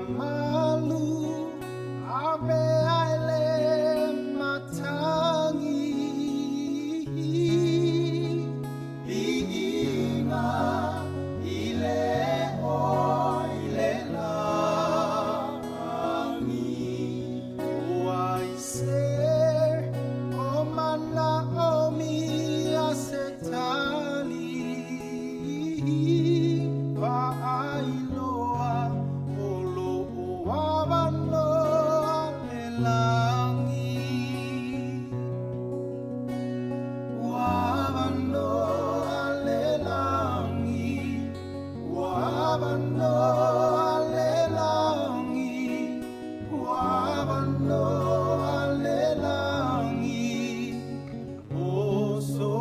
Malu ave aile matangi Viiga ile o ile langi Ua ise o mana o mia se tali Va'ailoa o lo'u avanoa le lagi Ua avanoa le lagi Ua avanoa le lagi Ua avanoa le lagi O so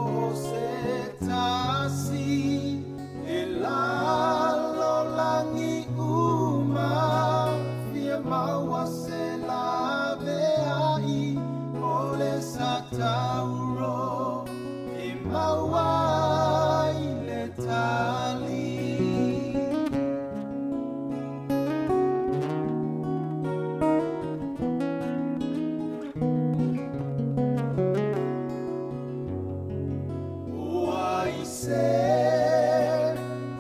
se tasi e lalolagi uma fia maua se laveai o le satauro e maua ai le tali. Ua ise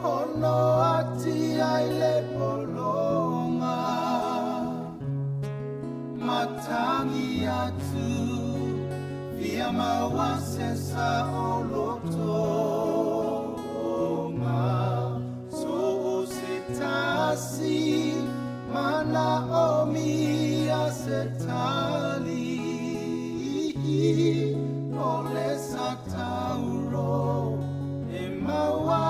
ono ati ai le polonga Matangi atu fia maua se sa o lotoga So o se tasi mana o mia se tali O le satauro e maua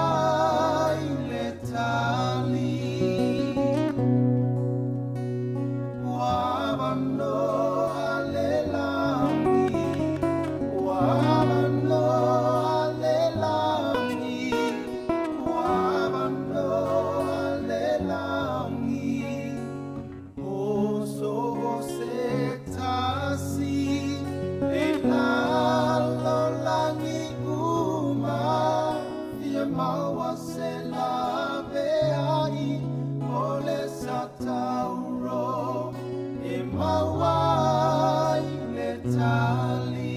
ai le tali Ua avanoa le lagi Ua avanoa le lagi Ua avanoa le lagi O so se tasi e lalolagi uma fia maua se laveai o le satauro e maua ai le tali.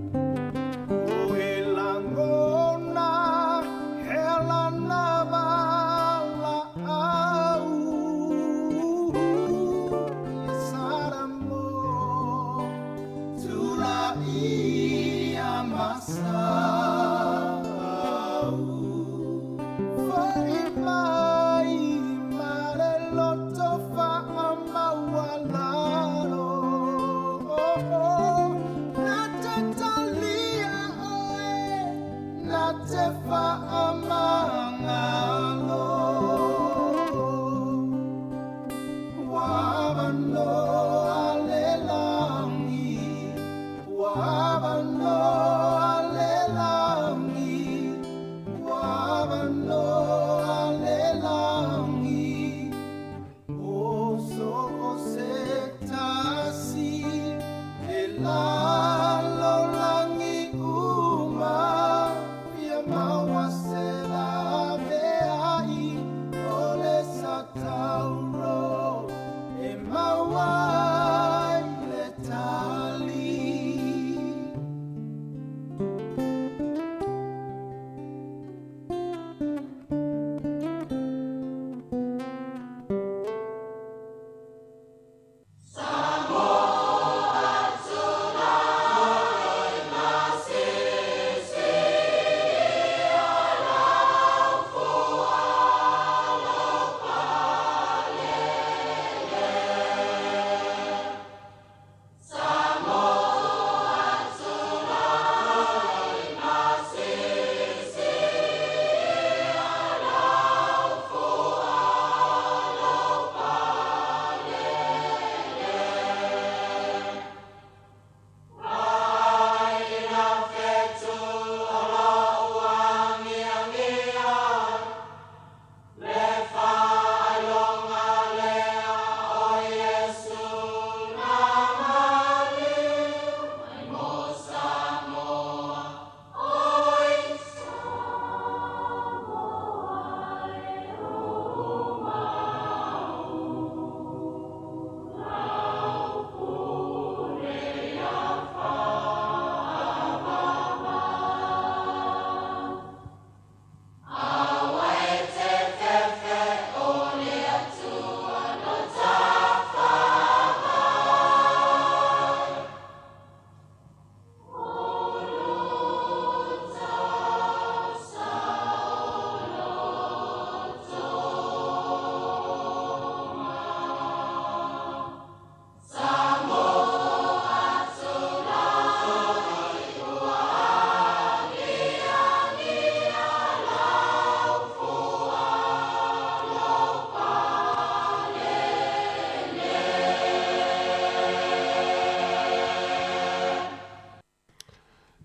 O e lagona he lana valaau Saramo tula'i masau Fo'i mai ma le loto fa'amaualalo Na te talia oe na te fa'amagalo Ua avanoa le lagi Ua avanoa le lagi Ua avanoa le lagi O so se tasi e lalolagi uma fia maua se laveai o le satauro e maua ai le tali.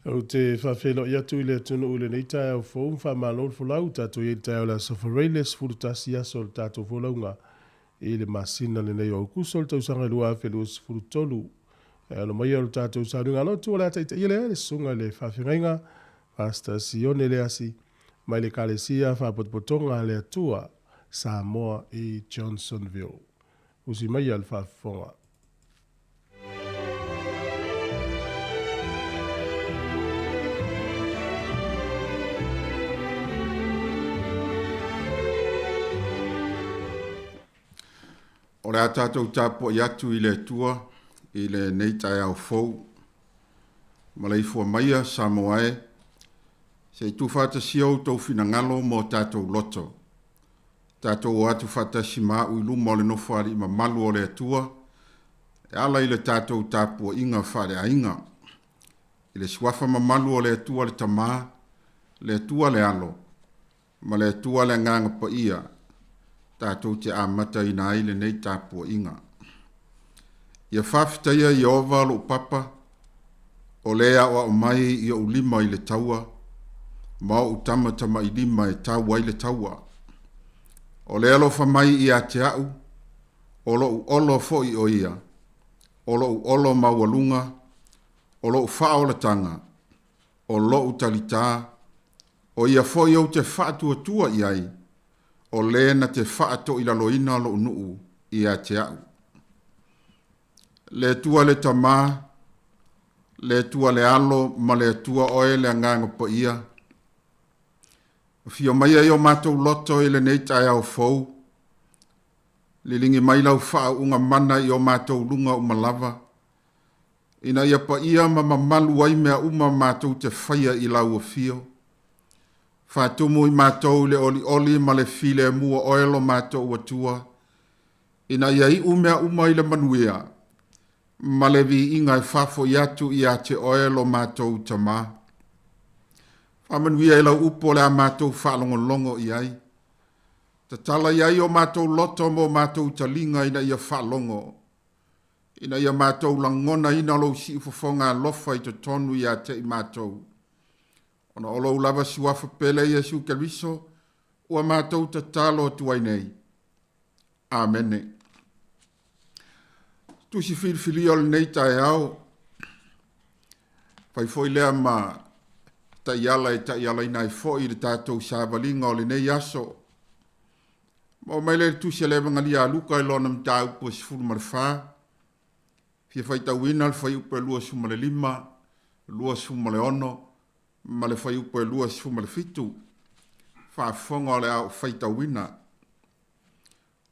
Ou te faafeiloai atu i le atunuu i lenei taeao fou ma faamalo le folau. Tatou i ai i le taeao o le Aso Faraile, 11 aso o le tatou folauga i le masina lenei o Aukuso o le tausaga 2023. E alo mai o le tatou sauniga lotu o le a taitaia lea le susuga i le faafeagaiga Pastor Sione Leasi mai le Ekalesia Faapotopotoga a le Atua Samoa i Johnsonville. Usi maia le faafofoga. O le a tatou tapuai atu i le Atua i lenei taeao fou. Maleifua maia Samoa e, se i tuufaatasia outou finagalo ma o tatou loto. Tatou o atu faatasi ma a'u i luma o le Nofoalii mamalu o le Atua e ala i le tatou tapuaiga faaleaiga. I le Suafa mamalu o le Atua le Tama, le Atua le Alo, ma le Atua le Agaga Paia, tatou te amataina ai lenei tapuaiga. Ia faafetaia Ieova lou papa, o le aoao mai i ou lima i le taua, ma ou tamatamailima e tau ai le taua. O le alofa mai ia te a'u, o lo'u olo foi o ia, o lo'u olo maualuga, o lo'u faaolataga, o lo'u talitā, o ia foi ou te faatuatua i ai, o le na te faatoilaloina lo'u nuu ia te a'u. Le Atua le Tama, le Atua le Alo ma le Atua oe le Agaga Paia, afio maia i o matou loto i lenei taeao fou, liligi mai lau faauuga mana i o matou luga uma lava, ina ia paia ma mamalu ai mea uma matou te faia i lau afio. Faatumu i matou i le olioli ma le filemu o oe lo matou Atua, ina ia iu mea uma i le manuia ma le viiga e faafoi atu ia te oe lo matou Tama. Faamanuia i lau upu o le a matou faalogologo i ai. Tatala i ai o matou loto ma o matou taliga ina ia faalogo, ina ia matou lagonaina lou siufofoga alofa i totonu ia te i matou. Ona o lou lava suafa pele Iesu Keriso, ua matou tatalo atu ai nei. Amene. Tusi filifilia o lenei taeao, fai foi lea ma taiala e taialaina ai foi le tatou savaliga o lenei aso. Maua mai lea i le tusi a le Evangelia a Luka i lona mataupu e 14, fia faitauina le fuaiupu e 25, 26 ma le fuaiupu e 27. Faafofoga o le a ou faitauina.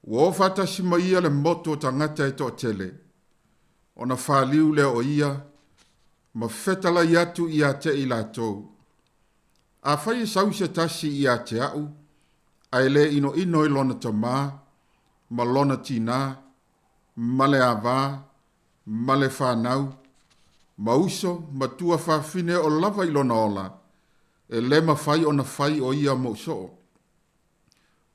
Ua o faatasi ma ia le motu o tagata e toatele, ona faliu lea o ia ma fetalai atu ia te i latou. Afai e sau se tasi ia te a'u, ae le inoino i lona tamā, ma lona tinā, ma le avā, ma le fanau, ma uso, ma tuafafine o lava i lona ola, e le mafai ona fai o ia mo'u soo.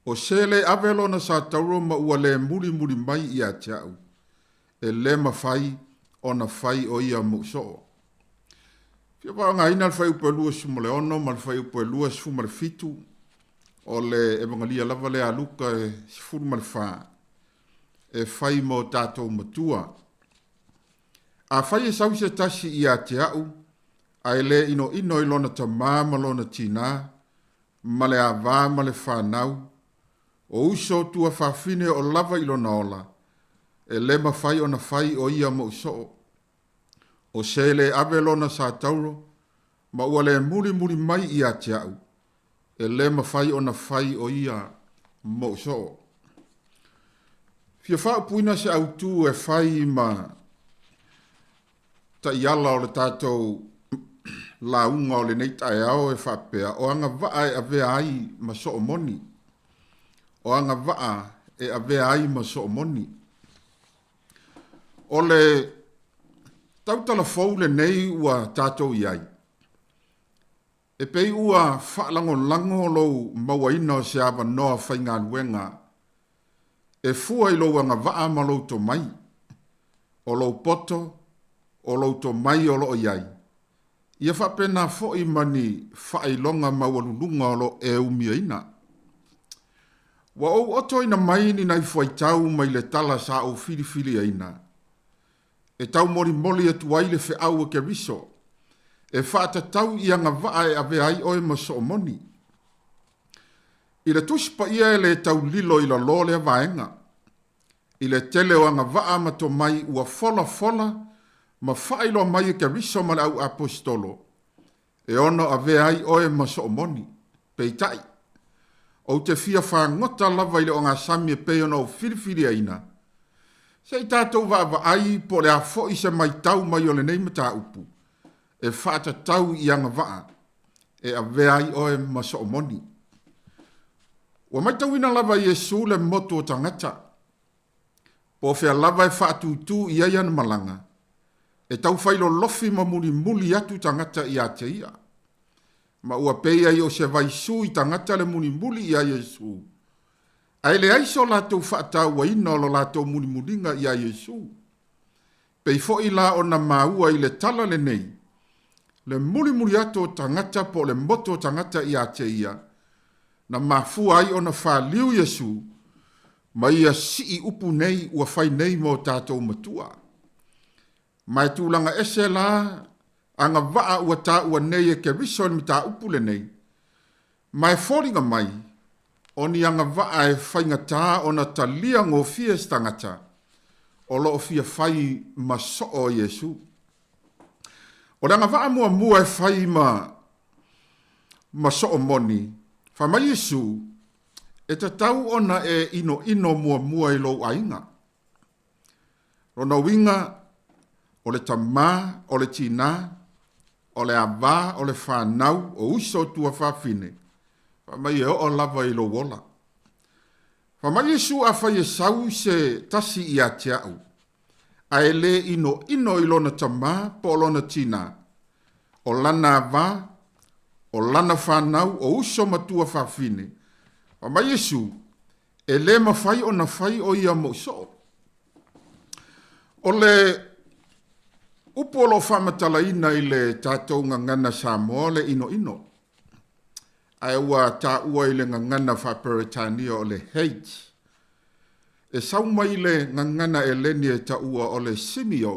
O se le ave lona satauro ma ua le mulimuli mai ia te a'u, e le mafai ona fai o ia mo'u soo. Fia faaaogaina le fuaiupu e 26 ma le fuaiupu e 27 o le Evangelia lava lea a Luka e 14 e fai ma o tatou matua. Afai e sau se tasi ia te a'u, ae le inoino i lona tamā ma lona tinā, ma le avā ma le fanau, o uso tuafafine o lava i lona ola, e le mafai ona fai o ia mo'u soo. O se le ave lona satauro ma ua le mulimuli mai ia te a'u, e le mafai ona fai o ia mo'u soo. Fia faaupuina se autū e fai ma taiala o le tatou lauga o lenei taeao e faapea, o agavaa e avea ai ma soo moni. O agavaa e avea ai ma soo moni. O le tautala fou lenei ua tatou i ai, e pei ua faalagolago lou mauaina o se avanoa faigaluega e fua i lou agavaa ma lou tomai, o lou poto, o lou tomai o lo o i ai. Ia faapena foi ma ni faailoga maualuluga o lo o e umiaina. Ua ou otoina mai ni nai fuaitau mai le tala sa ou filifiliaina, e taumolimoli atu ai le feau a Keriso, e faatatau i agavaa e avea ai oe ma soomoni. I le Tusi Paia e le tau lilo i lalō lea vaega, i le tele o agavaa ma tomai ua folafola ma faailoa mai e Keriso ma le au Aposetolo, e ono avea ai oe ma soomoni. Peitai, ou te fia fagota lava i le ogasami e pei ona ou filifiliaina, se i tatou vaavaai po o le a foi se maitau mai o lenei mataupu e faatatau i agavaa e avea ai oe ma soomoni. Ua maitauina lava e Iesu le motu o tagata, po o fea lava e faatūtū i ai ana malaga, e taufai lolofi ma mulimuli atu tagata ia te ia. Ma ua pei ai o se vaisū i tagata le mulimuli iā Iesu, ae leai so latou faatauaina o lo latou mulimuliga iā Iesu. Pei foi la ona maua i le tala lenei, le mulimuli atu o tagata po o le motu o tagata ia te ia, na mafua ai ona faliu Iesu ma ia sii upu nei ua fai nei ma o tatou matua. Ma e tulaga ese la agavaa ua taua nei e Keriso i le mataupu lenei, ma e foliga mai o ni agavaa e faigata ona talia gofie e se tagata o lo o fia fai ma soo o Iesu. O le agavaa muamua e fai ma ma soo moni, fai mai Iesu, e tatau ona e inoino muamua i lou aiga. Lona uiga, o le tamā, o le tinā, o le avā, o le fanau, o uso o tuafafine, fai mai e oo lava i lou ola. Fai mai Iesu afai e sau se tasi ia te au, ae le inoino i lona tamā po o lona tinā, o lana avā, o lana fanau, o uso ma tuafafine, fai mai Iesu, e le mafai ona fai o ia moʻu soo. O le upu o lo o faamatalaina i le tatou gagana Samoa o le inoino, ae ua taua i le gagana faa-Peretania o le hate. E sau mai le gagana Eleni e taua o le simio,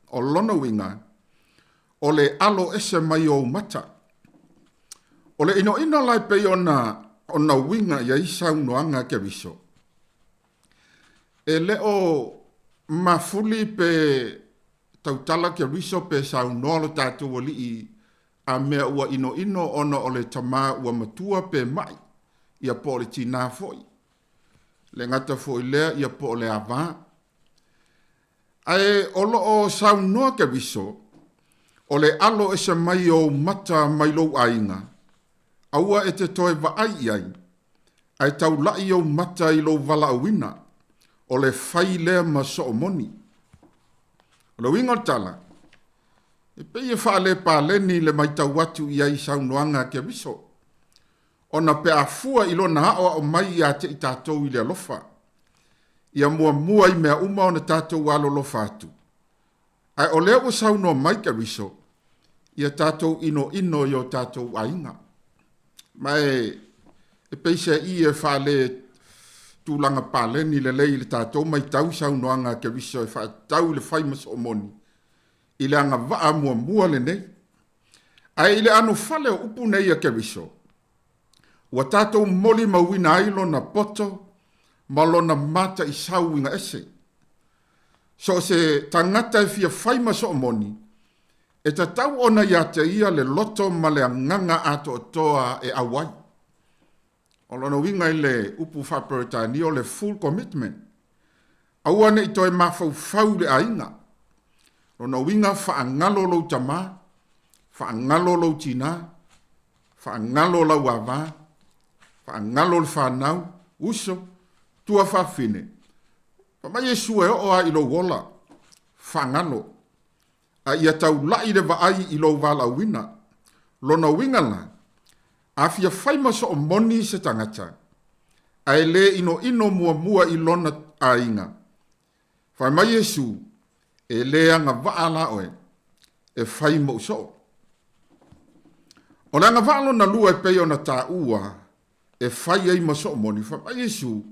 o lona uiga, o le alo ese mai o ou mata. O le inoino la e pei ona ona uiga i ai saunoaga a Keriso, e le o mafuli pe tautala Keriso pe saunoa lo tatou Alii a mea ua inoino ona o le tamā ua matua pe maʻi, ia po o le tinā foi. Le gata foi lea ia po o le avā. Ae o lo o saunoa Keriso, o le alo ese mai o ou mata mai lou aiga, aua e te toe vaai i ai, ae taulaʻi ou mata i lou valaauina, o le fai lea ma soomoni. O le uiga o le tala, e pei e faalepaleni le maitau atu i ai i saunoaga a Keriso, ona pe a fua i lona aoao mai ia te i tatou i le alofa, ia muamua i mea uma ona tatou alolofa atu. Ae o lea ua saunoa mai Keriso, ia tatou inoino i o tatou aiga. Ma e, e peiseai e faale tulaga paleni lelei i le tatou maitau saunoaga a Keriso e faatatau i le fai ma soomoni i le agavaa muamua lenei. Ae i le anofale o upu nei a Keriso, ua tatou molimauina ai lona poto ma lona mataisau uiga ese. So o se tagata e fia fai ma soomoni, e tatau ona ia te ia le loto ma le agaga atoatoa e au ai. O lona uiga i le upu faa-Peretania o le full commitment. Aua ne i toe mafaufau i le aiga. Lona uiga faagalo lou tamā, faagalo lou tinā, faagalo lau avā, faagalo le fanau, uso, tuafafine. Fai mai Iesu e oo lava i lou ola, faagalo. A ia taulaʻi le vaai i lou valaauina. Lona uiga la, a fia fai ma soomoni se tagata, ae le inoino muamua i lona aiga, fai mai Iesu, e le agavaa la oe e fai moʻu soo. O le agavaa lona lua e pei ona taua e fai ai ma soomoni, fai mai Iesu,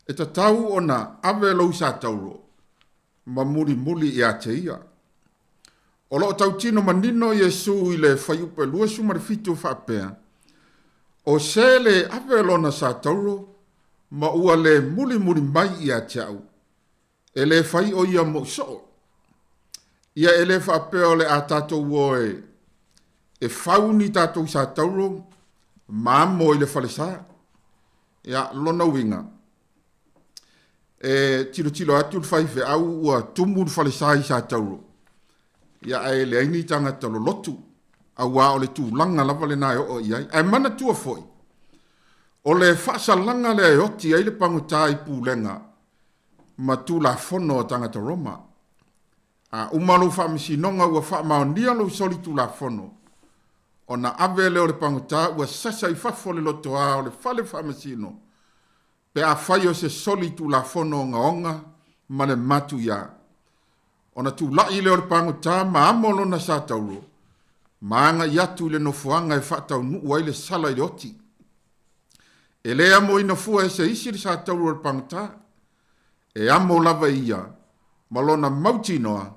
e tatau ona ave lou satauro ma mulimuli ia te ia. O loo tautino manino Iesu i le fuaiupu 27 faapea, O se le ave lona satauro ma ua le mulimuli mai ia te au, e le fai o ia moʻu soo. Ia e le faapea o le a tatou o e fau ni tatou satauro ma amo i le falesa. Ia, lona uiga, e tilotilo atu le faifeau ua tumu le falesa i satauro, ia ae leai ni tagata lolotu, auā o le tulaga lava lena e oo i ai. Ae manatua foi, o le faasalaga lea e oti ai le pagota i pulega ma tulafono a tagata Roma. A uma lou faamasinoga ua faamaonia lou soli tulafono, ona ave lea o le pagota ua sasa i fafo le lotoā o le fale faamasino, pe afai o se soli tulafono ogaoga ma le matuiā. Ona tula'i lea o le pagota ma amo lona satauro, ma agai atu i le nofoaga e faataunuu ai le sala i le oti. E le amoina fua e se isi le satauro o le pagota, e amo lava e ia ma lona mautinoa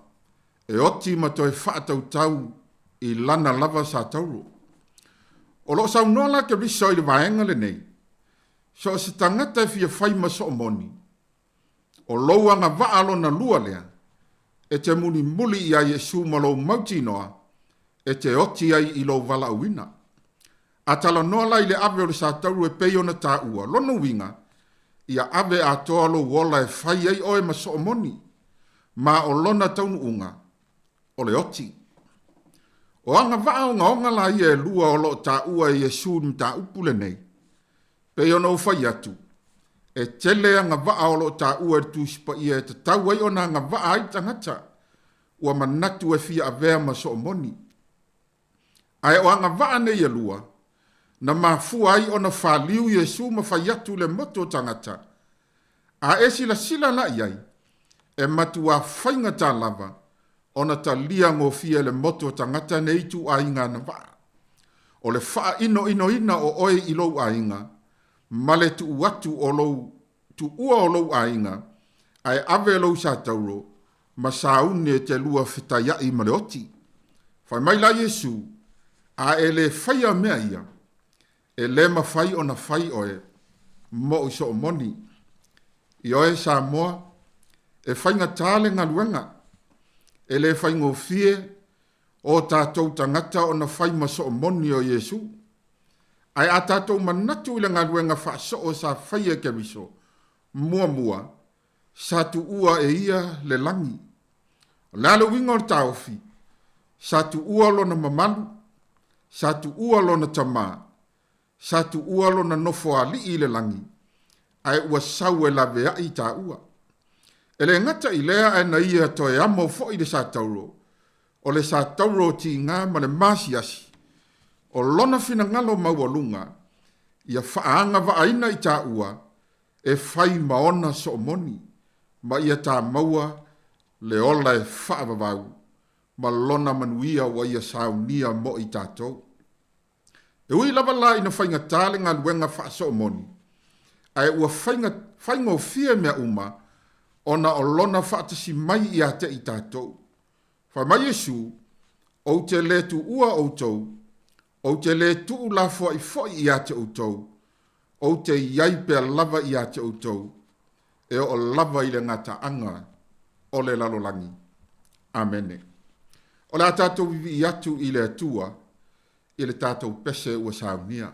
e oti ma toe faatautau i lana lava satauro. O loo saunoa la Keriso i le vaega lenei, so o se tagata e fia fai ma soomoni, o lou agavaa lona lua lea, e te mulimuli ia Iesu ma lou mautinoa, e te oti ai i lou valaauina. A talanoa la i le ave o le satauro e pei ona taua, lona uiga, ia ave atoa lou ola e fai ai oe ma soomoni, ma o lona taunuuga, o le oti. O agavaa ogaoga la ia e lua o loo taua e Iesu i le mataupu lenei, pei ona ou fai atu, e tele agavaa o loo taua e le Tusi Paia e tatau ai ona agavaa ai le tagata ua manatu e fia avea ma soomoni. Ae o agavaa nei e lua, na mafua ai ona faliu Iesu ma fai atu i le motu o tagata, a e silasila la i ai, e matuā faigata lava ona talia gofie e le motu o tagata nei ituaiga agavaa. O le faainoinoina o oe i lou aiga, ma le tuu atu o lou tuua o lou aiga, ae ave lou satauro ma sauni e te lua fetaiai ma le oti. Fai mai la Iesu, a e le faia mea ia, e le mafai ona fai oe moʻu soomoni. Ioe Samoa, e faigata le galuega, e le faigofie o tatou tagata ona fai ma soomoni o Iesu. Ae a tatou manatu i le galuega faasoo sa faia e Keriso, muamua, sa tuua e ia le lagi. O le a le uiga o le taofi, sa tuua lona mamalu, sa tuua lona tamā, sa tuua lona nofoalii i le lagi, ae ua sau e laveai taua. E le gata i lea ae na ia toe amo foi le satauro, o le satauro o tiga ma le masiasi, o lona finagalo maualuga, ia faaagavaaina i taua e fai ma ona soomoni, ma ia tamaua le ola e faavavau ma lona manuia ua ia saunia mo i tatou. E ui lava la ina faigata le galuega faasoomoni, ae ua faigofie mea uma ona o lona faatasi mai ia te i tatou. Fai mai Iesu, ou te le tuua outou, ou te le tuulafoai foi ia te outou, ou te i ai pea lava ia te outou, e oo lava i le gataaga o le lalolagi. Amene. O le a tatou vivii atu i le Atua i le tatou pese ua saunia.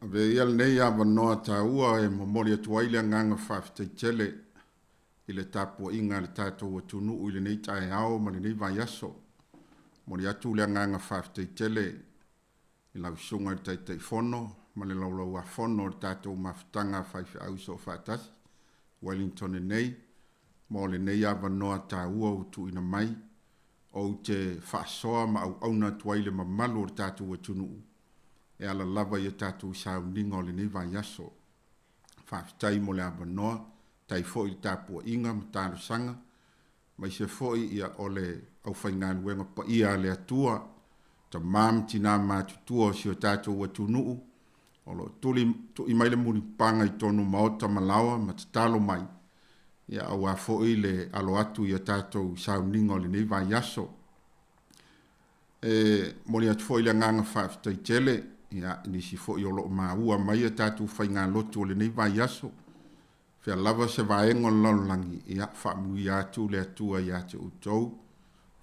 Avea ia lenei avanoa taua e momoli atu ai le agaga faafetai tele i le tapuaiga a le tatou atunuu i lenei taeao ma lenei vaiaso. Momoli atu le agaga faafetai tele i lau Susuga i le Taitaifono ma le Laulauafono o le tatou mafutaga a faifeau soofaatasi Wellington nei mo lenei avanoa taua ua tuuina mai ou te faasoa ma auauna atu ai le mamalu o le tatou atunuu e ala lava i a tatou sauniga o lenei vaiaso. Faafetai mo le avanoa, tai foi i le tapuaiga ma talosaga, aemaise foi ia o le aufaigaluega paia a le Atua, tama ma tina matutua o si o tatou atunuu, o lo o tuli, tui mai le mulipapaga i totonu o maota ma laoa ma tatalo mai, ia aua foi le alo atu i a tatou sauniga o lenei vaiaso. E momoli atu foi le agaga faafetai tele ia, i nisi foi o lo o maua mai a tatou faigalotu o lenei vaiaso. Fea lava se vaega o le lalolagi, ia, faamanuia atu le Atua ia te outou.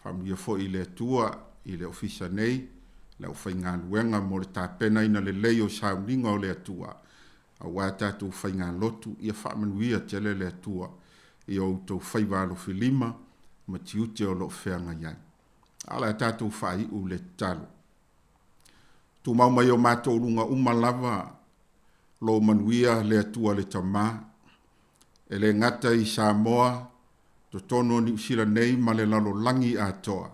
Faamanuia foi le Atua i le ofisa nei, le aufaigaluega mo le tapenaina lelei o sauniga o le Atua, aua tatou faigalotu, ia faamanuia tele le Atua i o outou faiva alofilima ma tiute o lo o feagai ai. A o le a tatou faaiu le tatalo. Tumau mai o matou luga uma lava lou manuia le Atua le Tama, e le gata i Samoa, totonu o Niu Sila nei ma le lalolagi atoa.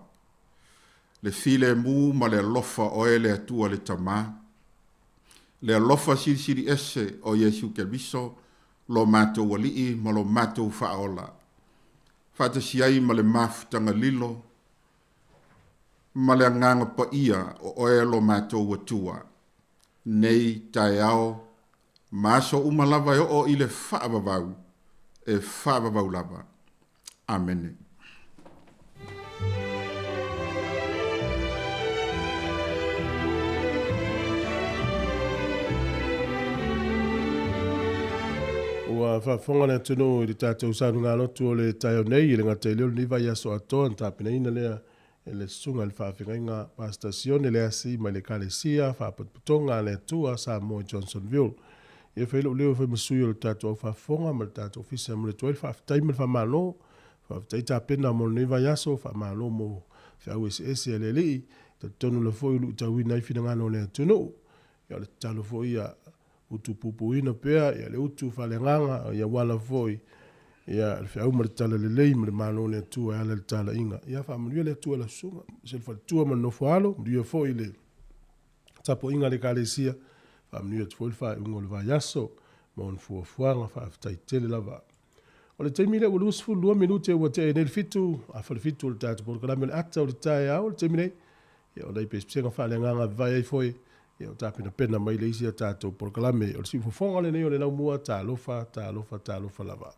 Le filemu ma le alofa oe le Atua le Tama, le alofa silisili ese o Iesu Keriso, lo matou Alii ma lo matou Faaola, faatasi ai ma le mafutaga lilo ma le Agaga Paia o oe lo matou Atua, nei taeao ma aso uma lava e oo i le faavavau, e faavavau lava. Amene. Ua faafofoga le atunuu i le tatou sauniga-lotu o le taeao nei, e le gata i lea o lenei vaiaso atoa na tapenaina lea e le Susuga i le Faafeagaiga Pastor Sione Leasi mai le Ekalesia Faapotopotoga a le Atua Samoa i Johnsonville. Ia fai lou leo e fai ma sui o le tatou au faafofoga ma le tatou ofisa e momoli atu ai le faafetai ma le faamalo. Faafetai tapena mo lenei vaiaso, faamalo mo feau eseese a le Alii, talitonu lava foi ua luitauina ai finagalo o le atunuu. Ia o le tatalo foi ia utupupuina pea ia le utu faaleagaga ia aua lava foi ia le feau ma le talalelei ma le Malo o le Atua e ala i le talaiga. Ia faamanuia le Atua i lau susuga, aemaise le faletua ma le nofo-a-alo, manuia foi le tapuaiga a le Ekalesia, faamanuia atu foi le faaiuga o le vaiaso ma ona fuafuaga. Faafetai tele lava. O le taimi lea ua 22 minute ua tea ai nei le 7, afa le 7 o le tatou polokalame o le ata o le taeao. O le taimi nei, ia o nai pesepesega faaleagaga e vavae ai foi, ia o tapenapena mai le isi a tatou polokalame. O le siufofoga lenei o le laumua, talofa, talofa, talofa lava.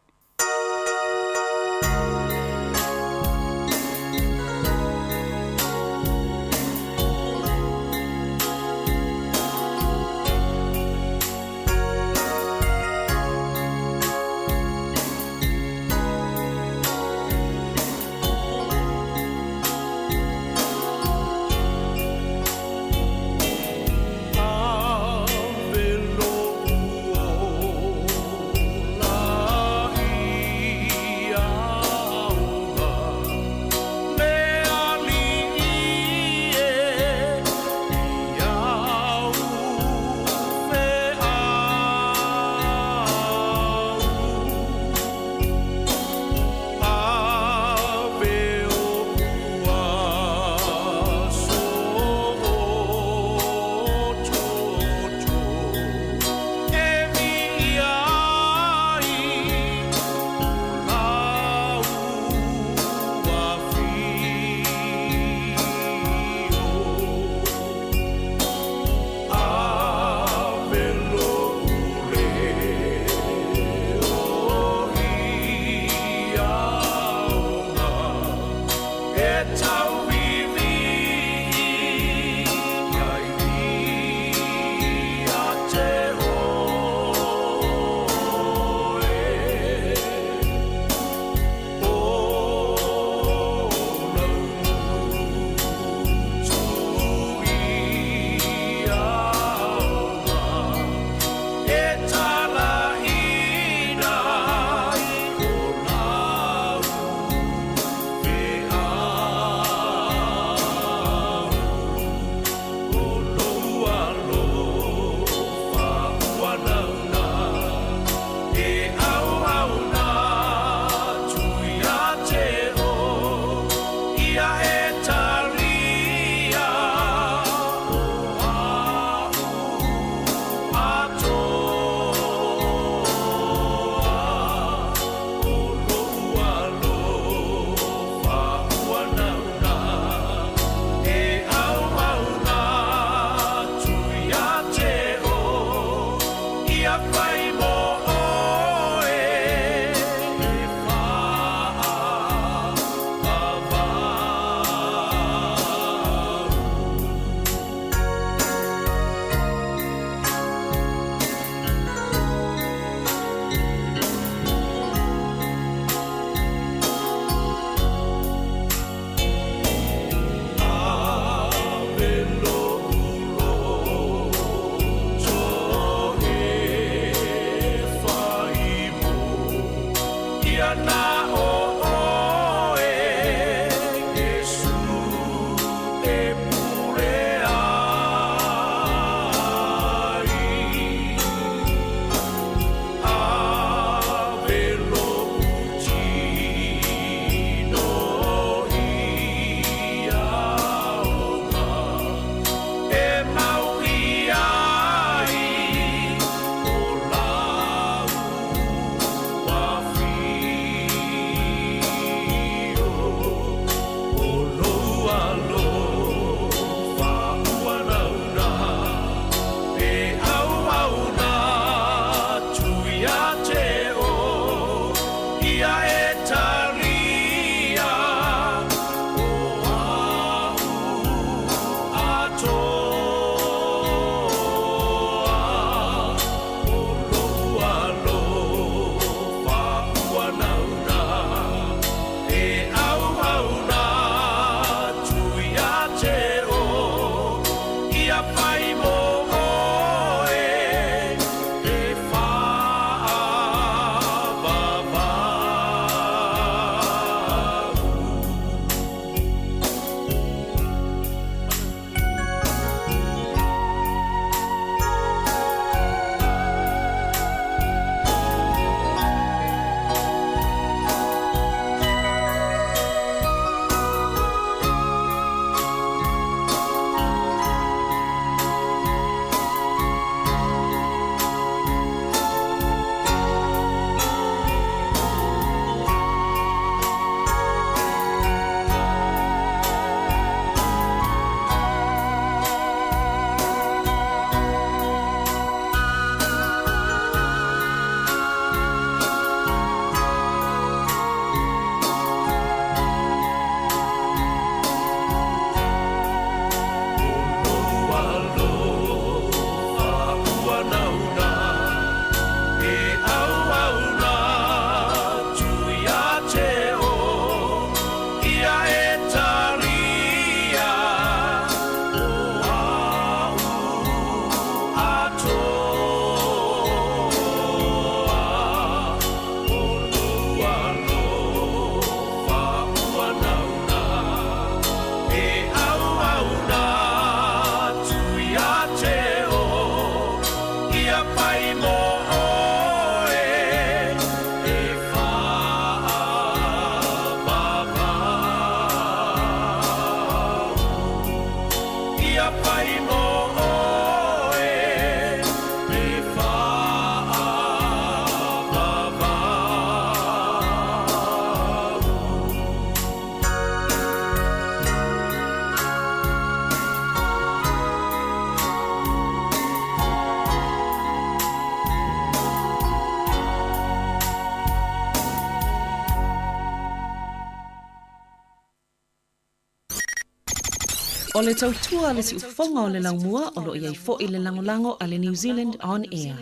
O le tautua a le siufofoga o le laumua o lo o i ai foi le lagolago a le New Zealand On Air.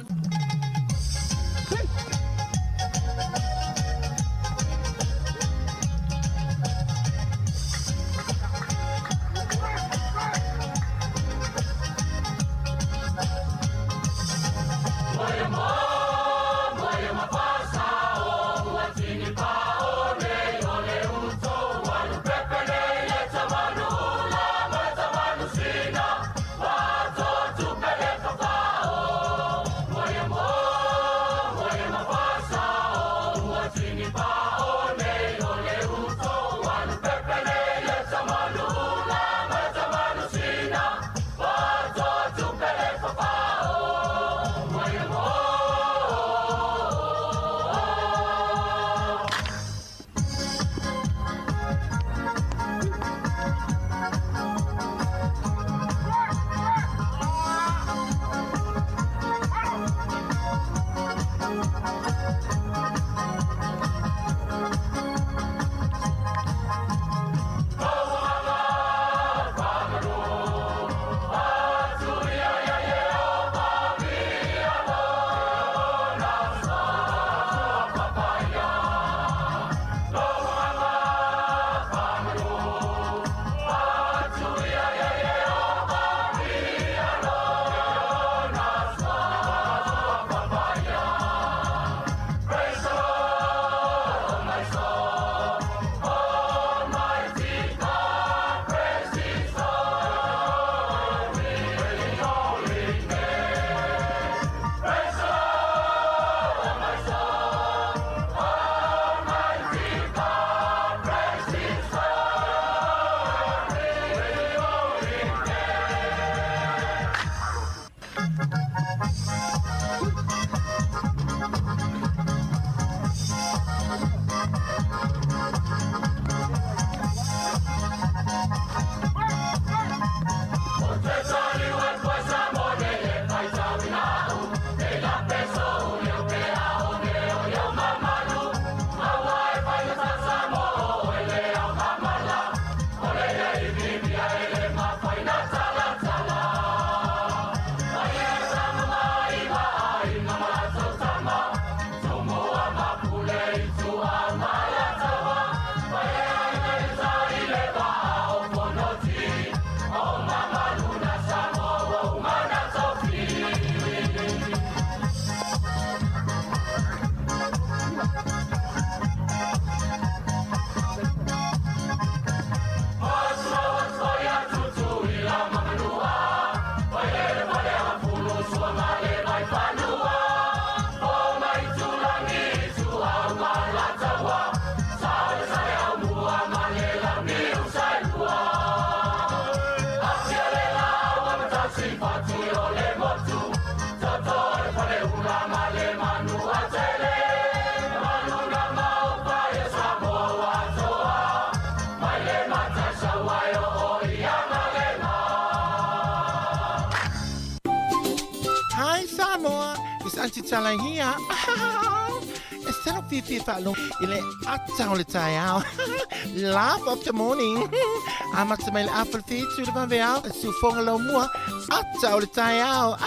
Hi Samoa, it's Auntie Tala here. E salo fifi whaalogo i le ata o le taeao. Laugh of the morning. Amata mai le afa le fitu le vaveao. Siufoga laumua, ata o le taeao.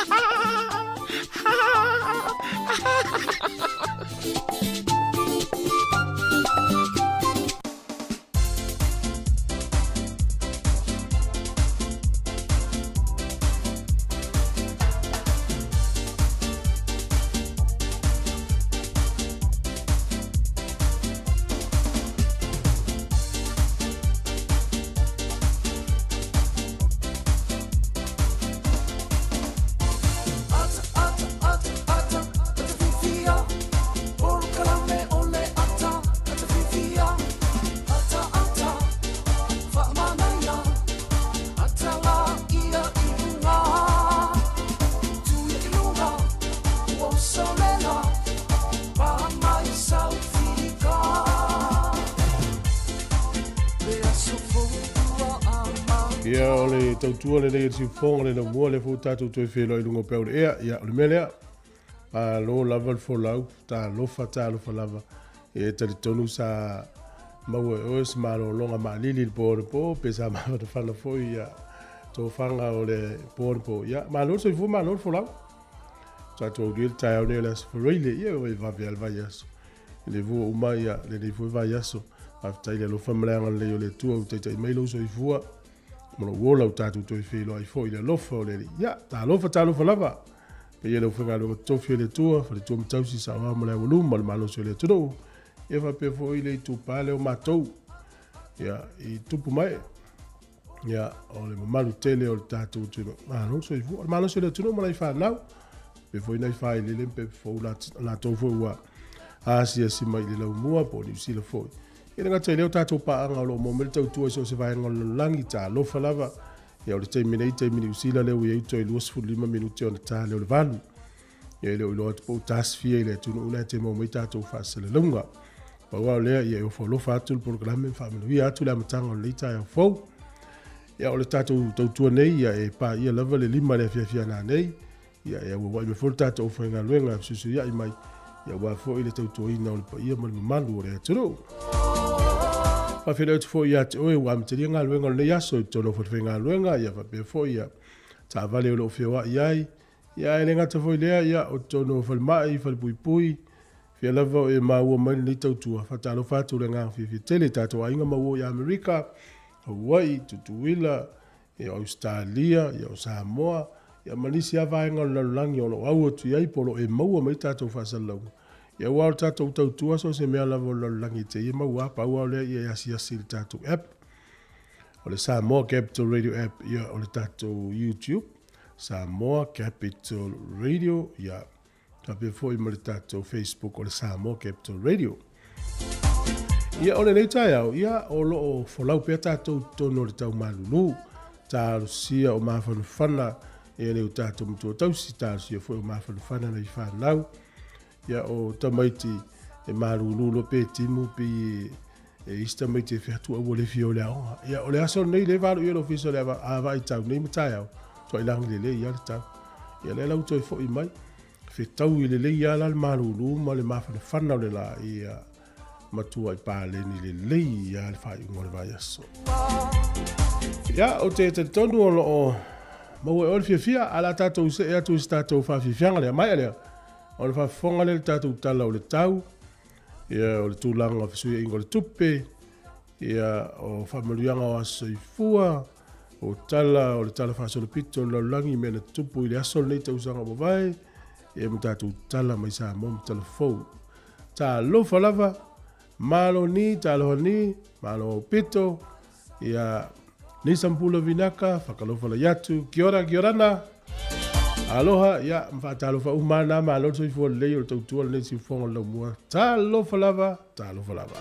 Ia, o le tautua lenei e le siufofoga le laumua lea foi ua tatou toe feiloai i luga o peau o le ea. Ia, o le mea lea, malo lava le folau, talofa, talofa lava. Ia, e talitonu sa maua e oe se malologa maalili i le po o le po, pe sa mafanafana foi, ia, Tofaga o le po anapo, ia, malo le soifua malo le folau. Tatou aulia le taeao nei o le Aso Faraile, ia e vave lava le vaiaso. I le vua uma, ia, lenei foi vaiaso. Faafetai i le alofa ma le agalelei o le Atua ua taitai mai lou soifua ma lou ola ua tatou toe feiloai foi i le alofa o le Alii. Ia, talofa, talofa lava. Paia i le aufaigaluega totofi a le Atua, faletua ma tausi, saoao ma le aualuma, le malosi o le atunuu, ia faapea foi le itupa lea o matou, ia, i tupu mae. Ia, o le mamalu tele o le tatou atunuu. Malo le soifua. O le malosi o le atunuu ma nai fanau. Pe foi nai failele ma pepe fou latou foi ua asiasi mai i le laumua po o Niu Sila foi. E le gata i lea o tatou paaga o lo o maua mai le tautua i so o se vaega o le lalolagi, talofa lava. Ia, o le taimi nei, taimi Niu Sila lea ua i ai toe 25 minute ona ta lea o le 8. Ia e le o iloa atu po o tasifia i le atunuu la e te maua mai tatou faasalalauga. Pau lava o lea, ia e ofo alofa atu le polokalame ma faamanuia atu le amataga o lenei taeao fou. Ia o le tatou tautua nei, ia e paia lava le 5 i le afiafi a nanei. Ia e auauai mai foi le tatou aufaigaluega e fesuisuiai mai, ia aua foi le tautuaina o le paia ma le mamalu o le atunuu. Faafeiloai atu foi ia te oe ua amatalia galuega o lenei aso i totonu o falefaigaluega, ia faapea foi ia taavale o lo o feoai ai, Ia ae le gata foi i lea, ia, o totonu o falemai, falepuipui, fia lava o e maua mai lenei tautua. Faatalofa atu le agaga fiafia tele i tatou aiga ma uo i Amerika, Hawaii, Tutuila, ia o Ausetalia, ia o Samoa, ia ma nisi lava vaega o le lalolagi o lo o au atu i ai po o lo o e maua mai tatou faasalalauga. Ia aua o le tatou tautua so o se mea lava o le lalolagi e te i e maua lava, pau lava o lea ia e asiasi i le tatou app, o le Samoa Capital Radio App, ia o le tatou YouTube. Samoa Capital Radio, ia, faapea foi ma le tatou Facebook o le Samoa Capital Radio. Ia, o lenei taeao, ia, o lo o folau pea tatou i totonu o le tau malulu, talosia o mafanafana, ia le o tatou matua tausi, talosia foi o mafanafana nei whanau, ia, o tamaiti e malulu lo pe timu pe E isi tamaiti e fia atu aua le fia o le aoga. Ia, o le aso lenei le valo ia le ofisa o le a vaai tau nei ma taeao, tuai langi lelei ia le tau. Ia lea la ua toe foi mai, fetaui lelei ia la le malulu ma le mafanafana o le la, ia matua i paleni lelei ia le faaiuga o le vaiaso. Ia, ou te talitonu o lo o maua e oe le fiafia, a o le a tatou see atu i se tatou faafiafiaga lea. Maea lea, o le faafofoga lea i le tatou tala o le tau, ia, o le tulaga o fesuiaiga o le tupe, ia, o faamanuiaga o aso soifua, o tala o le tala faasolopito o le lalolagi i mea na tutupu i le aso lenei tausaga ua mavae, ia ma tatou tala mai Samoa ma tala fou. Talofa lava, malo ni, talofa ni, malo aupito, Ia, Nisam Pula Vinaka, whakalofa lai atu, kia ora, kia orana. Aloha, ia, ma whaatalofa uma nā malo le soifua lelei o le tautua lenei siufofoga o le laumua. Talofa lava, talofa lava.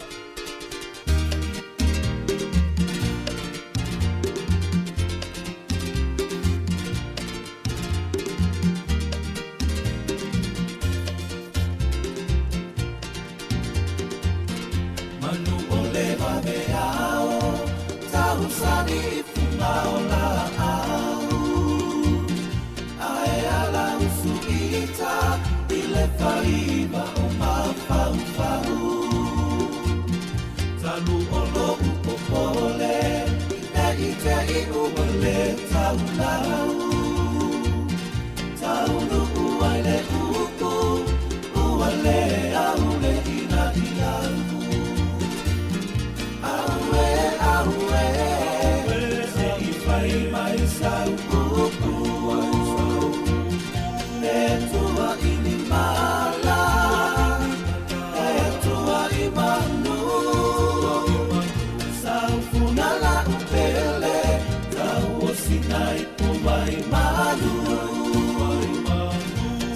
Manu o le vaveao, tausani i fuga o laau. Ae ala usu ita i le faiva o mafaufau. Talu o lo'u popole, ne i te i ua le taulau. Taunuu ai le upu, ua le au le ina i au. Auē, auē, se i fai mai sau upu. E tua i ni mala, e tua i manu. Sau funa la'u pele, tau o sina i pumai malu.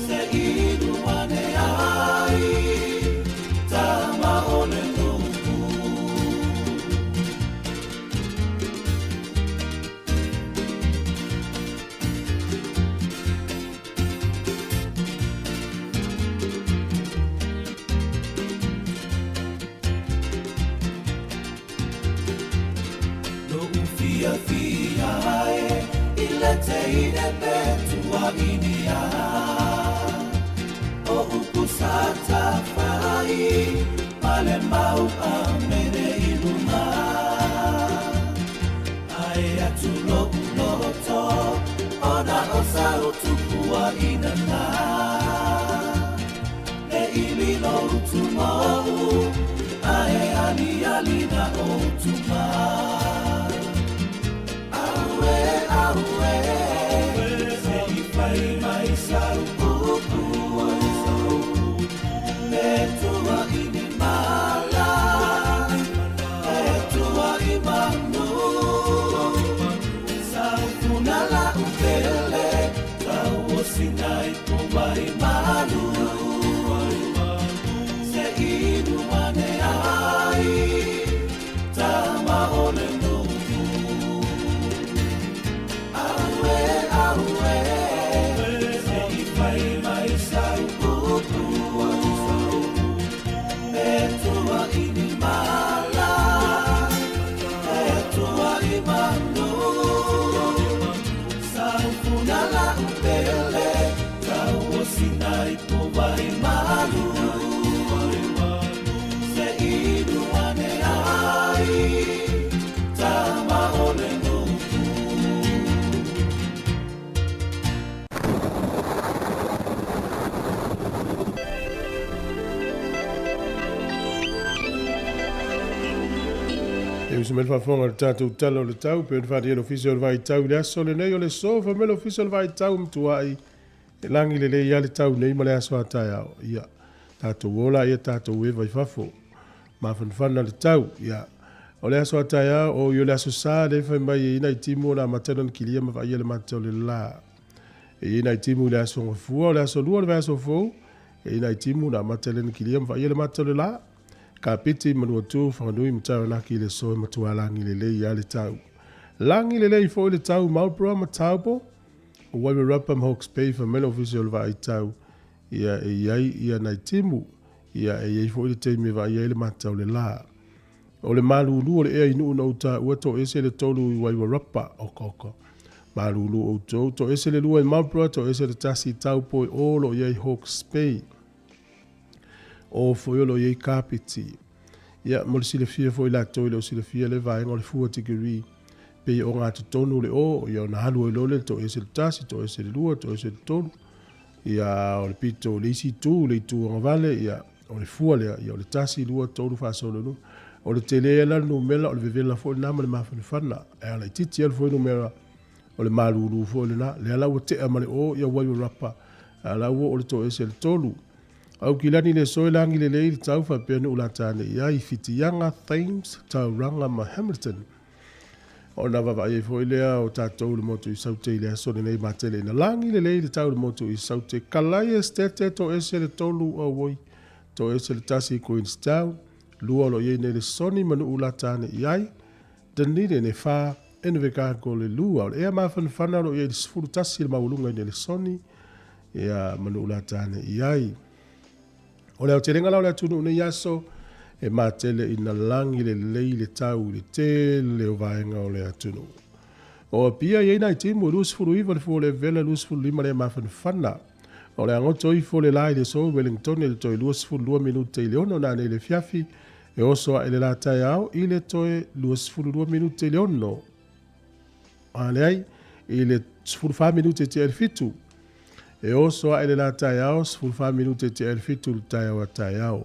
Se inu ane ai, tama o le nu'u. Lo'u fiafia e i le teine pe tuaʻinia O upu sa tafai ma le mau a mele i luna Ae atu lo'u loto. E uso mai le faafofoga i le tatou Tala o le Tau, pei ona faaalia e le Ofisa o le Vaitau i le aso lenei o le aso, fai mai le Ofisa o le Vaitau matuai e lagi lelei lava le tau nei ma le aso a taeao. Ia, tatou o laia tatou eva i fafo. Mafanafana le tau. Ia, o le aso a taeao, oi o le aso Sa lea fai mai e i ai nai timu o le a amata ona kilia ma vaaia le mata o le la. E i ai nai timu i le aso Gafua, o le aso Lua o le vaiaso fou, e i ai nai timu na amata lea ona kilia ma vaaia le mata o le la. Kapiti, Manuatu, Whanganui ma Taranaki i le aso e matua lagi lelei lava le tau. Lagi lelei foi le tau Marlborough ma Taupo, Wairarapa ma Hawke's Bay, fai mai le Ofisa o le Vaai Tau, ia e i ai ia nai timu, ia e i ai foi le taimi e vaaia ai le mata o le la. O le malulu o le ea i Nuu na ou taua toese le tolu i Wairarapa, oka oka. Malulu outou, toese le lua i Marlborough, toese le tasi i Taupo i o lo o i ai Hawke's Bay. O foi o lo o i ai Kapiti. Ia, mo le silafia foi latou e le o silafia le vaega o le fua tikeri, pei o gatotonu le o, ia ona alu ai loa lea le toese le tasi, toese le lua, toese le tolu. Ia, o le pito o le isi itu, le itu agavale, ia, o le fua lea, ia, o le tasi, lua, tolu, faasolo i luga. O le tele la le numera, o le vevela foi lena ma le mafanafana. E ala itiiti lava le fuainumera, o le malulu foi lena. Lea la ua tea ma le o, ia Wairarapa, a la ua oo le toese le tolu. Aukilani le soe lagi lelei le tau faapea nuu la tane i ai, Whitianga, Thames, Tauranga ma Hamilton. Ona vaavaai ai foi lea o tatou i le motu i Saute i le aso lenei matele ina lagi lelei le tau i le motu i Saute. Kalai Esitete toese le tolu auoi, toese le tasi i Queenstown, lua o lo o i ai nei le Soni ma nuu la tane i ai, Dunedin e wha, Invercargill le lua. O le ea mafanafana o lo o i ai le 11 le maualuga i Nelesoni, ia ma nuu la tane i ai. O le aotelega la o le atunuu nei aso, e matele ina lagi lelei le tau i le tele o vaega o le atunuu. O Apia e i ai nai timu e 29 le fua o le vela, 25 le mafanafana. O le agoto ifo le la i le aso Wellington i le toe 22 minute i le ono nanei le afiafi, e oso ae le la taeao i le toe 22 minute i le ono. A leai, i le 14 minute tea i le fitu. E oso ae le la taeao, 14 minute tea i le fitu le taeao a taeao.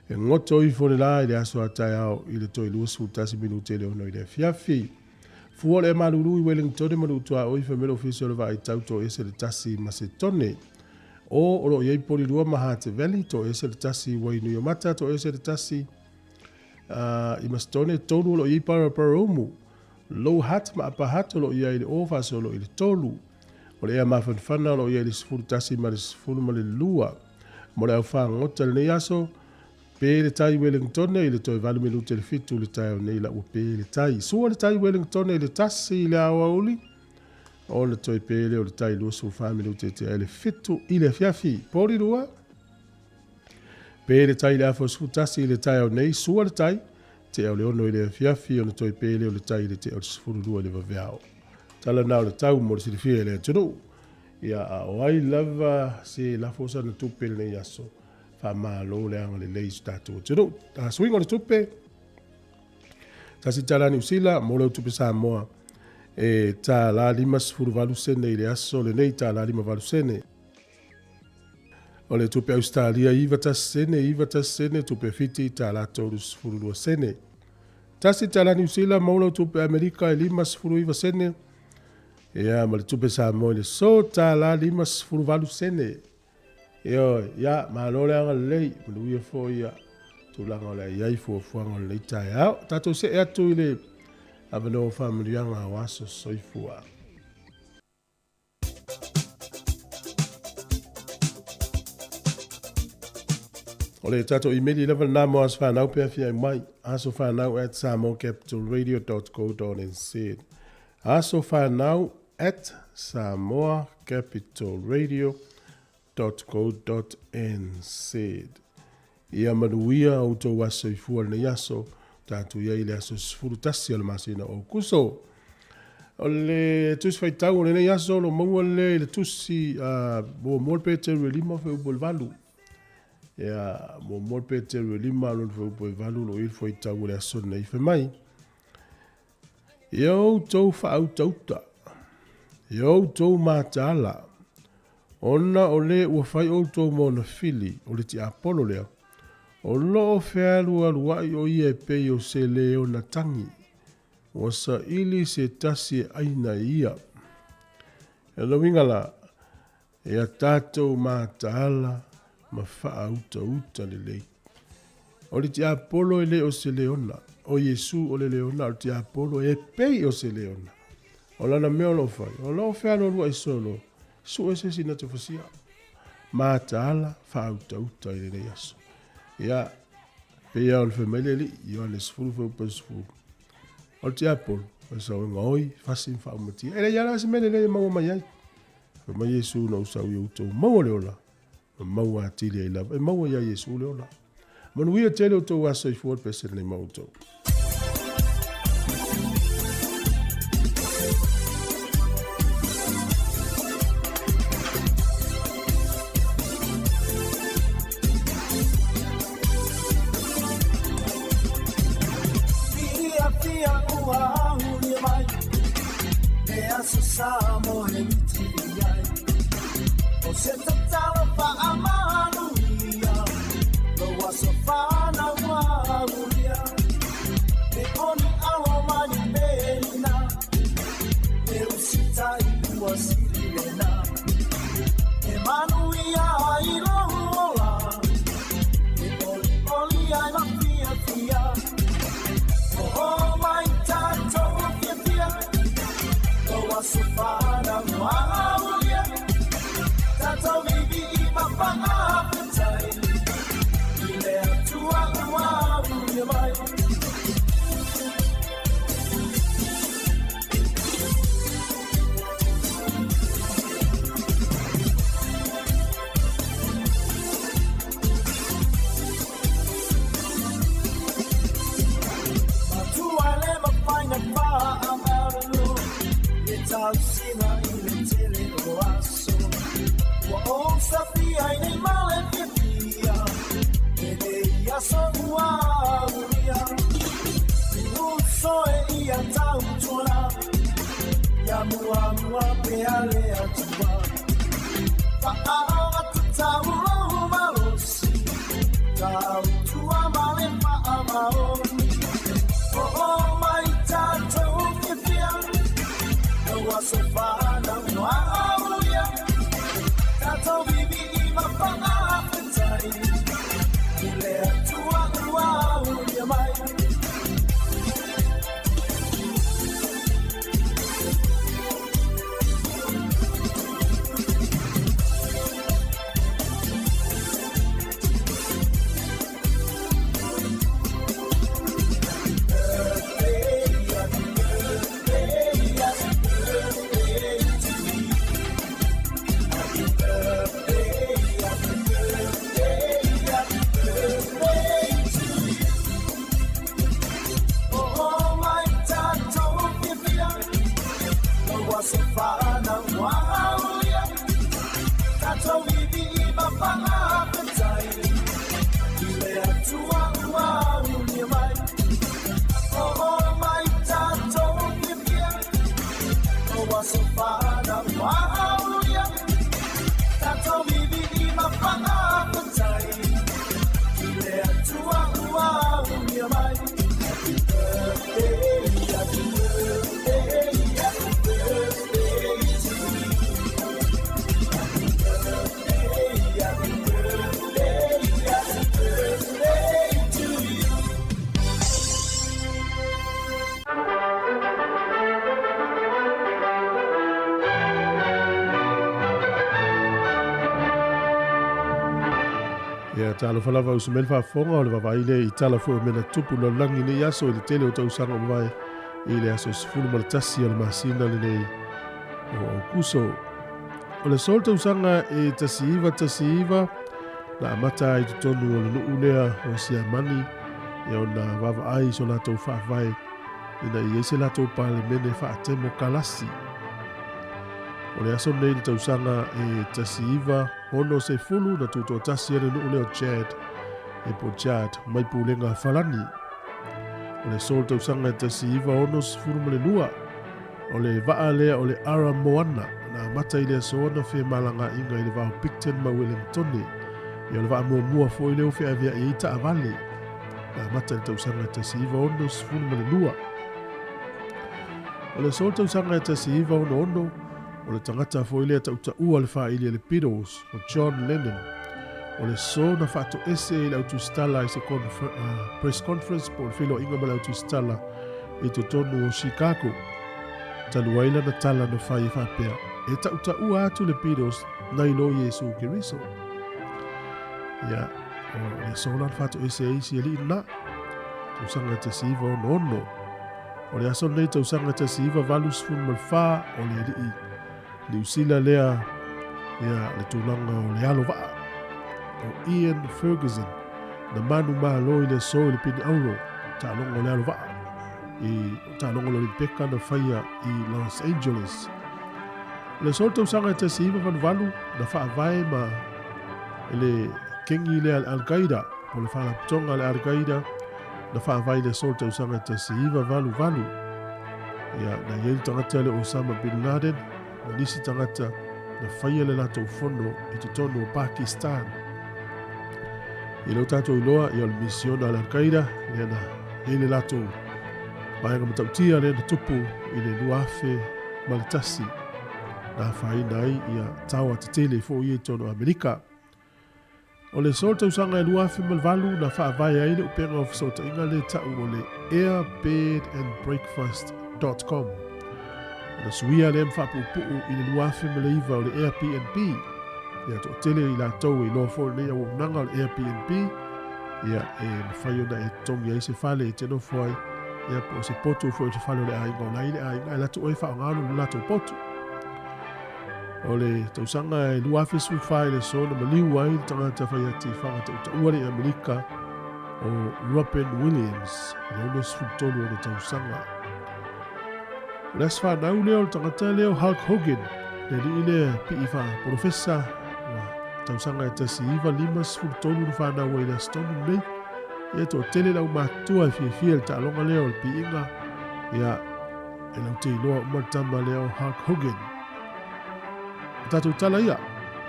E goto ifo le la i le aso a taeao i le toe 21 minute i le ono i le afiafi. Fua o le malulu i Wellington ma Lutuaoi fai mai le Ofisa o le Vaai Tau toese le tasi ma se tone. O o lo o i ai Polilua ma Hutt Valley toese le tasi i Wainuiomata toese le tasi i Masetone, tolu o lo o i ai Paraparaumu, Low Hutt ma Upper Hutt o lo o i ai i le o faasolo i le tolu. O le ea mafanafana o lo o i ai i le 11 ma le 12. Mo le aufagota i lenei aso, Pe le tai Wellingtone i le toe valu minute le fitu le taeao nei la ua pe le tai. Sua le tai Wellingtone i le tasi i le aoauli, ona toe pe lea o le tai 24 minute tea ai le fitu i le afiafi. Porirua, pe le tai i le afa o 11 i le taeao nei, sua le tai, tea o le ono i le afiafi, ona toe pe lea o le tai i le tea o le 12 i le vaveao. Tala na o le tau mo le silafia e le atunuu. Ia, a o ai lava se lafo sana tupe i lenei aso, Faamalo le agalelei i so tatou atunuu. Suiga o le tupe, tasi tala Niu Sila mo lau tupe Samoa. E tālā 58 sene i le aso lenei, tālā 58 sene. O le tupe Ausetalia 91 sene, 91 sene, tupe Fiti tālā 32 sene. Tasi tālā Niu Sila maua lau tupe Amerika e 59 sene. Ia ma le tupe Samoa i le so tālā 58 sene. Ioe, ia, malo le agalelei, manuia foi ia tulaga o le a i ai fuafuaga o lenei taeao. Tatou see atu i le avanoa o faamanuiaga o aso soifua. O le tatou imeli lava lena mo aso fanau pe afia mai, asofanau at samoacapitalradio.co.nz. Asofanau at samoacapitalradio.co.nz. Ia manuia outou aso soifua lenei aso, tatou i ai i le aso 11 o le masina o Aokuso. O le tusi faitau o lenei aso o lo maua le i le tusi muamua le Peteru e 5 fuaiupu e 8. Ia, muamua le Peteru e 5 lona fuaiupu e 8 lo i le faitau o le aso lenei fai mai. Ia outou faautauta, ia outou mataala, ona o le ua fai outou ma ona fili, o le tiapolo lea, o lo o fealualuai o ia e pei o se leona tagi, ua saili se tasi e ʻaina e ia. E lona uiga la, Ia tatou mataala ma faautauta lelei. O le tiapolo e le o se leona. O Iesu o le leona, a o le tiapolo e pei o se leona. O lana mea o lo o fai, o lo o fealualuai solo, sue se isi na te fasia. Mataala, faautauta i lenei aso. Ia, pei lava ona fai mai le Alii, Ioane 10 fuaiupu 10. O le tiapolo, o le sauega oi, fasi ma faaumatia. E leai lava la se mea lelei e maua mai ai. Fai mai Iesu, Na ou sau ia outou maua le ola, ma maua atili ai lava. E maua iā Iesu le ola. Manuia tele outou aso soifua le pese lenei ma outou. Ia, talofa lava uso mai le faafofoga o le vaavaai lea i tala foi o mea na tupu i le lalolagi i lenei aso i le tele o tausaga ua mavae i le aso 11 o le masina lenei o Aokuso. O le aso o le tausaga e 1919 na amata ai i totonu o le nuu lea o Siamani ia ona vaavaai i so latou faavae ina ia i ai se latou palemene faatemokalasi. O le aso lenei i le tausaga e 1960 na tutoatasi ai le nuu lea o Chad e po Chad mai pulega a Falani. O le aso o le tausaga e 1962 o le vaa lea o le Ara Moana na amata i le aso ona femalagaaiga i le va o Picton ma Wellingtone. Ia o le vaa muamua foi lea ua feaveai ai taavale na amata i le tausaga e 1962. O le aso o le tausaga e 1966, o le tagata foi lea tautaua le faaili a le Beatles, o John Lennon. O le aso na faatoese ai le au tusitala i se press conference po o le feiloaiga ma le au tusitala i totonu o Chicago. Talu ai lana tala na fai e faapea, E tautaua atu le Beatles nai lo Iesu Keriso. Ia, o le aso la na faatoese ai si alii lena, tausaga e 1966. O le aso lenei tausaga 1984, o le alii Niu Sila lea, ia, le tulaga o le alo vaa, o Ian Ferguson, na manumalo i le aso i le pine auro, taaloga o le alo vaa, i taaloga o le Olimpeka na faia i Los Angeles. O le aso o le tausaga e 1988, na faavae ma le kengi lea a le Al-Qaeda, po o le faalapotopotoga a le Al-Qaeda, na faavae i le aso o le tausaga e 1988. Ia, na i ai le tagata lea o Osama Bin Laden, ma nisi tagata na faia le latou fono i totonu o Pakistan. I leo tatou iloa, ia o le misiona a le Al-Qaeda, lea na i ai le latou vaega matautia lea na tupu i le 2001, na afaina ai ia taoa tetele foi ia i totonu o Amerika. O le aso o le tausaga e 2008 na faavae ai le upega o fesootaiga lea tau o le airbedandbreakfast.com. Ona suia lea ma faapuupuu i le 2009 o le Airbnb. Ia toatele i latou e iloa foi lenei auaunaga o le Airbnb, ia e mafai ona e totogi ai se fale e te nofo ai, ia po o se potu foi o se fale o le aiga o la e i le aiga, ae latou e faaaoga lo latou potu. O le tausaga e 2014 i le aso na maliu ai le tagata faiati faagatautaua le i Amerika o Robin Williams i le 63 ona tausaga. O le aso fanau lea o le tagata lea o Hulk Hogan, le alii lea pii faapolofesa ua tausaga e 1953 na fanau ai i le aso tonu lenei. Ia toatele le aumatutua e fiafia i le taaloga lea o le piiga, ia e lau te iloa uma le tama lea o Hulk Hogan. O tatou tala ia,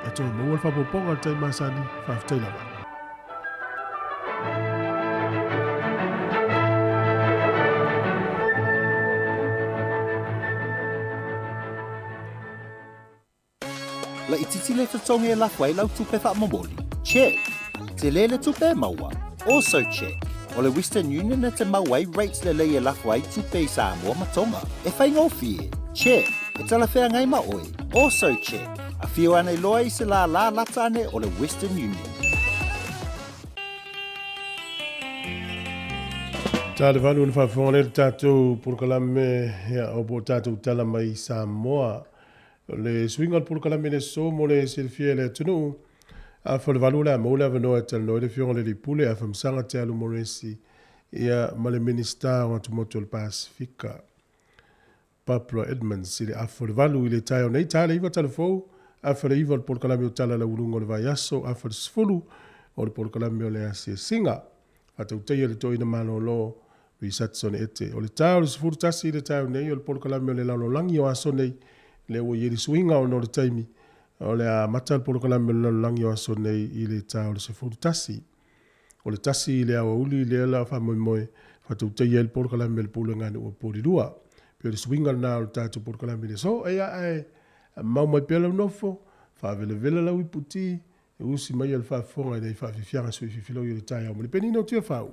e toe maua le faaopoopoga o le tai masani, faafetai lava. Laitiiti le totogi e lafo ai lau tupe faamomoli? Check! Tele le tupe e maua? Also check! O le Western Union e te mau ai rates lelei e lafo ai tupe i Samoa ma Tonga. E faigofie? Check! E talafeagai ma oe? Also check! Afio ane loa i se lālā lata ane o le Western Union. Tā le valu o le faafofoga lea le tatou polokalame ia o po o tatou tala mai Samoa. O le suiga o le polokalame i le aso mo le silafia e le atunuu, afa o le valu o le a maua le avanoa e talanoa ai le Afioga i le Alii Pule Afamasaga Te Alu Moresi ia ma le Minisita o Atumotu o le Pasefika Barbara Edmonds i le afa o le valu i le taeao nei, ta le iva tala fou, afa le iva o le polokalame o Tala Lauuluga o le Vaiaso, afa le 10 o le polokalame o le Asiasiga. Faatautaia le toeaina malolo Richardson Ete. O le taeao o le 11 i le taeao nei o le polokalame o le lalolagi o aso nei, lea ua i ai le suiga ona o le taimi, o le a amata le polokalame o le lalolagi o aso nei i le taeao o le 11. O le 1 i le aoauli lea la faamoemoe faatautaia ai le polokalame a le Pulega a Nuu o Polilua. Pei o le suiga lena o le tatou polokalame i le aso. Eia ae mau mai pea lau nofo, faavelavela lau iputi, E usi mai a le faafofoga i nai faafiafiaga sui fifiloi o le taeao ma le penina o Tiafau.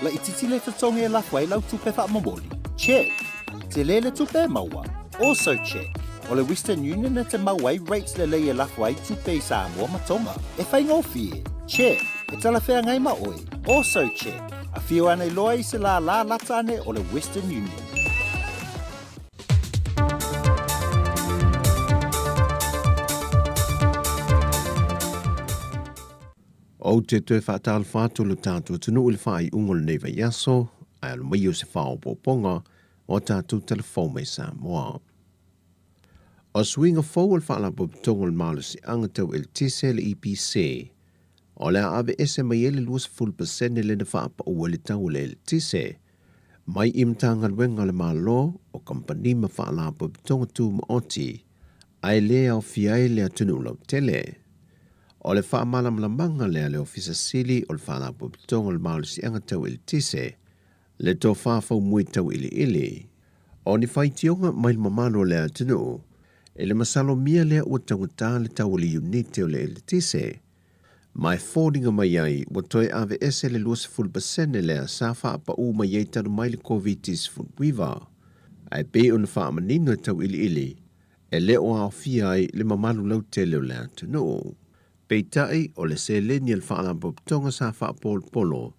Laitiiti le totogi e lafo ai lau tupe faamomoli? Check. Tele le tupe e maua? Also check. O le Western Union e te maua ai rates lelei e lafo ai tupe i Samoa ma Tonga. E faigofie? Check. E talafeagai ma oe? Also check. Afio ane loa i se lālā lata ane o le Western Union. Ou te toe faatalofa atu lo tatou atunuu i le faaiuga o lenei vaiaso, ae alo mai o se faaopoopoga o a tatou tala fou mai Samoa. O suiga fou o le Faalapotopotoga o le Malosiaga Tau Eletise, le EPC, o le a aveese mai ai le 20% lea na faapaua i le tau o le eletise mai i Matagaluega a le Malo, o kamupani ma faalapotopotoga tumaoti, ae le aofia ai le atunuu lautele. O le faamalamalamaga lea a le Ofisa Sili o le Faalapotopotoga o le Malosiaga Tau Eletise, le tofa faumui tauiliili. O ni faitioga mai le mamalu o le atunuu, i le masalomia lea ua taugata le tau o le iunite o le eletise, ma e foliga mai ai ua toe aveese le 20% lea sa faapaū mai ai talu mai le Koviti-19. Ae pei ona faamanino e tauiliili, e le o aofia ai le mamalu lautele o le atunuu. Peitai, o le seleni a le Faalapotopotoga sa faapolopolo,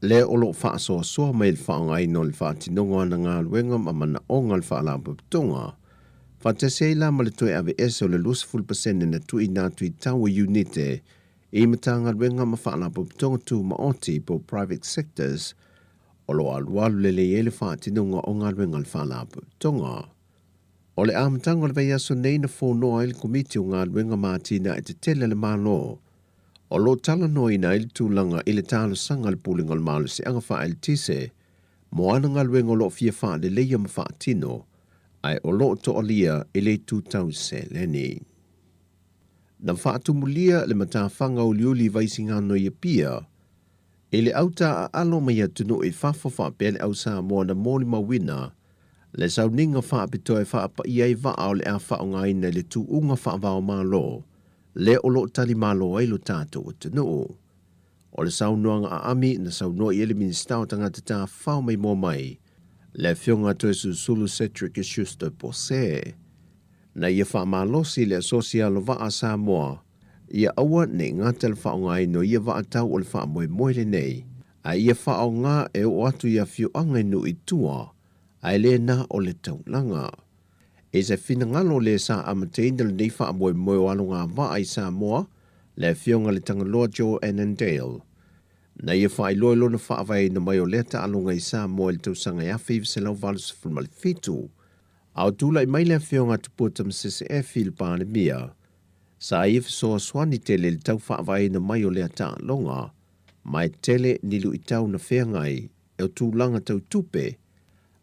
lea o lo o faasoasoa mai i le faaaogaina o le faatinoga o ana galuega ma manaoga o le Faalapotopotoga, faatasi ai la ma le toe aveese o le 20% na tuuina atu i tau o iunite i Matagaluega ma Faalapotopotoga Tumaoti po o private sectors o lo o alualu lelei ai le faatinoga o galuega a le Faalapotopotoga. O le amataga o le vaiaso nei na fonoa ai le Komiti o Galuega ma Atinae Tetele a le Malo, o lo o talanoaina ai le tulaga i le talosaga a le Pulega o le Malosiaga Faa-Eletise mo ana galuega o lo o fia faaleleia ma faatino, ae o lo o toalia i le itu tau seleni. Na faatumulia le matafaga uliuli i Vaisigano i Apia, I le auta aalo mai atunuu i fafo faapea le au Samoa na molimauina le sauniga faapitoa e faapaia ai vaa o le a faaaogaina i le tuuga faava-o-Malo lea o lo o talimalo ai lo tatou atunuu. O le saunoaga aami na saunoa i ai le Minisita o Tagata Tafafao Maimoa Mai, le Afioga a Toesulusulu Cedric Schuster Pose, na ia faamalosi i le Asosi Alovaa a Samoa Ia aua ne i gata le faaaogaina o ia vaa tau o le faamoemoe lenei, a ia faaaoga e oo atu i afioaga i nuu i tua, ae le na o le taulaga. I se finagalo le sa amataina lenei faamoemoe o alogavaa i Samoa, le Afioga i le Tagaloa Joe Annandale, na ia faailoa i lona faavaeina mai o lea taaloga i Samoa i le tausaga e 1987, a o tulai mai le Afioga a Tupua Tamasese Effie i le Palemia, Sa ia fesoasoani tele i le tau faavaeina mai o lea taaloga, ma e tele ni luitau na feagai e o tulaga tau tupe,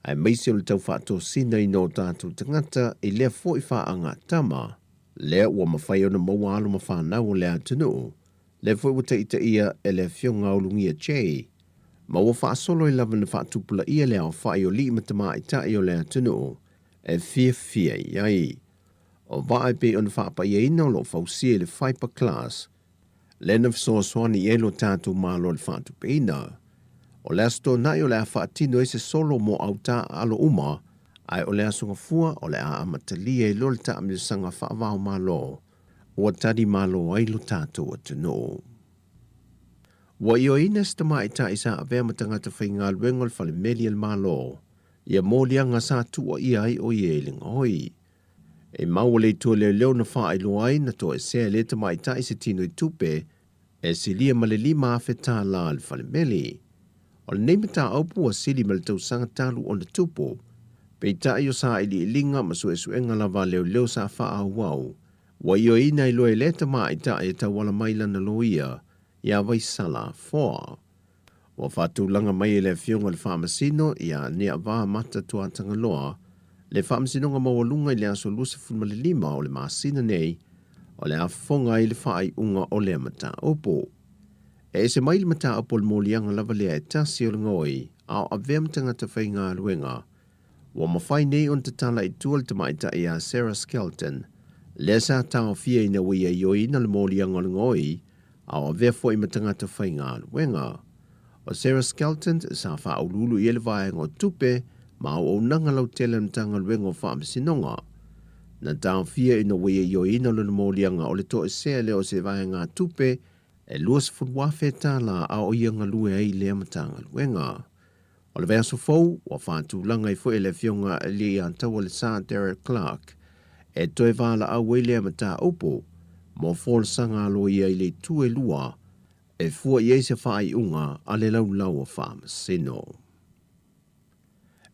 aemaise o le tau faatosinaina o tatou tagata i lea foi faagatama, lea ua mafai ona maua alo ma fanau o le atunuu, lea foi ua taitaia e le Afioga Ulugia Jay, ma ua faasolo ai lava na faatupulaia le aofai o alii ma tamaitai o le atunuu e fiafia i ai. O vaa e pei ona faapaiaina o lo o fausia i le Fibre Class, lea na fesoasoani i ai lo tatou Malo i le faatupeina. O le Aso Toonai o le a faatino ai se solo mo autā aalo uma, ae o le Aso Gafua o le a amatalia ai loa le taamilosaga faava-o-Malo ua tali malo ai lo tatou atunuu. Ua ioeina se tamaitai sa avea ma tagata faigaluega o le fale meli a le Malo ia moliaga sa tuuaia ai o ia i le gaoi. E maua le itu leoleo na faailoa ai na toesea e lea tamaitai se tino i tupe e silia ma le $5,000 a le falemeli. O lenei mataupu ua sili ma le tausaga talu ona tupu, peitai o sailiiliga ma suesuega lava a leoleo sa faaauau, ua ioeina ai loa e lea tamaitai e tauala mai lana loia ia Vaisala Foa. Ua faatulaga mai e le Afioga i le Faamasino ia Niavaa Mata Tuatagaloa le Faamasinoga Maualuga i le aso 25 o le masina nei o le a fofoga ai le faaiuga o lea mataupu. E ese mai le mataupu o le moliaga lava lea e tasi o le gaoi a o avea ma tagata faigaluega. Ua mafai nei ona tatala i tua le tamaitai ia Sarah Skelton, lea sa taofia ina ua ia ioeina le moliaga o le gaoi a o avea foi ma tagata faigaluega. O Sarah Skelton sa faauluulu i ai le Vaega o Tupe ma Auaunaga Lautele a le Matagaluega o Faamasinoga. Na taofia ina ua ia ioeina lona moliaga o le toesea lea o se vaegatupe e $20,000 a o ia galue ai i lea Matagaluega. O le vaiaso fou, ua faatulaga ai foi e le Afioga i le Alataua-le-Sa Derek Clark e toe valaau ai lea mataupu mo folasaga aloaia i le itu e lua e fua i ai se faaiuga a le Laulau a Faamasino.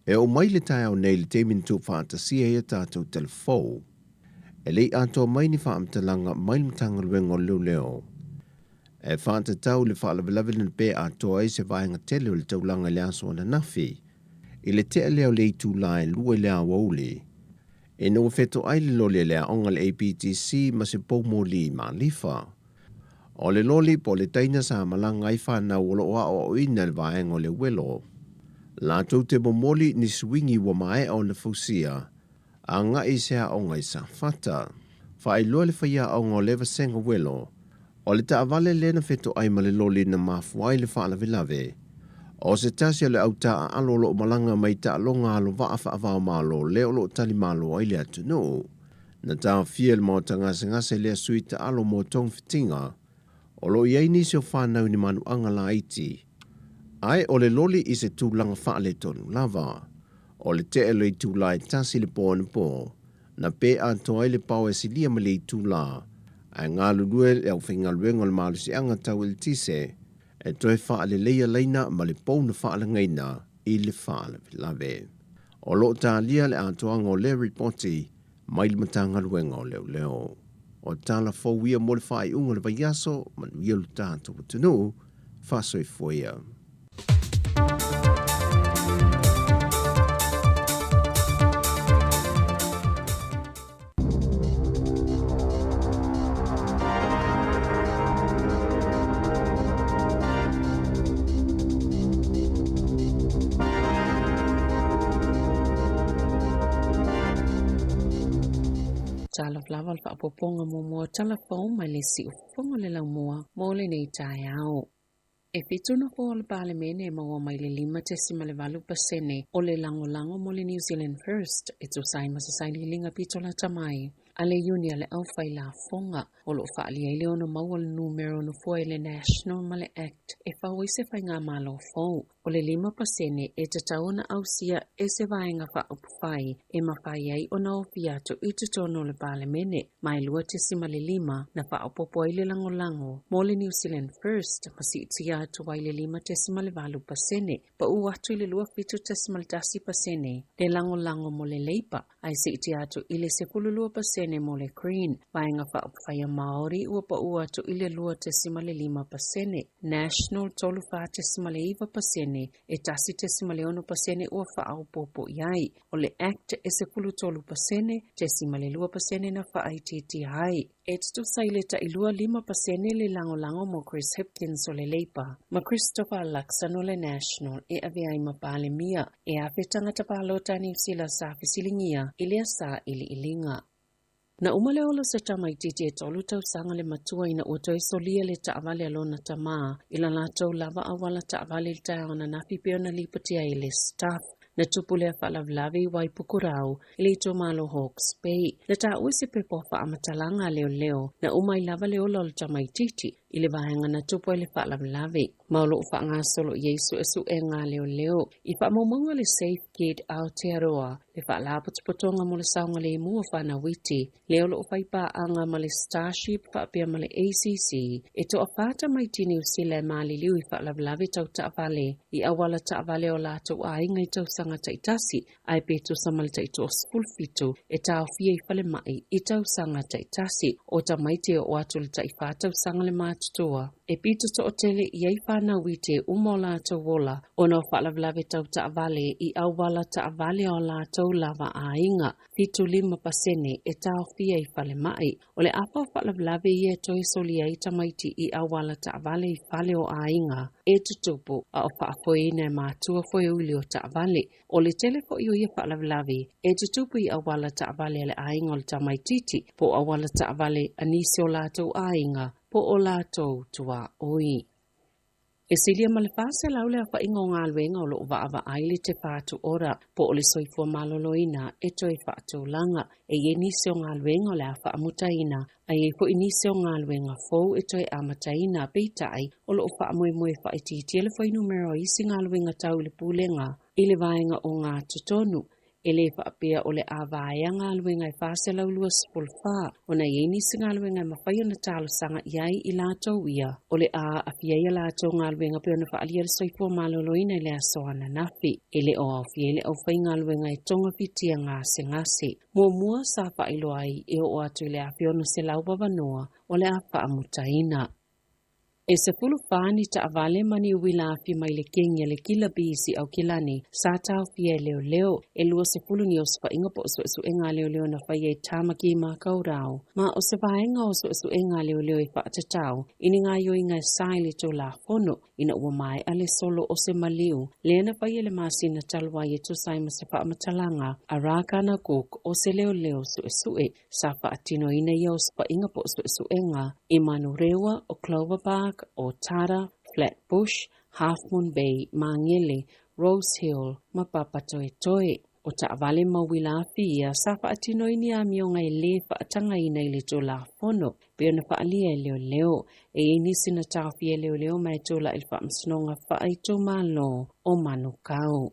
E oo mai le taeao nei i le taimi na tuufaatasia ai a tatou talafou, e le i atoa mai ni faamatalaga mai le Matagaluega o Leoleo e faatatau i le faalavelave na pe atoa ai se vaega tele o le taulaga i le aso ananafi, i le tea lea o le itula e 2 i le aoauli, ina ua fetoai le loli a le aoga a le APTC ma se poumoli i Malifa. O le loli po o le taina sa malaga ai fanau o lo o aoaoina i le vaega o le uelo. Latou te momoli ni suigi ua maea ona fausia agai i se aoga i Safata. Faailoa le faiaoga o lea vasega uelo, o le taavale lea na fetoai ma le loli na mafua ai le faalavelave. O se tasi o le au taaalo o lo o malaga mai taaloga alovaa faava-o-Malo lea o lo o talimalo ai le atunuu. Na taofia e le maota gasegase lea sui taalo mo togafitiga o lo o i ai nisi o fanau i ni manuaga laiti, ae o le loli i se tulaga faaletonu lava. O le tea o le itula e 1 i le po anapo, na pe atoa ai le pao e silia ma le itula, ae galulue le aufaigaluega o le malosiaga tau eletise e toe faaleleia laina ma le pou na faalagaina i le faalavelave. O lo o talia le atoaga o lea ripoti mai le Matagaluega o Leoleo. O tala fou ia mo le faaiuga o le vaiaso, manuia lo tatou atunuu, faasoifua ia. Talofa lava le faaopoopoga muamua o tala fou mai le siufofoga o le laumua mo lenei taeao. E fitu nofoa o le Palemene e maua mai le 5.8% o le lagolago mo le New Zealand First e tusa ai ma se sailiiliga pito lata mai a le Iuni a le Aufailafoga o lo o faaalia ai le ono maua o le numera o nofoa i le National ma le Act e fau ai se faigamalo fou. O le 5% e tatau ona ausia e se vaega faaupufai e mafai ai ona ofi atu i totonu o le Palemene, ma e 2.5 na faaopoopo ai le lagolago mo le New Zealand First ma siitia atu ai le 5.8%, pau atu i le 27.1% le lagolago mo le Labour, ae siitia atu i le 12% mo le Green. Vaega Faaupufai a Māori ua pau atu i le 2.5%, National 34.9%, e 1.6% ua faaopoopo i ai. O le Act e 13%, 0.2% na faaitiitia ai. E tutusa i le tailua 5% le lagolago mo Chris Hipkins o le Labour ma Christopher Luxon o le National e avea ai ma Palemia e afe tagata palota a Niu Sila sa fesiligia i lea sailiiliga. Na uma le ola o se tamaitiiti e tolu tausaga le matua ina ua toe solia le taavale a lona tamā i la latou lava auala taavale i le taeao ananafi pei ona lipotia ai e le Stuff. Na tupu lea faalavelave i Waipukurau i le itumalo Hawke's Bay. Na taua i se pepa o faamatalaga a leoleo, na uma ai lava le ola o le tamaitiiti i le vaega na tupu ai le faalavelave, ma o lo o faagasolo i ai suesuega a leoleo. I faamaumauga a le Safe Kid Aotearoa, le Faalapotopotoga mo le Saogalemu o Fanau Iti, lea o lo o fai paaga ma le Starship faapea ma le ACC, e toafa tamaiti Niu Sila e maliliu i faalavelave tau taavale i auala taavale o latou aiga i tausaga taitasi, ae pe tusa ma le taitoa-17 e taofia i falemai i tausaga taitasi. O tamaiti e oo atu i le taifa tausaga le matutua, e pito toatele i ai fanau iti e uma o latou ola ona o faalavelave tau taavale i auala taavale a o latou lava aiga, 75% e taofia i falemai. O le afa o faalavelave ia e toe solia ai tamaiti i auala taavale i fale o aiga e tutupu a o faafoeina e matua foeuli o taavale. O le tele foi o ia faalavelave e tutupu i auala taavale a le aiga o le tamaitiiti po o auala taavale a nisi o latou aiga po o latou tuaoi. E silia ma le 400 le aofaiga o galuega o lo o vaavaai le Te Whatu Ora po o le soifua maloloina e toe faatulaga. E i ai nisi o galuega o le a faamutaina, ae i ai foi nisi o galuega fou e toe amataina, peitai o lo o faamoemoe faaitiitia le fuainumera o isi galuega tau i le pulega i le vaega o gatotonu. E le faapea o le a vaea galuega e 424, ona e i ai nisi galuega e mafai ona talosaga i ai i latou ia o le a aafia ai a latou galuega pei ona faaalia le soifua maloloina i le aso ananafi. E le o aofia ai le aufaigaluega e togafitia gasegase. Muamua sa faailoa ai e oo atu i le 1,600 avanoa o le a faamutaina. E 14 ni taavale ma ni uila afi mai le kegi a le Kila Bees i Aukilani sa taofia e leoleo. E 20 ni osofaiga po o suesuega a leoleo na faia i Tamaki Makaurau, ma o se vaega o suesuega a leoleo e faatatau i ni gaoioiga e sa i le Tulafono ina ua maea le solo o se maliu lea na faia i le masina talu ai e tusa ai ma se faamatalaga a Rakana Cook o se leoleo suesue. Sa faatinoina ia osofaiga po o suesuega i Manurewa, o Clover Park, o Tara, Flat Bush, Half Moon Bay, Magele, Rose Hill ma Papatoetoe. O taavale ma uila afi ia sa faatinoina i amioga e lē faatagaina i le Tulafono pei ona faaalia e leoleo. E i ai nisi na taofia e leoleo ma e tulai i le faamasinoga faaitumalo o Manukau.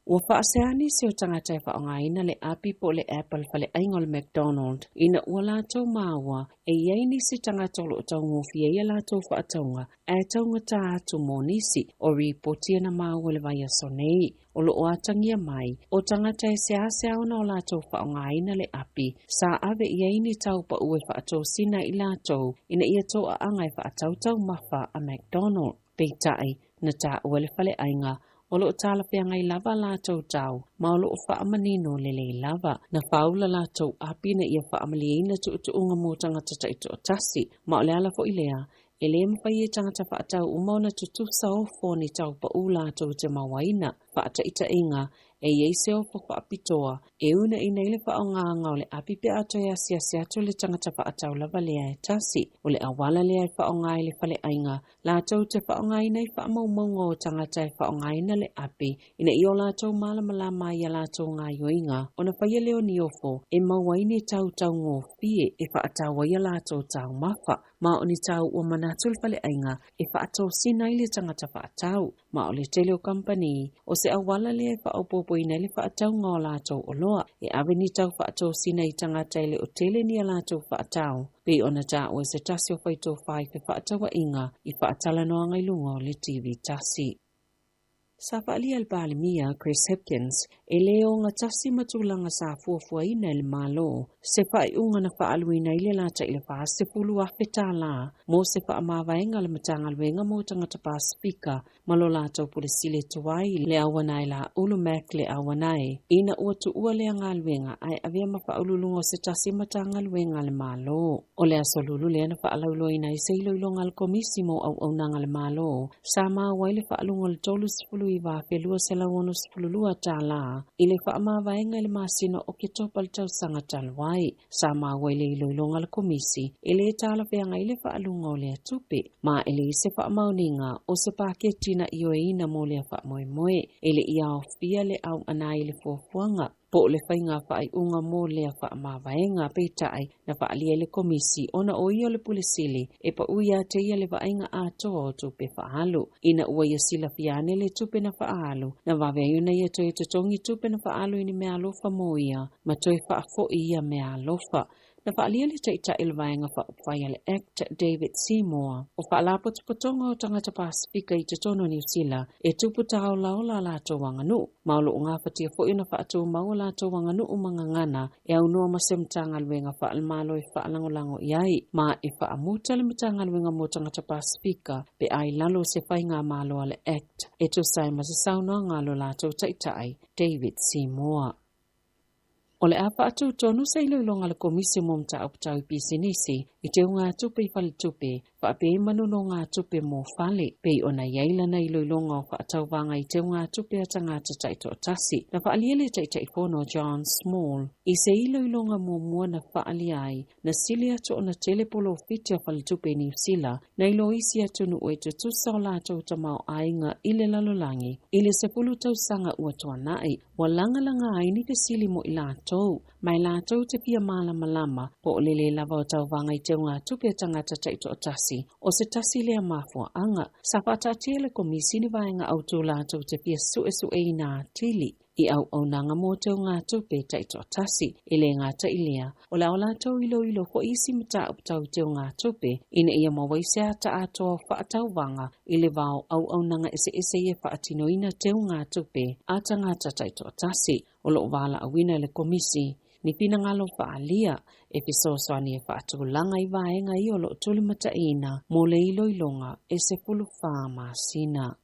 Ua faasea nisi o tagata e faaaogaina le api po o le app a le faleaiga o le McDonald ina ua latou maua e i ai nisi tagata o lo o taugofie ai a latou faatauga ae taugata atu mo nisi. O ripoti na maua i le vaiaso nei, o lo o atagia mai o tagata e seasea ona o latou faaaogaina le api sa ave i ai ni tau pau e faatosina i latou ina ia toaaga e faatau taumafa a McDonald. Peitai, na taua le faleaiga o lo o talafeagai lava latou tau ma o lo o faamanino lelei lava. Na faaula latou api ina ia faamalieina tuutuuga mo tagata taitoatasi, ma o le ala foi lea e lē mafai e tagata faatau uma ona tutusa ofo ni tau pau latou te mauaina. Faataitaiga, e i ai se ofo faapitoa e uunaina ai le faaaogaga o le api pe a toe asiasi atu le tagata faatau lava lea e tasi. O le auala lea e faaaoga ai le faleaiga latou te faaaogaina i faamaumauga o tagata e faaaogaina le api ina ia o latou malamalama ai i a latou gaoioiga ona faia lea o ni ofo e maua ai ni tau taugofie e faatau ai a latou taumafa, ma o ni tau ua manatu le faleaiga e faatosina ai le tagata faatau. Ma o le tele o kamupani, o se auala lea e faaopoopoina ai le faatauga o latou oloa, e ave ni tau faatosina i tagata e le o tele ni a latou faatau, pei ona taua e se tasi o faitofa i fefaatauaiga i faatalanoaga i luga o le TV tasi. Sa faaalia e le Palemia Chris Hipkins e lē ogatasi ma tulaga sa fuafuaina e le Malo se faaiuga na faaaluina ai le latai le $40,000 mo se faamavaega a le Matagaluega mo Tagata Pasifika ma lo latou Pule Sili tuai le Auanae Laulu Mac le Auanae ina ua tuua lea galuega ae avea ma faauluuluga o se tasi Matagaluega a le Malo. O le aso Lulu lea na faalauiloaina ai se iloiloga a le Komisi mo Auaunaga a le Malo sa maua ai le faaluga o le $39,262 i le faamavaega i le masina o Oketopa le tausaga talu ai. Sa maua i le iloiloga a le Komisi e lē talafeagai le faaluga o lea tupe, ma e leai se faamaoniga o se paketi na ioeina mo lea faamoemoe. E le i aofia le auanae i le fuafuaga po o le faiga faaiuga mo lea faamavaega, peitai na faaalia e le Komisi ona o ia o le Pule Sili e pau ia te ia le vaaiga atoa o tupe faaalu. Ina ua ia silafia ane le tupe na faaalu, na vave ai ona ia toe totogi tupe na faaalu i ni meaalofa mo ia ma toe faafoi ia meaalofa. Na faaalia le Taitai o le Vaega Faaupufai a le ACT David Seymour o faalapotopotoga o tagata Pasifika i totonu o Niu Sila e tupu tāolaola a latou aganuu, ma o lo o gafatia foi ona faatumau a latou aganuu ma gagana e aunoa ma se Matagaluega faalemalo e faalagolago i ai, ma e faamuta le Matagaluega mo Tagata Pasifika pe a i lalo o se faigamalo a le ACT e tusa ai ma se saunoaga a lo latou Taitai David Seymour. O le a faatutonu se iloiloga a le Komisi mo Mataupu Tau i Pisinisi i teugatupe i faletupe faapea ai ma nonogatupe mo fale, pei ona i ai lana iloiloga o faatauvaga i teugatupe a tagata taitoatasi. Na faaalia le Taitaifono John Small i se iloiloga muamua na faaalia ai na sili atu ona tele polofiti a faletupe i Niu Sila nai lo isi atunuu e tutusa o latou tamaoaiga i le lalolagi i le 10 tausaga ua tuanai. Ua lagalaga ai ni fesili mo i latou, ma e latou te fia malamalama po o le lē lava o tauvaga i teugatupe a tagata taitoatasi o se tasi lea mafuaaga. Sa faataatia e le Komisi ni vaega autū latou te fia suesueina atili i auaunaga mo teugatupe taitoatasi. E le gata i lea, o le a latou iloilo foi isi mataupu tau i teugatupe ina ia maua ai se ata atoa o faatauvaga i le va o auaunaga eseese ia e faatinoina teugatupe a tagata taitoatasi. O lo o valaauina e le Komisi ni finagalo faaalia e fesoasoani e faatulaga i vaega ia o lo o tulimataiina mo le iloiloga e 14 masina.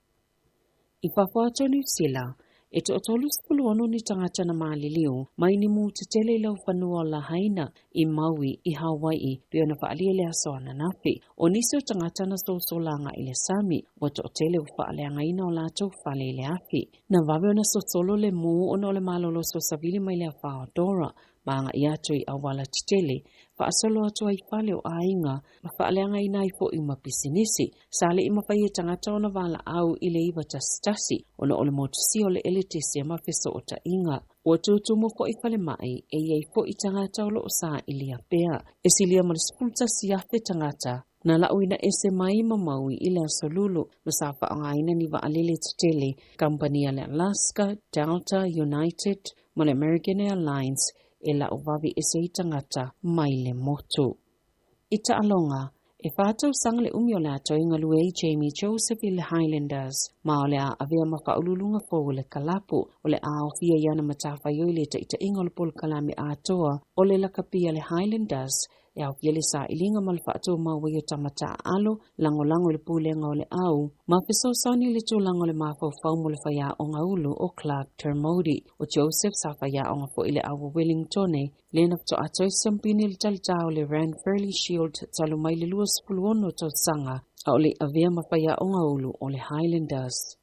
I fafo atu o Niu Sila, e toa-36 ni tagata na maliliu mai ni mū tetele i laufanua o Lahaina i Maui i Hawai'i pei ona faaalia i le aso ananafi. O nisi o tagata na sosola agai i le sami, ua toatele ua faaleagaina o latou fale i le afi. Na vave ona sosolo le mū ona o le malolosi o savili mai le afa o Dora ma agai atu i auala tetele, faasolo atu ai i fale o aiga ma faaleagaina ai foi ma pisinisi. Sa le i mafai e tagata ona valaau i le 911 ona o le motusia o le eletise ma fesootaiga. Ua tutumu foi falemai e i ai foi tagata o lo o sailia pea. E silia ma le 11,000 tagata na lauina ese mai ma Maui i le Aso Lulu ma sa faaaogaina ni vaalele tetele, kamupani a le Alaska, Delta, United ma le American Airlines e lau vave ese ai tagata mai le motu. I taaloga, e 4 tausaga le umi o le a toe galue ai Jamie Joseph i le Highlanders, ma o le a avea ma faauluuluga fou o le kalapu. O le a aofia i ana matafaioi le taitaiga o le polokalame atoa o le lakapi a le Highlanders e aofia le sailiga ma le faatumau ai o tama taaalo, lagolago i le pulega o le au, ma fesoasoani i le tulaga o le mafaufau mo le faiaoga ulu o Clarke Dermody. O Joseph sa faiaoga foi i le au o Wellingtone, lea na faatoa toe siampini i le talitā o le Ranfurly Shield talu mai le 26 tausaga a o le i avea ma faiaoga ulu o le Highlanders.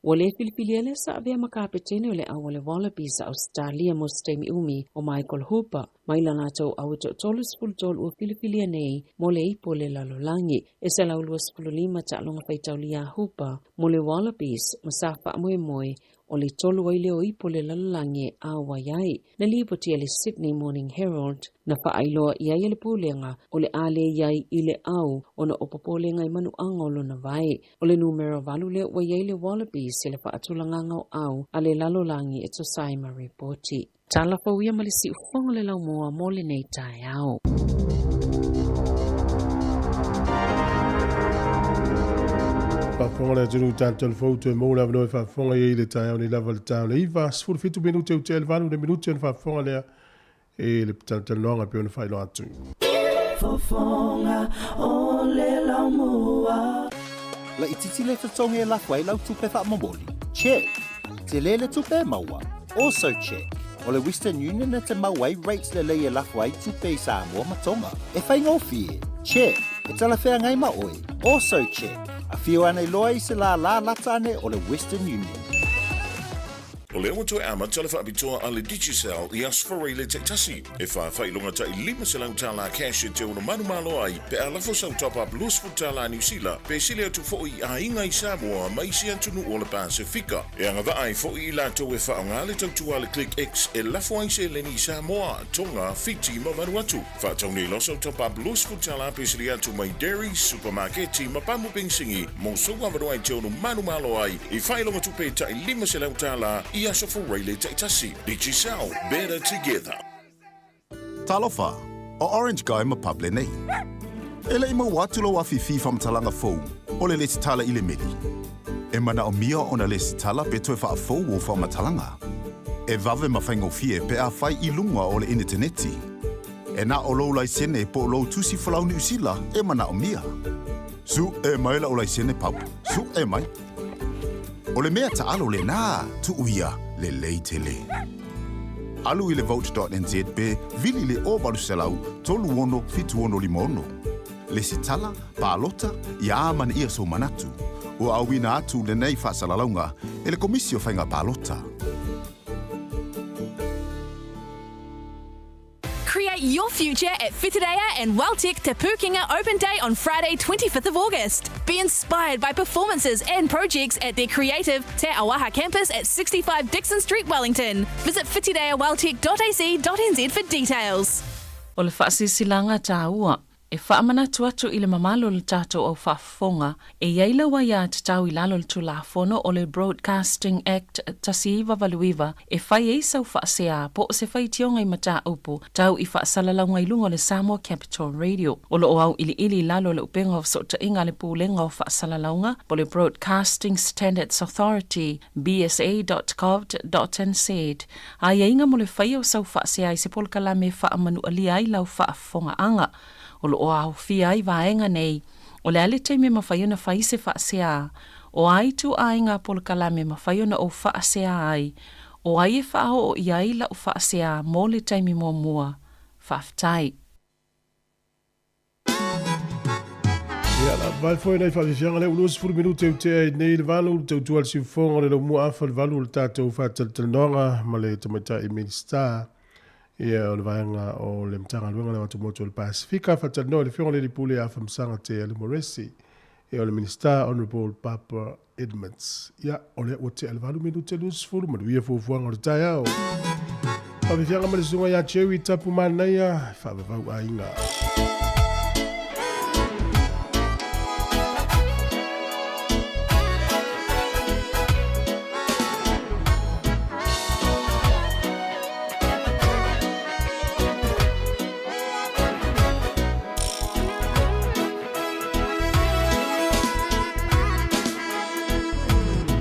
Ua le filifilia le sa avea ma kapetene o le au a le Wallabies a Ausetalia mo se taimi umi o Michael Hooper mai la latou au e toa-33 ua filifilia nei mo le ipu o le lalolagi. E 125 taaloga faitaulia a Hooper mo le Wallabies ma sa faamoemoe o le tolu ai lea o ipu o le lalolagi e auai ai. Na lipoti e le Sydney Morning Herald na faailoa i ai e le pulega o le a le i ai i le au ona o popolega i manuaga o lona vae. O le numera 8 lea ua i ai le Wallabies i le faatulagaga o au a le lalolagi e tusa ai ma ripoti. Tala fou ia ma le siufofoga o le laumua mo lenei taeao. Faafofoga le atunuu tatou le fou toe maua le avanoa e faafofoga i ai i le taeao nei lava i le ta o le 9, 17 minute ua tea i le 8 le minute ona faafofoga lea i le talatalanoaga e pei ona faailoa atu. Fofoga o le laumua. Laitiiti le totogi e lafo ai lau tupe faamomoli? Check! Tele le tupe e maua? Also check! O le Western Union e te mau ai rates lelei e lafo ai tupe i Samoa ma Tonga. E faigofie? Check! E talafeagai ma oe? Also check! Afio ane loa i se lālā lata ane o le Western Union. O lea ua toe amata le faapitoa a le Digicel i Aso Faraile taitasi, e faafailoga tai $500 cash e te ono manumalo ai pe a lafo sau top-up $20 Niu Sila pe sili atu foi i aiga i Samoa ma isi atunuu o le Pasefika. E agavaa ai foi i latou e faaaoga le tautua a le Click X e lafo ai seleni i Samoa, Tonga, Fiti ma Vanuatu. Faatau nei loa sau top-up $20 pe sili atu mai Dairy, Supamaketi ma pamu penisini mo sou avanoa e te ono manumalo ai i faailoga tupe tai $500 i Aso Faraile taitasi. Digicel, better together. Talofa, o Orange Guy ma Pable nei. E leʻi maua atu lou afifi faamatalaga fou o le lesitala i le meli. E manaomia ona lesitala pe toe faafou ou faamatalaga. E vave ma faigofie pe a fai i luga o le initaneti. E na o lou laisene po o lou tusi folau Niu Sila e manaomia. Suʻe mai la'u laisene Pau, suʻe mai. O le mea taʻalo lenā, tuʻu ia, lelei tele. Alu i le vote.nz pe vili i le 0800 36 76 56. Lesitala, Palota, ia amanaia sou manatu. Ua auina atu lenei faasalalauga e le Komisi o Faiga Palota. Create your future at Whitireia and WelTec Te Pūkenga Open Day on Friday 25th of August. Be inspired by performances and projects at their creative Te Auaha campus at 65 Dixon Street, Wellington. Visit whitireaweltec.ac.nz for details. O le faasilasilaga taua e faamanatu atu i le mamalu o le tatou au faafofoga e i ai lau aiatatau i lalo o le Tulafono o le Broadcasting Act 1989 e fai ai sau faasea po o se faitioga i mataupu tau i faasalalauga i luga o le Samoa Capital Radio. O lo o auiliili i lalo o le Upega o Fesootaiga a le Pulega o Faasalalauga po o le Broadcasting Standards Authority, bsa.govt.nz, aiaiga mo le faia o sau faasea i se polokalame e faamanualia ai lau faafofogaaga. O lo o aofia ai vaega nei, o le a le taimi e mafai ona fai se faasea, o a ituaiga polokalame e mafai ona ou faasea ai, o ai e faaoo i ai lau faasea mo le taimi muamua. Faafetai. Ia, la vai foi nei faafiafiaga lea ua 20 minute e utea ai nei le valu, le tautua le siufofoga o le laumua afa le valu o le tatou faatalatalanoaga ma le tamaitai Minisita ia o le vaega o le Matagaluega le Atumotu o le Pasifika. Faatalanoa i le Afioga i le Alii Pule ia Afamasaga Te Alii-Moresi, ia o le Minisita Honourable Barbara Edmonds. Ia, o lea ua tea le 8 minute 20, manuia fuafuaga o le taeao. Faafiafiaga ma le susuga ia Jerry Tapu Manaia, faavavau aiga.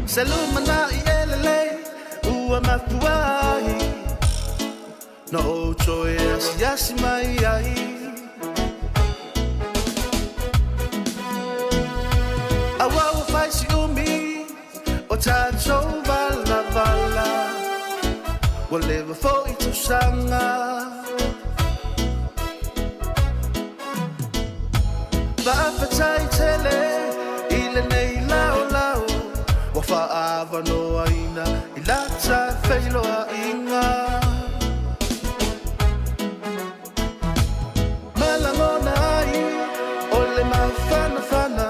Se lumanai e lelei ua mafua ai Na ou toe asiasi mai ai Aua ua fai si umi o tatou valavala Ua leva foi tausaga Faafetai tele i lenei laolao Ua faaavanoaina i lata feiloaiga Ma lagona ai o le mafanafana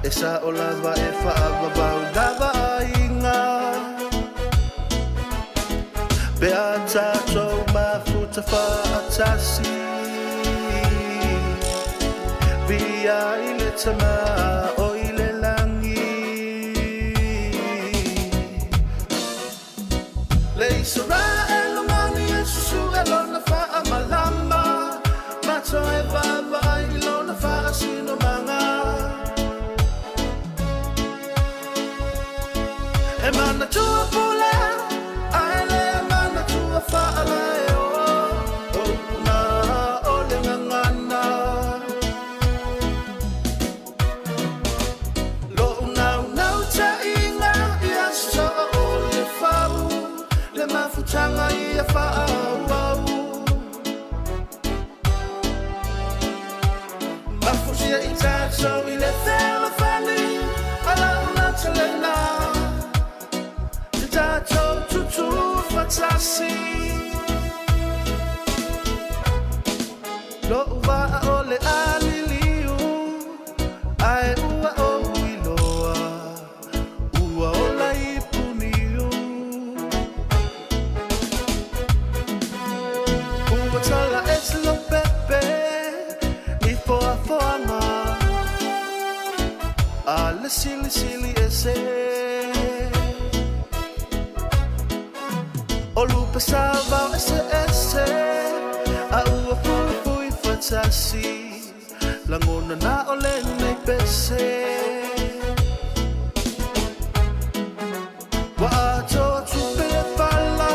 E sao lava e faavavau lava aiga Pe a tatou mafuta faatasi Viia i le Tama o i le lagi Le Isaraelu mani e susue lona faamalama Ma toe vaavaai i lona faasinomaga E manatua pule ae le manatua faalaeo O upu na o le gagana Lo'u naunautaiga ia soa o le fau Le mafutaga ia faaauau Mafutia i tatou i le fealofani A lau nautalena Te tatou tutū faatasi Lo'u vaa o le a liliu Ae ua ou iloa Ua ola i Puniu Ua tala ese Lopepe i foafoaga A le silisili ese O lupe sauvao eseese A ua fuifui faatasi Lagona na o lenei pese Ua atoa tupe le fala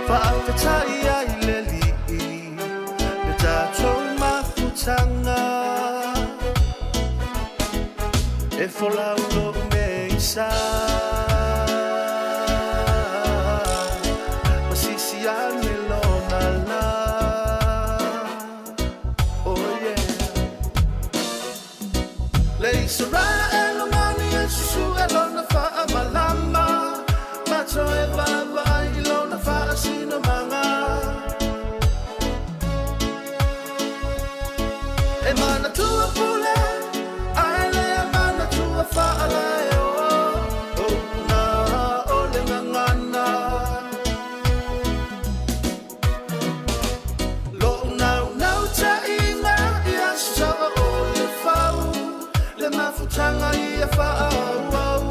Faafetai ai le Alii Le tatou mafutaga E folau lou meisa Ma sisi ane lona la Oh yeah. mafutanga ia fa'aauau.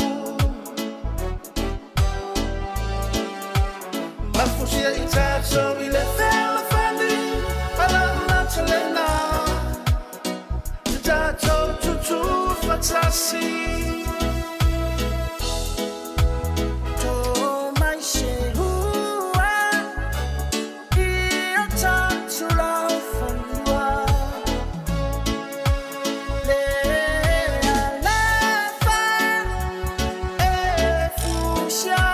Mafusia i tatou i le fealofani ma lau lautalena, te tatou tutū fatasi. Tō mai se hua i o tatou laufanua, le alofa e fusia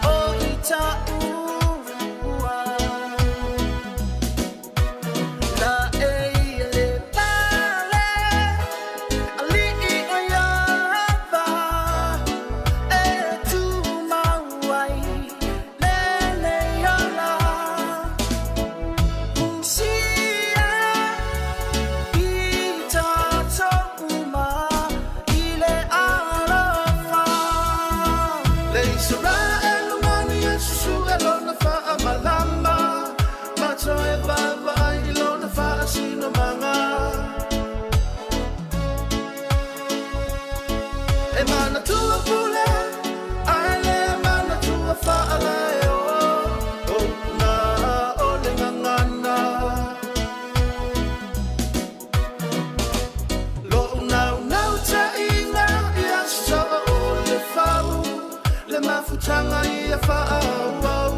o i ta'ua. La e ia le pale ali'i o Iava e tumau ai lenei ola. Fusia i tatou uma i le alofa. Le Israelu mani e susu'e lona fa'amalama, ma toe vaavaai i lona fa'asinomaga. E manatua pule ae lē manatua fa'alaeo, o na o le gagana. Lo'u naunautaiga ia so'o o le fau le mafutaga ia fa'aauau.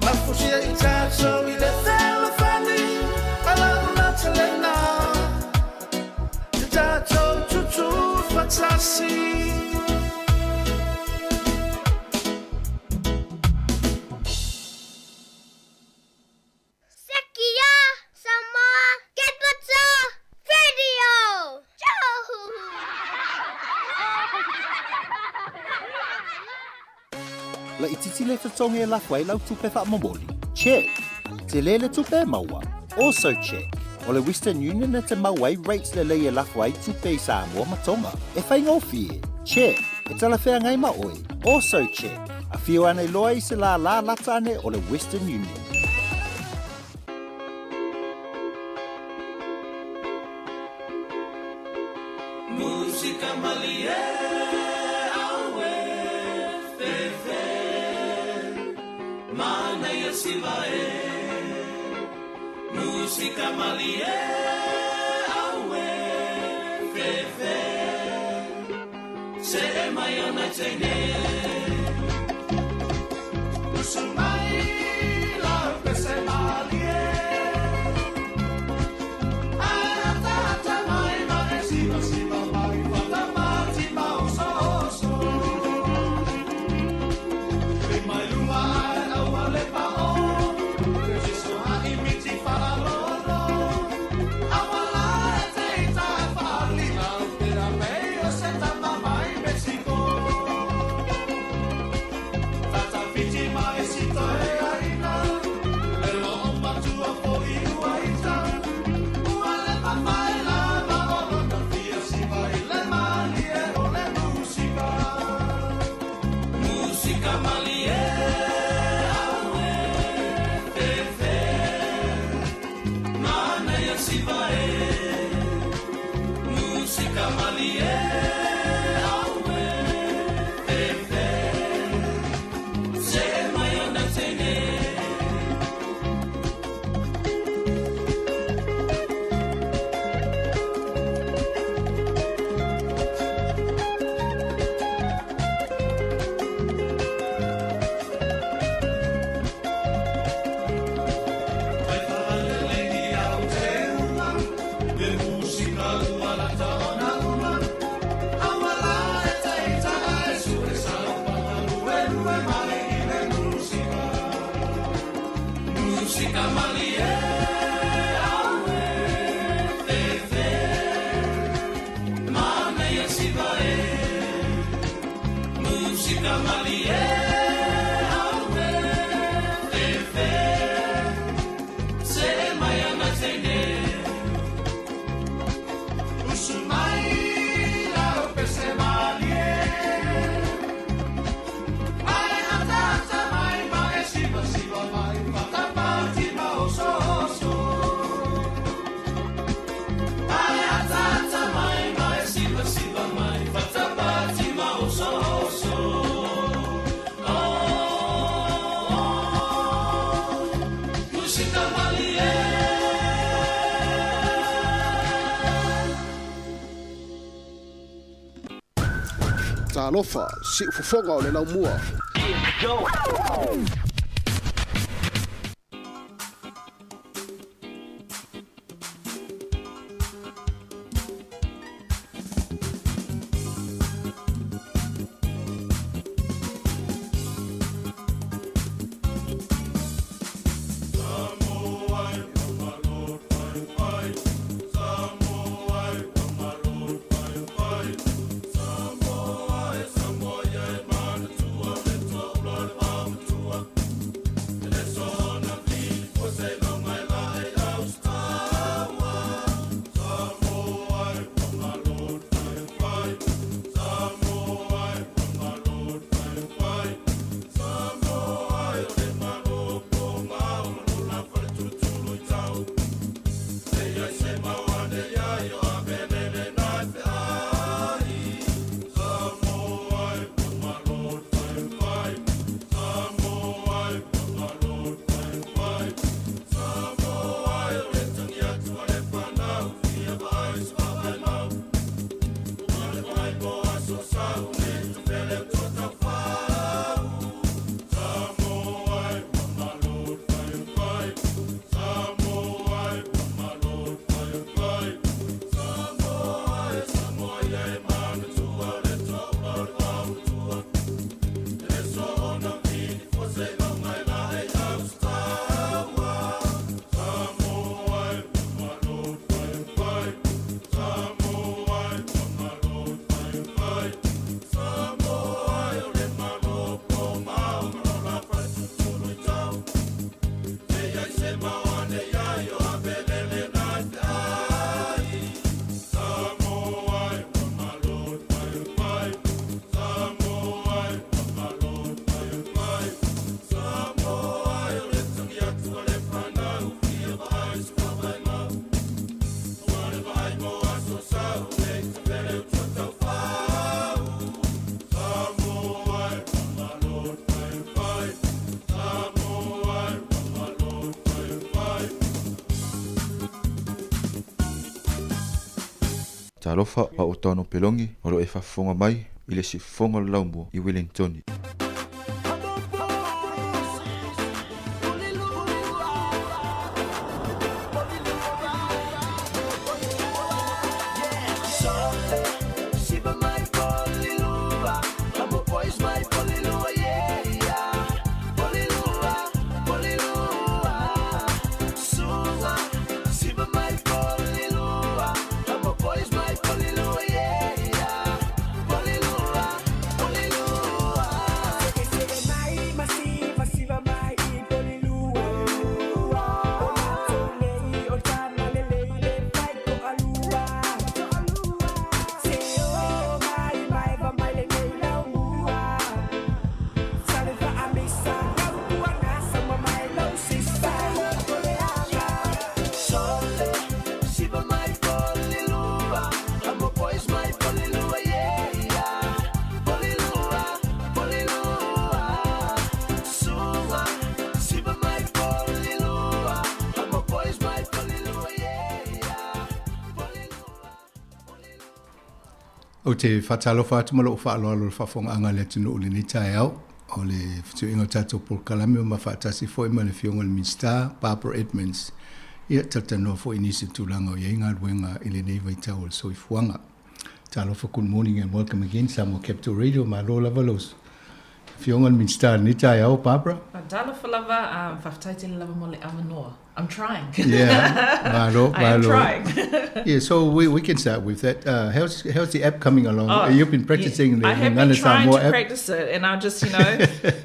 Mafusia i tatou i le fealofani ma lau lautalena, te tatou tutū fatasi. Sekia Samoa Capital Radio. Joe. Laitiiti le totogi e lafo ai lau tupe fa'amomoli? Check. Telē le tupe e maua? Also check. O le Western Union e te maua ai rates lelei e lafo ai tupe i Samoa ma Tonga. E faigofie? Check. E talafeagai ma oe? Also check. Afio ane loa i se lālā lata ane o le Western Union. Musika malie aue fefe mana ia siva e. Musika malie aue fefe se e mai ona teine. Usu mai la pese malie. Ai ata ata mai ma e siva siva mai fata mati ma oso oso. Pe mai luma ai aua le pa o. Te siso ha i miti whaalolo. Aua la e te ita e whaalima. Te a mei o se tama mai Mexico. Tata whiti mai sito e aina. Le lo o matua fo i ua ita. Ua le pawhai lava o lona fia siva i le malie o le musika. Musika malie aue fefe mana ia siva e. Musika malie aue fefe se mai ona teine. Mai whaalelei au te uma, le musika ua lata ona uma. Aua la e te ita e sue sau pata lue lue mai i le musika. Musika malie aue fefe mana ia siva e. Musika malie aue fefe se mai ana teine. Usu mai lau pese malie. Ai ata ata mai ma e siva siva mai fata pati ma oso oso. Talofa, siufofoga o le laumua. Talofa o Tano Pelongi o lo e faafofoga mai i le siufofoga o le Laumua i Wellingtoni. Ou te faatalofa atu ma lou faaaloalo i le faafofogaaga a le atunuu i lenei taeao o le fetuiaiga o tatou polokalame ma faatasi foi ma le Afioga i le Minisita Barbara Edmonds. Ia talatalanoa foi i nisi o tulaga o i ai galuega i lenei vaitau o le soifuaga. Talofa, good morning and welcome again Samoa Capital Radio. Malo lava lau Afioga i le Minisita i lenei taeao, Barbara. Talofa lava, faafetai tele lava mo le avanoa. I'm trying. Yeah, malo, I am malo. trying. Yeah, so we can start with that. How's the app coming along? Oh, You've been practicing yeah. the I have been Gagana trying Samoa to app. practice it, and I'm just, you know,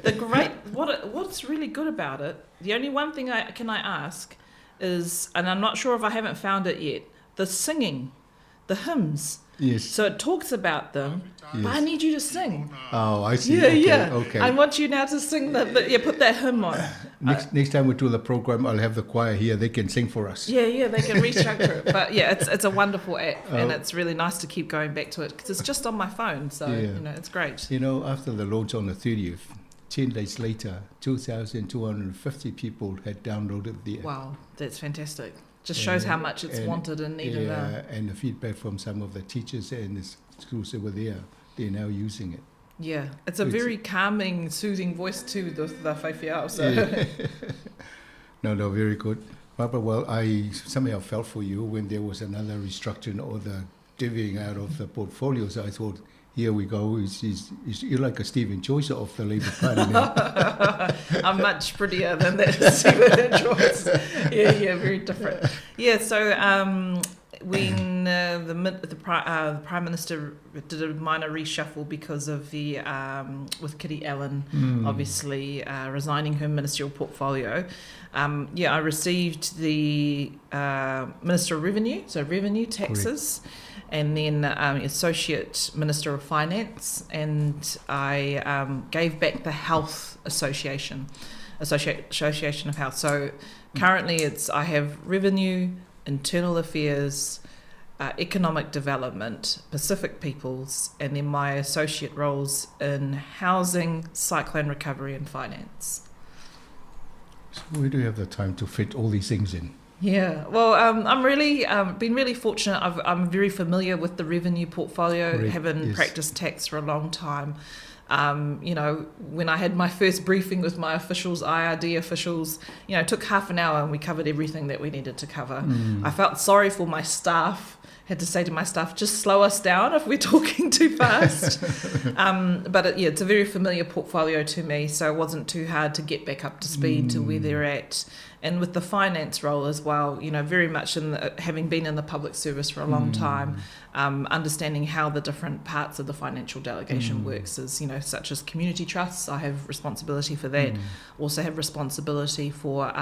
the great, what's really good about it, the only one thing I can I ask is, and I'm not sure if I haven't found it yet, the singing, the hymns. Yes. So it talks about them, but I Yes. need you to sing. Oh, I see. Yeah, Okay, yeah. okay. I want you now to sing put that hymn on. Next time we do the program, I'll have the choir here. They can sing for us. Yeah, yeah, they can restructure it. But yeah, it's a wonderful app, and Oh. it's really nice to keep going back to it because it's just on my phone. So, Yeah. you know, it's great. You know, after the launch on the 30th, 10 days later, 2,250 people had downloaded the app. Wow, that's fantastic. Just shows how much it's wanted and needed. Yeah, and the feedback from some of the teachers and the schools that were there, they're now using it. Yeah, it's a very calming, soothing voice too, the faifeau. So. Yeah. No, very good. Barbara, well, I somehow felt for you when there was another restructuring or the divvying out of the portfolios. I thought, here we go. You're like a Steven Joyce of the Labour Party now. I'm much prettier than that Steven Joyce. Yeah, very different. Yeah, so when the Prime Minister did a minor reshuffle because of the with Kitty Allen obviously resigning her ministerial portfolio, I received the Minister of Revenue, so revenue taxes, and then Associate Minister of Finance, and I gave back the Health Association of Health. So currently I have revenue, internal affairs, economic development, Pacific peoples, and then my associate roles in housing, cyclone recovery and finance. So we do have the time to fit all these things in. Yeah, well, I'm really been really fortunate. I'm very familiar with the revenue portfolio, having practiced tax for a long time. You know, when I had my first briefing with my officials, IRD officials, you know, it took half an hour and we covered everything that we needed to cover. I felt sorry for my staff. Had to say to my staff, just slow us down if we're talking too fast. But it's a very familiar portfolio to me, so it wasn't too hard to get back up to speed to where they're at. And with the finance role as well, you know, very much in the, having been in the public service for a long time, understanding how the different parts of the financial delegation works is, you know, such as community trusts, I have responsibility for that. Also have responsibility for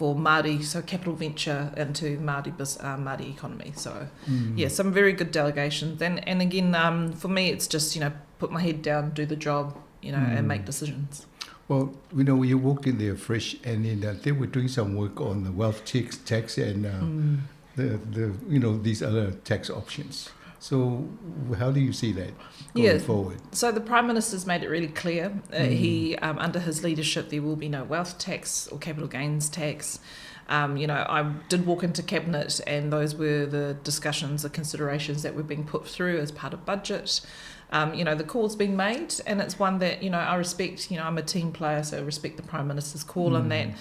Māori, so capital venture into Māori economy. So, yeah, some very good delegations. And again, for me, it's just, you know, put my head down, do the job, you know, and make decisions. Well, you know, you walked in there fresh, and then they were doing some work on the wealth tax and the you know, these other tax options. So how do you see that going forward? So the Prime Minister's made it really clear. He, under his leadership, there will be no wealth tax or capital gains tax. You know, I did walk into Cabinet and those were the discussions, the considerations that were being put through as part of budget. You know, the call's been made, and it's one that, you know, I respect. You know, I'm a team player, so I respect the Prime Minister's call on that.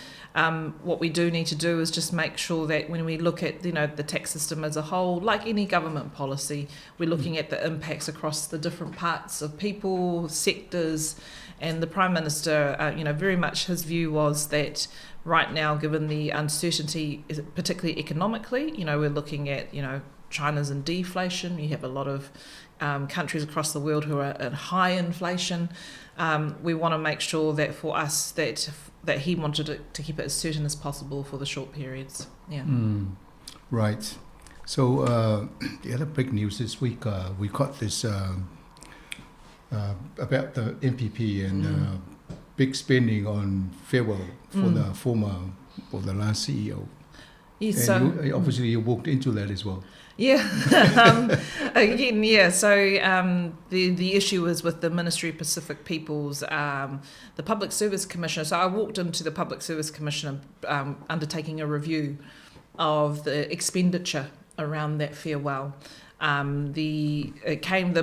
What we do need to do is just make sure that when we look at, you know, the tax system as a whole, like any government policy, we're looking at the impacts across the different parts of people, sectors, and the Prime Minister, you know, very much his view was that right now, given the uncertainty, particularly economically, you know, we're looking at, you know, China's in deflation. You have a lot of countries across the world who are at high inflation. We want to make sure that for us that he wanted it to keep it as certain as possible for the short periods. Yeah. Right. So the other big news this week, we got this about the MPP and big spending on farewell for the former or the last CEO. Yes, and so, you, obviously you walked into that as well. Yeah, again, yeah. So the issue is with the Ministry of Pacific Peoples, the Public Service Commissioner. So I walked into the Public Service Commissioner undertaking a review of the expenditure around that farewell. The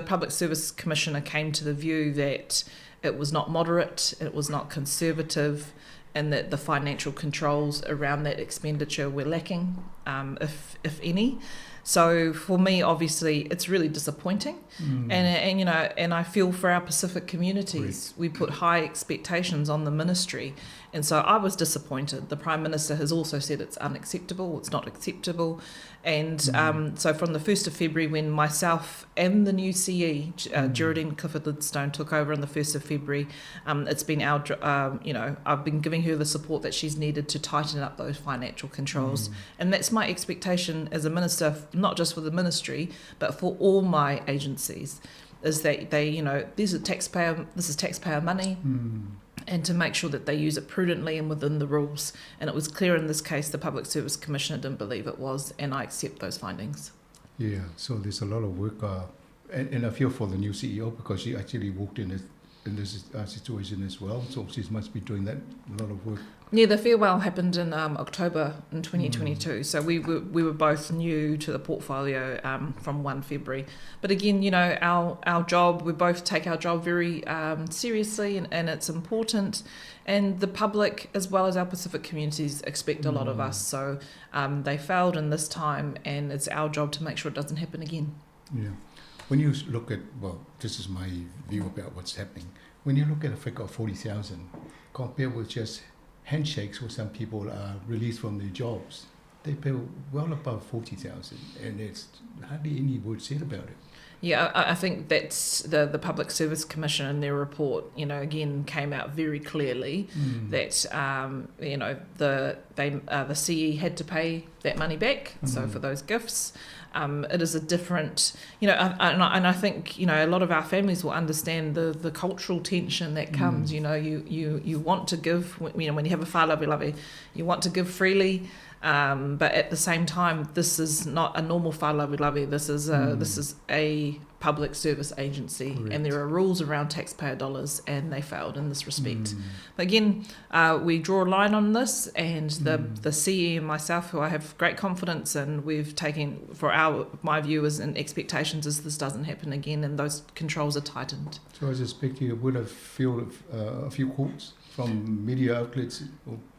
Public Service Commissioner came to the view that it was not moderate, it was not conservative, and that the financial controls around that expenditure were lacking, if any. So for me, obviously, it's really disappointing. And you know, and I feel for our Pacific communities. We put high expectations on the ministry. And so I was disappointed. The Prime Minister has also said it's unacceptable, it's not acceptable. And so from the 1st of February, when myself and the new CE, Geraldine Clifford-Lidstone, took over on the 1st of February, it's been our, you know, I've been giving her the support that she's needed to tighten up those financial controls. And that's my expectation as a minister, not just for the ministry, but for all my agencies, is that they, you know, these are taxpayer, this is taxpayer money. And to make sure that they use it prudently and within the rules. And it was clear in this case the Public Service Commissioner didn't believe it was, and I accept those findings. Yeah, so there's a lot of work, and I feel for the new CEO because she actually walked in in this situation as well, so she must be doing that a lot of work. Yeah, the farewell happened in October in 2022, so we were both new to the portfolio from 1 February. But again, you know, our job, we both take our job very seriously, and it's important. And the public, as well as our Pacific communities, expect a lot of us. So they failed in this time, and it's our job to make sure it doesn't happen again. Yeah. When you look at, well, this is my view about what's happening. When you look at a figure of 40,000, compared with just handshakes where some people are released from their jobs, they pay well above 40,000, and it's hardly any word said about it. Yeah, I think that's the Public Service Commission in their report, you know, again came out very clearly that, you know, the CE had to pay that money back, so for those gifts. It is a different, you know, and I think, you know, a lot of our families will understand the cultural tension that comes. You know, you want to give, you know, when you have a faalavelave, you want to give freely, but at the same time, this is not a normal faalavelave. This is a this is a public service agency, and there are rules around taxpayer dollars, and they failed in this respect. But again, we draw a line on this, and the CE and myself, who I have great confidence in, we've taken for our my view is and expectations is this doesn't happen again, and those controls are tightened. So I suspect you would have fielded a few calls from media outlets.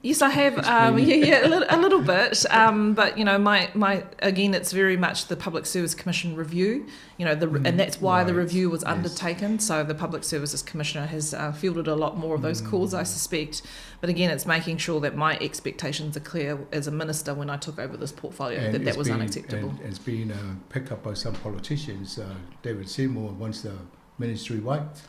Yes, I have. A little bit. But, you know, my again, it's very much the Public Service Commission review, you know, and that's why the review was undertaken. So the Public Services Commissioner has fielded a lot more of those calls, I suspect. But again, it's making sure that my expectations are clear as a minister when I took over this portfolio, and that was unacceptable. And it's been picked up by some politicians. David Seymour wants the ministry wiped.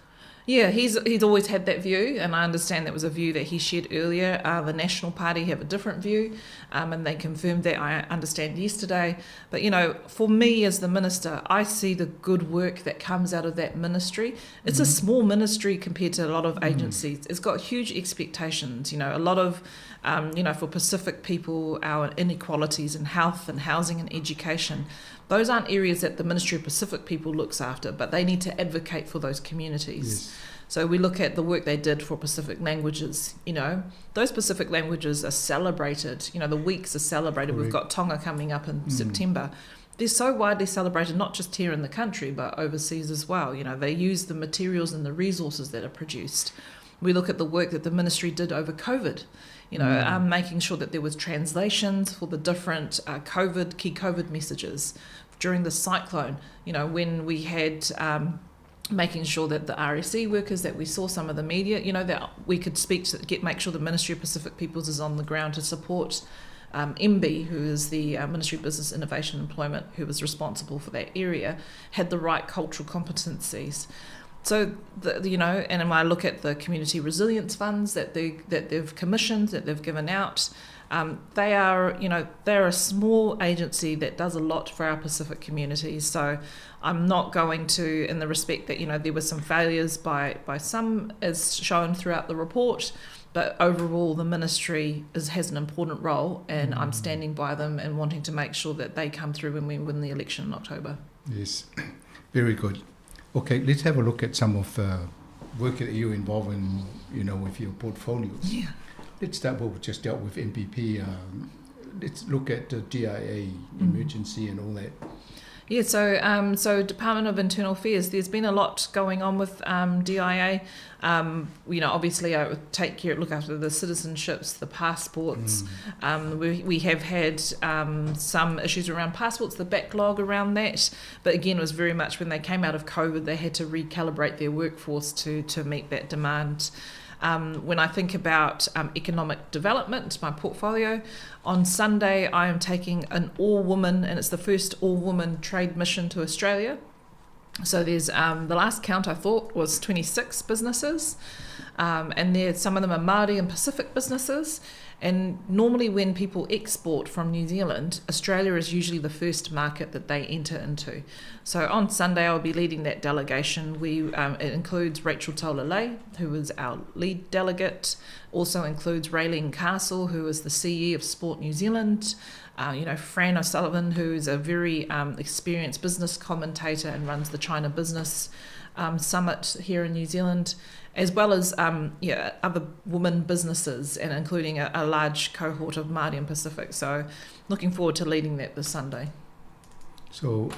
Yeah, he's always had that view, and I understand that was a view that he shared earlier. The National Party have a different view, and they confirmed that, I understand, yesterday. But, you know, for me as the minister, I see the good work that comes out of that ministry. It's a small ministry compared to a lot of agencies. It's got huge expectations, you know, a lot of, you know, for Pacific people, our inequalities in health and housing and education, those aren't areas that the Ministry of Pacific People looks after, but they need to advocate for those communities. Yes. So we look at the work they did for Pacific languages. You know, those Pacific languages are celebrated. You know, the weeks are celebrated. We've got Tonga coming up in September. They're so widely celebrated, not just here in the country, but overseas as well. You know, they use the materials and the resources that are produced. We look at the work that the ministry did over COVID, you know, making sure that there was translations for the different key COVID messages during the cyclone. You know, when we had making sure that the RSE workers, that we saw some of the media, you know, that we could speak to, make sure the Ministry of Pacific Peoples is on the ground to support MB, who is the Ministry of Business, Innovation and Employment, who was responsible for that area, had the right cultural competencies. So, you know, and when I look at the community resilience funds that they've commissioned, that they've given out, they are, you know, they're a small agency that does a lot for our Pacific communities. So I'm not going to, in the respect that, you know, there were some failures by some, as shown throughout the report, but overall the ministry has an important role, and I'm standing by them and wanting to make sure that they come through when we win the election in October. Yes, very good. Okay, let's have a look at some of the work that you're involved in, you know, with your portfolios. Yeah. Let's start with, we just dealt with MPP. Let's look at the DIA, emergency and all that. Yeah, so Department of Internal Affairs, there's been a lot going on with DIA. You know, obviously I take care, look after the citizenships, the passports. We have had some issues around passports, the backlog around that. But again, it was very much when they came out of COVID, they had to recalibrate their workforce to meet that demand. When I think about economic development, my portfolio, on Sunday I am taking an all-woman, and it's the first all-woman trade mission to Australia. So there's, the last count I thought was 26 businesses, and there some of them are Māori and Pacific businesses. And normally when people export from New Zealand, Australia is usually the first market that they enter into. So on Sunday, I'll be leading that delegation. It includes Rachel Taulelei, who is our lead delegate, also includes Raelene Castle, who is the CE of Sport New Zealand, you know, Fran O'Sullivan, who is a very experienced business commentator and runs the China Business Summit here in New Zealand, as well as yeah, other women businesses, and including a large cohort of Māori and Pacific. So looking forward to leading that this Sunday. So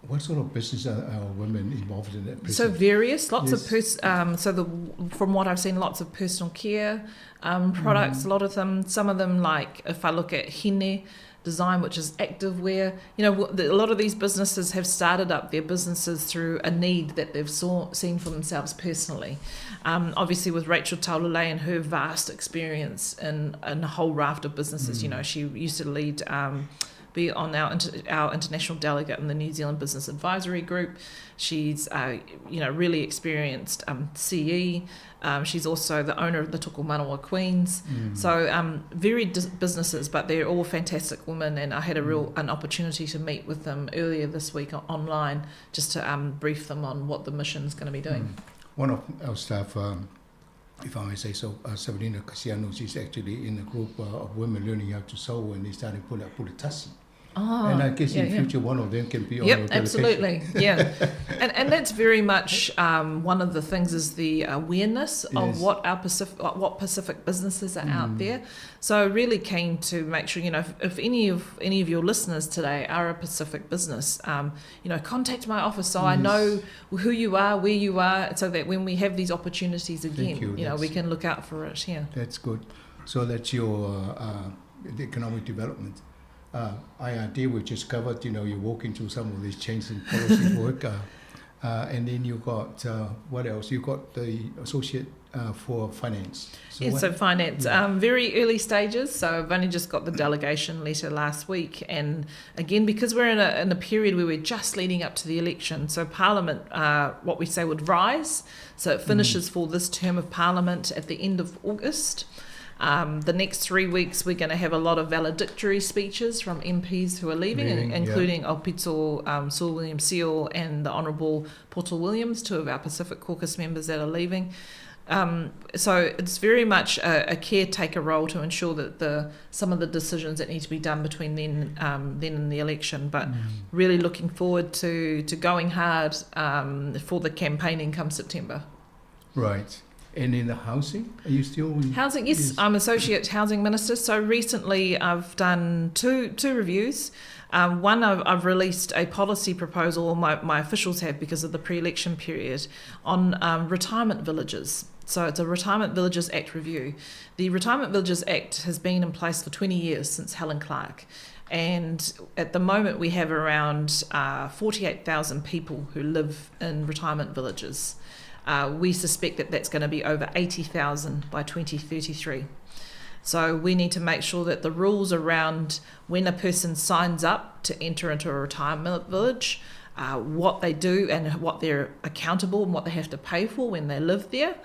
what sort of business are women involved in that business? So various, lots of so the from what I've seen, lots of personal care products. A lot of them, some of them, like if I look at Hine Design, which is active wear, you know, a lot of these businesses have started up their businesses through a need that they've seen for themselves personally. Obviously, with Rachel Taulelei and her vast experience in a whole raft of businesses, you know, she used to lead. Be on our international delegate in the New Zealand Business Advisory Group. She's, you know, really experienced CE. She's also the owner of the Tokomanawa Queens. So varied businesses, but they're all fantastic women. And I had a real an opportunity to meet with them earlier this week online, just to brief them on what the mission's going to be doing. One of our staff, if I may say so, Sabrina Cassiano, she's actually in a group of women learning how to sew, and they started pulling puletasi. Oh, and I guess in future one of them can be on your delegation. Absolutely, yeah. And that's very much one of the things is the awareness of what our Pacific, what Pacific businesses are out there. So really keen to make sure, you know, if any of your listeners today are a Pacific business, you know, contact my office so I know who you are, where you are, so that when we have these opportunities again, you know, we can look out for it. Yeah, that's good. So that's your the economic development. IRD, we just covered, you know, you walk into some of these changes in policy work. And then you got, what else? You got the associate for finance. So yes, so finance. Yeah. Very early stages. So I've only just got the delegation letter last week. And again, because we're in a period where we're just leading up to the election, so Parliament, what we say would rise. So it finishes for this term of Parliament at the end of August. The next 3 weeks, we're going to have a lot of valedictory speeches from MPs who are leaving, including Aupito Sir William Seal and the Honourable Poto Williams, two of our Pacific Caucus members that are leaving. So it's very much a caretaker role to ensure that some of the decisions that need to be done between then and the election. But really looking forward to going hard for the campaigning come September. Right. And in the housing, are you still in? Housing, yes, I'm Associate Housing Minister. So recently I've done two reviews. One, I've released a policy proposal, my officials have because of the pre-election period, on retirement villages. So it's a Retirement Villages Act review. The Retirement Villages Act has been in place for 20 years since Helen Clark. And at the moment we have around 48,000 people who live in retirement villages. We suspect that that's going to be over 80,000 by 2033. So we need to make sure that the rules around when a person signs up to enter into a retirement village, what they do and what they're accountable and what they have to pay for when they live there,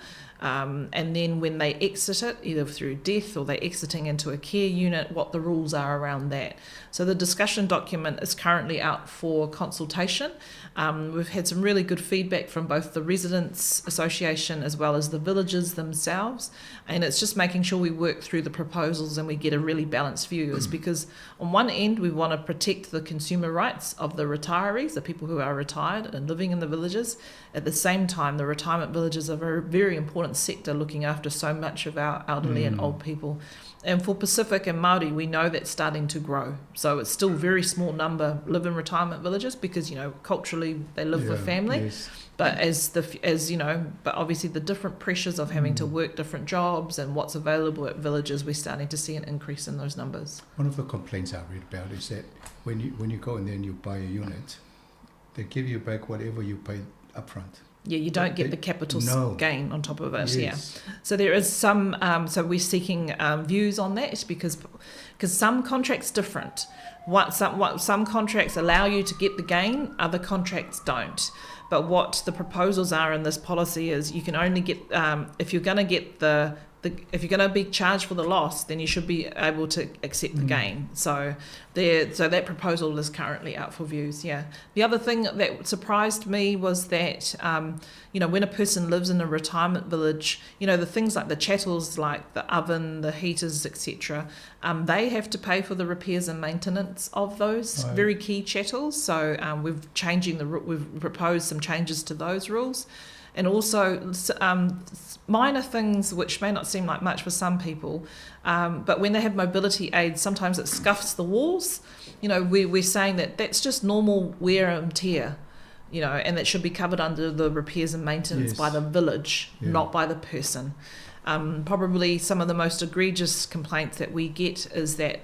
and then when they exit it, either through death or they're exiting into a care unit, what the rules are around that. So the discussion document is currently out for consultation. We've had some really good feedback from both the Residents Association as well as the villagers themselves, and it's just making sure we work through the proposals and we get a really balanced view. Is because on one end we want to protect the consumer rights of the retirees, the people who are retired and living in the villages. At the same time, the retirement villages are a very, very important sector, looking after so much of our elderly and old people. And for Pacific and Māori, we know that's starting to grow. So it's still very small number live in retirement villages because, you know, culturally they live with family. Yes. But as you know, but obviously the different pressures of having to work different jobs and what's available at villages, we're starting to see an increase in those numbers. One of the complaints I read about is that when you go in there and you buy a unit, they give you back whatever you paid upfront. Yeah, you don't get the capital gain on top of it. Yes. Yeah. So there is some, so we're seeking views on that because some contracts different. Some contracts allow you to get the gain, other contracts don't. But what the proposals are in this policy is you can only get, if you're going to get if you're going to be charged for the loss, then you should be able to accept the gain. So so that proposal is currently out for views. Yeah. The other thing that surprised me was that, you know, when a person lives in a retirement village, you know, the things like the chattels, like the oven, the heaters, etc., they have to pay for the repairs and maintenance of those very key chattels. So we've proposed some changes to those rules. And also minor things which may not seem like much for some people, but when they have mobility aids, sometimes it scuffs the walls. You know, we're saying that that's just normal wear and tear, you know, and that should be covered under the repairs and maintenance by the village, not by the person. Probably some of the most egregious complaints that we get is that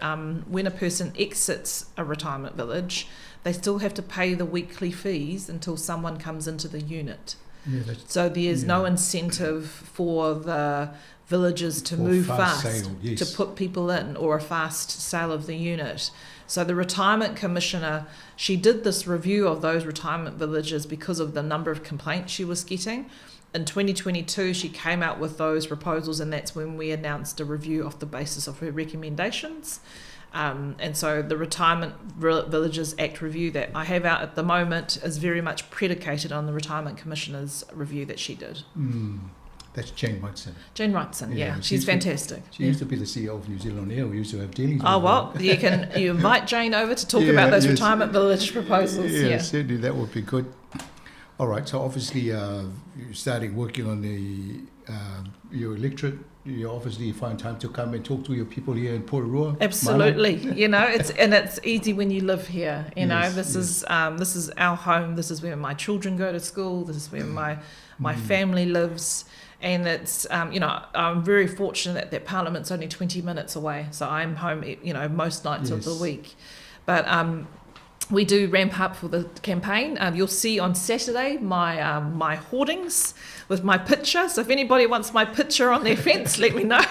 when a person exits a retirement village, they still have to pay the weekly fees until someone comes into the unit. Yeah, that's, So there's no incentive for the villagers to For move fast fast, sale, yes. to put people in, or a fast sale of the unit. So the retirement commissioner, she did this review of those retirement villages because of the number of complaints she was getting. In 2022, she came out with those proposals, and that's when we announced a review off the basis of her recommendations. And so the Retirement Villages Act review that I have out at the moment is very much predicated on the Retirement Commissioner's review that she did. That's Jane Wrightson. Jane Wrightson, yeah. She She's used to fantastic. She used to be the CEO of New Zealand On Air. We used to have dealings Oh, with her. well, you invite Jane over to talk about those retirement village proposals. Yeah, certainly that would be good. All right, so obviously you started working on the your electorate. You obviously find time to come and talk to your people here in Porirua. Absolutely. Mana. You know, and it's easy when you live here. You know, this is our home. This is where my children go to school. This is where my family lives. And it's, you know, I'm very fortunate that Parliament's only 20 minutes away. So I'm home, you know, most nights of the week. But we do ramp up for the campaign. You'll see on Saturday my hoardings with my picture. So if anybody wants my picture on their fence, let me know.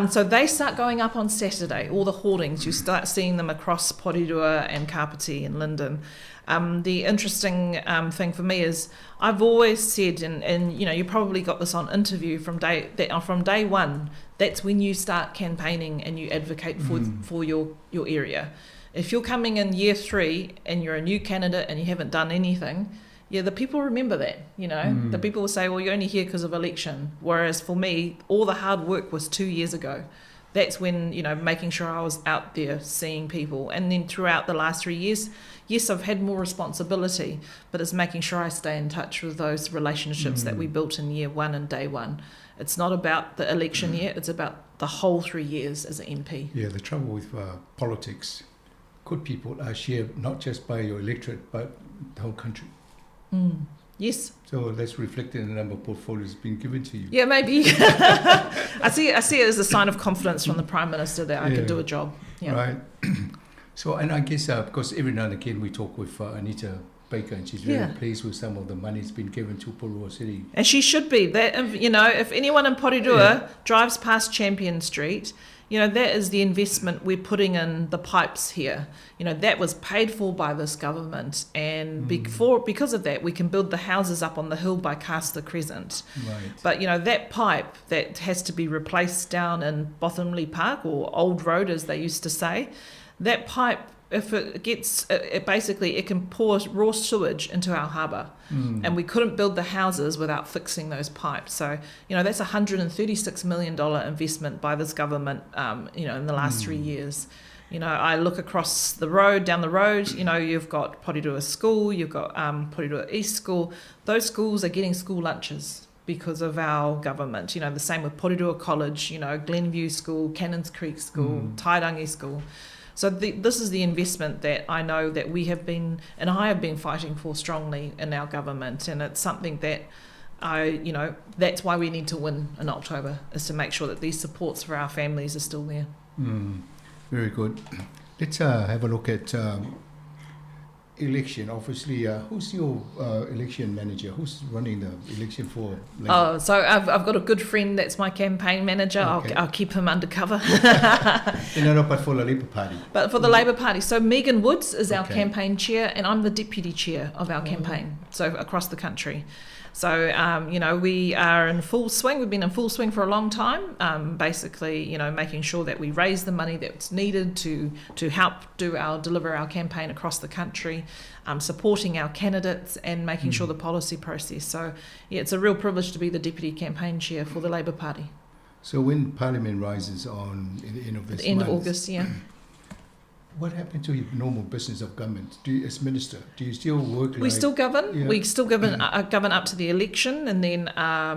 So they start going up on Saturday, all the hoardings. You start seeing them across Porirua and Kapiti and Linden. The interesting thing for me is I've always said, and you know, you probably got this on interview from day one, that's when you start campaigning and you advocate for your area. If you're coming in year 3 and you're a new candidate and you haven't done anything, the people remember that, you know. The people will say, well, you're only here because of election. Whereas for me, all the hard work was 2 years ago. That's when, you know, making sure I was out there seeing people. And then throughout the last 3 years, yes, I've had more responsibility, but it's making sure I stay in touch with those relationships that we built in year 1 and day 1. It's not about the election year, it's about the whole 3 years as an MP. Yeah, the trouble with politics, good people are shared not just by your electorate, but the whole country. Yes. So that's reflected in the number of portfolios being given to you. Yeah, maybe. I see it as a sign of confidence from the Prime Minister that I can do a job. Yeah. Right. And I guess because every now and again we talk with Anita Baker, and she's very pleased with some of the money that's been given to Porirua City. And she should be. If anyone in Porirua drives past Champion Street, that is the investment we're putting in the pipes here. That was paid for by this government. And because of that, we can build the houses up on the hill by Castor Crescent. But that pipe that has to be replaced down in Bothamley Park, or Old Road as they used to say, that pipe, if it gets, it, it basically, it can pour raw sewage into our harbour. And we couldn't build the houses without fixing those pipes. So that's a $136 million investment by this government, in the last 3 years. I look across the road, down the road, you've got Porirua School, you've got Porirua East School. Those schools are getting school lunches because of our government. The same with Porirua College, Glenview School, Cannons Creek School, Tairangi School. So this is the investment that I know that we have been, and I have been fighting for strongly in our government, and it's something that I, you know, that's why we need to win in October, is to make sure that these supports for our families are still there. Very good. Let's have a look at election. Obviously, who's your election manager? Who's running the election for Labour? Oh, so I've got a good friend that's my campaign manager. I'll keep him undercover. No, no, but for the Labour Party. But for the Labour Party. So Megan Woods is our campaign chair, and I'm the deputy chair of our campaign, so across the country. So, we are in full swing. We've been in full swing for a long time, basically, making sure that we raise the money that's needed to help deliver our campaign across the country, supporting our candidates and making sure the policy process. It's a real privilege to be the deputy campaign chair for the Labour Party. So when Parliament rises on at the end of this At the end of month, August, yeah. What happened to your normal business of government? Do you, as minister, do you still work? We like, still govern. Yeah. We still govern govern up to the election, and then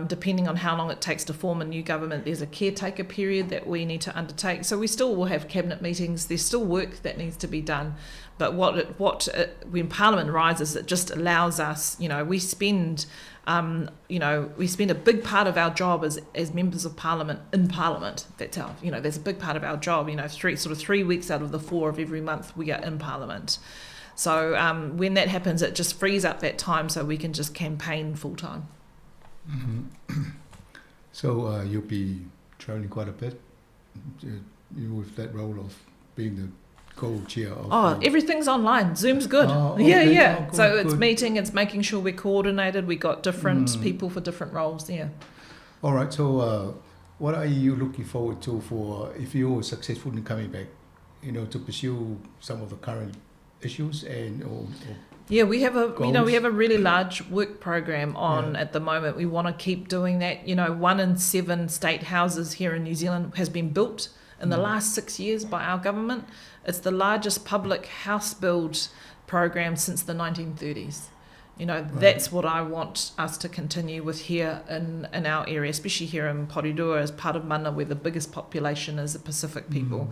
depending on how long it takes to form a new government, there's a caretaker period that we need to undertake. So we still will have cabinet meetings. There's still work that needs to be done, but when Parliament rises, it just allows us. You know, we spend. You know, we spend a big part of our job as members of Parliament in Parliament. That's our, you know, that's a big part of our job. You know, 3 weeks out of the 4 of every month we are in Parliament. So when that happens, it just frees up that time so we can just campaign full time. Mm-hmm. So you'll be travelling quite a bit with that role of being the co-chair of everything's online. Zoom's good. Oh, okay. Yeah. Oh, good, so it's good. meeting, it's making sure we're coordinated. We got different people for different roles. Yeah. All right. So what are you looking forward to for if you're successful in coming back, you know, to pursue some of the current issues and or Yeah, we have a goals? you know, we have a really large work program on at the moment. We want to keep doing that. You know, 1 in 7 state houses here in New Zealand has been built in the last 6 years by our government. It's the largest public house build program since the 1930s. You know, that's what I want us to continue with here in our area, especially here in Porirua as part of Mana, where the biggest population is the Pacific people.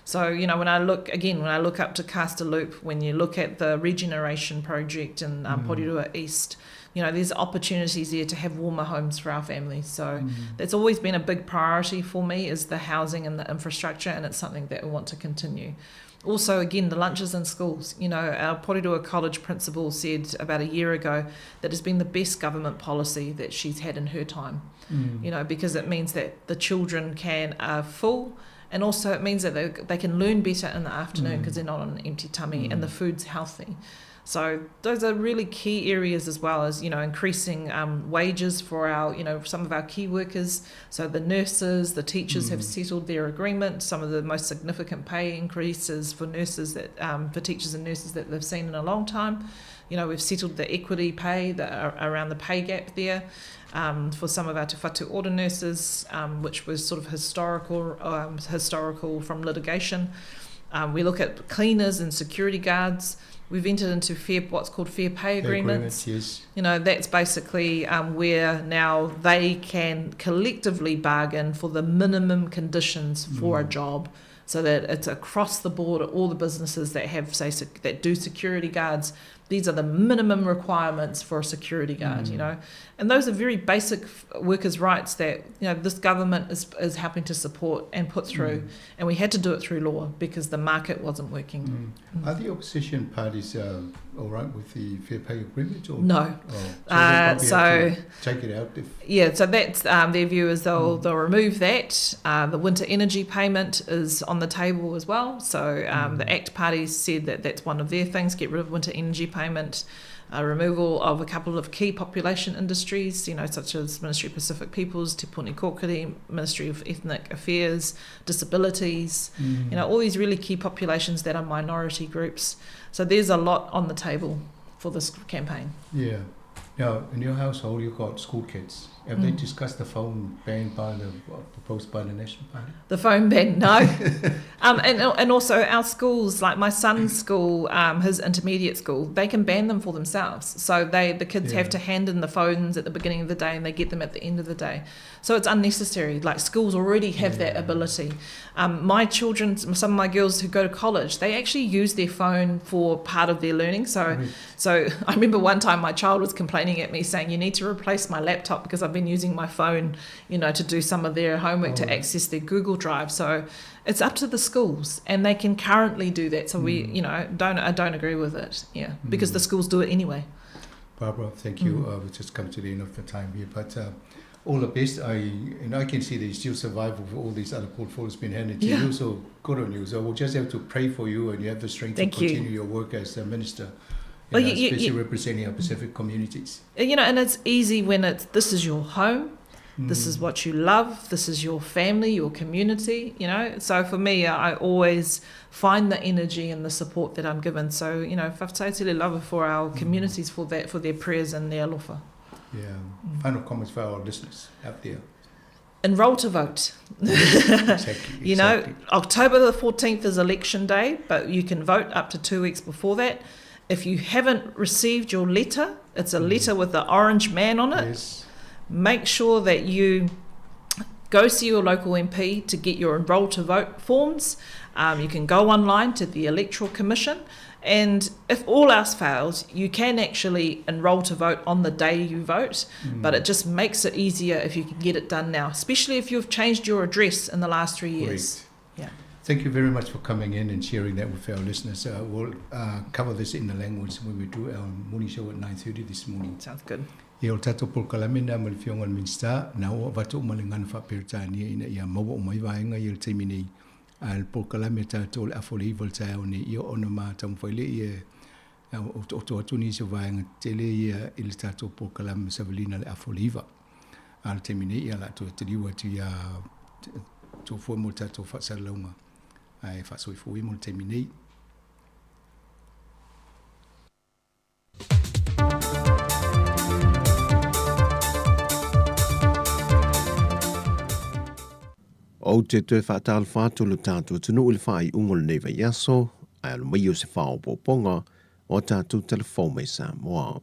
So, you know, when I look, again, when I look up to Castor Loop, when you look at the regeneration project in Porirua East, you know, there's opportunities there to have warmer homes for our families. So that's always been a big priority for me, is the housing and the infrastructure, and it's something that we want to continue. Also, again, the lunches in schools. You know, our Porirua College principal said about a year ago that it's been the best government policy that she's had in her time, you know, because it means that the children can are full, and also it means that they can learn better in the afternoon because they're not on an empty tummy and the food's healthy. So those are really key areas, as well as, you know, increasing wages for our, you know, some of our key workers. So the nurses, the teachers have settled their agreement. Some of the most significant pay increases for nurses that for teachers and nurses that they've seen in a long time. You know, we've settled the equity pay that around the pay gap there for some of our Te Whatu Ora nurses, which was sort of historical from litigation. We look at cleaners and security guards. We've entered into what's called fair pay agreements. Yes. You know, that's basically where now they can collectively bargain for the minimum conditions for a job, so that it's across the board at all the businesses that have, say, that do security guards. These are the minimum requirements for a security guard, you know. And those are very basic workers' rights that, you know, this government is helping to support and put through. And we had to do it through law because the market wasn't working. Are the opposition parties all right with the fair pay agreement? Or? No. Oh, so so take it out. If... Yeah, so that's their view is they'll remove that. The winter energy payment is on the table as well. So the ACT party said that that's one of their things, get rid of winter energy payment. Removal of a couple of key population industries, you know, such as Ministry of Pacific Peoples, Te Puni Kōkiri, Ministry of Ethnic Affairs, disabilities, you know, all these really key populations that are minority groups. So there's a lot on the table for this campaign. Yeah. Now, in your household, you've got school kids. Have they discussed the phone ban by the proposed by the National Party? The phone ban, no. And also our schools, like my son's school, his intermediate school, they can ban them for themselves. So the kids have to hand in the phones at the beginning of the day and they get them at the end of the day. So it's unnecessary. Like, schools already have that ability. My children, some of my girls who go to college, they actually use their phone for part of their learning. So, so I remember one time my child was complaining at me saying, you need to replace my laptop because I've been using my phone, you know, to do some of their homework, to access their Google Drive. So it's up to the schools, and they can currently do that. So we, you know, I don't agree with it. Yeah, because the schools do it anyway. Barbara, thank you. We've just come to the end of the time here, but all the best. I can see that you still survive with all these other portfolios being handed to you. So good on you. So we'll just have to pray for you, and you have the strength to continue your work as a minister. Well, especially representing our Pacific communities. You know, and it's easy when this is your home, this is what you love, this is your family, your community, you know. So for me, I always find the energy and the support that I'm given. So, you know, whafetaitele lava for our communities, for that, for their prayers and their alofa. Yeah. Final comments for our listeners out there. Enroll to vote. Exactly. You know, October the 14th is election day, but you can vote up to 2 weeks before that. If you haven't received your letter, it's a letter with the orange man on it. Yes. Make sure that you go see your local MP to get your enroll to vote forms. You can go online to the Electoral Commission, and if all else fails, you can actually enroll to vote on the day you vote, but it just makes it easier if you can get it done now, especially if you've changed your address in the last 3 years. Great. Yeah. Thank you very much for coming in and sharing that with our listeners. We'll cover this in the language when we do our morning show at 9:30 this morning. Sounds good. Ia, o le tatou polokalame lena ma le Afioga i le Minisita, na ua avatu uma le gagana faa-Peretania ina ia maua uma ai vaega ia i le taimi nei. A o le polokalame a tatou o le afa o le iva i le taeao nei, ia ona ma taumafai lea ia otooto atu nisi o vaega tetele ia i le tatou polokalame savalina i le afa o le iva. A o le taimi nei, ia o le a toe taliu atu ia outou foi mo le tatou faasalalauga ae faasoifua ia mo le taimi nei. Ou te toe faatalofa atu lo tatou atunuu i le faaiuga o lenei vaiaso, ae alo mai o se faaopoopoga o tatou talafou mai Samoa.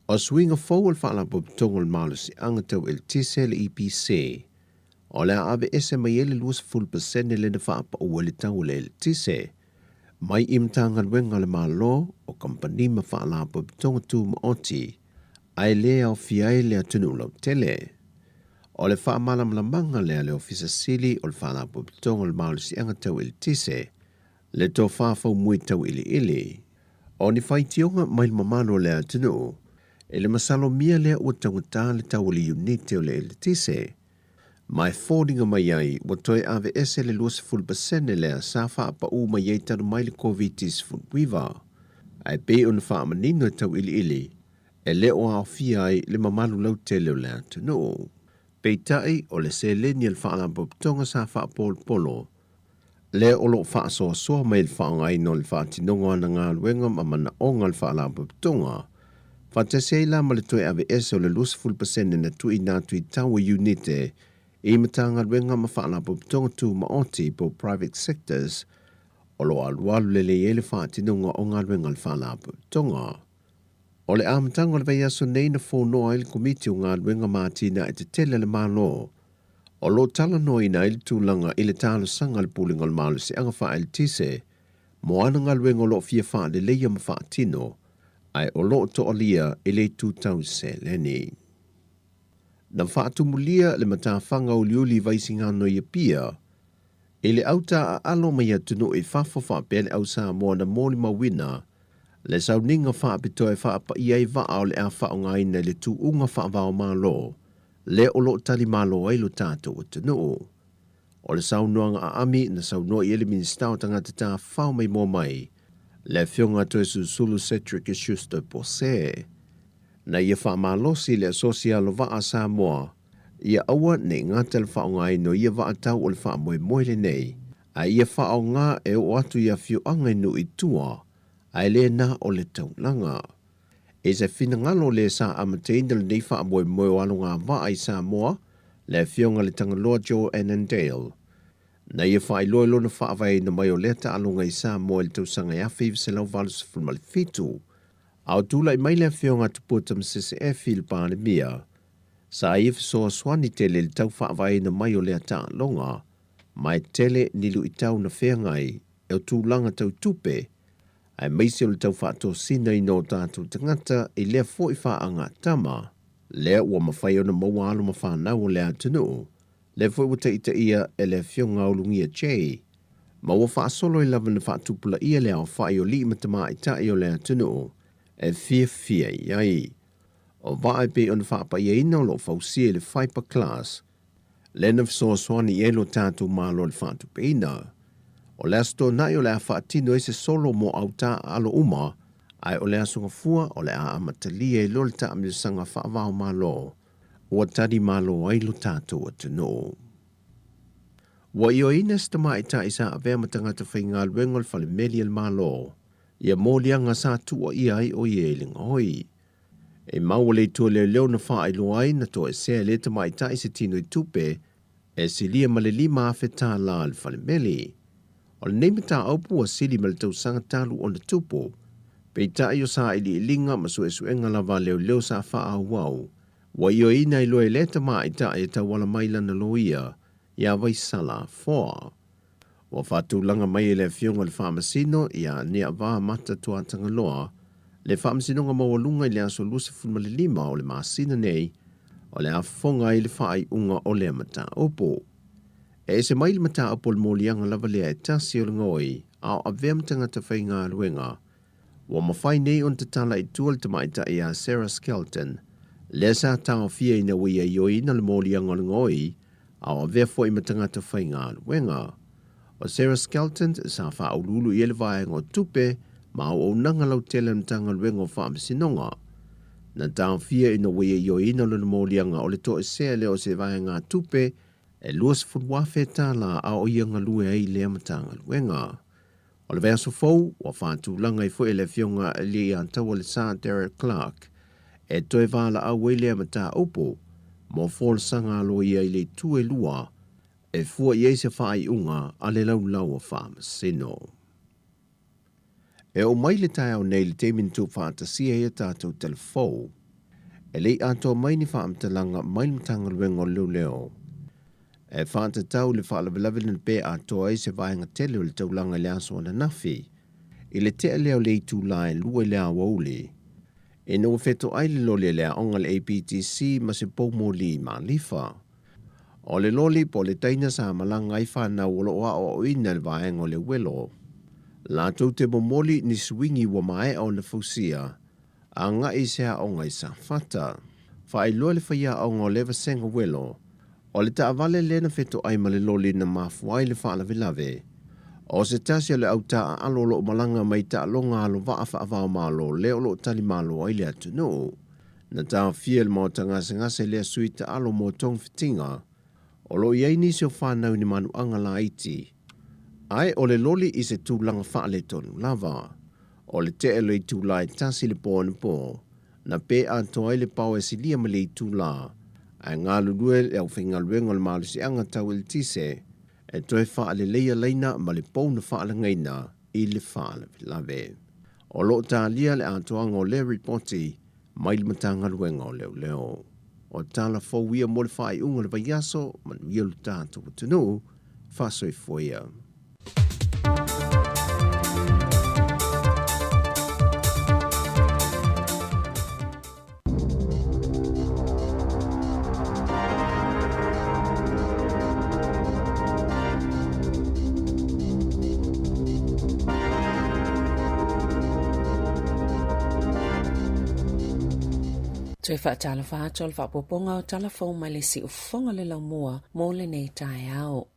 O suiga fou o le Faalapotopotoga o le Malosiaga Tau Eletise le EPC, o le a aveese mai ai le 20% lea na faapaua i le tau o le eletise, mai i Matagaluega a le Malo, o kamupani ma faalapotopotoga tumaoti, ae le aofia ai le atunuu lautele. O le faamalamalamaga lea a le Ofisa Sili o le Faalapotopotoga o le Malosiaga Tau Eletise, le tofa faumui tauiliili. O ni faitioga mai le mamalu o le atunuu, i le masalomia lea ua taugata le tau o le iunite o le eletise, ma e foliga mai ai ua toe aveese le 20% lea sa faapaū mai ai talu mai le Koviti-19. Ae pei ona faamanino e tauiliili, e le o aofia ai le mamalu lautele o le atunuu. Peitai, o le seleni a le Faalapotopotoga sa faapolopolo, lea o lo o faasoasoa mai le faaaogaina o le faatinoga o ana galuega ma manaoga o le Faalapotopotoga, faatasi ai la ma le toe aveese o le 20% na tuuina atu i tau o iunite i Matagaluega ma Faalapotopotoga Tumaoti po o private sectors o lo o alualu lelei ai le faatinoga o galuega a le Faalapotopotoga. O le amataga o le vaiaso nei na fonoa ai le Komiti o Galuega ma Atinae Tetele a le Malo, o lo o talanoaina ai le tulaga i le talosaga a le Pulega o le Malosiaga Faa-Eletise mo ana galuega o lo o fia faaleleia ma faatino, ae o lo o toalia i le itu tau seleni. Na faatumulia le matafaga uliuli i Vaisigano i Apia, i le auta aalo mai atunuu i fafo faapea le au Samoa na molimauina le sauniga faapitoa e faapaia ai vaa o le a faaaogaina i le tuuga faava-o-Malo lea o lo o talimalo ai lo tatou atunuu. O le saunoaga aami na saunoa i ai le Minisita o Tagata Tafafao Maimoa Mai, le Afioga a Toesulusulu Cedric Schuster Pose, na ia faamalosi i le Asosi Alovaa a Samoa ia aua ne i gata le faaaogaina o ia vaa tau o le faamoemoe lenei, a ia faaaoga e oo atu i afioaga i nuu i tua, ae le na o le taulaga. I se finagalo lē sa amataina lenei faamoemoe o alogavaa i Samoa, le Afioga i le Tagaloa Joe Annandale. Na ia faailoa i lona faavaeina mai o lea taaloga i Samoa i le tausaga e 1987, a o tulai mai le Afioga a Tupua Tamasese Effie i le Palemia, sa ia fesoasoani tele i le tau faavaeina mai o lea taaloga, ma e tele ni luitau na feagai e o tulaga tau tupe, aemaise o le tau faatosinaina o tatou tagata i lea foi faagatama, lea ua mafai ona maua alo ma fanau o le atunuu, lea foi ua taitaia e le Afioga Ulugia Jay, ma ua faasolo ai lava na faatupulaia le aofai o alii ma tamaitai o le atunuu e fiafia i ai. O vaa e pei ona faapaiaina o lo o fausia i le Fibre Class, lea na fesoasoani i ai lo tatou Malo i le faatupeina. O le Aso Toonai o le a faatino ai se solo mo autā aalo uma, ae o le Aso Gafua o le a amatalia ai loa le taamilosaga faava-o-Malo ua tali malo ai lo tatou atunuu. Ua ioeina se tamaitai sa avea ma tagata faigaluega o le fale meli a le Malo ia moliaga sa tuuaia ai o ia i le gaoi. E maua le Itu a Leoleo na faailoa ai na toesea e lea tamaitai se tino i tupe e silia ma le $5,000 a le falemeli. O lenei mataupu ua sili ma le tausaga talu ona tupu, peitai o sailiiliga ma suesuega lava a leoleo sa faaauau, ua ioeina ai loa e lea tamaitai e tauala mai lana loia ia Vaisala Foa. Ua faatulaga mai e le Afioga i le Faamasino ia Niavaa Mata Tuatagaloa le Faamasinoga Maualuga i le aso 25 o le masina nei o le a fofoga ai le faaiuga o lea mataupu. E ese mai le mataupu o le moliaga lava lea e tasi o le gaoi a o avea ma tagata faigaluega. Ua mafai nei ona tatala i tua le tamaitai ia Sarah Skelton, lea sa taofia ina ua ia ioeina le moliaga o le gaoi a o avea foi ma tagata faigaluega. O Sarah Skelton sa faauluulu i ai le vaega o tupe ma auaunaga lautele a le Matagaluega o Faamasinoga. Na taofia ina ua ia ioeina lona moliaga o le toesea lea o se vaegatupe e $20,000 a o ia galue ai i lea Matagaluega. O le vaiaso fou, ua faatulaga ai foi e le Afioga i le Iataualesa Derek Clark e toe valaau ai lea mataupu mo folasaga aloaia i le itu e lua e fua i ai se faaiuga a le Laulau a Faamasino. E oo mai le taeao nei le taimi na tuufaatasia ai a tatou telefou, e le i atoa mai ni faamatalaga mai le Matagaluega o Leoleo e faatatau i le faalavelave na pe atoa ai se vaega tele o le taulaga i le aso ananafi, i le tea lea o le itula e 2 i le aoauli, ina ua fetoai le loli a le aoga a le APTC ma se pou moli i Malifa. O le loli po o le taina sa malaga ai fanau o lo o aoaoina i le vaega o le uelo. Latou te momoli ni suigi ua maea ona fausia agai i se aoga i Safata. Faailoa le faiaoga o lea vasega uelo, o le taavale lea na fetoai ma le loli na mafua ai le faalavelave. O se tasi o le au taaalo o lo o malaga mai taaloga alovaa faava-o-Malo lea o lo o talimalo ai le atunuu. Na taofia e le maota gasegase lea sui taalo mo togafitiga o lo o i ai nisi o fanau i ni manuaga laiti, ae o le loli i se tulaga faaletonu lava. O le tea o le itula e tasi le po anapo, na pe atoa ai le pao e silia ma le itula, ae galulue le aufaigaluega o le malosiaga tau eletise e toe faaleleia laina ma le pou na faalagaina i le faalavelave. O lo o talia le atoaga o lea ripoti mai le Matagaluega o Leoleo. O tala fou ia mo le faaiuga o le vaiaso, manuia lo tatou atunuu, faasoifua ia. Toe faatalofa atu o le faaopoopoga o tala fou mai le siufofoga o le laumua mo lenei taeao.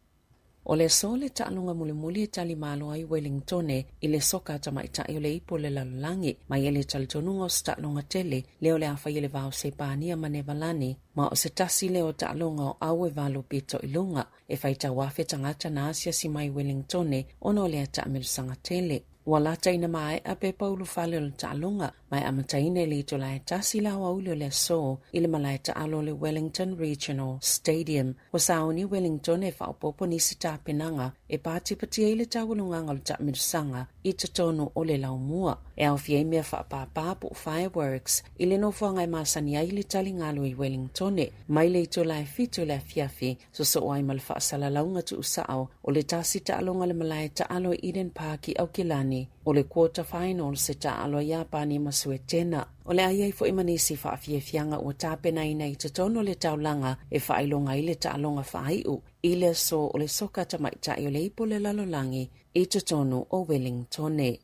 O le aso le taaloga mulimuli e tali malo ai Welingtone i le soka a tamaitai o le ipu o le lalolagi, mai ai le talitonuga o se taaloga tele lea o le a fai e le va o Sepania ma Nevalani, ma o se tasi lea o taaloga o au e valo pito i luga. E faitau afe tagata na asiasi mai Welingtone ona o lea taamilosaga tele. Ua lata ina maea pepa ulufale o le taaloga, ma e amataina i le itula e tasi le aoauli o le aso i le malae taalo o le Wellington Regional Stadium. Ua sauni Wellington e faaopoopo nisi tapenaga e patipatia ai le taualugaga o le taamilosaga i totonu o le laumua, e aofia ai mea faapāpā po o fireworks i le nofoaga e masani ai le taligalu i Wellingtone mai le itula e 7 i le afiafi Sosoo ai ma le faasalalauga tuusao o le tasi taaloga le malae taalo i Eden Park i Aukilani, o le quarter final se taalo a Iapani ma Suetena. O le a i ai foi ma nisi faafiafiaga ua tapenaina i totonu o le taulaga e faailoga ai le taaloga faaiu i le aso o le soka tamaitai o le ipu o le lalolagi i totonu o Wellingtone.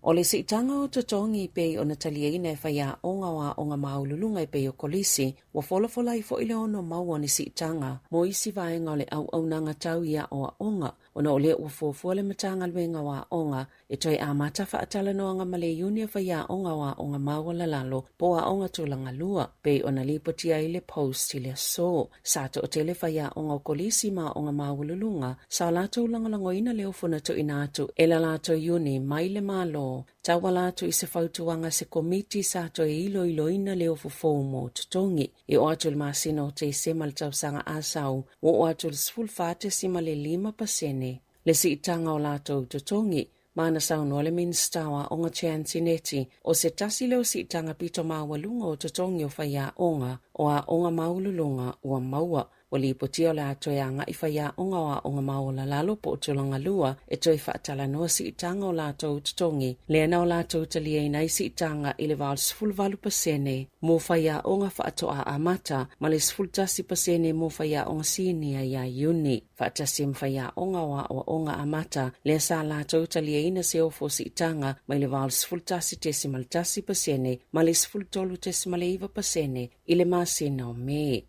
O le siitaga o totogi pei ona taliaina e faiaoga o aoga maualuluga e pei o kolisi, ua folafola ai foi le ono maua o ni siitaga mo isi vaega o le auaunaga tau i aoaoga. ona o lea ua fuafua le Matagaluega o Aoga e toe amata faatalanoaga ma le Iuni a Faiaoga o Aoga Maualalalo po o Aoga Tulagalua, pei ona lipotia ai le Post i le aso. Sa toatele faiaoga o kolisi ma aoga maualuluga sa o latou lagolagoina le ofo na tuuina atu e la latou iuni mai le Malo tauala atu i se fautuaga a se komiti sa toe iloiloina le ofo fou mo totogi. E oo atu i le masina o Tesema le tausaga a sau, ua oo atu i le 14.5% le siitaga o latou totogi, ma na saunoa le Minisita o Aoga Chance Neti, o se tasi lea o siitaga pito maualuga o totogi o faiaoga o aoga maualuluga ua maua. Ua lipotia o le a toe agai faiaoga o aoga maualalalo po o tulagalua e toe faatalanoa siitaga o latou totogi, lea na o latou taliaina ai siitaga i le 88% mo faiaoga faatoa amata ma le 11% mo faiaoga sinia ia Iuni. Faatasi ma faiaoga o aoaoga amata, lea sa latou taliaina se ofo siitaga mai le 81.1% ma le 13.9% i le masina o Me.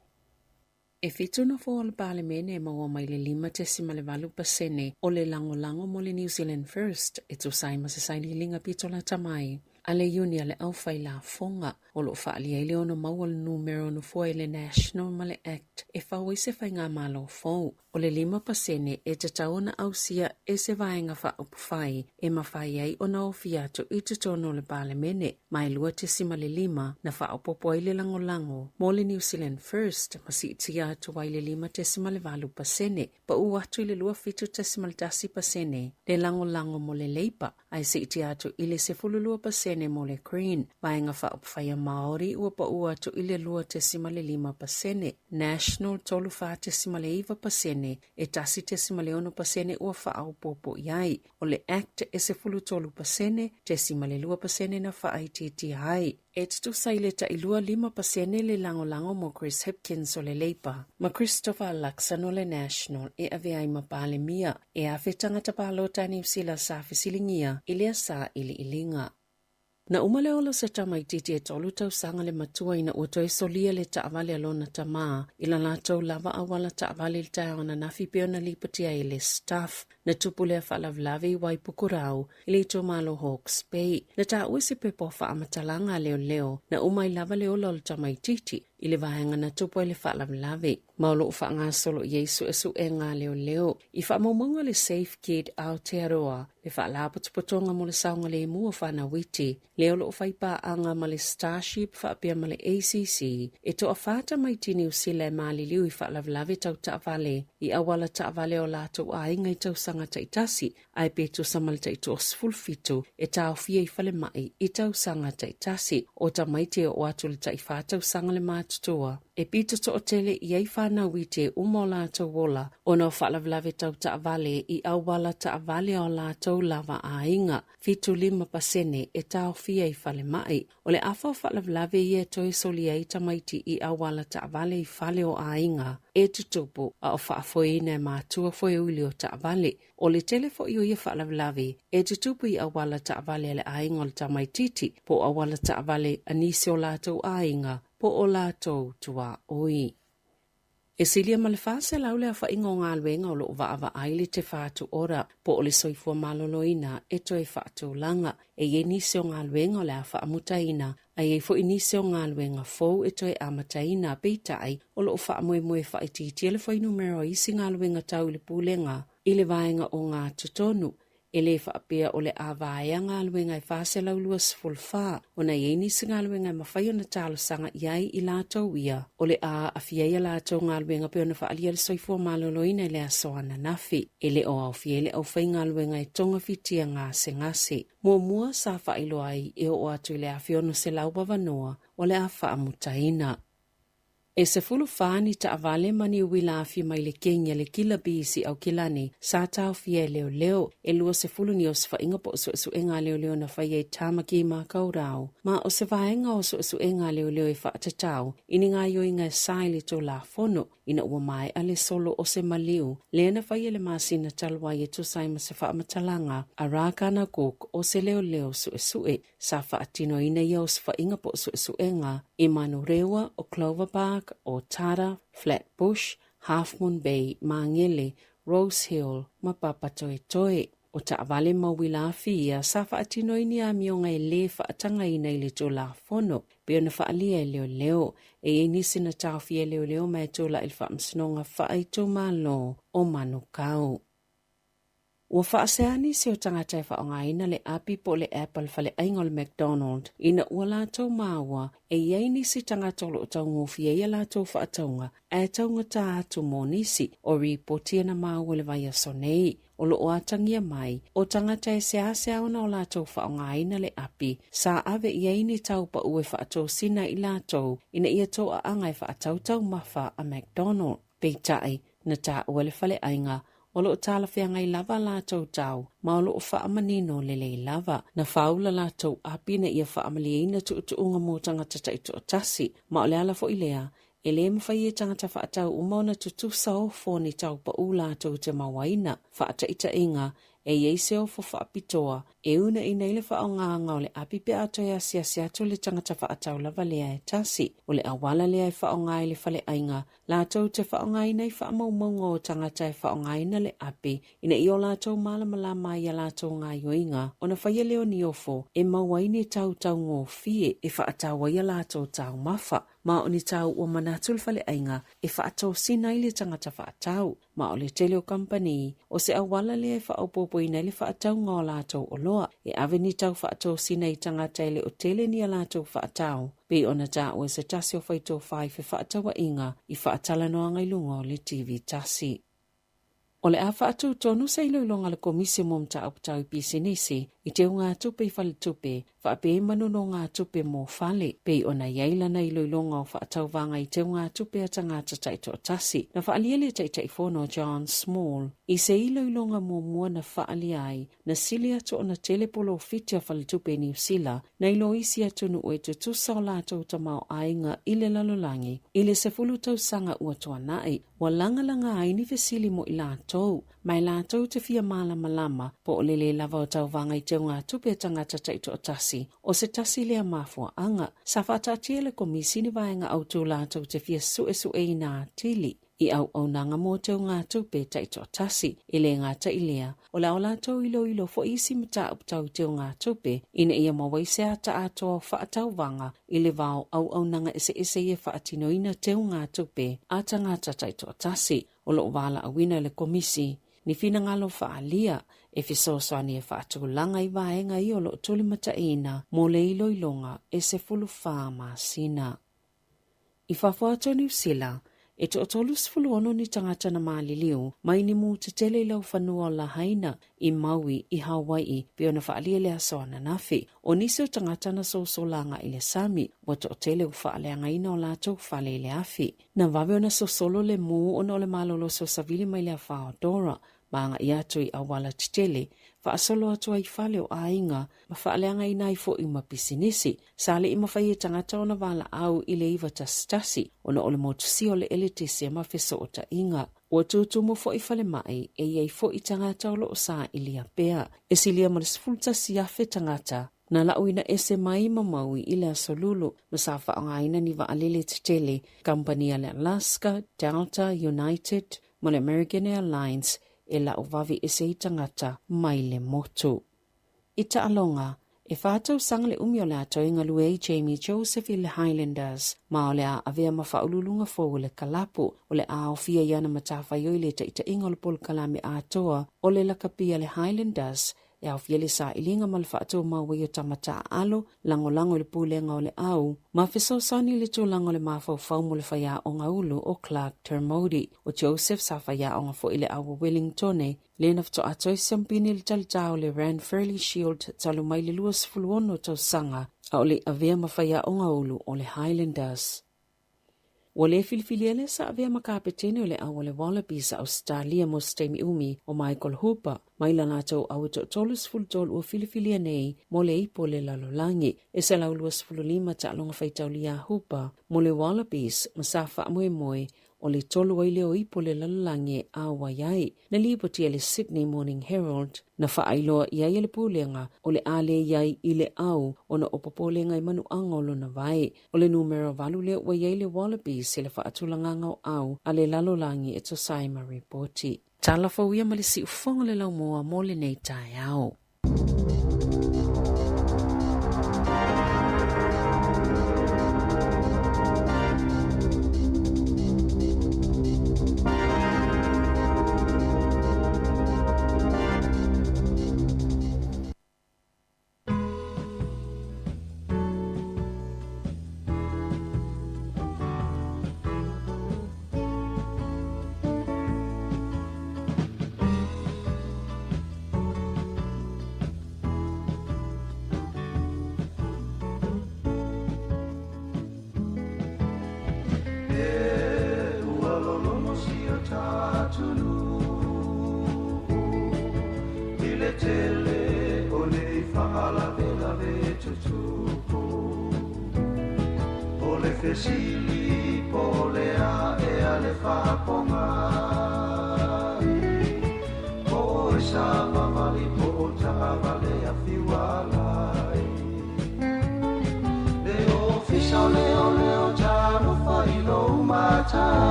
E fitu nofoa o le Palemene e maua mai le 5.8% o le lagolago mo le New Zealand First e tusa ai ma se sailiiliga pito lata mai a le Iuni a le Aufailafoga. O lo o faaalia ai le ono maua o le numera o nofoa i le National ma le Act e fau ai se faigamalo fou. O le 5% e tatau ona ausia e se vaega faaupufai e mafai ai ona ofia atu i totonu o le Palemene, ma e 2.5 na faaopoopo ai le lagolago mo le New Zealand First ma siitia atu ai le 5.8%, pau atu i le 27.1% le lagolago mo le Labour, ae siitia atu i le 12% mo le Green, Vaega Faaupufai a Māori ua pau atu i le 2.5%, National 34.9%, e 1.6% ua faaopoopo i ai. O le Act e 13%, 0.2% na faaitiitia ai. E tutusa i le tailua 5% le lagolago mo Chris Hipkins o le Labour ma Christopher Luxon o le National e avea ai ma Palemia e afe tagata palota a Niu Sila sa fesiligia i lea sailiiliga. Na uma le ola o se tamaitiiti e tolu tausaga le matua ina ua toe solia le taavale a lona tamā i la latou lava auala taavale i le taeao ananafi pei ona lipotia ai e le Stuff. Na tupu lea faalavelave i Waipukurau i le itumalo Hawke's Bay. Na taua se pepa o faamatalaga a leoleo na uma ai lava le ola o le tamaitiiti i le vaega na tupu ai le faalavelave, ma o lo o faagasolo i ai suesuega a leoleo i faamaumauga le Safe Kid Aotearoa, le faalapotopotoga mo le saogalemu o fanau iti, lea o lo o fai paaga ma le Starship faapea ma le ACC, e toafa tamaiti Niu Sila e maliliu i faalavelave tau taavale i auala taavale o latou aiga i tausaga taitasi, ae pe tusa ma le tai-27 e taofia i falemai i tausaga taitasi. O tamaiti e oo atu i le tai-fa tausaga le matutua, e pito toatele i ai fanau iti e uma o latou ola ona o faalavelave tau taavale i auala taavale a o latou lava aiga. 75% e taofia i falemai. O le afa o faalavelave ia e toe solia ai tamaiti i auala taavale i fale o aiga e tutupu a o faafoeina e matua foeuli o taavale. O le tele foi o ia faalavelave e tutupu i auala taavale a le aiga o le tamaitiiti po o auala taavale a nisi o latou aiga po o latou tuaoi. E silia ma le 400 le aofaiga o galuega o lo o vaavaai le Te Whatu Ora po o le soifua maloloina e toe faatulaga. E i ai nisi o galuega o le a faamutaina, a i ai foi nisi o galuega fou e toe amataina, peitai, o lo o faamoemoe faaitiitia le fuainumera o isi galuega tau i le Pulega i le vaega o Gatotonu. E le faapea o le a vaea galuega e 424 ona e i ai nisi galuega e mafai ona talosaga i ai i latou ia o le a aafia ai a latou galuega pei ona faaalia le soifua maloloina i le aso ananafi. E le o aofia ai le aufaigaluega e togafitia gasegase. Muamua sa faailoa ai e oo atu i le 1,600 avanoa o le a faamutaina. E 14 ni taavale ma ni uila afi mai le kegi a le Kila Bees i Aukilani sa taofia e leoleo. E 20 ni osofaiga po o suesuega a leoleo na faia i Tamaki Makaurau, ma o se vaega o suesuega a leoleo e faatatau i ni gaoioiga e sa i le Tulafono ina ua maea le solo o se maliu lea na faia i le masina talu ai e tusa ai ma se faamatalaga a Rakana Cook o se leoleo suesue. Sa faatinoina ia osofaiga po o suesuega i Manurewa, o Clover Park, o Tara, Flat Bush, Half Moon Bay, Magele, Rose Hill ma Papatoetoe. O taavale ma uila afi ia sa faatino ai ni amioga e lē faatagaina i le Tulafono pei ona faaalia e leoleo. E i ai nisi na taofia e leoleo ma e tulai i le Faamasinoga Faaitumalo o Manukau. Ua faasea nisi o tagata e faaaogaina le api po o le app a le faleaiga o le McDonald ina ua latou maua e i ai nisi tagata o lo o taugofie ai a latou faatauga ae taugata atu mo nisi o ripoti e na maua i le vaiaso nei. O lo o atagia mai, o tagata e seasea ona o latou faaaogaina le api sa ave i ai ni tau pau e faatosina i latou ina ia toaaga e faatau taumafa a McDonald. Peitai, na taua le faleaiga, o lo o talafeagai lava a latou tau, ma o lo o faamanino lelei lava. Na faaula latou api ina ia faamalieina tuutuuga mo tagata taitoatasi, ma o le ala foi lea e lē mafai e tagata faatau uma ona tutusa ofo ni tau pau latou te mauaina. Faataitaiga, e i ai se ofo faapitoa e unaina ai le faaaogaga o le api pe a toe asiasi atu le tagata faatau lava lea e tasi. O le auala lea e faaaoga ai le faleaiga latou te faaaogaina i faamaumauga o tagata e faaaogaina le api ina ia o latou malamalama ai i a latou gaoioiga ona faia lea o ni ofo e maua ai ni tau taugofie e faatau ai a latou taumafa ma o ni tau ua manatu le faleaiga e faatosina ai le tagata faatau. Ma o le tele o kamupani, o se auala lea e faaopoopoina ai le faatauga o latou oloa, e ave ni tau faatosina i tagata e le o tele ni a latou faatau, pei ona taua e se tasi o faitofa i fefaatauaiga i faatalanoaga i luga o le TV tasi. O le a faatutonu se iloiloga a le Komisi mo Mataupu Tau i Pisinisi i teugatupe i faletupe faapea i manonogatupe mo fale, pei ona i ai lana iloiloga o faatauvaga i teugatupe a tagata taitoatasi. Na faaalia le Taitaifono John Small i se iloiloga muamua na faaalia ai na sili atu ona tele polofiti a faletupe i Niu Sila nai lo isi atunuu e tutusa o latou tamaoaiga i le lalolagi i le 10 tausaga ua tuanai. Ua lagalaga ai ni fesili mo i latou, ma e latou te fia malamalama po o le lē lava o tauvaga i teugatupe a tagata taitoatasi, o se tasi lea mafuaaga. Sa faataatia e le Komisi ni vaega autū latou te fia suesueina atili i auaunaga mo teugatupe taitoatasi. E lē gata i lea, o le a o latou iloilo foi isi mataupu tau i teugatupe ina ia maua ai se ata atoa o faatauvaga i le va o auaunaga eseese ia faatinoina teugatupe a tagata taitoatasi. O lo o valaauina e le Komisi ni finagalo faaalia e fesoasoani e faatulaga i vaega ia o lo o tulimataiina mo le iloiloga e 14 masina. I fafo atu o Niu Sila, e toatolu 16 ni tagata na maliliu mai ni mū tetele i laufanua o Lahaina i Maui i Hawai'i pei ona faaalia i le aso ananafi. O nisi o tagata na sosolaga i le sami, ua toatele ua faaleagaina o latou fale i le afi. Na vave ona sosolo le mū ona o le malolosi o savili mai le afa o Dora ma agai atu i auala tetele, faasolo atu ai i fale o aiga ma faaleagaina ai foi ma pisinisi. Sa le i mafai e tagata ona valaau i le 911 ona o le motusia o le eletise ma fesootaiga. Ua tutumu foi falemai e i ai foi tagata o lo o sailia pea. E silia ma le 11,000 tagata na lauina ese mai ma Maui i le Aso Lulu ma sa faaaogaina ni vaalele tetele, kamupani a le Alaska, Delta, United ma le American Airlines e lau vave ese ai tagata mai le motu. I taaloga, e tausaga le umi o le a toe galue ai Jamie Joseph i le Highlanders, ma o le a avea ma faauluuluga fou o le kalapu, o le a aofia i ana matafaioi le taitaiga o le polokalame atoa o le lakapi a le Highlanders e aofia le sailiga ma le faatumau ai o tama taaalo, lagolago i le pulega o le au, ma fesoasoani i le tulaga o le mafaufau mo le faiaoga ulu o Clarke Dermody. O Joseph sa faiaoga foi i le au o Wellingtone, lea na faatoa toe siampini i le talitā o le Ranfurly Shield talu mai le 26 tausaga a o le i avea ma faiaoga ulu o le Highlanders. Ua le filifilia le sa avea ma kapetene o le au a le Wallabies a Ausetalia mo se taimi umi o Michael Hooper mai la latou au e toa-33 ua filifilia nei mo le ipu o le lalolagi. E 125 taaloga faitaulia a Hooper mo le Wallabies ma sa faamoemoe o le tolu ai lea o ipu o le lalolagi e auai ai. Na lipoti e le Sydney Morning Herald, na faailoa i ai e le pulega o le a le i ai i le au ona o popolega i manuaga o lona vae. O le numera 8 lea ua i ai le Wallabies i le faatulagaga o au a le lalolagi e tusa ai ma ripoti. Tala fou ia ma le siufofoga o le laumua mo lenei taeao.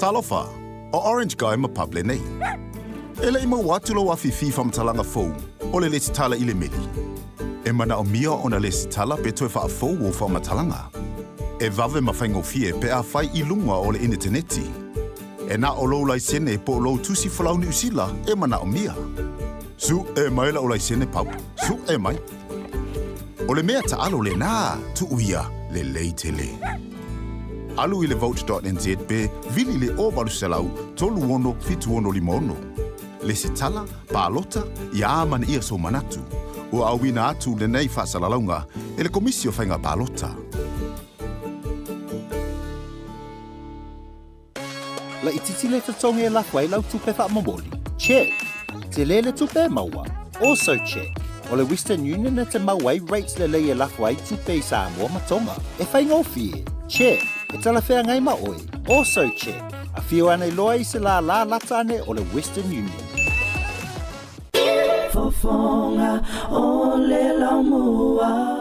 Talofa, o Orange Guy ma Pub lenei. E le i maua atu lou afifi faamatalaga fou o le lesitala i le meli. E manaomia ona lesitala pe toe faafou ou faamatalaga. E vave ma faigofie pe a fai i luga o le initaneti. E na o lou laisene po o lou tusi folau Niu Sila e manaomia. Suʻe mai la'u laisene Pub, suʻe mai. O le mea taalo lenā, tuu ia, lelei tele. Alu i le vote.nz pe vili i le 0800 36 76 56. Lesitala, palota, ia amanaia sou manatu. Ua auina atu lenei faasalalauga e le Komisi o Faiga Palota. Laitiiti le totogi e lafo ai lau tupe faamomoli? Check! Tele le tupe e maua? Also check! O le Western Union e te maua ai rates lelei e lafo ai tupe i Samoa ma Tonga. E faigofie? Check! E talafeagai ma oe? Also check! Afio ane loa i se lālā lata ane o le Western Union. Fofoga o le laumua.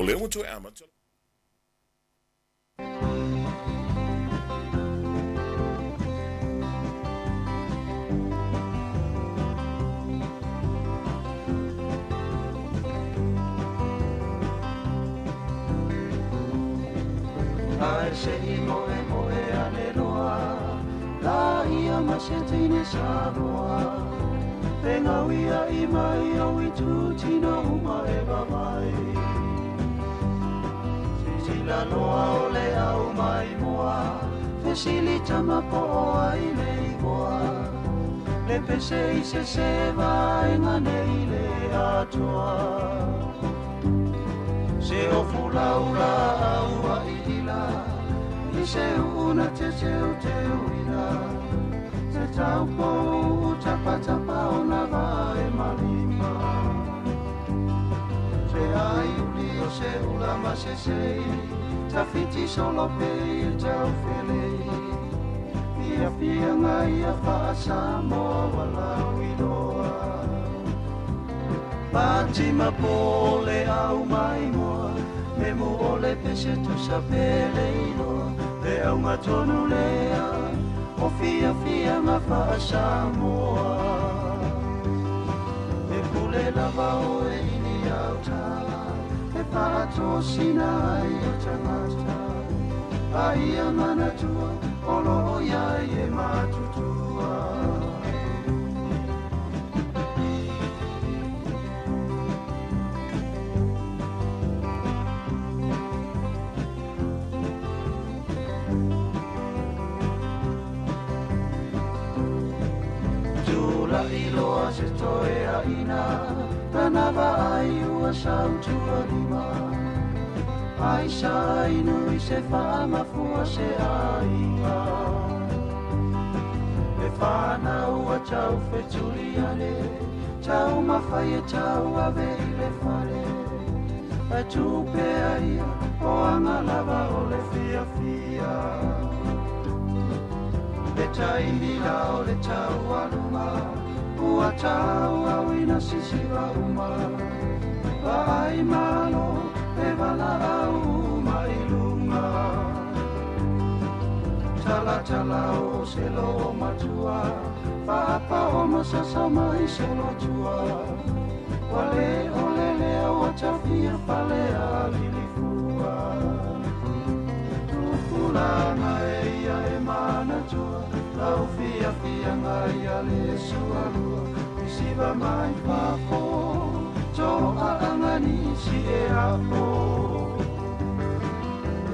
O lea ua toe amata. Ae se i moemoe ane loa La ia ma se teine Samoa E ngau ia i mai au i tū uma e vavai Sisila loa o le au mai moa Fesili tama po o ai le igoa Le pese i se se vaenga nei le atoa Se o fulaula au a ila I se una te teu teu ila Te taupo tapa tapa o na vae malima Se ai uli o se ula ma se sei Tawhiti solo pe i tau felei Fia fia ngai a wha walau i loa Pati pole au mai moa Me mu ole pese tu sa pele iloa Le au ngā tonu lea O fia fia ngā wha Samoa E pule lava o e ini au tā E whaatosina ai o tangata Ai a manatua o lo ia e matutua Tula iloa se toe a ina Tana vaai ua sautua lima Ai sa inu i se whaamafua se aiga E whanau a tau whetuli ane Tau mawhai e tau ave i le whare E tupea ia o anga lava o le fia fia Le taimila o le tau aluma Ua tau au ina sisiva uma Vai malo e vala au mai lunga Tala tala o se lo matua Papa o masasa mai solo tua Wale o lele o tafia fale a lilifua Tupulanga e ia e manatua Lau fia fia ngai a le sualua Isiva mai fafo To a angani si e apo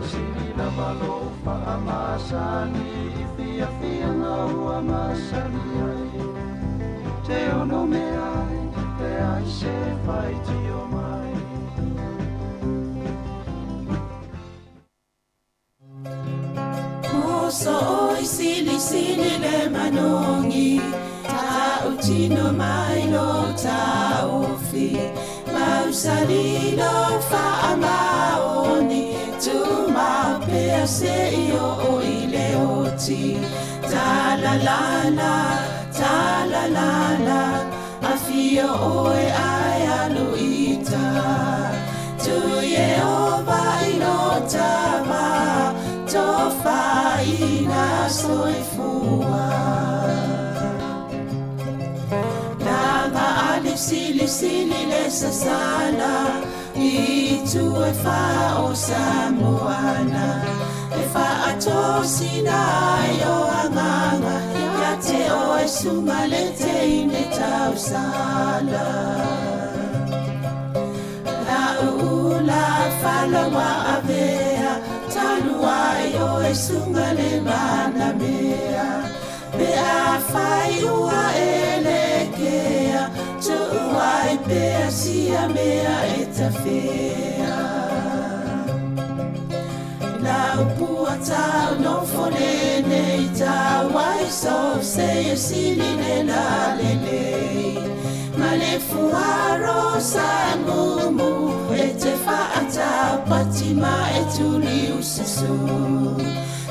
Sili lava lo whaamasani I fia fia ngau masani ai Te ono me ai E ai se whai tio mai Moso oi sili sili le manongi Ta utino mai lo taufi Mausali lo whaamaoni Tu mapea se i o i le oti Ta la la la, ta la la la Afio oe ai aluita Tu ye o vai lo tama Tu tofaina soifua. Langa alisilisili le sasala i tu e wha o Samoana. E whaatosina ai o anganga, ia te o e sunga le teine tausala. La uula falawa avea, talu ai o e sunga le manamea. Pe a whai ua e le kea, tuuai pea sia mea e tawhea. La upua tau no fone nei tau ai so se e sili le la le lei. Ma le fuaro sa mumu e te whaatau pati ma e tuli ususu.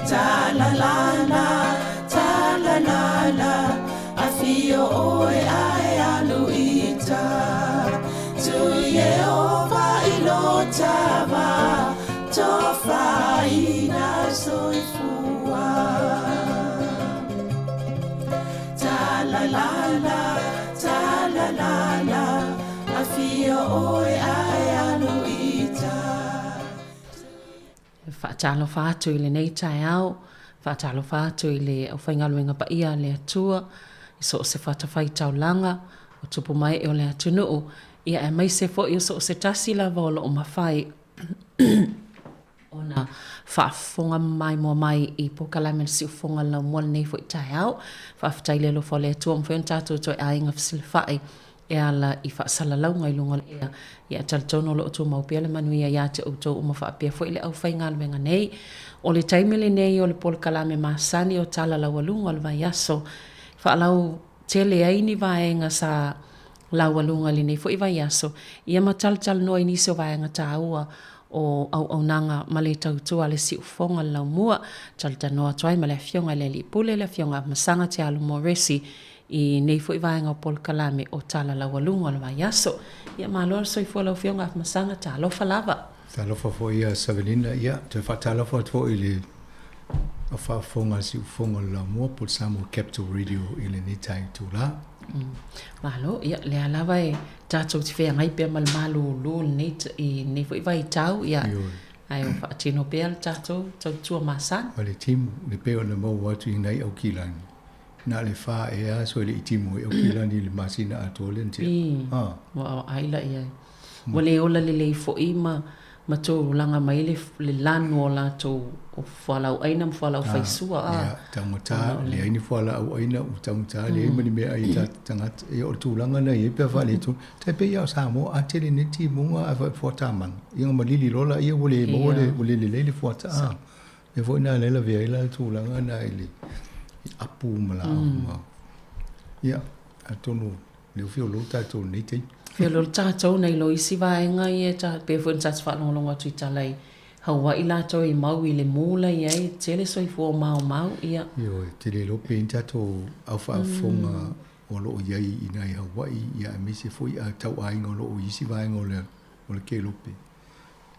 Ta la la la, ta la la la, a fio oe ae alu ita. Tui e ova i lo tava, tofaina soifua. Ta la la la, ta la la la, a fio oe ae alu ita. Faatalofa atu i lenei taeao, faatalofa atu i le aufaigaluega paia a le Atua, i so o se fatafaitaulaga, o tupu mai e o le atunuu, ia aemaise foi o so o se tasi lava o loo mafai ona faafofoga maimoa mai i polokalame le siufofoga o le laumua lenei foi taeao. Faafetai i le alofa o le Atua ua mafai ona tatou toe aiga fesilafai e ala i faasalalauga i luga o le ea. Ia talitonu o lo o tumau pea le manuia ia te outou uma faapea foi le aufaigaluega nei. O le taimi lenei o le polokalame masani o Tala Laualuga o le Vaiaso, faalautele ai ni vaega sa laualuga i lenei foi vaiaso, ia ma talatalanoa i nisi o vaega taua o auaunaga ma le tautua a le siufofoga o le laumua. Talatalanoa atu ai ma le Afioga i le Alii Pule, le Afioga Afamasaga Te Alu Moresi, i nei foi vaega o polokalame o Tala Laualuga o le Vaiaso. Ia malo le soifua lau Afioga Afamasaga, talofa lava. Talofa foi ia Savelina, ia toe faatalofa atu foi i le faafofoga a le siufofoga o le Laumua po o le Samoa Capital Radio i lenei taitulā. Malo, ia lea lava e tatou te feagai pea ma le malūlū lenei i lenei foi vaitau, ia ae o faatino pea le tatou tautua masani. Ma le timu, le pei ona maua atu i nai Aukilani, na o le fa ea aso e le i timu ai Aukilani i le masina atoa lea na tea. Ua ai la i ai. Ua le ola lelei foi ma ma tulaga mai le le lanu o latou o fualaauaina ma fualaaufaisua a. Ia, taugata, leai ni fualaauaina, ua taugata, leai ma ni meaai a tatou tagata. Ia, o le tulaga lena e i ai pe a faaletonu. Tai pei lava o Samoa, a tele nei timuga ae fuata manu, ia ona malili loa laia ua le maua le, ua le lelei le fuata. A, mea foi lena o lea e lavea ai la le tulaga lena i le i apu ma laau ma. Ia, atonu lea ua feoloolo tatou i lenei taimi. Feoloolo tatou nai lo isi vaega ia e pei foi ona tatou faalogologo atu i tala i Hawaii latou i mau i le mu la i ai, tele soifua o maomao, ia. Ioe, e tele iloa pe i ai ni tatou au faafofoga o lo o i ai i ina i Hawaii, ia aemaise foi a tauaiga o lo o i isi vaega o le o le kelope.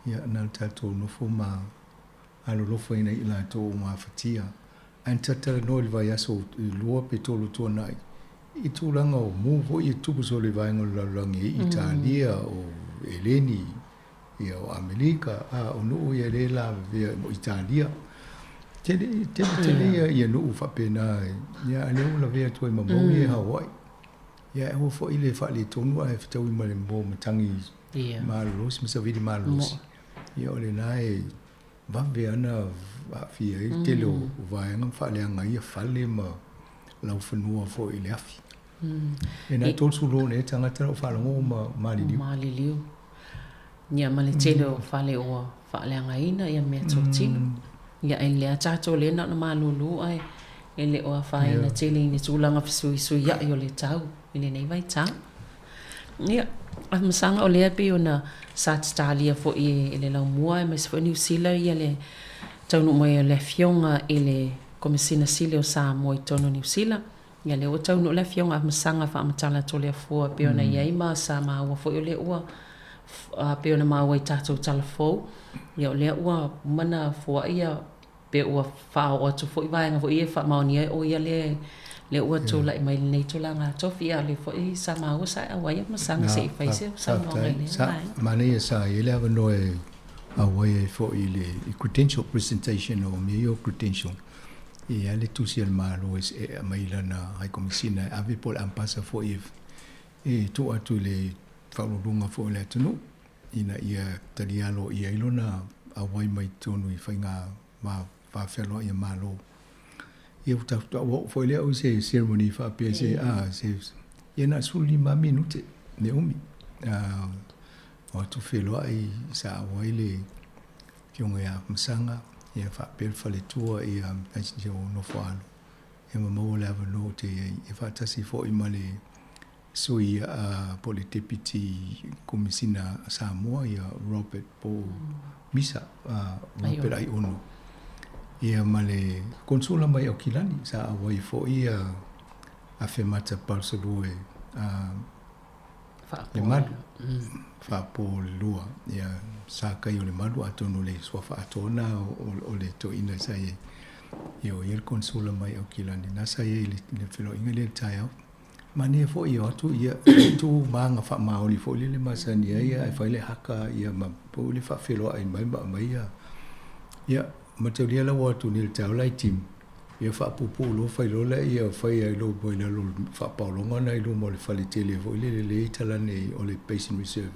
Ia, na o tatou nofo ma alolofa ina i latou o mafatia. Ae na talatalanoa i le vaiaso i lua pe tolu tuanai, i tulaga o mu foi e tupu solo i vaega o le lalolagi e Italia, o Eleni, ia o Amelika, a o nuu ia lea e lavevea o Italia. Tele, tele, tele ia, ia nuu faapena, ia a lea ua lavea atu ai ma Maui e Hawaii. Ia e aua foi le faaletonu ae fetaui ma le moa matagi malolosi ma savili malolosi. Ia o lena e vave ana aafia ai le tele o vaega ma faaleaga ai fale ma laufanua foi i le afi. E na 30 nei tagata o faalogo ma maliliu. Maliliu. Ia ma le tele o fale ua faaleagaina ia mea totino. Ia e lea tatou lea na ona malūlū ae e le o afaina tele i ni tulaga fesuisuia'i o le tau i lenei vaitau. Ia, a masaga o lea pei ona sa tatalia foi e le laumua aemaise foi Niu Sila ia le taunuu mai o le Afioga i le Komesina Sili o Samoa i totonu o Niu Sila. Ia lea ua taunuu le Afioga a Masaga faamatala Toleafua pei ona i ai ma sa maua foi o lea ua pei ona maua i tatou tala fou, ia o lea ua uma ona foai ia Pe ua faaoo atu foi vaega foi ia e faamaonia ai o ia lea lea ua tulai mai i lenei tulaga tofi, a o lea foi sa maua sa e auai Afamasaga se i fai se saunoaga i lea vaega. Manaia sa i ai le avanoa e auai ai foi i le credential presentation o mea ia o credential. E i ai le tusi a le Malo e aumai i lana High Commissioner e ave po o le Ambassador foi e tuu atu i le Faauluuluga foi o le atunuu ina ia talia aloaia ai lona auai mai totonu i faiga va fealoai a Malo. Ia ua oo foi lea o se ceremony faapea se a se ia na o le 15 minute le umi. O atu feloai sa auai le Afioga ia Masaga ia faapea le faletua ia o Nofoalo ia ma maua le avanoa ou te i ai e faatasi foi ma le sui po o le Deputy Komisina a Samoa ia Robert po o Misa Robert Aiono ia ma le Konsula mai Aukilani sa auai foi ia Afemata Palusalue Lemalu Faapolelua ia sa kai o Lemalu atonu o le suafa atoa lena o le toeaina sa i ai ia o ia le Konsula mai Aukilani na sa i ai i le feloaiga lea i le taeao. Manaia foi e o atu ia tu ma aga faamaoni foi lele masani ai ae fai le haka ia ma pau le faafeiloai mai ma aumai ia. Ia mataulia la ua o atu nei i le taeao la i team ia faapuupuu loa fai loa laia fai ai loa mai lalo o le faapaologa lena i luma o le fale tele foi lele lea e i talane o le Basin Reserve.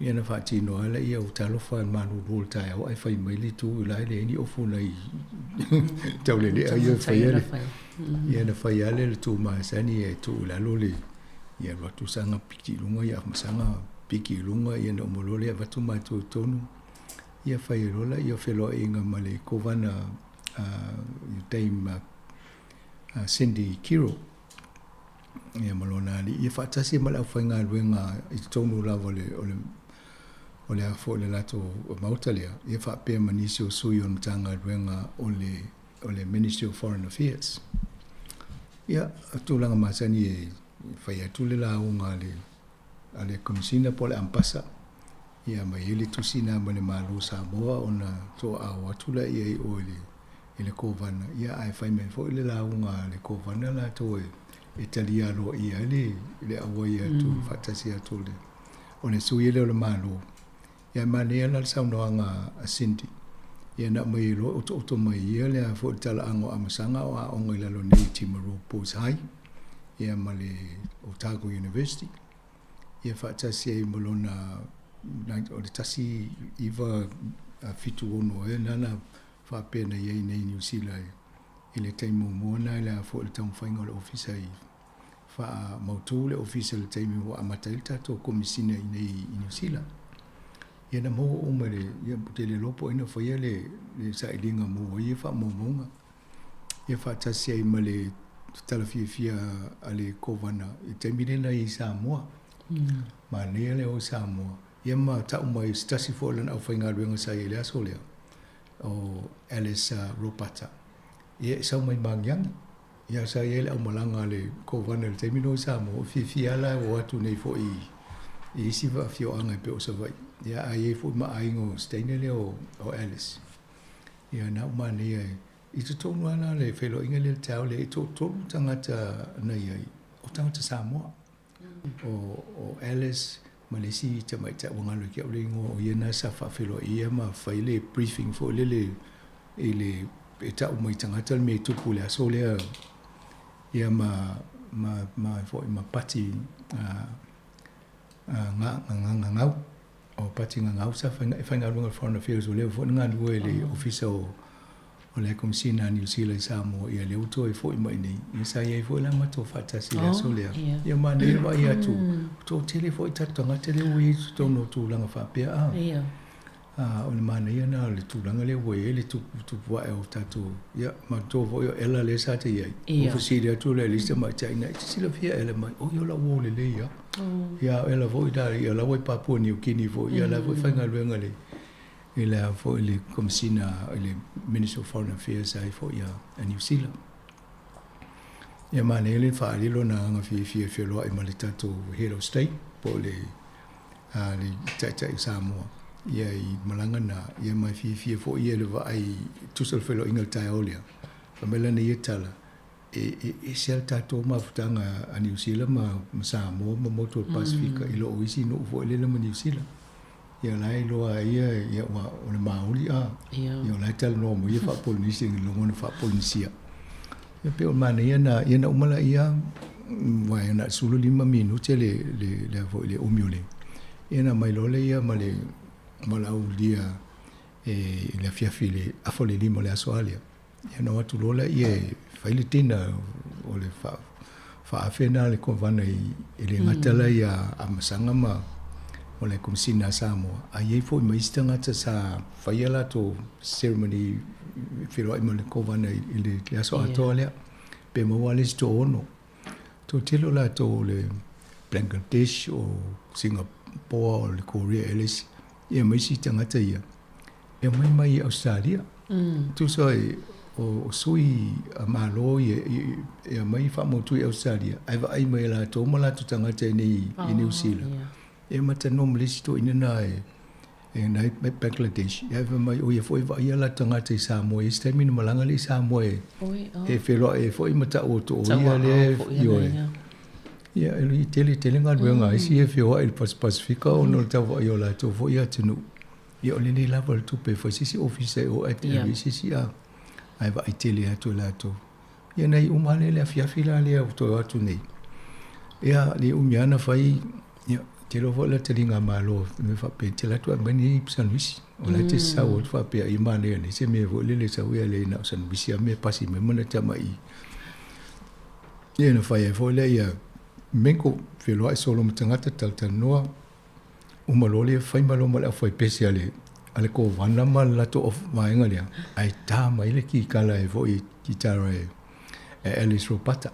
Ia na faatino lava laia ua talofa i le malulu o le taeao ae fai mai le itu la e leai ni ofu nai taulelea ia e faia le ia na fai lava le tu masani e tuu i lalo le ia alu atu saga piki i luga ia masaga piki i luga ia na uma loa lea avatu matou i totonu ia fai ai loa laia o feloaiga ma le kovana Dame Cindy Kiro. Ia ma lona alii, ia faatasi ai ma le aufaigaluega i totonu lava o le, o le, o le a foi le latou maota lea, ia faapea ma nisi o sui o le Matagaluega o le, o le Ministry of Foreign Affairs. Ia, o tulaga masani e fai atu le lauga a le, a le Komesina po o le Ambasa, ia aumai ai le tusi lena mai le Malo o Samoa ona toaao atu laia i o i le i le Kovana, ia ae fai mai foi le lauga a le Kovana latou e talia aloaia ai le, le auai atu mm. faatasi atu o le, o le sui lea o le Malo. Ia manaia la le saunoaga a Cindy. Ia na aumai loa otooto mai ia le a foi le talaaga o Amasaga o aoga i lalo nei i Timaru Boys High ia ma le Otago University. Ia faatasi ai ma lona o le 1976 ea na faapea na i ai nei i Niu Sila i le taimi muamua lena i le a foi le taumafaiga o le Ofisa i faamautu le Ofisa i le taimi ua amata ai le tatou Komesina i nei i Niu Sila. Ia na maua uma le, ia ou te le iloa po o ai na faia le, le sailiga mo ia faamaumauga. Ia faatasi ai ma le tala fiafia a le Kovana i le taimi lea na i ai i Samoa. Manaia le o i Samoa. Ia ma tau mai se tasi foi o lana aufaigaluega sa i ai i le aso lea, o Alice Ropata. Ia e sau mai Magiagi. Ia sa i ai le aumalaga a le Kovana i le taimi lea i Samoa, ua fiafia lava la e o atu nei foi i isi afioaga e pei o Savaii. Ia ae i ai foi ma aiga o si teine lea o Alice. Ia na ua manaia i totonu lava la le feiloaiga lea i le taeao lea, e toatolu tagata na i ai, o tagata Samoa. O Alice ma le isi tamaitai ua galo ia te au le igoa, o ia lena sa faafeiloai ia ma fai le briefing foi lele i le e tau mai i tagata le mea e tupu i le aso lea ia ma ma ma foi ma Pati Gagau. O Pati Gagau sa faigaluega i le Foreign Affairs, o lea foi na galue i le Ofisa o o le Komesina a Niu Sila i Samoa, ia lea ua toe foi mai nei. Ia sa i ai foi la matou faatasi i le aso lea. Ia manaia le vaai atu, ua toatele foi tatou tagata lea ua i ai i totonu o tulaga faapea. A, o le manaia lena o le tulaga lea ua i ai le tupu ae o tatou, ia manatua foi o Ella lea sa te i ai. Ua fesili atu le alii tamaitai ina, e te silafia Ella mai, oi o lau uo lelei lava. Ia o Ella foi ia o la ua i Papua Niu Kini foi, ia o la foi e faigaluega i le i le a foi le Komesina i le Ministry of Foreign Affairs ai foi a Niu Sila. Ia manaia le faaali lona agaga fiafia e feoloai ma le tatou Head of State po o le, le Taitai o Samoa. Ia i malaga na, ia ma e fiafia foi ia i le vaai tusa o le feiloaiga i le taeao lea. Fai mai lana ia tala, e, e ese lava le tatou mafutaga a Niu Sila ma, ma Samoa ma motu o le Pasefika i lo o isi nuu foi lele ma Niu Sila. Ia la e iloa ai ia, ia ua, o le Māori a, ia o la e talanoa mai ia faa-Polenisia i lagona faa-Polenisia. Ia pei o le manaia na, ia na uma laia, aua na o le 15 minute le, le, le, foi le umi o le, ia na aumai loa lea ma le valaaulia e, i le afiafi i le afa o le lima o le aso a lea. Ia na o atu loa lea e fai le dinner o le 4000 na le kovana i, e le gata la ia Amasaga ma ma le Komesina a Samoa, a i ai foi ma isi tagata sa faia latou ceremony feiloai ma le kovana i le aso atoa lea, pe maua le isi toaono. Toatele o latou o le Bangladesh, o Singapore, o le Korea e le isi, ia ma isi tagata ia, e omai mai i Ausetalia. Tusa ai o sui a Malo ia e aumai faamautu i Ausetalia, ae vaai mai e latou ma latou tagata i inei i Niu Sila. E ma talanoa ma le isi toeaina na e na i Bangladesh, ae fai mai o ia foi e vaaia latou tagata i Samoa i isi taimi ona malaga lea i Samoa e e feiloai ai foi ma tau atu o ia lea ioe. Ia e tele tele galuega a isi e feoai i le Pasefika ona o le tau vaai o latou foi atunuu. Ia o lenei lava le tupe e fai se isi ofisa e o ae te ave i se isi a, ae vaai tele atu e latou. Ia na iu uma lava le afiafi la lea ua toe o atu nei. Ia le umi lava na fai, ia te iloa foi la taliga Malo mea faapea, te alu atu aumai ni sanuisi. O la e te sau atu faapea ia manaia nei se mea foi lele sau ia le na o sanuisi lava mea pasi mai ma na tamai. Ia na fai ai foi lea ia mingle, feloai solo ma tagata talatalanoa. Uma loa lea fai mai loa ma le aufaipese a le a le Kovana ma le latou vaega lea, ae ta mai le kikala e foi kitara e e Alice Ropata.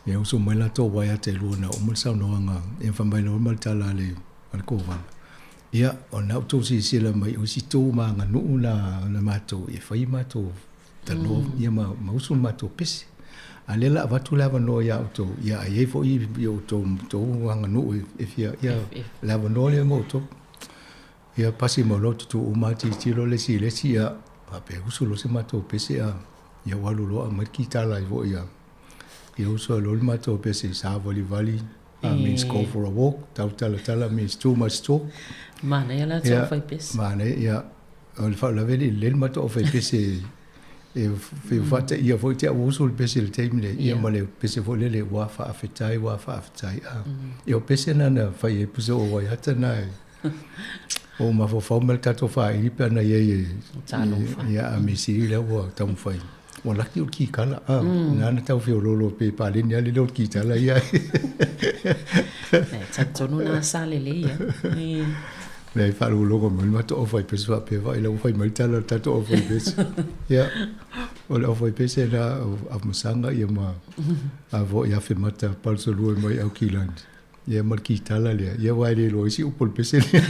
Ia uso mai latou uaea tailua na uma le saunoaga, ia fai mai loa ma le tala a le a le Kovana. Ia, o lena ua outou silasila mai o isi tou ma aganuu na na matou e fai matou talanoa ia ma, ma usu le matou pese. A lea la avatu le avanoa ia outou, ia a i ai foi i outou tou aganuu e fia, ia le avanoa lea mo outou. Ia pasi mau loa tutu uma tilotilo le isi i le isi, ia faapea usu loa se matou pese a ia ua alu loa aumai le kitara ai foi ia. Ia usu ai loa le matou pese savalivali means go for a walk, tautalatala means too much talk. Manaia la tou faipese. Manaia, ia. O le faalavelave e lelei le matou aufaipese e faataia foi te au uso le pese i le taimi lenei, ia ma le pese foi lele ua faafetai, ua faafetai. Ia o pese na na fai ai pusa o Waiata na e o mafaufau ma le tatou faaili pe ana i ai e ia a mea sili lea ua taumafai. Ua laki o le kikala, na na tau feololo pe paleni lava le leo o le kikala ia. E talitonu na sa lelei ia. Leai, faalogologo mai le matou aufaipese faapea, vaai la ua fai mai le tala o le tatou aufaipese. Ia, o le aufaipese lena a Masaga ia ma a foi Afemata Palesolua mai Aukilani. Ia ma le kitala lea, ia aua e le iloa ai se upu o le pese lea.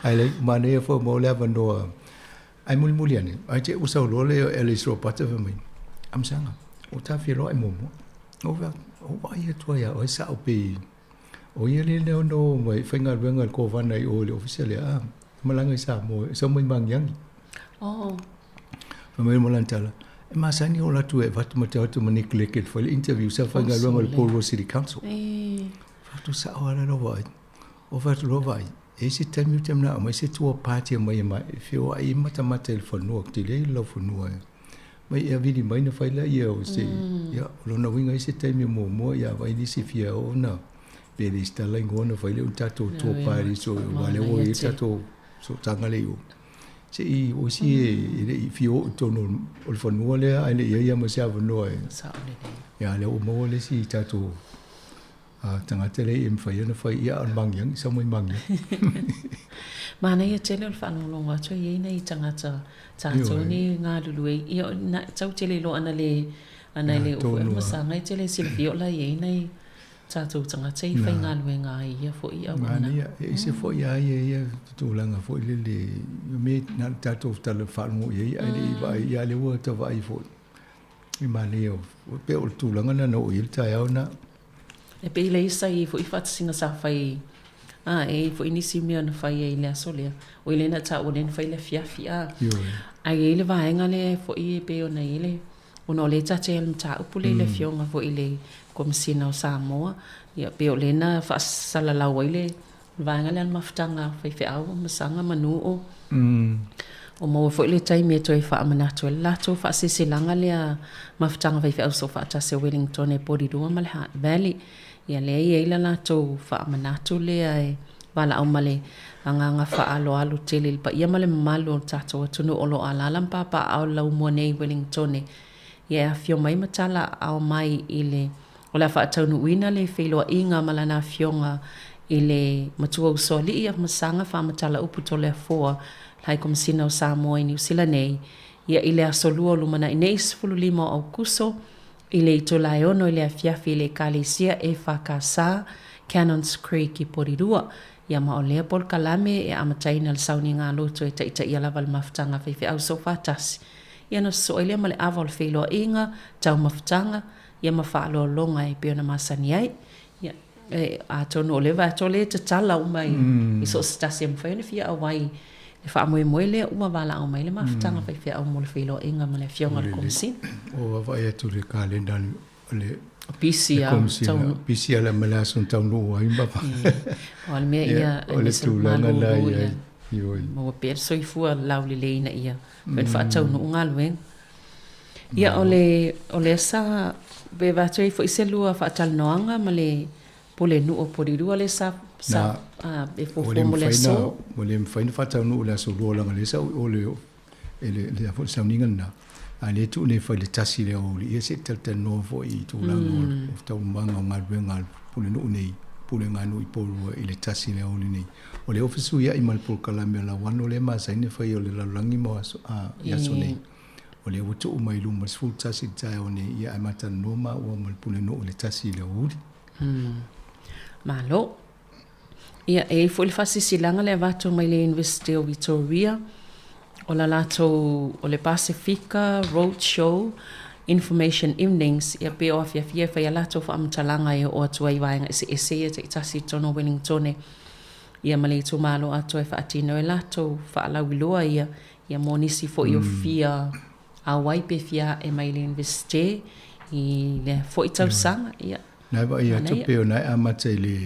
Ae leai, manaia foi mo le avanoa. Ae mulimuli ane, ai te ua sau loa le Alice Ropata fai mai, Amasaga, ua ta feiloai muamua. Ou fai atu, ou vaai atu ai ia oe sao pei O ia lea na ono mai faigaluega i le Kovana i o i le ofisa lea, a, malaga i Samoa, e sau mai Magiagi. Oh. Fai mai ma lana tala, e masani o atu e avatu ma te o atu ma Nick Leckett fai le interview sa faigaluega i le Porirua City Council. E. Fai atu sao lava lau vaai. O fai atu loa vaai, e i ai se taimi ou te manao mai se tour party e mai e mai, e feoai ai matamata i le fanua, ou te le lau fanua e. Mai e avili mai na fai laia o se, ia, o lona uiga i se taimi o muamua ia vaai nisi fia oo na pe resitala igoa na fai lea o ni tatou tour party so aua lea ua i ai tatou sootaga lea i o. Se i o isi e le i fia oo i totonu o le fanua lea ae le i i ai lava ma se avanoa e. Sao lelei. Ia lea ua maua le isi tatou A tagata lea e mafai ona fai ia a o le magiagi, sau mai magiagi. Manaia tele o le faalogologo atu e i ai nai tagata tatou nei e galulue ia na tau tele iloa ana le ana le upu e masaga e tele silafia o la e i ai nai tatou tagata i faigaluega ai ia foi auauna. Manaia, e ese foi a ia ia tulaga foi lele me na o tatou tala faalogo i ai ae le i vaai ia lea ua tau vaai foi. E manaia pei o le tulaga lena na oo i ai le taeao lena. E pei lea sa i ai foi faatasiga sa fai A e i ai foi nisi mea na fai ai i le aso lea, oi lea na taua lea na fai i le afiafi, a. Ioe. Ae i ai le vaega lea foi e pei ona i ai le, ona o lea ta te i ai i le mataupu lea i le afioga foi i le Komesina o Samoa, ia pei o lea na faasalalau ai le vaega lea a le mafutaga a faifeau, masaga ma nuu. O maua foi le taimi e toe faamanatu ai le latou faasilasilaga lea mafutaga faifeau soofaatasi o Wellington e Porirua ma le Hutt Valley. Ia lea e i ai le latou faamanatu lea e valaau ma le agaga faaaloalo tele i le paia ma le mamalu o le tatou atunuu o lo o alaala ma papaaao i le laumua nei i Wellington. Ia e afifio mai ma talaaao mai i le O le a faataunuuina le feiloaiga ma lana afioga i le Matua Usoalii Afamasaga Faamatala-upu Toleafoa, le Hai Komesina o Samoa i Niu Sila nei, ia i le aso Lua o lumanai nei 15 o Aukuso i le itula e 6 i le afiafi i le Ekalesia EFKS, Cannons Creek i Porirua. Ia ma o lea polokalame e amataina le sauniga loto e taitaia lava le mafutaga faifeau soofaatasi. Ia ona sosoo ai lea ma le ava o le feiloaiga, taumafataga, ia ma faaaloaloga e pei ona masani ai. Ia, e, atonu o lea vae atu o lea e tatala uma i, mm. i so o se tasi e mafai ona fia auai le faamoemoe lea ua valaau mai le mafutaga mm. faifeau mo le feiloaiga ma le afioga i le Komesina. O vaavaai atu i le kalenda le pisi a taunu. Pisi a le ma le aso na taunuu ai ma. O le mea ia, o le tulaga na i ai. Maua pea le soifua laulelei ina ia mm. faataunuu galuega. Ia, o le, o lea sa, pe avatu ai foi se lua faatalanoaga ma le Pulenuu o Porirua lea sa, sa, a, e fuafua mo le aso. Ua le mafai ona faataunuu i le aso Lua leaga o lea sa ou i o i le, i le, le foi sauniga lena. A o lea e tuu nei e fai i le tasi i le aoauli, ia se i talatalanoa foi i tulaga o taualumaga o galuega a le Pulenuu nei, Pulega nuu i Porirua i le tasi i le aoauli nei. O lea ua fesuiai ma le polokalame a Lauano lea e masani ona fai o le lalolagi mo aso, a, i aso nei. O lea ua tuu mai i luma i le 11 i le taeao nei, ia ae ma talanoa maua ma le Pulenuu i le tasi i le aoauli. Malo. Ia, e i ai foi le faasilasilaga lea e avatu mai le Iunivesite o Vitoria, o la latou, o le Pasefika Road Show Information Evenings, ia pei o afiafi ia e fai ai a latou faamatalaga e oo atu ai i vaega eseese ia taitasi i totonu o Wellingtone, ia ma le itumalo atoa e faatino ai latou faalauiloa ia Ia mo nisi foi o fia auai pe fia ae mai le Iunivesite i lea foi tausaga, ia. Na e vaai atu pei ona e amata i le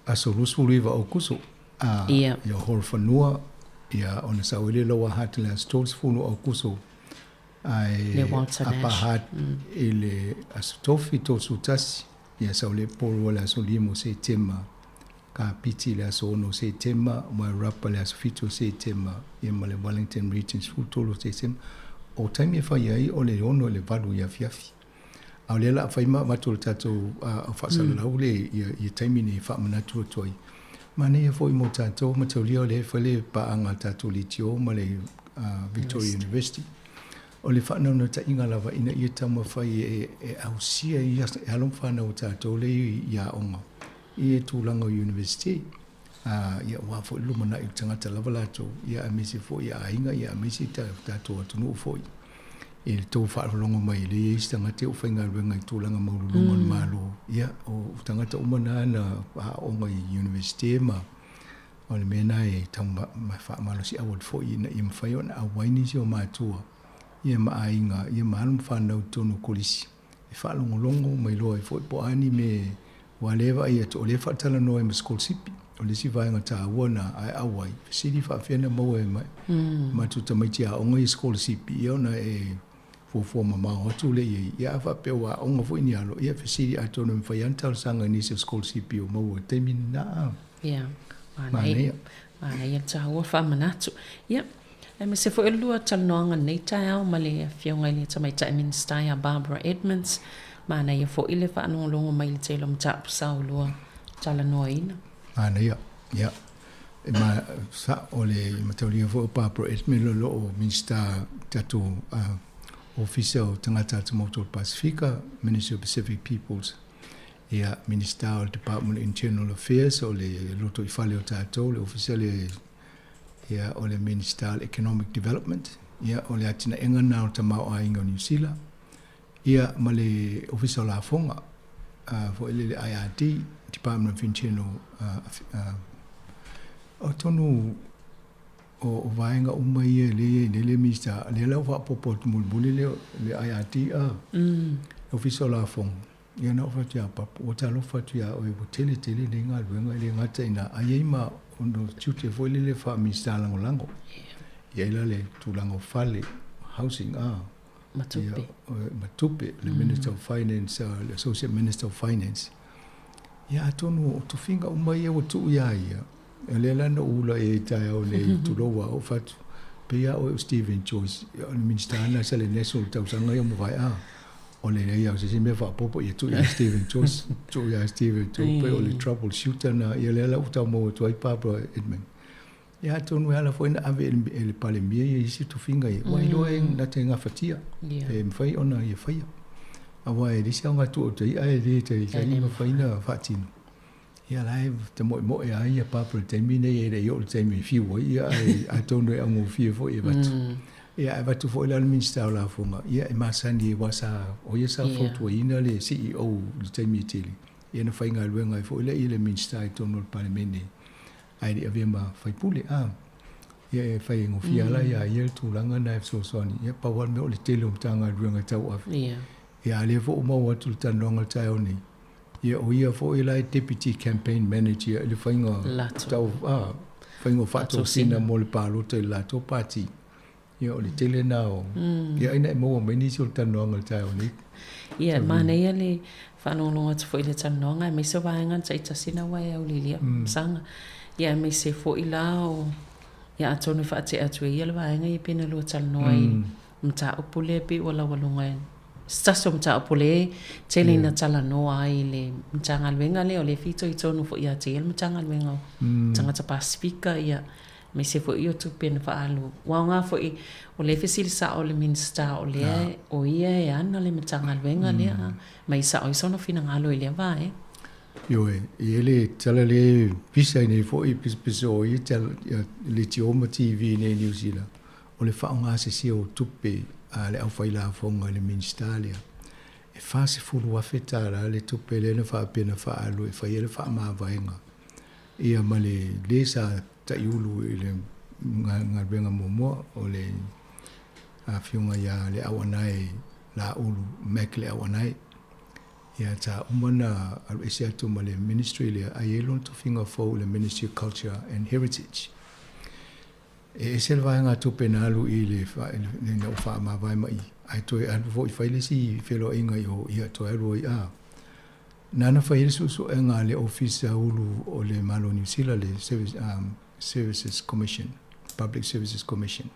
aso 29 o Aukuso, a ia Horowhenua, ia ona sau ai lea Lower Hutt i le aso 30 o Aukuso, ae Upper Hutt i le aso Tofi 31, ia sau lea Porirua i le aso 5 o Setema. Kapiti i le aso 6 o Setema, Wairarapa i le aso 7 o Setema, ia ma le Wellington Region 13 o Setema. O taimi e fai ai o le 6 i le 8 i afiafi. A o lea la a fai ma avatu le tatou faasalalau le ia, ia taimi nei e faamanatu atu ai. Manaia foi mo tatou mataulia o lea e fai le paaga a tatou leitio ma le Victoria University. O le faanaunautaiga lava ina ia taumafai e, e ausia i alo ma fanau a tatou lea i aoga i tulaga o University, ā, ia aua foi le lumanai o tagata lava latou, ia aemaise foi aiga, ia aemaise tatou atunuu foi. I le tou faalogologo mai e leai se tagata e oo faigaluega i tulaga maualuluga o le Malo, ia o tagata uma na na aooga i University ma o le mea na e tau faamalosiau atu foi ina ia mafai ona auai nisi o matua ia ma aiga ia ma alo ma fanau i totonu o kolisi e faalogologo ma iloa ai foi po o a ni mea aua o lea e vaai atu o lea e faatalanoa ai ma sikolasipi. O le isi vaega taua lena ae auai, fesili faapefea ona maua e matou tamaiti aoga ia sikolasipi, ia ona e fuafua mamao atu lea i ai. Ia a faapea ua aoga foi ni alo, ia fesili atonu e mafai lava ona talosaga i nisi o sikolasipi o maua i le taimi lena. Ia, manaia. Manaia le taua faamanatu. Ia, Aemaise foi o le lua talanoaga i lenei taeao ma le Afioga i le Tamaitai Minisita ia Barbara Edmonds. Manaia foi le faalogologo mai i le tele o mataupu sa ulua talanoaina. Manaia, ia. E ma, sa, o le mataulia foi o Barbara Edmonds o lo o Minisita i tatou Ofisa o Tagata Atumotu o le Pasefika, Ministry of Pacific Peoples, ia, Minisita o le Department of Internal Affairs, o le lotoifale o tatou, le Ofisa le ia, o le Minisita o le Economic Development, ia, o le atinaega lena o le tamaoaiga o Niu Sila, ia, ma le Ofisa o Lafoga, foi lele IRD, Department of Internal Atonu o vaega uma ia lea e i ai nei le Minisita, lea la ua faaopoopo atu mulimuli le IRD a, le Ofisa o Lafoga, ia na ou fai atu ia Papa, ua talofa atu ia oe ua tele tele nei galuega e le gata i ina, ae i ai ma ona tiute foi lele faa-Minisita Lagolago. E i ai la le tulaga o fale, housing a, Ma tupe. Ia, ma tupe, le Minister of Finance, le Associate Minister of Finance. Ia atonu o tofiga uma ia ua tuu ia ia, o lea la na ou ula i ai i taeao nei, tulou a ou fatu, pei lava oe o Steven Joyce, o le Minisita lena sa le National i tausaga ia ua mavae a. O le leai lava o se isi mea faaopoopo, ia tuu ia Steven Joyce, tuu ia Steven Joyce, pei o le trouble shooter lena, ia lea la ua tau maua atu ai Barbara Edmund. Ia atonu e ala foi ona ave e le Palemia ia isi tofiga ia, ua iloa e na te gafatia, e mafai ona ia faia. Aua e leai se aoga tua o te i'a e le taitai mafai ona faatino. Ia la e tamoemoe lava ia Barbara i le taimi nei e le i oo i le taimi e fiu ai ia, ae atonu e augofie foi e avatu. Ia ae avatu foi la le Minisita o Lafoga, ia e masani aua sa, o ia sa fautuaina le CEO i le taimi e tele, ia na faigaluega ai foi lea le Minisita i totonu o le Palemene. Ae le i avea ma faipule, a. Ia e faigofie lava la ia ia le tulaga lena e fesoasoani. Ia pau lava le mea o le tele o Matagaluega e tauave. Ia. Ia a o lea foi ua maua atu i le talanoaga i le taeao nei, ia o ia foi la e Deputy Campaign Manager i le faiga Latou. tau, a, faiga o faatosina mo le palota i le latou pati. Ia o le tele lena o, ia ai na e maua mai nisi o le talanoaga i le taeao nei. Ia, manaia le faalogologo atu foi i le talanoaga aemaise o vaega taitasi na ua e aulilia, Saga. Ia aemaise foi la o, ia atonu e faatea atu e ia le vaega ia pei ona lua talanoa i mataupu lea pei ua laualuga e se tasi o mataupu lea e tele ina talanoa ai i le Matagaluega lea, o lea e fitoitonu foi ia te ia le Matagaluega o Tagata Pasefika, ia aemaise foi o tupe na faaalu. Ua aoga foi, o lea e fesili sao le Minisita o lea o ia e ana le Matagaluega lea, ma i sao ai sona finagalo i lea vaega. Ioe, e i ai le tala lea e pisa ai nei foi, pisapisa o ia tala, leitio ma TV nei i Niu Sila, o le faaaogasesia o tupe a le aufailafoga i le Minisita lea. E $40,000 le tupe lea na faapea na faaalu e fai ai le faamavaega ia ma le le sa taiulu i le galuega muamua o le afioga ia Leauanae Laulu Mac Leauanae. Ia sa uma na alu ese atu ma le ministry lea ae i ai lona tofiga fou i le Ministry of Culture and Heritage. E ese le vaega tupe na alu i le ina ua faamavae mai ae toe alu foi fai le isi feloaiga i o ia toe alu ai a. Nāna fai ai le suesuega a le Ofisa Ulu o le Malo o Niu Sila, le Service, um, Services Commission, Public Services Commission.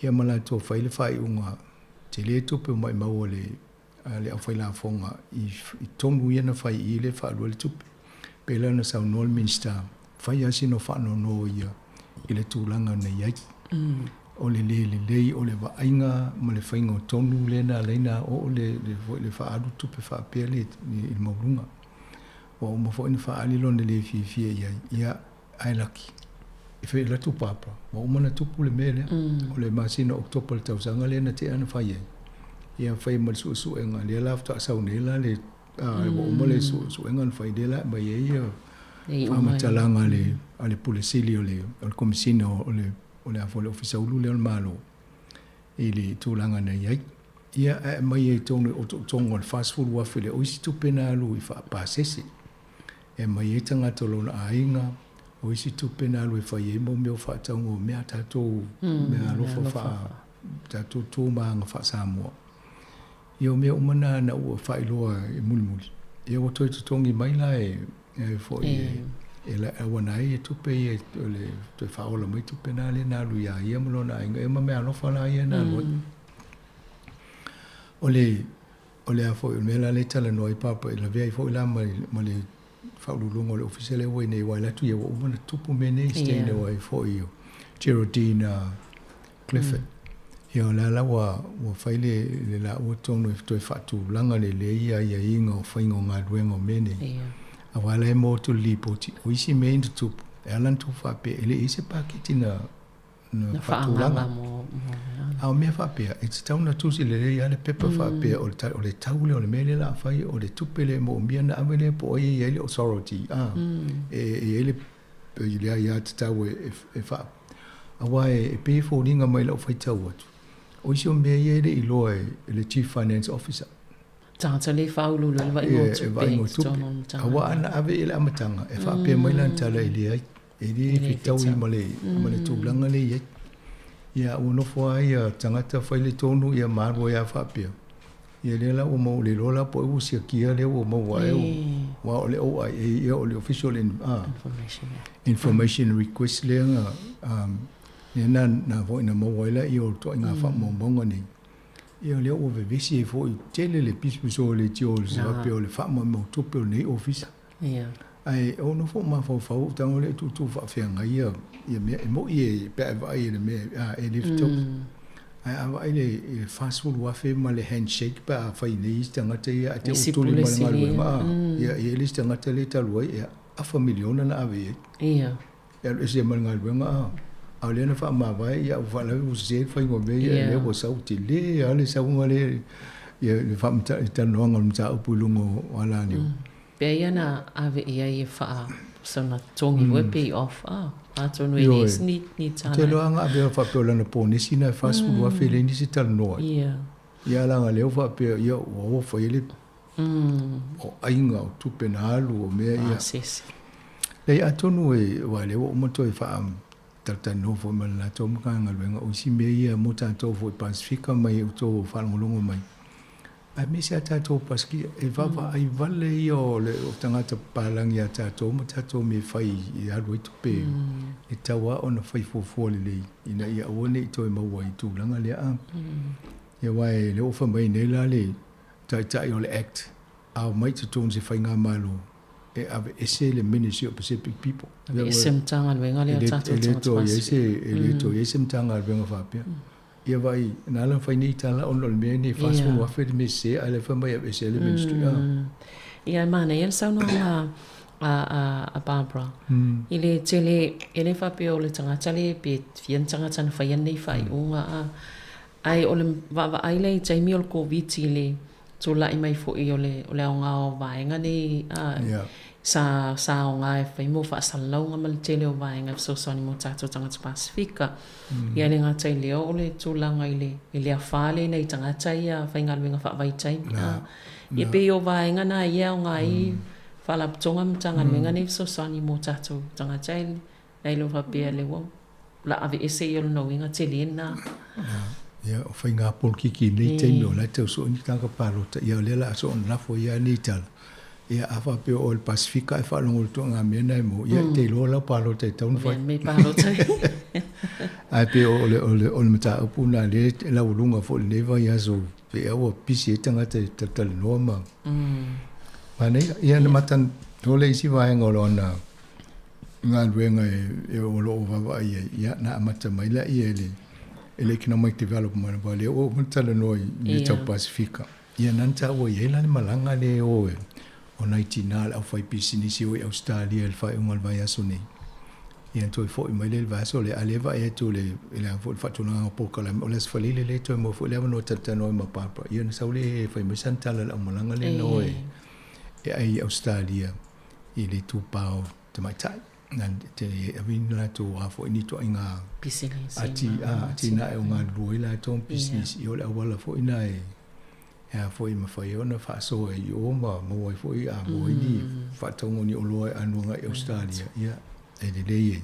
Ia ma latou fai le faaiuga, tele tupe ua maimau a le, a le aufailafoga i, i tonu ia na fai i le faalua le tupe. Pei la ona saunoa le Minisita, fai lava sina faanoanoa ia i le tulaga na i ai. O le lē lelei o le vaaiga ma le faiga o tonu lea na ala ai ona oo le, le, foi le faaalu tupe faapea le, i le maualuga. Ua uma foi ona faaali lona le fiafia i ai, ia, ae laki, e fai alu atu Papa, ua uma ona tupu le mea lea. O le masina o Oketopa i le tausaga lea na tea na fai ai. Ia fai ma le suesuega, lea la faatoa sau nei la le ua uma le suesuega na fai lea la e aumai ai ia faamatalaga a le, a le Pule Sili o le, o le Komesina o le, o le a foi le Ofisa Ulu lea o le Malo i le tulaga na i ai. Ia ae aumai ai totonu i otootoga o le $40,000 lea, o isi tupe na alu i faapasese. E aumai ai tagata o lona aiga, o isi tupe na alu e fai ai mo mea o faatauga o mea a tatou meaalofa faa tatou tu ma aga faa-Samoa. Ia o mea uma na na ua faailoa e mulimuli, ia ua toe totogi mai la e e foi e e la auana ai tupe ia o le toe faaola mai tupe na lea na alu iā ia ma lona aiga ia ma meaalofa la ia na alu ai. O le o le a foi o le mea la lea e talanoa ai Papa e lavea ai foi la ma ma le Faauluuluga o le Ofisa lea ua i nei aua e alu atu ia ua uma ona tupu mea nei i le ai foi o Geraldine Clifford. Ia o lea la ua ua fai le le laua tonu e toe faatulaga lelei aiaiga o faiga o galuega o mea nei. Aua la e maua atu le lipoti, o isi mea ia na tutupu, e ala ona tupu faapea, e le i i ai se paketi na na faatulaga. A o mea faapea, e tatau ona tusi lelei lava le pepa faapea o le o le tau lea o le mea lea o le a fai, o le tupe lea e moomia ona ave lea po o ai e i ai le authority, a, e i ai le i le aiatatau e, e faa auā e pei e foliga mai i la'u faitau atu o isi o mea ia e le'i iloa e le Chief Finance Officer. Tagata le faauluulu ai le vaaiga o tupe i totonu o le Matagaluega. Aua ana ave i le amataga e faapea mai lana tala e leai, e le fetaui ma le ma le tulaga lea e i ai. Ia ua nofo lava ia tagata fai le tonu ia ma alu ai lava faapea. Ia lea la ua maua le iloa la po o ai ua siakia lea ua maua ai aua o le OIA ia o le Official Information Request lea na lea na na foi na maua ai laia o ituaiga faamaumauga nei. Ia o lea ua vevesi ai foi tele le pisopiso o leitio o se faapea o le faamoemoe tupe o lenei ofisa. Ae ou nofo ou mafaufau ou tago lea e tuutuu faafeagai ia ia mea e moi e pe a e vaai i le mea a e le fetaui. Ae a vaai i le 40,000 ma le handshake pe a fai nei isi tagata ia ae te i ua tuli ma le galuega a. Ia e i ai le isi tagata lea talu ai e afa miliona na ave i ai. E alu ese ai ma le galuega a. A o lea na faamavae, ia ua faalavelave ua sese le faiga o mea ia, lea ua sau tele lava le sauga lea, ia le talanoaga o le mataupu i luga o alaniu. Pea ia na ave i ai e faa sana totogi foi pay off a, atonu e leai se ni tala. Ou te iloa ana ave faapea o lana ponesi lena e $40,000 e leai nisi e talanoa ai. Ia leaga lea ua faapea, ia ua o fai ai le o aiga, o tupe na alu, o mea ia. Leai, atonu e, aua o lea ua uma toe faatalatalanoa foi ma le latou Matagaluega, o isi mea ia mo tatou foi Pasefika mai outou o faalogologo mai, aemaise lava tatou Pasefika, e vaavaai vale ia o le o tagata papalagi ia tatou ma tatou mea e fai e alu ai tupe, e tatau lava ona fai fuafua lelei ina ia aua ne i toe maua i tulaga lea. Ia aua o lea ua fai mai nei la le Taitai o le Act, a omai i totonu o se faigamalo e aveese le Ministry of Pacific People. Aveese Matagaluega lea o tatou tagata Pasifika. E le toe i ai se Matagaluega faapea. Ia vaai, na ala ona fai nei tala ona o le mea nei e 40,000 le mea sese ae o la e fai mai e aveese ai le Ministry. Ia e manaia le saunoaga a Barbara i le tele, e le faapea o le tagata le pe fia ni tagata na faia lenei faaiuga a. Ae o le vaavaai lea i taimi o le Koviti i le tulai mai foi o le o le aoga o vaega nei a sa sa aoga e fai mo faasalalauga ma le tele o vaega e fesoasoani mo tatou tagata Pasefika. Ia e le gata i lea o le tulaga i le i le afa lea i nai tagata ia faigaluega faavaitaimi a. Ia pei o vaega na ia e aoga ai Faalapotopotoga ma Matagaluega nei e fesoasoani mo tatou tagata e Nai lo faapea lea ua la aveese ia lona uiga tele lena. Ia, o faiga polokiki i lenei taimi o la e tau sue ni tagata palota, ia o lea o le a soona lafo ai lava nei tala. Ia a faapea o oe le Pasefika ae faalogo i le ituaiga mea lena e maua, ia e te iloa lau palota e tatau ona fai. Mea palota. Ae pei o le, o le, o le mataupu lena lea e laualuga foi i lenei vaiaso, pei lava ua pisi ai tagata e talatalanoa ma manaia. Ia na matalanoa le isi vaega o lona galuega e o lo o vaavaai ai, ia, na amata mai lea i le e le Economic Development, aua o lea ua uma ona talanoa i mea tau Pasefika. Ia, na ona taua i ai la le malaga lea e o o nai tina o le aufaipisinisi o i Ausetalia i le faaiuga o le vaiaso nei. Ia, ona toe foi mai lea i le vaiaso lea, a o lea e vaai atu i le a foi le faatulagaga o polokalame, o le Aso Faraile lea e toe maua foi le avanoa e talatalanoa ai ma Barbara. Ia, ona sau lea e fai mai sana tala i le aumalaga lea na o e ai i Ausetalia. i le itupa o tamaitai na te ave ni latou a foi ni ituaiga Pisinisi atinae o galulue ai latou ma pisinisi. Ia o le auala foi na e a foi e mafai ai ona faasoa i o ma maua ai foi a maua ai ni faatauga o ni oloa e alu agai i Ausetalia, ia e lelei e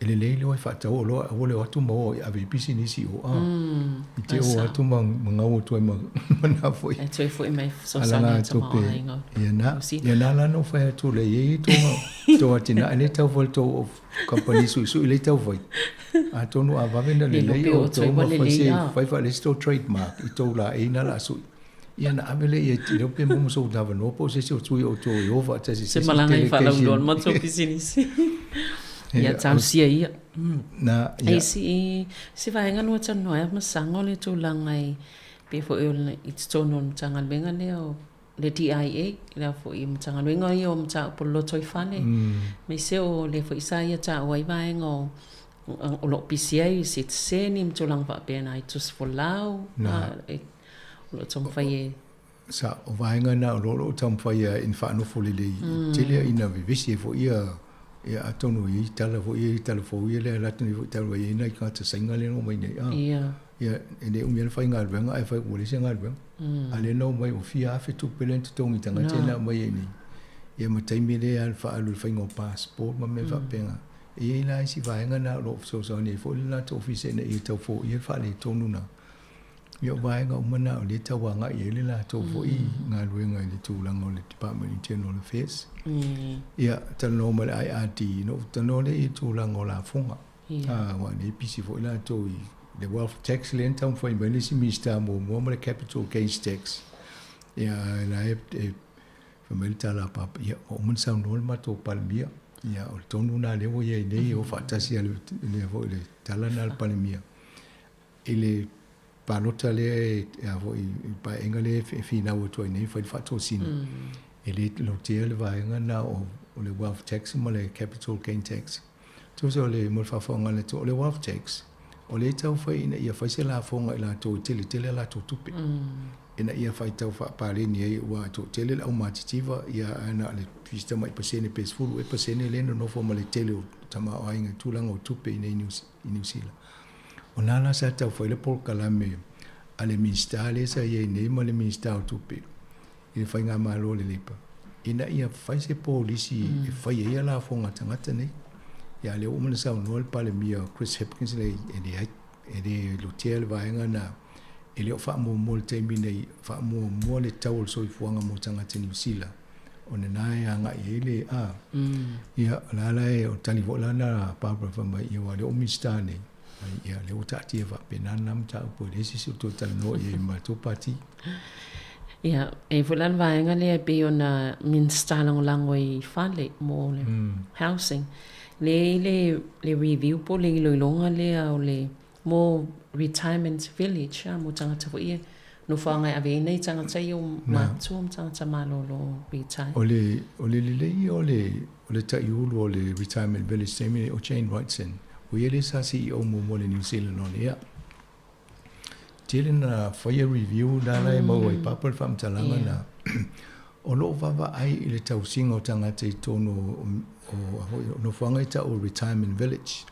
E lelei le o e faatau oloa aua le o atu ma o e ave i pisinisi i o a. I te o atu ma gau atu ai ma na foi. E toe foi mai fesoasoani i le tamaoaiga o Ia na, ia na la na ou fai atu lea i ai tou tou atinae lea e tau fai tou kamupani suisui lea e tau fai. Atonu a vave na lelei outou ma fai se fai faalesi tou trademark i tou laei na la sui. Ia na ave lea i ai pe maua ma sou avanoa po o se isi o sui o outou e o faatasi i se isi delegation. Se malaga e faalauiloa le matou pisinisi. Ia talosia ia. Na, ia. E se vaega lua talanoa ai masaga o le tulaga i pei foi o i totonu o le Matagaluega lea o le DIA, lea foi Matagaluega ia o mataupu o le lotoifale, aemaise o lea foi sa ia taua ai vaega o o lo o pisi ai i sitiseni ma tulaga faapena i tusi folau. O lo o taumafai e. Sa, o vaega na o lo o taumafai e ina faanofo lelei, tele ina vevesi ai foi ia Ia atonu e i ai tala foi ia i tala fou ia lea e alu atu nei foi talu ai e i ai nai tagata Saina lea na omai nei a. Ia. Ia e le umi lava le faigaluega ae fai ua leai se galuega. A lea na omai ua fia afe tupe lea na totogi i tagata ia na aumai ai nei. Ia ma taimi lea lava faaalu i le faiga o passport ma mea faapena. E i ai la isi vaega na o lo o fesoasoani ai foi le latou ofisa ina ia tau foia le faaletonu na. Ia o vaega uma na o lea e tau agai i ai le latou foi galuega i le tulaga o le Department of Internal Affairs. Ia, talanoa ma le IRD, ona ou talanoa lea i le tulaga o lafoga. Aua o lea e pisi foi latou i le wealth tax lea na taumafai mai le isi Minisita muamua ma le capital gains tax. Ia, a o la e fai mai le tala a Papa, ia, ua uma ona saunoa le matou Palemia. Ia, o le tonu lena lea ua i ai nei, e o faatasi lava le foi le tala lena a le Palemia. I le palota lea e a foi i le paeaiga lea e finau atu ai nei e fai le faatosina, e le lotea le vaega lena o le wealth tax ma le capital gain tax. Tusa o le mo le faafofoga a le atunuu, o le wealth tax, o lea e tau fai ina ia fai se lafoga i latou e tele tele a latou tupe, ina ia fai tau faapaleni ai aua e toatele le aumatitiva, ia ae na o le si tamai pasene pe 10 ea pasene lea e nonofo ma le tele o tamaoaiga i tulaga o tupe i inei i Niu Sila. O na la sa tau fai le polokalame a le Minisita lea sa i ai nei ma le Minisita o Tupe i le Faigamalo a le Labour ina ia fai se polisi e fai ai lafoga a tagata nei. Ia lea ua uma ona saunoa le Palemia o Chris Hipkins e leai, e le lotea le vaega na e le o faamuamua i le taimi nei, faamuamua le tau o le soifuaga mo tagata Niu Sila. O lena e agai i ai le a. Ia, o la la e, o le tali foi la lena a Barbara fai mai, ia aua o lea ua Minisita nei, ia o lea ua taatia faapena lena mataupu e leai se isi o toe talanoa i ai i le matou pati. Ia, e i ai foi la le vaega lea e pei ona Minisita Lagolago i fale mo le housing. Lea e i ai le, le review po o le iloiloga lea o le mo retirement village a mo tagata foi ia nofoaga e ave ai nai tagata ia ua matutua ma tagata malolo retire. O le o le lelei ia o le o le taiulu o le retirement village taimi nei o Jane Wrightson o ia lea sa CEO muamua o le New Zealand On Air. Tele na faia review na la e maua i papa le faamatalaga na o lo o vaavaai i le tausiga o tagata i totonu o o nofoaga e tau o retirement village.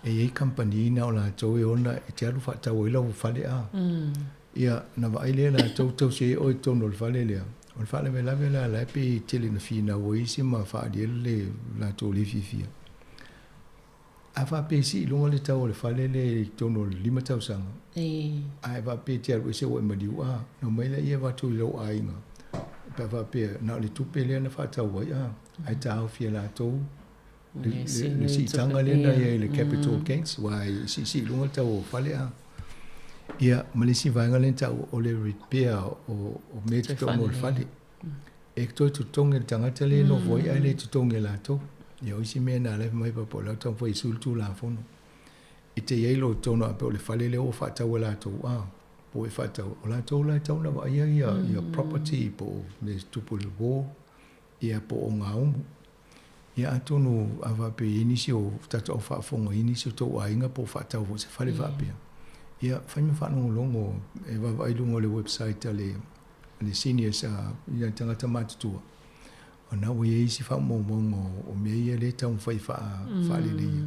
E i ai kamupani na o latou e ona e te alu faatau ai lau fale a. Ia, na vaai lea latou tausi ai oe i totonu o le fale lea. O le faalavelave la, la e pei e tele ina finau ai isi ma faaali ai le latou le fiafia. A faapea e sii i luga le tau o le fale lea i totonu o le 5 tausaga, ae faapea e te alu ese ua e maliu a, na omai laia avatu i lou aiga, pe a faapea na o le tupe lea na faatau ai a, ae taofi e latou le siitaga lea na i ai i le capital gains, aua e siisii i luga le tau o fale a. Ia, ma le isi vaega lea na taua, o le repair o mea i totonu o le fale. E toe totogi e le tagata lea e nofo ai, ae le totogi e latou. Ia, o isi mea na la e fai mai papa, o la e taumafai e sui le Tulafono. E te i ai loa i totonu a pei o le fale lea ua faatau e latou, a, po o e faatau, o latou la e tatau ona vaaia ia property po o mea e tupu i le wall, ia po o gaumu. Ia atonu a faapea e i ai nisi o tatou au faafofoga, e i ai nisi o tou aiga po o faatau foi se fale faapea, ia fai ma faalogologo e vaavaai i luga o le website a le le seniors a ia tagata matutua, ona ua i ai isi faamaumauga o mea ia lea e taumafai e faaleleia.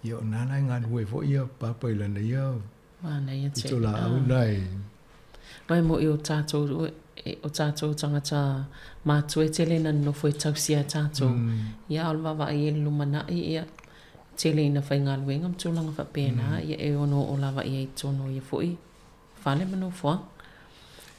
Ia o na la e galulue ai foi ia Papa i lana ia Manaia tele. Pitolaau na e. Mai moʻi o tātou, o tātou tagata matua e tele ina nonofo e tausi ia tātou. Ia, o le vaavaai i le lumanai, ia, tele ina faigaluega ma tulaga faapena, ia e ono oo lava i ai i totonu o ia foi fale ma nofoaga.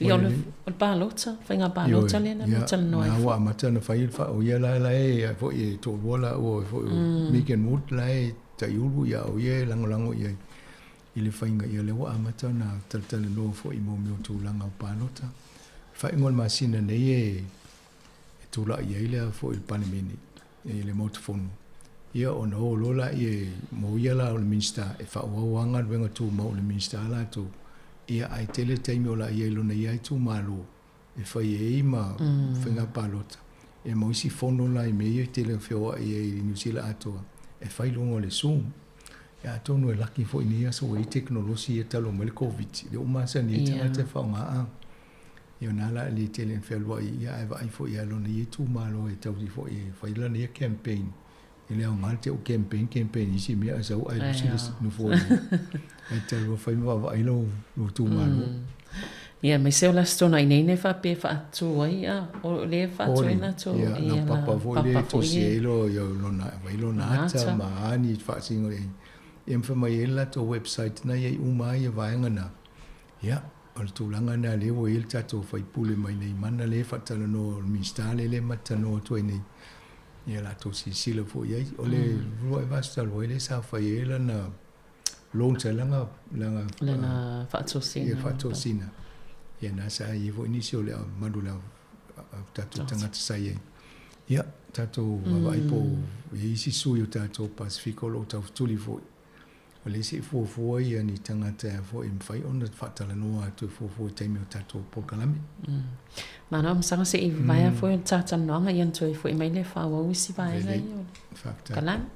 Ia, o le, o le palota, faiga palota lea na lua talanoa ai foi. Ua amata ona fai le faa, o ia la la e, foi e toalua laua foi o Megan Wood la e taiulu, ia o ia e lagolago i ai i le faiga, ia lea ua amata ona talatalanoa foi i mea o tulaga o palota. Faaiuga o le masina nei e tulai ai le foi le Palemene i le Maota Fono, ia ona o loa laia e mo ia la o le Minisita e faaauau lava galuega tumau a le Minisita latou, ia ae tele taimi o laia i lona ia itumalo e fai ai ma faiga palota, ia ma isi fono la i mea ia e tele ina feoai ai i Niu Sila atoa e fai i luga o le Zoom. Ia atonu e laki foi i nei aso ua i ai tekonolosi ia talu mai le Koviti, lea ua masani ai tagata e faaaoga a. Ia ona la e le tele ina fealuai, ia ae vaai foi ia lona ia itumalo e tausi foi e fai lana ia campaign. E le aoga le te u campaign campaign i isi mea ae sau ae lusi le nofoa i ae te alu e fai ma vaavaai lou lou itumalo. Ia aemaise o le Aso Toonai nei nei faapea e faatu ai a o lea e faatu ai latou ia la papa foi lea e tosi ai lo ia lona vai lona ata ma a ni faasino i ia ma fai mai ai le latou website na i ai uma ai ia vaega na. Ia, o le tulaga lena lea ua i ai le tatou faipule mai nei mana lea e faatalanoa o le Minisita lea lea ma te talanoa atu ai nei, ia latou silasila foi i ai. O le uluai vaiaso talu ai lea sa fai ai lana launch ai lana lana lana faatosina. Ia faatosina. Ia na sa i ai foi nisi o le malu la tatou tagata sa i ai. Ia, tatou vaavaai po o i ai isi sui o tatou Pasefika o lo o taufetuli foi. O le isi e fuafua ia ni tagata e foi e mafai ona faatalanoa atu e fuafua i taimi o tatou polokalame. Malo Masaga se i vaea foi o le talanoaga ia ona toe foi mai lea e faaauau isi vaega ia o le polokalame.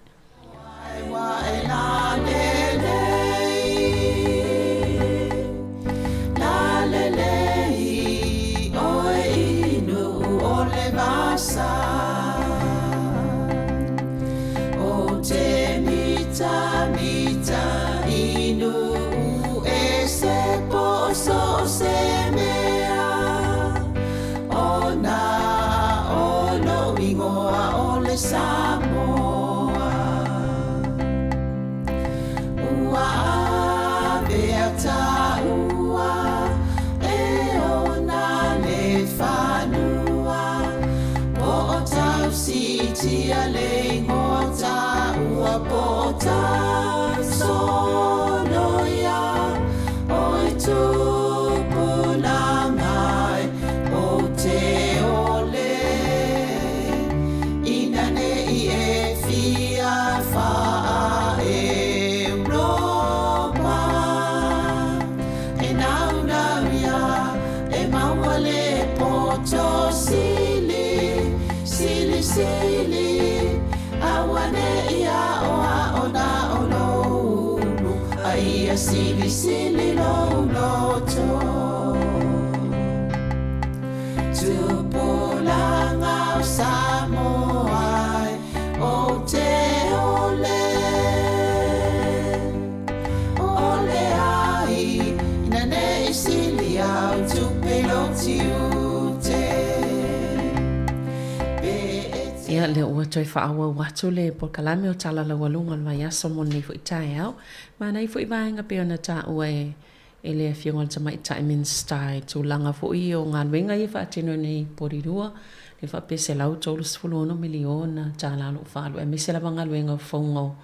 Ia, lea ua toe faaauau atu le polokalame o Tala Laualuga o le vaiaso mo lenei foi taeao. Manaia foi vaega pei ona taua e e le Afioga i le Tamaitai Minisita i tulaga foi o galuega ia e faatino nei i Porirua, lea faapea $136 miliona tala o lo o faaalu, aemaise lava galuega o fouga o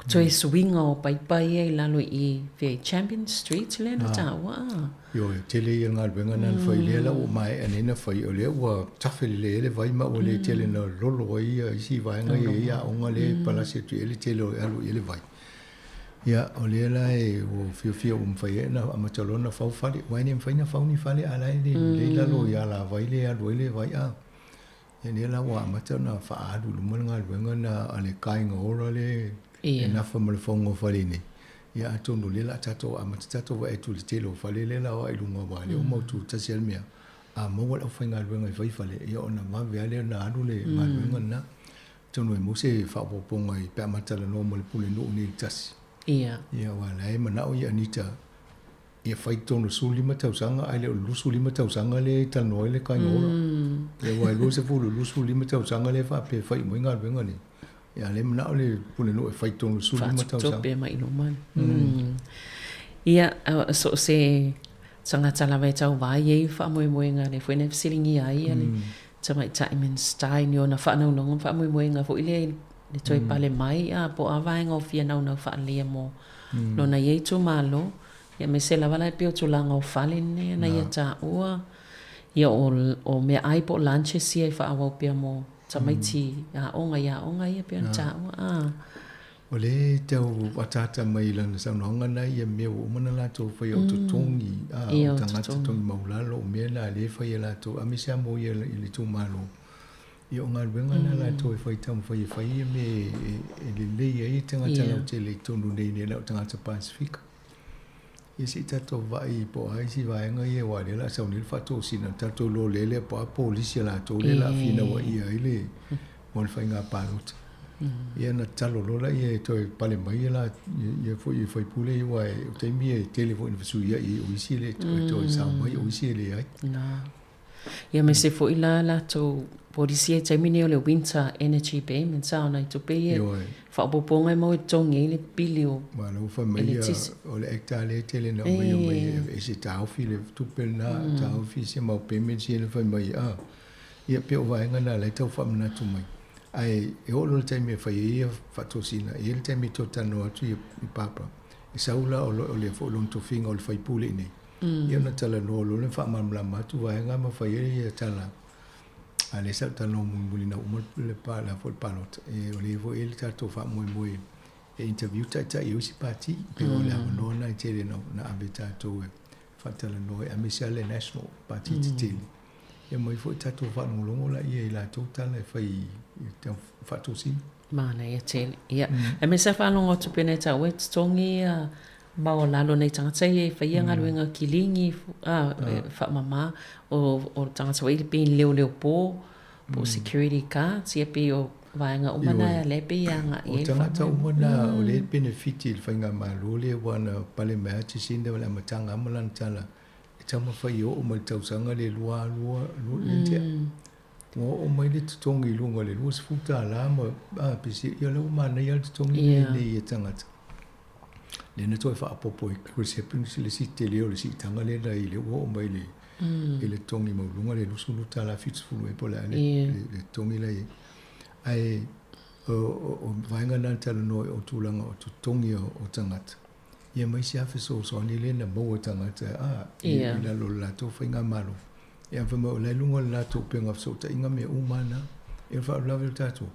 toe suiga o paipa ia i lalo i i fea i Champion Street lea na taua a. Ioe, tele ia galuega na na fai lea la ua maea nei na fai, o lea ua tafe lelei ai le vai ma ua le tele na lolo ai ia isi vaega ia i aoga lea e palasi atu i ai le tele o e alu i ai le vai. Ia, o lea la e ua fiafia ua mafai ai ona amata loa ona fau fale, aua e le mafai ona fau ni fale a la e le lelei lalo i alavai lea e alu ai le vai a. Ia lea la ua amata ona faaalu i luma le galuega na a le Kāinga Ora lea e nafa ma le fauga o fale nei. Ia atonu o lea o le a tatou amata tatou vaai atu i le tele o fale lea la o ae i luga aua o lea ua mautu tasi lava le mea, a maua le aufaigaluega e fai fale, ia ona vave lava lea ona alu le galuega lena. Atonu e maua se faaopoopoga pe a ma talanoa ma le pulenuu nei i le tasi. Ia. Ia aua o la e manao ia Anita ia fai totonu o le 15 tausaga ae le o le 25 tausaga lea e talanoa ai le Kāinga Ora. Ia aua e 20 25 tausaga lea e faapea e fai uma ai galuega nei. Ia a o lea e manao le pulenuu e fai totonu o le 15 tausaga. Faatupe mai i luma. Ia, so o se tagata lava e tauva i ai faamoemoega lea foi na fesiligia ai le Tamaitai Minisita i ni ona faanaunauga ma faamoemoega foi lea i le toe pale mai a po o a vaega o fia naunau faaleleia mo lona ia itumalo. Ia aemaise lava la e pei o tulaga o fale nei na ia taua, ia o meaai po o lunches ia e faaauau pea mo tamaiti aoga i aoga ia pei ona taua. A. O lea e tau ataata mai i lana saunoaga na ia mea ua uma ona latou faia o totogi, a, o tagata totogi maulalo, o mea na lea e fai e latou, aemaise lava mo ia i le itumalo. Ia o galuega na latou e fai taumafai e fai ia mea e lelei ai tagata lautele i totonu nei nei o tagata Pasefika. Ia se i tatou vaai po o a isi vaega ia aua o lea o le a sau nei le faatosina, tatou iloa lea po o a polisi a latou lea o le a finauaia ai le mo le faiga palota. Ia ona tatalo loa lea e toe pale mai la ia foi i faipule ia aua o taimi ia e tele foi ina fesuiai ai o isi e le toe sao mai o isi e leai. Na. Ia aemaise foi la latou polisi ia i taimi nei o le winter energy payments a o nai tupe ia faaopoopoga e maua e totogi ai le pili o Aua o la ua fai mai ia o le Act lava lea e tele ina aumaia mai e aveese taofi le tupe lena, taofi se mau payments ia na fai mai a. Ia pei o vaega na o la e tau faamanatu mai. Ae e oo loa i le taimi e fai ai ia faatosina, e i ai le taimi e toe talanoa atu i Barbara, e sau la o le foi lona tofiga o le faipule i inei, ia ona talanoa loa lea ma faamalamalama atu vaega ma fai ai ia tala a lea sa ou talanoa mulimuli ina ua uma le foi le palota, o lea foi e i ai le tatou faamoemoe e interview taitai o isi pati, pei o le avanoa lena e tele na ave tatou e faatalanoa ai, aemaise lava le National Pati tetele. Ia aumai foi tatou faalogologo laia i latou tala e fai i faatosina. Manaia tele. Ia, aemaise lava faalogo atu pei ona e taua e totogi ia maualalo nai tagata ia e faia galuega kiligi, faamama, o tagata foi ia pei ni leoleo po, po o security guards, ia pei o vaega uma na lea e pei e agai i ai le faamoemoe. O tagata uma na o lea e penefiti i le faigamalo lea aua na pale mai lava Jacinda i le amataga lava ma lana tala e taumafai e oo mai i le tausaga lea 22 lea na tea. Ua oo mai le totogi i luga o le $20 ma a pese, ia o lea ua manaia lava le totogi lenei e tagata. Lea na toe faaopoopo e Chris Hipkins le isi tele o le siitaga lea na i lea ua oo mai i le totogi maualuga le $22.70 ea po o le a le totogi la e i ai. Ae o vaega na na talanoa o tulaga o totogi o tagata. Ia ma isi lava fesoasoani lea na maua e tagata a i lalo o le latou faigamalo. Ia fai mai o la e i luga o le latou upega fesootaiga mea uma lava na. Ia o le faalavelave o tatou,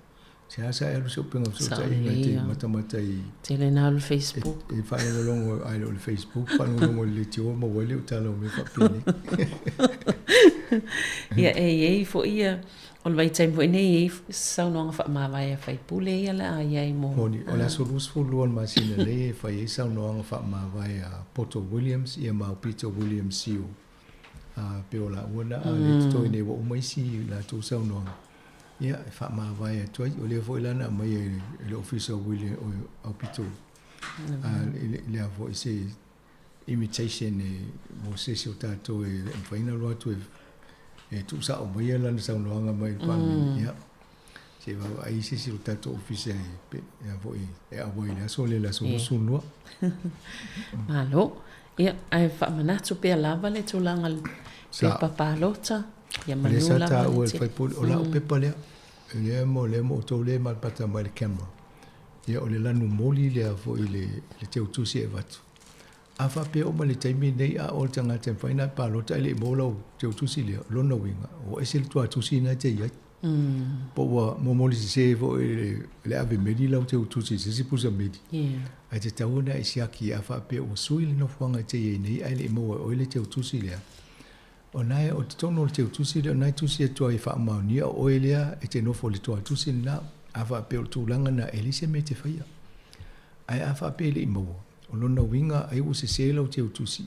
seasea e alu i se upega fesootaiga e te matamata i Tele na alu i le Facebook. E faalogologo a e le o le Facebook, faalogologo i le leitioa maua ai lea o tala o mea faapenei. Ia e i ai foi ia O le vaitaimi foi nei e i ai saunoaga faamavae a faipule ia le a i ai mo. Moni, o le aso 22 o le masina nei e fai ai saunoaga faamavae a Poto Williams ia ma Aupito Williams Sio. A pei o laua na a lea e totoe nei ua uma isi latou saunoaga, ia e faamavae atu ai. O lea foi la na aumaia e le Ofisa o William o Aupito a lea foi se invitation e mo se isi o tatou e mafai ona alu atu e tuusao mai lana saunoaga mai i le Palemene. Ia, se i vaavaai se isi o le tatou ofisa e, e, foi, e auai i le aso lea, le aso 22. Malo. Ia, ae faamanatu pea lava le tulaga le pepa palota. Ia manu lava. O lea sa taua e le faipule, o lau pepa lea, lea mo lea mo outou lea e malapata mai i le camera. Ia, o le lanu moli lea foi le, le teutusi e avatu. A faapea oo mai le taimi lenei a o le tagata e mafai ona e palota ae le i maua lau teutusi lea, o lona uiga, ua ese le tuatusi lena e te i ai. Po ua momoli sese foi e le ave meli lau teutusi i se isi pusa meli. Ae tatau ona e siaki a faapea ua sui le nofoaga e te i ai nei ae le i maua e oe le teutusi lea. O na e o totonu o le teutusi lea, o na e tusi atu ai e faamaonia o oe lea e te nofo i le tuatusi lena. A faapea o le tulaga lena, e leai se mea e te faia. Ae a faapea e le i maua, o lona uiga ai ua sese lau teutusi,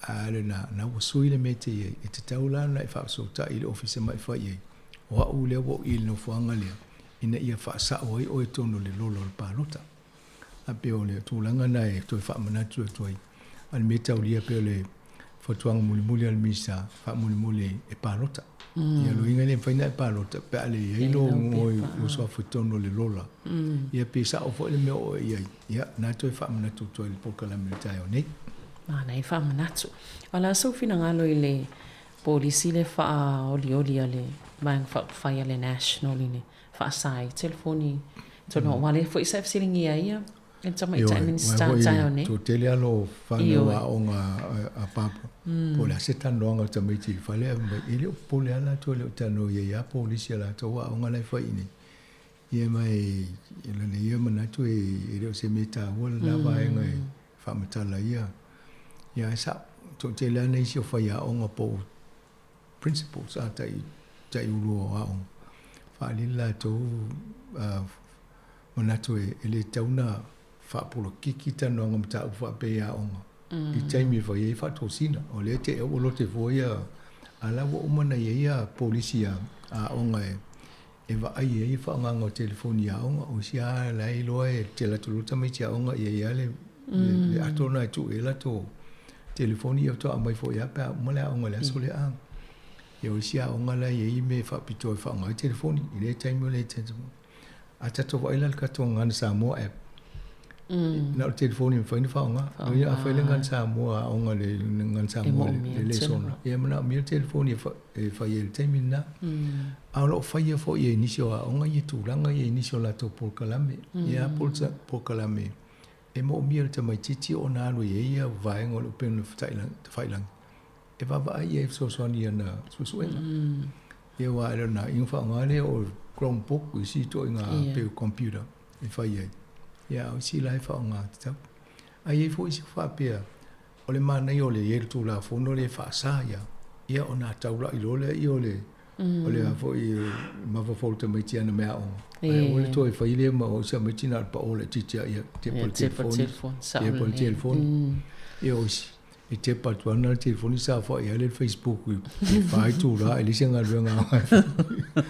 a lena, na ua sui le mea e te i ai. E tatau la ona e faafesootai i le ofisa ma e fai i ai, o au lea ua ou i i le nofoaga lea, ina ia faasao ai oe i totonu o le lola o le palota. A pei o le tulaga lena e toe faamanatu atu ai. A o le mea taulia pei o le fautuaga mulimuli a le Minisita, faamulimuli e palota. Ia lona uiga e le mafai ona e palota pe a le i ai lou igoa suafa i totonu o le lola. Ia pe sao foi le mea o oe i ai, ia na toe faamanatu atu ai i le polokalame i le taeao nei. Manaia faamanatu. O le a sou finagalo i le polisi lea faaolioli a le Vaega Faaupufai a le National i le faasa ai telefoni tonu aua lea foi sa e fesiligia ai ia le tamaitai Minisita i le taeao nei. Toatele lava o fanau aoga a Papa, po o le a se talanoaga a tamaiti i le fale ae fai mai, e le o popole lava latou e le o talanoa i ai lava polisi a latou aoga la e fai i inei. Ia ma e lana ia manatu e le o se mea taua lena vaega e faamatala ia. Ia ae sao, toatele lava nisi o faiaoga po o principals a tai tai ulu o aoga faaali le latou manatu e le tatau ona faapolokiki talanoaga mataupu faapea i aoga i taimi e fai ai faatosina. O lea te ua lote fua ia a la ua uma ona i ai ia polisi a aoga e e vaai ai le faaaogaina o telefoni i aoga. O isi lava la e iloa e tele atu loa tamaiti aoga e i ai lava le ato lena e tuu i ai latou telefoni, ia faatoa aumai foi lava pe a uma le aoga i le aso lea. Ia o isi aoga la e i ai mea faapitoa e faaaoga ai telefoni i lea taimi o lea taimi. A tatou vaai la i le tatou Gagana Samoa app, na o le telefoni e mafai ona faaaoga. A fai le Gagana Samoa aoga i le Gagana Samoa i le lesona, ia e manaomia le telefoni e fai ai i le taimi lena. A o lo o faia foi e nisi o aoga ia tulaga ia i nisi o latou polokalame. Ia polokalame e moomia e le tamaitiiti ona alu i ai ia vaega o le upega tafailagi e vaavaai i ai e fesoasoani i ana suesuega. Ia aua e le o na ina faaaoga lea o Chromebook i isi ituaiga pei o computer e fai ai. Ia a o isi la e faaaoga tatau. Ae i ai foi isi faapea o le manaia o le i ai le Tulafono lea e faasa ia, ia ona taulai loa lea o le o le a foi mafaufau o tamaiti i ana meaaoga. Ae aua le toe fai lea ma o si tamaiti na o le pao laitiiti lava ia tepa le telefoni, tepa le telefoni. Ia o isi e tepa atu ana le telefoni saofai ai le Facebook i le 4 itula e leai se galuega e fai.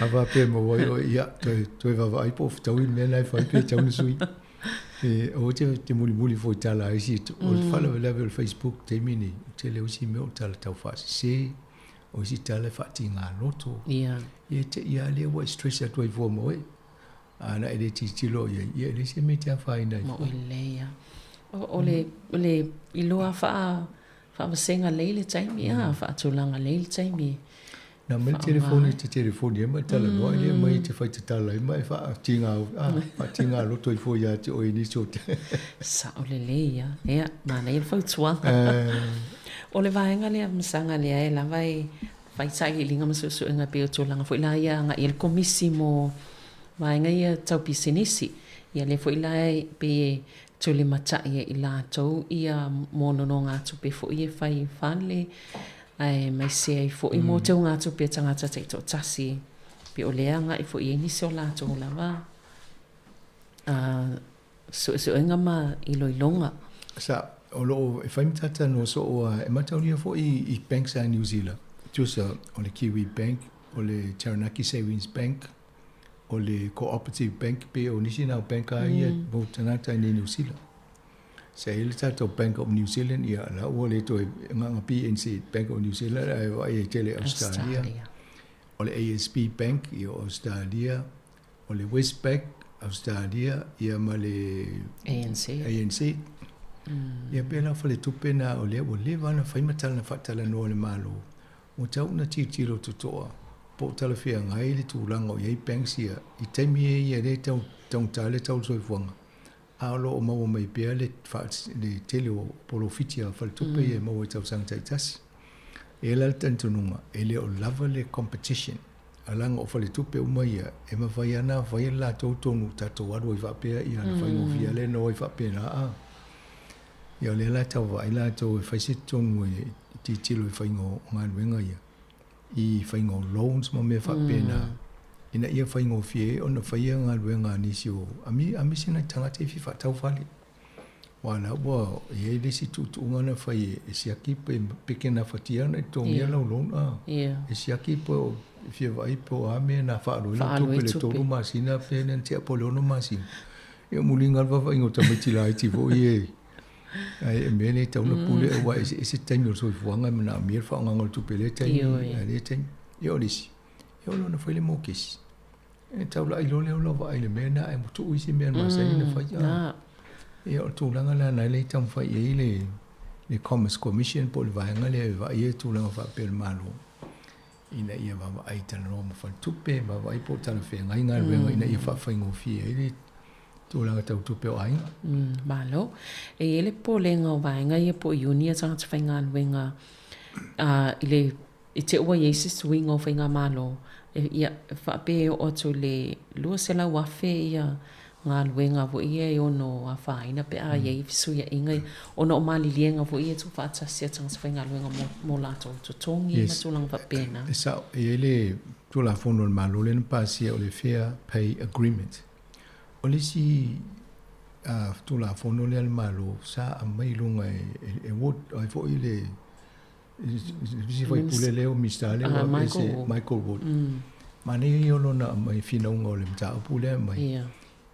A faapea mai ai oe, ia toe vaavaai po o fetaui le mea la e fai pe tatau ona sui. E aua te mulimuli foi i tala a isi, o le faalavelave o le Facebook taimi nei, o le tele o isi mea o tala taufaasese, o isi tala e faatiga loto. Ia e te i lava lea ua e stress atu ai fua ma oe. A na e le tilotilo i ai, ia e leai se mea e te afaina ai fua. Moʻo lelei lava. O le, o le iloa faa, faavasega lelei le taimi, a, faatulaga lelei le taimi. Na aumai le telefoni e te telefoni ai ma e talanoa ai lea aumai e te fai tatala ai ma e faatiga, a, faatiga loto ai fua ia te oe i nisi o Sao lelei lava. Ia, manaia le fautuaga. O le vaega lea, masaga lea e lava e fai sailiiliga ma suesuega e pei o tulaga foi la ia agai i ai le Komisi mo vaega ia tau pisinisi. Ia lea foi la e pei e tulimatai e i latou ia mo nonogatupe foi e fai i fale aemaise ai foi mo teugatupe a tagata taitoatasi. Pei o lea e agai foi i ai nisi o latou lava suesuega ma iloiloga. Sa, o lo o e fai matata no soo a e mataulia foi i banks a New Zealand. Tusa o le Kiwi Bank, o le Taranaki Savings Bank, o le Cooperative Bank pe o nisi na o bank a ia mo tagata i New Zealand. Sa i le tatou Bank of New Zealand ia la ua le toe nganga BNZ Bank of New Zealand ae vaai e tele Australia. O le ASB Bank ia o Australia, o le Westpac Australia ia ma le ANC. ANC. Ia pe la faletupe na o lea ua leva ona fai ma tala na faatalanoa e le Malo ua tau ina tilotilo totoa po o talafeagai le tulaga o i ai banks ia i taimi e ia lea e tau taugata le tau o le soifuaga a o lo o maua mai pea le le tele o polofiti a faletupe ia e maua i tausaga taitasi. E i ai la le talitonuga e le o lava le competition a leaga o faletupe uma ia e mafai lava ona fai le latou tonu tatou alu ai faapea ia ona faigofie lava lea ona o ai faapena a. Ia o lea la e tau vaai latou e fai se tonu e tilotilo i faiga o galuega ia i faiga o loans ma mea faapena ina ia faigofie ai ona faia galuega a nisi o aemaise nai tagata e fia faatau fale. Aua la ua i ai le isi tuutuuga na fai e siaki pe peke nafatia ona e totogia lau loan a. E siaki po o fia vaai po o a mea na faaalu ai lau tupe i le 3 masina pe na tea po o le 6 masina. Ia muliga le vaavaaiga o tamaiti laiti foi e ae e mea lea e tatau ona pule aua e eseese taimi o le soifuaga e manaomia le faaaogaina o le tupe i lea taimi a lea taimi. Ia o le isi, e ono ona fai le mokesi. E taulai loa lea o lau vaai i le mea lena ae tuu isi mea na masani ona fai. Ia o le tulaga la lena lea e taumafai i ai le le Commerce Commission po o le vaega lea e vaaia tulaga faapea i le Malo ina ia vaavaai talanoa ma faletupe, vaavaai po o talafeagai galuega ina ia faafaigofie ai le tulaga tau tupe o aiga. Malo. E i ai le popolega o vaega ia po o iuni a tagata faigaluega i le I te ua i ai se suiga o faigamalo, e, ia, faapea e oo atu i le 200,000 ia galuega foi ia e ono afaina pe a i ai fesuiaiga ia, ona o maliliega foi ia e tuufaatasi a tagata faigaluega mo, mo latou totogi ma tulaga faapena. E sao, e i ai le Tulafono a le Malo lea na pasia o le Fair Pay Agreement. O le isi Tulafono lea a le Malo sa aumai i luga e Wood, ai foi le isi faipule lea o Minisita lea ua ese Michael Wood. Manaia ia o lona aumai finauga o le mataupu lea e aumai,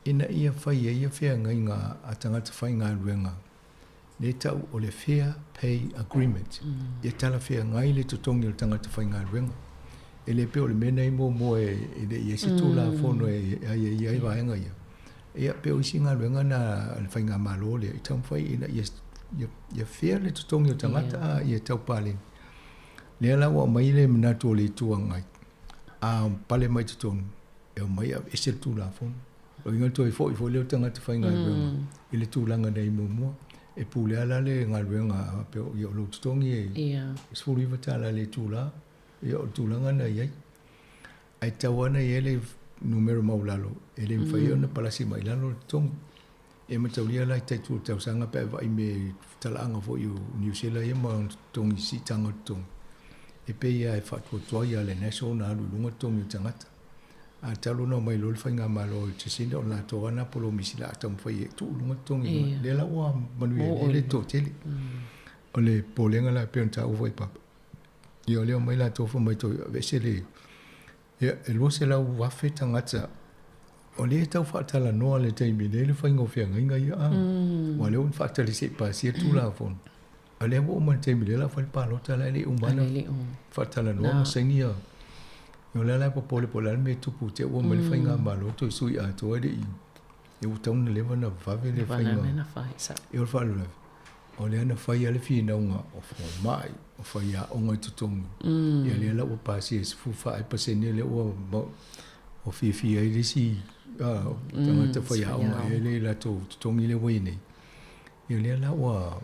ina ia fai ai ia feagaiga a tagata faigaluega lea e tau o le Fair Pay Agreement, ia talafeagai le totogi o le tagata faigaluega. E le pei o le mea na i ai muamua e le i i ai se Tulafono e aiaia ai vaega ia. Ia pei o isi galuega na a le faigamalo lea i taumafai ina ia fair le totogi o tagata a ia tau paleni. Lea la ua aumai le manatu o le Itu Agai, a pale mai totonu, e omai e aveese le Tulafono. O lona uiga toe foi foi lea o tagata faigaluega i le tulaga na i ai muamua. E pulea la le galuega a faapea o lou totogi e $19 i le itula, ia o le tulaga na i ai. Ae tatau lava ona i ai le numera maualalo e le mafai ai ona palasi mai i lalo le totogi. E mataulia la i tai tua o le tausaga pe a vaai me talaaga foi o Niu Sila ia ma totogi siitaga o totogi, e pei lava e faatuatua ia le National ona alu i luga totogi o tagata. A talu ona omai loa le faigamalo e Jacinda o latou lava na polomisi la a taumafai e tuu i luga totogi i luga. Lea la ua manuia nei le toatele. O le popolega la e pei ona taua foi e Papa, ia o lea omai latou fai mai toe aveese le Ia, e 200,000 tagata o lea e tau faatalanoa i le taimi nei le faiga o feagaiga ia a. Aua o lea ua faatali se i pasia le Tulafono. A o lea ua oo mai i le taimi lea o le a fai le palota la e le i uma ona faatalanoa ma saini ia. O lea la e popole po o le a le mea e tupu te i ua omai le faigamalo toe sui atoa e le i, ia ua tatau ona leva ona vave le faiga. Ia o le faalavelave, O lea na fai lava le finauga o fomai, o faiaoga i totonu, ia lea la ua pasia e 14% lea ua ua fiafia ai le isi tagata faiaoga i le latou totogi lea ua i ai nei. Ia lea la ua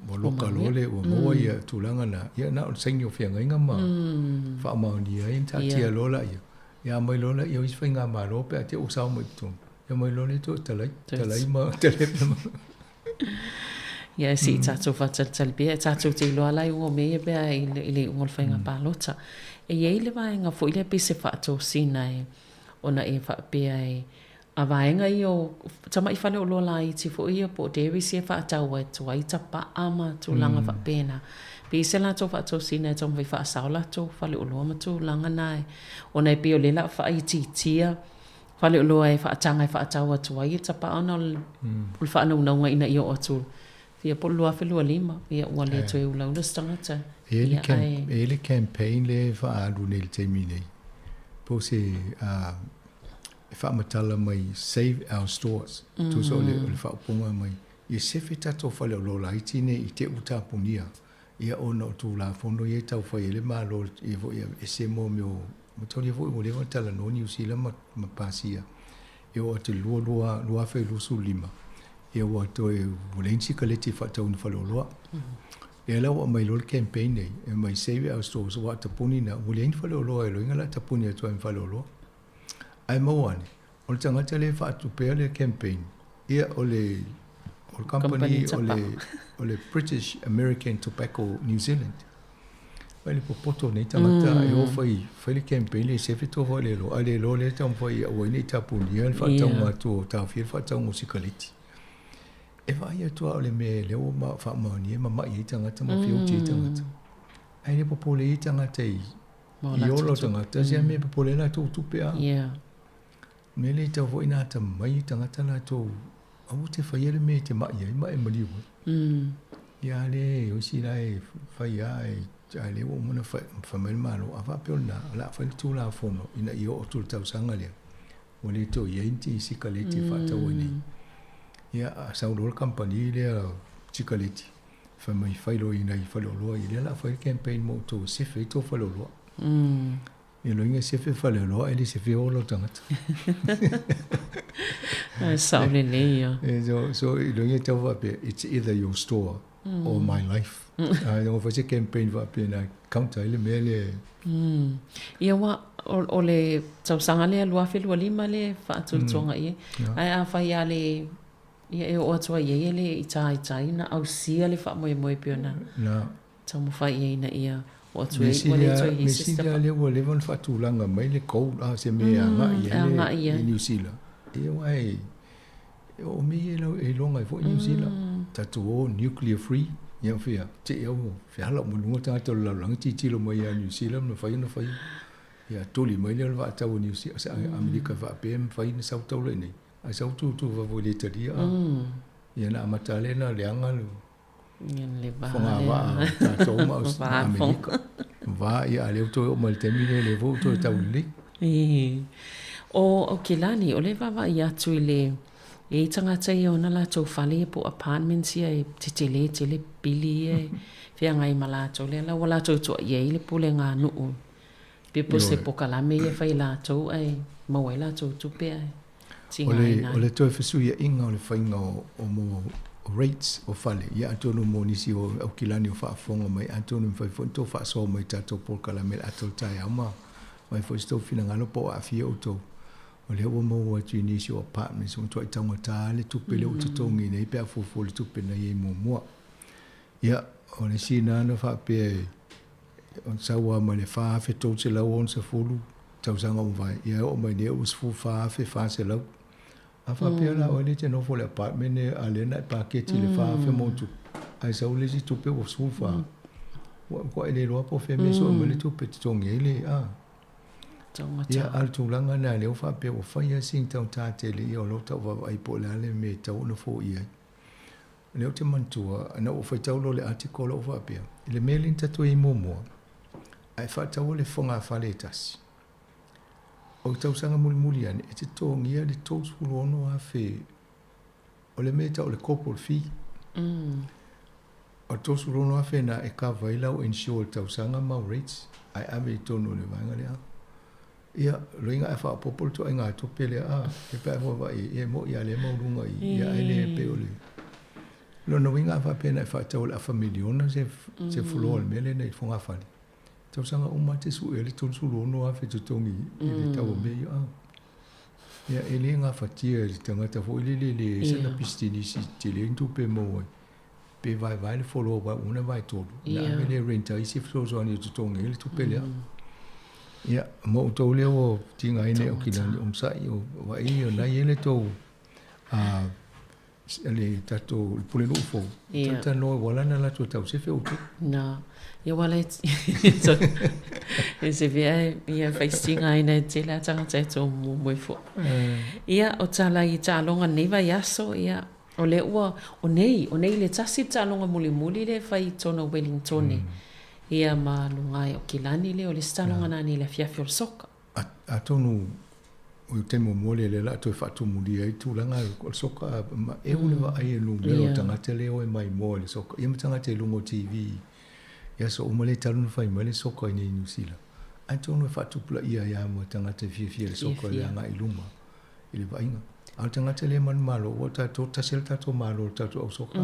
ua loka loa le ua maua ia tulaga na, ia na o le saini o feagaiga ma faamaonia ai ona taatia loa laia. Ia aumai loa laia o isi faigamalo pe a te i ua sao mai i totonu. Ia mai loa lea toe talai, talai ma telepe ma. Ia se i tatou faatalitali pea, e tatou te iloa la i uga o mea ia pea i le, i le iuga o le faiga palota. E i ai le vaega foi lea pei se faatosina e ona e faapea e a vaega ia o tamai faleoloa laiti foi ia po o dairies ia e faatau atu ai tapa'a ma tulaga faapena. Pe i ai se latou faatosina e taumafai faasao latou faleoloa ma tulaga na e ona e pei o lea o le a faaitiitia faleoloa e faataga e faatau atu ai e tapa ona o le faanaunauga ina ia oo atu ia po o le 2025 ia ua le toe ulaula se tagata. E i ai le campaign lea e faaalu nei i le taimi nei, po o se e faamatala mai Save Our Stores, tusa o le faaupuga mai, ia sefe tatou faleoloa laiti nei i te i ua tapunia ia ona o Tulafono ia e tau fai ai le Malo ia foi e aveese mo mea o Mataulia foi ua leva ona talanoa Niu Sila ma ma pasia e oo atu i le 2025 ia ua toe ua leai ni sikaleti e faatau i ni faleoloa. Lea la ua aumai loa le campaign nei e aumai Save Our Stores aua o tapuni na ua leai ni faleoloa e loiga la tapuni atu ai ma faleoloa. Ae maua ane, o le tagata lea e faatupea le campaign ia o le o le company o le o le British American Tobacco New Zealand. Mai le popoto nei tagata e o fai fai le campaign le sefe to foi le lo a le lo le taumafai ia aua ai ne i tapunia le faatauga atu o taofia le faatauga o sikaleti. E vaai atu lava o le mea lea ua faamaonia e mama'i ai tagata ma fioti ai tagata. Ae le popole ai tagata i i ola o tagata, se mea e popole ai latou tupe a. Mea lea e tau foi ina atamamai tagata latou, aua te faia le mea e te ma'i ai ma e maliu ai. Ia a le o isi la e fai lava ae lea ua uma ona fai mai le Malo, a faapea o lena, o le a fai le Tulafono ina ia oo atu i le tausaga lea, ua le toe i ai ni sikaleti e faatau ai nei. Ia, a sau loa le kamupani lea sikaleti, fai mai fai loa i nai faleoloa ia, lea o le a fai le campaign mo outou e sefe ai tou faleoloa. Ia loiga e sefe faleoloa ae le sefea ola o tagata. Ae sao lelei ia. So, so i loiga e tau faapea, it's either your store or my life. Ae ua fai se campaign faapea na counter ai le mea lea. Ia ua, o le tausaga lea 2025 lea e faatuatuaga i ai. Ae afai lava le, ia e oo atu ai i ai e le i taitai ona ausia le faamoemoe pei ona. Taumafai i ai ina ia oo atu ai, ua le toe i ai se step. Mea sili lava lea ua leva ona faatulaga mai le goal, a o se mea e agai i ai Niu Sila. Ia aua e, o mea ia e iloga ai foi Niu Sila. Tatou o nuclear free, ia fea, te i au feala uma i luga tagata o le lalolagi tilotilo mai ia Niu Sila ma mafai ona faia. Ia tuli mai lea o le vaa tau a Niu Sila, Amerika faapea e mafai ona sau taula i inei, ae sau tutu vave i le Italia a. Ia na amata lava lea ona leaga le fogavaa o tatou ma Amerika. Va, ia a o lea ua toe oo mai i le taimi lea, lea foi ua toe tau lelei. O Aukilani, o lea e vaavaai atu i le, e i ai tagata ia e ona latou fale ia po o apartments ia e tetele tele pili ia e feagai ma latou lea la ua latou tuuaia ai le pulega a nuu pe po o se pokalame ia e fai e latou ae maua ai latou tupe ae tigaina ai. O le toe fesuiaiga o le faiga o mo rates o fale, ia atonu mo nisi o Aukilani o faafofoga mai, atonu e mafai foi ona tou faasoa mai i tatou polokalame i le ata o le taeao ma aumai foi se tou finagalo po o aafia outou. O lea ua maua atu i nisi o apartments ua matuai taugata le tupe lea ua totogi nei pe a fuafua i le tupe na i ai muamua. Ia, o le isi lena na faapea e sau lava mai le 4,360 tausaga ua mavae, ia e oo mai nei ua 14,400. A faapea la oe lea e te nofo i le apartment a lea na e paketi i le 4,000 ma ona tupe, ae sau le isi tupe ua 14. Ua matua e le iloa po o fea mea e sue mai le tupe e totogi ai le a. Ia, a o le tulaga lena lea ua faapea ua fai lava sina taugata tele ia o lo o tau vaavaai po o le a le mea e tatau ona foia ai. O lea ou te manatua, ina ua faitau loa i le article lea ou faapea, i le mea lea na tatou i ai muamua, a e faataua le fogafale e tasi, o le tausaga mulimuli ane, e te totogia le $36,000 o le mea e tau o le corporate fee. O le $36,000 lena e cover ai lau insure i le tausaga ma au rates, ae ave i totonu o le vaega lea. Ia, loiga ae faaopoopo le ituaiga tupe lea, a, e pe a vaavaai i ai, e moni lava o lea e maualuga i ia, ae le pei o le lona uiga a faapea na e faatau i le afa miliona se, se floor o le mea lea nei i fogafale, tausaga uma lava e te sue ai le $36,000 totogi i le tau o mea ia, a. Ia, e le gafatia e le tagata foi lele e leai sana pisinisi tele ni tupe e maua ai. Pe vaevae le floor aua ua ona vaetolu, ona ave lea e rent ai isi fesoasoani e totogi ai le tupe lea. Ia, mo outou lea ua tigaina e Aukilani, onosai, o vaai o na e i ai le tou le tatou le pulenuu fou, talatalanoa ua ala ona latou tausefe outou. Na, ia ua ala e sefe ae ia fai tigaina e tele a tagata e tou muamua foi. Ia, o tala i taaloga nei vaiaso, ia, O lea ua, o nei, o nei le tasi le taaloga mulimuli lea e fai i totonu o Wellingtone, ia ma luga ai o Kilani lea, o le isi taaloga na nei i le afiafi o le soka. Atonu o le taimi muamua lea lea o le a toe faatumulia ai tulaga o le soka, ma eu le vaai e numera o tagata lea e o e maimoa i le soka, ia ma tagata i luga o TV i aso uma lea talu ona fai mai le soka i nei i Niu Sila. Atonu e faatupulaia ai lava ma tagata e fiafia i le soka i le agai i luma. i le vaaiga. A o le tagata lea e manumalo, ua tatou, tasi lava le tatou malo, le tatou au soka.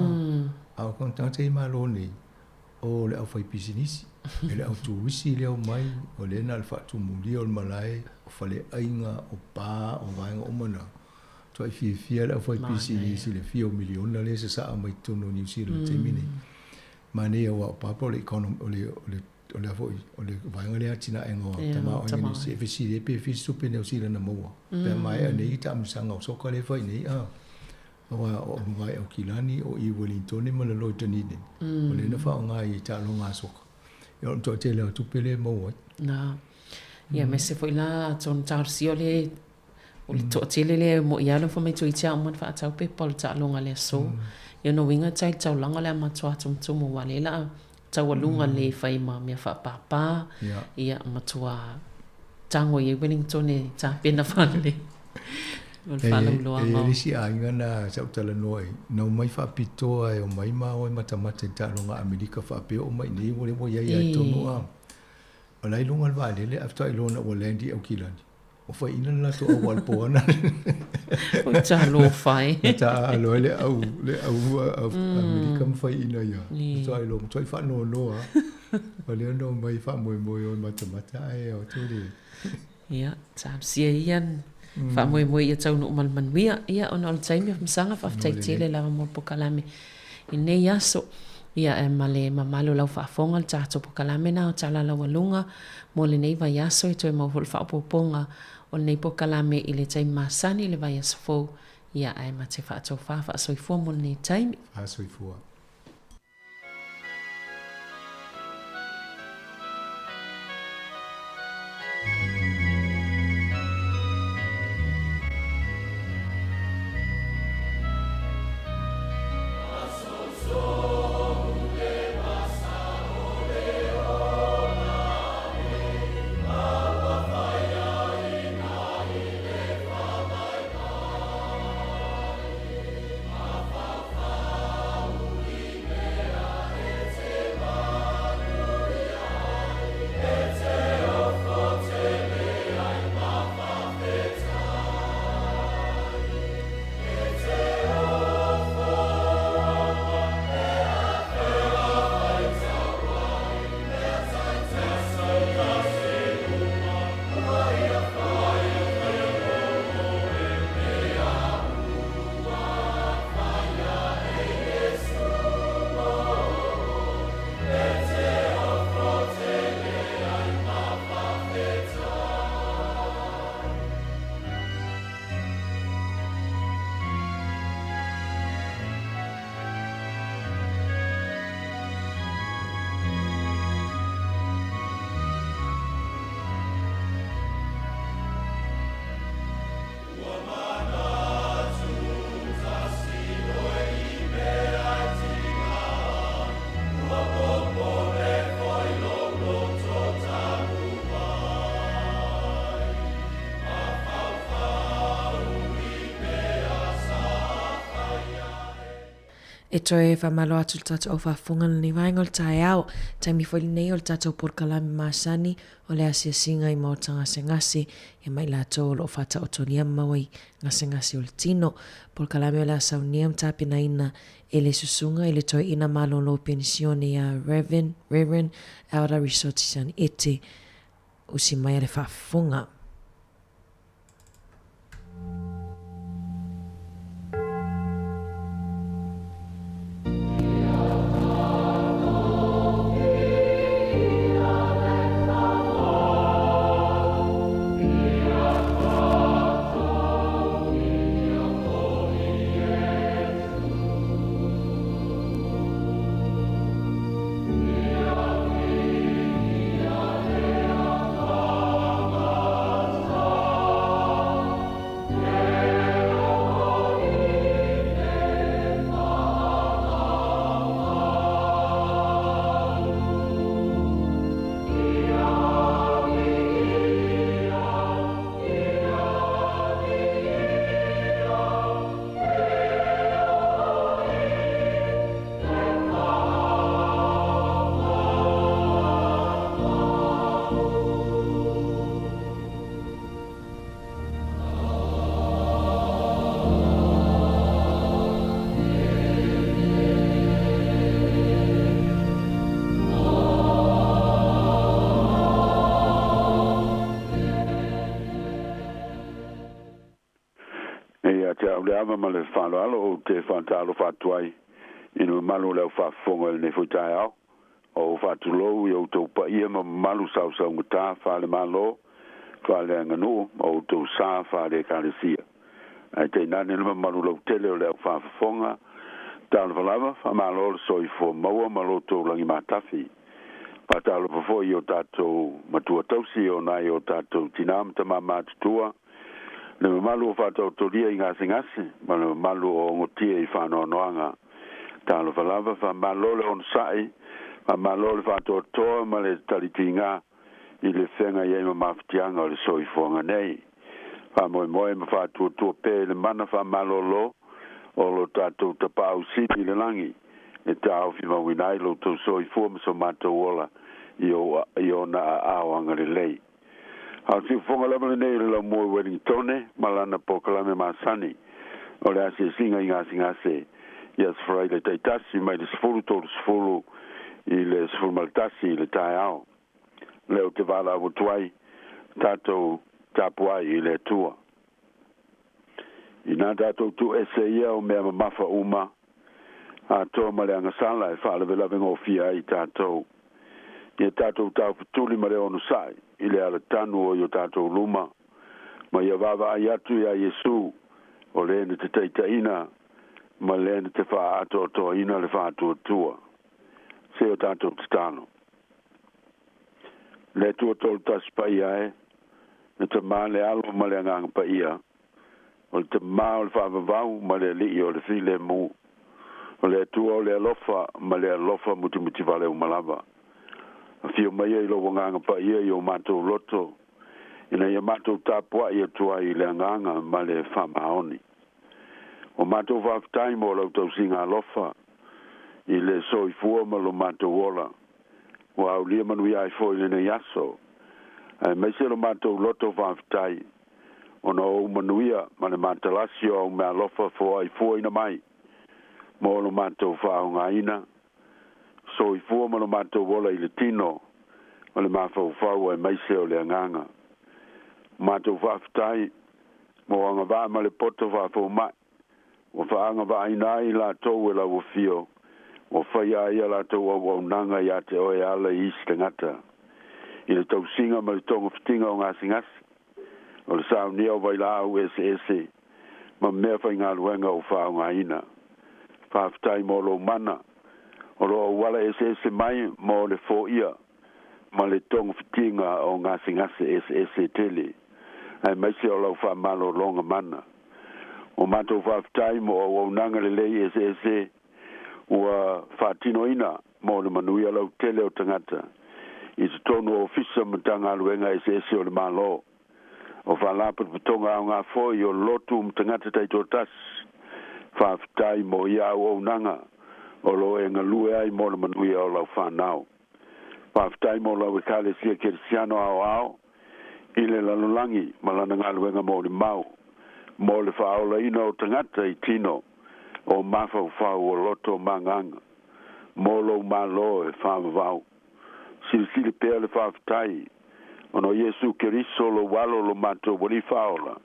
A o le tagata e malo nei, o le aufaipisinisi, e le au turisi lea omai, o lea na o le faatumulia o le malae, o faleaiga, o pa, o vaega uma na. Matuai fiafia le aufaipisinisi i le fia o miliona lea e sasaa mai totonu o Niu Sila i le taimi nei. Manaia aua o Papa o le economy, o le, o le O le a foi, o le vaega lea atinaega o tamaoaiga nei, se e fesili ai pe fia se tupe Niu Sila na maua. Pe a maea nei taamilosaga o soka lea e fai nei, a. Aua o luga i Aukilani, o i Welingtone ma le Lloyd Dunedin. O lea na faaaoga i taaloga a soka. Ia o le toatele o tupe lea e maua ai. Na. Ia aemaise foi la atonu talosia o le o le toatele lea e mo'i lava fai mai toeitiiti lava uma ona faatau pepa o le taaloga i le aso. Ia lona uiga tai le taulaga o le a matua tumutumu aua o lea o le a taualuga le fai ma mea faapāpā, ia matua tago i ai Wellington e tapena faalelei mo le faalauiloaga. E i ai le isi aiga na sa ou talanoa ai, na omai faapitoa e omai ma o e matamata i taaloga a Amerika faapea oo mai i inei ua leva i ai lava i totonu a. O la e i luga o le vaalele ae faatoa iloa ina ua land i Aukilani. Ua faiina le latou auala po ana. Oi talofa e. Na taaalo ai le au, le au Amerika ma faiina ia. Matuai iloa, matuai faanoanoa. O lea na omai faamoemoe o e matamata ae o atu le. Ia, talosia ia faamoemoe ia taunuu ma le manuia. Ia, ona o le taimi o Masaga, faafetai tele lava mo le pokalame i lenei aso. Ia, e ma le mamalu o lau faafofoga le tatou pokalame na o Tala Laualuga mo lenei vaiaso e toe maua foi le faaopoopoga o lenei pokalame i le taimi masani i le vaiaso fou. Ia, ae ma te faatofā faasoifua mo lenei taimi. Faasoifua. E toe faamalo atu le tatou faafofoga lenei vaega o le taeao. Taimi foi lenei o le tatou polokalame masani o le asiasiga i maota gasegase ia ma i latou o lo o faataotolia ma maua i gasegase o le tino. Polokalame o le a saunia ma tapenaina e le Susuga i le Toeaina Malolo Penisione ia Rev. Rev. Elder Risoti Saniete. Usi mai a le faafofoga. E ia te au le ava ma le faaaloalo ou te faatalofa atu ai i le mamalu o le au faafofoga i lenei foi taeao. O ou faatulou i outou paia ma mamalu sausaugata faale-Malo, faaleaganuu ma outou sa faale-Ekalesia. Ae tainane le mamalu lautele o le au faafofoga, talofa lava, faamalo le soifua maua ma lo outou lagi matafi. Faatalofa foi i o tatou matua tausi o nai o tatou tinā ma tamā matutua, le mamalu o faataotolia i gasegase ma le mamalu o ogotia i faanoanoaga. Talofa lava, faamalo le onosai, faamalo le faatoatoa ma le talitiga i le feagai ai ma mafatiaga o le soifuaga nei. Faamoemoe ma faatuatua pea i le mana faamalōlō o lo tatou Tapaau Sili i le lagi e taofimauina ai lo outou soifua ma so matou ola i ona aao agalelei. A o le siufofoga lava lenei o le laumua i Wellingtone ma lana polokalame masani o le asiasiga i gasegase i Aso Faraile taitasi mai le 10:30 i le 11 i le taeao. Lea ou te valaau atu ai, tatou tapuai i le Atua. Inā tatou tuuese ia o mea mamafa uma, atoa ma le agasala e faalavelave gofie ai tatou. Ia tatou taufetuli ma le onosai i le alatanu o i o tatou luma, ma ia vaavaai atu iā Iesu, o le na te taitaiina ma le na te faaatoatoaina le faatuatua. Se o tatou tatalo. Le Atua Tolutasi Paia e, le Tamā le Alo ma le Agaga Paia, o le Tamā o le faavavau ma le Alii o le filemu, o le Atua o le alofa ma le alofa mutimutivale uma lava. Afio maia i lou Agaga Paia i o matou loto, ina ia matou tapuai atu ai i le agaga ma le faamaoni. Ua matou faafetai mo lau tausiga alofa i le soifua ma lo matou ola. Ua aulia manuia ai foi lenei aso, aemaise lo matou loto faafetai ona o ou manuia ma le matalasi o au meaalofa foaifuaina mai mo lo matou faaaogaina soifua ma lo matou ola i le tino ma le mafaufau aemaise o le agaga. Matou faafetai mo agavaa ma le poto faafomai ua faagavaaina ai latou e lau afio, ua faia ai a latou auaunaga iā te oe e ala i isi tagata i le tausiga ma le togafitiga o gasegase, o le saunia o vailaau eseese ma mea faigaluega ua faaaogaina. Faafetai mo lou mana o lo o auala eseese mai mo le foia ma le togafitiga o gasegase eseese tele, aemaise o lau faamalologa mana. Ua matou faafetai mo auaunaga lelei eseese ua faatinoina mo le manuia lautele o tagata i totonu o ofisa ma Matagaluega eseese o le Malo, o faalapotopotoga aoga foi o lotu ma tagata taitoatasi. Faafetai mo ia auaunaga O loo e galue ai mo le manuia o lau fanau. Faafetai mo lau Ekalesia Kerisiano aoao i le lalolagi ma lana galuega molimau mo le faaolaina o tagata i tino o mafaufau o loto ma agaga mo lou Mālō e faavavau. Silisili pea le faafetai ona o Iesu Keriso lou Alo lo matou Alii Faaola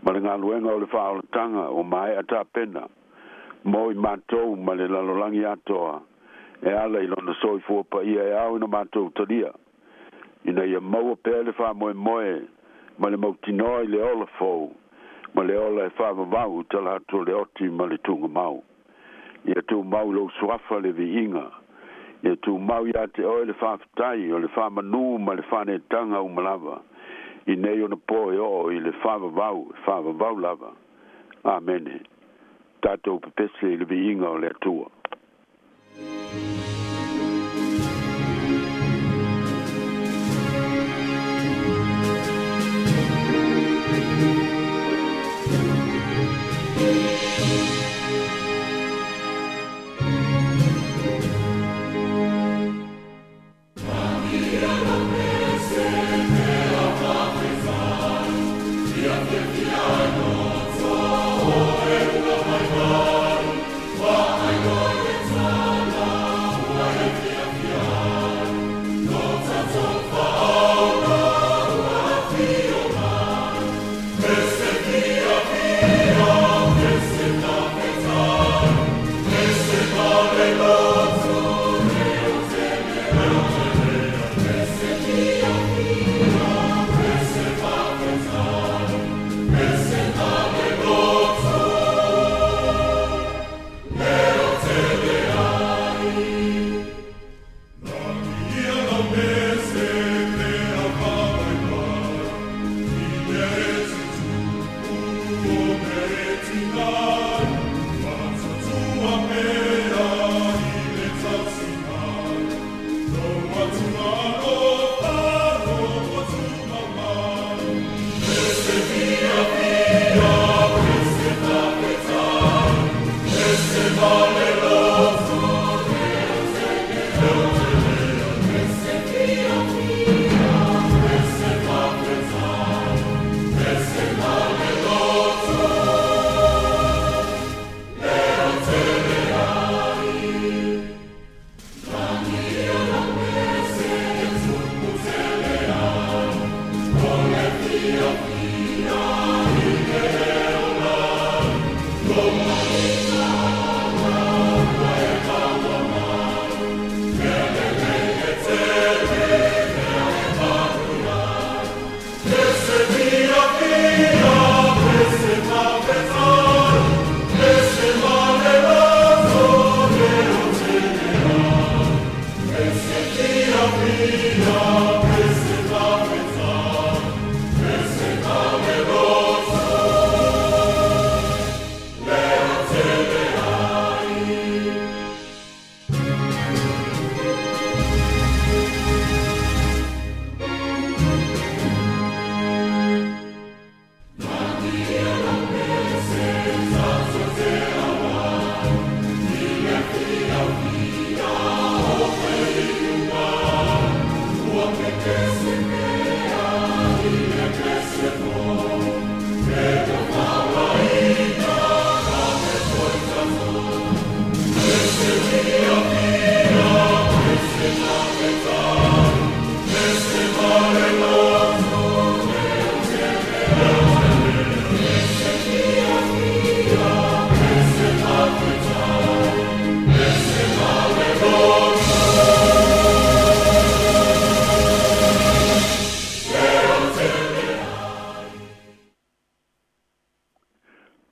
ma le galuega o le faaolataga ua maea tapena mo i matou ma le lalolagi atoa e ala i lona soifua paia e ao ina matou talia ina ia maua pea le faamoemoe ma le mautinoa i le ola fou ma le ola e faavavau i tala atu o le oti ma le tugamau. Ia tumau i lou suafa le viiga. Ia tumau iā te oe le faafetai o le faamanū ma le faaneetaga uma lava i nei ona pō e oo i le faavavau e faavavau lava. Amene. Tatou pepese i le viiga o le Atua.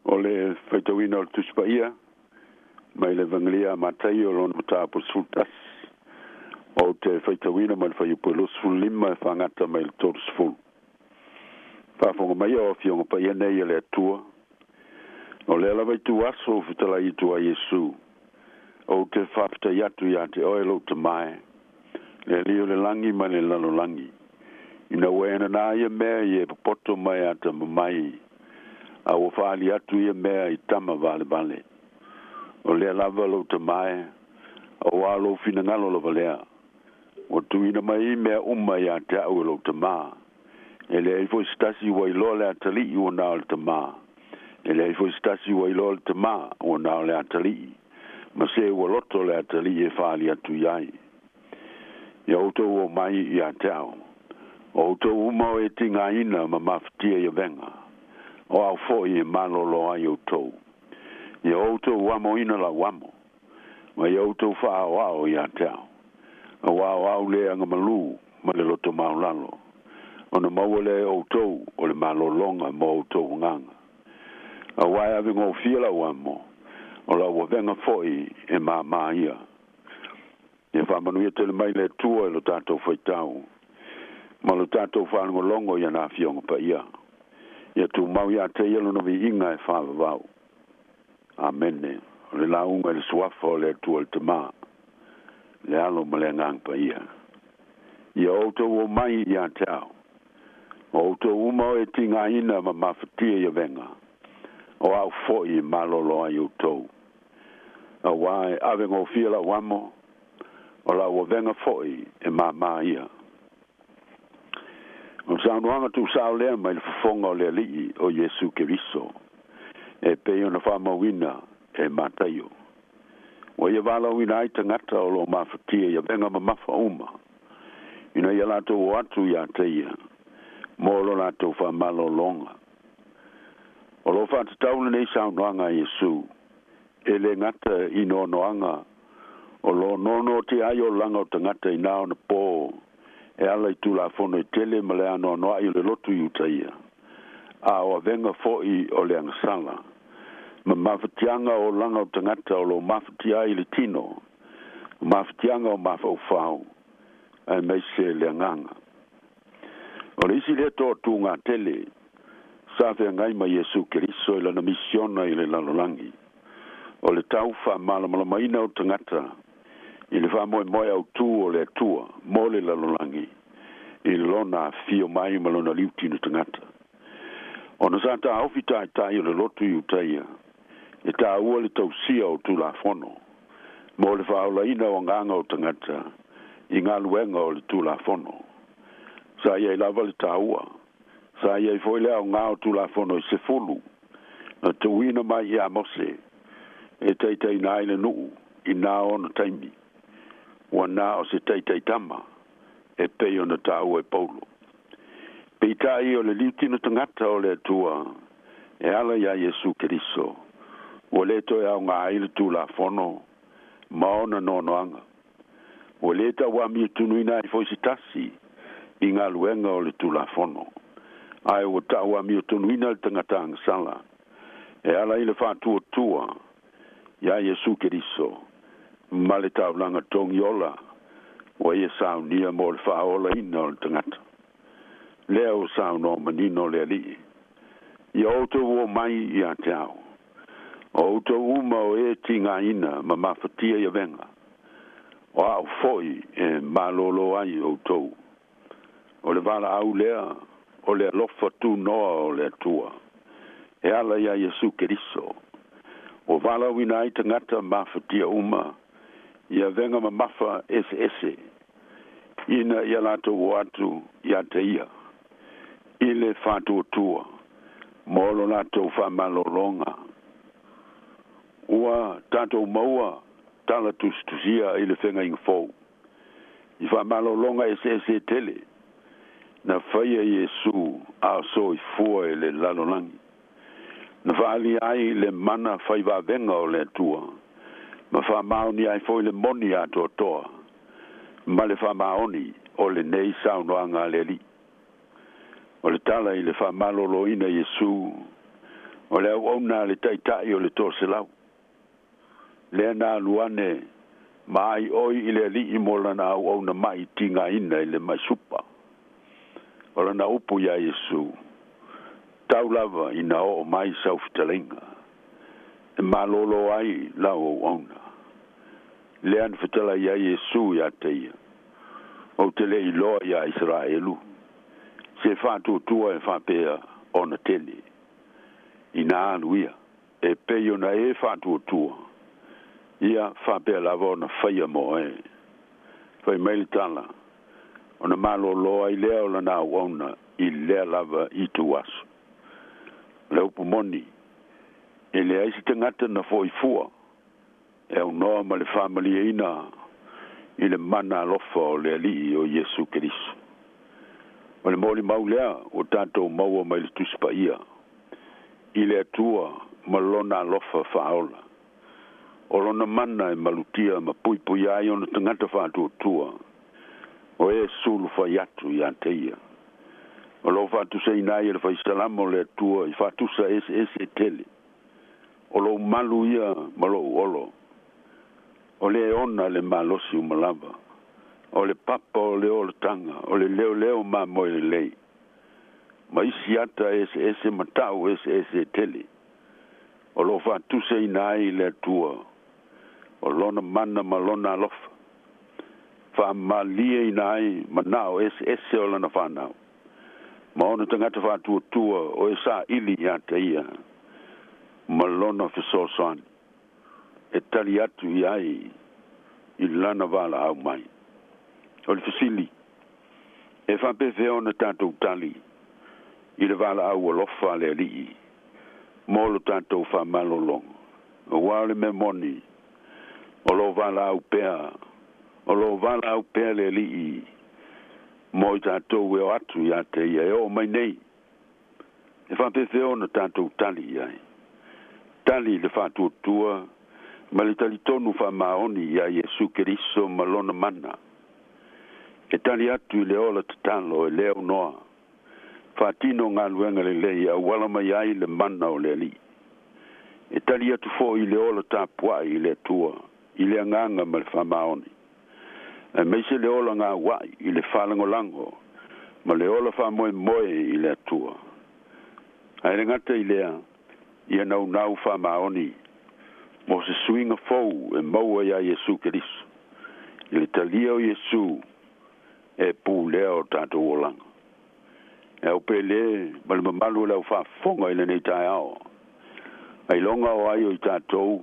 O le faitauina o le Tusi Paia mai le Evagelia a Mataio lona mataupu 11. Ou te faitauina mai le fuaiupu e 25 e faagata mai le 30. Faafofoga mai o Afioga Paia nei a le Atua. O lea lava ituaso ua fetalai atu ai Iesu, Ou te faafetai atu iā te oe lou Tama e, le Alii o le lagi ma le lalolagi, ina ua e nanā ia mea i e popoto ma e atamamai, a ua faaali atu ia mea i tama valevale. O lea lava lou Tamā e, auā lou finagalo lava lea. Ua tuuina mai mea uma ia te a'u e lou Tamā. E leai foi se tasi ua iloa le Atalii ua na o le Tamā. E leai foi se tasi ua iloa le Tamā ua na o le Atalii, ma se ua loto le Atalii e faaali atu i ai. Ia outou omai ia te a'u, o outou uma o e tigaina ma mafatia i avega, o a'u foi e malōlō ai outou. Ia outou amoina la'u amo, ma ia outou faaoao ia te a'u, auā o a'u le agamalū ma le loto maualalo, ona maua lea e outou o le malōlōga mo outou agaga. Auā e avegofie la'u amo, o la'u avega foi e māmā ia. Ia faamanuia tele mai le Atua i lo tatou faitau ma lo tatou faalogologo i ana Afioga Paia. Ia tumau ia te ia lona viiga e faavavau. Amene. O le lauga i le Suafa o le Atua le Tamā, le Alo ma le Agaga Paia. Ia outou omai ia te a'u, o outou uma o e tigaina ma mafatia i avega, o a'u foi e malōlō ai outou. Auā e avegofie la'u amo, o la'u avega foi e māmā ia. O le saunoaga tuusao lea mai le fofoga o le Alii o Iesu Keriso, e pei ona faamauina e Mataio. Ua ia valaauina ai tagata o loo mafatia i avega mamafa uma, ina ia latou o atu ia te ia, mo lo latou faamalōlōga. O loo faatatau lenei saunoaga a Iesu, e lē gata i noanoaga o loo nonotia ai olaga o tagata i na ona pō e ala i Tulafono e tele ma le anoanoa'i o le lotu Iutaia, a o avega fo'i o le agasala ma mafatiaga o olaga o tagata o loo mafatia ai le tino, o mafatiaga o mafaufau aemaise le agaga. O le isi lea toatugatele sa feagai ma Iesu Keriso i lana misiona i le lalolagi, o le tau faamalamalamaina o tagata i le faamoemoe autū o le Atua mo le lalolagi i lona afifio mai ma lona liutino tagata. Ona sa taofi taitai o le lotu Iutaia e tāua le tausia o Tulafono mo le faaolaina o agaga o tagata i galuega o le Tulafono. Sa i ai lava le tāua, sa i ai foi le aogā o Tulafono e 10 na tuuina mai iā Mose e taitaiina ai le nuu i na ona taimi, ua na o se taitaitama e pei ona tāua e Paulo. Peitai o le liutino tagata o le Atua e ala iā Iesu Keriso, ua lē toe aogā ai le Tulafono ma ona noanoaga. Ua lē tauamiotonuina ai foi se tasi i galuega o le Tulafono, ae ua tauamiotonuina le tagata agasala e ala i le faatuatua iā Iesu Keriso ma le taulaga togiola ua ia saunia mo le faaolaina o le tagata. Lea ua saunoa manino le Alii, Ia outou omai ia te a'u, o outou uma o e tigaina ma mafatia i avega, o a'u foi e malōlō ai outou. O le valaau lea o le alofa tunoa o le Atua e ala iā Iesu Keriso, ua valaauina ai tagata mafatia uma i avega mamafa eseese, ina ia latou o atu ia te ia i le faatuatua mo lo latou faamalōlōga. Ua tatou maua tala tusitusia i le Feagaiga Fou i faamalōlōga eseese e tele na faia Iesu a o soifua i le lalolagi, na faaalia ai le mana fai vavega o le Atua ma faamaonia ai foi le moni atoatoa ma le faamaoni o lenei saunoaga a le Alii. O le tala i le faamalōlōina Iesu, o le auauna a le taitai o le 300, lea na alu ane ma aioi i le Alii mo lana auauna ma'i tigaina i le ma'i supa. O lana upu iā Iesu, Tau lava ina oo mai sau fetalaiga, e malōlō ai lau auauna. Lea na fetalai ai Iesu iā te ia, Ou te le iloa iā Isaraelu, se faatuatua e faapea ona tele. Ina alu ia, e pei ona e faatuatua. Ia faapea lava ona faia mo oe. Fai mai le tala, ona malōlō ai lea o lana auauna i lea lava ituaso. O le upu moni, e leai se tagata na fo'i fua e aunoa ma le faamalieina i le mana alofa o le Alii o Iesu Keriso. O le molimau lea ua tatou maua mai le Tusi Paia i le Atua ma lona alofa faaola. O lona mana e malutia ma puipuia ai ona tagata faatuatua o e sulufai atu ia te ia. O lo o faatusaina ai e le Faisalamo le Atua i faatusa eseese e tele. O lou malu ia ma lou olo. O le e ona le malosi uma lava. O le papa o le olataga, o le leoleo mamoe lelei. Ma isi ata eseese ma tau eseese e tele. O lo o faatusaina ai le Atua o lona mana ma lona alofa. Faamalieina ai manao eseese o lana fanau. Ma ona tagata faatuatua o e saili ia te ia ma lona fesoasoani e tali atu i ai i lana valaau mai. O le fesili, e faapefea ona tatou tali i le valaau alofa a le Alii mo lo tatou faamalologa? Aua o le mea moni, o lo o valaau pea, o lo o valaau pea le Alii mo i tatou e o atu ia te ia e oo mai nei. E faapefea ona tatou tali i ai? Tali i le faatuatua ma le talitonu faamaoni iā Iesu Keriso ma Lona mana. E tali atu i le ola tatalo e le aunoa, faatino galuega lelei e auala mai ai le mana o le Alii. E tali atu foi i le ola tapuai i le Atua, i le agaga ma le faamaoni, aemaise le ola gauai i le faalagolago ma le ola faamoemoe i le Atua. Ae le gata i lea, ia naunau faamaoni mo se suiga fou e maua iā Iesu Keriso, i le talia o Iesu e pulea o tatou olaga. E au pele ma le mamalu o le au faafofoga i lenei taeao, ailoga o ai o i tatou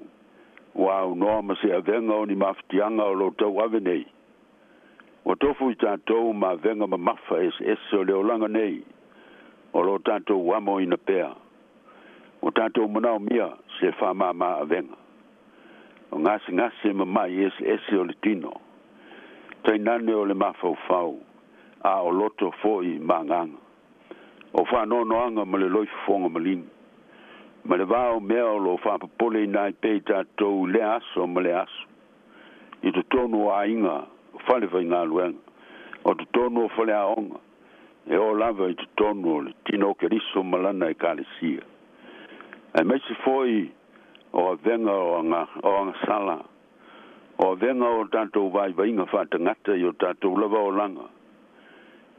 ua aunoa ma se avega o ni mafatiaga o lo tauave nei. Ua tofu i tatou ma avega mamafa eseese o le olaga nei o lo tatou amoina pea. Ua tatou manaomia se faamāmā avega. O gasegase ma ma'i eseese o le tino, tainane o le mafaufau, a o loto foi ma agaga. O faanoanoaga ma le loifofoga maligi, ma le va o mea o lo o faapopoleina ai pea i tatou i lea aso ma lea aso, i totonu o aiga, o falefaigaluega, o totonu o faleaoga, e oo lava i totonu o le tino o Keriso ma lana Ekalesia, aemaise foi o avega o agasala, o avega o tatou vaivaiga faatagata i o tatou lava olaga.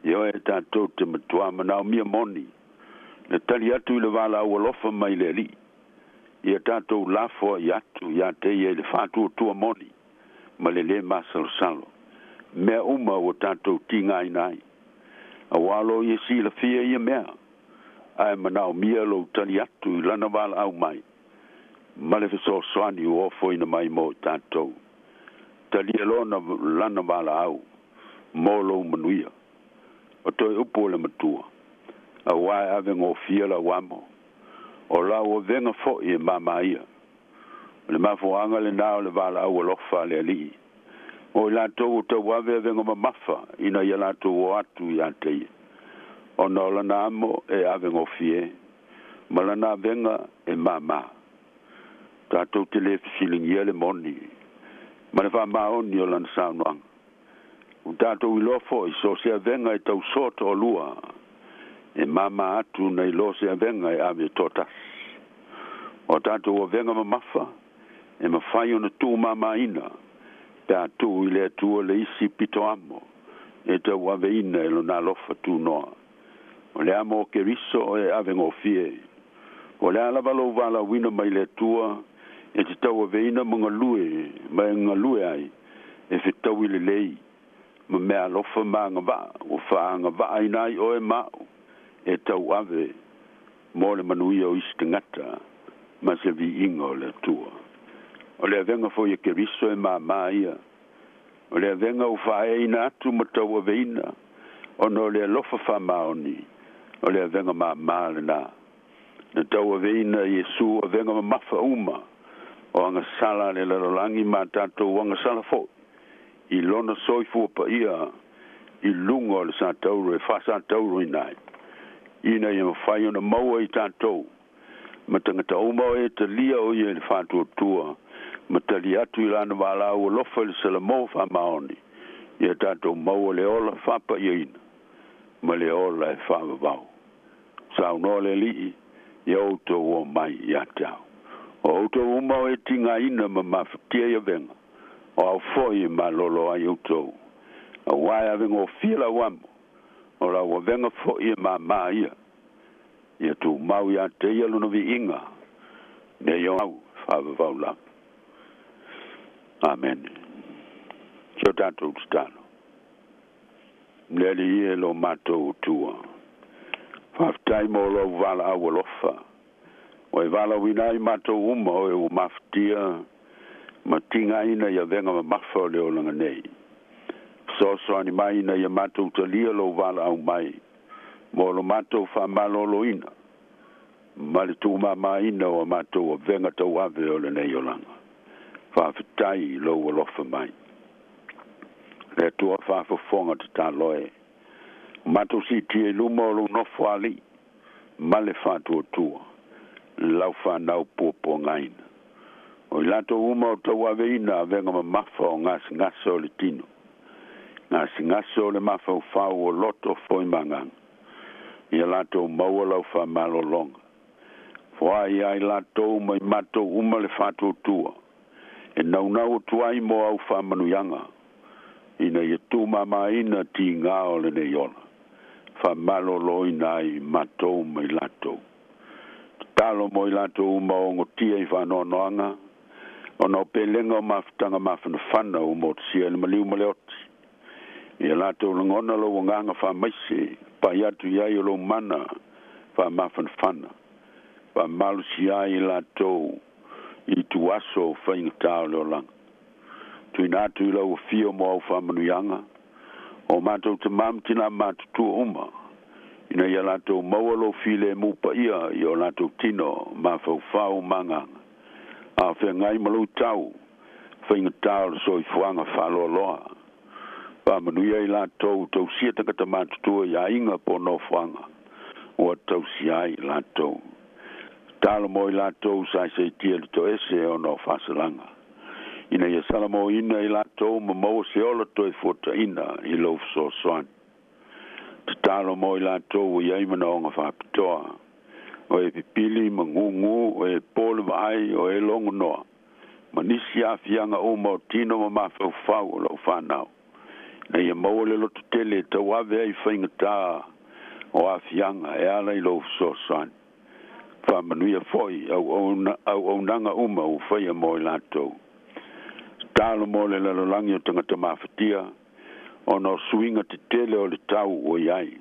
Ioe, tatou te matuā manaomia moni le tali atu i le valaau alofa mai le Alii, ia tatou lafoai atu ia te ia i le faatuatua moni ma le lē masalosalo mea uma ua tatou tigaina ai. Auā o lo o ia silafia ia mea, ae manaomia lou tali atu i lana valaau mai ma le fesoasoani ua ofoina mai mo i tatou. Talia lona lana valaau mo lou manuia. O toe upu o le Matua, auā e ave gofie lau amo, o lau avega foi e māmā ia. O le mafuaaga lenā o le valaau alofa a le Alii mo i latou o tauave avega mamafa ina ia latou o atu ia te ia, ona o lana amo e ave gofie ma lana avega e māmā. Tatou te lē fesiligia le moni ma le faamaoni o lana saunoaga. Ua tatou iloa foi so o se avega e tausoa toalua e māmā atu nai lo se avega e ave toatasi. O a tatou avega mamafa e mafai ona tuumāmāina pe a tuu i le Atua le isi pito amo e tauaveina e Lona alofa tunoa. O le amo o Keriso e ave gofie. Po o le a lava lou valaauina mai le Atua e te tauaveina ma galue ma e galue ai e fetaui lelei ma mea alofa ma agavaa ua faaagavaaina ai oe ma au e tauave mo le manuia o isi tagata ma se viiga o le Atua. O le avega foi e Keriso e māmā ia. O le avega ua faaeaina atu ma tauaveina ona o le alofa faamaoni, o le avega māmā lenā. Na tauaveina e Iesu avega mamafa uma o agasala a le lalolagi ma tatou agasala foi i lona soifua paia i luga o le satauro e faasatauroina ai, ina ia mafai ona maua i tatou ma tagata uma o e talia o ia i le faatuatua ma tali atu i lana valaau alofa i le salamo faamaoni, ia tatou maua le ola faapaiaina ma le ola e faavavau. Saunoa le Alii, ia outou omai ia te au. O outou uma o e tigaina ma mafatia i avega, o au foi e malolo ai outou. Auā e avegofie lau amo, o lau avega foi e māmā ia. Ia tumau ia te ia lona viiga, nei o au e faavavau lava. Amene. Si o tatou tatalo. Le Alii e lo matou Atua, faafetai mo lou valaau alofa, ua e valaauina ai matou uma o e ua mafatia ma tigaina i avega mamafa o le olaga nei. Fesoasoani mai ina ia matou talia lou valaau mai mo lo matou faamaloloina ma le tuumamaina o a matou avega tauave o lenei olaga. Faafetai i lou alofa mai. Le Atua faafofoga tatalo e, ua matou siitia i luma o lou nofoalii ma le faatuatua, lau fanau puapuagaina. O i latou uma o tauaveina avega mamafa o gasegase o le tino, gasegase o le mafaufau o loto foi ma agaga, ia latou maua lau faamalologa. Foai ai latou ma i matou uma le faatuatua, e naunau atu ai mo au faamanuiaga, ina ia tuumamaina tiga o lenei ola, faamaloloina ai matou ma i latou. Tatalo mo i latou uma o ogotia i faanoanoaga, ona o pelega o mafutaga mafanafana ua motusia i le maliu ma le oti. Ia latou lagona lou agaga faamaise, pai atu i ai o lou mana faamafanafana, faamalosia ai i latou i ituaso o faigatā o le olaga. Tuuina atu i lau afio mo au faamanuiaga, o matou tamā ma tinā matutua uma, ina ia latou maua lou filemu paia i o latou tino, mafaufau ma agaga, a o feagai ma luitau faigatā o le soifuaga faaloaloa. Faamanuia i latou tausia tagata matutua i aiga po o nofoaga ua tausia ai i latou. Tatalo mo i latou sa saisaitia i le toese ona o faasalaga, ina ia salamoina i latou ma maua se ola toe fuataina i lou fesoasoani. Tatalo mo i latou ua i ai manaoga faapitoa, o e pipili ma gugū, o e po le vaai, o e logonoa, ma nisi aafiaga uma o tino ma mafaufau o lau fanau, ina ia maua le lototele e tauave ai faigatā o aafiaga e ala i lou fesoasoani. Faamanuia foi auaunaga uma ua faia mo i latou. Tatalo mo le lalolagi o tagata mafatia, ona o suiga tetele o le tau ua i ai.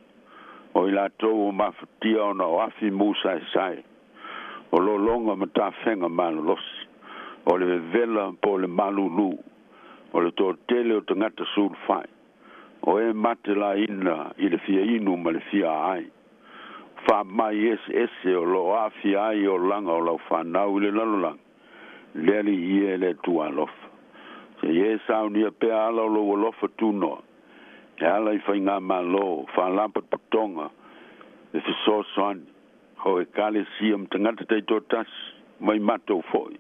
O i latou ua mafatia ona o afi musaesae, o lologa ma tafega malolosi, o le vevela po o le malūlū, o le toatele o tagata sulufai, o e matelaina i le fia inu ma le fia aai, faamai eseese o lo o aafia ai olaga o lau fanau i le lalolagi, le Alii e, le Atua alofa. Se i e saunia pea ala o lou alofa tunoa, e ala i faigamalo, faalapotopotoga, e fesoasoani, o ekalesia ma tagata taitoatasi, ma i matou foi,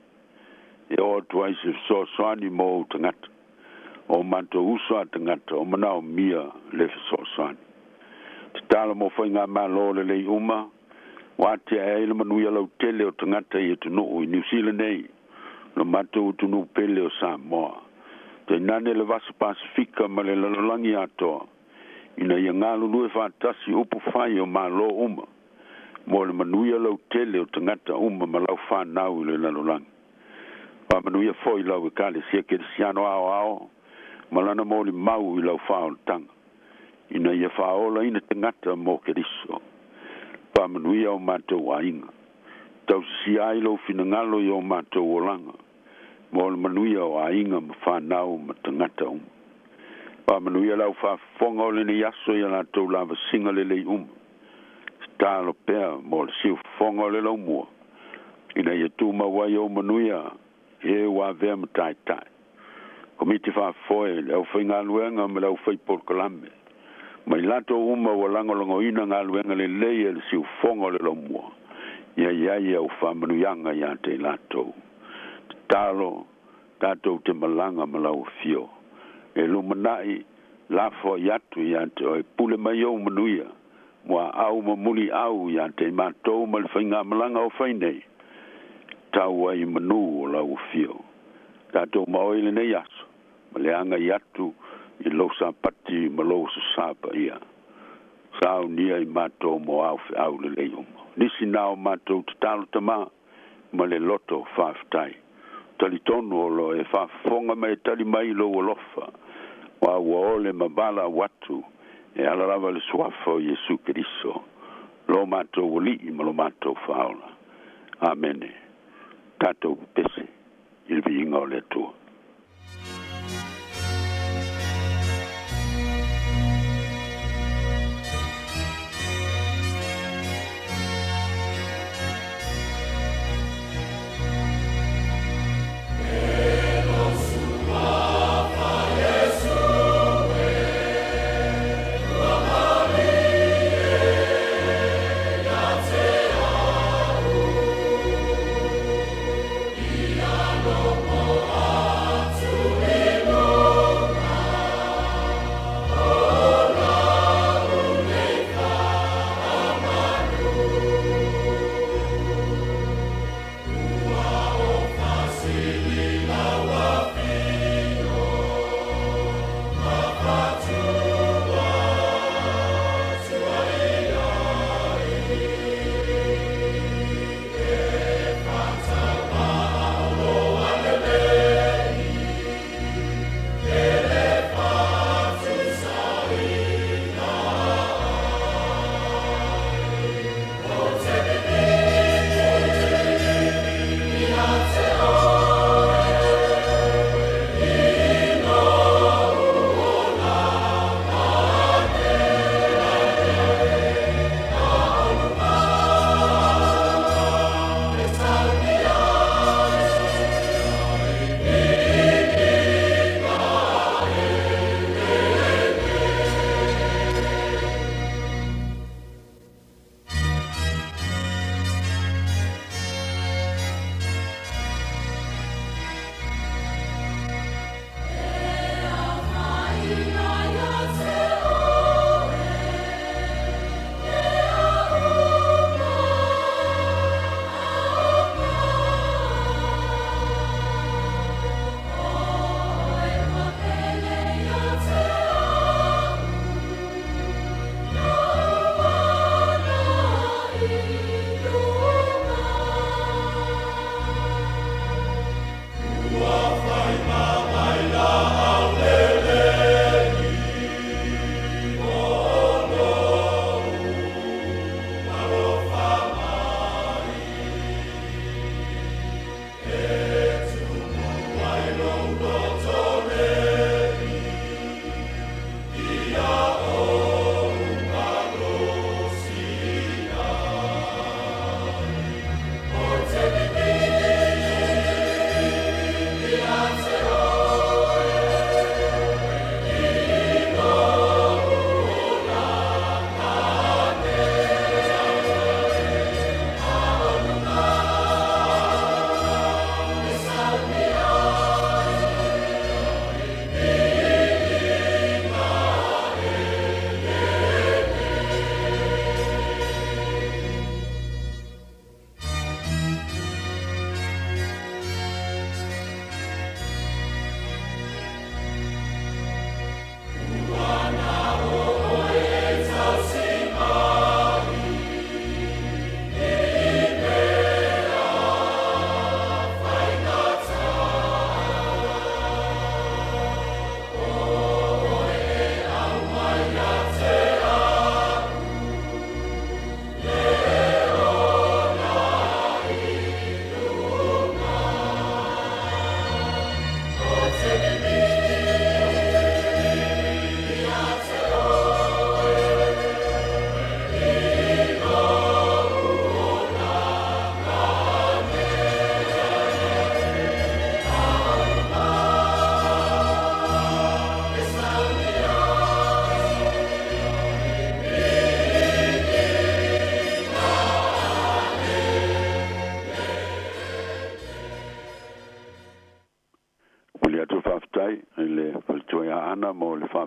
e oo atu ai se fesoasoani mo ou tagata, o matou uso a tagata o manaomia le fesoasoani. Tatalo mo faigamalo lelei uma, ua atiae ai le manuia lautele o tagata i atunuu i Niu Sila nei, lo matou atunuu pele o Samoa, tainane le Vasa Pasefika ma le lalolagi atoa, ina ia galulue faatasi upu fai o Malo uma mo le manuia lautele o tagata uma ma lau fanau i le lalolagi. Faamanuia foi lau Ekalesia Kerisiano aoao ma lana molimau i lau faaolataga, ina ia faaolaina tagata mo Keriso. Faamanuia o matou aiga, tausisia ai lou finagalo i o matou olaga. Mo le manuia o aiga ma fanau ma tagata uma. Faamanuia le aufaafofoga o lenei aso ia latou lavasiga lelei uma. Tatalo pea mo le siufofoga o le laumua ina ia tumau ai ou manuia i e ua avea ma taitai. Komiti Faafoe, le aufaigaluega ma le aufaipolokalame, ma i latou uma ua lagolagoina galuega lelei a le siufofoga o le laumua, ia i ai au faamanuiaga iā te i latou. Tatalo, tatou te malaga ma lau afio. E lumanai, lafoai atu ia te oe, pule mai ou manuia, muaau ma muliau ia te i matou ma le faigamalaga o fai nei, tau ai i manu o lau afio. Tatou maoi i lenei aso, ma le agai atu i lou sapati ma lou Aso Sa paia. Saunia i matou mo ao feau lelei uma. Nisi na o matou tatalo Tama ma le loto faafetai. Talitonu o lo o e faafofoga ma e tali mai i lou alofa, aua ua ole ma valaau atu e ala lava i le Suafa o Iesu Keriso, lo matou Alii ma lo matou Faaola. Amene. Tatou pepese i le viiga o le Atua.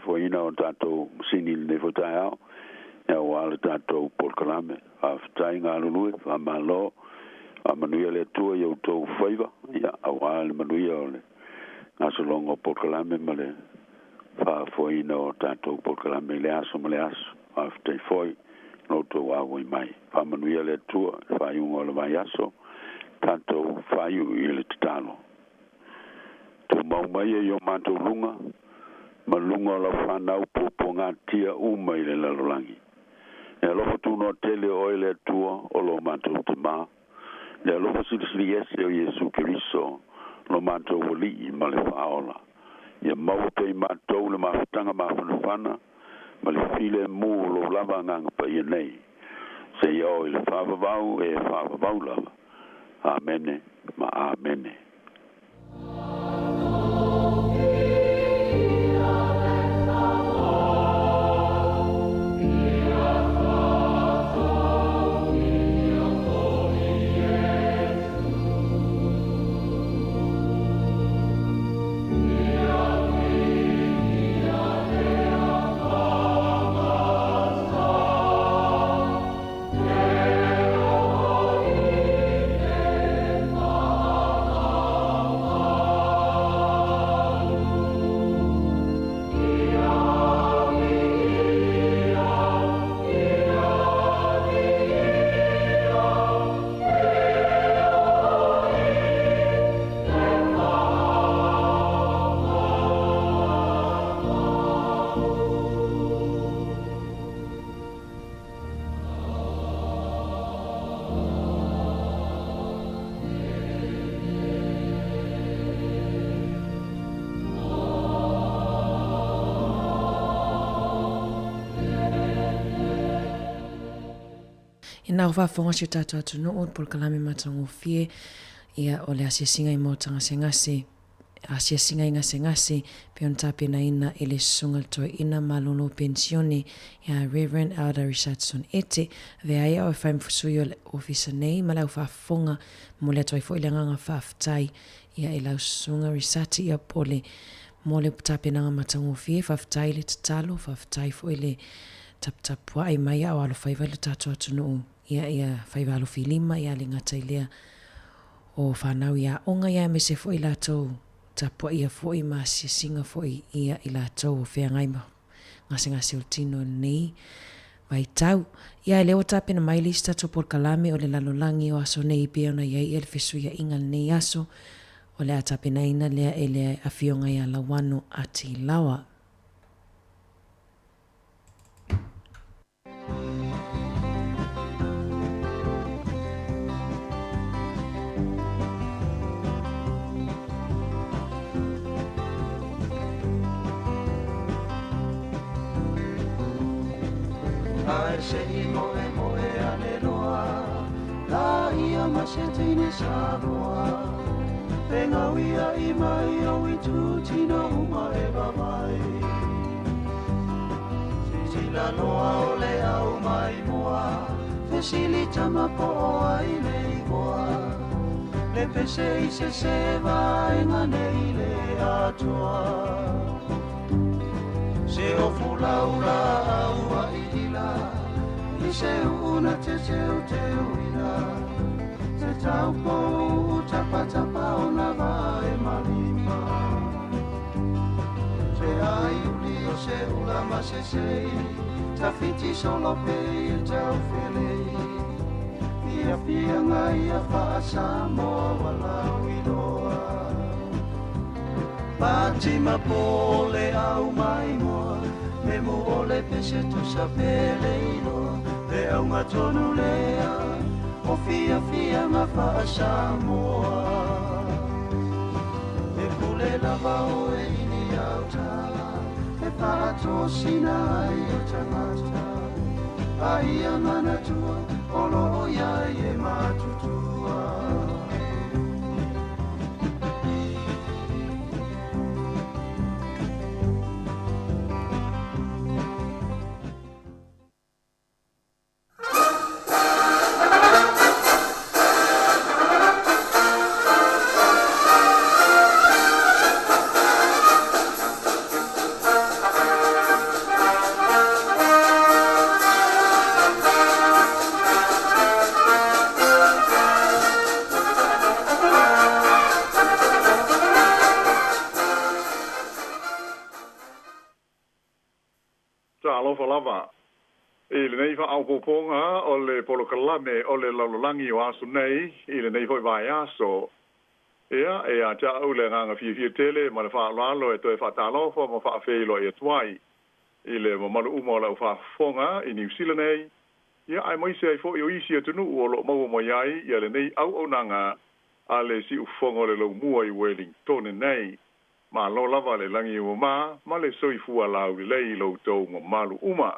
faafoeina o tatou masini i lenei foi taeao auā le tatou polokalame. Faafetai galulue, faamalo, faamanuia le Atua i outou faiva, ia, auā le manuia o le gasologa o polokalame ma le faafoeina o tatou polokalame i le aso ma le aso. Faafetai foi lo outou auai mai. Faamanuia le Atua i le faaiuga o le vaiaso, tatou faaiu i le tatalo. Tumau mai e i o matou luga ma luga o lau fanau puapuagatia uma i le lalolagi. E alofa tunoa tele oe le Atua o lo matou Tamā, le alofa silisili ese o Iesu Keriso, lo matou Alii ma le Faaola. Ia maua pea i matou le mafutaga mafanafana ma le filemu o lou lava Agaga Paia nei, seia oo i le faavavau e faavavau lava. Amene ma Amene. Ina ua faafofoga si o tatou atunuu i le polokalame matagofie ia o le asiasiga i maota gasegase asiasiga i gasegase pei ona tapenaina e le Susuga i le Toeaina Malolo Penisione ia Rev. Elder Richardson Ete. Avea ai au e fai ma fusui o le ofisa nei ma le au faafofoga. Momoli atu ai foi le agaga faafetai ia i lau Susuga Risati ia po le mo le tapenaga matagofie. Faafetai le tatalo, faafetai foi le taputapuai mai a o alofaiva i lo tatou atunuu ia ia faiva alofilima ia le gata i lea o fanau i aoga ia aemaise foi latou tapuaia foi ma asiasiga foi ia i latou o feagai ma gasegase o le tino i lenei vaitau. Ia e lea ua tapena mai le isi tatou polokalame o le lalolagi o aso nei pei ona i ai ia le fesuiaiga i lenei aso o le a tapenaina lea e le Afioga ia Lauano Atilawa. Ae se i moemoe ane loa La ia ma se teine Samoa Fegauia i mai o i tū uma e vavai Sisila loa o le au mai mua Fesili tama po o ai le igoa Le pese i se se vaenga nei le atoa Se o fulaula au a ilila I se una te teu teu ila Te taupo tapa tapa o na vae malima Se ai uli o se ula ma se sei Tawhiti solo pe i tau felei Fia fia ngai a whaasamoa walau iloa Pati ma pole au mai moa Me mo ole pese tusa pele iloa Le au ngā tonu lea O fia fia ngā whaasamoa E pule lava o e ili au tā E whaatosina ai o tangata Ai a manatua o lo o iai e matutua. I lenei faaopoopoga o le polokalame o le lalolagi o aso nei i lenei foi vaiaso, ia, e ia te au le agaga fiafia tele ma le faaaloalo e toe faatalofa ma faafeiloai atu ai i le mamalu uma o le aufaafofoga i Niu Sila nei, ia, aemaise ai foi o isi atunuu o lo o maua mai ai ia lenei auaunaga a le Siufofoga o le Laumua i Welingtone nei. Malo lava le lagi e mama ma le soifua laulelei i lo outou mamalu uma.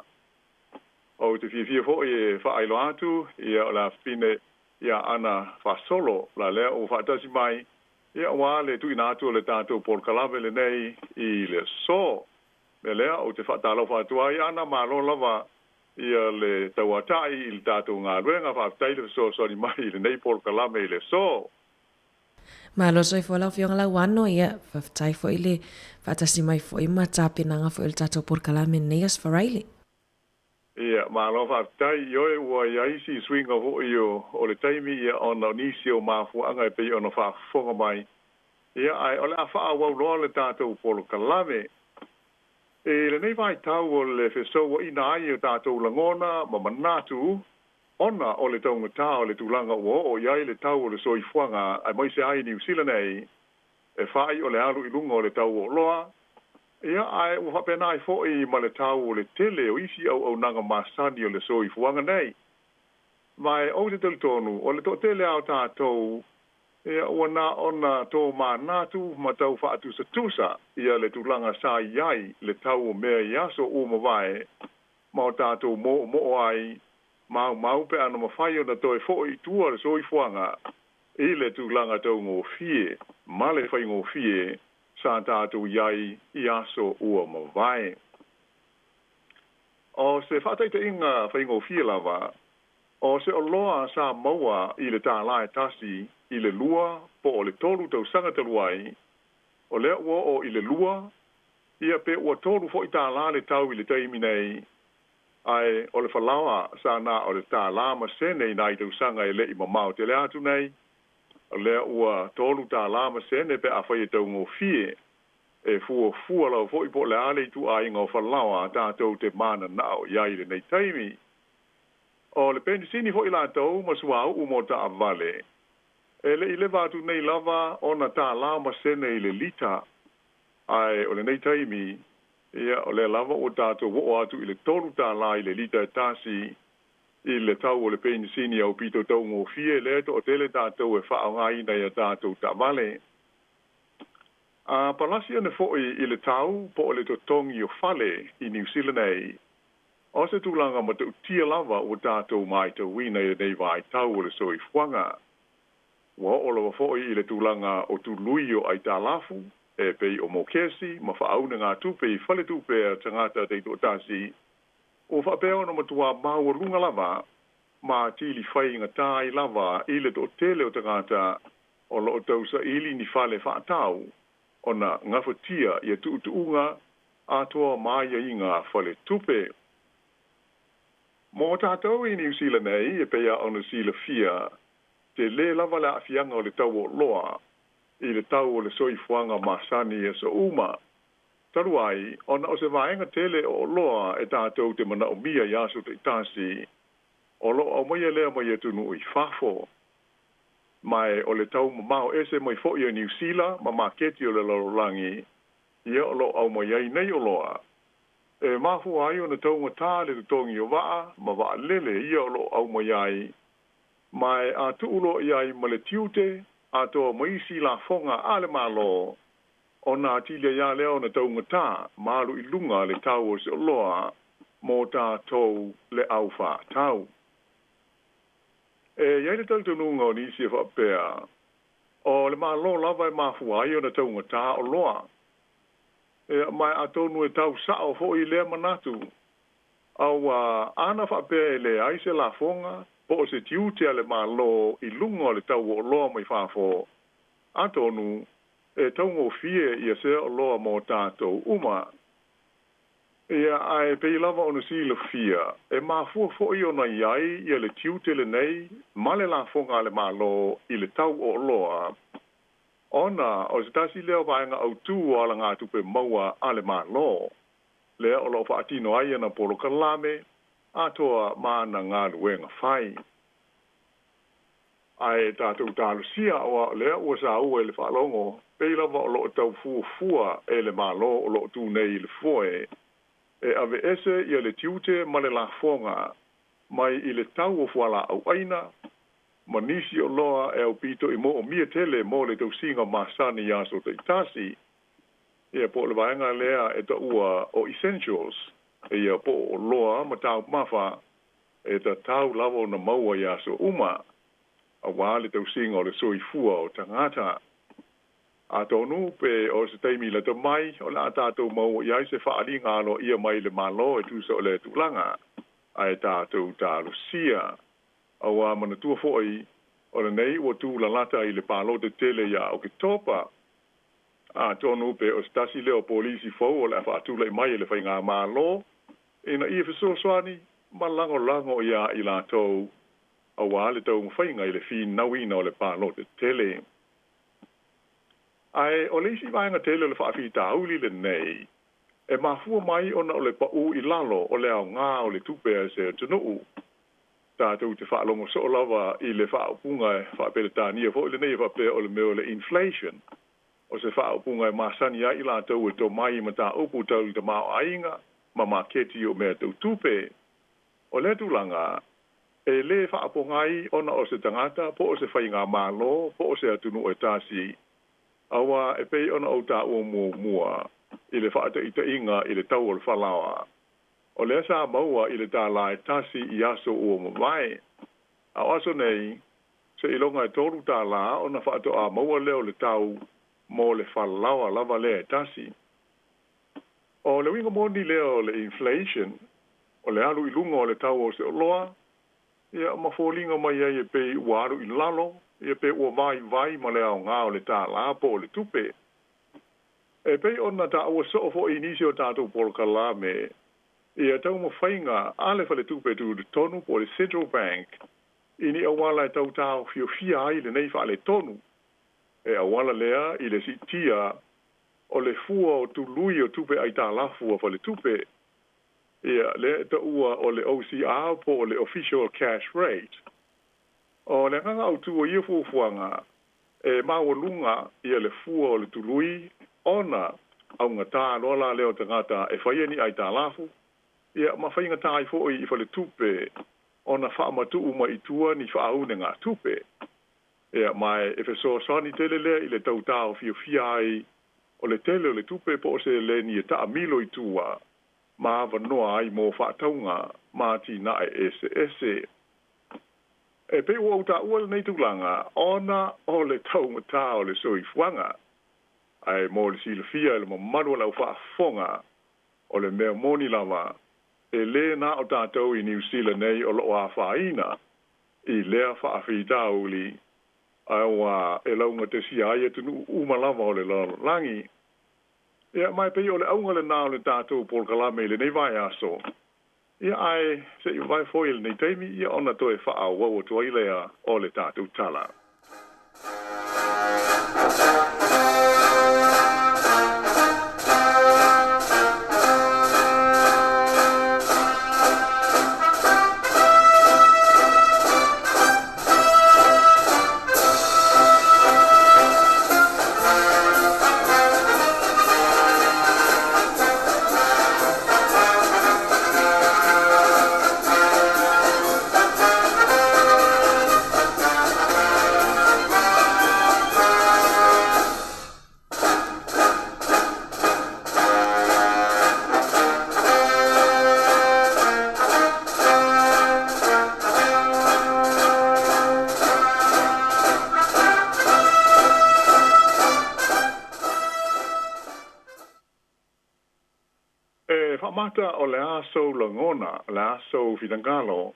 Ou te fiafia foi e faailoa atu, ia, o le afafine ia Ana Fasolo la lea ua faatasi mai, ia, aua le tuuina atu o le tatou polokalame lenei i le aso. Mea lea, ou te faatalofa atu ai, Ana, malo lava ia le tauatai i le tatou galuega, faafetai le fesoasoani mai i lenei polokalame i le aso. Malo soifua lau Afioga Lauano, ia, faafetai foi le faatasi mai foi ma tapenaga foi o le tatou polokalame lenei Aso Faraile. Ia, malo faafetai. Ioe, ua i ai isi suiga foi o le taimi, ia, ona o nisi o mafuaaga e pei ona faafofoga mai, ia, ae o le a faaauau loa le tatou polokalame. I lenei vaitau o le fesouaina ai o tatou lagona ma manatu, ona o le taugata o le tulaga ua oo i ai le tau o le soifuaga aemaise ai Niu Sila nei, e fai o le alu i luga o le tau o oloa, ia, ae ua faapena ai foi ma le tau o le tele o isi auaunaga masani o le soifuaga nei. Ma e ou te talitonu, o le toatele lava o tatou, ia, ua na ona tomanatu ma tau faatusatusa ia le tulaga sa i ai le tau o mea i aso ua mavae, ma o tatou moomoo ai, maumau pe ana mafai ona toe foi i tua le soifuaga i le tulaga taugofie ma le faigofie sa tatou i ai i aso ua mavae. O se faataitaiga faigofie lava, o se oloa sa maua i le tālā e tasi i le 2 po o le 3 tausaga talu ai, o lea ua oo i le 2, ia pe ua 3 foi tālā le tau i le taimi nei, ae o le falaoa sa na o le tālā ma sene i nai tausaga e le i mamao tele atu nei, o lea ua 3 tālā ma sene pe afai e taugofie, e fuafua lava foi po o le a le ituaiga o falaoa tatou te mananao i ai i lenei taimi. O le penisini foi latou ma suauu mo taavale, e le i leva atu nei lava ona tālā ma sene i le lita, ae o lenei taimi, ia, o lea lava ua tatou oo atu i le 3 tālā i le lita e tasi i le tau o le penisini aupito taugofie lea e toatele tatou e faaaogaina i a tatou taavale. A palasi ane foi i le tau po o le totogi o fale i Niu Sila nei, o se tulaga matautia lava ua tatou matauina i lenei vaitau o le soifuaga. Ua oo lava foi i le tulaga o tului o aitalafu, e pei o mokesi ma faaunegatupe i faletupe a tagata taitoatasi, ua faapea ona matuā maualuga lava ma atili faigata ai lava i le toatele o tagata o lo o tausaili ni fale faatau ona gafatia ia tuutuuga atoa ma aiaiga a faletupe. Mo tatou i Niu Sila nei, e pei lava ona silafia, tele lava le aafiaga o le tau o oloa i le tau o le soifuaga masani i aso uma. Talu ai, ona o se vaega tele o oloa e tatou te manaomia i aso taitasi, o lo o aumaia lea mai atunuu i fafo. Ma e o le tau mamao ese mai foi o Niu Sila ma maketi o le lalolagi, ia o lo o aumai ai nei oloa. E mafua ai ona taugata le totogi o vaa ma vaalele ia o lo o aumai ai, ma e a tuu loa i ai ma le tiute atoa ma isi lafoga a le Malo, ona atili ai lava lea ona taugata ma alu i luga le tau o se oloa mo tatou le au faatau. E i ai le talitonuga o nisi e faapea, o le Malo lava e mafua ai ona taugata oloa. Ia, ma atonu e tau sao foi lea manatu, auā ana faapea e leai se lafoga po o se tiute a le Malo i luga o le tau o oloa mai fafo, atonu e taugofie ia sea oloa mo tatou uma. Ia, ae pei lava ona silafia, e mafua foi ona i ai ia le tiute lenei ma le lafoga a le Malo i le tau o oloa, ona o se tasi lea o vaega autū o alagatupe maua a le Malo, lea o lo o faatino ai ana polokalame, atoa ma ana galuega fai. Ae tatou talosia auā o lea ua saua i le faalogo pei lava o loo tau fuafua e le Malo o loo tu nei i le foe e aveese ia le tiute ma le lafoga mai i le tau o fualaau aina ma nisi oloa e aupito i moomia tele mo le tausiga masani i aso taitasi, ia po o le vaega lea e taua o essentials, ia po o oloa ma taumafa e tatau lava ona maua i aso uma auā le tausiga o le soifua o tagata. Atonu pe o se taimi lata mai o le a tatou maua i ai se faaaliga aloaia mai le Malo e tusa o lea tulaga, ae tatou talosia. Auā manatua foʻi o lenei ua tulalata i le palota tele iā Oketopa. Atonu pe o se tasi lea o polisi fou o le a faatulaʻi mai e le faigamalo ina ia fesoasoani ma lagolago iā i latou auā le taumafaiga i le finauina o le palota tele. Ae o le isi vaega tele o le faafitauli lenei e mafua mai ona o le paʻū i lalo o le aogā o le tupe a se atunuu. Tatou te faalogo soo lava i le faaupuga e faapeletania foi lenei e faapea o le mea o le inflation, o se faaupuga e masani ai i latou e tomai i mataupu tau i le tamaoaiga ma maketi o mea tau tupe. O lea tulaga e lē faapogai ona o se tagata po o se faigamalo po o se atunuu e tasi, auā e pei ona ou taua muamua i le faataitaiga i le tau o le falaoa, o lea sa maua i le tālā e tasi i aso ua mavae, a o aso nei, seiloga e $3 ona faatoā maua lea o le tau mo le falaoa lava lea e tasi. O le uiga moni lea o le inflation, o le alu i luga o le tau o se oloa, ia ma foliga mai ai e pei ua alu i lalo, ia pe ua vaivai ma le aogā o le tālā po o le tupe. E pei ona taua soo foʻi i nisi o tatou polokalame ia taumafaiga a le faletupe tutotonu po o le Central Bank i ni auala e tau taofiofia ai lenei faaletonu, e auala lea i le siitia o le fua o tului o tupe aitalafu a faletupe, ia lea e taua o le OCR po o le Official Cash Rate. O le agaga autū o ia fuafuaga e maualuga ia le fua o le tului ona augatā loa la lea o tagata e faia ni aitalafu, ia ma faigatā ai foʻi i faletupe ona faamatuu mai i tua ni faaunegatupe. Ia ma e fesoasoani tele lea i le tau taofiofia ai o le tele o le tupe po o seleni e taamilo i tua ma avanoa ai mo faatauga ma atinae eseese. E pei ua ou taua lenei tulaga ona o le taugatā o le soifuaga. Ae mo le silafia e le mamalu o le aufaafofoga, o le mea moni lava, e lē na o tatou i Niu Sila nei o loo afaina i lea faafitauli, auā e laugatasia ai atunuu uma lava o le lalolagi. Ia, ma e pei o le auga lenā o le tatou polokalame i lenei vaiaso, ia ae se i vavae foi i lenei taimi, ia ona toe faaauau atu ai lea o le tatou tala. E faamata o le a sou lagona, o le a sou finagalo,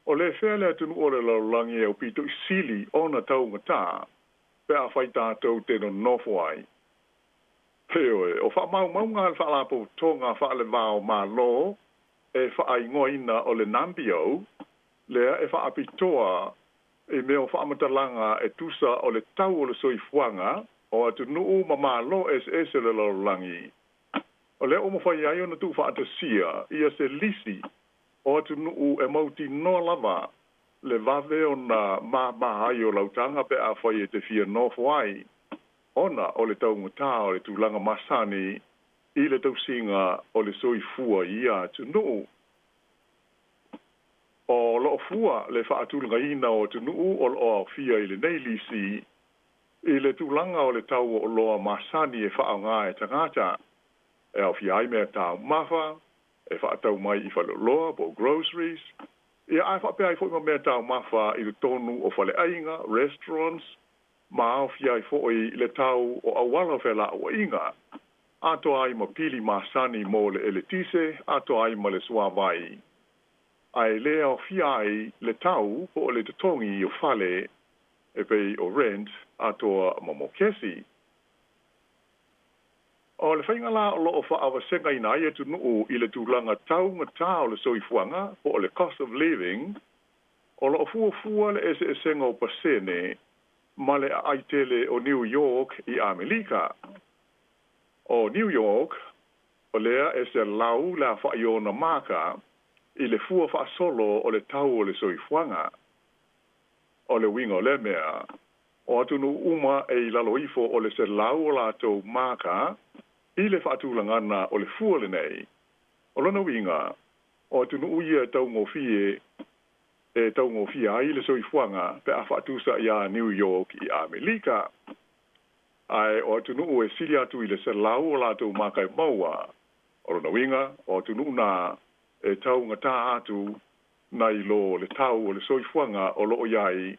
o le fea le atunuu o le lalolagi e aupito i sili ona taugatā pe afai tatou te nonofo ai. Ioe, o faamaumauga a le Faalapotopotoga Faale-va o Malo e faaigoaina o le Numbeo, lea e faapitoa i mea o faamatalaga e tusa o le tau o le soifuaga o atunuu ma Malo eseese o le lalolagi, o lea ua mafai ai ona tuufaatasia ia se lisi O atunuu e mautinoa lava le vave ona māmā ai o lau taga pe afai e te fia nofo ai, ona o le taugatā o le tulaga masani i le tausiga o le soifua i ia atunuu. O loo fua le faatulagaina o atunuu o loo aofia i lenei lisi i le tulaga o le tau o oloa masani e faaaoga e tagata, e aofia ai mea taumafa e faatau mai i faleoloa po o groceries, ia ae faapea ai foi ma mea taumafa i totonu o faleaiga, restaurants, ma aofia ai foi le tau o auala o felauaiga, atoa ai ma pili masani mo le eletise atoa ai ma le suavai. Ae le aofia ai le tau po o le totogi o fale e pei o rent atoa ma mokesi. O le faiga la o loo faavasegaina ai atunuu i le tulaga taugatā o le soifuaga po o le cost of living, o loo fuafua le eseesega o pasene ma le aai tele o New York i Amerika. O New York, o lea e 100 le aofai o ona maka i le fua faasolo o le tau o le soifuaga. O le uiga o lea mea, o atunuu uma e i lalo ifo o le 100 o latou maka i le faatulagana o le fua lenei. O lona uiga, o atunuu ia e taugofie e taugofie ai le soifuaga pe a faatusa iā New York i Amerika. Ae o atunuu e sili atu i le 100 o latou maka e maua, o lona uiga, o atunuu na e taugatā atu nai lo le tau o le soifuaga o loo i ai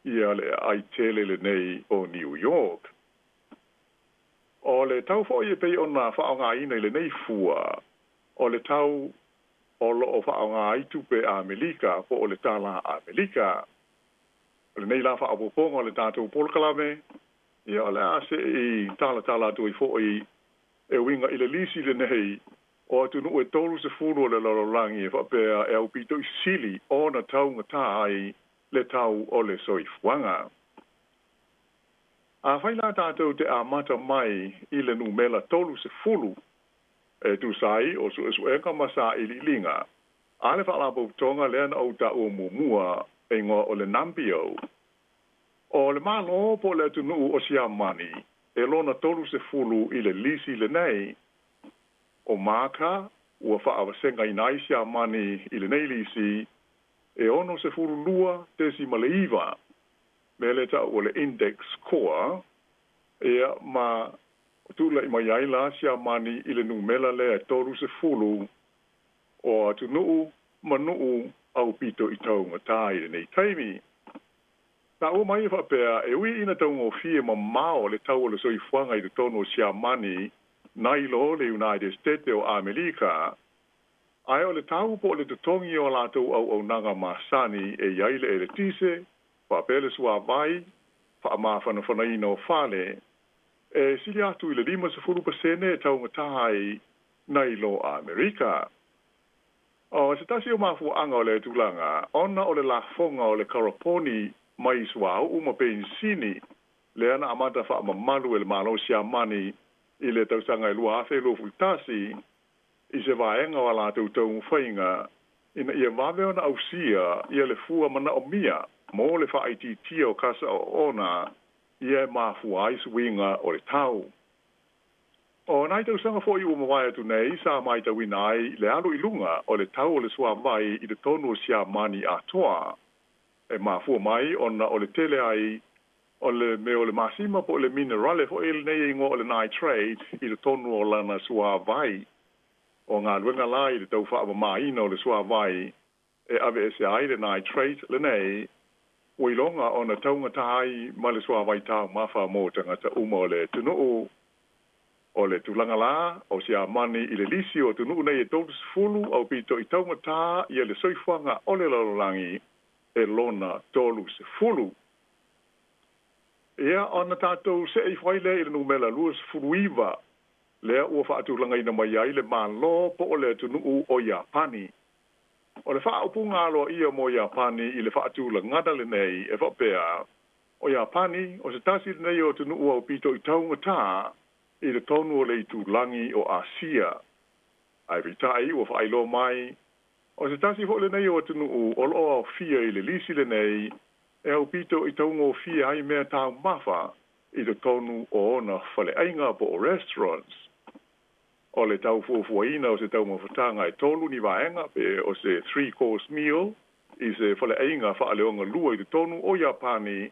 ia le aai tele lenei o New York. O le tau foi e pei ona faaaogaina i lenei fua, o le tau o loo faaaoga ai tupe Amerika po o le tālā Amerika. O lenei la faaopoopoga o le tatou polokalame, ia o le a se'i talatala atu ai foi e uiga i le lisi lenei o atunuu e 30 o le lalolagi e faapea e aupito i sili ona taugatā ai le tau o le soifuaga. Afai la tatou te amata mai i le numera 30 e tusa ai o suesuega ma sailiiliga a le Faalapotopotoga lea na ou taua muamua e igoa o le Numbeo, o le Malo po o le atunuu o Siamani e lona 30 i le lisi lenei. O maka ua faavasegaina ai Siamani i lenei lisi e 62.9, mea lea ta'u o le index score, ia ma tula'i mai ai la Siamani i le numera lea e 30 o atunuu ma nuu aupito i taugatā i lenei taimi. Taua mai e faapea e ui ina taugofie mamao le tau o le soifuaga i totonu o Siamani nai lo le United States o Amerika, ae o le tau po o le totogi o a latou auaunaga masani e i ai le eletise, faapea le suavai, faamafanafanaina o fale, e sili atu i le 50% e taugatā ai nai lo Amerika. O se tasi o mafuaaga o lea tulaga, ona o le lafoga o le karaponi mai suauu ma penisini lea na amata faamamalu e le Malo Siamani i le tausaga e 2021 i se vaega o a latou taumafaiga ina ia vave ona ausia ia le fua manaomia mo le faaitiitia o kasa oona ia e mafua ai suiga o le tau. O nai tausaga foi ua mavae atu nei sa matauina ai le alu i luga o le tau o le suavai i totonu o Siamani atoa, e mafua mai ona o le tele ai o le mea o le masima po o le minerale foi lenei e igoa o le nitrate i totonu o lana suavai. O galuega la i le tau faamamāina o le suavai e aveese ai le nitrate lenei, ua iloga ona taugatā ai ma le suavai taumafa mo tagata uma o le atunuu. O le tulaga la o Siamani i le lisi o atunuu nei e 30 aupito i taugatā ia le soifuaga o le lalolagi e lona 30. Ia ona tatou see ifo ai lea i le numera 29 lea ua faatulagaina mai ai le Malo po o le atunuu o Iapani. O le faaupuga aloaia mo Iapani i le faatulagana lenei e faapea, o Iapani, o se tasi lenei o atunuu aupito i taugatā i totonu o le itulagi o Asia. Ae peitai ua faailoa mai O se tasi foʻi lenei o atunuu o loo aofia i le lisi lenei e aupito i taugofie ai mea taumafa i totonu o ona faleaiga po o restaurants. O le tau fuafuaina o se taumafataga e tolu ni vaega pe o se three course meal i se faleaiga faaleogalua i totonu o Iapani,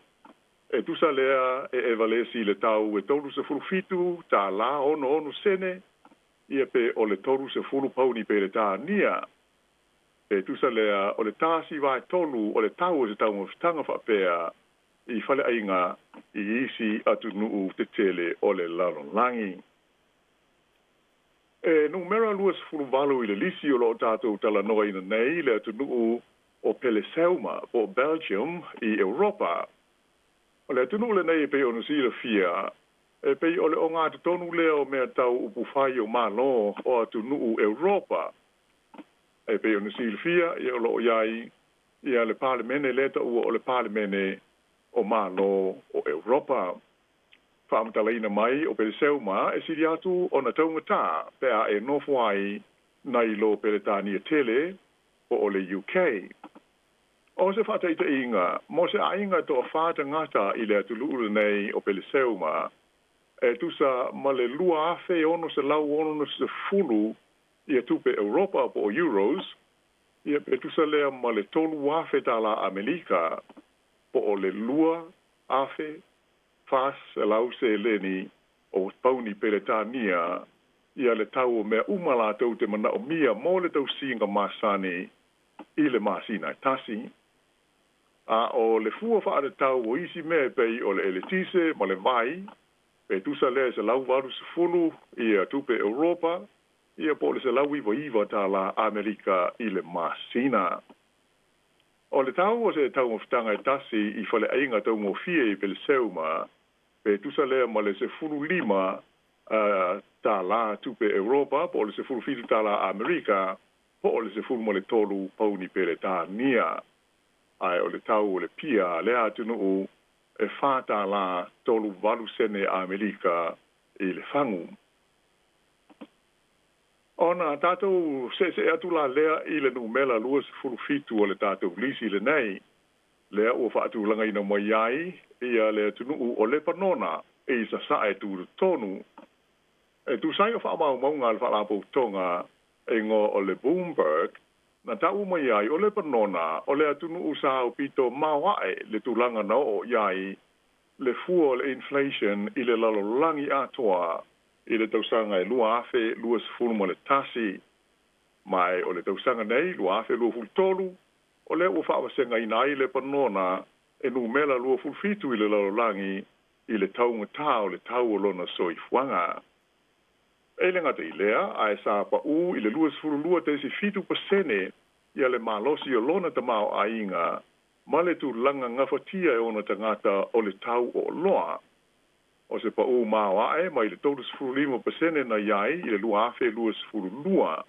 e tusa lea e evalesi i le tau e 37 tālā 66 sene, ia pe o le 30 pauni Peretania. E tusa lea o le tasi vaetolu o le tau o se taumafataga faapea i faleaiga i isi atunuu tetele o le lalolagi. E numera 28 i le lisi o loo tatou talanoaina nei le atunuu o Peleseuma po o Belgium i Europa. O le atunuu lenei e pei ona silafia, e pei o le ogatotonu lea o mea tau upufai o Malo o atunuu Europa. E pei ona silafia, ia o loo i ai ia le Palemene lea taua o le Palemene o Malo o Europa. Faamatalaina mai o Peleseuma e sili atu ona taugatā pe a e nofo ai nai lo Peretania tele po o le UK. O se faataitaiga, mo se aiga e toafā tagata i le atunuu lenei o Peleseuma, e tusa ma le 2,660 ia tupe Europa po o euros, ia pe tusa lea ma le 3,000 tālā Amelika po o le 2,400 seleni o pauni Peretania ia le tau o mea uma latou te manaomia mo le tausiga masani i le masina e tasi. A o le fua faatatau o isi mea e pei o le eletise ma le vai, pe tusa lea e 180 ia tupe Europa, ia po o le 199 tālā Amerika i le masina. O le tau o se taumafataga e tasi i faleaiga taugofie i Peleseuma, pe tusa lea ma le 15 tālā tupe Europa, po o le 17 tālā Amerika, po o le 13 pauni Peretania. Ae o le tau o le pia a lea atunuu e 4 tālā 38 sene Amerika i le fagu. Ona tatou seesee atu la lea i le numera 27 o le tatou lisi lenei, lea ua faatulagaina mai ai ia le atunuu o Lepanona i sasae tutotonu. E tusa ai o faamaumauga a le Faalapotopotoga e igoa o le Bloomberg, na taua mai ai o Lepanona o le atunuu sa aupito maoae le tulaga na oo i ai le fua o le inflation i le lalolagi atoa i le tausaga e 2021. Ma o le tausaga nei 2023, o lea ua faavasegaina ai Lepanona e numera 27 i le lalolagi i le taugatā o le tau o lona soifuaga. E le gata i lea, ae sa paū i le 22.7% ia le malosi o lona tamaoaiga ma le tulaga gafatia e ona tagata o le tau o oloa, o se paū maoae mai le 35% na i ai i le 2022.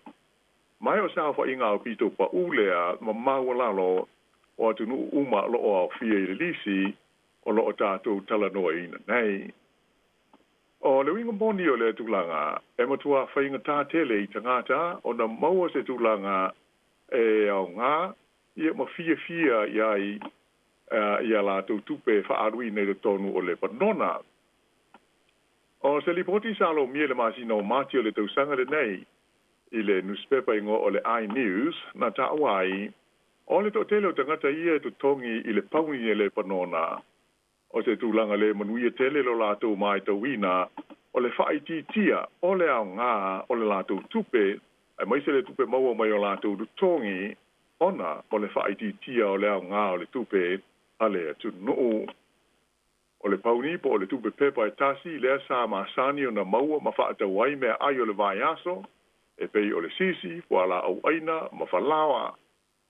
Ma o se aofaiga aupito paū lea ma maualalo o atunuu uma o loo aofia i le lisi o loo tatou talanoaina nei. O le uiga moni o lea tulaga, e matua faigatā tele i tagata ona maua se tulaga e aogā ia ma fiafia i ai ia latou tupe faaaluina i totonu o Lepanona. O se lipoti sa lomia i le masina o Mati o le tausaga lenei i le nusipepa igoa o le iNews, na taua ai o le toatele o tagata ia e totogi i le pauni e Lepanona, o se tulaga le manuia tele lo latou matauina o le faaitiitia o le aogā o le latou tupe aemaise le tupe maua mai o latou totogi ona o le faaitiitia o le aogā o le tupe a le atunuu. O le pauni po o le tupe pepa e tasi lea sa masani ona maua ma faatau ai meaai o le vaiaso e pei o le sisi, fualaau aina ma falaoa,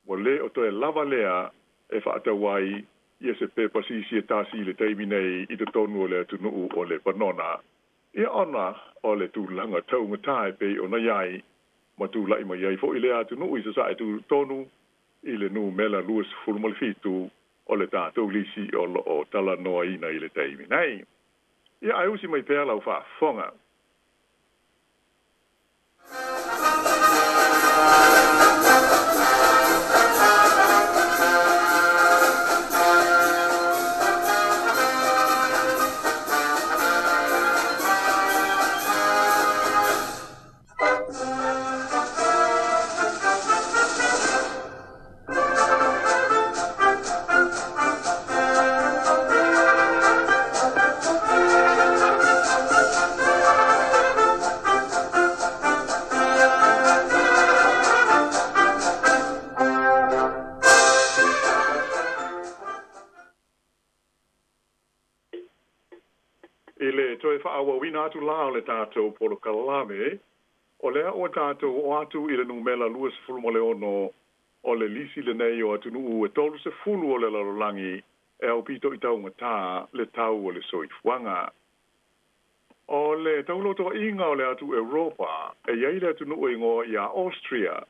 ua lē o toe lava lea e faatau ai ia se pepa sisi e tasi i le taimi nei i totonu o le atunuu o Lepanona, ia ona o le tulaga taugatā e pei ona i ai ma tula'i mai ai fo'i lea atunuu i sasae tutotonu i le numera 27 o le tatou lisi o loo talanoaina i le taimi nei. Ia ae usi mai pea lau faafofoga. le toe faaauauina atu la o le tatou polokalame, o lea ua tatou oo atu i le numela 26 o le lisi lenei o atunuu e 30 o le lalolagi e aupito i taugatā le tau o le soifuaga. O le taulotoaiga o le atu Europa e i ai le atunuu e igoa ia Austria.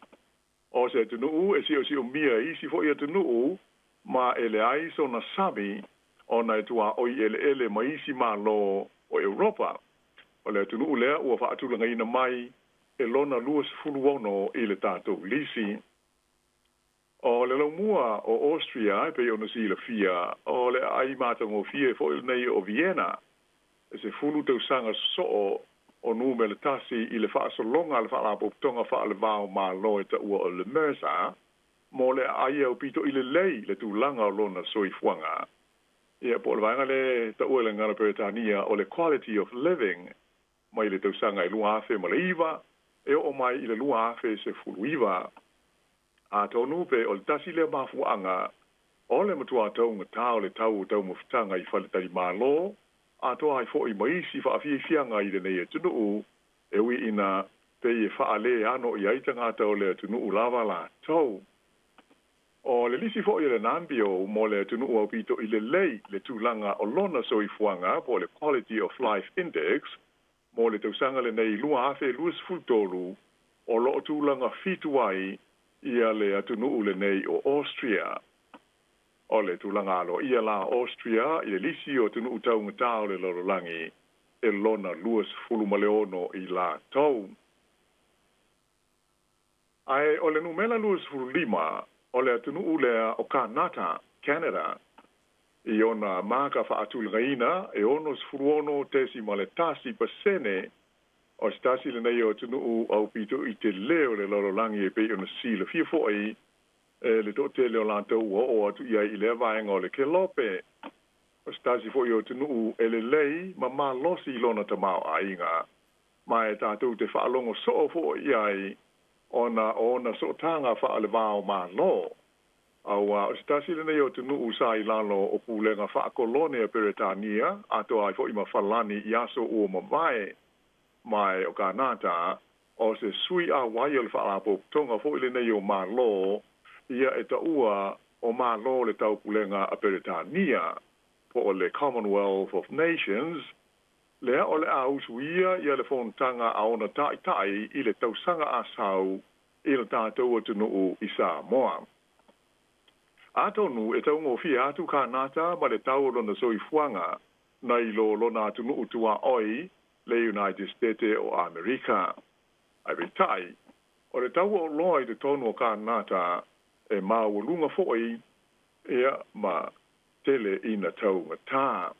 O se atunuu e siosiomia e isi fo'i atunuu ma e leai sona sami ona e tuaoi eleele ma isi Malo o Europa. O le atunuu lea ua faatulagaina mai e lona 26 i le tatou lisi. O le laumua o Austria e pei ona silafia, o le aai matagofie fo'i lenei o Vienna, e 10 tausaga sosoo o numera tasi i le faasologa a le Faalapotopotoga Faalevao Malo e taua o le Mercer mo le aai e aupito i lelei le tulaga o lona soifuaga. Ia, po o le vaega lea e taua i le gagana Peretania o le Quality of Living mai le tausaga e 2009 e oo mai i le 2019. Atonu pe o le tasi lea mafuaaga o le matuā taugatā o le tau o taumafataga i faletalimalo, atoa ai fo'i ma isi faafiafiaga i lenei atunuu, e ui ina pei e faale ano i ai tagata o le atunuu lava latou. O le lisi fo'i a le NAMBIO mo le atunuu aupito i lelei le tulaga o lona soifuaga po o le Quality of Life Index mo le tausaga lenei 2023, o lo o tulaga fitu ai ia le atunuu lenei o Austria. O le tulaga aloaia la o Austria i le lisi o atunuu taugatā o le lalolagi e lona 26 i latou. Ae o le numela 25 o le atunuu lea o Kanata, Canada, i ona maka faatulagaina e 66.1%, o se tasi lenei o atunuu aupito i telē o le lalolagi e pei ona silafia fo'i e le toatele o latou ua oo atu i ai i lea vaega o le kelope. O se tasi fo'i o atunuu e lelei ma malosi i lona tamaoaiga, ma e tatou te faalogo soo fo'i i ai ona o ona sootaga faalevao Malo. Auā o se tasi lenei o atunuu sa i lalo o pulega faakolone a Peretania atoa ai fo'i ma Falani i aso ua mavae. Ma e o Kanata, o se sui auai o le Faalapotopotoga fo'i lenei o Malo ia e taua o Malo o le Taupulega a Peretania, po o le Commonwealth of Nations, lea o le a usuia ia le fonotaga a ona taitai i le tausaga a sau i le tatou atunuu i Samoa. Atonu e taugofie atu Kanata ma le tau o lona soifuaga nai lo lona atunuu tuaoi le United States o Amerika. Ae peitai, o le tau o oloa i totonu o Kanata e maualuga fo'i ia ma tele ina taugatā.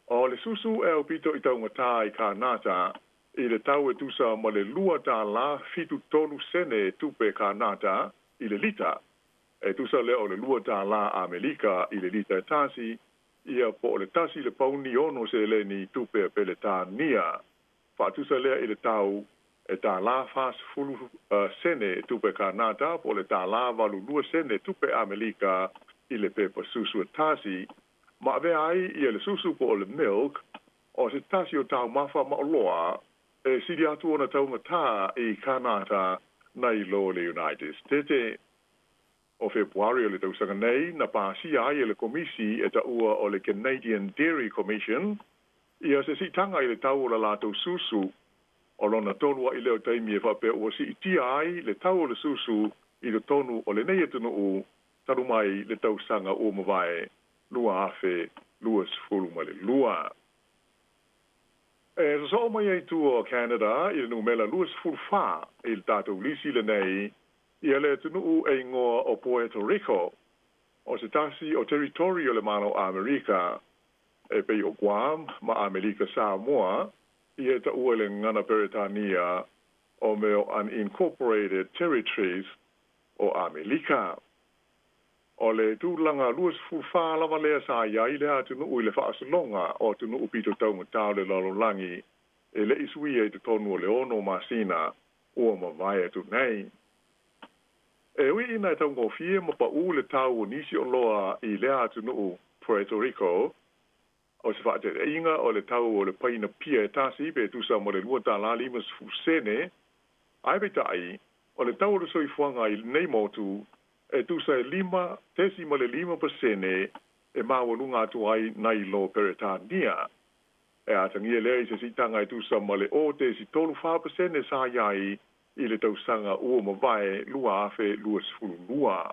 O le susu e aupito i taugatā i Kanata i le tau e tusa ma le $2 73 sene tupe Kanata i le lita, e tusa lea o le $2 Amerika i le lita e tasi, ia po o le 1 le pauni 6 seleni tupe a Peretania. Faatusa lea i le tau e $1.40 sene tupe Kanata po o le $1.82 sene tupe Amerika i le pepa susu e tasi, ma avea ai ia le susu po o le milk o se tasi o taumafa ma oloa e sili atu ona taugatā i Kanata nai lo le United States. O Fepuari o le tausaga nei na pasia ai e le Komisi e taua o le Canadian Dairy Commission ia se siitaga i le tau o le latou susu. O lona tolu a'i lea o taimi e faapea ua siitia ai le tau o le susu i totonu o lenei atunuu talu mai le tausaga ua mavae 2022. E sosoo mai ai tua o Canada i le numela 24 i le tatou lisi lenei ia le atunuu e igoa o Puerto Rico, o se tasi o territory o le Malo o Amerika e pei o Guam ma Amerika Samoa ia e taua i le gagana Peretania o mea o Unincorporated Territories o Amerika. O le tulaga 24 lava lea sa i ai lea atunuu i le faasologa o atunuu pito taugatā o le lalolagi e le i suia i totonu o le 6 masina ua mavae atu nei. E ui ina e taugofie ma paū le tau o nisi oloa i lea atunuu Puerto Rico, O se fa'ataita'iga o le tau o le paina pia e tasi pe tusa ma le 2 tālā 50 sene, ae peita'i o le tau o le soifuaga i lenei motu e tusa e 5.5 pasene e maualuga atu ai nai lo Peretania. E atagia lea i se si'itaga e tusa ma le 0.34 pasene sa iai i le tausaga ua mavae 2022.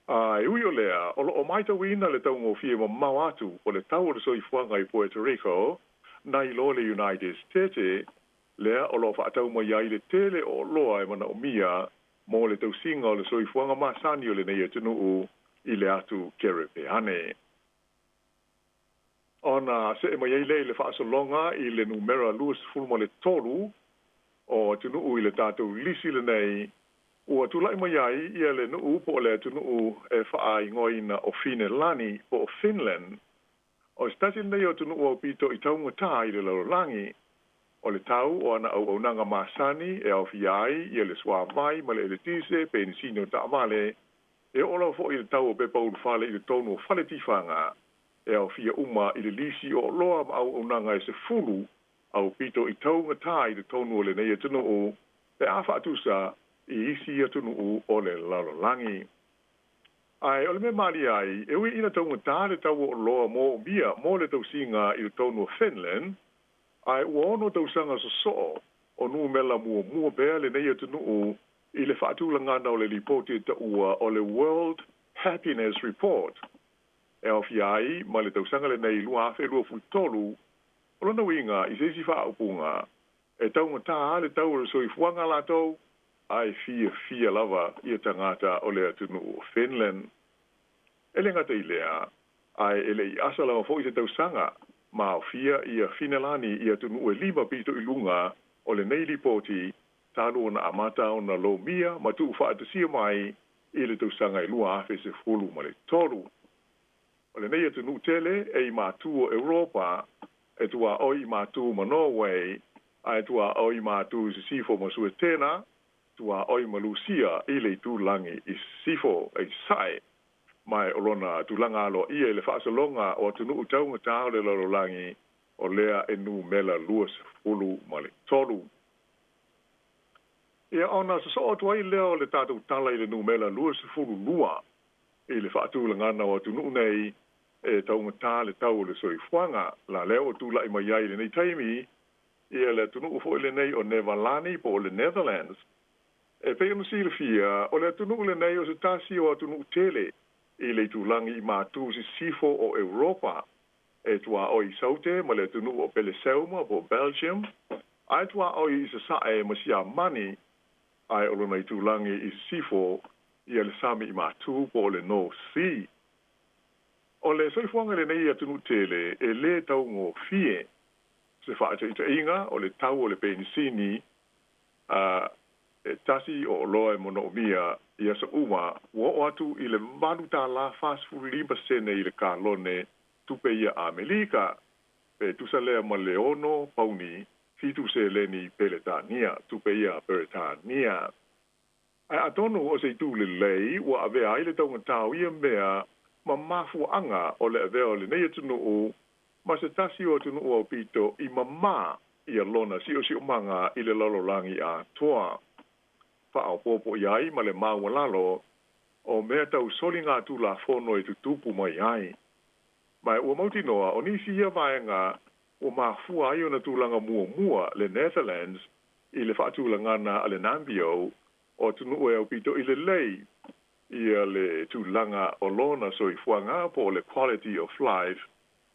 A e ui o lea, o lo'o matauina le taugofie mamao atu o le tau o le soifuaga i Puerto Rico nai lo le United States, lea o lo'o fa'atau mai ai le tele o oloa e mana'omia mo le tausiga o le soifuaga masani o lenei atunu'u i le atu Kerepeane. Ona se'e mai ai lea i le fa'asologa i le numera 23 o atunu'u i le tatou lisi lenei, ua tula'i mai ai ia le nu'u po o le atunu'u e fa'aigoaina o Finelani po o Finland. O se tasi lenei o atunu'u aupito i taugatā i le lalolagi. O le tau o ana auaunaga masani e aofia ai ia le suāvai ma le eletise, penisini o ta'avale, e oo lava fo'i i le tau o pepa ulufale i totonu o fale tifaga, e aofia uma i le lisi o oloa ma auaunaga e 10 aupito i taugatā i totonu o lenei atunu'u pe a fa'atusa i isi atunu'u o le lalolagi. Ae o le mea malie ai, e ui ina taugatā le tau o oloa mo'omia mo le tausiga i totonu o Finland, ae ua 6 tausaga soso'o o numela muamua pea lenei atunu'u i le fa'atulagana o le lipoti e ta'ua o le World Happiness Report, e aofia ai ma le tausaga lenei 2023. O lona uiga, i se isi fa'aupuga, e taugatā le tau o le soifuaga latou, ae fiafia lava ia tagata o le atunu'u o Finland. E le gata i lea, ae e le'i asa lava fo'i se tausaga ma aofia ia Finelani i atunu'u e 5 pito i luga o lenei lipoti talu ona amata ona lomia ma tu'ufa'atasia mai i le tausaga e 2013. O lenei atunu'u tele e i matū o Europa, e tuaoi i matū ma Norway, ae tuaoi matū i sisifo ma Suetena, tuaoi ma Lusia i le itulagi i sisifo e i sa'e, ma e o lona tulaga aloa'ia i le fa'asologa o atunu'u taugatā o le lalolagi o lea e numela 23. Ia ona soso'o atu ai lea o le tatou tala i le numela 22 i le fa'atulagana o atunu'u nei e taugatā le tau o le soifuaga. La lea ua tula'i mai ai i lenei taimi ia le atunu'u fo'i lenei o Nevalani po o le Netherlands. E pei ona silafia, o le atunu'u lenei o se tasi o atunu'u tele i le itulagi i matū sisifo o Europa, e tuaoi i Saute ma le atunu'u o Peleseuma po o Belgium, ae tuaoi i sasa'e ma Siamani, ae o lona itulagi i sisifo ia le sami i matū po o le North Sea. O le soifuaga i lenei atunu'u tele e lē taugofie. Se fa'ataita'iga, o le tau o le penisini a e tasi o oloa e mono'omia i aso uma ua oo atu i le 8 tālā 45 sene i le kalone tupe ia Amelika, pe tusa lea ma le 6 pauni 7 seleni Peletania, tupe ia Peretania. Ae atonu o se itū lelei ua avea ai le taugatā o ia mea ma mafua'aga o le avea o lenei atunu'u ma se tasi o atunu'u aupito i mamā ia lona si'osi'omaga i le lalolagi atoa. Fa'aopoopo i ai ma le maualalo o mea tau soligatulafono e tutupu mai ai. Ma ua mautinoa o nisi ia vaega ua mafua ai ona tulaga muamua le Netherlands i le fa'atulagana a le NAMBIO o atunu'u e aupito i lelei ia le tulaga o lona soifuaga po o le quality of life,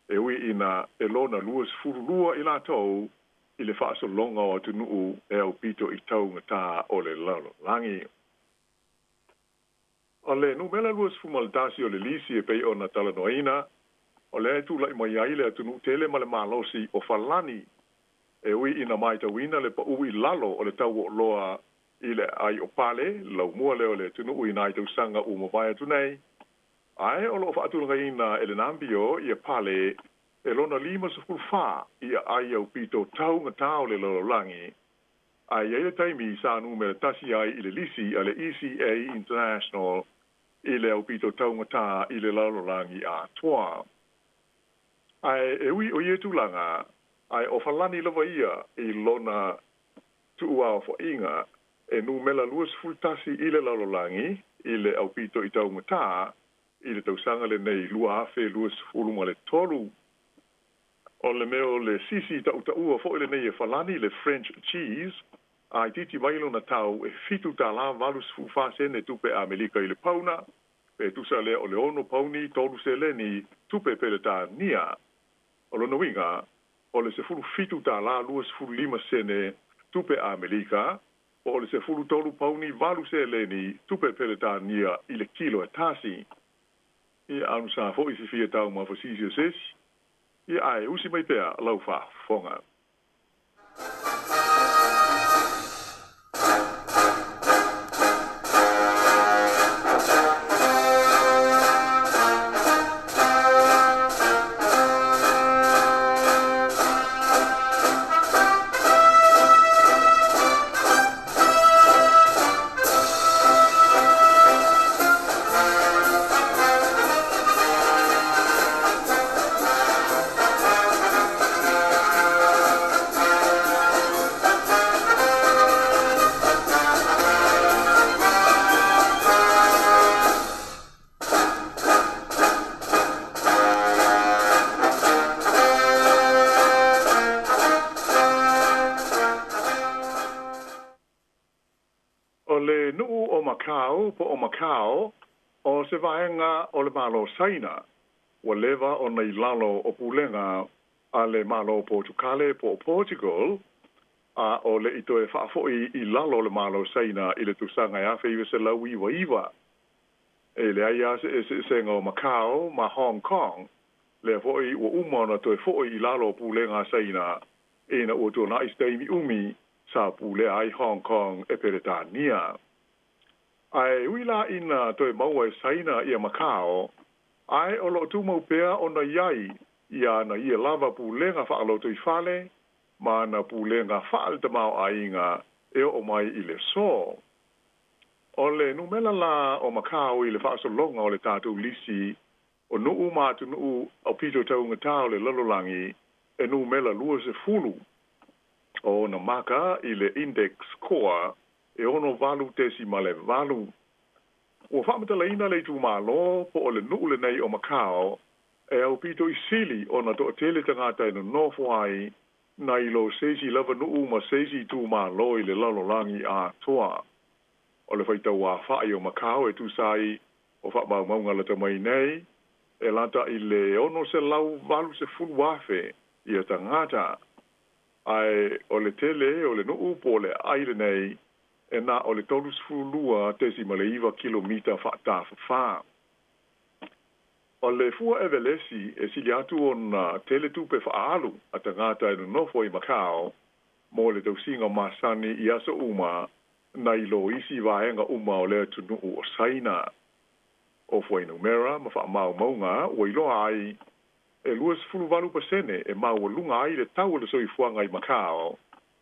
e ui ina e lona 22 i latou i le fa'asologa o atunu'u e aupito i taugatā o le lalolagi. O le numera 21 o le lisi e pei ona talanoaina, o lea e tula'i mai ai le atunu'u tele ma le malosi o Falani. E ui ina matauina le pa'u i lalo o le tau o oloa i le aai o pale, laumua lea o le atunu'u i nai tausaga ua mavae atu nei, ae o lo'o fa'atulagaina e le NAMBIO ia pale e lona 54 i aai aupito taugatā o le lalolagi, ae i ai le taimi sa numera 1 ai i le lisi a le ECA International i le aupito taugatā i le lalolagi atoa. Ae e ui o ia tulaga, ae o Falani lava ia i lona tuuaofa'iga e numela 21 i le lalolagi i le aupito i taugatā i le tausaga lenei 2023. O le mea o le sisi ta'uta'ua fo'i lenei e Falani, le French cheese, a itiiti mai lona tau e 7 tālā 84 sene tupe Amerika i le pauna, pe tusa lea o le 6 pauni 3 seleni tupe Peretania. O lona uiga, o le 17 tālā 25 sene tupe Amerika, po o le 13 pauni 8 seleni tupe Peretania i le kilo e tasi. Ia anu sa fo'i fifia taumafa sisi o se isi. Ia ae usi mai pea lau faafofoga. O le nu'u o Makau po o Macau, o se vaega o le Malo o Saina, ua leva ona i lalo o pulega a le Malo o Potukale po o Portugal, a o le'i toe faafo'i i lalo o le Malo o Saina i le tausaga e 1999. E leai lava se eseesega o Macau ma Hong Kong, lea fo'i ua uma ona toe fo'i i lalo o pulega a Saina ina ua tuana'i se taimi umi sa pulea ai Hong Kong e Peretania. Ae ui la ina toe maua e Saina ia Macau, ae o lo'o tumau pea ona i ai ia ana ia lava pulega fa'alotoifale ma ana pulega fa'aletamao'aiga e o'o mai i le aso. O le numela la o Macau i le fa'asologa o le tatou lisi o nu'u ma atunu'u aupito taugatā o le lalolagi e numela 20. O ona maka i le index score e 68.8. Ua faamatalaina le itumalo po o le nu'u lenei o Macau e aupito i sili ona to'atele tagata e nonofo ai nai lo se isi lava nu'u ma se isi itumalo i le lalolagi atoa. O le faitauafa'i o Macau e tusa ai o fa'amaumauga lata mai nei e lata i le 680,000 ia tagata. Ae o le tele o le nu'u po o le aai lenei e na o le 32.9 kilomita fa'atafafā. O le fua evelesi e sili atu ona tele tupe fa'aalu a tagata e nonofo i Macau mo le tausiga masani i aso uma nai lo isi vaega uma o le atunu'u o Saina. O fuainumera ma fa'amaumauga ua iloa ai e 28% e maualuga ai le tau o le soifuaga i Macau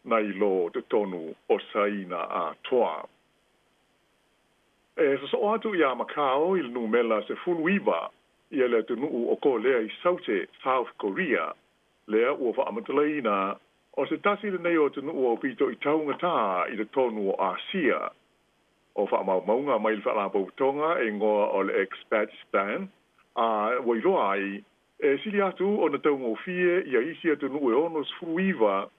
nai lo totonu o Saina atoa. E soso'o atu iā Macau i le numela 19 ia le atunu'u o Kolea i Saute, South Korea, lea ua fa'amatalaina o se tasi lenei o atunu'u aupito i taugatā i totonu o Asia. O fa'amaumauga mai le fa'alapotopotoga e igoa o le Expatistan a ua iloa ai e sili atu ona taugofie ia isi atunu'u e 69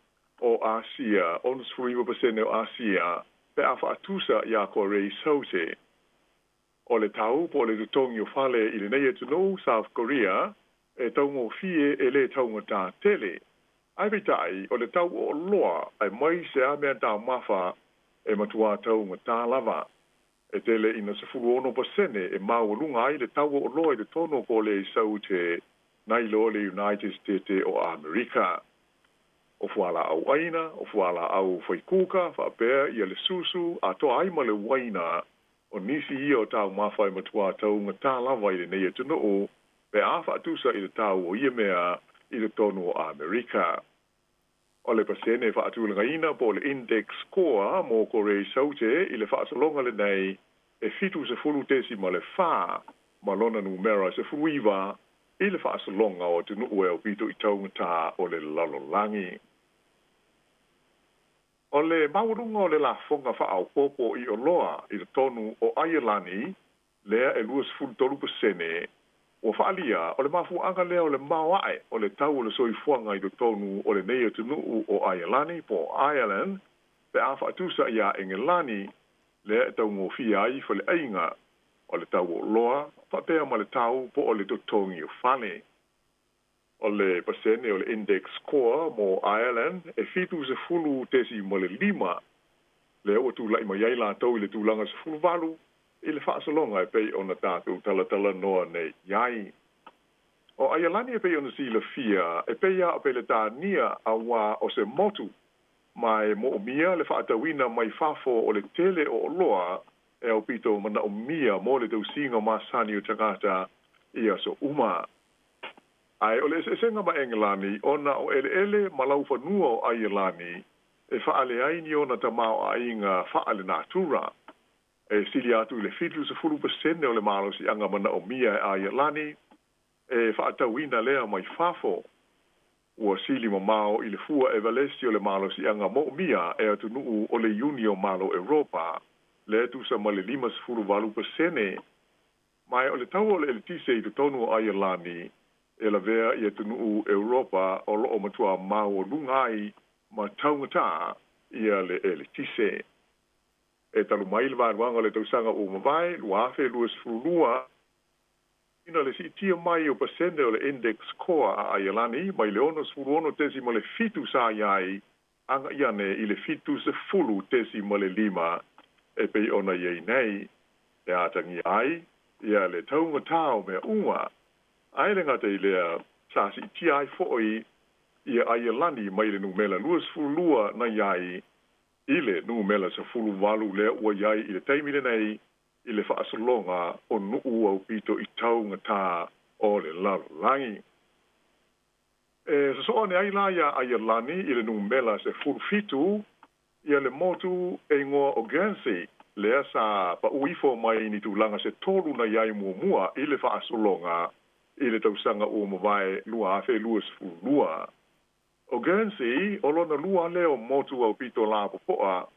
o Asia, 69% o Asia, pe a fa'atusa iā Korea i Saute. O le tau po o le totogi o fale i lenei atunuu, South Korea, e taugofie e lē taugatā tele. Ae peita'i, o le tau o oloa aemaise a mea taumafa e matuā taugatā lava. E tele ina 16% e maualuga ai le tau o oloa i totonu o Kolea i Saute nai lo le United States o Amerika. O fuala'au ʻaina, o fuala'au faikuka, fa'apea ia le susu atoa ai ma le uaina, o nisi ia o taumafa e matuā taugatā lava i lenei atunu'u pe a fa'atusa i le tau o ia mea i totonu o Amerika. O le pasene fa'atulagaina po o le index score mo Korea i Saute i le fa'asologa lenei e 70.4 ma lona numera 19. i le faasologa o atunuu e aupito i taugatā o le lalolagi. O le maualuga o le lafoga faaopoopo i oloa i totonu o Aielani lea e 23%, ua faaalia o le mafuaaga lea o le maoae o le tau o le soifuaga i totonu o lenei atunuu o Aielani po o Ireland pe a faatusa iā Engelani lea e taugofie ai faleaiga, o le tau o oloa faapea ma le tau po o le totogi o fale. O le pasene o le index core mo Ireland e 70.5, lea ua tula'i mai ai latou i le tulaga 18 i le faasologa e pei ona tatou talatalanoa nei i ai. O Aialani e pei ona silafia e pei lava o Peletania auā o se motu ma e moomia le faatauina mai fafo o le tele o oloa e aupito manaomia mo le tausiga masani o tagata i aso uma. Ae o le eseesega ma Engelani ona o eleele ma laufanua o Aielani e faale ai ni ona tamaoaiga faalenatura. E sili atu i le 70% o le malosiaga manaomia e Aielani e faatauina lea mai fafo. Ua sili mamao i le fua Evalesi o le malosiaga moomia e atunuu o le Iuni o Malo Europa, lea tusa ma le 58%. Ma o le tau o le eletise i totonu o Aielani e lavea i atunuu Europa o loo matuā maualuga ai ma taugatā ia le eletise. E talu mai le vaeluaga o le tausaga ua mavae 2022, ina le siitia mai o pasene o le index core a Aielani mai le 66.7 sa i ai aga'i ane i le 70.5 e pei ona i ai nei, e atagia ai ia le taugatā o mea uma. Ae le gata i lea, sa siitia ai fo'i ia Aielani mai le numera 22 na i ai i le numera 18 lea ua i ai i le taimi lenei i le faasologa o nuu aupito i taugatā o le lalolagi. E sosoo ane ai la iā Aielani i le numera 17 ia le motu e igoa o Guernsey lea sa paʻu ifo mai ni tulaga se tolu na i ai muamua i le faasologa i le tausaga ua mavae 2022. O Guernsey o lona lua lea o motu aupito lapopoa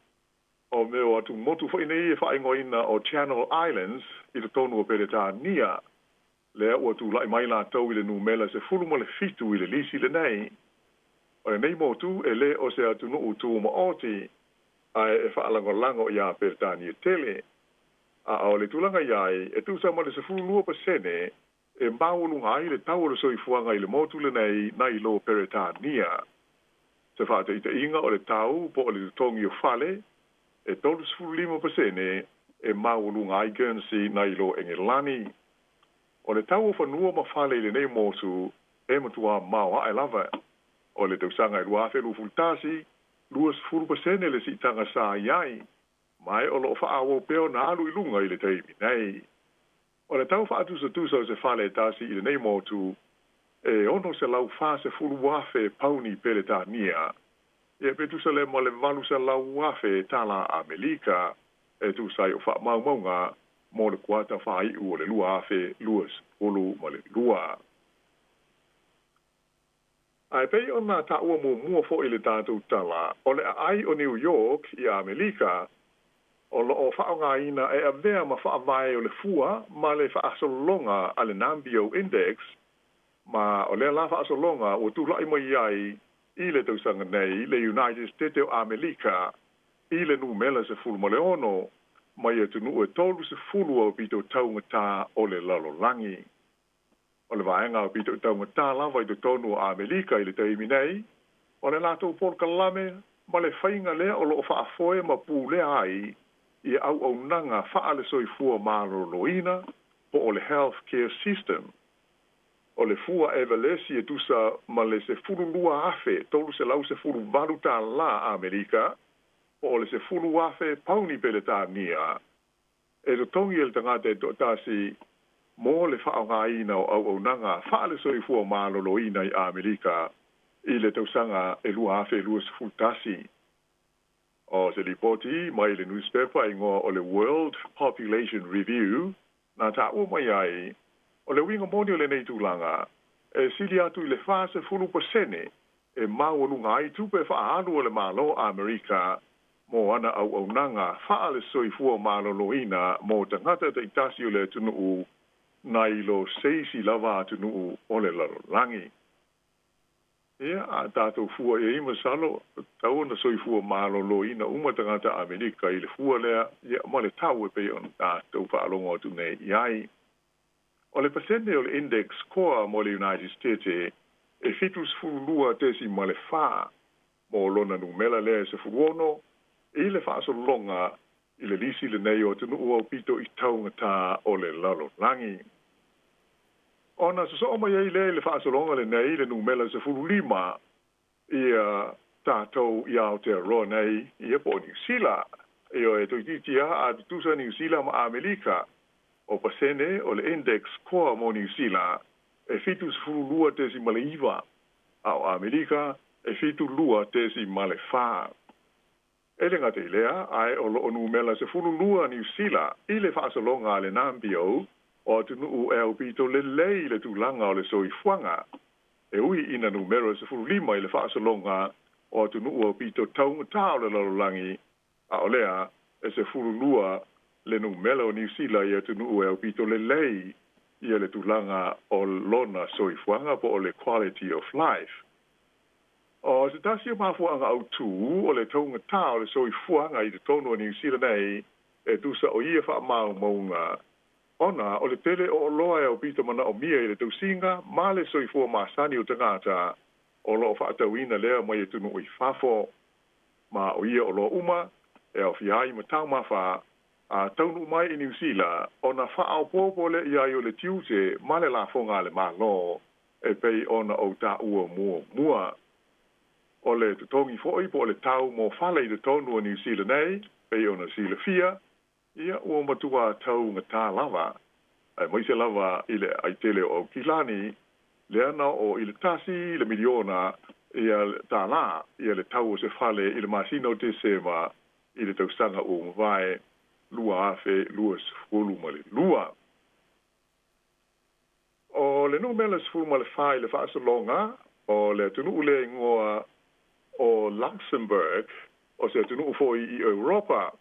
o mea o atumotu foi nei e faaigoaina o Channel Islands i totonu o Peretania, lea ua tula'i mai latou i le numera 17 i le lisi lenei. O lenei motu e lē o se atunuu tumaoti ae e faalagolago iā Peretania tele. A o le tulaga i ai e tusa ma le 12% e maualuga ai le tau o le soifuaga i le motu lenei nai lo Peretania. Se faataitaiga o le tau po o le totogi o fale e 35% e maualuga ai Guernsey nai lo Engelani. O le tau o fanua ma fale i lenei motu e matuā maoae lava. O le tausaga e 2021, 20% le siitaga sa i ai, ma e o loo faaauau pea ona alu i luga i le taimi nei. O le tau faatusatusa o se fale e tasi i lenei motu e 640,000 pauni Peretania, ia pe tusa lea ma le 800,000 tālā Amelika e tusa ai o faamaumauga mo le kuata faaiu o le 2022. Ae pei ona taua muamua fo'i i le tatou tala, o le aai o New York i Amelika o loo faaaogaina e avea ma faavae o le fua ma le faasologa a le Numbeo Index, ma o lea la faasologa ua tula'i mai ai i le tausaga nei le United States o Amelika i le numera 16 mai atunuu e 30 aupito taugatā o le lalolagi. O le vaega aupito taugatā lava i totonu o Amelika i le taimi nei, o le latou polokalame ma le faiga lea o loo faafoe ma pulea ai ia auaunaga faale-soifua malōlōina po o le health care system. O le fua Evalesi e tusa ma le 12,318 tālā Amerika po o le 10,000 pauni Peretania e totogi e le tagata e toatasi mo le faaaogaina o auaunaga faale-soifua malōlōina i Amerika i le tausaga e 2021. O se lipoti mai le newspaper igoa o le World Population Review na taua mai ai O le uiga moni o lenei tulaga, e sili atu i le 40% e maualuga ai tupe faaalu a le Malo Amerika mo ana auaunaga faale-soifua maloloina mo tagata taitasi o le atunuu nai lo se isi lava atunuu o le lalolagi. Ia, a tatou fua i ai, masalo, tatau ona soifua maloloina uma tagata Amerika i le fua lea, ia, ma le tau e pei ona tatou faalogo atu nei i ai. O le pasene o le index score mo le United States e 72.4 mo lona numera lea e 16 i le faasologa i le lisi lenei o atunuu aupito i taugatā o le lalolagi. Ona sosoo mai ai lea i le faasologa lenei le numera 15 ia tatou i Aotearoa nei, ia po o Niu Sila. Ioe, toeitiiti lava a tutusa Niu Sila ma Amerika, o pasene o le index score mo Niu Sila e 72.9, a o Amerika e 72.4. E le gata i lea, ae o lo o numera 12 Niu Sila i le faasologa a le Numbeo o atunuu e aupito lelei i le tulaga o le soifuaga, e ui ina numera 15 i le faasologa o atunuu aupito taugatā o le lalolagi, a o lea e 12 le numera o Niu Sila i atunuu e aupito lelei ia le tulaga o lona soifuaga po o le quality of life. O se tasi o mafuaaga autū o le taugatā o le soifuaga i totonu o Niu Sila nei e tusa o ia faamaumauga ona o le tele o oloa e aupito manaomia i le tausiga ma le soifua masani o tagata o lo o faatauina lea mai atunuu i fafo. Ma o ia oloa uma e aofia ai ma taumafa a taunuu mai i Niu Sila ona faaopoopo lea i ai o le tiute ma le lafoga a le Malo e pei ona ou taua muamua. O le totogi foi po o le tau mo fale i totonu o Niu Sila nei, pei ona silafia, ia ua matua taugatā lava, aemaise lava i le aitele o Aukilani, lea na oo i le 1 le miliona ia tālā ia le tau o se fale i le masina o Tesema i le tausaga ua mavae 2022. O le numera 14 i le faasologa o le atunuu lea igoa o Luxembourg, o se atunuu foi i Europa.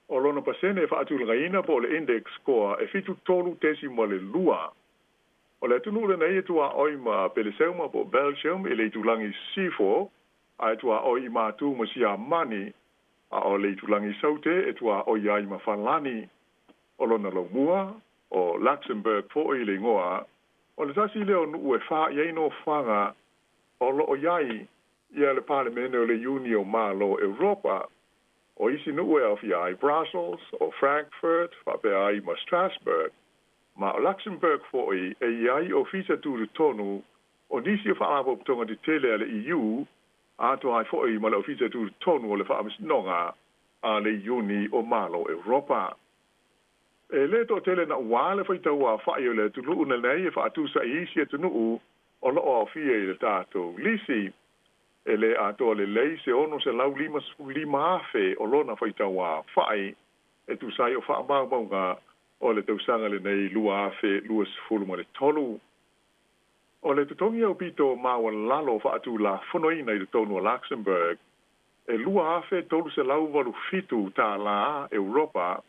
O lona pasene e faatulagaina po o le index score e 73.2. O le atunuu lenei e tuaoi ma Peleseuma po o Belgium i le itulagi sisifo, ae tuaoi i Matu ma Siamani, a o le itulagi saute e tuaoi ai ma Falani. O lona laumua, o Luxembourg foi le igoa, o le tasi lea o nuu e fa i ai nofoaga o lo o i ai ia le Palemene o le Iuni o Malo o Europa. O isi nuu e aofia ai Brussels, o Frankfurt, faapea ai ma Strasbourg. Ma o Luxembourg foi e i ai ofisa tutotonu o nisi o faalapotopotoga tetele a le EU, atoa ai foi ma le ofisa tutotonu o le Faamasinoga a le Iuni o Malo o Europa. E le toatele naʻuā le faitau aofaʻi o le atunuu lenei e faatusa i isi atunuu o lo o aofia i le tatou lisi. E le atoa lelei se 655,000 o lona faitau aofaʻi e tusa ai o faamaumauga o le tausaga lenei 2023. O le totogi aupito maualalo faatulafonoina i totonu o Luxembourg e 2,387 tālā Europa,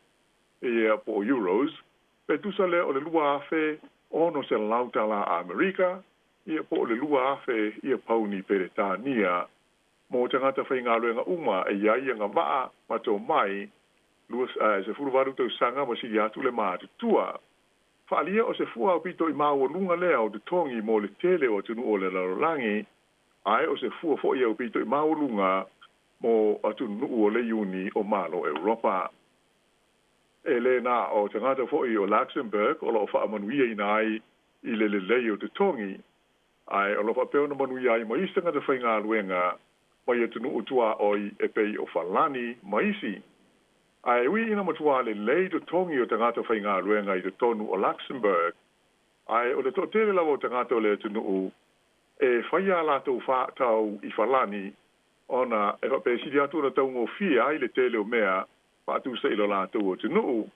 ia po o euros, pe tusa lea o le 2,600 tālā Amerika, ia po o le 2,000 ia pauni Peretania, mo tagata faigaluega uma e i ai agavaa ma tomai 18 tausaga ma sili atu le matutua. Faaalia o se fua aupito i maualuga lea o totogi mo le tele o atunuu o le lalolagi, ae o se fua foi aupito i maualuga mo atunuu o le Iuni o Malo Europa. E le na o tagata foi o Luxembourg o lo o faamanuiaina ai i le lelei o totogi, ae o lo o faapea ona manuia ai ma isi tagata faigaluega mai atunuu tuaoi e pei o Falani ma isi. Ae ui ina matua lelei totogi o tagata faigaluega i totonu o Luxembourg, ae o le toatele lava o tagata o le atunuu e fai a latou faatau i Falani ona e faapea e sili atu ona taugofie ai le tele o mea faatusa i lo latou atunuu.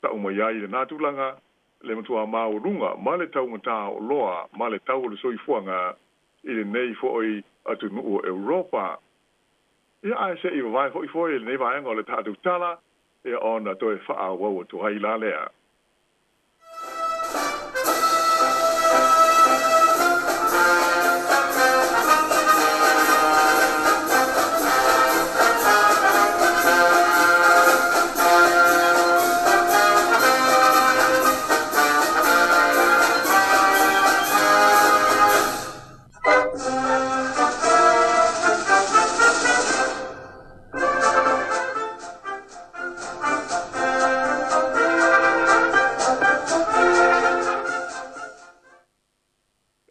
Tau mai ai i lena tulaga le matuā maualuga ma le taugatā o oloa ma le tau o le soifuaga i lenei foʻi atunuu o Europa. Ia ae seʻi vavae foʻi foi i lenei vaega o le tatou tala, ia ona toe faaauau atu ai la lea.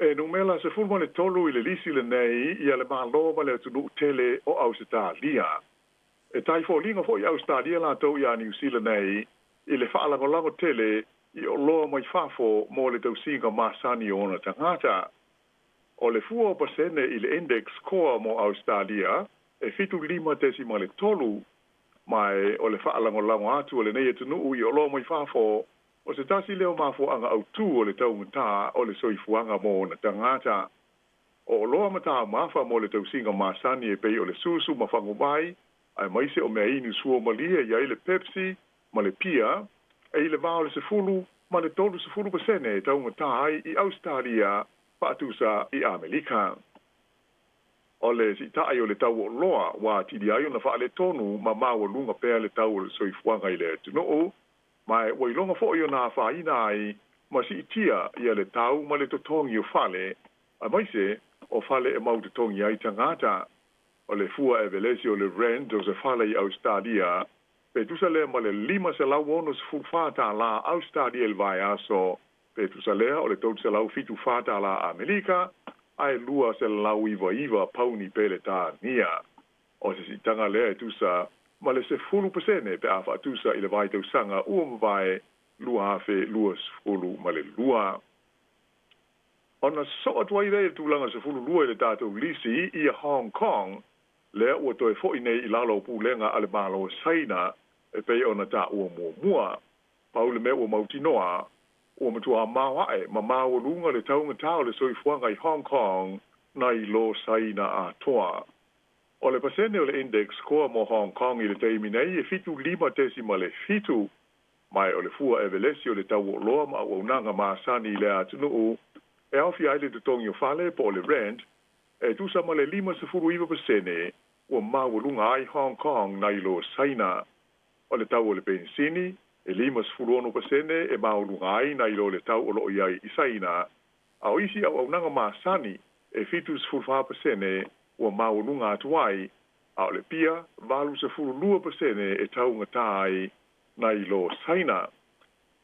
E numela 13 i le lisi lenei ia le Malo ma le atunuu tele o Ausetalia. E tai foliga foʻi Ausetalia latou iā Niu Sila nei i le faalagolago tele i oloa mai fafo mo le tausiga masani o ona tagata. O le fua o pasene i le index koa mo Ausetalia e 75.3, ma e o le faalagolago atu o lenei atunuu i oloa mai fafo o se tasi lea o mafuaaga autū o le taugatā o le soifuaga mo ona tagata. O oloa ma taumafa mo le tausiga masani e pei o le susu ma faguvai, aemaise o mea inu suamalie e i ai le Pepsi ma le pia, e i le va o le 10 ma le 30% e taugatā ai i Ausetalia faatusa i Amelika. O le siitai o le tau o oloa ua atili ai ona faaletonu ma maualuga pea le tau o le soifuaga i le atunuu, ma ua iloga foʻi ona afaina ai ma siitia ia le tau ma le totogi o fale, aemaise o fale e mau totogi ai tagata. O le fua evelesi o le rent o se fale i Ausetalia, pe tusa lea ma le $564 tālā Ausetalia i le vaiaso, pe tusa lea o le $374 tālā Amelika, ae 299 pauni Peretania. O se siitaga lea e tusa ma le 10% pe a faatusa i le vaitausaga ua mavae 2022. Ona sosoo atu ai lea i le tulaga 12 i le tatou lisi ia Hong Kong, lea ua toe foʻi nei i lalo o pulega a le Malo o Saina e pei ona taua muamua. Pau le mea ua mautinoa, ua matuā maoaʻe ma maualuga le taugatā o le soifuaga i Hong Kong nai lo Saina atoa. O le pasene o le index koa mo Hong Kong i le taimi nei e 75.7, ma o le fua evelesi o le tau o oloa ma auaunaga masani i lea atunuu e aofia ai le totogi o fale po o le rent, e tusa ma le 59% ua maualuga ai Hong Kong nai lo Saina. O le tau o le penisini, e 56% e maualuga ai nai lo le tau o loo i ai i Saina, a o isi auaunaga masani e 74% ua maualuga atu ai, a o le pia 82% e taugatā ai nai lo Saina.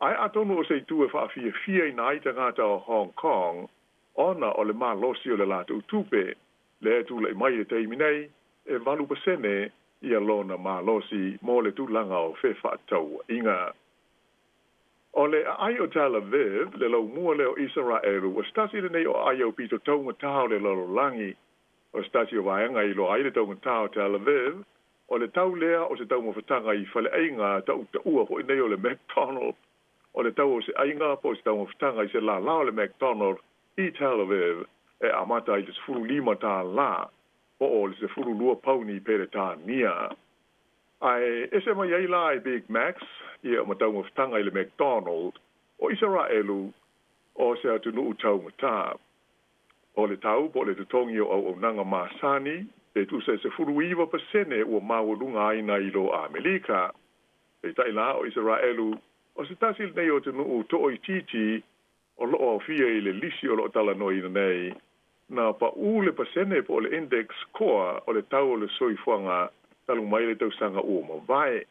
Ae atonu o se itu e faafiafiaina ai tagata o Hong Kong ona o le malosi o le latou tupe, lea e tulaʻi mai i le taimi nei e 8% ia lona malosi mo le tulaga o fefaatauaiga. O le aai o Tel Aviv, le laumua lea o Isaraelu, o se tasi lenei o aai aupito taugatā o le lalolagi. O se tasi o vaega e iloa ai le taugatā o Tel Aviv, o le tau lea o se taumafataga i faleaiga tautaua foʻi nei o le McDonald. O le tau o se aiga po o se taumafataga i se lālā o le McDonald i Tel Aviv e amata i le $15 po o le 12 pauni Peretania. Ae ese mai ai la i Big Macs ia ma taumafataga i le McDonald, o Isaraelu o se atunuu taugatā. O le tau po o le totogi o auaunaga masani e tusa e 19% ua maualuga ai nai lo Amelika. Peitai la o Isaraelu o se tasi lenei o atunuu toaitiiti o loo aofia i le lisi o loo talanoaina nei, na paʻū le pasene po o le index koa o le tau o le soifuaga talu mai le tausaga ua mavae.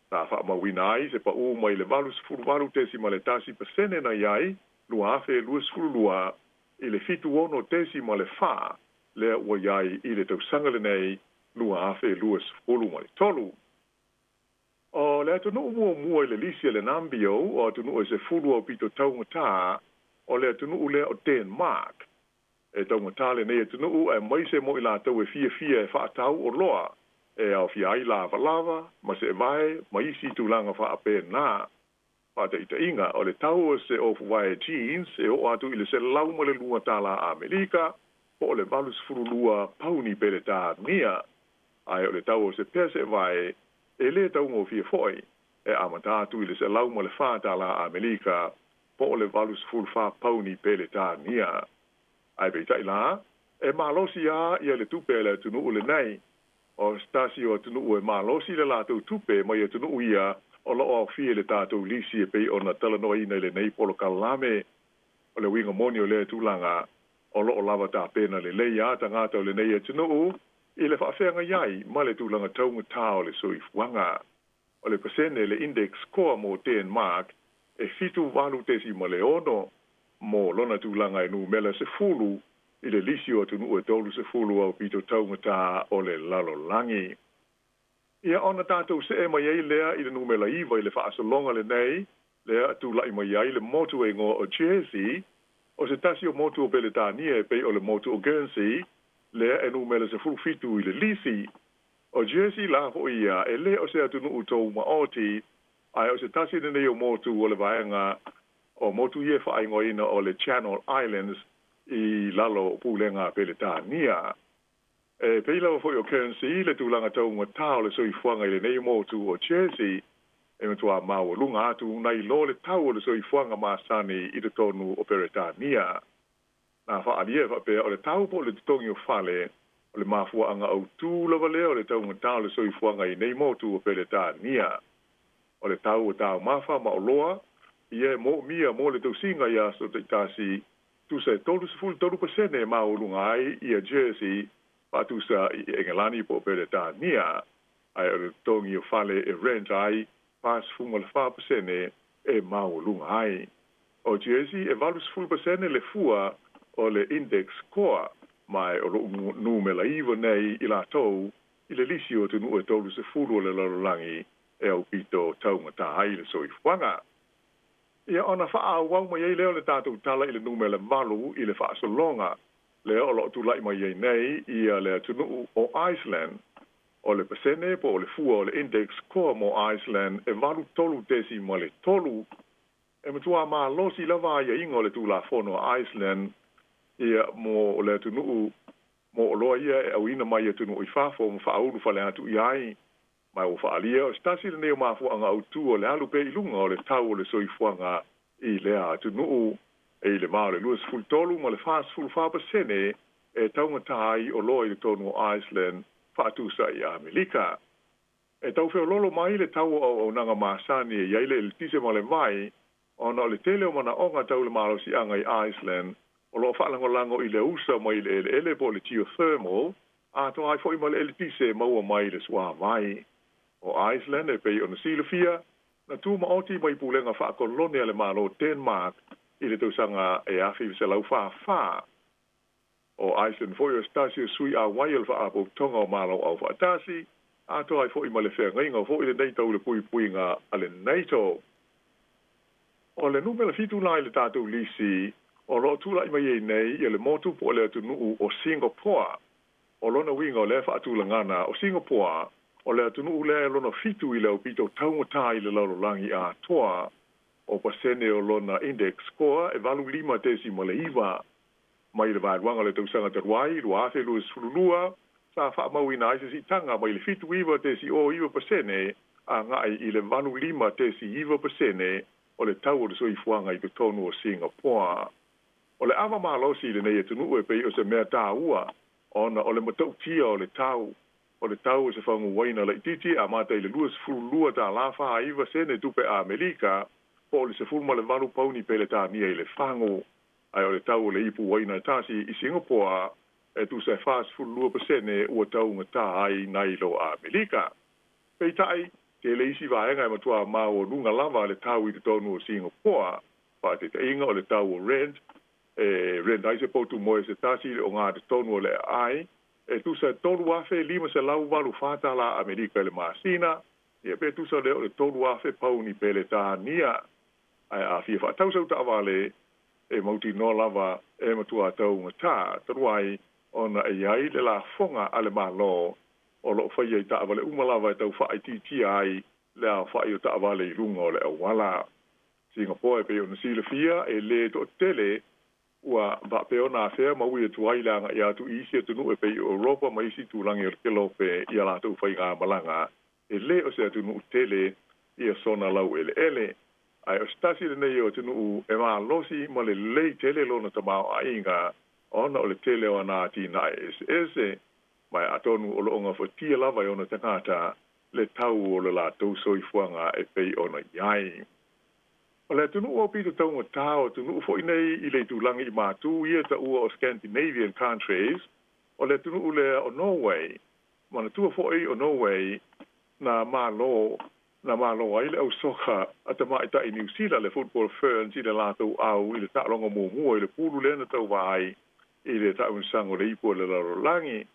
Sa faamauina ai se paʻū mai le 88.1% na i ai 2022 i le 76.4 lea ua i ai i le tausaga lenei 2023. O le atunuu muamua i le lisi a le Numbeo o atunuu e 10 aupito taugatā, o le atunuu lea o Denmark. E taugatā lenei atunuu aemaise mo i latou e fiafia e faatau oloa e aofia ai lavalava ma seevae ma isi tulaga faapenā. Faataitaiga, o le tau o se ofuvae jeans e oo atu i le 102 tala Amerika po o le 82 pauni Peretania, ae o le tau o se pese vae e lē taugofie foʻi, e amata atu i le 104 tala Amerika po o le 84 pauni Peretania. Ae peitai la, e malosi a ia le tupe a le atunuu lenei. O se tasi o atunuu e malosi le latou tupe mai atunuu ia o loo aofia i le tatou lisi e pei ona talanoaina i lenei polokalame. O le uiga moni o lea tulaga, o loo lava tapena lelei a tagata o lenei atunuu i le faafeagai ai ma le tulaga taugatā o le soifuaga. O le pasene le index score mo Denmark e 78.6 mo lona tulaga e numera 10 i le lisi o atunuu e 30 aupito taugatā o le lalolagi. Ia ona tatou see mai ai lea i le numera 9 i le faasologa lenei, lea tulaʻi mai ai le motu e igoa o Jersey. O se tasi o motu o Peletania e pei o le motu o Guernsey, lea e numera 17 i le lisi. O Jersey la foʻi ia e lē o se atunuu tou maoti, ae o se tasi lenei o motu o le vaega o motu ia e faaigoaina o le Channel Islands i lalo o pulega a Peletania. E pei lava foi o Guernsey le tulaga taugatā o le soifuaga i lenei motu o Jersey, e matuā maualuga atu nai lo le tau o le soifuaga masani i totonu o Peretania. Na faaalia e faapea o le tau po o le totogi o fale o le mafuaaga autū lava lea o le taugatā o le soifuaga i nei motu o Peretania. O le tau o taumafa ma oloa ia e moomia mo le tausiga i aso taitasi, tusa e 33% e maualuga ai ia Jersey faatusa i Engelani po o Peretania, ae o le totogi o fale e rent ai, 44% e maualuga ai. O Jersey e 80% le fua o le index score, ma e o loo numera 9 nei i latou i le lisi o atunuu e 30 o le lalolagi e aupito taugatā ai le soifuaga. Ia ona faaauau mai ai lea o le tatou tala i le numera 8 i le faasologa, lea o loo tulaʻi mai ai nei ia le atunuu o Iceland. O le pasene po o le fua o le index score mo Iceland e 83.3. E matuā malosi lava aiaiga o le Tulafono a Iceland ia mo le atunuu mo oloa ia e auina mai atunuu i fafo ma faaulu fale atu i ai. Ma ua faaalia o se tasi lenei o mafuaaga autū o le alu pea i luga o le tau o le soifuaga i lea atunuu, e i le va o le 23 ma le 44% e taugatā ai oloa i totonu o Iceland faatusa i Amerika. E tau feololo mai le tau o auaunaga masani e i ai le eletise ma le vai, ona o le tele o manaoga tau le malosiaga i Iceland o loo faalagolago i le usa mai le eleele po o le geothermal, atoa ai foʻi ma le eletise e maua mai le suāvai. O Iceland e pei ona silafia, na tumaoti mai pulega faakolone a le Malo Denmark i le tausaga e 1944. O Iceland foi o se tasi o sui auai o le Faalapotopotoga o Malo Aufaatasi, atoa ai foʻi ma le feagaiga foʻi lenei tau le puipuiga a le NATO. O le numera 7 la i le tatou lisi, o loo tulaʻi mai ai nei ia le motu po o le atunuu o Singapore. O lona uiga o lea faatulagana o Singapore, o le atunuu lea e lona fitu i le aupito taugatā i le lalolagi atoa. O pasene o lona index score e 85.9. Mai le vaeluaga o le tausaga talu ai 2022, sa faamauina ai se siitaga mai le 79.09% agai i le 85.9% o le tau o le soifuaga i totonu o Singapore. O le ava malosi i lenei atunuu e pei o se mea taua, ona o le matautia o le tau. O le tau o se fagu uaina laitiiti e amata i le 22 tala 49 sene tupe Amerika po o le 18 pauni Peretania i le fagu. Ae o le tau o le ipu uaina e tasi i Singapore e tusa e 42% ua taugatā ai nai lo Amerika. Peitai, tele isi vaega e matuā maualuga lava le tau i totonu o Singapore. Faataitaiga, o le tau o rent, e rent ai se potu moe se tasi i le ogatotonu o le aai, e tusa e 3,584 tala Amerika i le masina, ia pe tusa lea o le 3,000 pauni Peretania. Ae a fia faatau sau taavale, e mautinoa lava e matuā taugatā, talu ai ona e i ai le lafoga a le Malo o loo faia i taavale uma lava e tau faaitiitia ai le aofaʻi o taavale i luga o le auala. Singapore e pei ona silafia e lē toʻatele ua faapea ona afea ma ui atu ai le agaʻi atu i isi atunuu e pei o Europa ma isi tulaga o le kelope i a latou faigamalaga e lē o se atunuu tele ia sona laueleele ae o se tasi lenei o atunuu e malosi ma lelei tele lona tamaoaiga ona o le tele o ana atinae eseese ma atonu o loo gafatia lava e ona tagata le tau o le latou soifuaga e pei ona i ai. O le atunuu aupito taugatā o atunuu foʻi nei i le itulagi i matū ia taʻua o Scandinavian countries o le atunuu lea o Norway. Manatua foʻi o Norway na malo na malo ai le ausoka a tamaʻitaʻi Niusila le Football Ferns i le latou au i le taaloga muamua i le pulu lea na tauvā ai i le taamilosaga o le Ipu o le Lalolagi.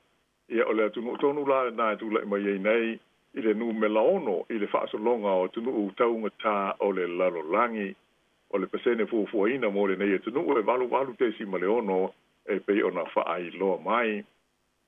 Ia o le atunuu tonu la lenā e tulaʻi mai ai nei i le numela 6 i le faasologa o atunuu taugatā o le lalolagi. O le pasene fuafuaina mo lenei atunuu e 88.6 e pei ona faailoa mai.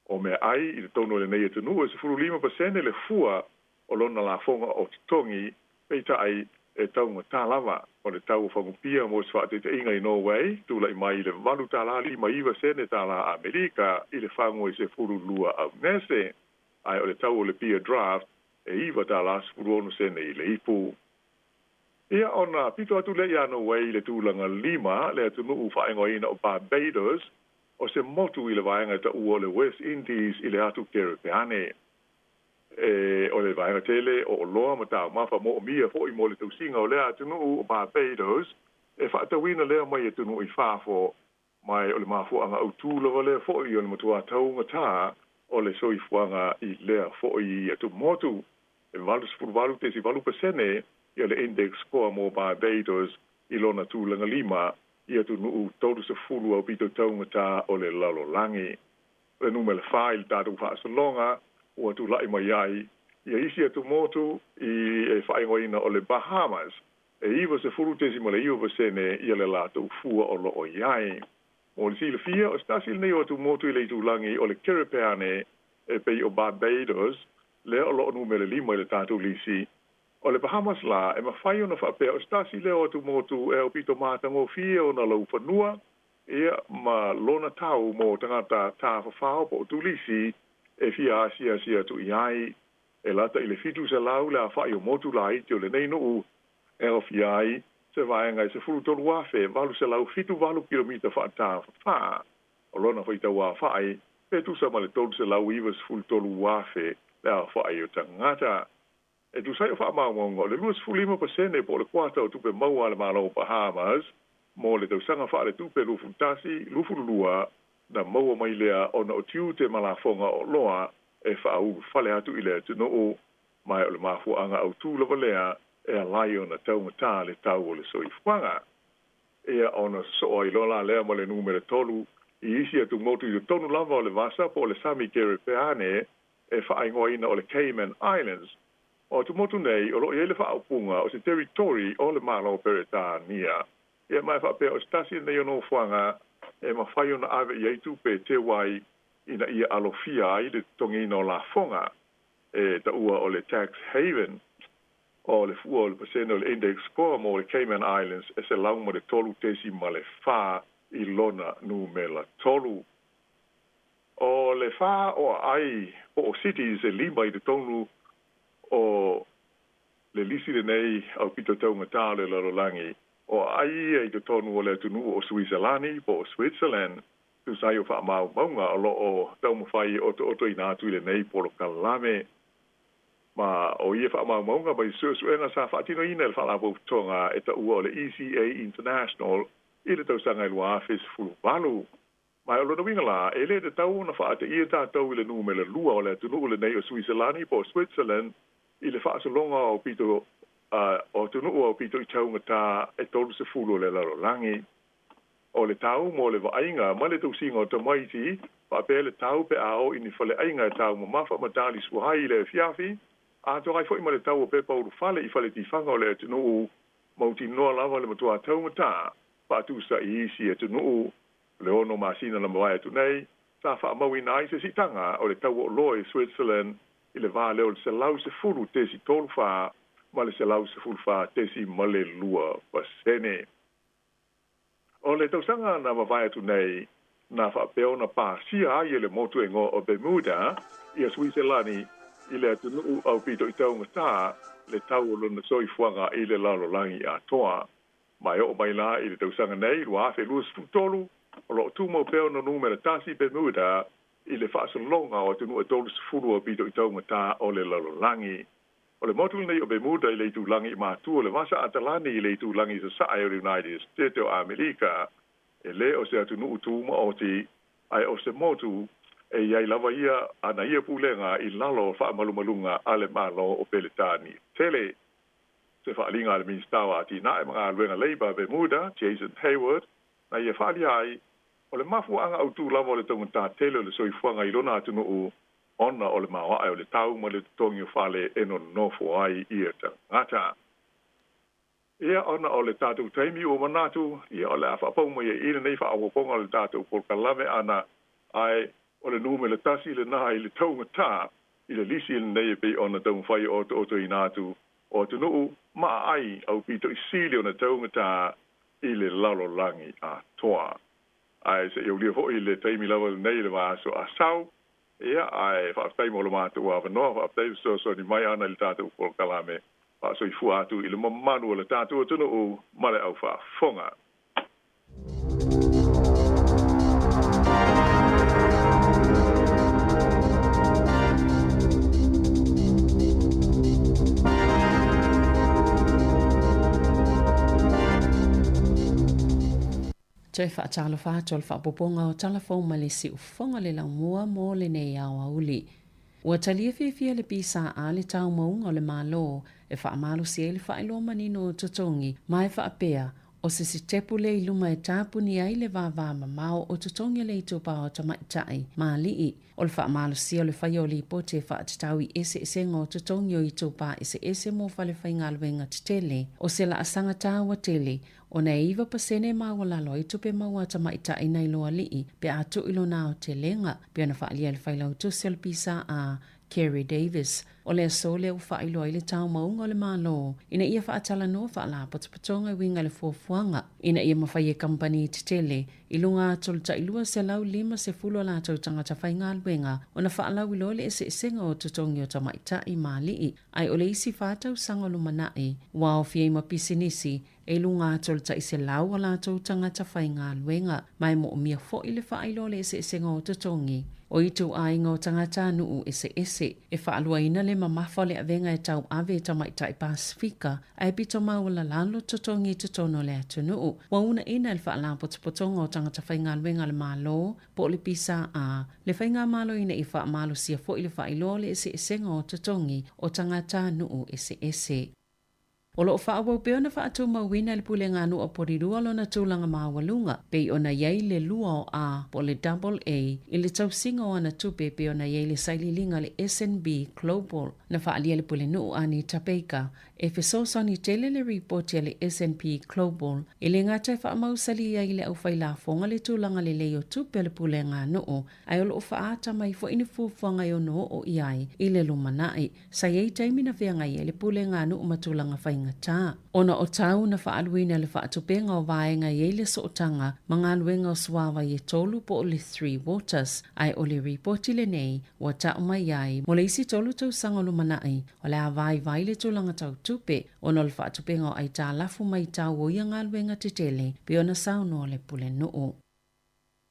O meaai i totonu o lenei atunuu e 15% le fua o lona lafoga o totogi, peitai e taugatā lava. O le tau o fagupia mo se faataitaiga i Norway, tulaʻi mai i le $8 59 tālā Amerika i le fagu e 12 aunese, ae o le tau o le pia draft e $9 16 i le ipu. Ia ona pito atu lea iā Norway i le tulaga lima, le atunuu faaigoaina o Barbados, o se motu i le vaega e taʻua o le West Indies i le atu Kerepeane. E o le vaega tele o oloa ma taumafa moomia foʻi mo le tausiga o lea atunuu o Barbados e faatauina lea mai atunuu i fafo mai o le mafuaaga autū lava lea foʻi o le matuā taugatā o le soifuaga i lea foʻi atumotu. E 88.8% ia le index score mo Barbados i lona tulaga lima i atunuu 30 aupito taugatā o le lalolagi. O le numera 4 i le tatou faasologa ua tulaʻi mai ai ia isi atumotu i e faaigoaina o le Bahamas e 90.9% ia le latou fua o loo i ai. Mo le silafia o se tasi lenei o atumotu i le itulagi o le Kerepeane e pei o Barbados lea o loo numera 5 i le tatou lisi. O le Bahamas la e mafai ona faapea o se tasi lea o atumotu e aupito matagofie ona laufanua ia ma lona tau mo tagata tafafao po o tulisi e fia asiasi atu i ai. E lata i le 700 le afaʻi o motu laiti o lenei nuu e aofia ai se vaega e 13,878 kilomita faatafafā. O lona faitau afaʻi pe tusa ma le 393,000 le aofaʻi o tagata. E tusa ai o faamaumauga o le 25% po o le kuata o tupe maua a le Malo o Bahamas mo le tausaga faaletupe 21/22 na maua mai lea ona o tiute ma lafoga o oloa e faaulufale atu i le atunuu ma o le mafuaaga autū lava lea e ala ai ona taugatā le tau o le soifuaga. Ia ona sosoo ai loa la lea ma le numera 3 i isi atumotu i totonu lava o le vasa po o le sami Kerepeane e faaigoaina o le Cayman Islands. O atumotu nei o loo i ai le faaupuga o se territory o le Malo o Peretania. Ia ma e faapea o se tasi lenei o nofoaga e mafai ona ave i ai tupe e teu ai ina ia alofia ai le totogiina o lafoga e taʻua o le tax haven. O le fua o le pasene o le index score mo le Cayman Islands e 103.4 i lona numera 3. O le 4 o aai po o cities e 5 i totonu o le lisi lenei aupito taugatā o le lalolagi o aai ia i totonu o le atunuu o Suiselani po o Switzerland tusa ai o faamaumauga o loo taumafai e otootoina atu i lenei polokalame. Ma o ia faamaumauga mai suesuega sa faatinoina e le Faalapotopotoga e taua o le ECA International i le tausaga e 2018. Ma o lona uiga la e lē tatau ona faateia tatou i le numera 2 o le atunuu lenei o Suiselani po o Switzerland i le faasologa o pito o atunuu aupito i taugatā e 30 o le lalolagi. O le tau mo le vaaiga ma le tausiga o tamaiti faapea le tau pe a oo i ni faleaiga e taumamafa ma talisua ai i le afiafi, atoa ai foʻi ma le tau o pepa ulufale i fale tifaga o le atunuu mautinoa lava le matuā taugatā faatusa i isi atunuu. O le 6 masina na mavae atu nei sa faamauina ai se siitaga o le tau o oloa i Switzerland i le va lea o le 110.34 ma le 114.2%. O le tausaga na mavae atu nei, na faapea ona pasia ai e le motu e igoa o Bermuda ia Suiselani i le atunuu aupito i taugatā le tau o lona soifuaga i le lalolagi atoa. Ma e oo mai la i le tausaga nei 2023, o lo o tumau pea ona numera tasi Bermuda i le faasologa o atunuu e 30 aupito i taugatā o le lalolagi. O le motu lenei o Bermuda i le itulagi i matu o le Vasa Atalani i le itulagi i sasae o le United States o Amerika, e lē o se atunuu tumaoti, ae o se motu e i ai lava ia ana ia pulega i lalo o faamalumaluga a le Malo o Peletani Tele. Se faaaliga a le Minisita o Atinae ma Galuega Leipa a Bermuda, Jason Hayward, na ia faaalia ai, o le mafuaaga autū lava o le taugatā tele o le soifuaga i lona atunuu ona o le maoae o le tau ma le totogi o fale e nonofo ai ia tagata. Ia, ona o le tatou taimi ua manatu, ia, o le a faapau mai ai i lenei faaopoopoga o le tatou polokalame ana, ae o le numera tasi lenā i le taugatā i le lisi lenei e pei ona taumafai e otootoina atu o atunuu ma aai aupito i sili ona taugatā i le lalolagi atoa. Ae se i aulia foi le taimi lava lenei i le vaiaso a sau, ia, ae faafetai mo lo matou avanoa, faafetai fesoasoani mai ana i le tatou polokalame, faasoifua atu i le mamalu o le tatou atunuu ma le au faafofoga. Toe faatalofa atu o le faaopoopoga o tala fou mai le siufofoga le laumua mo lenei aoauli. Ua talia fiafia le PSA le taumauga o le Malo e faamalosi ai le faailoa manino o totogi ma e faapea o se sitepu lea i luma e tapuni ai le vāvā mamao o totogi o le itupa o tamaitai ma alii. O le faamalosia o le faia o lipoti e faatatau i eseesega o totogi o itupa eseese mo falefaigaluega tetele o se laasaga taua tele ona e 9% e maualalo ai tupe maua a tamaitai nai lo alii pe a tuu i lona aotelega, pei ona faaalia e le Failautusi o le PSA, Kerry Davis. O le aso lea ua faailoa ai le taumauga o le Malo ina ia faatalanoa faalapotopotoga e uiga i le fuafuaga ina ia mafai e kamupani tetele i luga atu o le tai 250 o latou tagata faigaluega ona faalauiloa le eseesega o totogi o tamaitai ma alii ae o le isi fa tausaga o lumanai ua aofia ai ma pisinisi e i luga atu o le tai 100 o latou tagata faigaluega, ma e moomia foi le faailoa o le eseesega o totogi o ituaiga o tagatanuu eseese. E faaluaina le mamafa o le avega e tauave e tamaitai Pasifika ae pito maualalalo totogi i totonu o le atunuu. Ua uunaina e le Faalapotopotoga o Tagata Faigaluega a le Malo po o le PSA le faigamalo ina ia faamalosia foi le faailoa o le eseesega o totogi o tagatanuu eseese. O lo o faaauau pea ona faatumauina e le Pulega Nuu o Porirua lona tulaga maualuga, pei ona i ai le lua o A po o le Double A i le tausiga o ana tupe pei ona i ai le sailiiliga a le SNB Global. Na faaalia le Pulenuu Anita Baker e fesoasoani tele le ripoti a le SNP Global e le gata e faamausali ai le aufailafoga le tulaga lelei o tupe a le Pulega Nuu ae o lo o faaata mai foi ni fuafuaga e ono oo i ai i le lumanai. Sa i ai taimi na feagai ai le pulega a nuu ma tulaga faigata, ona o tau na faaaluina le faatupega o vaega e i ai le sootaga ma galuega o suavai e tolu po o le Three Waters, ae o le ripoti lenei ua tau mai ai mo le isi tolu tausaga o lumanai o le a vaivai le tulaga tau tupe ona o le faatupega o aitalafu mai tau o ia galuega tetele pei ona saunoa le pulenuu.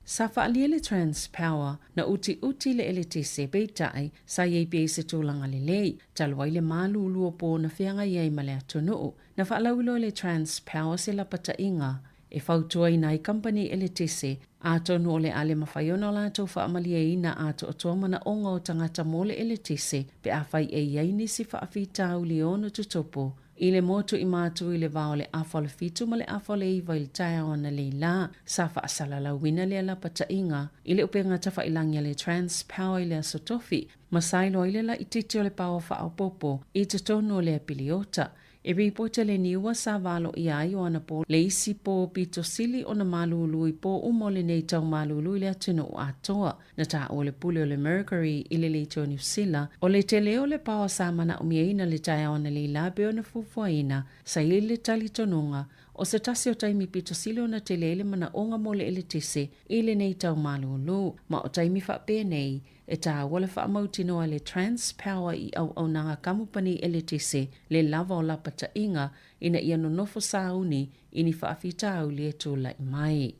Sa faaalia le Transpower na utiuti le eletise, peitai, sa i ai pea i se tulaga lelei, talu ai le malulu o po na feagai ai ma le atunuu. Na faalauiloa e le Transpower se lapataiga e fautuaina ai kamupani eletise, atonu o le a le mafai ona latou faamalieina atoatoa manaoga o tagata mo le eletise pe afai e i ai nisi faafitauli e ono tutupu I le motu i Matu i le va o le afa o le 7 ma le afa o le 9 i le taeao analeila, sa faasalalauina lea lapataiga i le upega tafailagi a le Transpower i le Aso Tofi, ma sa iloa ai le laitiiti o le paoa faaopoopo i totonu o lea piliota. E ripoti le niua sa valoia ai o anapo le isi pō pito sili ona malūlū i pō uma o lenei tau malūlū i le atunuu atoa. Na taua le pule o le mercury i le leitio Niu Sila, o le tele o le paoa sa manaomiaina le taeao analeila pei ona fuafuaina, sa i ai le talitonuga, o se tasi o taimi pito sili ona tele ai le manaoga mo le eletise i lenei tau malūlū. Ma o taimi faapenei, e tāua le faamautinoa e le Transpower i auaunaga kamupani eletise le lava o lapataʻiga ina ia nonofo sauni i ni faafitauli e tulai mai.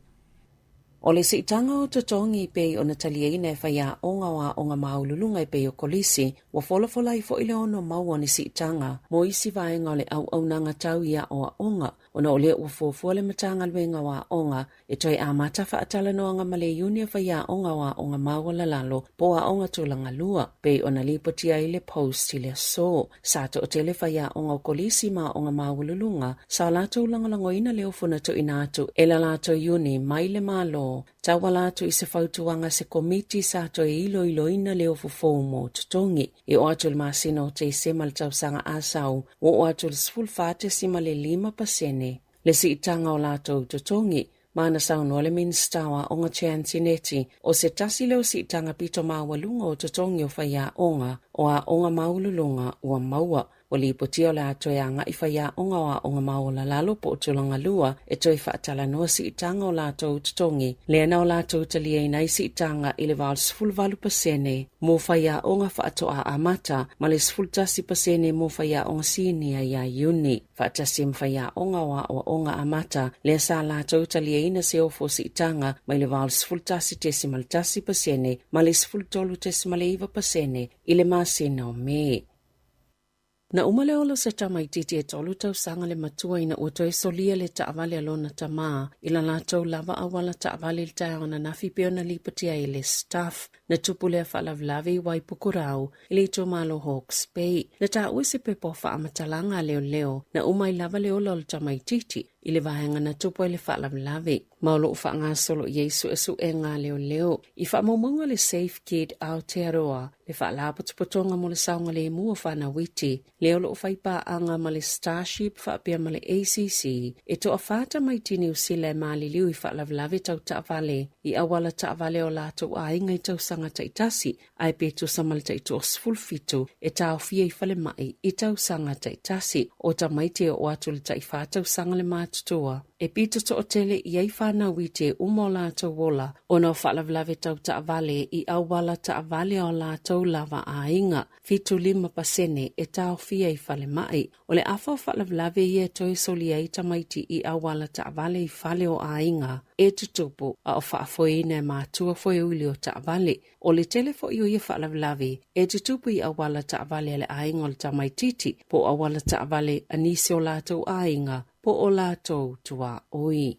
O le siitaga o totogi e pei ona taliaina e faiaoga o aoga maualuluga e pei o kolisi, ua folafola ai foi le ono maua o ni siitaga mo isi vaega o le auaunaga tau i aoaoga, ona o lea ua fuafua le Matagaluega o Aoga e toe amata faatalanoaga ma le Iuni o Faiaoga o Aoga Maualalalo po o Aoga Tulagalua, pei ona lipotia ai le Post i le aso. Sa toatele faiaoga o Kolisi ma Aoga Maualuluga sa latou lagolagoina le ofo na tuuina atu e la latou iuni mai le Malo, tauala atu i se fautuaga a se komiti sa toe iloiloina le ofo fou mo totogi. E oo atu i le masina o Tesema le tausaga asau, ua oo atu i le 14.5% le siitaga o latou totogi. Ma na saunoa le Minisita o Aoga Jan Tinetti, o se tasi lea o siitaga pito maualuga o totogi o faiaoga o aoga maualuluga ua maua. Ua lipotia o le a toe agai faiaoga o aoga maualalalo po o tulagalua e toe faatalanoa siitaga o latou totogi, lea na o latou taliaina ai siitaga i le 88% mo faiaoga faatoa amata ma le 11% mo faiaoga sinia ia Iuni. Faatasi ma faiaoga o aoaoga amata, lea sa latou taliaina se ofo siitaga mai le 81.1% ma le 13.9% i le masina o Me. Na uma le ola o se tamaitiiti e tolu tausaga le matua ina ua toe solia le taavale a lona tamā i la latou lava auala taavale i le taeao ananafi pei ona lipotia ai e le Stuff. Na tupu lea faalavelave i Waipukurau i le itumalo Hawke's Bay. Na taua i se pepa o faamatalaga a leoleo, na uma ai lava le ola o le tamaitiiti i le vaega na tupu ai le faalavelave. Ma o lo o faagasolo i ai suesuega a leoleo i faamaumauga le Safe Kid Aotearoa, le faalapotopotoga mo le saogalemu o fanau iti, lea o lo o fai paaga ma le Starship faapea ma le ACC, e toafa tamaiti Niu Sila e maliliu i faalavelave tau taavale i auala taavale o latou aiga i tausaga taitasi, ae pe tusa ma le taitoa 17 e taofia i falemai i tausaga taitasi. O tamaiti e oo atu i le taifa tausaga le matutua, e pito toatele i ai fanau iti e uma o latou ola ona o faalavelave tau taavale i auala taavale a o latou lava aiga. 75% e taofia i falemai. O le afa o faalavelave ia e toe solia ai tamaiti i auala taavale i fale o aiga e tutupu a o faafoeina e matua foeuli o taavale. O le tele foi o ia faalavelave e tutupu i auala taavale a le aiga o le tamaitiiti po o auala taavale a nisi o latou aiga po o latou tuaoi.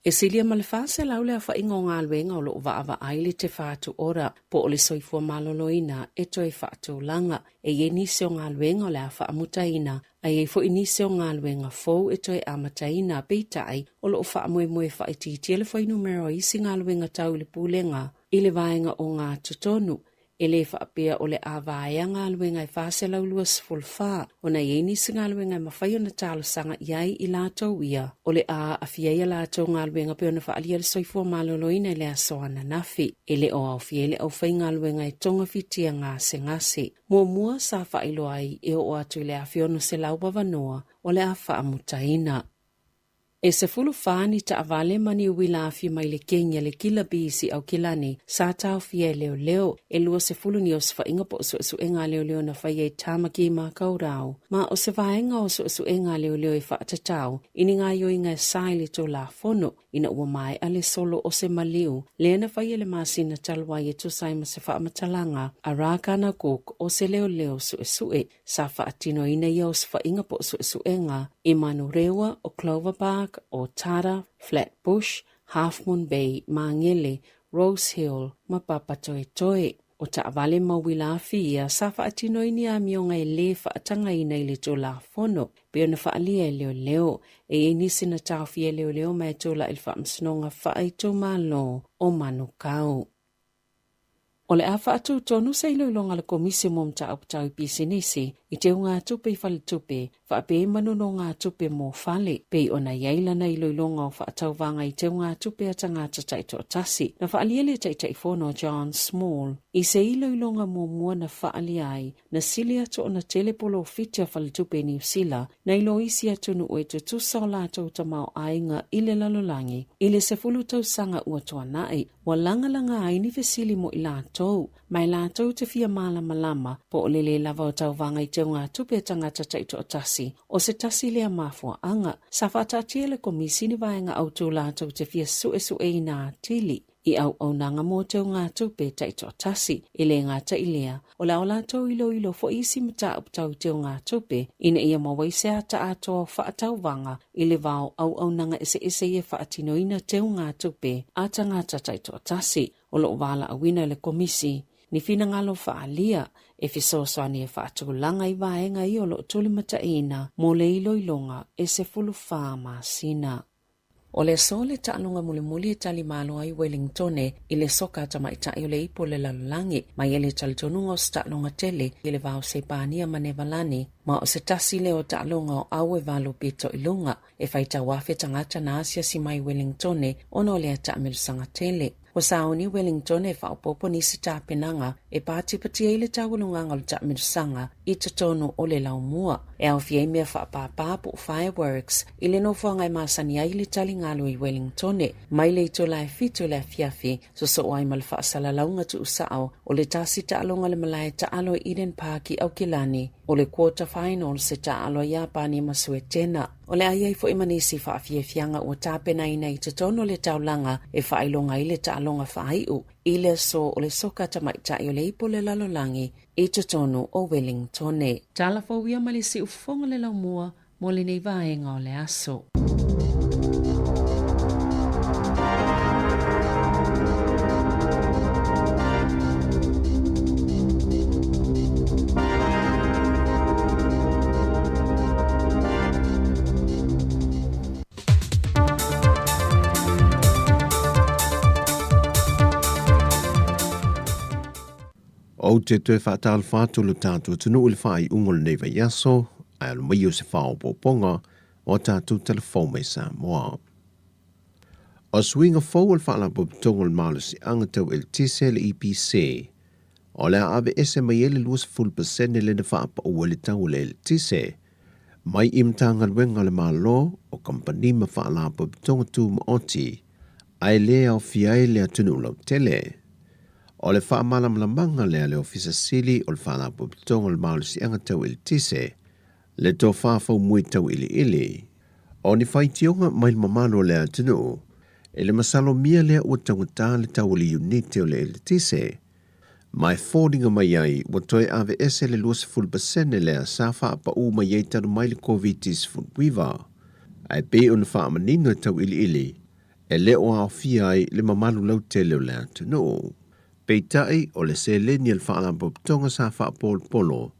E silia ma le 400 le aofaiga o galuega o lo o vaavaai le Te Whatu Ora po o le soifua maloloina e toe faatulaga. E i ai nisi o galuega o le a faamutaina, a i ai foi nisi o galuega fou e toe amataina, peitai, o lo o faamoemoe faaitiitia le fuainumera o isi galuega tau i le Pulega i le vaega o Gatotonu. E le faapea o le a vaea galuega e 424, ona e i ai nisi galuega e mafai ona talosaga i ai i latou ia o le a aafia ai a latou galuega pei ona faaalia le soifua maloloina i le aso ananafi. E le o aofia ai le aufaigaluega e togafitia gasegase. Muamua sa faailoa ai e oo atu i le 1,600 avanoa o le a faamutaina. E 14 ni taavale ma ni uila afi mai le kegi a le Kila Bees i Aukilani sa taofia e leoleo. E 20 ni osofaiga po o suesuega a leoleo na faia i Tamaki Makaurau, ma o se vaega o suesuega a leoleo e faatatau i ni gaoioiga e sa i le Tulafono ina ua maea le solo o se maliu lea na faia i le masina talu ai e tusa ai ma se faamatalaga a Rakana Cook o se leoleo suesue. Sa faatinoina ia osofaiga po o suesuega i Manurewa, o Clover Park, o Tara, Flat Bush, Half Moon Bay, Magele, Rose Hill ma Papatoetoe. O taavale ma uila afi ia sa faatino ai ni amioga e lē faatagaina i le Tulafono pei ona faaalia e leoleo. E i ai nisi na taofia e leoleo ma e tulai i le Faamasinoga Faaitumalo o Manukau. O le a faatutonu se iloiloga a le Komisi mo Mataupu Tau i Pisinisi i teugatupe i faletupe faapea ai ma nonogatupe mo fale, pei ona i ai lana iloiloga o faatauvaga i teugatupe a tagata taitoatasi. Na faaalia le Taitaifono John Small i se iloiloga muamua na faaalia ai na sili atu ona tele polofiti a faletupe i Niu Sila nai lo isi atunuu e tutusa o latou tamaoaiga i le lalolagi i le 10 tausaga ua tuanai. Ua lagalaga ai ni fesili mo i latou, ma e latou te fia malamalama po o le lē lava o tauvaga i teugatupe a tagata taitoatasi o se tasi lea mafuaaga. Sa faataatia e le Komisi ni vaega autū latou te fia suesueina atili i auaunaga mo teugatupe taitoatasi. E le gata i lea, o le a o latou iloilo foi isi mataupu tau i teugatupe ina ia maua ai se ata atoa o faatauvaga i le va o auaunaga eseese ia faatinoina teugatupe a tagata taitoatasi. O lo o valaauina e le Komisi ni finagalo faaalia e fesoasoani e faatulaga i vaega ia o lo o tulimataiina mo le iloiloga e 14 masina. O le aso le taaloga mulimuli e tali malo ai Wellingtone i le soka a tamaitai o le ipu o le lalolagi, mai ai le talitonuga o se taaloga tele i le va o Sepania ma Nevalani, ma o se tasi lea o taaloga o au e valo pito i luga e faitau afe tagata na asiasi mai Wellingtone ona o lea taamilosaga tele. Ua sauni Wellington e faaopoopo nisi tapenaga e patipatia ai le taualugaga o le taamilosaga i totonu o le laumua, e aofia ai mea faapāpā po o fireworks i le nofoaga e masani ai le taligalu i Wellingtone mai le itula e 7 i le afiafi, sosoo ai ma le faasalalauga tuusao o le tasi taaloga le malae taalo i Eden Park i Aukilani, o le quarter finals e taaalo ai Iapani ma Suetena. O le a i ai foi ma nisi faafiafiaga ua tapenaina i totonu o le taulaga e faailoga ai le taaloga faaiu i le aso o le soka tamaitai o le ipu o le lalolagi i totonu o Wellingtone. Tala fou ia ma le siufofoga le laumua mo lenei vaega o le aso. Ou te toe faatalofa atu lo tatou atunuu i le faaiuga o lenei vaiaso, ae alo mai o se faaopoopoga o a tatou tala fou mai Samoa. O suiga fou o le Faalapotopotoga o le Malosiaga Tau Eletise le EPC, o le a aveese mai ai le 20% lea na faapaua i le tau o le eletise mai i Matagaluega a le Malo, o kamupani ma faalapotopotoga tumaoti, ae le aofia ai le atunuu lautele. O le faamalamalamaga lea a le Ofisa Sili o le Faalapotopotoga o le Malosiaga Tau Eletise, le tofa faumui tauiliili. O ni faitioga mai le mamalu o le atunuu, e le masalomia lea ua taugata le tau o le iunite o le eletise. Ma e foliga mai ai ua toe aveese le 20% lea sa faapaū mai ai talu mai le Koviti-19. Ae pei ona faamanino e tauiliili, e le o aofia ai le mamalu lautele o le atunuu. Peitai, o le seleni a le Faalapotopotoga sa faapolopolo,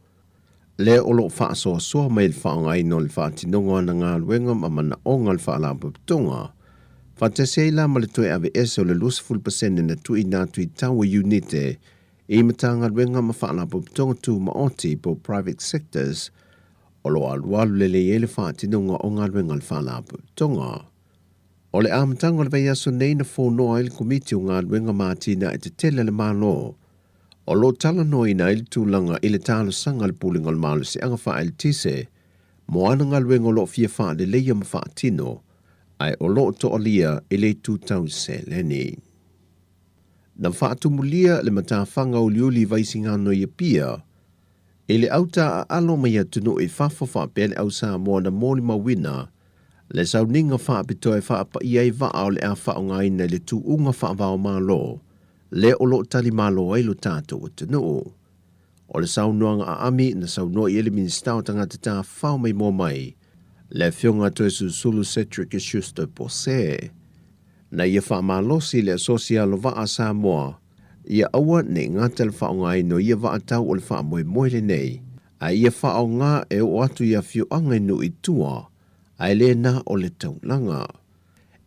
lea o lo o faasoasoa mai le faaaogaina o le faatinoga o ana galuega ma manaoga o le Faalapotopotoga, faatasi ai la ma le toe aveese o le 20% na tuuina atu i tau o iunite i Matagaluega ma Faalapotopotoga Tumaoti po o private sectors o lo o alualu lelei ai le faatinoga o galuega a le Faalapotopotoga. O le amataga o le vaiaso nei na fonoa ai le Komiti o Galuega ma Atinae Tetele a le Malo, o lo o talanoaina ai le tulaga i le talosaga a le Pulega o le Malosiaga Faa-Eletise mo ana galuega o lo o fia faaleleia ma faatino, ae o lo o toalia i le itu tau seleni. Na faatumulia le matafaga uliuli i Vaisigano i Apia i le auta aalo mai atunuu i fafo faapea le au Samoa na molimauina le sauniga faapitoa e faapaia ai vaa o le a faaaogaina i le tuuga faavao Malo lea o lo o talimalo ai lo tatou atunuu. O le saunoaga aami na saunoa i ai le Minisita o Tagata Tafafao Maimoa Mai, le Afioga a Toesulusulu Cedric Schuster Pose, na ia faamalosi le Asosi Alovaa a Samoa ia aua ne i gata le faaaogaina o ia vaa tau o le faamoemoe lenei, a ia faaaoga e oo atu i afioaga i nuu i tua, ae le na o le taulaga.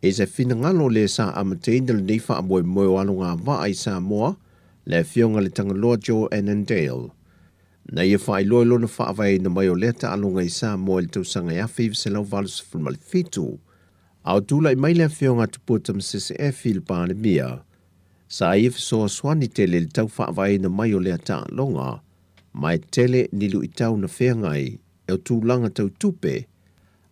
I se finagalo lē sa amataina lenei faamoemoe o alogavaa i Samoa, le Afioga i le Tagaloa Joe Annandale. Na ia faailoa i lona faavaeina mai o lea taaloga i Samoa i le tausaga e 1987, a o tulai mai le Afioga a Tupua Tamasese Efi i le Palemia, sa ia fesoasoani tele i le tau faavaeina mai o lea taaloga, ma e tele ni luitau na feagai e o tulaga tau tupe,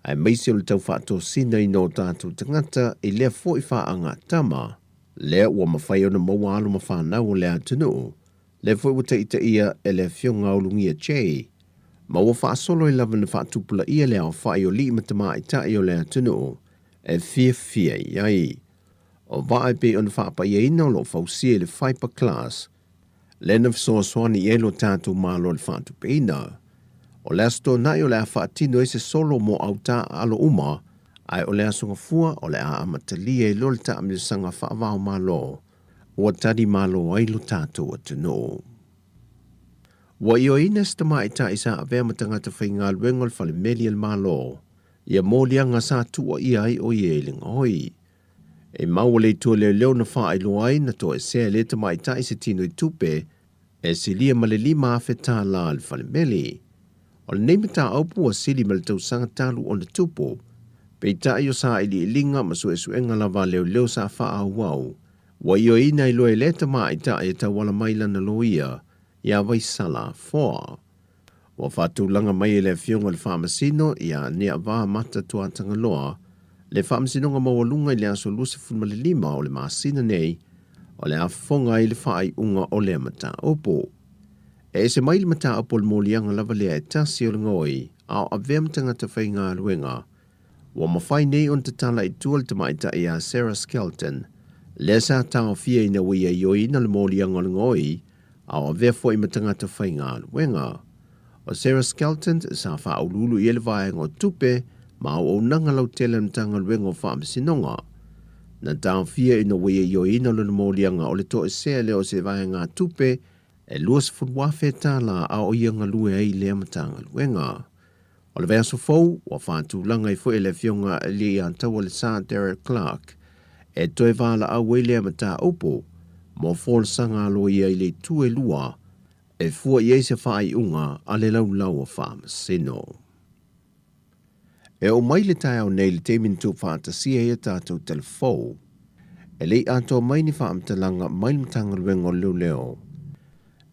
aemaise o le tau faatosinaina o tatou tagata i lea foi faagatama, lea ua mafai ona maua alo ma fanau o le atunuu, lea foi ua taitaia e le Afioga Ulugia Jay, ma ua faasolo ai lava na faatupulaia le aofai o alii ma tamaitai o le atunuu e fiafia i ai. O vaa e pei ona faapaiaina o lo o fausia i le Fiber Class, lea na fesoasoani i ai lo tatou Malo i le faatupeina. O le Aso Toonai o le a faatino ai se solo mo au taaalo uma, ae o le Aso Gafua o le a amatalia ai loa le taamilosaga faava-o-Malo ua tali malo ai lo tatou atunuu. Ua ioeina se tamaitai sa avea ma tagata faigaluega o le fale meli a le Malo ia moliaga sa tuuaia ai o ia i le gaoi. E maua le itu leoleo na faailoa ai na toesea e lea tamaitai se tino i tupe e silia ma le $5,000 tālā a le falemeli. O lenei mataupu ua sili ma le tausaga talu ona tupu, peitai o sailiiliga ma suesuega lava a leoleo sa faaauau, ua ioeina ai loa e lea tamaitai e tauala mai lana loia ia Vaisala Foa. Ua faatulaga mai e le Afioga i le Faamasino ia Niavaa Mata Tuatagaloa le Faamasinoga Maualuga i le aso 25 o le masina nei o le a fofoga ai le faaiuga o lea mataupu. E ese mai le mataupu o le moliaga lava lea e tasi o le gaoi a o avea ma tagata faigaluega. Ua mafai nei ona tatala i tua le tamaitai ia Sarah Skelton, lea sa taofia ina ua ia ioeina le moliaga o le gaoi a o avea foi ma tagata faigaluega. O Sarah Skelton sa faauluulu i ai le vaega o tupe ma auaunaga lautele a le Matagaluega o Faamasinoga. Na taofia ina ua ia ioeina lona moliaga o le toesea lea o se vaegatupe e $20,000 tālā a o ia galue ai i lea Matagaluega. O le vaiaso fou, ua faatulaga ai foi e le Afioga i le Iataua-le-Sa Derek Clark e toe valaau ai lea mataupu mo folasaga aloaia i le itu e lua e fua i ai se faaiuga a le Laulau a Faamasino. E oo mai le taeao nei i le taimi na tuufaatasia ai a tatou talafou, e le i atoa mai ni faamatalaga mai le Matagaluega o Leoleo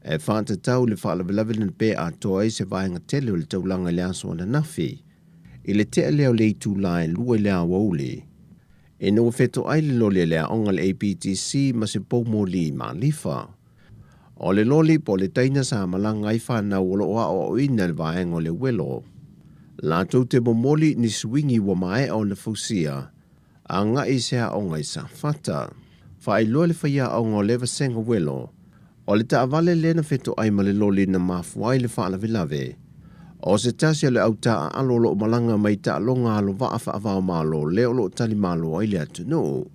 e faatatau i le faalavelave na pe atoa ai se vaega tele o le taulaga i le aso ananafi, i le tea lea o le itula e 2 i le aoauli, ina ua fetoai le loli a le aoga a le APTC ma se pou moli i Malifa. O le loli po o le taina sa malaga ai fanau o lo o aoaoina i le vaega o le uelo. Latou te momoli ni suigi ua maea ona fausia agai i se aoga i Safata. Faailoa le faiaoga o lea vasega uelo, o le taavale lea na fetoai ma le loli na mafua ai le faalavelave. O se tasi o le au taaalo o lo o malaga mai taaloga alovaa faava-o-Malo lea o lo o talimalo ai le atunuu.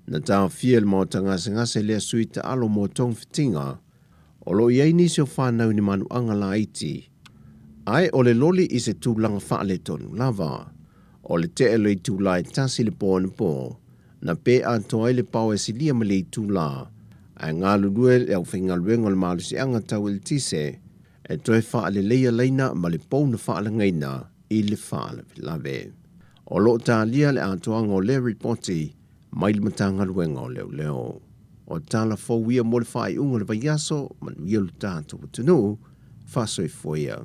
Na taofia e le maota gasegase lea sui taalo mo togafitiga o lo o i ai nisi o fanau i ni manuaga laiti, ae o le loli i se tulaga faaletonu lava. O le tea o le itula e tasi le po anapo, na pe atoa ai le pao e silia ma le itula, ae galulue le aufaigaluega o le malosiaga tau eletise e toe faaleleia laina ma le pou na faalagaina i le faalavelave. O lo o talia le atoaga o lea ripoti mai le Matagaluega o Leoleo. O tala fou ia mo le faaiuga o le vaiaso, manuia lo tatou atunuu, faasoifua ia.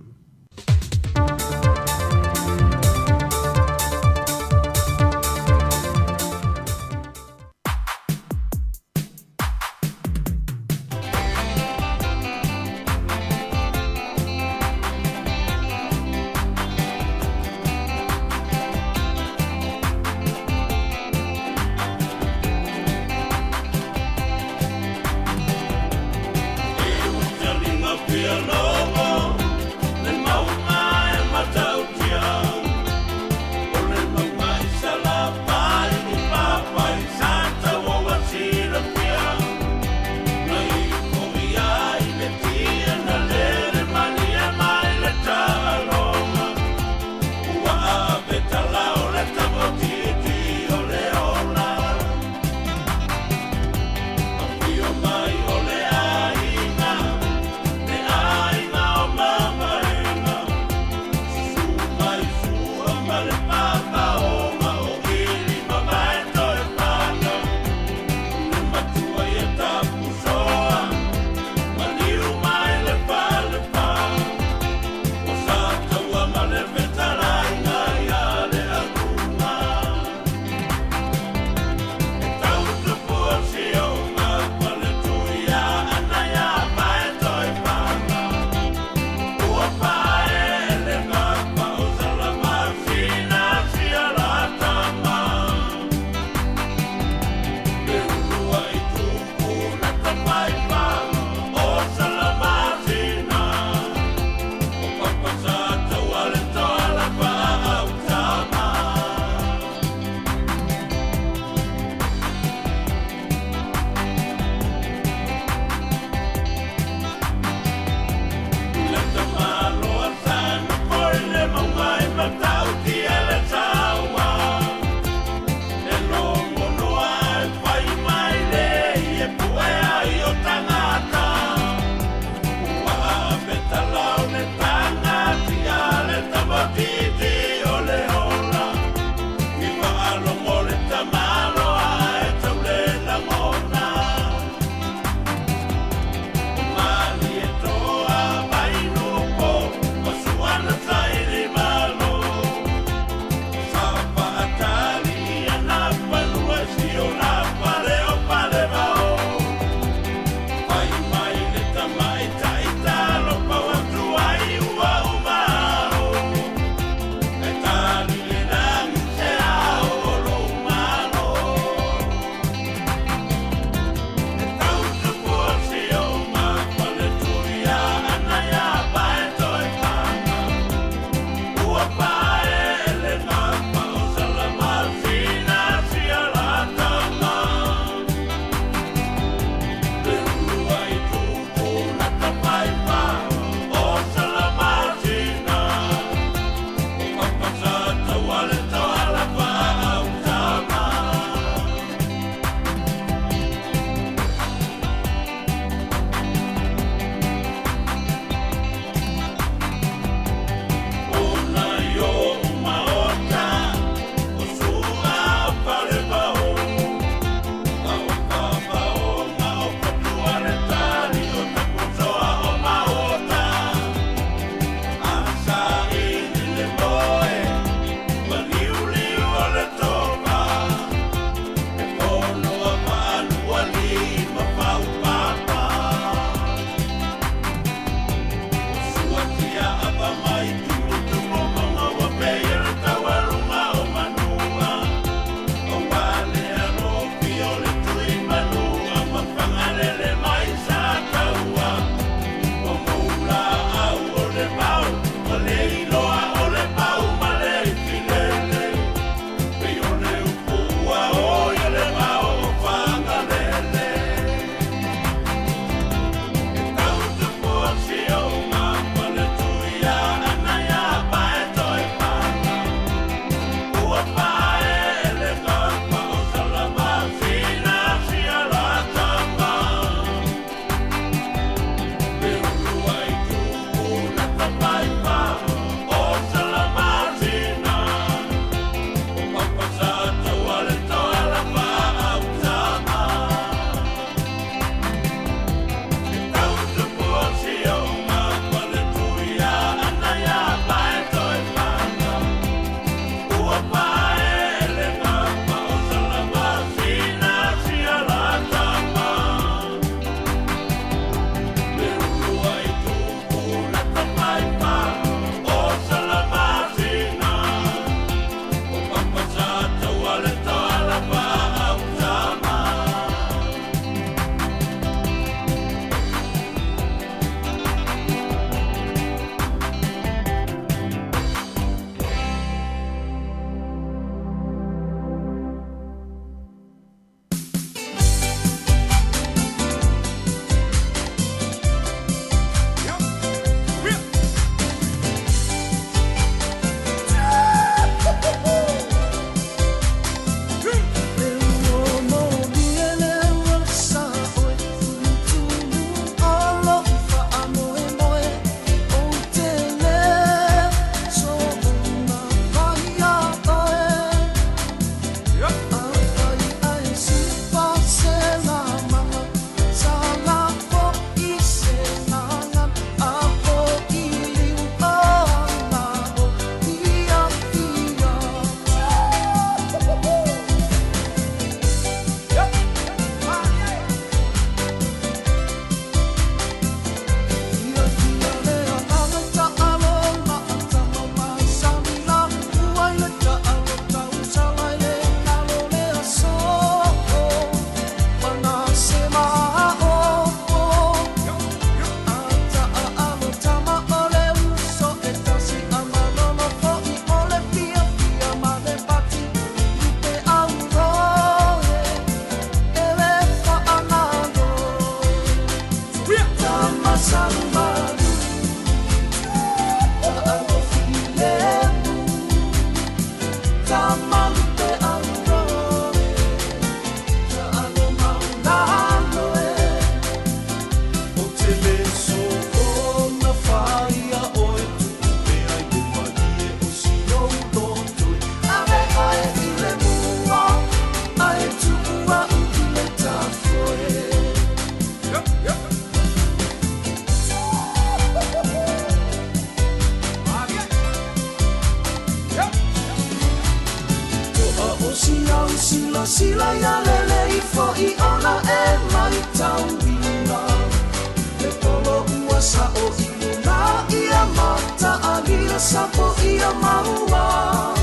ia maua.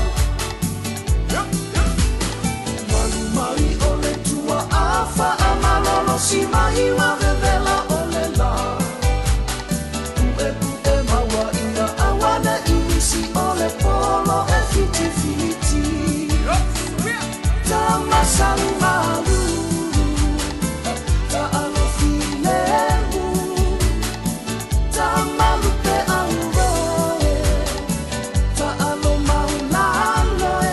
Malu mai o le tua a faamalolo si mai ua vevela o le la. Pu'e pu'e maua ia auane i nisi o le polo e fitifiti. Tamasalumalu, ta'alofilemu, tamalupe auroe, ta'alomaulalo e.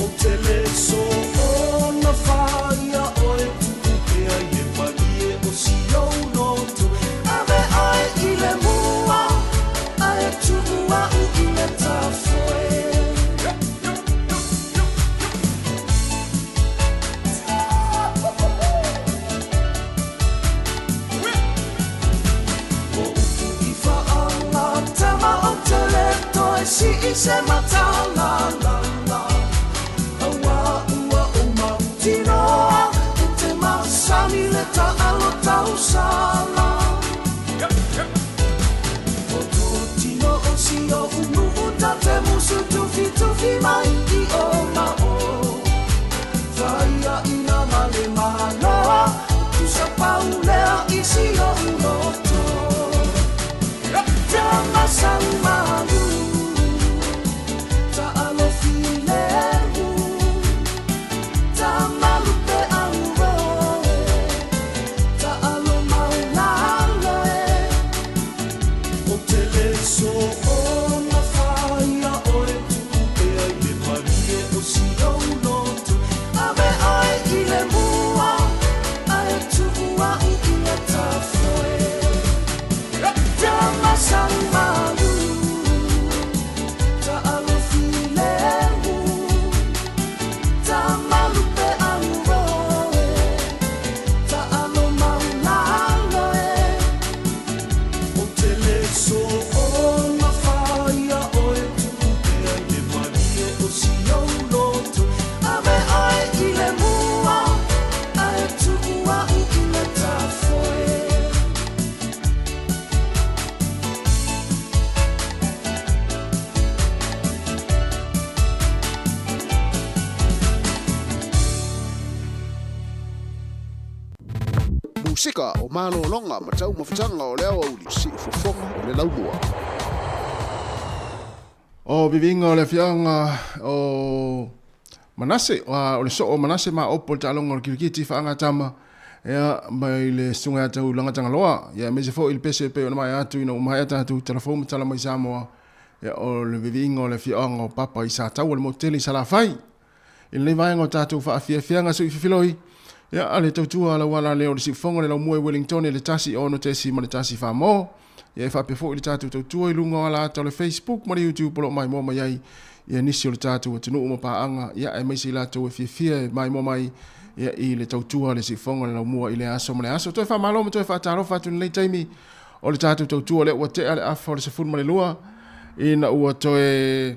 O te le so ona whaia oe tu'upea i le malie o si ou loto. Ave oe i le mua, ae tu'u a'u i le tafoe. O upu i fa'alatama o te le toe si'i se matalalala. Auā ua ou mautinoa e te masani le ta'alo tausala. O tō tino o si o unu'u ta te musu tufitufi mai i o ma o. Whaia ina ma le maloa, tusa paulea i si o uloto. Tamasalumalu, ta'alofilemu, tamalupe auroe, ta'alomaulalo e. O te le so ona whaia oe tu'upea i le malie o si ou loto. Ave oe i le mua, ae tu'u a'u i le tafoe. Tamasalumalu, ta'alofilemu, tamalupe auroe, ta'alomaulalo e. O te le so ona whaia oe tu'upea i le malie o si ou loto. Ave oe i le mua, ae tu'u a'u i le tafoe. Musika o malologa ma taumafataga o le aoauli siufofoga o le laumua. O viviga o le afioaga o Manase, o le soo o Manase ma opo le taaloga o le kirikiti faagatama ia mai le susuga ia Tau Lagatagaloa ia aemaise foi le pese e pei ona maea atu ina ua maea tatou talafou ma tala mai Samoa ia o le viviga o le afioaga o Papa i Sataua le motu tele i Salafai. I lenei vaega o tatou faafiafiaga sui fefiloi, ia a le tautua a lau ala lea o le siufofoga le laumua i Wellington i le 1 6 ma le 1 4 mo. Ia e faapea foi le tatou tautua i luga o ala ata o le Facebook ma le YouTube o lo o maimoa mai ai ia nisi o le tatou atunuu ma paaga ia aemaise i latou e fiafia e maimoa mai ia i le tautua a le siufofoga le laumua i le aso ma le aso. Toe faamalo ma toe faatalofa atu i lenei taimi o le tatou tautua lea ua tea le afa o le 12 ina ua toe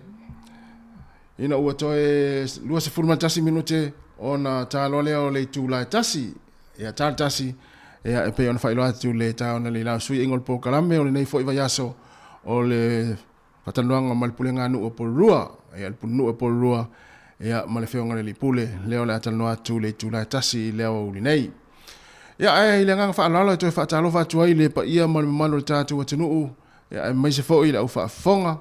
21 minute ona taloa lea o le itula e 1 ia tala 1 ia e pei ona faailoa atu le taona le lau sui ingo le polokalame o lenei foi vaiaso o le faatalanoaga ma le pulega nuu o Porirua ia le pulenuu o Porirua ia ma le afioga i le alii pule lea o le a talanoa atu i le itula e 1 i le aoauli nei. Ia ae i le agaga faaaloalo e toe faatalofa atu ai i le paia ma le mamalu o le tatou atunuu ia aemaise foi i le au faafofoga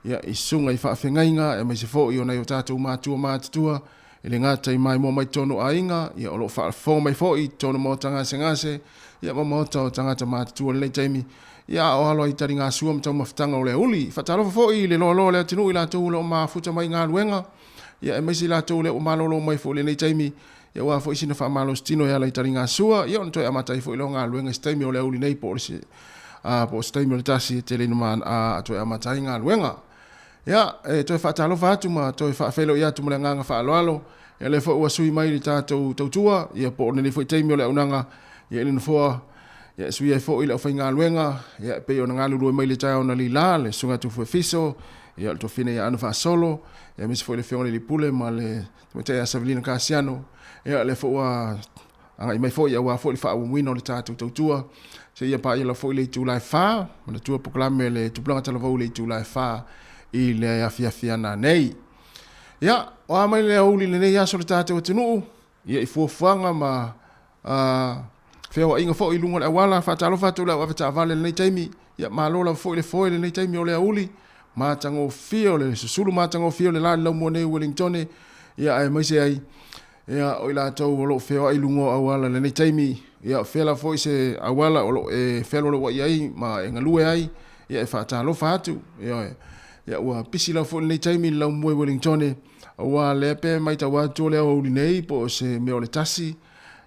ia i susuga i faafeagaiga aemaise foi o nai o tatou matua matutua e le gata i maimoa mai totonu o aiga ia o lo o faafofoga mai foi i totonu o maota gasegase ia ma maota o tagata matutua i lenei taimi ia a o alo ai i taligasua ma taumafataga o le auli. Faatalofa foi i le loaloa o le atunuu i latou o lo o mafuta mai i galuega ia aemaise i latou o lea ua malolo mai foi i lenei taimi ia aua foi sina faamalositino e ala i taligasua ia ona toe amata ai foi lea o galuega i se taimi o le auli nei po o se po o se taimi o le 1 e tele ina toe amata ai galuega. Ia, e toe faatalofa atu ma toe faafeiloai atu ma le agaga faaaloalo. Ia, lea foi ua sui mai le tatou tautua, ia po o lenei foi taimi o le auaunaga, ia i le nofoa, ia e sui ai foi le aufaigaluega, ia e pei ona galulue mai le taeao analeila, le Susuga ia Tufuefiso, ia o le Tofina ia Ana Faasolo, ia aemaise foi le Afioga i le Alii Pule ma le Tamaitai ia Savelina Kasiano, ia lea foi ua agai mai foi aua foi le faaauauina o le tatou tautua seia paia lava foi le itula e 4, manatua polokalame le tupulaga talavou i le itula e 4. i le afiafi ana nei. Ia, o a mai le aoauli lenei aso le tātou atunuu, ia i fuafuaga ma feoaiga foi i luga o le auala, faatalofa atu i le au avetaavale i lenei taimi, ia malo lava foi le foe i lenei taimi o le aoauli, matagofie o le susulu matagofie o le la i le laumua nei i Wellingtone, ia aemaise ai ia o i latou o lo o feoai i luga o auala i lenei taimi, ia o fea lava foi se auala o lo o e fealualuai ai ma e galue ai, ia e faatalofa atu, ioe. Ia ua pisi lava foi lenei taimi i le laumua i Wellingtone, aua lea pe matau atu o le aoauli nei po o se mea o le tasi,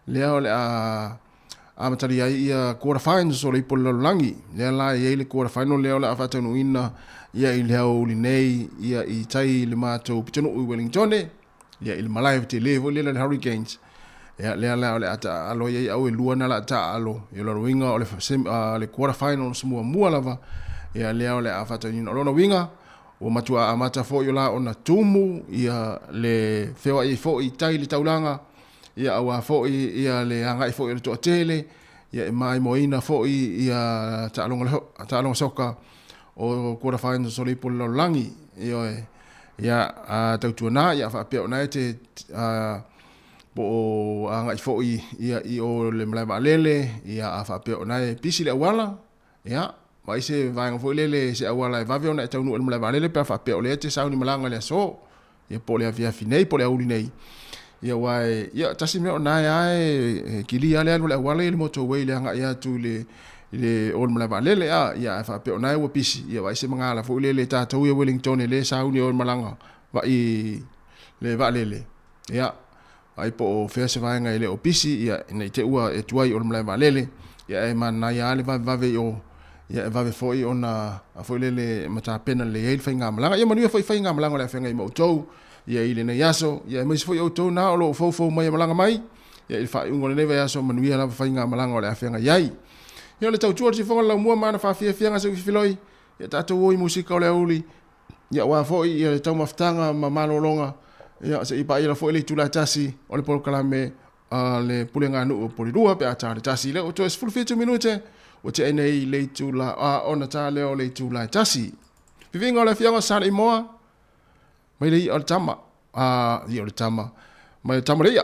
lea o le a amatalia ai ia quarter finals o le ipu o le lalolagi. Lea la e i ai le quarter final lea o le a faataunuuina ia i le aoauli nei ia i tai i le matou pitonuu i Wellingtone, ia i le malae tele foi lea le Hurricanes. Ia lea la o le a taaalo ai ai au e lua na la taaalo. Ia lona uiga o le le quarter finals muamua lava. Ia lea o le a faataunuuina. O lona uiga ua matua amata foi o la ona tumu ia le feoai ai foi i tai i le taulaga. Ia aua foi ia le agai foi o le toatele, ia e maimoaina foi ia taaloga taaloga soka o quarter finals o le ipu o le lalolagi. Ioe. Ia a tautuana ia faapea ona e te a, po o agai foi ia i o le malae vaalele, ia a faapea ona e pisi le auala, ia vaai se vaega foi lele se auala e vave ona e taunuu i le malae vaalele pe a faapea o lea e te sauni malaga i le aso. Ia po o le afiafi nei, po o le aoauli nei. Ia aua e, ia tasi mea o na e a e kilia le alu o le auala i le motorway i le agai atu i le i le o le malae vaalele a, ia ae faapea o na e ua pisi, ia vaai se magala foi lele tatou ia Wellington e le sauni o le malaga vai le vaalele. Ia vaai po o fea se vaega e le o pisi, ia ina i te ua e tuai o le malae vaalele, ia e manaia lava le vavevave i o, ia e vave foi ona a foi lele e matapena lelei ai le faigamalaga. Ia manuia foi faigamalaga o le afeagai ma outou, ia i lenei aso, ia aemaise foi outou na o lo o foufou mai e malaga mai, ia i le faaiuga o lenei vaiaso, manuia lava faigamalaga o le afeagai ai. Ia o le tautua o le sifoga o le laumua ma ana faafiafiaga seu fifiloi, ia tatou o i musika o le aoauli, Ia aua foi ia le taumafataga ma malologa, ia se i paia foi le itula e tasi o le polokalame a le puleganuu o Polilua pe a ta le tasi. Lea ua toe 17 minute ua tea nei le itula a ona ta lea o le itula e tasi. Viviga o le afioga sa le imoa mai le ia o le tama a ia o le tama mai le tama le ia.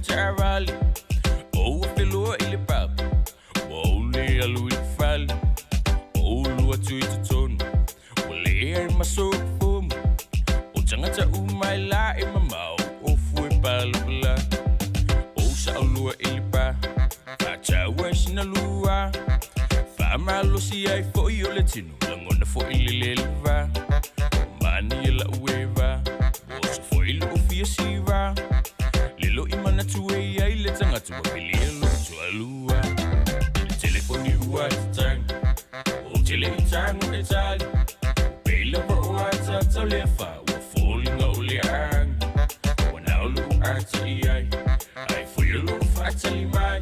taavale O ua feloa i le papa Ua ou le alu i le fale O ulu atu i totonu Ua leai ma sou fomu O tagata uma e la e mamao O fue palapala O saolua i le pa Faataua i sina lua Faamalosi ai fo'i o le tino Lagona fo'i le le leva Manaia la'u eva Oso fo'i lo'u fia siva Lelo i manatu e iai le tagata Ua pilia lo'u toalua Le telefoni ua tatagi Ou te le i tago e tali Pei lava o ata o le afa Ua foliga o le agi Ua nao lo'u ata i ai Ai foi o lo'u faatali mai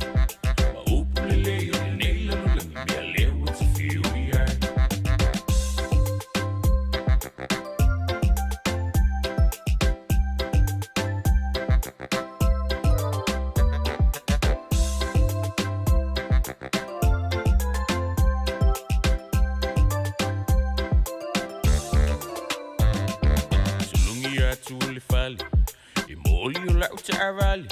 Ma upu lelei o lenei lalolagi Mea lea ua te fiu i ai. Sulugi atu o le fale E moli o la'u taavale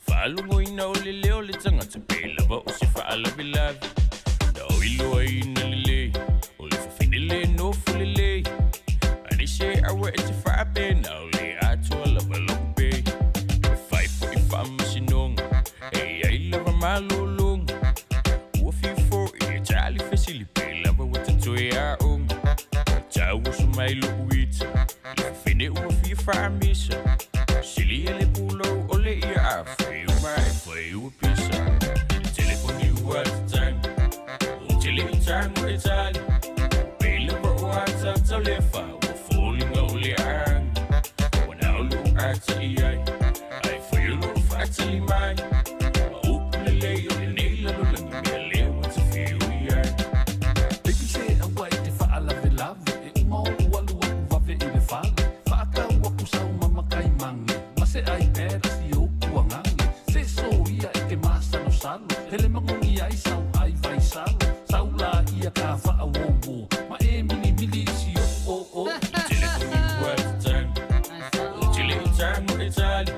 Faalogoina o le leo o le tagata Pe lava o se faalavelave Na o iloaina lelei O le fafine le nofo lelei Aemaise aua e te faape Na o le atoa lava lo'u pei E fai fo'i faamasinoga E iai lava malologa Ua fiu fo'i e tali fesili Pe lava ua ta toe aoga Tau oso mai lo'u ita Le fafine ua fia faamisa Silia le pulou o le ia a fai uma e fai ua pisa Le telefoni ua tatagi Ou te le i tago e tali Pei lava o ata o le afa Ua foliga o le agi Ua nao lo'u ata i ai Ai foi o lo'u faatali mai Ma upu lelei o lenei lalolagi Mea lea ua te fiu i ai. Baby se aua e te faalavelave E uma ou alu aku vave i le fale Faatau aku sau mama kaimage Ma se iPad a si ou kuagange Se soia e te masalosalo Hele magogi ai sau ai vaisalo Sau laia ka faauouo Ma e milimili i si ou oo. Le telefoni ua tatagi Ou te le i tago e tali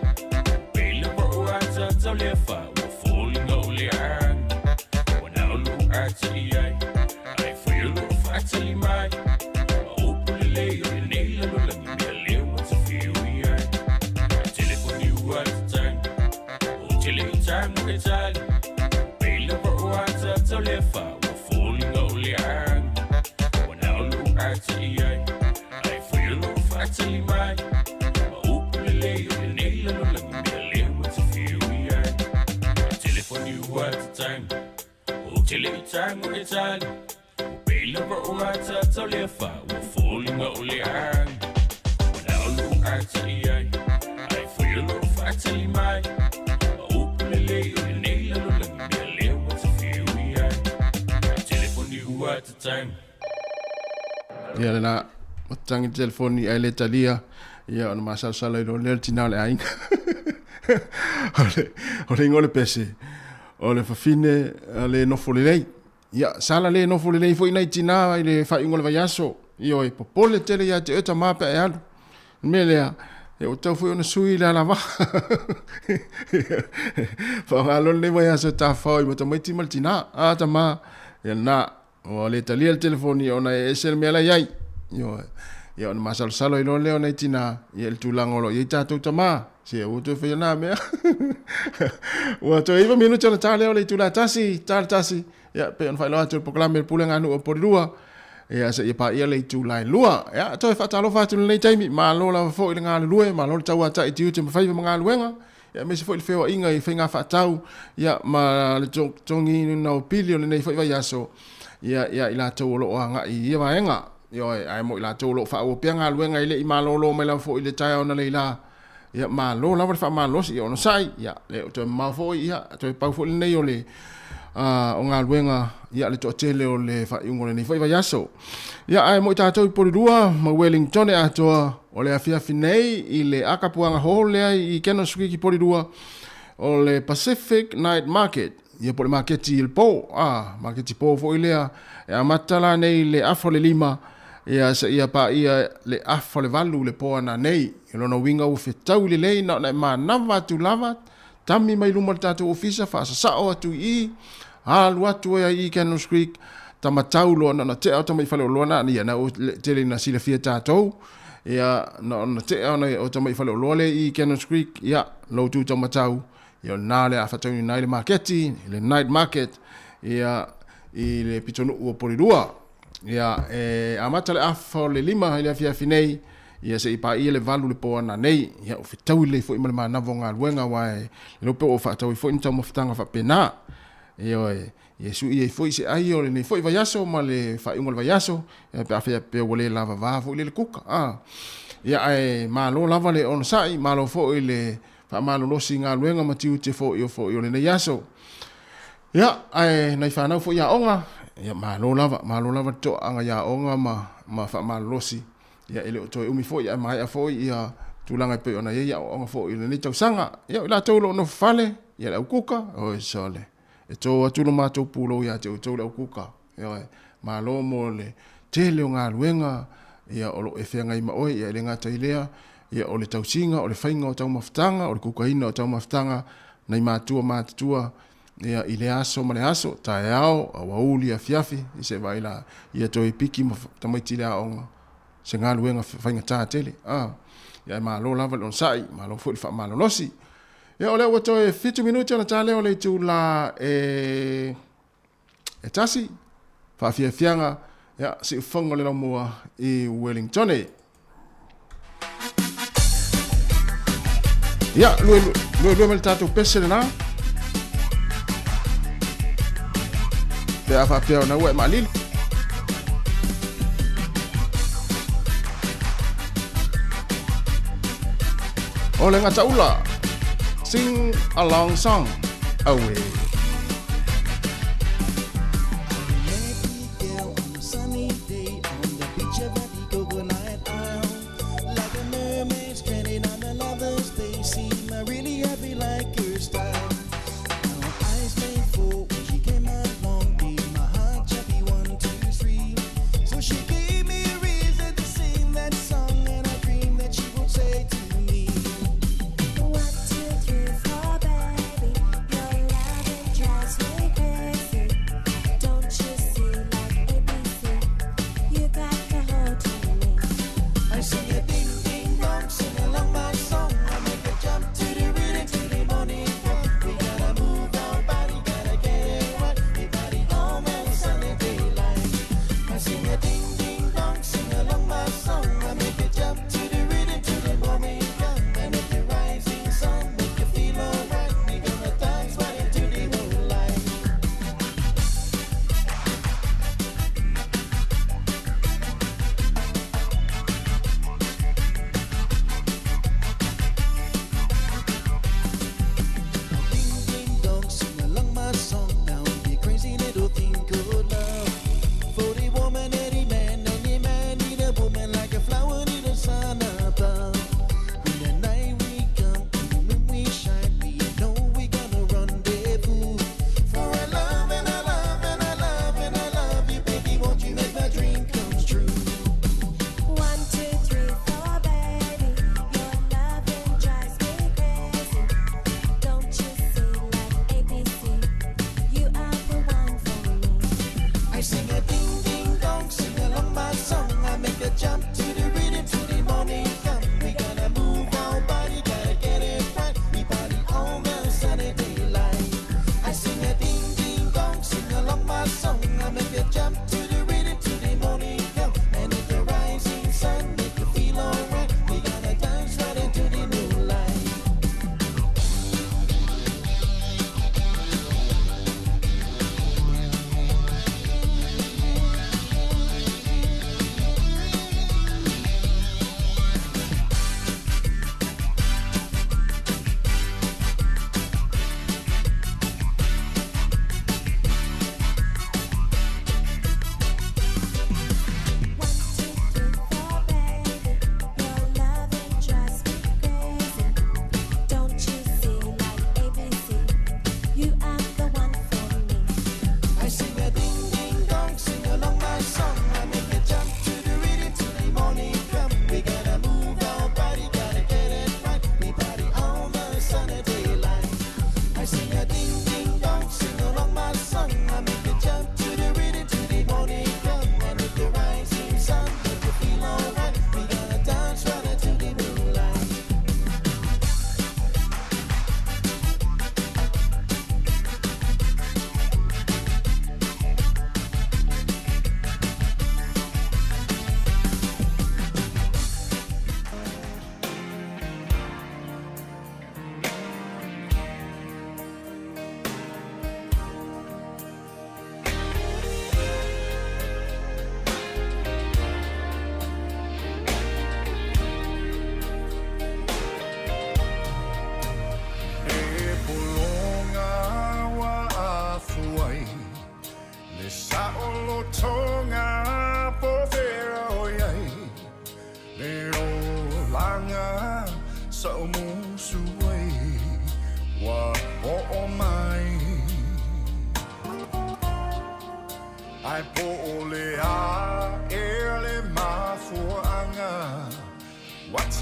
Pei lava o ata o le afa Ua foliga o le agi Ua nao lo'u ata i ai Ai foi o lo'u faatali mai Ma upu lelei o lenei lalolagi Mea lea ua te fiu i ai Le telefoni ua tatagi Ou te le i tago e tali Pei lava o ata o le afa Ua foliga o le agi Ua nao lo'u ata i ai Ai foi o lo'u faatali mai Ma upu lelei o lenei lalolagi Mea lea ua te fiu i ai Le telefoni ua tatagi Ou te le i tago e tali Ua pei lava o ata o le afa Ua foliga o le agi Ua nao lo'u ata i ai Ai foi o lo'u faatali mai Ma upu lelei o lenei lalolagi Mea lea ua te fiu i ai Le telefoni ua tatagi. Ia lena, ua tatagi le telefoni ae le talia, ia ona masalosalo ai loa lea o le tina o le aiga. O le igoa o le pese, o le fafine le nofo lelei. Ia, sala le nofo lelei foi nai tina i le faaiuga o le vaiaso. Ioe, popole tele ia te oe tama pe a e alu. O le mea lea, e ua tatau foi ona sui le alavaa. Faaaoga loa lenei vaiaso e tafafao ai ma tamaiti ma le tina. A tama, ia lena, ua le talia le telefoni ona e ese le mea la e i ai. Ioe. Ia ona masalosalo ai loa lea o nai tina, ia i le tulaga o lo o i ai tatou tama. Se aua toe faia na mea. Ua toe 9 minute ona ta lea o le itula e tasi, ta le tasi. Ia, pei ona faailoa atu le polokalame le Pulega a Nuu o Polilua. Ia, seia paia le itula e 2. Ia, toe faatalofa atu i lenei taimi. Malo lava foi le galulue, malo le tauatai i tiute ma faiva ma galuega. Ia, aemaise foi le feoaiga i faiga faatau, ia, ma le totogiina o pili o lenei foi vaiaso, ia, ia i latou o lo o agai i ia vaega. Ioe, ae mo i latou o lo o faaauau pea galuega e le i malolo mai lava foi i le taeao analeila, ia, malo lava le faamalosi, ia onosai, ia, le o toe mamao foi, ia, toe pau foi lenei o le, o galuega, ia, le toatele o le faaiuga o lenei foi vaiaso. Ia, ae mo i tatou i Polilua ma Wellington e atoa o le afiafi nei i le Akapuaga Hall lea i Canoas Creek i Polilua, o le Pacific Night Market, ia po o le maketi i le po, a, maketi po foi lea, e amata la nei i le afa o le 5, ia seia paia le afa o le 8 le po ananei. O lona uiga ua fetaui lelei na ona e manava atu lava, Tami mai luma o le tatou ofisa, faasasao atu i i, alu atu ai i Cannons Creek, tamatau loa na ona tea o tamai faleoloa na, ia na tele ina silafia tatou, ia na ona tea ona o tamai faleoloa le i Cannons Creek, ia lou tu tamatau, ia o lena le a faatauina ai le maketi, le night market, ia i le pitonuu o Porirua. Ia e amata le afa o le 5 i le afiafi nei, ia se i paia le 8 le po ana nei, ia o fetaui lelei foi ma le manava o galuega, aua e le iloa pe ua faatau ai foi ni taumafataga faapena. Ioe, ia sui ai foi se ai o lenei foi vaiaso ma le faaiuga o le vaiaso, ia pe a faapea ua le lavava foi lea le kuka. Ia ae malo lava le onosai, malo foi le faamalolosi i galuega ma tiute foi o foi o lenei aso. Ia, ae nai fanau foi aoga, ia malo lava, malo lava le toaaga i aoga ma, ma faamalolosi. Ia, e le o toe umi foi, ae maea foi ia tulaga e pei ona i ai aoaoga foi i lenei tausaga. Ia, o i latou o lo o nofo fale, ia le au kuka, oi sole, e to atu lo matou pulou ia te outou le au kuka. Ioe, malo mo le tele o galuega, ia o lo o e feagai ma oe, ia e le gata i lea, ia o le tausiga, o le faiga o taumafataga, o le kukaina o taumafataga, nai matua matutua, ia i lea aso ma le aso, taeao, aoauli, afiafi, i se vaai la, ia toe piki ma tamaiti i le aoga, se galuega faigata tele. Ia e malo lava le onosai, malo foi le faamalolosi. Ia o lea ua toe 7 minute ona ta lea o le itula e 1, faafiafiaga, ia, siufofoga o le laumua i Wellington. Ia, lue lue lue ma le tatou pese lena. Pe a faapea ona ua e maalili. O le gataula. Sing along song. Away.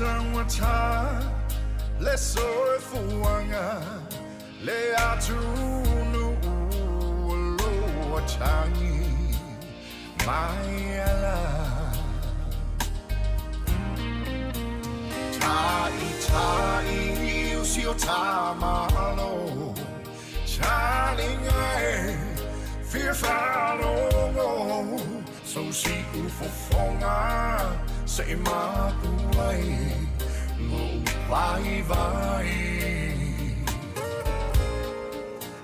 Faataugata le soifuaga le atunuu o loo atagi mai ala. Ta'ita'i o si o tamālo, taliga e fia faalogo, sou siufofoga se'i mapu ai lou vaivai.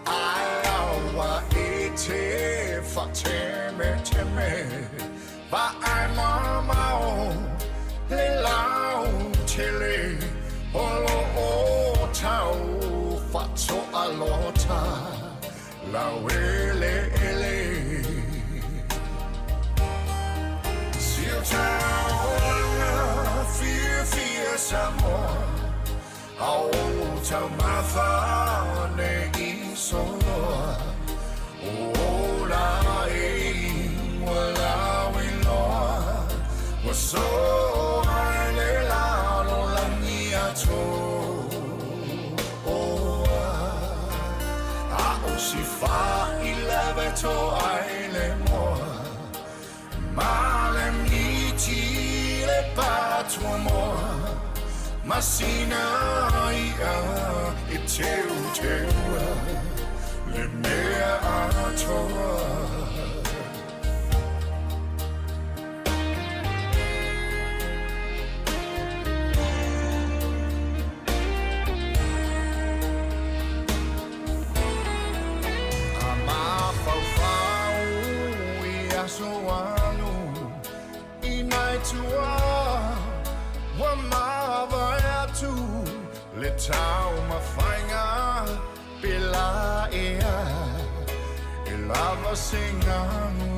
Ae aua e te faatemeteme, vaai mamao le lautele, o loo tau faatoalota laueleele. Si o taulaga fiafia Samoa, a o taumafa nei soloa, o ola e ua lauiloa, ua soa i le lalolagi atoa. A o se failave toai le moa, ma le miti le patuamoa, masina ia e teuteua le mea atoa. A mafaufau i aso alu i nai tua, ua mavae atu le taumafaiga pe la ea e lava se gagu.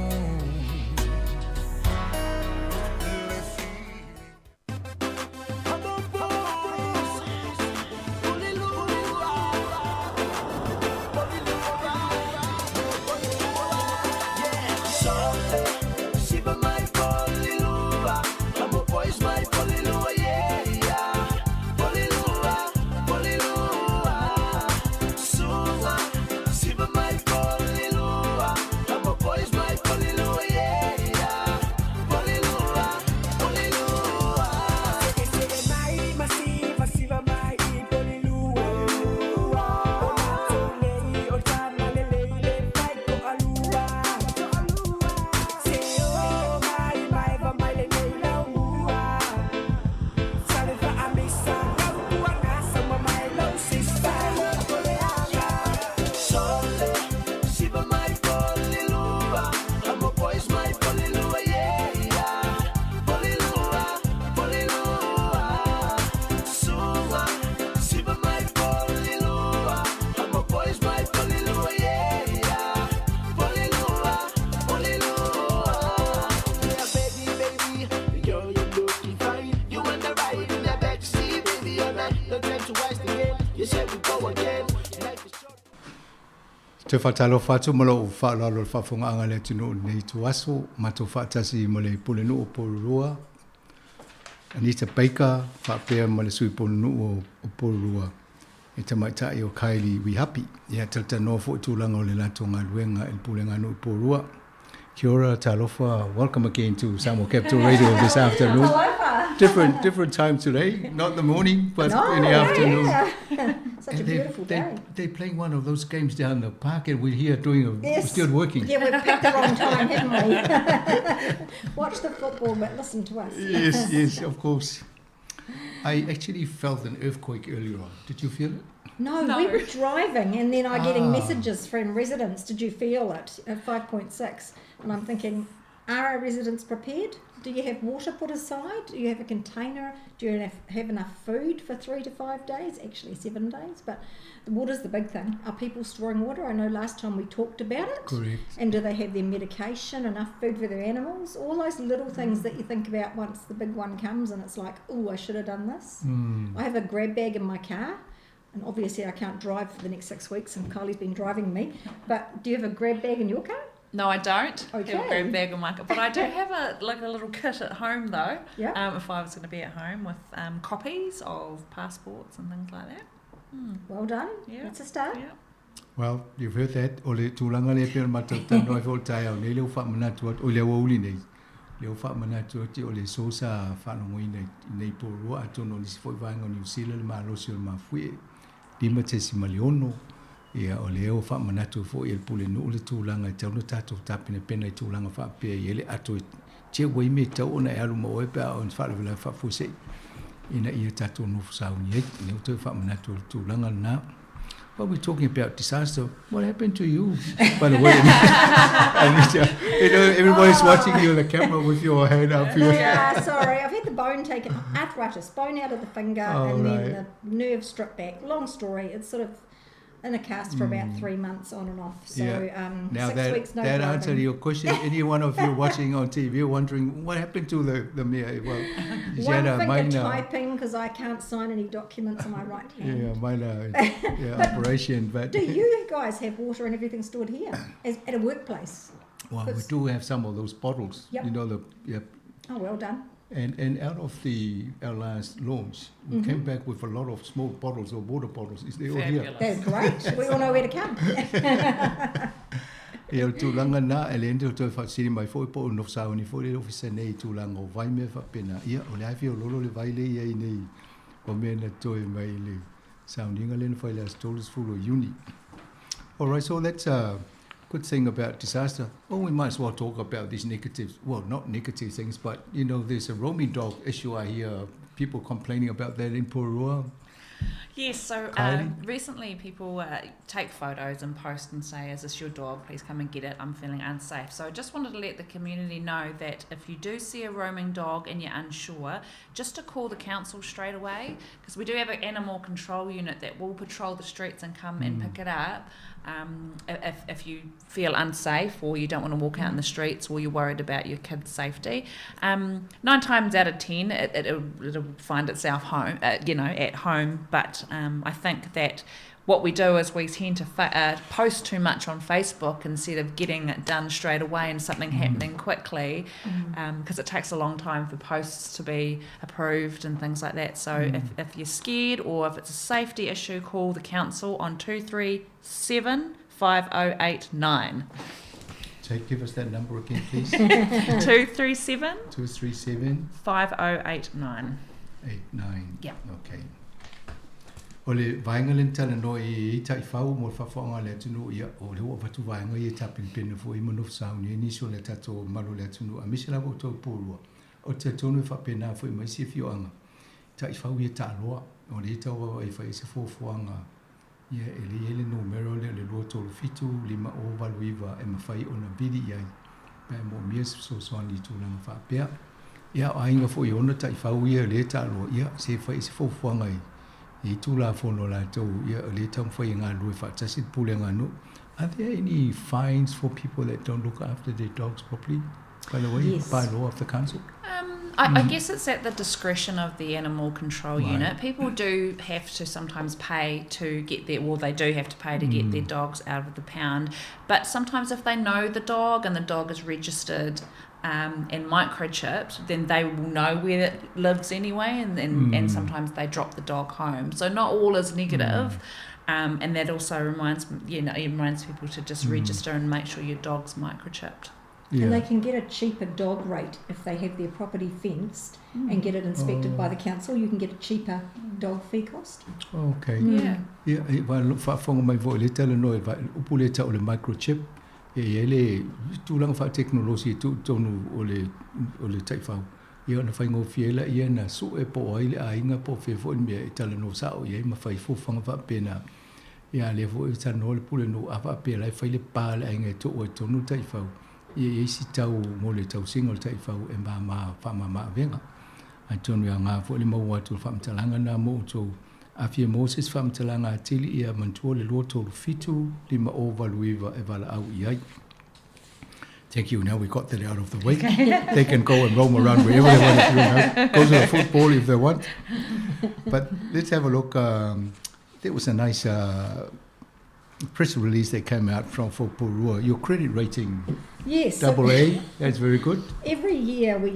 Le Toe faatalofa atu ma lou faaaloalo i le faafofogaaga a le atunuu i lenei ituaso, matou faatasi ma le Pulenuu o Porirua, Anita Baker, faapea ma le Sui Pulenuu o Porirua, e tamaitai o Kylie Wihapi. Ia talatalanoa foi i tulaga o le latou galuega i le Pulega Nuu i Porirua. Kia ora, talofa. Welcome again to Samoa Capital Radio this afternoon. Aloha. Different time today, not the morning, but No, in the afternoon. yeah. Such a And they- beautiful day. They're playing one of those games down the park, and we're here doing a, Yes. still working. Yeah, we've picked the wrong time, haven't we? Watch the football, but listen to us. Yes, yes, of course. I actually felt an earthquake earlier on. Did you feel it? No, we were driving, and then I getting Ah. messages from residents. Did you feel it at 5.6? And I'm thinking, are our residents prepared? Do you have water put aside? Do you have a container? Do you have enough food for 3 to 5 days? Actually, 7 days. But the water's the big thing. Are people storing water? I know last time we talked about it. Correct. And do they have their medication, enough food for their animals? All those little things that you think about once the big one comes and it's like, oh, I should have done this. I have a grab bag in my car. And obviously I can't drive for the next 6 weeks, and Kylie's been driving me. But do you have a grab bag in your car? No, I don't Okay. have a grab bag in my car, but I do have a like a little kit at home though. Yeah. If I was going to be at home with copies of passports and things like that. Well done. Yeah. That's a start. Yeah. Well, you've heard that. O le tulaga lea pea o le matou talanoa ai foi o le taeao nei lea ua faamanatu atu, o le aoauli nei, lea ua faamanatu atu o le aso sa faalogoina i nei Porirua atonu o nisi foi vaega o Niu Sila le malosi o le mafuie, 5.6, ia o lea ua faamanatu ai foi e le Pulenuu le tulaga e tatau ona tatou tapenapena i tulaga faapea e i ai le ato e tia ua i ai mea e tatau ona e alu ma oe pe a oo ina faalavelave faafuasei ina ia tatou nofo sauni ai. Lea ua toe faamanatu ai le tulaga lena. But we're talking about disaster. What happened to you, by the way? Anita, you know, everybody's watching you on the camera with your hand up here. Yeah, sorry. I've had the bone taken, arthritis, bone out of the finger, Oh, and then right. the nerve stripped back. Long story. It's sort of in a cast for about 3 months on and off. So Now 6 that, weeks, no that driving. answered your question. Any one of you watching on TV wondering what happened to the mayor? Well, she One had a finger minor, typing because I can't sign any documents on my right hand. yeah, minor yeah, But operation. But Do you guys have water and everything stored here as, at a workplace? well, we 'Cause- do have some of those bottles. Yep. You know the yep. Oh, well done. And out of the our last launch, we came back with a lot of small bottles or water bottles. Is they all here? That's great. We all know where to come. Ia o le tulaga lena e le ente o toe faafesili mai foi po o nofo sauni foi le ofisa nei i tulaga o vai mea faapena. Ia o le a feololo le vai lea i ai nei o mea na toe mai i le sauniga lea na fai i le aso 30 o Iuni. Alright, so that's a good thing about disaster. Well, we might as well talk about these negative, well, not negative things, but, you know, there's a roaming dog issue I hear people complaining about that in Porirua. Yes, so Kylie? recently people take photos and post and say, is this your dog? Please come and get it. I'm feeling unsafe. So I just wanted to let the community know that if you do see a roaming dog and you're unsure, just to call the council straight away, because we do have an animal control unit that will patrol the streets and come and pick it up. If you feel unsafe or you don't want to walk out in the streets or you're worried about your kids' safety, 9 times out of 10 it'll find itself home, at home. But I think that what we do is we tend to post too much on Facebook instead of getting it done straight away and something happening quickly, because it takes a long time for posts to be approved and things like that. So if you're scared or if it's a safety issue, call the council on 237 5089. Take, give us that number again, please. 237 237 5089. 89. Yeah. Okay. O le vaega le na talanoa i ai taifau mo le faafofoga a le atunuu, ia, o lea ua avatu vaega ia e tapenapena foi ma nofo sauni ai nisi o le tatou mamalu o le atunuu, aemaise lava outou i Porirua. O te talitonu e faapena foi ma isi afioaga, taifau ia taaloa, o lea e tau vaavaai e fai ai se fuafuaga, ia e le i ai le numera lea o le 237 5089 e mafai ona vili i ai, pe a moomia se fesoasoani i tulaga faapea. Ia, o aiga foi e ona taifau ia lea e taaloa, ia, se fai ai se fuafuaga i i Tulafono latou, ia, o lea e taumafai e galulue faatasi le pulega a nuu. Are there any fines for people that don't look after their dogs properly, by the way, Yes. by law of the council? I guess it's at the discretion of the animal control unit. People do have to sometimes pay to get their, well, they do have to pay to get their dogs out of the pound. But sometimes if they know the dog and the dog is registered and microchipped, then they will know where it lives anyway, and sometimes they drop the dog home. So not all is negative. And that also reminds, you know, it reminds people to just register and make sure your dog's microchipped. And they can get a cheaper dog rate if they have their property fenced and get it inspected by the council. You can get a cheaper dog fee cost. Okay. Yeah. Ia, e, wa faafofoga mai foi i le talanoa i le upu lea tau o le microchip, e i ai le tulaga faatekonolosi e tuu i totonu o le, o le taifau. Ia ona faigofie ai laia na sue po o ai le aiga po o fea foi le mea e talanoa sao i ai ma fai fuafuaga faapena. Ia a lea foi e talanoa le pulenuu a faapea la e fai le pa a le aiga e tuu ai i totonu le taifau. Ia e i ai si tau mo le tausiga o le taifau e mama faamama avega. Atonu e aoga foi le maua atu o le faamatalaga lena mo outou. A fia maua se isi faamatalaga atili, ia manatua le 237 5089 e valaau i ai. Thank you. Now we got that out of the way. They can go and roam around wherever they want to do. Go to the football if they want. But let's have a look. There was a nice press release that came out from for Porirua, your credit rating, Yes. double A, that's very good. Every year we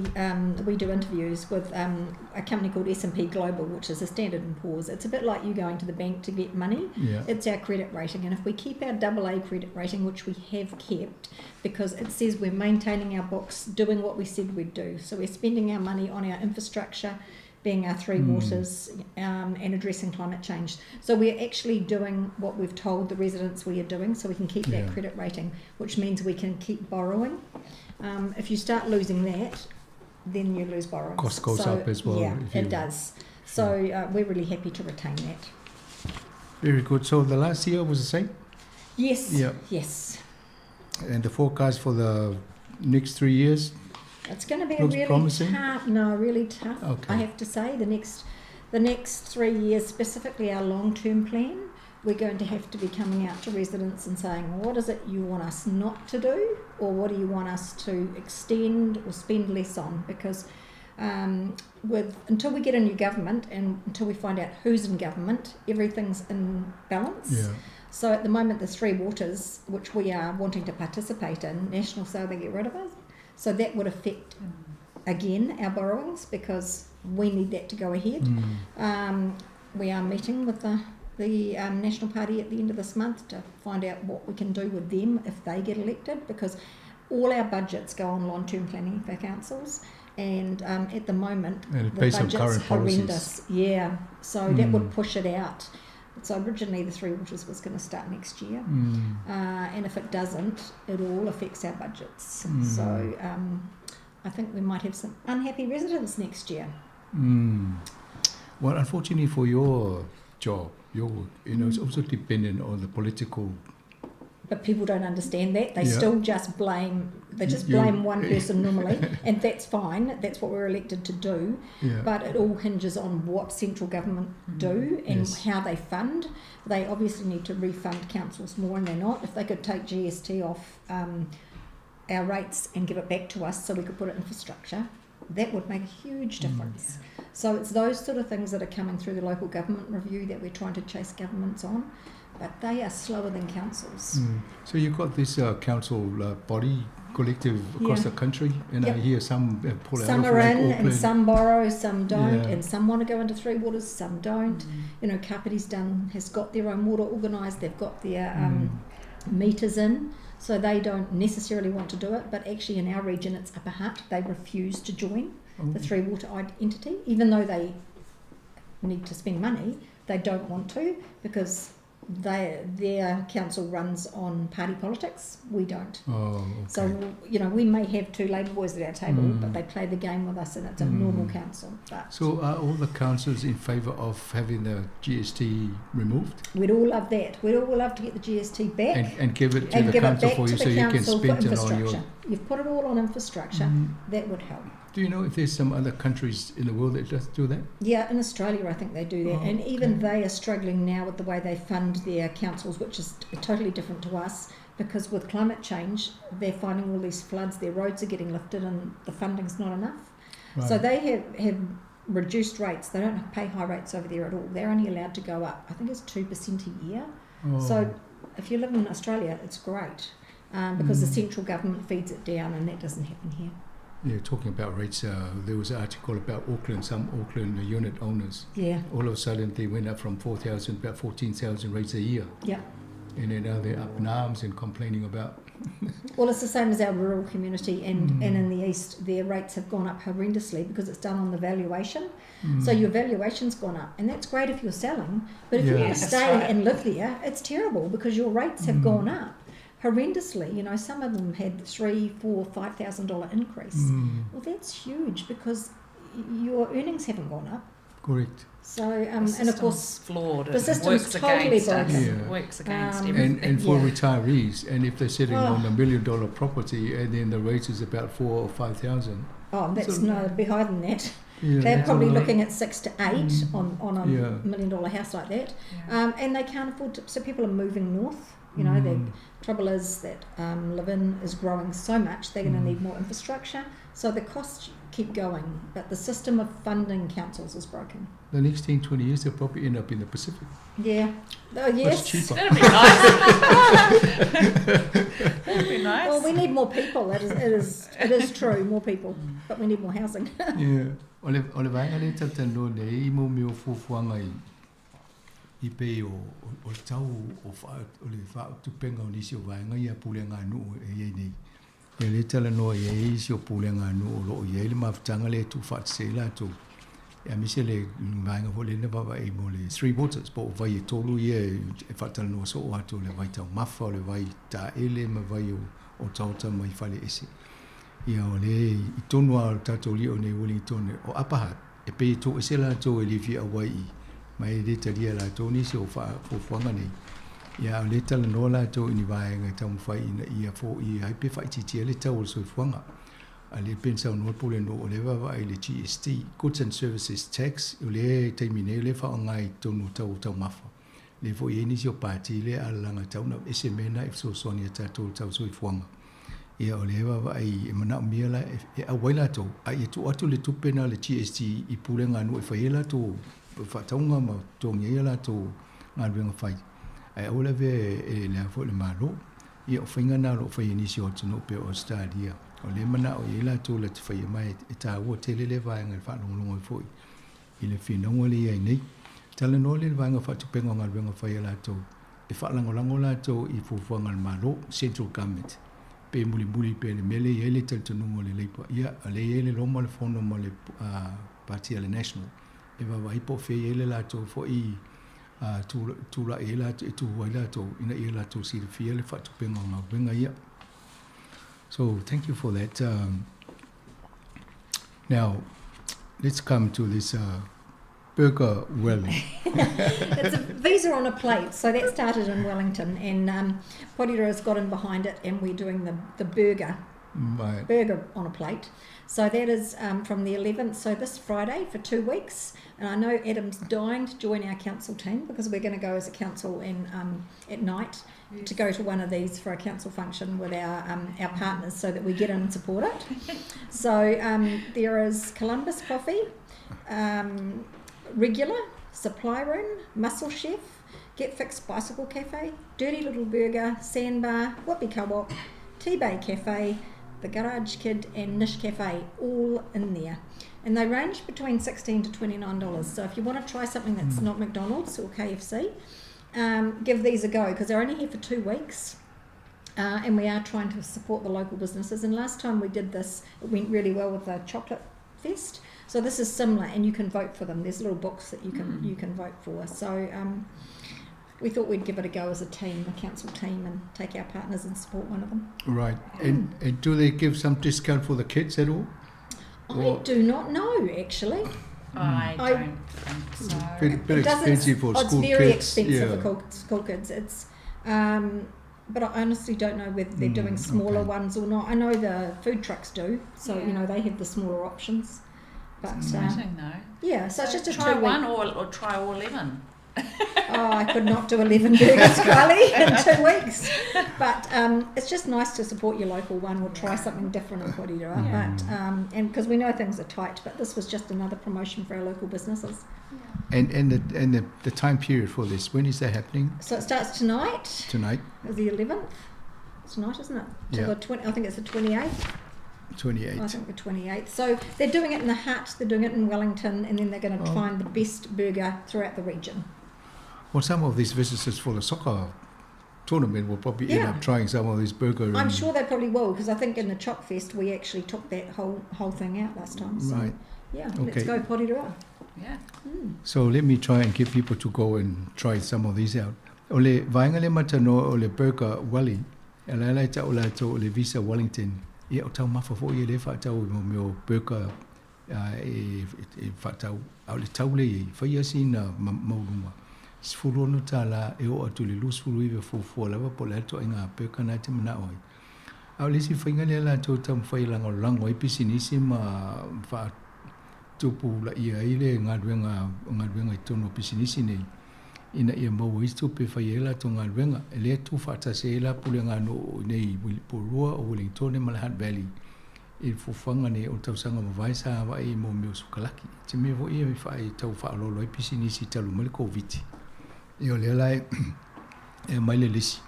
do interviews with a company called S&P Global, which is a Standard & Poor's. It's a bit like you going to the bank to get money. Yeah. It's our credit rating, and if we keep our double A credit rating, which we have kept, because it says we're maintaining our books, doing what we said we'd do. So we're spending our money on our infrastructure, being our three waters, and addressing climate change. So we're actually doing what we've told the residents we are doing, so we can keep that credit rating, which means we can keep borrowing. If you start losing that, then you lose borrowing. Cost goes up as well. Yeah, it does. So we're really happy to retain that. Very good. So the last year was the same? Yes. Yeah. Yes. And the forecast for the next 3 years? It's going to be Looks really promising. tough. No, really tough. Okay. I have to say, the next 3 years, specifically our long-term plan, we're going to have to be coming out to residents and saying, what is it you want us not to do, or what do you want us to extend or spend less on? Because until we get a new government and until we find out who's in government, everything's in balance. Yeah. So at the moment, the Three Waters, which we are wanting to participate in, National say they get rid of us. So that would affect, again, our borrowings, because we need that to go ahead. We are meeting with the National Party at the end of this month to find out what we can do with them if they get elected, because all our budgets go on long-term planning for councils, and at the moment, And it the based on budget's current policies. horrendous. Yeah, so that would push it out. So originally the Three Waters was going to start next year, and if it doesn't, it all affects our budgets. So I think we might have some unhappy residents next year. Well, unfortunately for your job, your work, you know, it's also dependent on the political. But people don't understand that. They Yeah. still just blame. They just You blame one person normally, and that's fine. That's what we're elected to do. Yeah. But it all hinges on what central government do and Yes. how they fund. They obviously need to refund councils more, and they're not. If they could take GST off our rates and give it back to us so we could put it in infrastructure, that would make a huge difference. So it's those sort of things that are coming through the local government review that we're trying to chase governments on. But they are slower than councils. So you've got this council body collective across Yeah. the country, and I Yep. hear some pull out Some of are like in and Auckland. some borrow, some don't, Yeah. and some want to go into Three Waters, some don't. You know, Kapiti's has got their own water organised, they've got their meters in, so they don't necessarily want to do it. But actually in our region, it's Upper Hutt, they refuse to join the Oh. Three Water entity, even though they need to spend money, they don't want to, because their council runs on party politics. We don't. Oh, okay. So, you know, we may have two Labour boys at our table, but they play the game with us, and it's a normal council. But So are all the councils in favour of having the GST removed? We'd all love that. We'd all love to get the GST back. And give it to and the give it council back for to you the so you can council for spend it on your... infrastructure. You've put it all on infrastructure. That would help. Do you know if there's some other countries in the world that does do that? Yeah, in Australia I think they do that. Oh, and even they are struggling now with the way they fund their councils, which is totally different to us, because with climate change, they're finding all these floods, their roads are getting lifted and the funding's not enough. So Right. they have reduced rates. They don't pay high rates over there at all. They're only allowed to go up, I think it's 2% a year. Oh. So if you live in Australia, it's great, because the central government feeds it down, and that doesn't happen here. Yeah, talking about rates, there was an article about Auckland, some Auckland unit owners. Yeah. All of a sudden they went up from 4,000, about 14,000 rates a year. Yeah. And then now they're up in arms and complaining about. Well, it's the same as our rural community, and in the east, their rates have gone up horrendously because it's done on the valuation. So your valuation's gone up, and that's great if you're selling, but if you Yeah. want to That's stay right. and live there, it's terrible because your rates have gone up horrendously. You know, some of them had $3,000, $4,000, $5,000 increase. Well, that's huge because your earnings haven't gone up. Correct. So, The and of course, system's flawed. the It system's works totally against us. broken. Yeah. It works against everything. And for Yeah. retirees, and if they're sitting Oh. on $1 million property and then the rate is about 4,000 or 5,000. Oh, that's So- no, it'd be higher than that. Yeah, They're that's probably a lot. looking at 6 to 8 on a Yeah. $1 million house like that. Yeah. And they can't afford to, so people are moving north. You know, the trouble is that Levin is growing so much, they're going to need more infrastructure. So the costs keep going, but the system of funding councils is broken. The next 10, 20 years, they'll probably end up in the Pacific. Yeah. Oh, yes. cheaper. That'd be nice. That'd be nice. Well, we need more people. It is true, more people, but we need more housing. Yeah. O le, o le vaega le talatalanoa nei mo mea o fuafuaga i i pei o, o, o le tau o, wha, o le faautupenga o nisi o vaega ia pulega a nuu e iai nei. Ia lea talanoa i ai isi o pulega a nuu o loo i ai le mafutaga lea e tuufaatasi ai latou. Aemaise le vaega foi lea na vaavaai mo le Three Waters po o vai e tolu ia e faatalanoa soo atu o le vai taumafa, o le vai taele ma vai o otaota mai fale ese. Ia o le i tonu lava o le tatou alii o nei Wellington o Upper Hutt e pei e toese latou e le fia auai i ma e le talia e latou nisi o fuafuaga nei. Ia a o lea e talanoa latou i ni vaega e taumafai ina ia foia ai pe faaitiitia ai le tau o le soifuaga. A lea pei ona saunoa le Pulenuu o lea e vaavaai i le GST, Goods and Services Tax, o lea i taimi nei o lea e faaaoga i totonu o tau o taumafa. Lea foi e i ai nisi o pati lea alalaga tau na ese mea na e fesoasoani ia tatou i le tau soifuaga. Ia o lea e vaavaai e manaomia la e auai latou a ia tuu atu le tupe na le GST i pulega a nuu e fai ai latou faatauga ma totogi ai a latou galuega fai ae aua le avea e le a foi le Malo. Ia o faiga na o lo o fai e nisi o atunuu pei o Ausetalia. O lea e manao i ai latou la te faia ma e taua tele lea vaega i le faalogologo ai foi i le finauga lea i ai nei. Talanoa lea i le vaega faatupenga o galuega fai a latou e faalagolago latou i fuafuaga a le Malo, Central Government, pe mulimuli pea i le mea lea e i ai le talitonuga o le Labour. Ia, o lea e i ai le Loma, le Fono ma le Pati a le National e vaavaai po o fea e i ai le latou foi tulai ai latou, e tuhu ai latou ina ia latou silafia le faatupenga o galuega ia. So, thank you for that. Now, let's come to this burger welly. It's a visa on a plate. So that started in Wellington, and Porirua's got in behind it, and we're doing the burger. Right. Burger on a plate. So that is from the 11th, so this Friday for 2 weeks. And I know Adam's dying to join our council team because we're going to go as a council and at night to go to one of these for a council function with our partners so that we get in and support it. So there is Columbus Coffee, Regular, Supply Room, Muscle Chef, Get Fixed Bicycle Cafe, Dirty Little Burger, Sandbar, Whitby Co-op, Tea-Bay Cafe, The Garage Kid and Nish Cafe, all in there. And they range between $16 to $29. So if you want to try something that's not McDonald's or KFC, give these a go, because they're only here for 2 weeks. And we are trying to support the local businesses. And last time we did this, it went really well with the Chocolate Fest. So this is similar, and you can vote for them. There's little books that you can vote for. So we thought we'd give it a go as a team, a council team, and take our partners and support one of them. Right. And do they give some discount for the kids at all? I Or do not know, actually. I don't think so. Bit It doesn't expensive for oh, it's school very kids. expensive for school kids. But I honestly don't know whether they're doing smaller ones or not. I know the food trucks do, so they have the smaller options. But, It's exciting though. Yeah, so it's So just a try 2 week. one or try all 11. Oh, I could not do 11 burgers, Kylie, in 2 weeks. But it's just nice to support your local one or try something different in Porirua. But and because we know things are tight, but this was just another promotion for our local businesses. And the time period for this, when is that happening? So it starts tonight. Tonight. Is the 11th. It's tonight, isn't it? Till the I think it's the 28th. 28th. I think the 28th. So they're doing it in the Hutt, they're doing it in Wellington, and then they're going to find the best burger throughout the region. Well, some of these visitors for the soccer tournament will probably end up trying some of these burger. I'm and sure they probably will, because I think in the Choc Fest we actually took that whole thing out last time. So, let's go Porirua. So let me try and get people to go and try some of these out. O le vaega le matanoa o le burger welly, e la la tau la tau o le Visa Wellington. Ia o tau mafa fo ia le whaatau i mo meo burger, e whaatau, au le tau le i, whai asi na maulunga. Sefulu ono tālā e o atu le lusfulu iwe fuafua lava po le ato ai ngā burger nā te mana oi. Au le si whainga le la tau tau mwhai lango lango ai pisinisi ma wha tupu la ia i le ngā ruenga i tono pisinisi nei. ina ia maua ai se tupe e fai ai latou galuega. E lē tuufaatasi ai la puleganuu i nei i Porirua o Ueligitone ma le Hutt Valley i le fuafuaga nei o le tausaga mavae sa avaai i mō mea o sukalaki. Te mea foi ia e tau faaoloolo ai pisinisi talu mai le Koviti. Ia o lea la e aumai le lisi,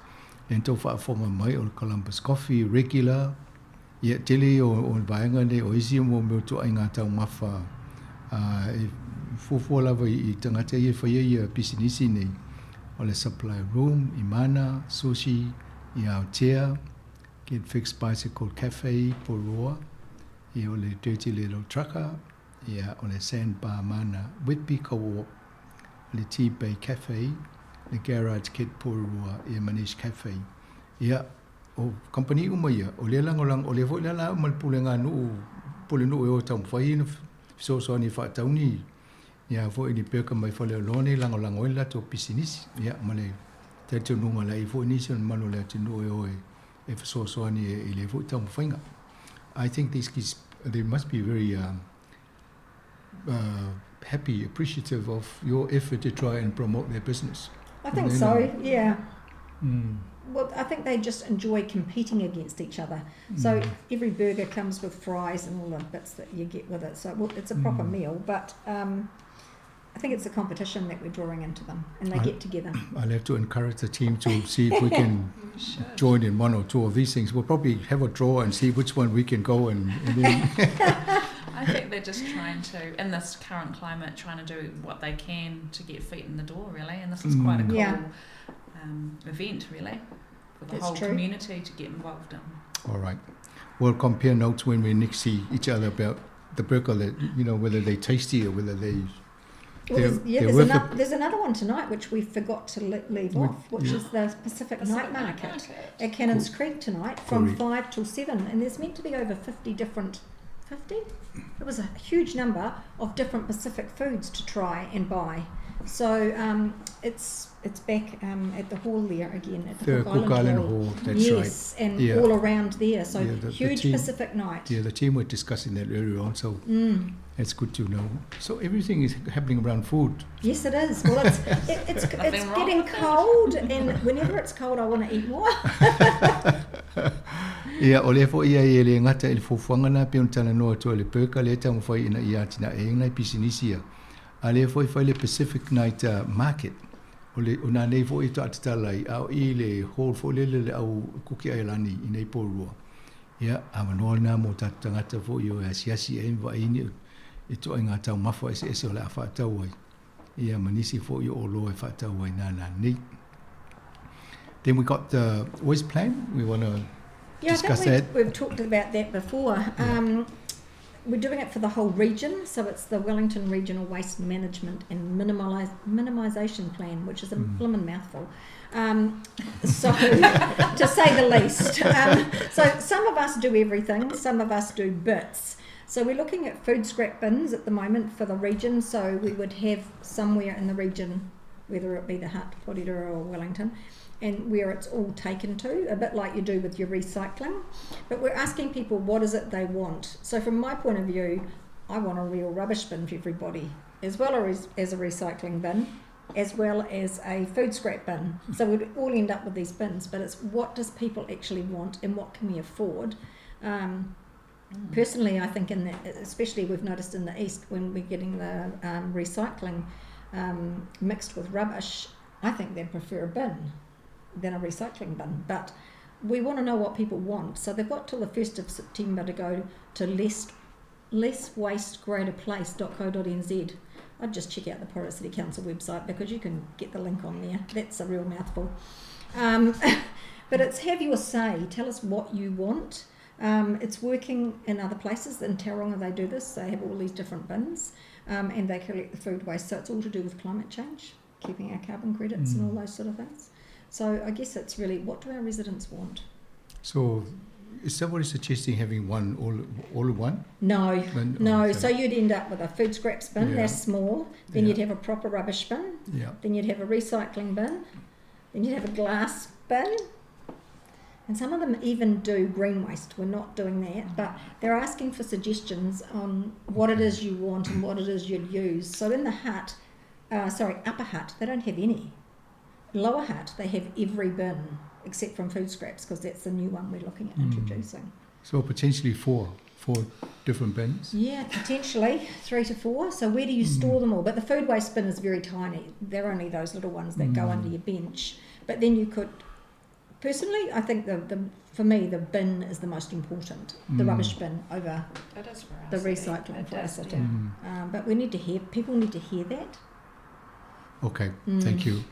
lea na tau faafofoga mai o le Columbus Coffee, Regular, ia tele ia o le vaega nei o isi mō mea o ituaiga taumafa e fuafua lava i tagata ia e faia ia pisinisi nei. O le Supply Room i Mana, Sushi i Aotea, Get Fixed Bicycle Cafe, Porirua, ia o le Dirty Little Trucker, ia o le Sand Bar Mana, Whitby Co-op, o le Tea Bay Cafe, le Garage Kit Porirua, ia Manish Cafe. Ia, o kamupani uma ia, o lea lagolago, o lea foi la la uma le puleganuu, pulenuu e o e taumafai ona fesoasoani e faatau ni, ia foi ni peka mai faleoloa nei e lagolago ai le latou pisinisi. Ia, ma le talitonuga la e i ai foi nisi o le mamalu o le atunuu e o e e fesoasoani i lea foi taumafaiga. I think these kids, they must be very happy, appreciative of your effort to try and promote their business. I think so, yeah. Well, I think they just enjoy competing against each other. So every burger comes with fries and all the bits that you get with it. So well, it's a proper meal, but I think it's a competition that we're drawing into them, and they get together. I'll have to encourage the team to see if we can join in one or two of these things. We'll probably have a draw and see which one we can go and then... I think they're just trying to, in this current climate, trying to do what they can to get feet in the door, really. And this is quite a cool event, really, for the That's whole true. community to get involved in. All right. We'll compare notes when we next see each other about the burger, that, you know, whether they're tasty or whether they... Well, there's another one tonight which we forgot to leave off, which is the Pacific Pacific Night Night Market Market. at Cannons Creek tonight from Correct. 5 till 7, and there's meant to be over 50 different, 50? It was a huge number of different Pacific foods to try and buy. So it's back at the hall there again, at the The Cook Cook Island Island Hall. Hall, that's right. Yes, and all around there. So Yeah, the huge team, Pacific night. Yeah, the team were discussing that earlier on, so it's good to know. So everything is happening around food. Yes, it is. Well, it's Nothing wrong getting with that. cold, and whenever it's cold, I want to eat more. Ia, o lea foi ia e le gata i le fuafuaga na pei ona talanoa atu ai le burger lea e taumafai ina ia atinaeina nai pisinisi ia. A lea foi fai le Pacific Night Market. O le o nā nei foi e taatatala ai, a o i le hall foi lele le au kuki ailani i nei Porirua. Ia, avanoa lena mo tatou tagata foi o e asiasi ai ma vaai ni e ituaiga taumafa eseese o le a faatau ai. Ia, ma nisi foi o oloa e faatau ai nā nei. Then we got the waste plan. We want to Yeah, I think discuss that. we've talked about that before. We're doing it for the whole region, so it's the Wellington Regional Waste Management and Minimisation Plan, which is a blimmin' mouthful, so to say the least. So some of us do everything, some of us do bits. So we're looking at food scrap bins at the moment for the region, so we would have somewhere in the region, whether it be the Hutt, Porirua or Wellington, and where it's all taken to, a bit like you do with your recycling. But we're asking people what is it they want. So from my point of view, I want a real rubbish bin for everybody, as well as a recycling bin, as well as a food scrap bin. So we'd all end up with these bins, but it's what does people actually want and what can we afford? Personally, I think, especially we've noticed in the East when we're getting the recycling mixed with rubbish, I think they'd prefer a bin than a recycling bin. But we want to know what people want. So they've got till the 1st of September to go to lesswastegreaterplace.co.nz. I'd just check out the Porirua City Council website because you can get the link on there. That's a real mouthful. But it's have your say. Tell us what you want. It's working in other places. In Tauranga they do this. They have all these different bins, and they collect the food waste. So it's all to do with climate change, keeping our carbon credits and all those sort of things. So I guess it's really, what do our residents want? So is somebody suggesting having one, all in one? No, One, no. okay. So you'd end up with a food scraps bin, that's small. Then you'd have a proper rubbish bin. Then you'd have a recycling bin. Then you'd have a glass bin. And some of them even do green waste. We're not doing that, but they're asking for suggestions on what it is you want and what it is you'd use. So in the Hutt, Sorry, Upper Hutt, they don't have any. Lower Hutt, they have every bin except from food scraps, because that's the new one we're looking at introducing. So potentially four different bins? Yeah, potentially 3 to 4. So where do you store them all? But the food waste bin is very tiny. They're only those little ones that go under your bench. But then you could, personally, I think for me, the bin is the most important, the rubbish bin over It is for our the city. recycling It for our is, city. yeah. But we need to hear, people need to hear that. Okay, thank you.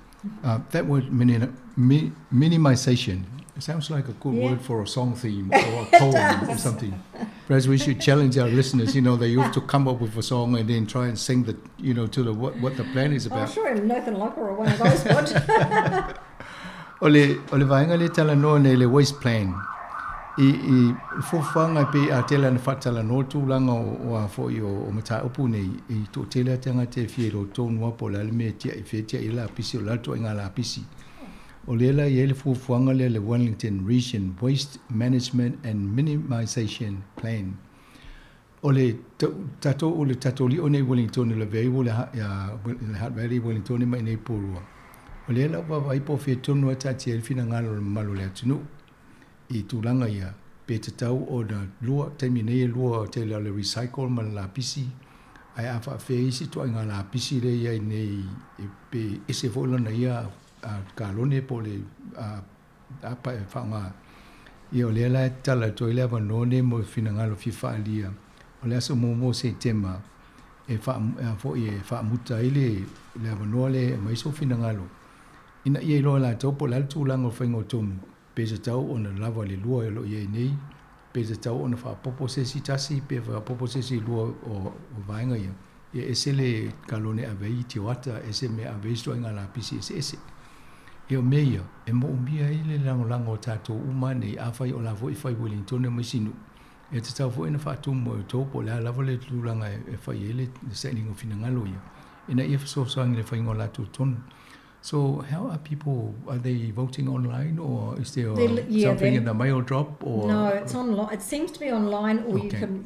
That word minimization, it sounds like a good word for a song theme or a poem or something. Perhaps we should challenge our listeners, they have to come up with a song and then try and sing what the plan is I'm about. sure Nathan Locker or one of those would. Ole vaenga le talanoa nei le waste plan. I fuafuaga pe a tele ana faatalanoa tulaga o a foʻi o mataupu nei i toʻatele a tagata e fia i tonu a po o le a le mea tiaʻi fea tiaʻi ai lapisi o le a le toaiga lapisi. O lea la i ai le fuafuaga lea le Wellington Region Waste Management and Minimization Plan. O le tatou o le tatou liʻo nei Wellington le lavea ai ua le le Hutt Valley Wellington ma i nei Porirua. O lea la ua vaavaai po o fea tonu a taatia ai le finagalo o le mamalu o le atunuu i tulaga ia pe tatau ona lua taimi nei e lua tele o le recycle ma le lapisi ae a faafea isi toaiga lapisi lea i ai nei e pe ese foi lona ia kalone po o le apa e faaaoga. Ia o lea la e tatala atu ai le avanoa nei mo finagalo fia faaalia o le aso muamua o Setema e foʻi e faamuta ai le avanoa lea e aumai sou finagalo ina ia iloa e latou po o le a le tulaga o le faiga o tonu pe tatau ona lava le lua e o loo i ai nei pe tatau ona faaopoopo se isi tasi pe faaopoopo se isi lua o vaega ia. Ia ese le kalone e ave ai i tioata, ese mea ave ai isi ituaiga lapisi eseese. Ia o mea ia, e moomia ai le lagolago o tatou uma nei, afai o la foi e fai Wellington ma isi nuu, e tatau foi ona faatumu e outou po o le a lava le tulaga e fai ai le sailiga o finagalo ia, ina ia fesoasoani i le faiga o latou tonu. So how are people, are they voting online or is there something in the mail drop? Or No, it's online. It seems to be online, or you can,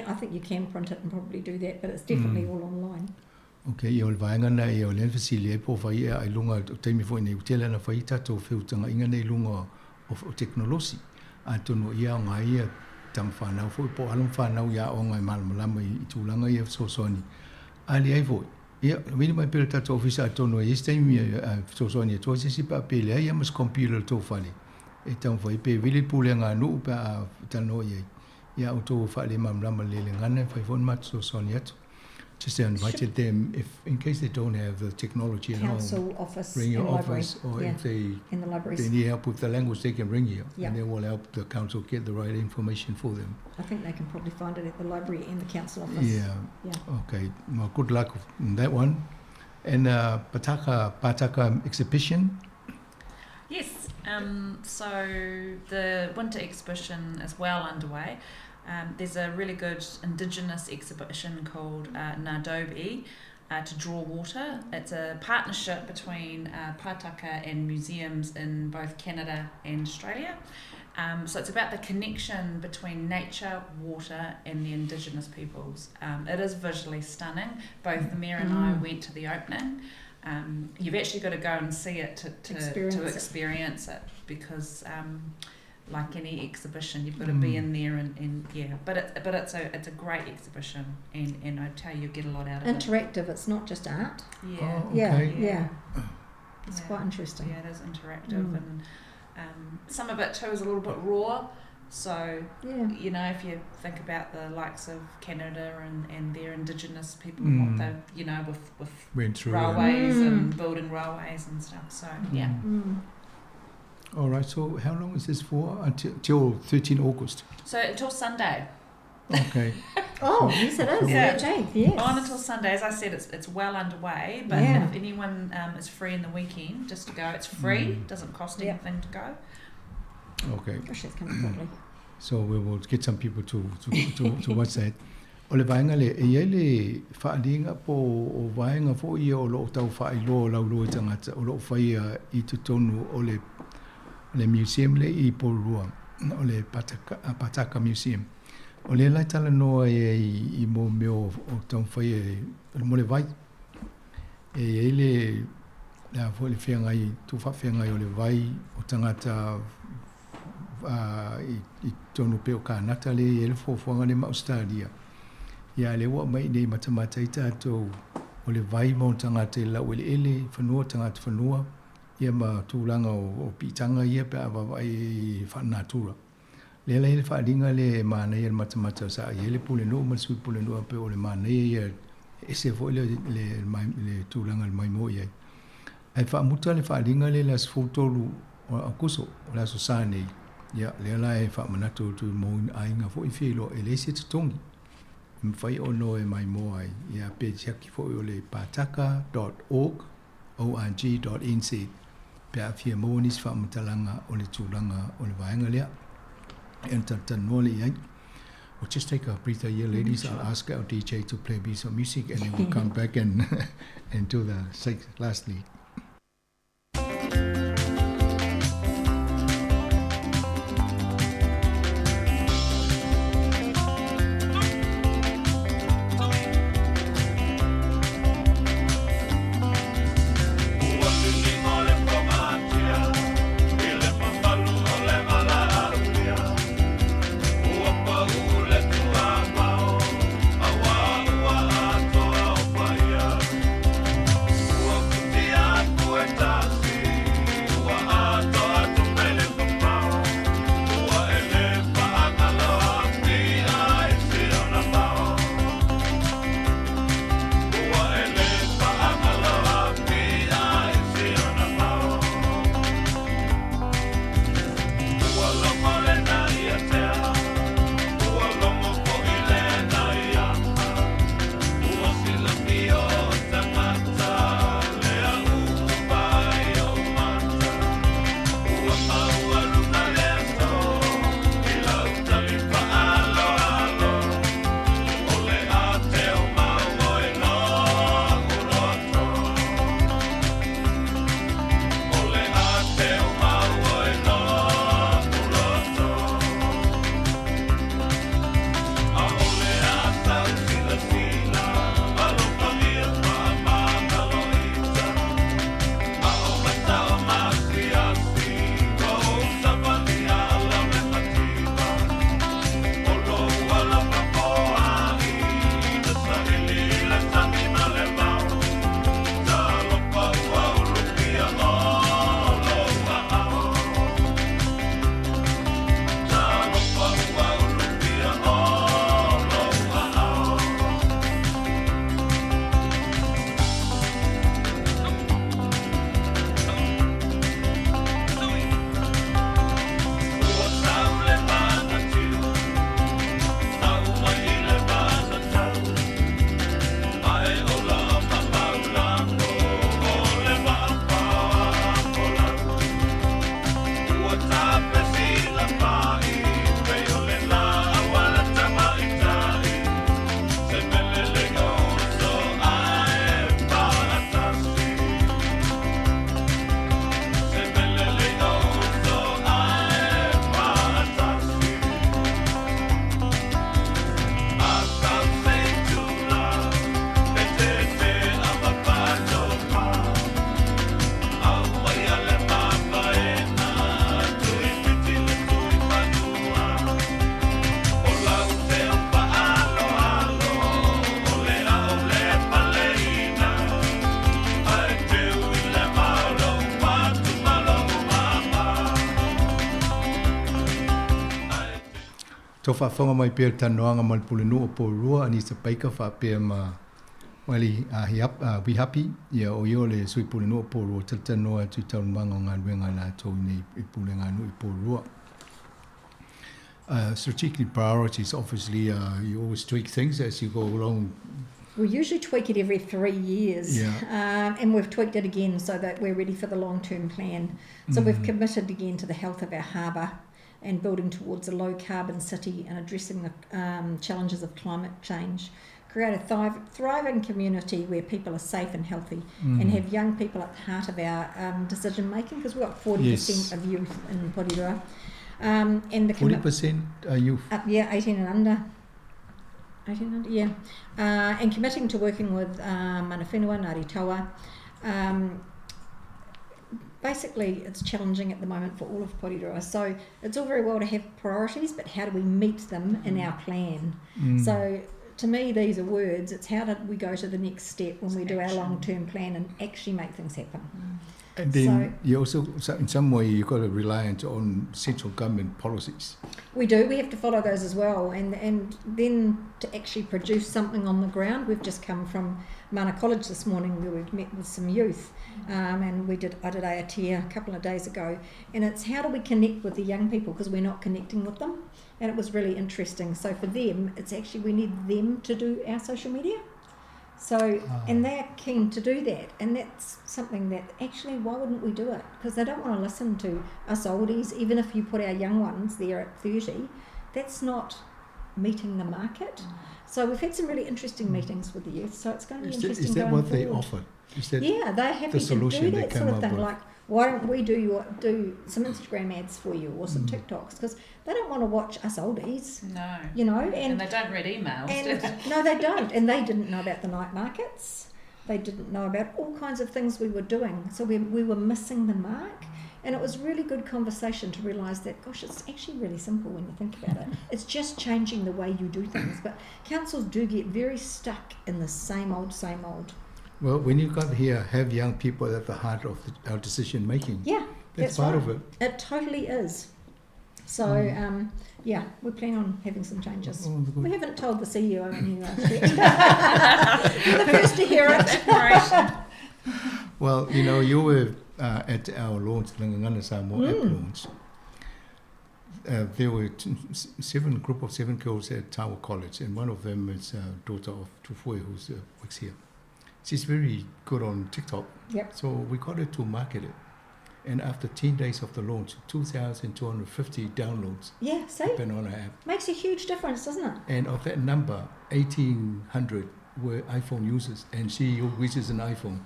I think you can print it and probably do that, but it's definitely all online. Okay, ia o le vaega na ia o lea na fesili ai po o fai ea ai luga o taimi foi nei ua tele ana fai tatou feutagaiga nei i luga o tekonolosi. Atonu ia aoga ai ia tama whanau foi po o alo ma whanau i aoga e malamalama i tulaga ia fesoasoani. A leai foi, ia, vili mai pea i le tatou ofisa atonu e i ai se taimi e fesoasoani atu ai se isi pe a pe leai lava ma se computer i le tou fale e taumafai ai pe vili le pulega a nuu pe a talanoa i ai. Ia outou e faalemalamalama lelei le gagana e mafai foi ona matou fesoasoani atu. Just invited them if in case they don't have the technology at home, Council office ring your and library. office, or if In the libraries. they need help with the language, they can ring you, and they will help the council get the right information for them. I think they can probably find it at the library and the council office. Okay. Well, good luck on that one. And Pataka exhibition. Yes. So the winter exhibition is well underway. There's a really good Indigenous exhibition called Nadobi, to draw water. It's a partnership between Pataka and museums in both Canada and Australia. So it's about the connection between nature, water and the Indigenous peoples. It is visually stunning. Both the Mayor and I went to the opening. You've actually got to go and see it to Experience it. experience it, because like any exhibition, you've got to be in there and yeah. But it's a great exhibition, and I tell you, you get a lot out of it. Interactive. It's not just art. Yeah. Oh, okay. It's quite interesting. Yeah, it is interactive, and some of it too is a little bit raw. So if you think about the likes of Canada and their Indigenous people, what they, you know, with Went through, railways and building railways. All right. So how long is this for? Until 13 August. So until Sunday. Okay. Oh, yes, it is. Yeah. 13th, yes. On until Sunday. As I said, it's well underway. But if anyone is free in the weekend, just to go. It's free. Doesn't cost anything to go. Okay. Gosh, that's coming quickly. So we will get some people to watch that. O le vaenga le, e iai le whaaliga po o vaenga fo ia o loo tau whaailoa o lauloa i tangata, o loo whaia i totonu o le museum le i Porirua, o le Pataka Museum. O le lai talanoa e i mō mea o tau whaia e, o le mole vai. E i ai le le a foi le feagai tuufaafeagai o le vai o tagata i totonu pei o Kanata lea e i ai le fuafuaga lea ma Ausetalia. Ia a o lea ua aumai i inei e matamata ai tatou o le vai mo tagata i le laueleele, fanua, tagata fanua, ia ma tulaga o piitaga ia pe a vaavaai i faalenatura. Lea la e i ai le faaaliga lea e manaia i le matamata sa i ai le Pulenuu ma le Sui Pulenuu pei o le manaia ia e ese foi le le tulaga i le maimoa i ai. Ae faamuta le faaaliga lea i le aso 13 o Aokuso, o le Aso Sa nei, ia lea la e faamanatu atu mo aiga foi e fia iloa e leai se totogi e mafai ona o e maimoa ai, ia pe siaki foi o le pataka dot org org.nz pe a fia maua nisi faamatalaga o le tulaga o le vaega lea. E ona talatalanoa lea i ai. We'll just take a breather here, ladies. I'll ask our DJ to play me some music and then we'll come back and, and do the last lead. Tou faafofoga mai pea i le talanoaga ma le Pulenuu o Porirua, Anita Baker faapea ma Wally Wihapi, ia o ia o le Sui Pulenuu o Porirua, talatalanoa atu i taualumaga o galuega a latou i nei i Pulega a Nuu i Porirua. Strategic priorities, obviously you always tweak things as you go along. We usually tweak it every 3 years, and we've tweaked it again so that we're ready for the long-term plan. So we've committed again to the health of our harbour and building towards a low-carbon city and addressing the challenges of climate change. Create a thriving community where people are safe and healthy and have young people at the heart of our decision-making, because we've got 40% of youth in Porirua. And the 40% are youth? Yeah, 18 and under. 1800, yeah. And committing to working with mana whenua, Ngāti Toa. Basically, it's challenging at the moment for all of Porirua. So it's all very well to have priorities, but how do we meet them in our plan? So to me, these are words. It's how do we go to the next step when we do our long-term plan and actually make things happen. And then you also, in some way, you've got to rely on central government policies. We do. We have to follow those as well. And then to actually produce something on the ground. We've just come from Mana College this morning where we've met with some youth. And I did Aotea a couple of days ago. And it's how do we connect with the young people, because we're not connecting with them. And it was really interesting. So for them, it's actually we need them to do our social media. And they're keen to do that, and that's something that actually, why wouldn't we do it? Because they don't want to listen to us oldies, even if you put our young ones there at 30, that's not meeting the market. So we've had some really interesting meetings with the youth, so it's going to be interesting Is that going what they forward. offer? Is that Yeah, they're happy the to do solution they that sort come of up thing, with? like, why don't we do some Instagram ads for you or some TikToks? Because they don't want to watch us oldies. No. You know, And they don't read emails, do they? No, they don't. And they didn't know about the night markets. They didn't know about all kinds of things we were doing. So we were missing the mark. And it was really good conversation to realise that, gosh, it's actually really simple when you think about it. It's just changing the way you do things. But councils do get very stuck in the same old, same old. Well, when you got here, have young people at the heart of our decision making. Yeah, That's that's part right. of it. It totally is. We plan on having some changes. Oh, good. We haven't told the CEO and you yet. You're the first to hear it. Well, you know, you were at our launch, the Gagana Samoa app launch. There were seven group of seven girls at Tower College, and one of them is a daughter of Tufue, who works here. She's very good on TikTok. So we got her to market it. And after 10 days of the launch, 2,250 downloads Yeah, see? happened on our app. Makes a huge difference, doesn't it? And of that number, 1,800 were iPhone users, and she uses an iPhone.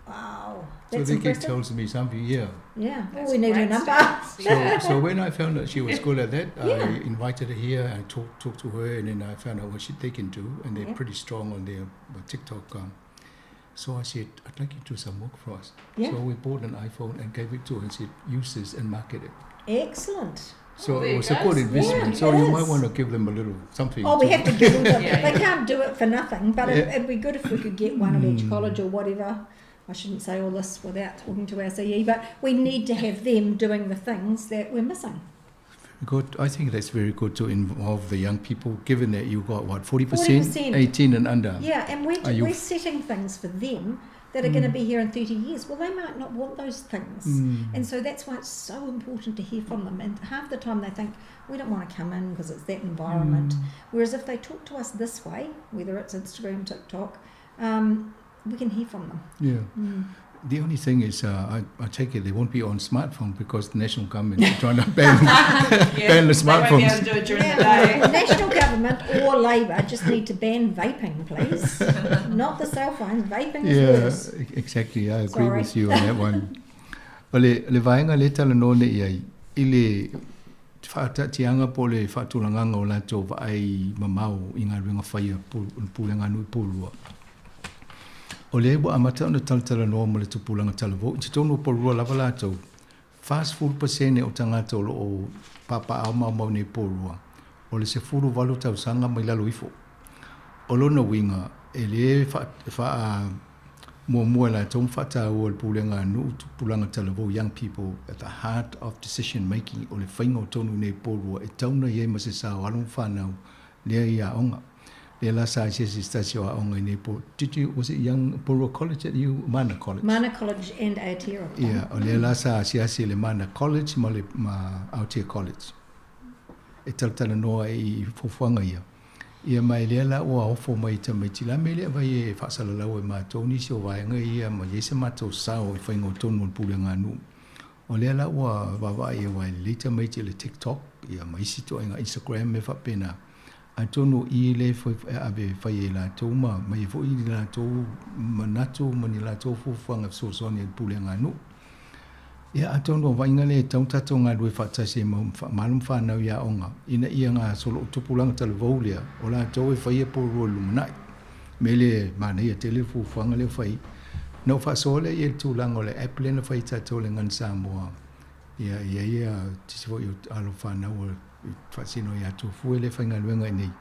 Wow. So That's that impressive. tells me something, yeah. Yeah, That's well, we need her great number. stats. So when I found out she was good at that, I invited her here and talked to her, and then I found out what they can do, and they're pretty strong on their TikTok. So I said, I'd like you to do some work for us. So we bought an iPhone and gave it to her and said, use this and market it. Excellent. So Oh, there it you was a go. good investment. Yeah, So it you might is. want to give them a little something. Oh, we to have to give them. Yeah, They can't do it for nothing, but it'd be good if we could get one at each college. I shouldn't say all this without talking to our CE, but we need to have them doing the things that we're missing. Good. I think that's very good to involve the young people, given that you got, what, 40%? 40%. 18 and under. Yeah, and Are you we're setting things for them that are going to be here in 30 years. Well, they might not want those things. And so that's why it's so important to hear from them. And half the time they think, we don't want to come in because it's that environment. Whereas if they talk to us this way, whether it's Instagram, TikTok, we can hear from them. Yeah. The only thing is, I take it they won't be on smartphone because the national government is trying to ban the They won't be able smartphones. to do it during the day. National government or Labour just need to ban vaping, please. Not the cell phones. Vaping is Yeah, worse. exactly. I agree Sorry. with you on that one. O le vaenga le tala none ia i le whaatatianga po le whaatulanganga o lato wa ai mamau i ngā ruenga whaia pulenga nui pōrua. O le ua amata ona talatala noa mo le tupulanga talavou, i te tonu o Porirua lava latou, 40% o tangata o loo papa au mau mau nei Porirua, o le 18 tausaga mai lalo ifo. O lona uiga, e le wha muamua latou ma whaataua le pulega nuu tupulaga talavou, young people at the heart of decision making, o le whainga o tonu nei Porirua, e tauna i ai ma se sao alo ma whanau, lea i aonga. Le la sa se se stasi o aonga i nei po. Did you, was it Young Porirua College at you, Mana College? Mana College and Aotearoa. Yeah, o le la sa se ase le Mana College ma le ma Aotea College. E talatala noa i fuafuaga ia. Ia mai lea la ua ofo mai tamaiti la me lea vai e faasalalau e matou nisi o vaega ia ma iai se matou sao e faiga o tonu o le pulega nuu. O lea la ua vaavaai e uae lelei tamaiti i le TikTok ia ma isi toaiga Instagram e faapena. Atonu i le foi e ave fai e latou ma mai foi i latou manatu ma ni latou fuafuaga fesoasoani i le pulega nuu. Ia, atonu o vaaiga lea e tatau ona tatou galulue faatasi ai ma alo ma fanau i aoga, ina ia gasolo o tupulaga talavou lea, o latou e faia Porirua i le lumanai. O le mea lea e manaia tele le fuafuaga lea ua fai. Ona ou faasoa lea i le tulaga o le app lea na fai e tatou o le Gagana Samoa, ia, e i ai nisi foi o alo ma fanau e faasino ia Tofua lea e faigaluega i inei,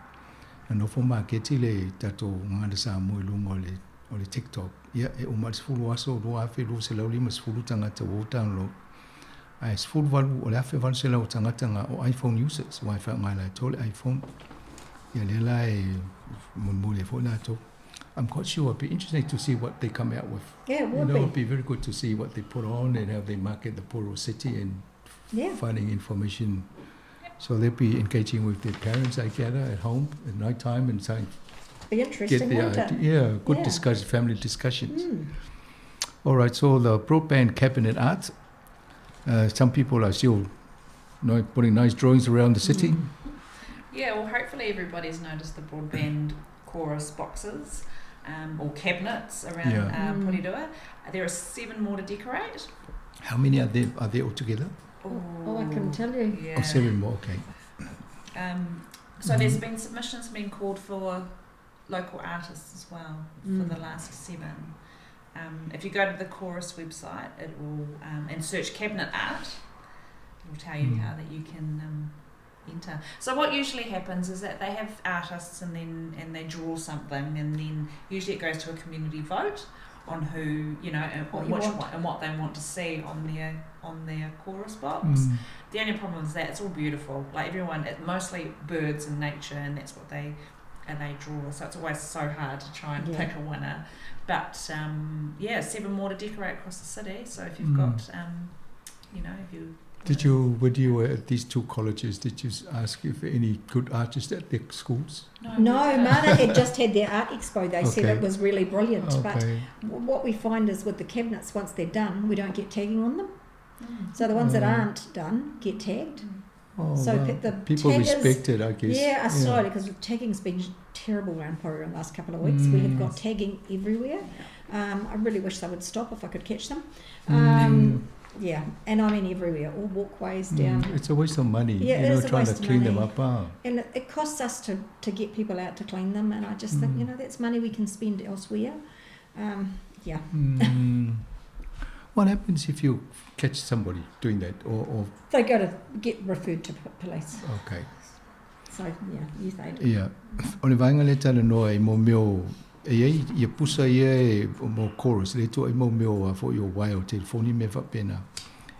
na nofo maketi le tatou Gagana Samoa i luga o le o le TikTok, ia e uma i le 10 aso 2,250 tagata ua download. Ae 18, o le 1,800 o tagata na o iPhone users, aua e faaaoga e latou le iPhone. Ia lea la e mulimuli ai foi latou. I'm quite sure it'd be interesting to see what they come out with. Yeah, it would you know, be. It'd be very good to see what they put on and how they market the Porirua city and finding information. So they'll be engaging with their parents, I gather, at home at night time and saying, Be interesting, get the won't it? idea. Yeah, good discussion, family discussions. All right, so the broadband cabinet art. Some people are still putting nice drawings around the city. Yeah, well, hopefully everybody's noticed the broadband chorus boxes or cabinets around Porirua. There are 7 more to decorate. How many are there, are there altogether? Oh, I couldn't tell you. Yeah. Oh, 7 more, okay. So there's been submissions being called for local artists as well for the last 7. If you go to the Chorus website, it will and search cabinet art, it will tell you how that you can enter. So what usually happens is that they have artists and then and they draw something, and then usually it goes to a community vote on who, you know, and What on you which want. one and what they want to see on their chorus box. The only problem is that it's all beautiful. Like everyone, it's mostly birds and nature, and that's what they draw. So it's always so hard to try and pick a winner. But 7 more to decorate across the city. So if you've got, you know, if you Did you, when you were at these 2 colleges, did you ask if any good artists at their schools? No, Mana had just had their art expo. They said it was really brilliant. But what we find is with the cabinets, once they're done, we don't get tagging on them. So the ones that aren't done get tagged. Oh, So wow. the People taggers, respect it, I guess. Yeah, slowly, because tagging's been terrible around Porirua in the last couple of weeks. We have got tagging everywhere. I really wish they would stop if I could catch them. Yeah, and I mean everywhere, all walkways down. It's a waste of money, Yeah, you it know, is a trying to waste of clean them money. up. Ah. And it costs us to get people out to clean them, and I just think, you know, that's money we can spend elsewhere. Yeah. What happens if you catch somebody doing that? Or They go to get referred to police. Okay. So, yeah, youth aid. Yeah. O le vaega lea talanoa i mo mea o e iai ia pusa ia e mo chorus, le toa i mo mea o a foi o waea o telefoni me faapena.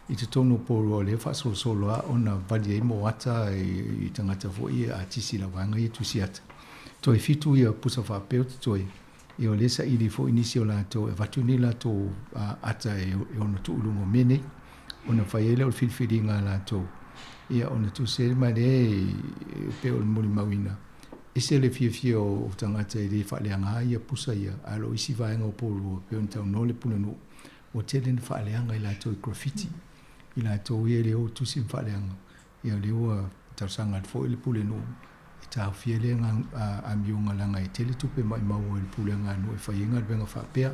I totonu o Porirua o lea faasolosolo a ona vali ai mo ata i tagata foi ia atisi la vaega ia tusi ata. Toe 7 ia pusa faapea o totoe. Ia o lea saili foi nisi o latou e avatu nei latou ata e ona tuu i luga o mea nei. Ona fai ai lea o le filifiliga a latou. Ia ona tusi ai ma lea e pe o le molimauina. Ese le fiafia o tagata e le faaleaga ia pusa ia, ae o loo isi vaega o Porirua pe ona taunoa le pulenuu. Ua tele na faaleaga i latou i graffiti. I latou ia le o tusi ma faaleaga. Ia o lea ua talosaga atu foi le pulenuu. E taofia lea amioga laga e tele tupe maumau ai le pulega a nuu e fai ai galuega faapea.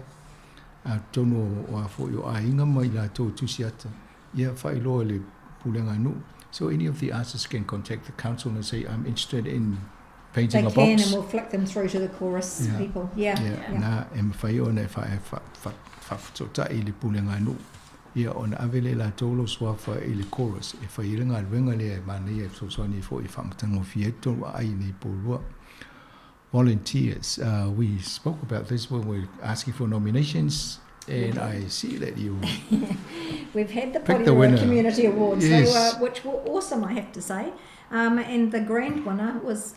A totonu o a foi o aiga ma i latou tusi ata. Ia faailoa i le pulega a nuu. So any of the artists can contact the council and say, I'm interested in painting They a box. can, and we'll flick them through to the chorus people. Yeah. Yeah. Na e mawhai ona e wha i le pulega a nuu. Ia ona ave le latou lo suafa i le chorus. E whai i le galuega lea e manaia e fesoasoani foi i whaamatagofie ai totonu o aai nei Porirua. Volunteers. We spoke about this when we were asking for nominations, and I see that you We've had the picked the Porirua winner. Community Awards, Yes. they were, which were awesome, I have to say. And the grand winner was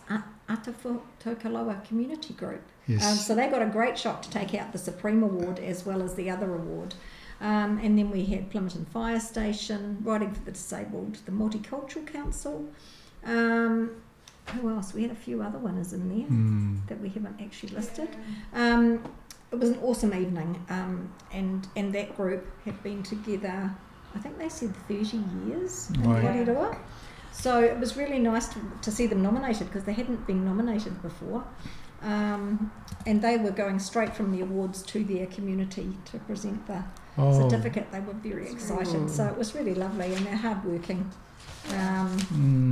Atafutokaloa Community Group. Yes. So they got a great shot to take out the Supreme Award as well as the other award. And then we had Plimmerton Fire Station, Riding for the Disabled, the Multicultural Council. Who else? We had a few other winners in there that we haven't actually listed. It was an awesome evening, and that group had been together, I think they said 30 years in Porirua. So it was really nice to see them nominated, because they hadn't been nominated before. And they were going straight from the awards to their community to present the Oh. certificate. They were very excited. So it was really lovely, and they're hardworking.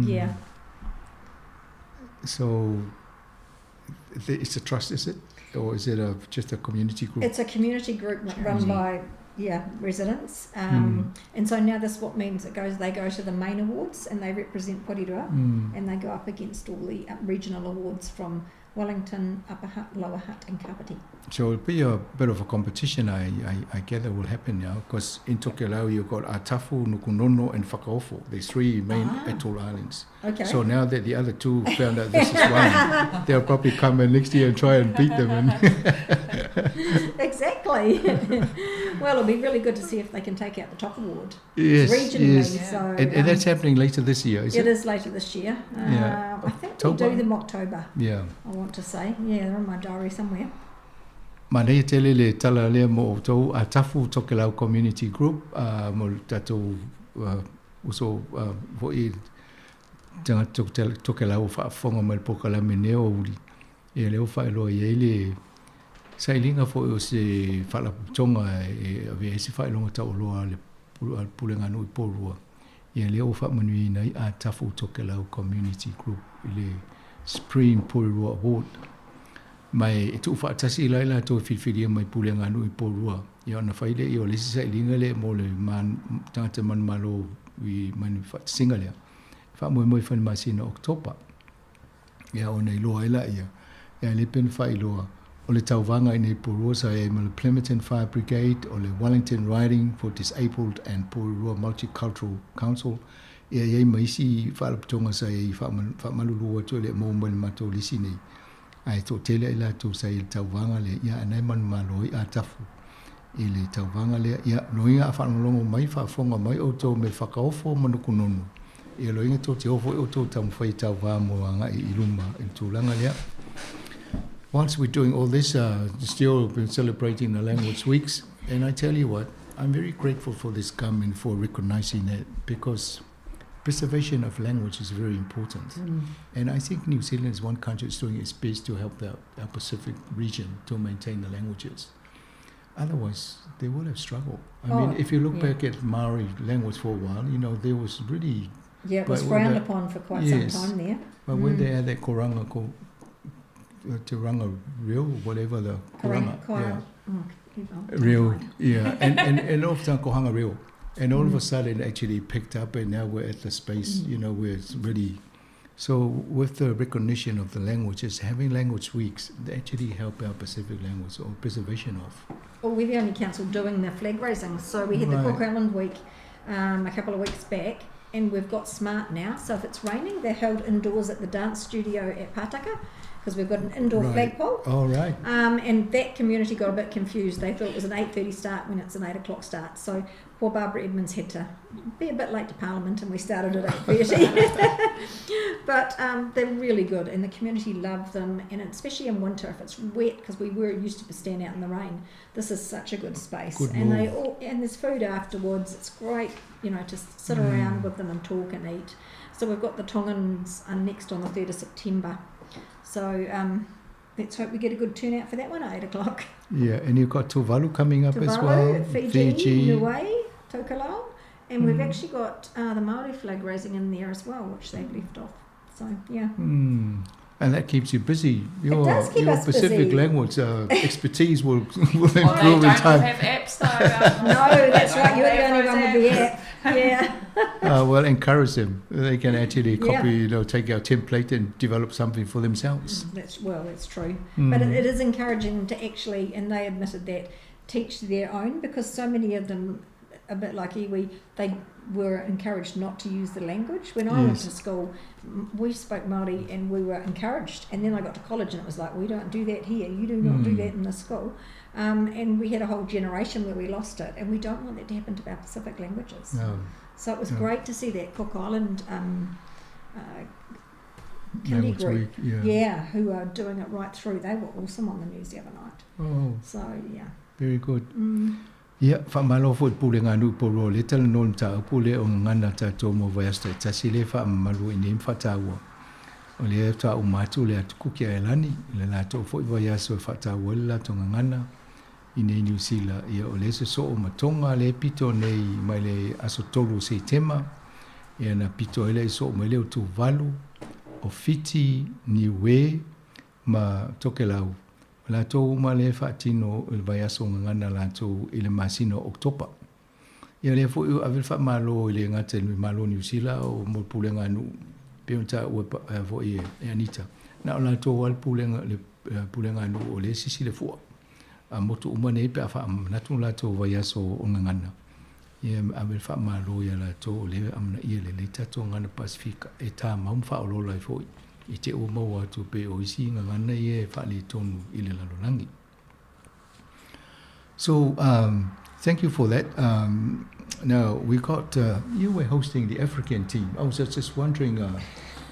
Yeah. So it's a trust, is it? Or is it just a community group? It's a community group run by residents. And so now this what means it goes. They go to the main awards and they represent Porirua, and they go up against all the regional awards from Wellington, Upper Hutt, Lower Hutt and Kapiti. So it'll be a bit of a competition, I gather, will happen now, because in Tokelau you've got Atafu, Nukunono and Fakaofo, the three main atoll islands. So now that the other two found out this is one, they'll probably come in next year and try and beat them. And Exactly. Well, it'll be really good to see if they can take out the top award. Yes, Regionally, yes. So, and that's happening later this year, is it? It is later this year. I think we October? do them October. I want to say. Yeah, they're in my diary somewhere. Manaia tele le tala lea mo o tau Atafu Tokelau Community Group, mo tātou, uso, foi tanga Tokelau o whaafonga mai le pokalame neo o uri. E leo whaeloa i eile sailinga foi o se whaalaputonga e ave e se whaelonga tau loa le pulenga nui porua. Ia leo whaamanui nei Atafu Tokelau Community Group i le Supreme Porirua Award. Mai e tuu whaatasi i laila tō whiwhiria mai pulenga nui porua. Ia ona whaile i o lesi sailinga le mo le man, tangata man malo i manu whaatasinga lea. Wha moe moe whani masina Oktopa. Ia ona i loa ela ia. Ia le pen wha i loa. O le tauvaga i nei Porirua sa e ma le Plimmerton Fire Brigade, o le Wellington Riding for Disabled and Porirua Multicultural Council. Ia iei ma isi whaalaputonga sa e i whaamalulua atu le mō mai le matou lisi nei. Ai tō tele i lātou sa i le tauvaga lea, ia anai manu malo i Atafu. I le tauvaga lea, ia loinga a whaalongolongo mai, whaafonga mai o tō me whakaofo manukunonu. Ia loinga tō te ofo i o tō taumawhai tauvā mō anga i luma i le tūlanga lea. Whilst we're doing all this, still been celebrating the language weeks, and I tell you what, I'm very grateful for this government for recognizing that, because preservation of language is very important. And I think New Zealand is one country that's doing its best to help our Pacific region to maintain the languages. Otherwise, they would have struggled. If you look back at Maori language for a while, there was really... Yeah, it was but when frowned the upon for quite some Yes. time there. But when they had that koranga, te ranga reo, whatever the Koranga, koranga, koranga. yeah. You know, Reo, don't mind. yeah, and often kohanga reo. And all of a sudden actually picked up, and now we're at the space, where it's really... So with the recognition of the languages, having language weeks, they actually help our Pacific language or preservation of. Well, we're the only council doing the flag raising. So we had the Cook Island week a couple of weeks back, and we've got smart now. So if it's raining, they're held indoors at the dance studio at Pataka, because we've got an indoor flagpole. All right. And that community got a bit confused. They thought it was an 8:30 start when it's an 8 o'clock start. So poor Barbara Edmonds had to be a bit late to Parliament, and we started at 8:30. But they're really good, and the community love them, and especially in winter if it's wet, because we were used to stand out in the rain. This is such a good space. Good And move. there's food afterwards. It's great, to sit around with them and talk and eat. So we've got the Tongans next on the 3rd of September. So let's hope we get a good turnout for that one at 8 o'clock. Yeah, and you've got Tuvalu coming up as Tuvalu, well. Fiji, Fiji. Niue, Tokelau. And we've actually got the Māori flag raising in there as well, which they've left off. And that keeps you busy. It Your does keep us Pacific busy. language expertise will Well, they improve in don't time. have apps though. No, that's They right. You're the don't only have one with the those app. Yeah. Well, encourage them. They can actually copy, take our template and develop something for themselves. That's true. But it is encouraging them to actually, and they admitted that, teach their own, because so many of them, a bit like iwi, they were encouraged not to use the language. When I went to school, we spoke Māori and we were encouraged. And then I got to college and it was like, we don't do that here. You do not do that in the school. And we had a whole generation where we lost it, and we don't want that to happen to our Pacific languages. No. So it was No. great to see that Cook Island kindy Language group, week, yeah. who are doing it right through. They were awesome on the news the other night. Oh. Very good. Ia, whamalo fo i pule ngā nui poro le tala nō tā upu le o ngana tā tō mō vaiasta i tasi le wha malu i nei whataua. O le tā o mātu le atu kuki a elani, le la tō fo i vaiaso e whataua le la tō ngana. i nei Niu Sila, ia o lea sosoo ma Tonga lea e pito nei mai le aso 3 o Setema, ia na pito ai lea i soo mai lea o Tuvalu, o Fiti, Niue ma Tokelau. O latou uma lea e faatino i le vaiaso gagana latou i le masina o Oketopa. Ia lea foi ua ave le faamalo e le gata i le Malo o Niu Sila o mo le pulega a nuu pei ona taua foi e Anita. Na o latou lava le pulega le pulega a nuu o lea e sisi le fua. A motu uma nei pe a faamanatu latou vaiaso o gagana, ia ave le faamalo ia latou o lea e amanaia lelei tatou gagana Pasefika e tamau ma faaoloolo ai foi i te ua maua atu pei o isi gagana ia e faaletonu i le lalolagi. So thank you for that. Now we got you were hosting the African team. I was just wondering,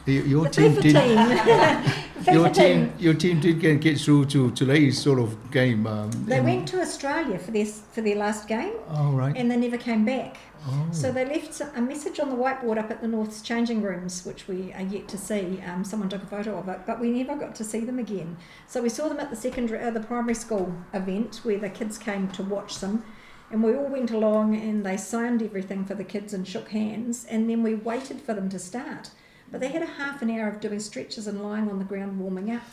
your The team FIFA did team. your FIFA team, team. your team did get through to today's sort of game. They went to Australia for their last game. Oh, right. And they never came back. Oh. So they left a message on the whiteboard up at the North's changing rooms, which we are yet to see. Someone took a photo of it, but we never got to see them again. So we saw them at the primary school event where the kids came to watch them, and we all went along and they signed everything for the kids and shook hands, and then we waited for them to start. But they had a half an hour of doing stretches and lying on the ground warming up.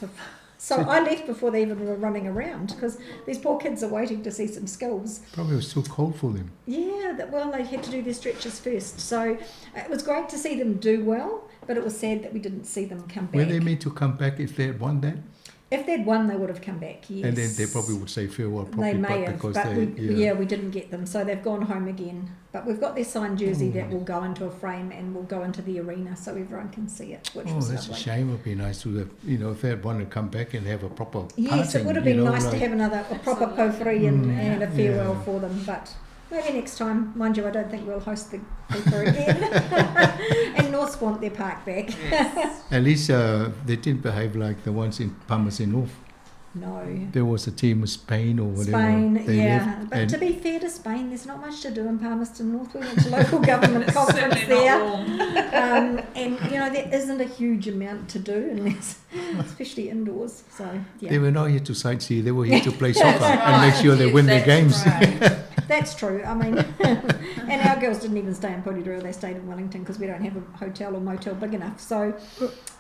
So I left before they even were running around, because these poor kids are waiting to see some skills. Probably was too cold for them. Yeah, they had to do their stretches first. So it was great to see them do well, but it was sad that we didn't see them come Were back. they meant to come back if they had won that? If they'd won, they would have come back, yes. And then they probably would say farewell properly, They may but have, because but they, we didn't get them, so they've gone home again. But we've got their signed jersey that will go into a frame and will go into the arena so everyone can see it, which Oh, was that's lovely. a shame. It would be nice to have, if they had won to come back and have a proper Yes, parting, it would have you been know, nice to like have a proper pōwhiri and a farewell yeah. for them, but maybe next time. Mind you, I don't think we'll host the FIFA again. And Norths want their park back. Yes. At least they didn't behave like the ones in Palmerston North. No. There was a team of Spain or whatever. Spain, They yeah. left But and to be fair to Spain, there's not much to do in Palmerston North. We went to local government It's conference certainly there. not warm. And, there isn't a huge amount to do unless, especially indoors. So, yeah. They were not here to sightsee. They were here to play soccer That's and make right. sure they Yes, win their that's games. right. That's true. I mean, and our girls didn't even stay in Porirua. They stayed in Wellington because we don't have a hotel or motel big enough. So,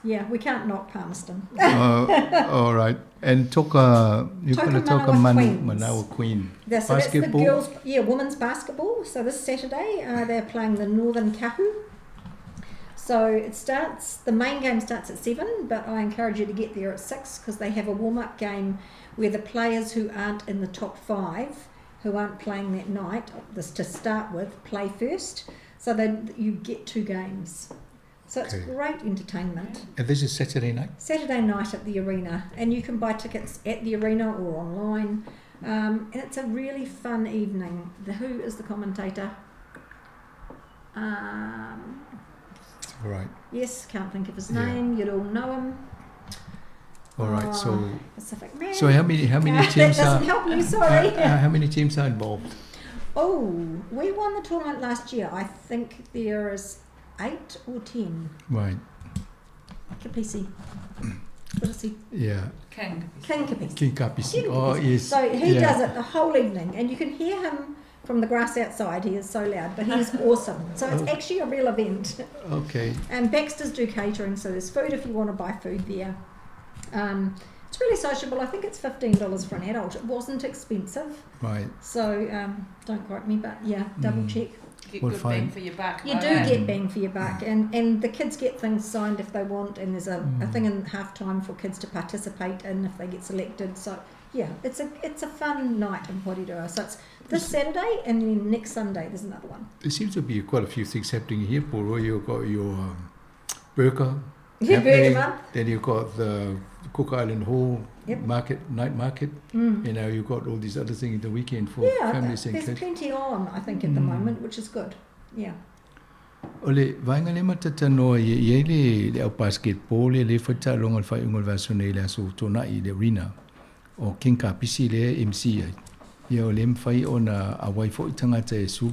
yeah, we can't knock Palmerston. All right. And Toka, you're Toka going to talk Manawa Manu, Queens. Manawa Queen. Yeah, so that's the Basketball. girls, yeah, women's basketball. So this Saturday, they're playing the Northern Kahu. So the main game starts at 7, but I encourage you to get there at 6 because they have a warm-up game where the players who aren't in the top 5, who aren't playing that night, this to start with, play first. So that you get 2 games. So it's Okay. great entertainment. And this is Saturday night? Saturday night at the arena, and you can buy tickets at the arena or online. And it's a really fun evening. Who is the commentator? All right. Yes, can't think of his Yeah. name. You'd all know him. All right. So, Oh, Pacific Man. So how many, how many That teams doesn't are help you, sorry. How many teams are involved? Oh, we won the tournament last year. I think there is 8 or 10. Right. Kapisi. What is he? Yeah. King. King Kapisi. King Kapisi. King Oh, Kapisi. yes. So he Yeah. does it the whole evening, and you can hear him from the grass outside. He is so loud, but he's awesome. So it's Oh. actually a real event. Okay. And Baxter's do catering, so there's food if you want to buy food there. It's really sociable. I think it's $15 for an adult. It wasn't expensive. Right. So don't quote me, but yeah, double check. Get We'll good find bang for your buck. You do eh? get bang for your buck, and the kids get things signed if they want, and there's a thing in half time for kids to participate in if they get selected. So yeah, it's a fun night in Porirua. So it's this Saturday, and then next Sunday there's another one. There seems to be quite a few things happening here, Porirua. You've got your burger. Yeah, burger happening. month. Then you've got the Cook Island Hall Yep. market, night market. And now you've got all these other things in the weekend for Yeah, families and there's kids. plenty on, I think, at the moment, which is good. Yeah. O le vaenga le matatanoa i i le au basketball le whatalonga le whaiunga le vaso nei le aso tōna i le arena o King Kapisi le MC ai. Ia o le mwhai o na a waifo i tangata e su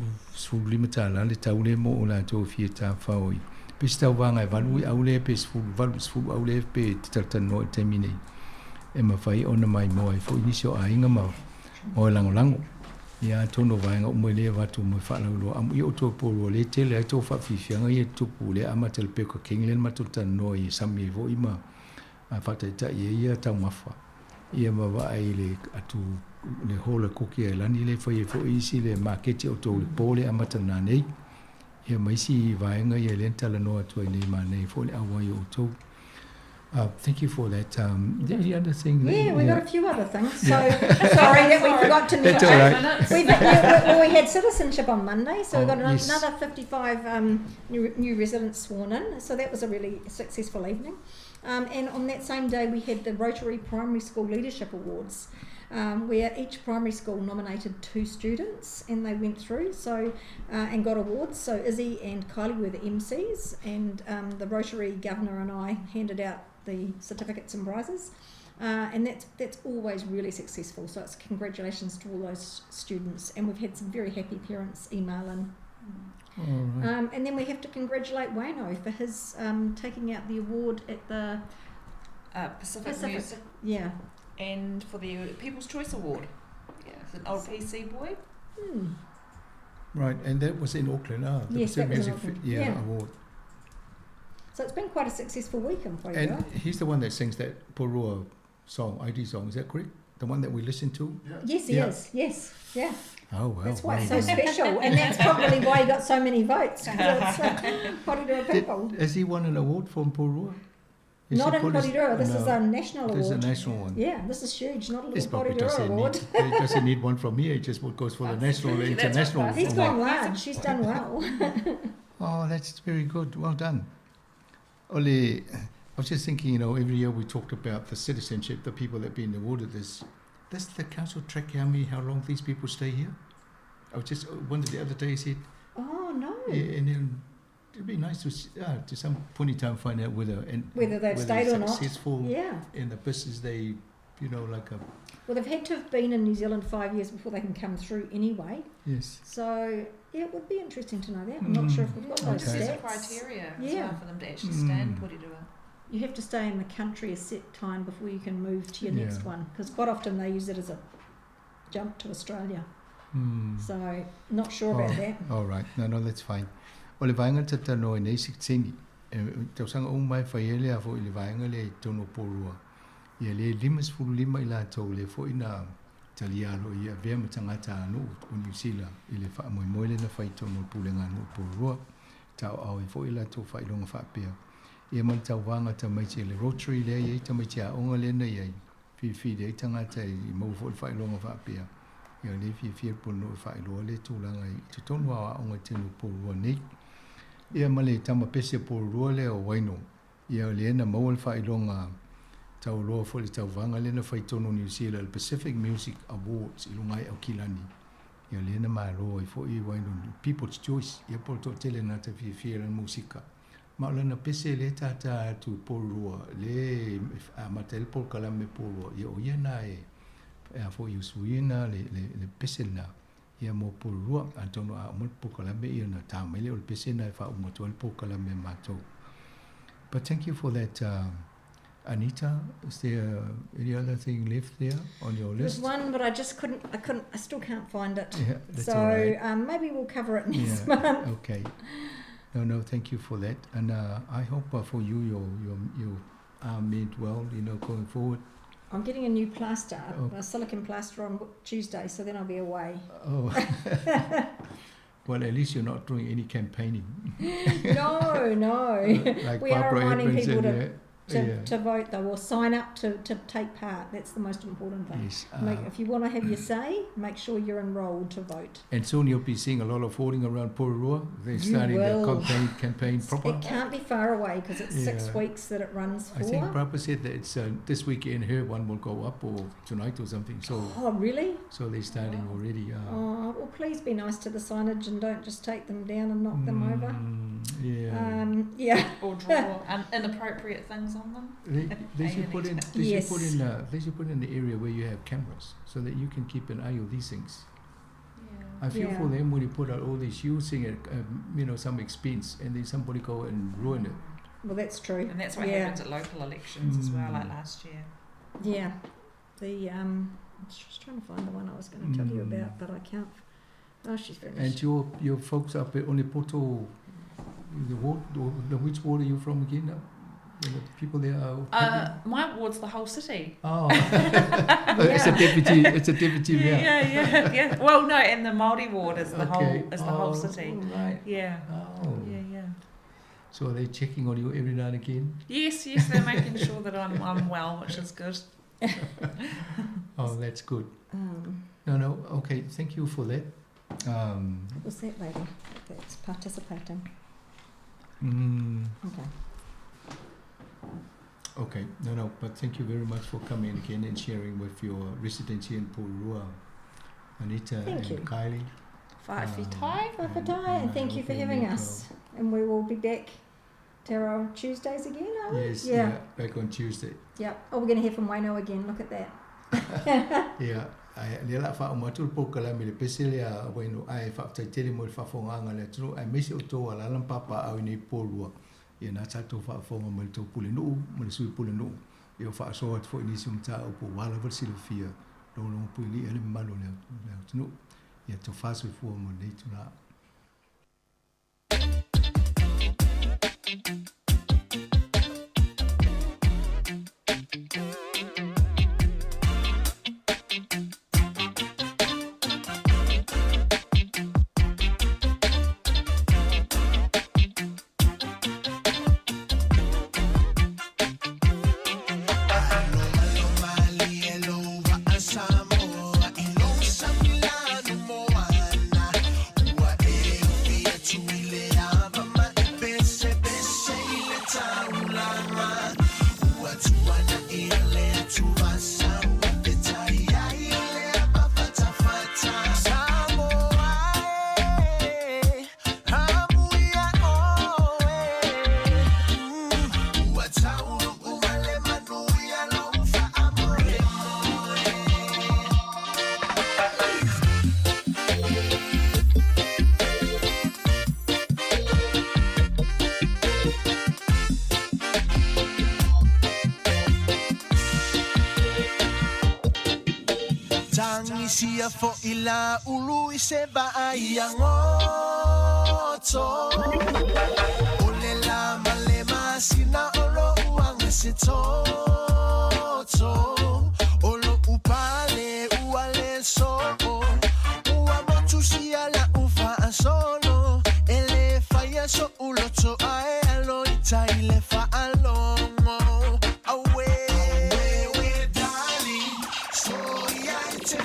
lima tā la le tau le mo o la tō fia tā whao i. Pe si tau wāngai valu i au le, pe sfulu valu sfulu au le, pe te taratanoa i taimi nei. E mawhai o na mai moa i fo i nisi o ainga ma Mo e lagolago. Ia atonu o vaega uma e lē avatu mo e faalauiloa amuia outou e Porirua lē tele ai tou faafiafiaga ia e tutupu lea amata i le Burger King lea na matou talanoa ai e sami ai foi ma faataitai ai ia taumafa ia ma vaai i le atu le hall e kuki ailani lea e fai ai foi isi le maketi a outou i le po lea e amata nanei ia ma isi vaega ia lea na talanoa atu ai nei manaia foi le auai o outou. Thank you for that. The other thing. Yeah, we got a few other things. So Yeah. sorry that we forgot to That's mention. all right. We've, yeah, well, we had citizenship on Monday, so we Oh, got yes. another 55 new residents sworn in. So that was a really successful evening. And on that same day, we had the Rotary Primary School Leadership Awards, where each primary school nominated 2 students, and they went through and got awards. So Izzy and Kylie were the MCs, and the Rotary governor and I handed out the certificates and prizes. And that's always really successful. So it's congratulations to all those students, and we've had some very happy parents email in. All right. And then we have to congratulate Wayno for his taking out the award at the Pacific Pacific. Music. Yeah. And for the People's Choice Award. Yeah, it's an old PC boy. Right, and that was in Auckland, the Yes, Pacific that was in Music Auckland. yeah, Award. So it's been quite a successful week in Porirua. And he's the one that sings that Porirua song, ID song, is that correct? The one that we listened to? Yeah. Yes, he Yeah. is. Yes, yeah. Oh, well. That's why it's well so done. special, and that's probably why he got so many votes, because it's Porirua people. Has he won an award from Porirua? Has Not he in put his- Porirua. This is No, a national This is a award. national one. Yeah, this is huge. Not a This little probably Porirua doesn't award. need, he doesn't need one from here. He just goes for the national, That's what international. He's award. gone large. He's done well. Oh, that's very good. Well done. Ole, I was just thinking, every year we talked about the citizenship, the people that have been awarded this. Does the council track how long these people stay here? I was just wondered the other day, I said, Oh, no. Yeah, and then it'd be nice to to some point in time find out whether and Whether they've whether stayed or not. successful Yeah. in the business they, you know, like a Well, they've had to have been in New Zealand 5 years before they can come through anyway. Yes. So, yeah, it would be interesting to know that. I'm not sure if we've got those There's a stats. criteria as Yeah. well for them to actually stay in Porirua. You have to stay in the country a set time before you can move to your next Yeah. one, because quite often they use it as a jump to Australia. So, not sure about that. All right. No, that's fine. O le vaega tatanoa i nei 16, tausaga uma e fai ai le a foi i le vaega lea i totonu o Porirua. Ia le 55 i latou le foi na talia alo i avea ma tagata anu'u o New Zealand i le faamoemoe le na fai i totonu o le pulega anu'u o Porirua. Taoao ai foi i latou faailoga faapea. Ia ma le tauvaga tamaiti e le Rotary lea iai tamaiti aoga lea na iai. Filifili ai tagata i maua foi le faailoga faapea. Ia le fiafia le pulenuu e faailoa le tulaga i totonu o aoaoga i totonu o Porirua nei. Ia ma le tama pese o Porirua lea o Waino. Ia o lea na maua le faailoga tauloa foi le tauvaga lea na fai totonu o New Zealand, le Pacific Music Awards i luga ai Aukilani. Ia lea na malo ai foi Waino, People's Choice. Ia po o le toatele na ta fiafia i lana musika. Ma o lana pese lea tātā atu i Porirua, le amata ai le polokalame Porirua. Ia o ia na e a foi usuia na le pese na. Ia mo Porirua, atonu a uma le polokalame ia na tā mai lea o le pese na e faauma atu ai le polokalame matou. But thank you for that, Anita. Is there any other thing left there on your There's list? one, but I just couldn't, I couldn't, I still can't find it. Yeah, that's so all right. maybe we'll cover it next Yeah, month. Okay. No, thank you for that. And I hope for you, your arm made well, going forward. I'm getting a new plaster, Oh. a silicone plaster on Tuesday, so then I'll be away. Oh. Well, at least you're not doing any campaigning. No. Like We are Barbara reminding Edmonds people and, yeah. to vote, though, or sign up to take part. That's the most important thing. Yes, If you want to have your say, make sure you're enrolled to vote. And soon you'll be seeing a lot of hoarding around Porirua. They're You starting the will. campaign proper. It can't be far away because it's 6 Yeah. weeks that it runs for. I think Barbara said that it's this weekend her one will go up, or tonight or something. So Oh, really? So they're starting already. Oh, well, please be nice to the signage and don't just take them down and knock them over. Yeah. Yeah. Or draw inappropriate things on them. They should put in. They Yes. should put in. They should put in the area where you have cameras so that you can keep an eye on these things. I feel for Yeah. them when you put out all this using at some expense, and then somebody go and ruin it. Well, that's true. And that's what Yeah. happens at local elections as well, like last year. Yeah. The I'm just trying to find the one I was going to tell you about, but I can't. Oh, she's finished. And your folks up at Onepoto, the ward, the which ward are you from again? The people there are My ward's the whole city. Oh. It's a deputy. It's a deputy mayor. Yeah. Well, no, and the Māori ward is the whole Oh, city. Right. Yeah. Oh. Yeah. So are they checking on you every now and again? Yes, they're making sure that I'm well, which is good. Oh, that's good. No, okay. Thank you for that. What was that lady that's participating? Okay. Okay, no, but thank you very much for coming again and sharing with your residents here in Porirua, Anita Thank and you. Kylie. Fa'afetai. Fa'afetai, and thank you for hope you having meet us. And we will be back to our Tuesdays again, are we? Yes, Yeah. back on Tuesday. Yeah. Oh, we're going to hear from Wayno again. Look at that. Yeah. Ai le la fa o matul po kala mi le pese le a Wayno ai fa tai tele mo le faafofogaga le atunuu aemaise o tou alala ma papaau i nei Porirua ia na tatou faafofoga ma le tou pulenuu ma le sui pulenuu ia o faasoa atu foi nisi o mataupu ua lava le silafia logologo puili'i ai le mamalu o le atunuu ia tofā soifua mo lenei itulā. Tangisia fo ila ulu i se vaai angoto. O le la male masina o lo uanga se toto. O lo upale ua le so'o. Ua motu sia la ufa a solo. E le faia so uloto ae alo i tai le faalongo. Awe, we darling, so ia e te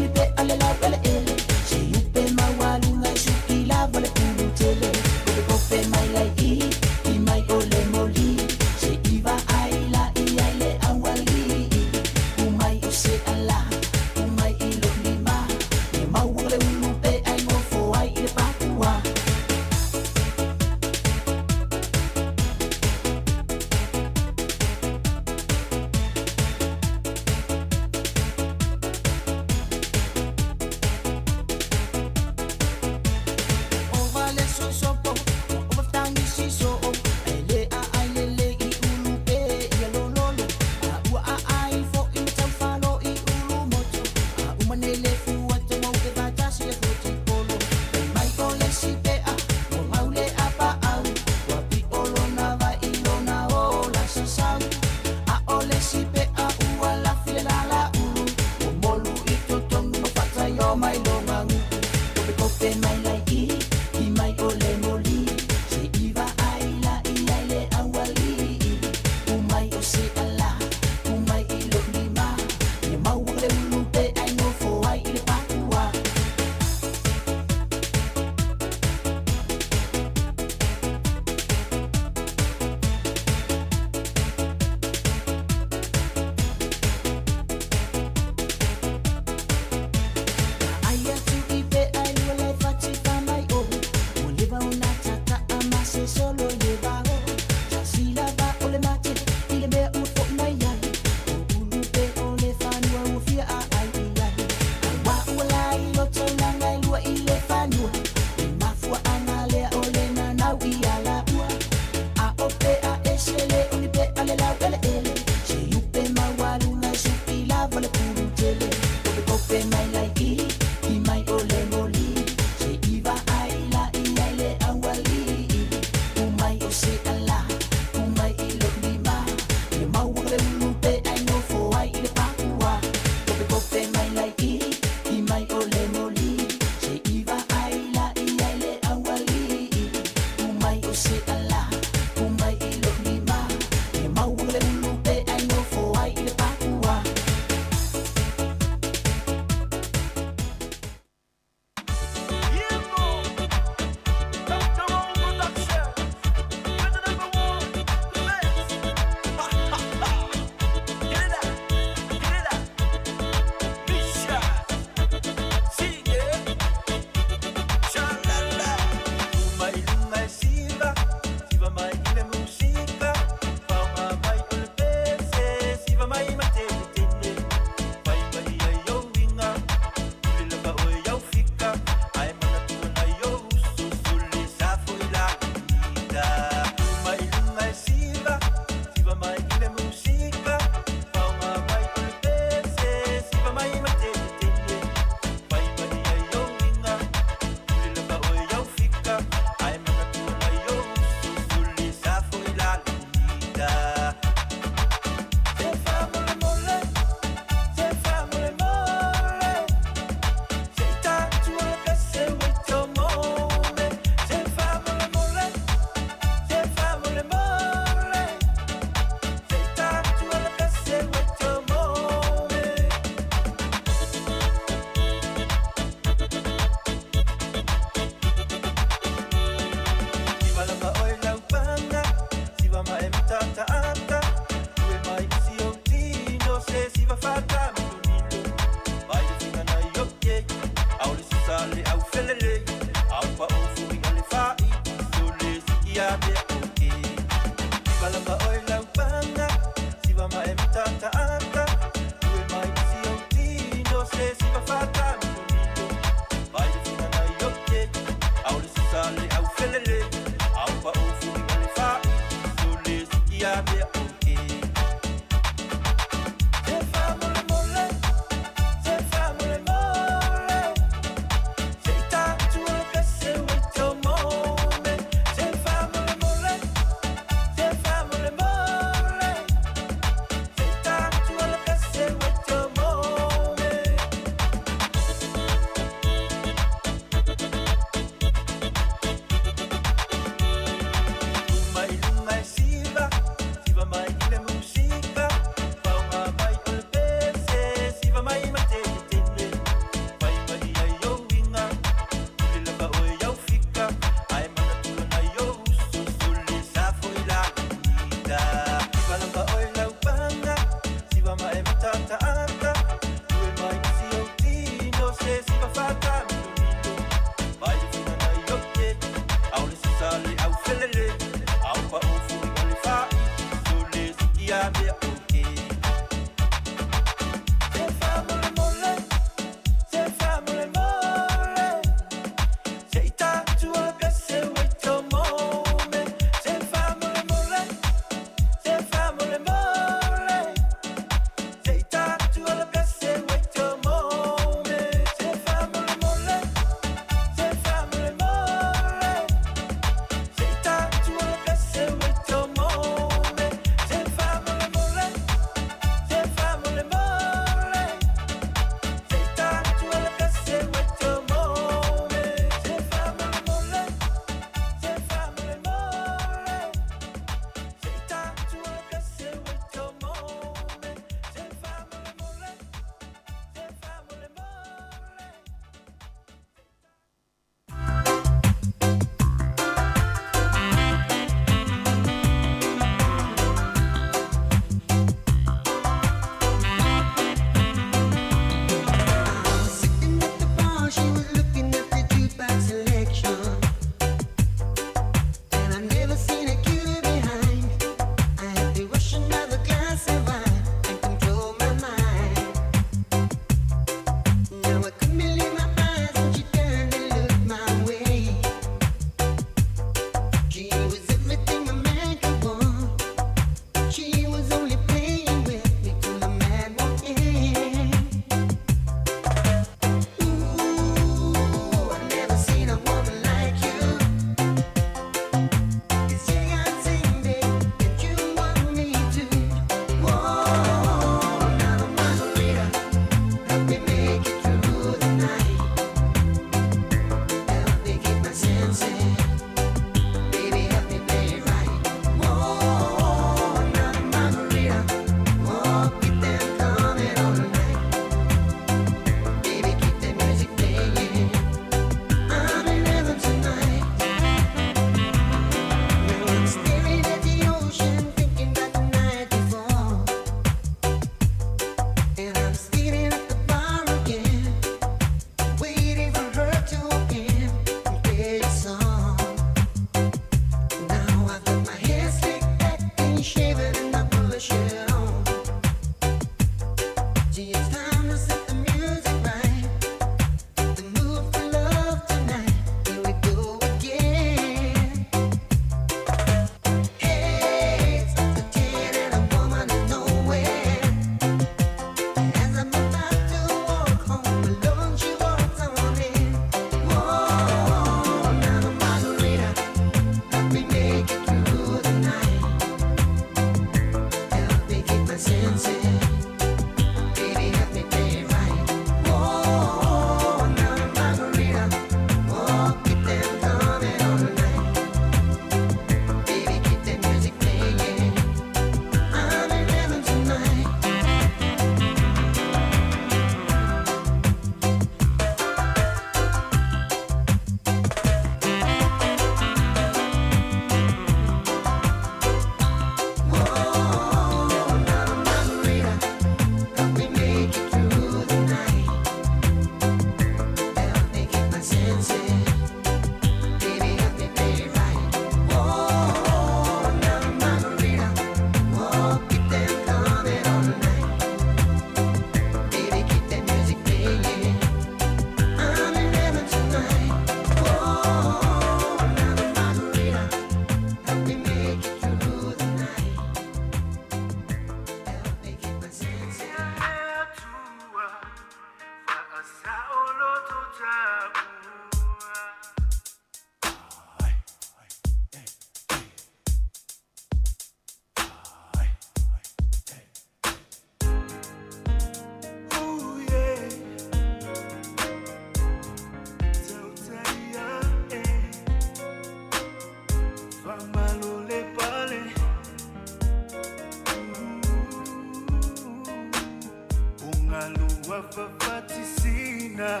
fafatisina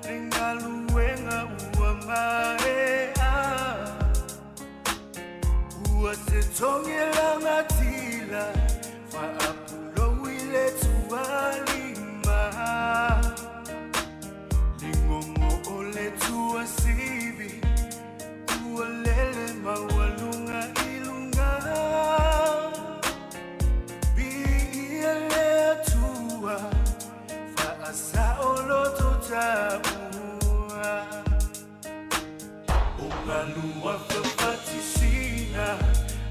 le galuega ua maea ua se togelagatila faapulou i le tualima ligogo o le tuasivi ua lele maualuga i luga piia le atua faasaoloto taua o galua fafatisina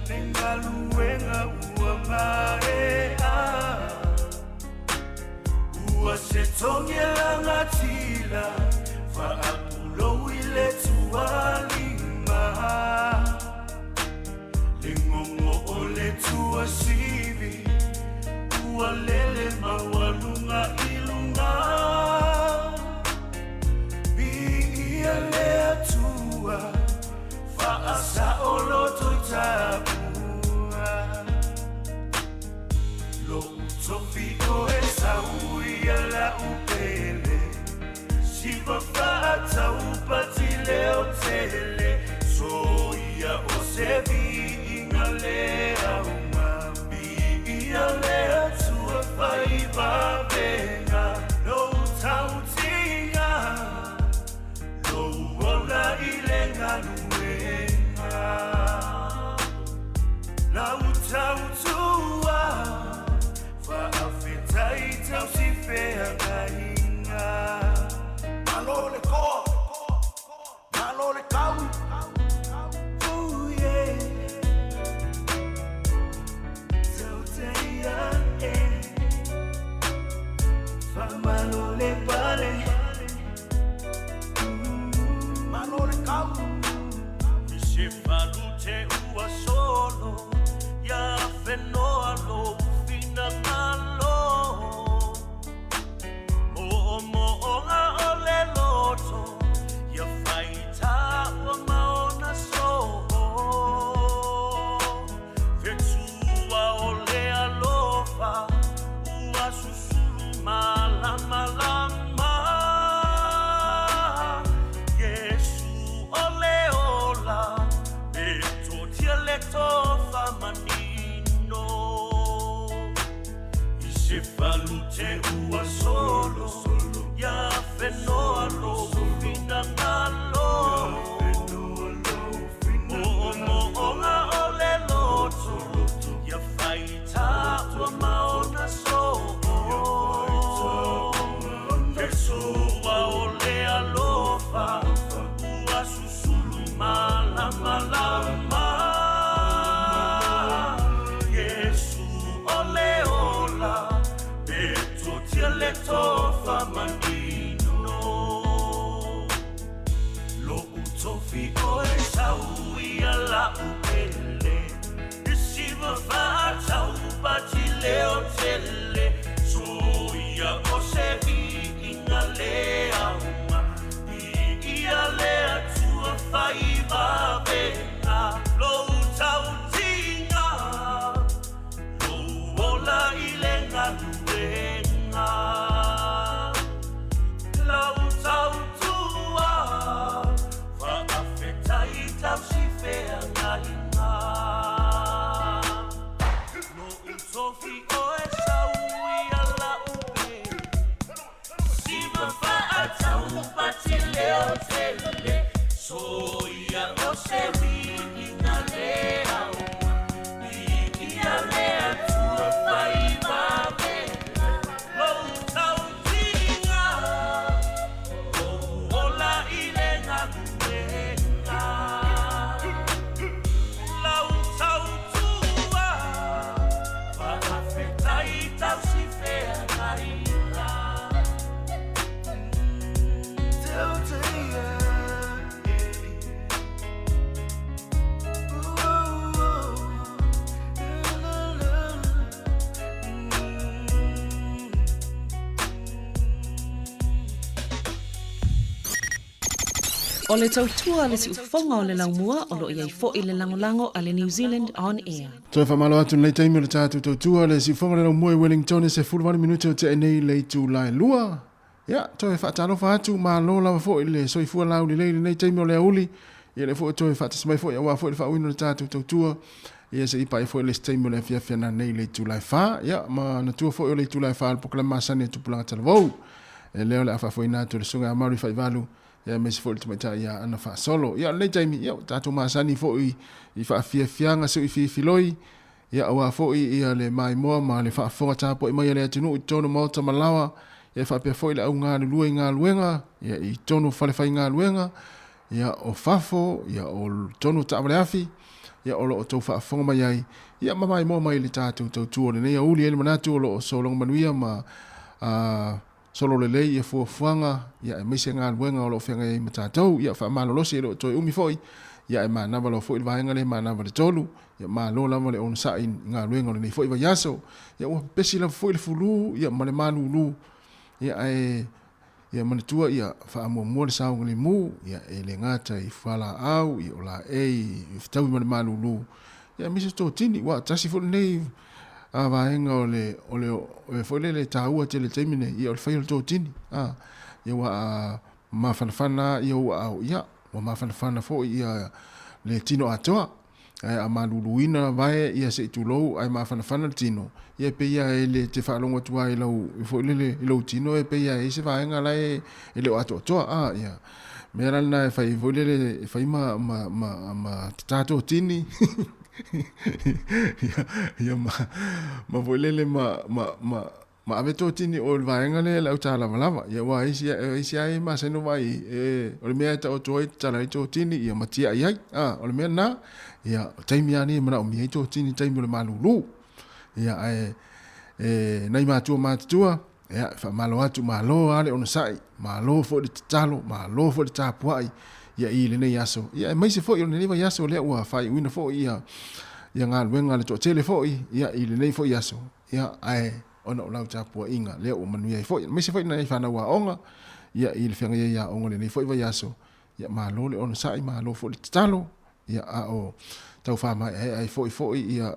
le galuega ua maea ua se togelagatila faapulou i le tualima ligogo o le tuasivi ua lele maualuga i luga piia le atua faasaoloto i taua lou tofi o e sauia laupele siva faataupatileotele soia o se viiga le auga piia le atua faivavega lou tautiga lou ola i le galuega lau tautua faafetai tausifeagaiga malo le koa malo le kau Oh, yeah. Tauteia, eh. Faamalo le pale malo le kau i se falute ua solo ia fenoa lou finagalo mo'omo'oga o le loto ia faitā ua maona soo fetua o le alofa ua susulu malamalama Iesu o le ola e totia le tofa manino i se falute ua solo ia fenoa lou finagalo mo'omo'oga o le loto ia faitā ua maona soo fesoa o le alofa ua susulu malamalama Iesu o le ola e totia le tofa manino lou tofi o e sauia laupele i siva faataupatileotele soia o se viiga le auga piia le atua faivavega lou tautiga lou ola i le galuega lau tautua faafetai tausifeagaiga lou tofi o e sauia laupele siva faataupatileotele soia o se viiga le auga piia le atua faivavega lou tautiga lou ola i le galuega lau tautua faafetai. O le tautua a le siufofoga o le laumua o lo o i ai foi le lagolago a le New Zealand On Air. Toe faamalo atu lenei taimi o le tatou tautua le siufofoga o le laumua i Wellington e 18 minute o tea nei le itula e 2. Ia, toe faatalofa atu, malo lava foi le soifua laulelei i lenei taimi o le aoauli. Ia lea foi ua toe faatasi mai foi aua foi le faauiina o le tatou tautua. Ia se i paia foi le isi taimi o le afiafi ananei i le itula e 4. Ia, manatua foi o le itula e 4 le polokalame masani a Tupulaga Talavou. E lea o le a faafoeina atu e le Susuga ia Maori Faivalu, ia aemaise foi le tamaitai ia Ana Faasolo. Ia, o lenei taimi, ia, ua tatou masani foi i faafiafiaga sui fifiloi, Ia aua foi ia le maimoa ma le faafofoga tapuai mai a le atunuu i totonu o maota ma laoa, ia faapea foi le au galulue i galuega, ia i totonu o falefaigaluega, ia o fafo, ia o totonu o taavale afi, ia o lo o outou faafofoga mai ai, ia ma maimoa mai i le tatou tautua o lenei aoauli. E i ai le manatu o lo o sologa manuia ma solo lelei ia fuafuaga, ia aemaise galuega o lo o feagai ai ma tatou. Ia faamalolosi e le o toe umi foi, ia ae manava loa foi le vaega lea manava le tolu, ia malo lava le onosai i galuega o lenei foi vaiaso. Ia ua pepesi lava foi le fulu ia ma le malulu, ia ae ia manatua ia faamuamua le saogalemu, ia e le gata i fualaau, ia o laei i fetaui ma le malulu, ia aemaise totini, ua tasi foi lenei a vaega o le o le o foi lele taua tele taimi nei ia o le fai o le totini a ia ua mafanafana ia ua au ia ua mafanafana foi ia le tino atoa ae a maluluina vae ia se i tulou ae mafanafana le tino ia e pei lava e le te faalogo atu ai lau foi lele i lou tino e pei lava e i ai se vaega la e e le o atoatoa a ia mea la lena e fai foi lele e fai ma ma ma ma tata totini ia, ia ma, ma foi lele ma, ma, ma, ma ave totini o le vaega lea le au tālavalava. Ia ua isi, isi ai masani o vai, e, o le mea e taoto ai tatala ai totini, ia ma tiai ai. A, o le mea lena, ia, o taimi lava nei e manaomia ai totini, taimi o le malūlū. Ia, ae, e, nai matua matutua, ia, e faamalo atu, malo lava le onosai, malo foi le tatalo, malo foi le tapuai, ia i lenei aso. Ia, aemaise foi o lenei vaiaso lea ua faaiuina foi ia, ia galuega a le toatele foi, ia, i lenei foi aso. Ia, ae ona o lau tapuaiga lea ua manuia ai foi, aemaise foi nai fanau aoga, ia, i le feagai ai aoga i lenei foi vaiaso. Ia, malo le onosai, malo foi le tatalo, ia, a o tau faamaeaea ai foi foi ia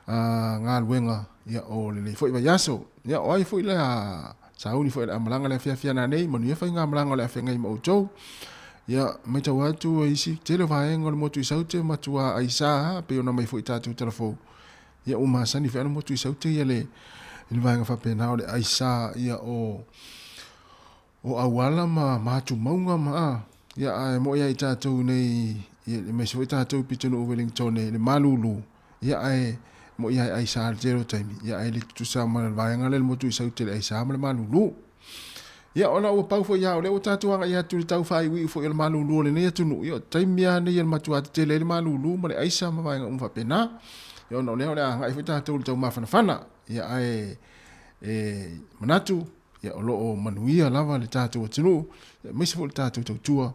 galuega ia, o lenei foi vaiaso. Ia, o ai foi lea sauni foi o le a malaga le afiafi ana nei, manuia faigamalaga o le a feagai ma outou. Ia, matau atu isi tele o vaega o le motu i Saute matua aisa pei ona mai foi i tatou talafou. Ia, ua masani foi a le motu i Saute ia le, le vaega faapena o le aisa ia o o auala ma ma atumauga ma a ia ae mo'i ai tatou nei ia aemaise foi tatou i pitonuu Wellington i le malulu ia ae mo'i ai aisa le tele o taimi ia ae le tutusa ma le vaega lea le motu i Saute le aisa ma le malulu. Ia ona ua pau foi ia o lea ua tatou agai atu i le tau faaiuiu foi o le malulu o lenei atunuu ia o taimi lava nei e matua tetele ai le malulu ma le aisa ma vaega uma faapena. Ia ona o lea o le a agai foi tatou i le tau mafanafana ia ae e manatu ia o lo o manuia lava le tatou atunuu, aemaise foi le tatou tautua,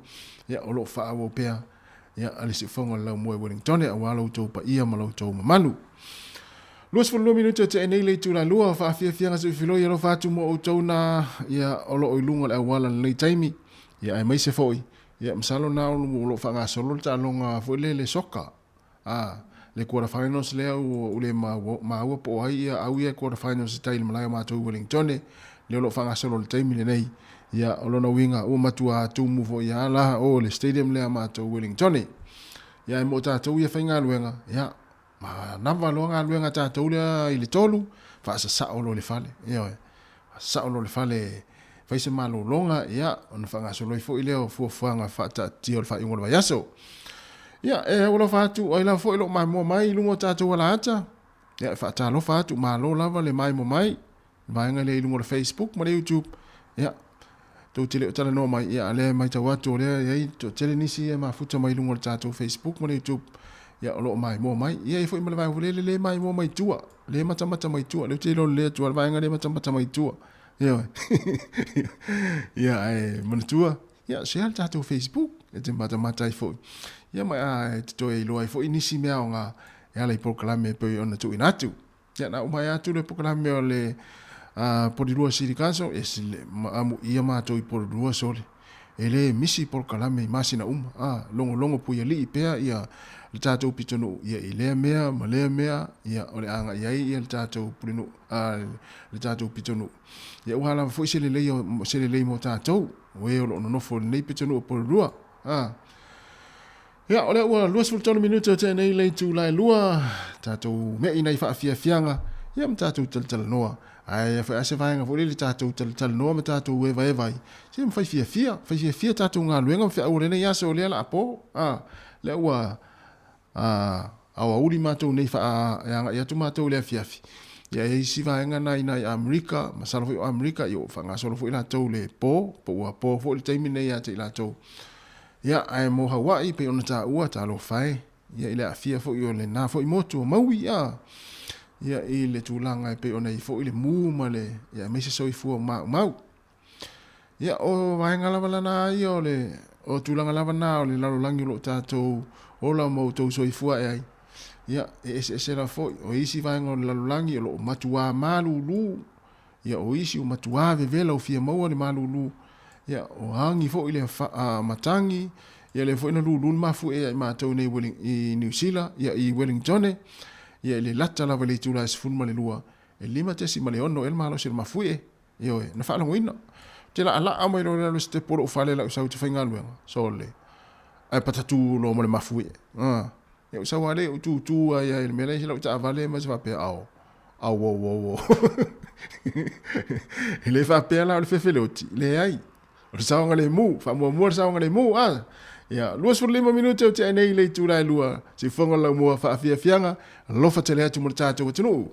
ia o lo o faaauau pea ia a le siufofoga o le laumua i Wellington aua lo outou paia ma lo outou mamalu. 22 minute o tea nei le itula lua o faafiafiaga suifiloi alofa atu mo outou na ia o lo o i luga o le auala i lenei taimi ia aemaise foi ia masalo na o lo o faagasolo le taaloga foi lele soka A, le quarter finals lea ua ua le maua po o ai ia au ia quarter finals i tai i le malae o matou i Wellingtone, lea o lo o faagasolo i le taimi lenei. Ia, o lona uiga, ua matua tumu foi lava la o le stadium lea a matou i Wellingtone. Ia, ae mo tatou ia faigaluega, ia, manava loa galuega a tatou lea i le 3, faasasao loa i le fale. Ioe, faasasao loa i le fale e fai se malologa, ia, ona faagasolo ai foi lea o fuafuaga faataatitia o le faaiuga o le vaiaso. Ia, e alofa atu ai lava foi lou maimoa mai i luga o tatou alaata. Ia, e faatalofa atu, malo lava le maimoa mai, le vaega lea i luga o le Facebook ma le YouTube. Ia, tou te le o talanoa mai, ia, a lea e matau atu o lea e i ai toatele nisi e mafuta mai i luga o le tatou Facebook ma le YouTube. Ia, o lo o maimoa mai. Ia, e i ai foi ma le vaega lea le maimoa mai tua, le matamata mai tua, lea ou te iloa lelei atu lava le vaega lea matamata mai tua. Ioe. Ia, ae manatua, ia, share le tatou Facebook, e te matamata ai foi. Ia, ma e te toe iloa ai foi nisi mea aoga e ala i polokalame e pei ona tuuina atu. Ia, na uma ai atu le polokalame o le Porirua City Council, e sile, amuia matou i Porirua sole. E lē misi polokalame i masina uma, a, logologo puiali'i pea ia le tatou pitonuu, ia i lea mea ma lea mea, ia o le a agai ai ia le tatou pulenuu, a, le tatou pitonuu. Ia ua lava foi se lelei o, se lelei mo tatou, o e o lo o nonofo i lenei pitonuu o Porirua, a. Ia, o lea ua 23 minute o tea nei le itula e 2, tatou me'i nai faafiafiaga, ia ma tatou talatalanoa. Ae a se vaega foi lele tatou talatalanoa ma tatou evaeva ai, se ma fai fiafia, fai fiafia tatou galuega ma feau o lenei aso o lea la po. A, lea ua a, aoauli matou nei faa, e agai atu matou i le afiafi. Ia e isi vaega na i nai Amerika, masalo foi o Amerika, ia ua faagasolo foi latou le po, po ua po foi le taimi nei ia te i latou. Ia, ae mo Hawaii, pei ona taua, talofa e, ia i le aafia foi o lena foi motu o Maui, ia, ia i le tulaga e pei ona i foi le mū ma le, ia aemaise soifua maumau. Ia, o vaega lava lana ia o le, o tulaga lava na o le lalolagi o lo o tatou ola ma outou soifua ae ai. Ia, e eseese lava foi, o isi vaega o le lalolagi o lo o matuā malūlū, Ia, o isi ua matuā vevela ua fia maua le malūlū. Ia, o agi foi le a, matagi, ia lea foi na lūlū le mafuie ia i matou nei i Niu Sila, ia i Wellingtone, ia i le lata lava i le itula e 12, e 5.6 ea le malosi o le mafuie. Ioe, na faalogoina. Ou te laalaa mai loa i lalo o se tepo o lou fale lau sau i te faigaluega, sole, ae patatū loa ma le mafuie. A, ia ou sau lava lea ou tūtū ai lava i le mea la e i ai lau taavale ma se faapea, ao, Auauauau. E le faapea la o le fefeleoti, leai. O le saogalemu, faamuamua le saogalemu, a. Ia, 25 minute o tea nei i le itula e 2, siufofoga o le laumua faafiafiaga, alofa tele atu mo le tatou atunuu.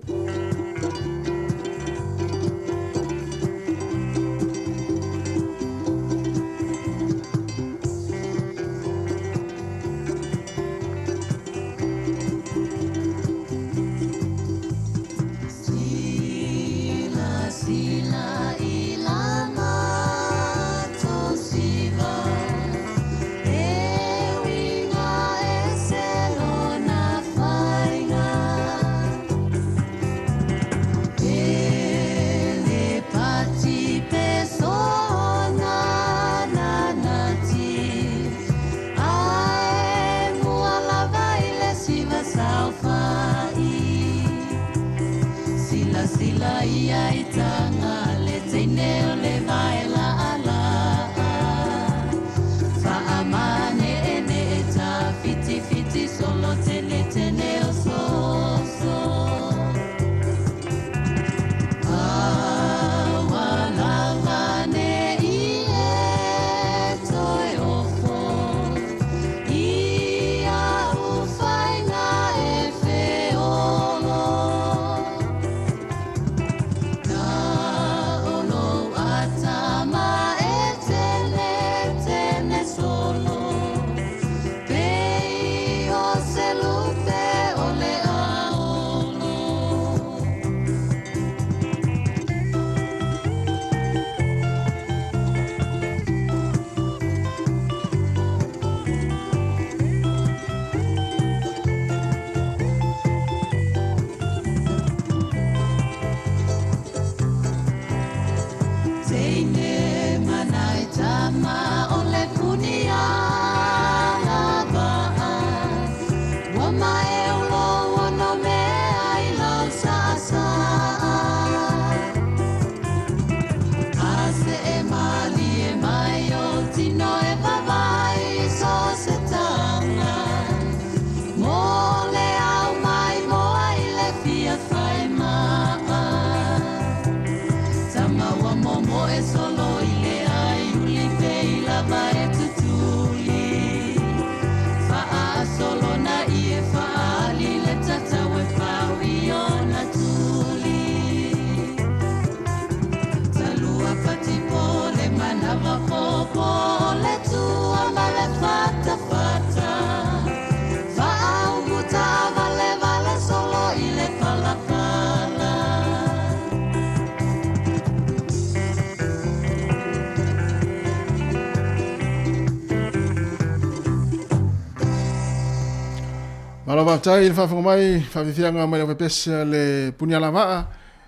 Malo faafetai i le faafofoga mai, faafiafiaga mai lau pepese le puni alavaa.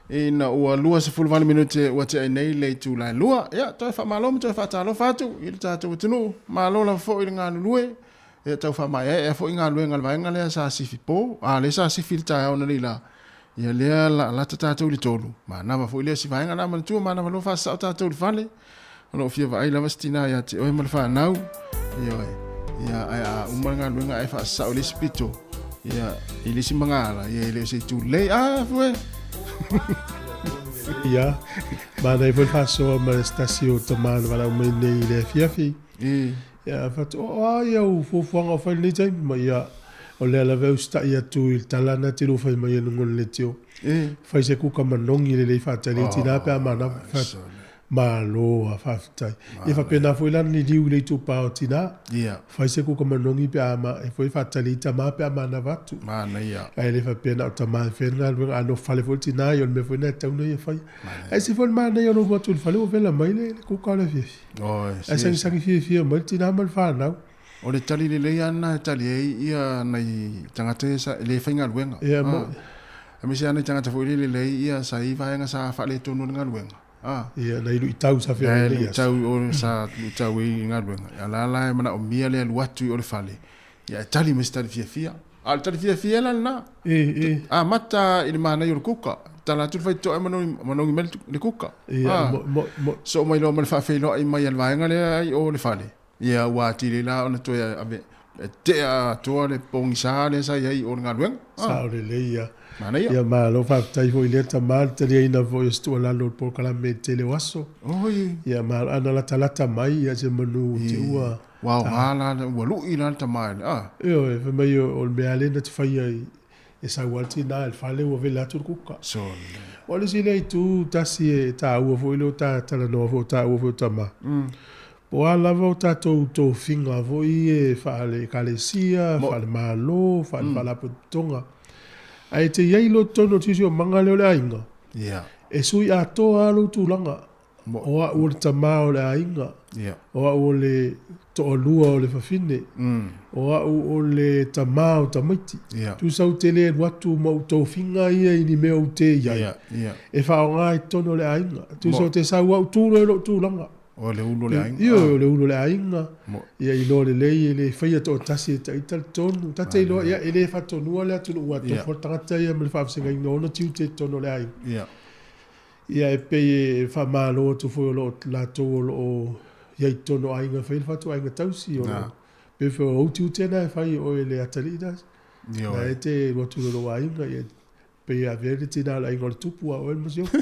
Ina ua 28 minute ua tea ai nei le itula e 2. Ia, toe faamalo ma toe faatalofa atu i le tatou atunuu. Malo lava foi le galulue. Ia, tau faamaeaea foi galuega a le vaega lea sa sifi po, a lea sa sifi i le taeao analeila. Ia lea la lata tatou i le 3. Manava foi lea si vaega la manatua, manava loa faasasao tatou i le fale. O loo fia vaai lava si tina ia te oe ma le fanau. Ioe. Ia, ae a uma le galuega ae faasasao i le isi pito. Ia, i le isi magaala, ia e le o se itu lelei. Ah, fue! Ia, manaia foi le faasoa ma se tasi o tama na valaau mai nei i le afiafi. Ia, fatu, o a ia au fuafuaga o fai i lenei taimi? Ma ia, o lea lava e usitai atu i le tala na te lua fai mai e luga o le leitio. Fai se kuka manogi lelei faatali ai tina pe a manava. Fatu, Malo a faafetai. Ia faapena foi la liliu i le itupa o tina. Ia. Fai se kuka manogi pe a ma, e foi faatali i tama pe a manava atu. Manaia. Ae le faapea na o tama e faia le galuega, a nofo fale foi le tina, ia o le mea foi lena e tatau ona ia faia. Ae ese foi le manaia o lou alu atu i le fale ua vela mai le kuka o le afiafi. Oi, Ae sagisagi fiafia mai le tina ma le fanau. O le tali lelei lava lena e tali ai ia nai tagata ia sa, e le faigaluega. Ia, mo. Aemaise lava nai tagata foi lele lelei ia sa i ai vaega sa faaletonu ai le galuega. Ah. Ia, nai luitau sa feagai nei aso. Nai luitau sa luitau ai i galuega. A la la e manaomia le alu atu i o le fale, ia e tali mai se tali fiafia. A o le tali fiafia la lena. E, e. Amata i le manaia o le kuka. Tala atu le faitotoa e manogi mai le kuka. Ia, mo, mo, mo. Soo mai loa ma le faafeiloai mai a le vaega lea ai o le fale. Ia, ua atili la ona toe ave, e tea atoa le pogisa lea sa i ai i o le galuega. Sao lelei ia. Manaia. Ia malo faafetai foi i lea tama le taliaina foi o se tuualalo o le polokalame i le tele o aso. Oi. Ia malo, ana latalata mai ia se manu te ua. Ua aoga la, ua lui la le tama i le, a. Ioe, fai mai o le mea lea na te faia i, e sau lava le tina i le fale ua vela atu le kuka. Sole. O le isi lea itu tasi e taua foi lea ua ta talanoa foi o taua foi o tama. Po o a lava o tatou tofiga foi e faale-ekalesia, faale-malo, faale-faalapotopotoga, ae te i ai loa totonu o le siosiomaga lea o le aiga, e sui atoa lava lou tulaga. O au o le tama o le aiga, o au o le toalua o le fafine, o au o le tama o tamaiti. Tusa ou te le alu atu ma ou tofiga ia i ni mea ou te i ai, e faaaoga i totonu o le aiga. Tusa ou te sau au tu loa i lou tulaga. O le ulu o le aiga. Ioe, o le ulu o le aiga. Ia iloa lelei e le faia toatasi e ita le tonu. Ta te iloa, ia, e le faatonuina le atunuu ua tofu le tagata ia ma le faavasegaina o ona tiute i totonu o le aiga. Ia e pei e faamalo atu foi o lo o latou o lo o i ai i totonu o aiga e fai le fatuaiga tausi. O lo, pei foi o ou tiute na e fai e oe le atalii na. Na e te alu atu i lou aiga, ia pei e avea le tina o le aiga o le tupu a oe le masiofo.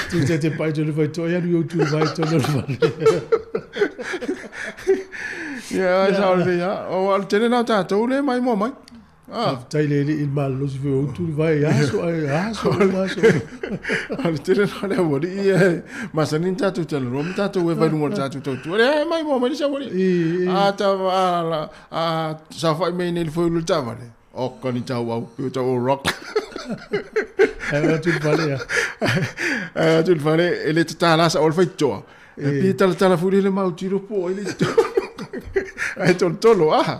Tu te te pai tonu whai toi alu i ou tū mai tonu le whare. Ia, ai sa o le ia. O al tele nā tātou le mai mua mai. Ah. Tai le li i malolosi foi ou tū vai aso ai aso aso. O le tele nā le awari i e masani ni tātou tele roa, ma tātou e vai lunga o le tātou tautua. Le mai mua mai le sa awari. A ta a la a sa whai mei nei le foi ulu le tāwale. Oka ni tau au, pe o tau o rock. Ai atu le fale ia. Ai atu le fale, e le tatala sa o le faitotoa. E pi talatala fuli le mau tiro po i le Ai tolo tolo aha.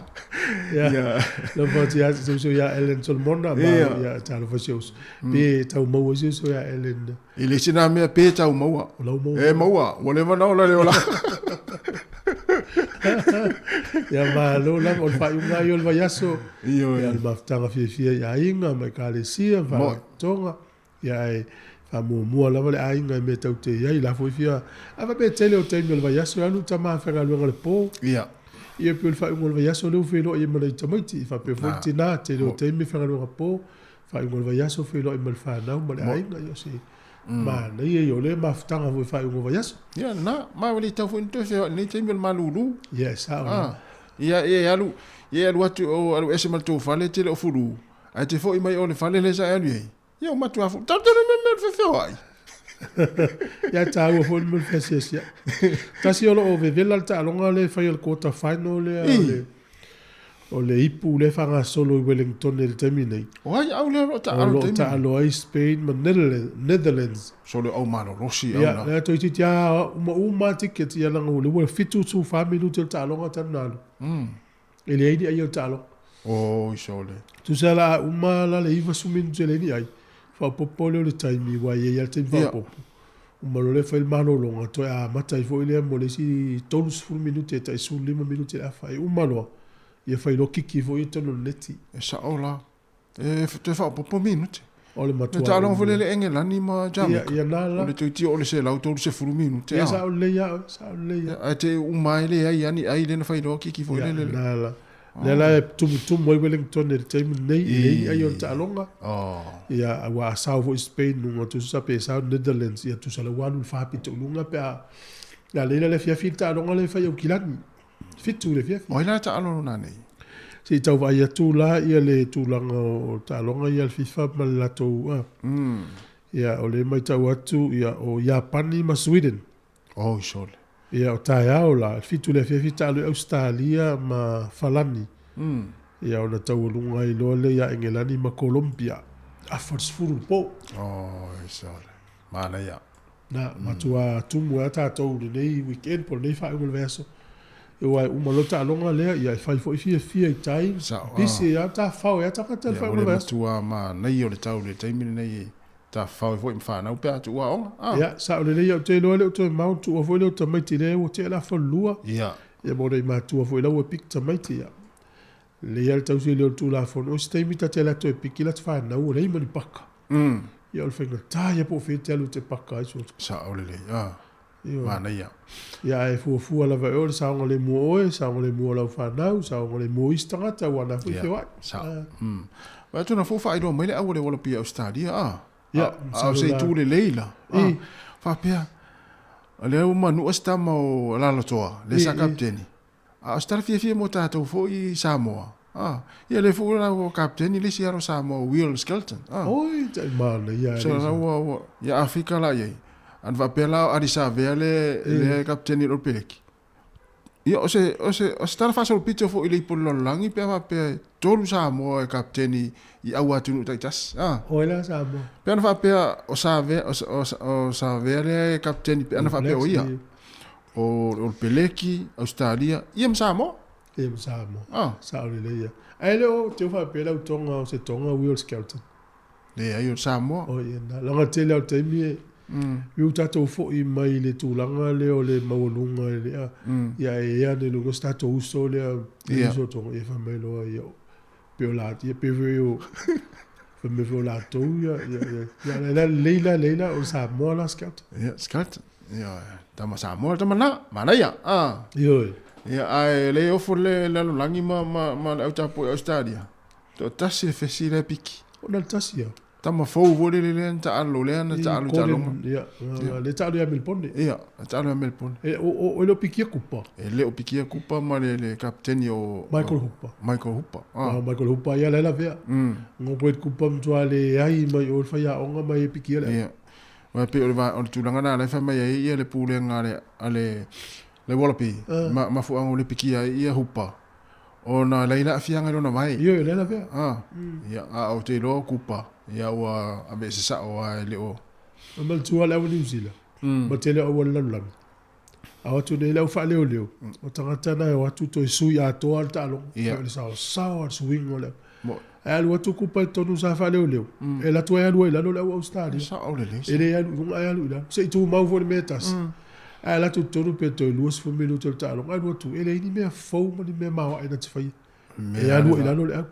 Ia. Lau whati atu te uso ia Ellen Solomona, ma ia talo whasi uso. Pe tau maua si uso ia Ellen. I le sina mea pe tau maua. O lau maua. E maua, ua leva na ola le ola. Ia malo lava, o le faaiuga ia o le vaiaso. Ioe. Ia o le mafutaga fiafia i aiga ma ekalesia, ma faalapotopotoga. Ia ae faamuamua lava le aiga i mea tau te i ai. La foi fia, a faapea tele o taimi o le vaiaso e alu tama faigaluega i le po. Ia. Ia pei o le faaiuga o le vaiaso lea ua feiloai ai ma nai tamaiti. E faapea foi le tina, tele o taimi faigaluega po. Faaiuga o le vaiaso feiloai ma le fanau ma le aiga, ia o se manaia ia o lea mafutaga foi faaiuga o vaiaso. Ia lena, ma ua le tatau foi ona toe feoai i lenei taimi o le malulu. Ia e sao lava. Ia, ia e alu, ia e alu atu, o alu ese ma le tou fale, e te le o fulu, ae te foi mai o le fale lea sa e alu i ai. Ia ua matua fulu, talu talu mea mea o le feofeoai. Ia taua foi le mea o le feasiasiai. Tasi o lo o vevela le taaloga lea e fai o le quarter final lea o le O le ipu lea e faagasolo i Wellington i le taimi nei. O ai au lea o lo o taalo O lo o taalo ai Spain ma Netherlands. Sole au malolosi au la. Ia, lea toeitiiti lava uma uma lava tickets ia leaga ua 74 minute o le taaloga talu ona alu. E leai ni ai o le taaloga. Oi sole. Tusa la a uma la le 90 minute e leai ni ai, faaopoopo lea o le taimi aua e i ai lava le taimi faaopoopo. Uma loa lea fai le malologa toe amata ai foi lea mo le isi 30 minute tai 15 minute le afa. E uma loa, ia fai loa kiki foi ia i totonu o le neti. E sao la. E toe faaopoopo minute. O le matua. Le taaloga foi lea le Engelani ma Jamaica. Ia, ia na la. O le toeitiiti oo i le 130 minute. Ia sao lelei lava oe, sao lelei lava. Ae te i uma ai leai lava ni ai lea na fai loa kiki foi lele. Ia, na la. Lea la e tumutumu ai Wellington i le taimi lenei, e leai ni ai o le taaloga. Ia, aua a sao foi Spain luga tusa pe sao Netherlands, ia tusa la ua alu i le faapito i luga pe a a lea la le afiafi le taaloga lea e fai i Aukilani. 7 i le afiafi. O ai la le taalo lona nei? Se i tau vaai atu la ia le tulaga o taaloga ia a le FIFA ma le latou a. Ia, o lea e matau atu, ia, o Iapani ma Sweden. Oi sole. Ia, o taeao la, 7 i le afiafi taalo ai Ausetalia ma Falani. Ia, ona taualuga ai loa lea ia Engelani ma Colombia, afa le 10 i le po. Oi sole. Manaia. Na, matua tumu ai tatou i lenei weekend po o lenei faaiuga o le vaiaso. Aua e uma loa le taaloga lea, ia e fai foi fiafia i tai, pisi ai lava, tafafao ai lava tagata i le faaiuga o le vaiaso. Ia, ua le matua manaia o le tau i le taimi lenei e tafafao ai foi ma fanau pe a tuu aoga. Ah. Ia, sao lelei au te iloa e le o toe mao, tuua foi lea o tamaiti lea ua tea le afa lua. Ia. Ia ma ona i matua foi la ua piki tamaiti, ia. Lelei lava le tausi ai lea o le Tulafono, o se taimi ta te alu atu e piki la te fanau, ua leai ma ni paka. Ia o le faigata ia po o fea e te alu e te paka ai so. Sao lelei, ah. Manaia. Ia ae fuafua lava e oe le saogalemu o oe, saogalemu o lau fanau, saogalemu o isi tagata aua na foi feoai. Sao. Vaai atu na fou faailoa mai le au o le Wallaby i Ausetalia, ah. Ia, A o se itu lelei la. I. Faapea, o lea ua manua se tama o Alaalatoa, lea sa kapiteni. A o se tala fiafia mo tatou foi i Samoa. Ah, ia lea foi la ua kapiteni le isi alo Samoa o Will Skelton. Ah. Oi, tai manaia. So la ua ua ia Afrika la iai. Ana faapea la o Adi Savea le le kapiteni o le Peleki. Ia o se o se o se tala faasolopito foi i le ipu o le lalolagi pe a faapea e tolu Samoa e kapiteni i aua atunuu taitasi. Ah. Oi la Samoa. Pe ana faapea o Savea o o Savea lea e kapiteni pe ana faapea o ia. O o le Peleki, Ausetalia, ia ma Samoa. Ia ma Samoa. Ah. Sao lelei ia. Ae le o te faapea lau Tonga o se Tonga Will Skelton. Leai o Samoa. O ia na. Leaga tele lava o taimi e i tatou foi mai le tulaga lea o le maualuga i le ia e ea nei luga o se tatou uso lea le uso o Tonga ia fai mai loa ia pe o la ia pe foi o fai mai foi o latou ia ia ia ia lelei la lelei la o Samoa la Skelton. Ia Skelton. Ia tama Samoa tama na manaia. Ah. Ioe. Ia ae le ofo le lalolagi ma ma ma le au tapuai o Australia. Toatasi le fesi lea piki. O na le tasi ia. Tama fou foi lele lea na taalo lea na taalo taaloga. Ia, le taalo ia Melbourne. Ia, na taalo ia Melbourne. E, o, o, e le o pikia kupa. E le o pikia kupa ma le, le kapiteni o... Michael Hooper. Michael Hooper. Ah. Ah, Michael Hooper, ia la e lavea. Ngo koe kupa matua le ai mai o le faiaoga mai e pikia le. Ia. Aua e pei o le, o le tulaga lena la e fai mai ai ia le pulega a le, a le, le Wallaby, ma, mafuaaga o le pikia ai ia Hooper. Ona e leai le aafiaga i lona vae. Ioe, lea lavea. Ah, ia, a o te iloa o Kupa, ia ua aveese sao lava e le o. E manatua le au a Niu Sila, ma tele o au a le lalolagi. A o atu nei le au faaleoleo, o tagata na e o atu toe sui atoa le taaloga, Ia. o le saosaoa le suiga o le au. Mo. Ae alu atu Kupa i totonu sa faaleoleo, e alu atu ai alu ai i lalo le au Ausetalia. E sao lelei. E le alu i luga ae alu i lalo. Se i tumau foi le mea e tasi. Ae alu atu i totonu pe toe 20 minute o le taaloga, alu atu, e leai ni mea fou ma ni mea maoae na te faia. E alu ai i lalo le au.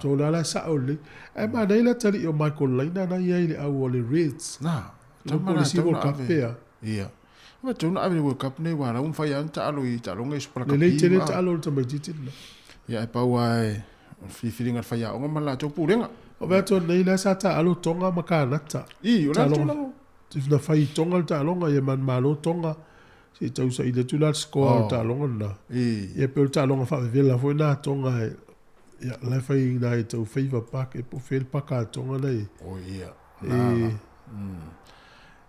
So la la e sao lelei. Ae manaia le atalii o Michael Laina na i ai le au o le Reds. Na, Tama tama la tau World na Cup ave. pea. Ia. Ma tau na ave le World Cup nei wa la um fai an taalo i taaloga i Super Cup. Lelei tele taalo o le tamaitiiti lena. Ia e pau lava e o le filifiliga o le faiaoga ma le latou pulega. O mea atu nei la sa taalo Tonga ma Kanata. I, o le a le tulaga? Na fai i Tonga le taaloga, ia manumalo Tonga. Se i tausaili atu la le score o le taaloga lena. Ia pei o le taaloga faavevela foi lena a Tonga e, ia, la e fai i ina i tau favour park, e po o fea le paka a Tonga la e. O ia, na la.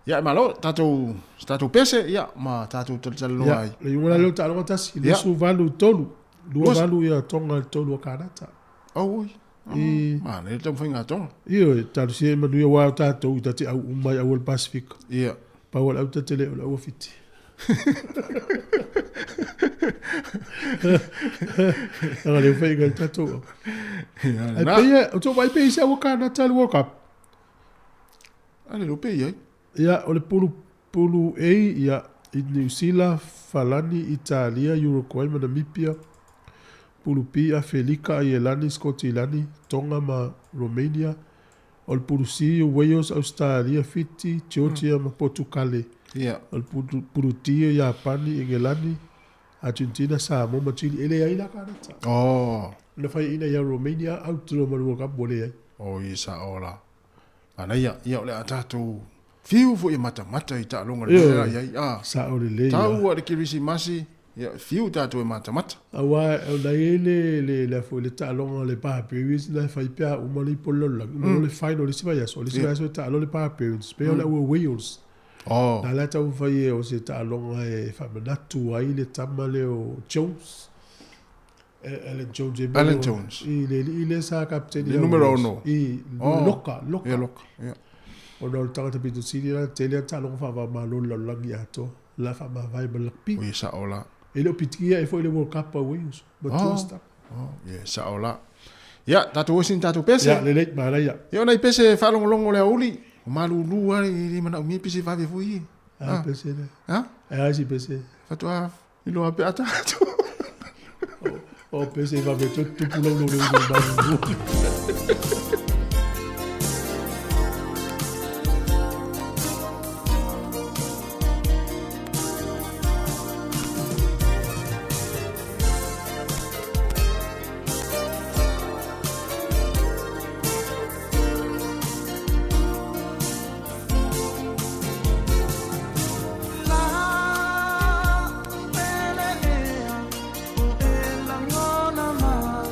Ia, e malo, tatou, se tatou pese, ia, ma tatou talatalanoa ai. Ia, le iuga la lea o le taaloga tasi, 28 3, 28 ia Tonga i le 3 a Kanata. Oi. I. Manaia le taumafaiga a Tonga. Ioe, talosia e manuia aua o tatou i ta te au uma i au o le Pasifika. Ia. Pau o le au ta te le o le au a Fiti. Leaga lea ua fai i le tatou au. Ai pei o to vai pei se ua Kanata le World Cup. Ale lo pei ai. Ia o le pulu pulu A ia i New Zealand, Falani, Italia, Uruguay ma Namibia. Pulu B Afelika, Aielani, Scotilani, Tonga ma Romania. O le pulu C Wales, Australia, Fiti, Georgia ma Portucale. Ia. O le pulu, pulu D Iapani, Engelani, Argentina, Samoa ma Chile. E leai la Kanata. Oh. Na fai ina ia Romania out loa ma le World Cup ua leai. O i sa o la. Ana ia, ia o le a tātou fiu foi e matamata i taaloga le mea la i ai. Ah. Sao lelei. Tau a le Kerisimasi, ia fiu tātou e matamata. Aua o na i ai le le le foi le taaloga le Barbarians na e fai pe a uma le ipo le lalolagi. Uma le final le isi vaiaso, le isi vaiaso e taalo le Barbarians. Pe o le au Wales. Oh. Na la taumafai e o se taaloga e faamanatu ai le tama lea o Jones. Alan Jones e Alan Jones. I le alii lea sa kapiteni Le numero 6. I Oh. Loka, Loka. Ia Loka, ia. Ona o le tagata pito sili la tele a taaloga faavamalo le lalolagi atoa. La faamavae ma le rugby. Ui sa o la. E le o pitikia e foi le World Cup a Wales. Ma Oh. tua stop. Oh, ia sa o la. Ia, tātou osi ni tātou pese. Ia, lelei, manaia. Ia, ona i pese whaalongolongo le auli. O malulu a i le mana umia pese vave foi i. Ah, pese le. Ha? E ai si pese. Fatua iloa pe a tātou. O pese vave tu tupu lau lau lau lau lau. La pele ea o e lagona mai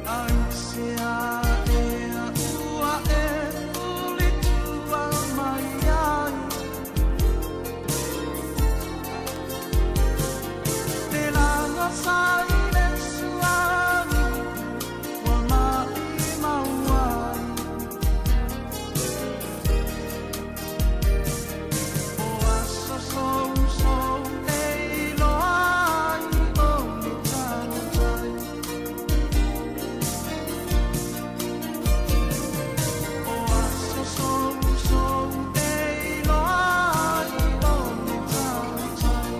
Ai se a ea ua e ulitua mai ai Te laga sai le sualu ua mai mau ai O aso sou sou e iloa ai o le tagatai O aso sou sou e iloa ai o le tagatai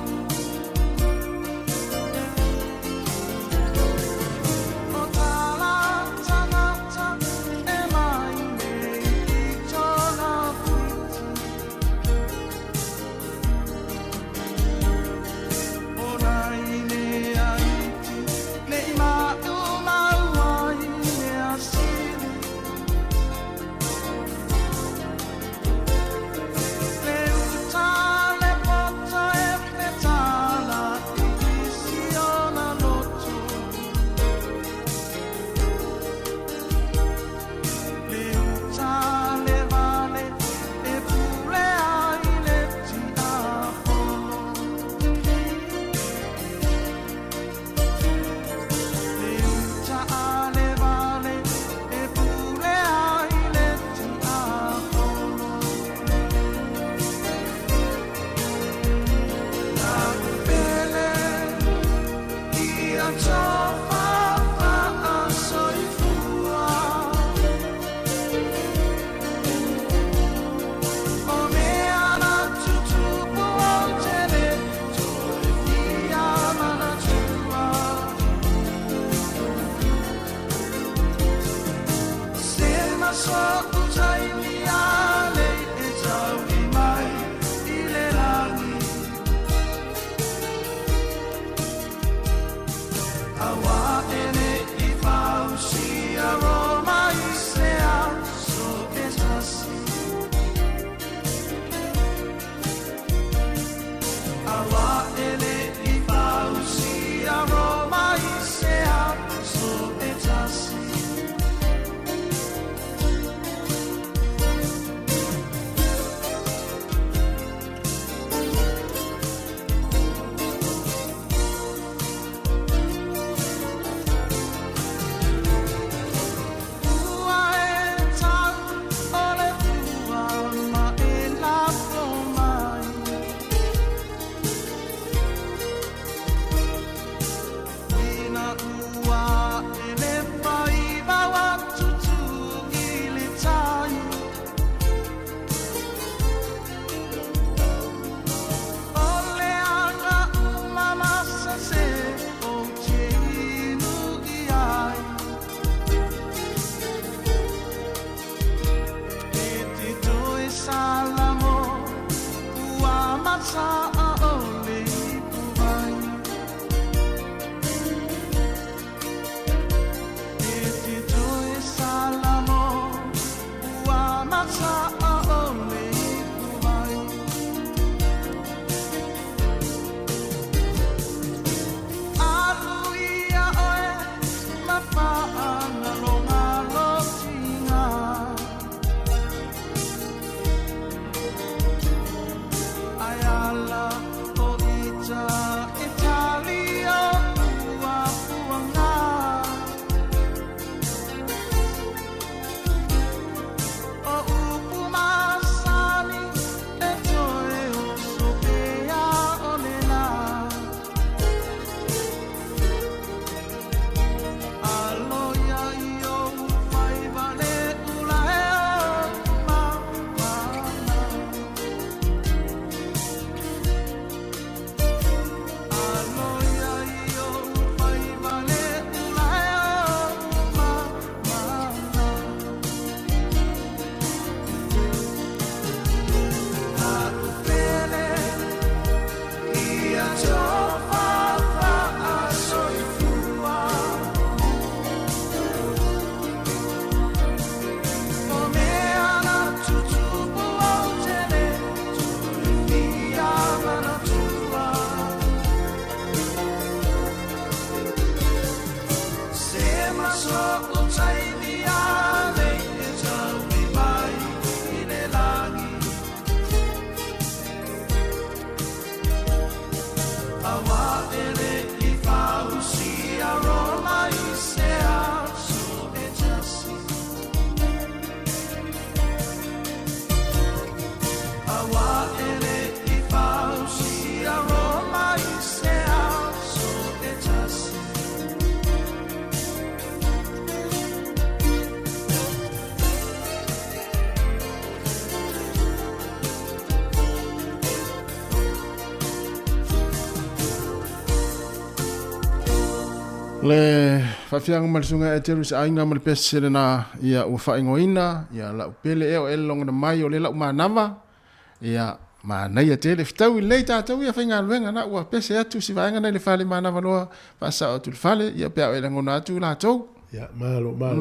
Le faafiaga ma le suga e telu se aiga ma le pese lena ia ua faaigoaina ia lau pele ea o e logona mai o le lau manava ia manaia tele fetaui lelei tatou ia faigaluega na ua pese atu si vaega nei le fale manava loa faasao atu le fale ia pe a o e lagona atu latou. Ia, malo, malo.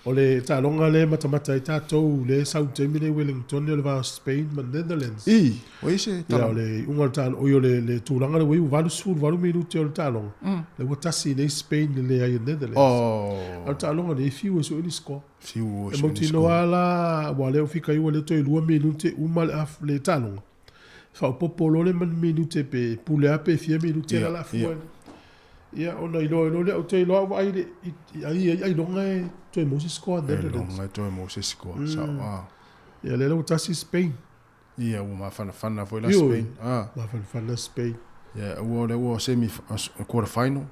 O le taaloga lea e matamata ai tatou lea e sau i le taimi lenei i Wellington o le va o Spain ma Netherlands. I, ua i ai se Ia, o le iuga o le taaloga, oi o le tulaga lea ua i ai ua 88 minute o le taaloga, lea ua tasi nei Spain i le leai a Netherlands. Oh. A o le taaloga lenei e fiu e sue ni score. Fiu e sue ni score. E mautinoa la, aua o lea ua fika ai ua le toe 2 minute uma le taaloga. Faaopoopo loa le ma ni minute pe pule lava pe fia minute la la fua. Ia ona iloa ai loa lea, ou te iloa au vaai i le i ai ai ailoga e toe maua se score a Netherlands. Ailoga e toe maua se score, sao a. Ia lea la ua tasi Spain. Ia ua mafanafana foi la Spain. Ah. Mafanafana Spain. Ia ua lea ua semi quarter final.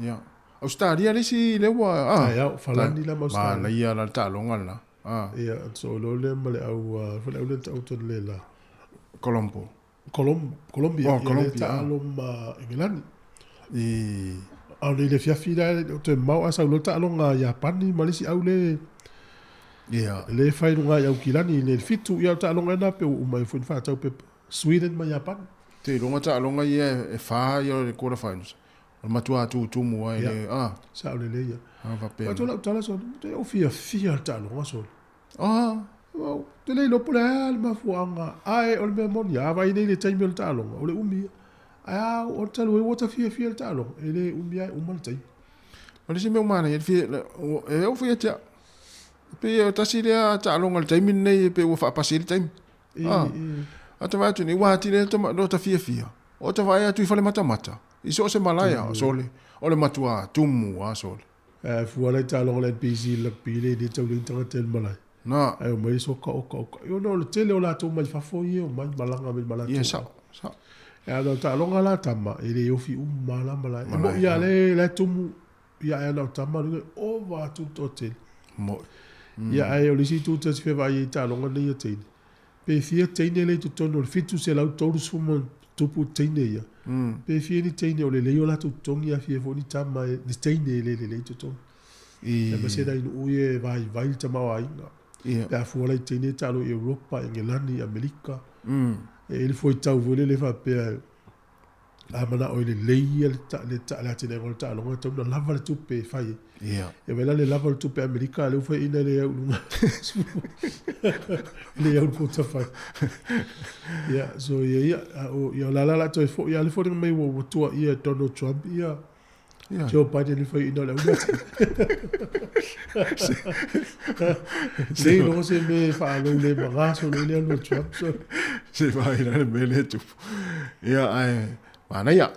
Ia Australia le isi lea ua ah. Taeao, Falani la ma Australia. Manaia la le taaloga lena. Ah. Ia, so loa lea ma le au, foi le au lea na taoto le la. Colombo. Colom, Colombia. Oh, Colombia. Ia, taalo ma Engelani. I. A o le fiafi la, o toe mau a sau loa taaloga a Iapani ma le isi au le. Ia. Le fai luga i Aukilani i le 7, ia o taaloga ena pe ua uma ai foi ni faatau pepa. Sweden ma Iapani. Te iloga taaloga ia e fa ia o le quarter finals. O le matua tutumu ai le, ah. Sao lelei ia. Ah, faapena. Atu lau tala sole, te au fiafia le taaloga sole. Ah. Ou te le iloa po o le a le mafuaaga, ae o le mea moni, a vaai nei i le taimi o le taaloga, o le umi ia. Ae a o le talu ai ua ta fiafia i le taaloga, e le umi lava e uma le taimi. O le isi mea ua manaia, e oo foi ia te au, pei o tasi lea taaloga i le taimi lenei pei ua faapasi ai le taimi. Ah, a ta vaai atu nei, ua atili ai lo ta fiafia, o ta vaai atu i fale matamata, i so o se malaia, sole, o le matua tumu lava sole. Ae fua la i taaloga le NPC i le rugby le le tau le tagata i le malae. Na. Ae omai soka oka oka. Ona o le tele o latou mai fafo ia e omai malaga mai ma latou. Ia sao, sao. E ana o taaloga la tama e le ofi uma la malae. E moi a le la tumu ia ae ana o tama le ova atu le toatele. Moi. Ia ae o le isi itu ta te fia vaai ai i taaloga nei a teine. Pe fia teine lea i totonu o le 730 ma tupu teine ia. Pe fia ni teine o lelei o latou totogi a fia foi ni tama ni teine e le lelei totogi. Aemaise nai nuu ia e vaivai le tamaoaiga. Pe a fua la i teine e taalo i Europa, Engelani, Amerika. E i ai le fuaitau foi lele faapea a manao e lelei ia le le atinaega o le taaloga e tatau ona lava le tupe e fai ai. Ia. Ia vaai la le lava o le tupe Amerika a lea ua faiaina le au i luga le au i le fai. Ia, so ia ia, a o ia o la la la toe foi a le foliga mai ua tuaia e Donald Trump ia Ia. Joe Biden le faiaina o le au Le iloa se mea e faalou le maga solo i le alu a Trump so. Se vaai la le mea lea e tupu. Ia ae manaia.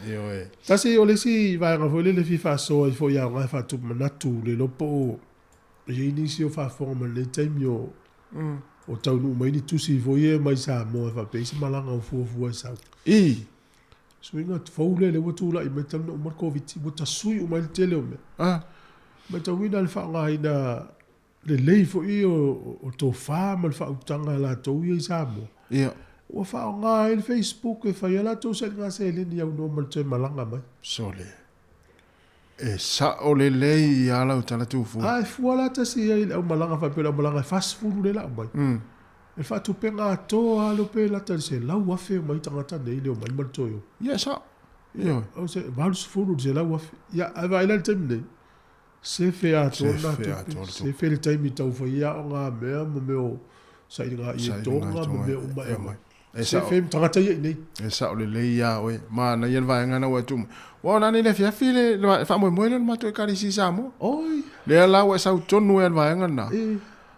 Ioe. Tasi o le isi vaega foi lele e fia faasoa ai foi aoga e faatupu manatu le iloa po o i ai nisi o faafofoga mai lenei taimi o o taunuu mai ni tusi foi ia mai Samoa e faapea ai se malaga o fuafua e sau. I. Suiga fou lea lea ua tulai mai talu ona uma le Koviti ua tasui uma ai le tele o mea. Matauina le faaaogaina lelei foi o tofa ma le faautaga a latou ia i Samoa. Ia. Ua faaaoga ai le Facebook e fai ai latou sailiga seleni aunoa ma le toe malaga mai. Sole. E sao lelei a lau tala tufu. A e fua la tasi ai i le aumalaga faapea o le aumalaga e 40 lea la aumai. E faatupeina atoa lava leo pe lata i le 100,000 omai tagata nei le omai ma le toe o. Ia e sao. Ioe. O se 80 i le 100,000. Ia ae vaai la i le taimi nei, sefe atoa lena tupe, sefe le taimi tau fai ai aoga mea ma mea o sailiga ietoga ma mea uma e aumai. Sefe ma tagata ia i inei. E sao lelei ia oe. Manaia le vaega lena ua e tuu mai. Aua o lana i le afiafi le faamoemoe lea o le matou Ekalesia i Samoa. Oi! Lea la ua e sau tonu ai i le vaega lena.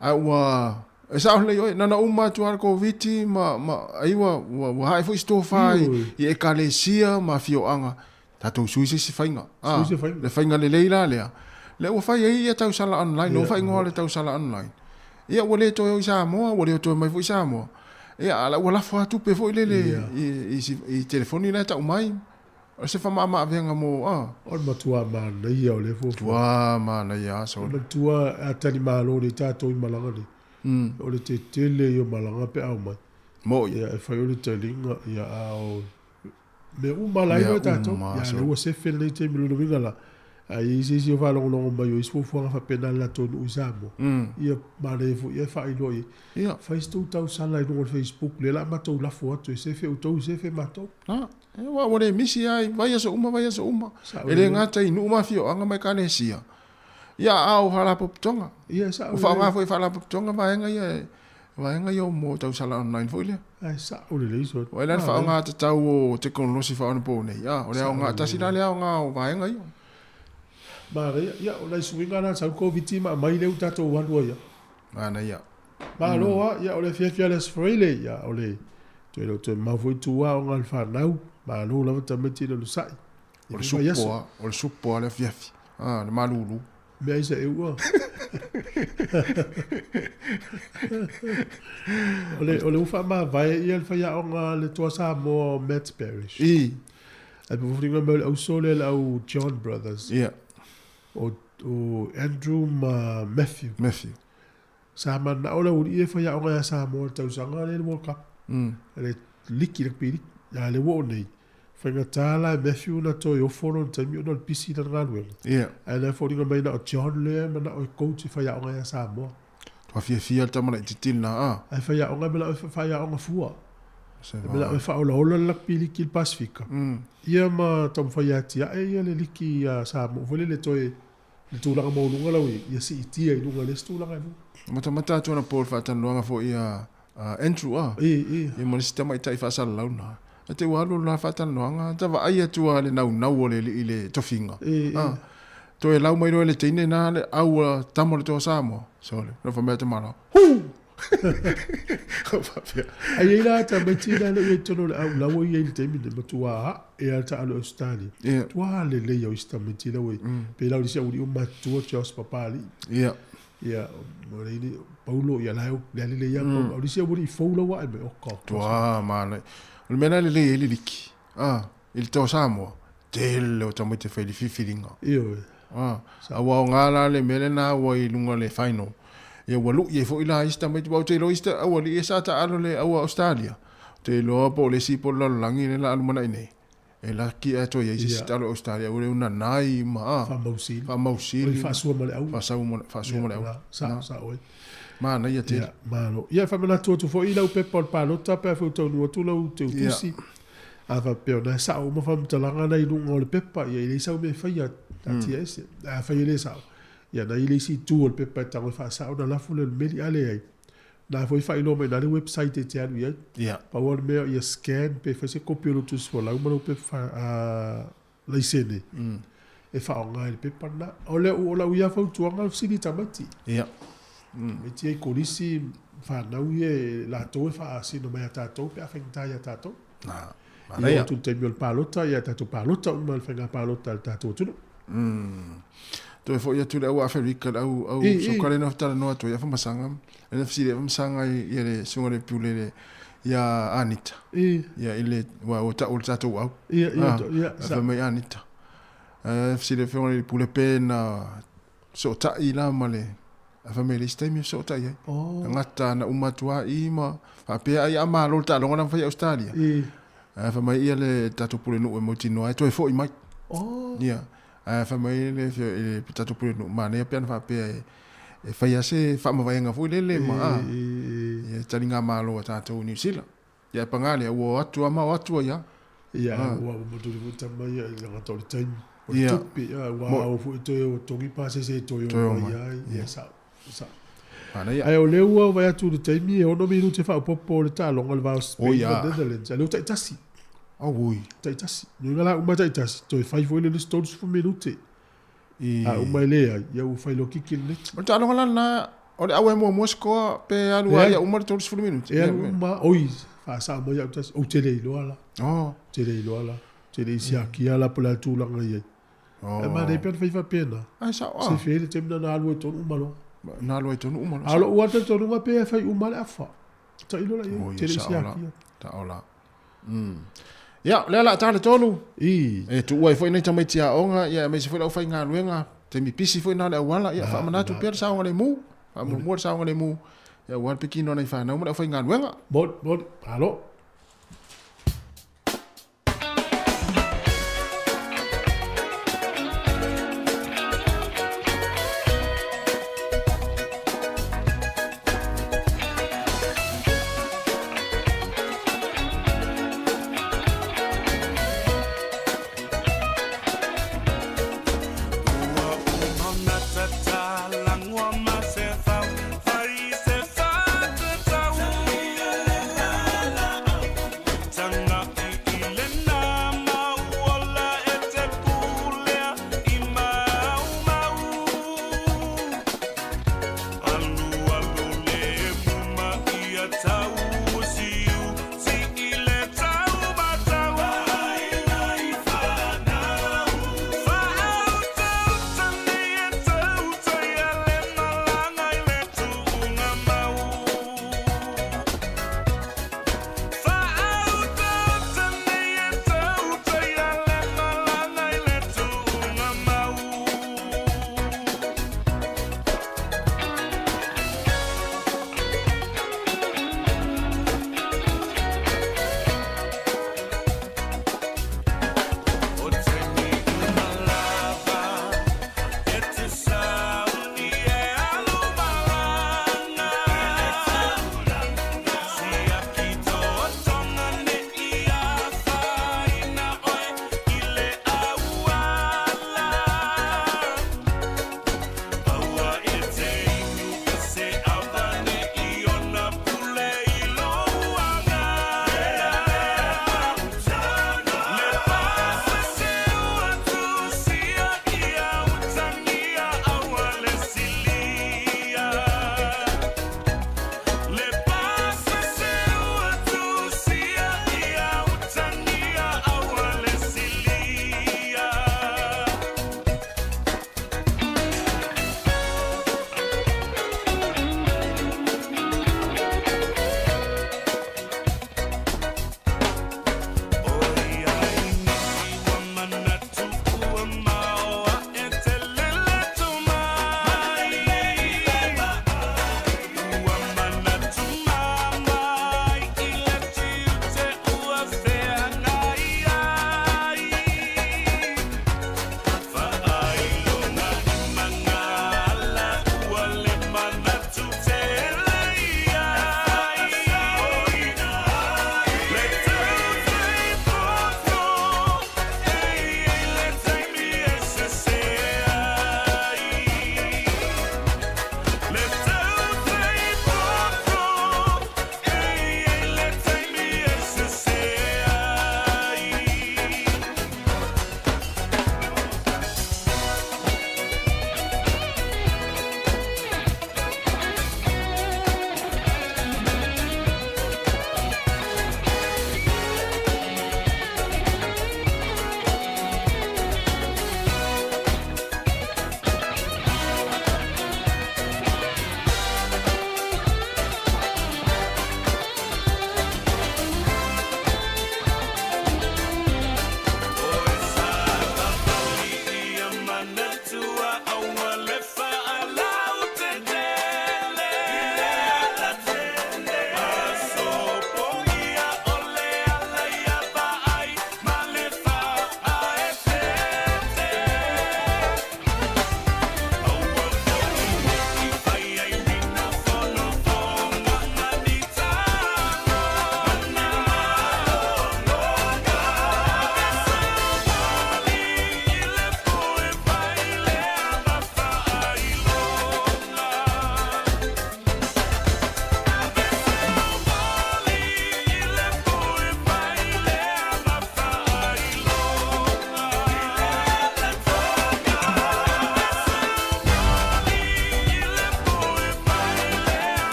Ae ua E sao lelei oe, na ona uma atu lava le Koviti ma, ma ai ua, ua, ua hae foi se tofa i, i ekalesia ma afioaga, tatou sui se isi faiga. Ah, sui se faiga. Le faiga lelei la lea. Lea ua fai ai ia tausala online, ua faaigoa le tausala online. Ia ua le toe o i Samoa, ua le toe mai foi i Samoa. Ia, a la ua lafo lava tupe foi lele i, i, i, i telefoni la e tau mai. O se faamamaavega mo, ah. O le matua manaia o lea fuafuaga. Matua manaia lava sole. O le matua a talimalo nei tatou i malaga nei. O le tetele ia o malaga pe a omai. Mo'i. Ia e fai o le taliga, ia a o Mea uma la Mea iloa tatou. uma, Ia, so. lea ua sefe lenei taimi lona uiga la, a i ai se isi o faalogologo mai o isi fuafuaga faapena a le latou nuu i Samoa, ia manaia foi ia faailoa i ai. Ia. Fai se tou tausala i luga o le Facebook, lea o le a matou lafo atu e sefe outou, sefe matou. A, e ua ua le misi lava i vaiaso uma, vaiaso uma. Sao E le lelei. gata i nuu ma afioaga ma ekalesia. Ia, a o faalapotopotoga. Ia, sao Ua faaaoga lelei. foi e faalapotopotoga vaega ia e vaega ia mo tausala online foi lea. Ae sao lelei so. Ua ela le faaaoga tatau o tekonolosi faaonapo nei. A, o le aoga tasi la le aoga o vaega ia. Manaia, ia, o nai suiga na sau le Koviti ma aumai lea ua tatou alu ai lava. Manaia. Malo lava, ia, o le afiafi o le Aso Faraile, ia, o le toe le o toe mamao foi tua aoga a le fanau. Malo lava tamaiti i le onosai. O le supo lava, o le supo lava le afiafi. A, le malulu. Mea ai sa e ua. O le, o le ua faamavae ia le faiaoga a le Toa Samoa o Matt Parrish. I. Ae pufuriga mai o le auso lea le au John Brothers. Ia. O Andrew ma Matthew. Matthew. Sa manao le aualii e faiaoga ia Samoa i le tausaga lea i le World Cup. Le liki, rugby liki. A lea ua oo nei, faigata la e Matthew ona toe ofo lona taimi ona o le pisi lana galuega. Ia. Ae na e foliga mai na o John lea e manao e coach e faiaoga ia Samoa. Ua fiafia le tama laitiiti lena, a. Ae faiaoga e manao e faiaoga fua. Se E manao e faaolaola le rugby liki i le Pasefika. Ia ma taumafai e atiae ia le liki ia Samoa foi lele toe le tulaga maualuga lau ia siitia i luga i le isi tulaga e lua. Matamata atu ana po i le faatalanoaga foi ia Andrew a. Ia ma le isi tamaitai faasalalau lena. E te ua alu alu la faatalanoaga, ta vaai atu lava i le naunau o le alii i le tofiga. A, toe lau mai loa e le teine lena le au a tama o le toa Samoa. Sole, na fai mai a Tamara, Huu! Faapea. Ai ai la tamaiti la le i totonu o le au la ua i ai i le taimi lenei, matua ae lava le taalo i Ausetalia. Matua lelei au isi tamaiti la ua i ai. Pei la o le isi aualii ua matutua Josh Papalii. Ia, o le ini, Paulo, ia la e le lelei lava Paulo. A o le isi aualii fou la ua ae mai, oh God. Matua manaia. O le mea la e lelei ai le liki, i le toa Samoa, tele o tamaiti e fai i le filifiliga. Ioe. A, ua aoga la le mea lena ua i luga o le final. Ia ua lui ai foi la isi tamaiti, aua ou te iloa isi aualii ia sa taalo le au a Australia. Ou te iloa po o le isi po o le lalolagi lea o le a lumanai nei. E laki ae toe i ai se isi taalo Australia ua le unanai ma a. Faamausili. Faamausili. Oi faasua ma le au. Faasau ma, faasua ma le au. Sa, sa oe. Manaia tele. Ia, malo. Ia, faamanatu atu foi i lau pepa o le palota pe afai ua taunuu atu lau teutusi. A faapea o na e sao uma faamatalaga na i luga o le pepa, ia e leai sau mea e faia, taatia ese. Ae afai e le sao, ia na i le isi itu o le pepa e tago e faasao ona lafo lea o le meli, a leai, na foi faailoa mai i ina le website e te alu i ai. Pau lava o le mea ia scan pe fai se kopi o lou tusi folau ma lau pepa laisene e faaaoga i le pepa lena. O le, o lau ia fautuaga fesili i tamaiti. Tamaiti ia i kolisi, fanau ia e latou e faaasino mai ia tatou pe a faigata ia tatou. Ia oo atu i le taimi o le palota, ia tatou palota uma i le faiga palota a le tatou atunuu. Toe foi atu le au Aferika, le au, au soka lena talanoa atu ai Afamasaga, lena fesili ai Afamasaga i le susuga i le pule le ia Anita. Ia i le ua ua tau le tatou au. Ia, ia, ia, sa. Fai mai Anita. Fesili ai afioga i le pule pe na fesootai la ma le ae fai mai e leai se taimi e fesootai ai. Tagata na uma atu lava i ma faapea ai a malo le taaloga na ma fai i Ausetalia. Ae fai mai ia le tatou pulenuu e mautinoa ai toe foi mai. Ia. Ae fai mai le afioga i le tatou pulenuu, manaia pe ana faapea e fai lava se faamavaega foi lele ma a, ia taligamalo a tatou i Niu Sila. Ia ae paga lea, ua o atu lava ma o atu ai lava. Ia, ua matuli foi tama ia i le gata o le taimi, o le tupe, ua o foi toe o togi pasese e toe o mai ai. Ia, sao, sao. Ae o lea ua vaai atu i le taimi e 6 minute faaopoopo o le taaloga o le va o Spain ma Netherlands, a o lea ua taitasi. Auoi. Taitasi. Nuiga la uma taitasi, toe fai foi le isi 30 minute. A uma e leai, ia ua fai loa kiki le neti. O le taaloga la lena, o le au e muamua sikoa pe alu lava ia uma le 30 minute? E alu uma, oi, faasao mai au tasi, ou te le iloa la. Ou te le iloa la. Ou te le i siakia la po o le a le tulaga e i ai. Ae manaia pe ana fai faapena. Ae sao a. Se fe le taimi na alu ai tonu uma loa. Na alu ai tonu uma loa. A o lou lava talitonuga pe fai uma le afa. Tailo la i ai, te le i siakia. Sao la. Ia, o lea o le a ta le tolu. E tuua ai foi nai tamaiti aoga, ia aemaise foi le aufaigaluega, taimi pisi foi na o le auala, ia faamanatu pea le saogalemu, faamuamua le saogalemu, ia aua le pekino a nai fanau ma le aufaigaluega. Moni, moni, malo.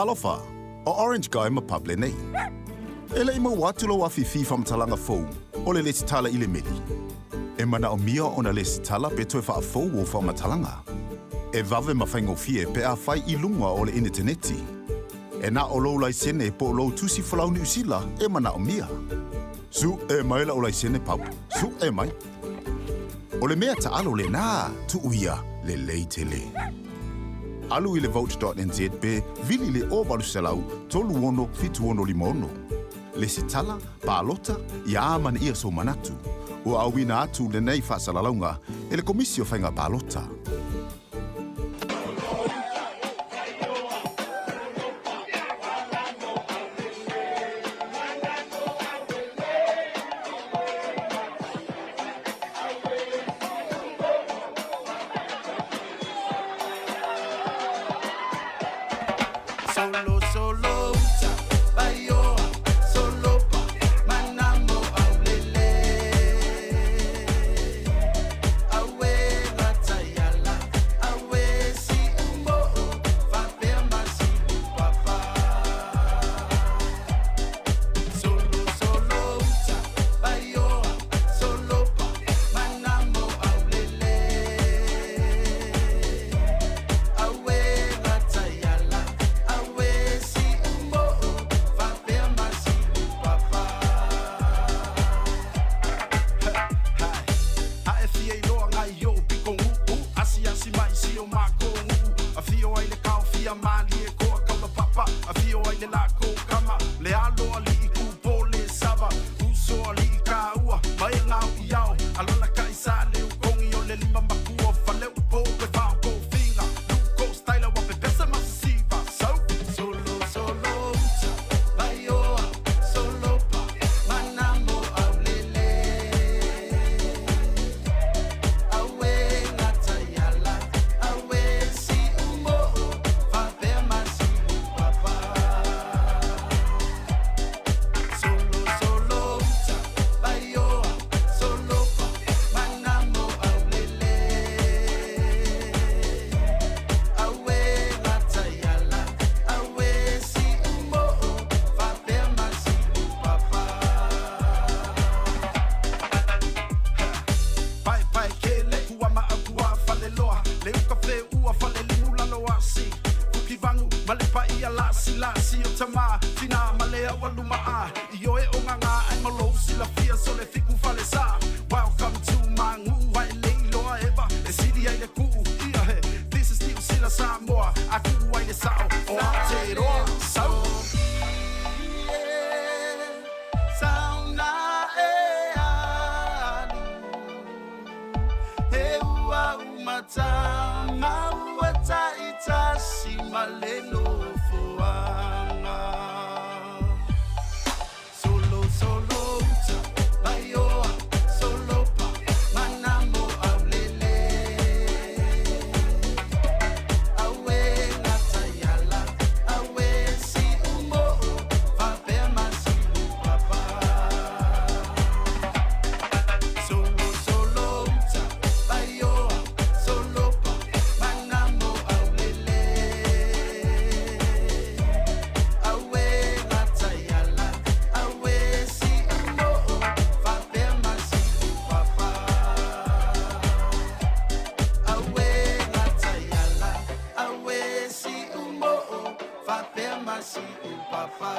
Talofa, o Orange Guy ma Pable nei. E le'i maua atu lou afifi faamatalaga fou, o le lesitala i le meli. E manaomia ona lesitala pe toe faafou ou faamatalaga. E vave ma faigofie pe afai i luga o le initaneti. E na o lou laisene po o lou tusi folau Niu Sila e manaomia. Suʻe mai la'u laisene Pau, suʻe mai. O le mea taalo lenā, tuu ia, lelei tele. Alu i le vote.nz pe vili le 0800 36 7656. Lesitala, palota, ia amanaia sou manatu. Ua auina atu lenei faasalalauga e le Komisi o Faiga Palota. Solo, solo, uta, baioa, solo pa, manamo aulele. Awe latayala, awe si umbo, fapea masi upapa. Solo, solo, uta, baioa, solo pa, manamo aulele. Awe latayala, awe si umbo, fapea masi upapa. A e fia iloa ngai i o'u pikogu'u asiasi mai si o makou nu'u afio ai le kaofia malie koa kaulapapa afio ai le lakou kama le alo ali'i kupō le sava uso ali'i kāua ma e gao i ao alalakai sa le ukogi o le lima makua faleupo pe fa'aokofiga luko staila ua pepesa ma sisiva sau. Solo, solo, uta, baioa, solo pa, manamo aulele. Awe ngatayala, awe si umbo, fapea masi upapa. Solo, solo, uta, baioa, solo pa, manamo aulele. Awe ngatayala, awe si umbo, fapea masi upapa. Paepae ke le kua maʻau faleloa le uka feua falelimu lalo asi fukivagu ma le paia lasilasi o tamā tinā ma le aualumaʻā i oe o gagā ae ma lou silafia so le fiku falesā. Welcome to Magu'u ae le iloa eva e sili ai le ku'u ia he. This is Niu Sila Samoa a ku'u ai le sa'o o Aoteroa sau. Sauna e alu, he ua umatanga ua ta'itasi ma le nofoaga. Solo, solo, uta, baioa, solo pa, manamo aulele. Awe ngatayala, awe si umbo'o, fapea masi upapa. Solo, solo, uta, baioa, solo pa, manamo aulele. Awe ngatayala, awe si umbo'o, fapea masi upapa. Awe ngatayala, awe si umbo'o, fapea masi upapa.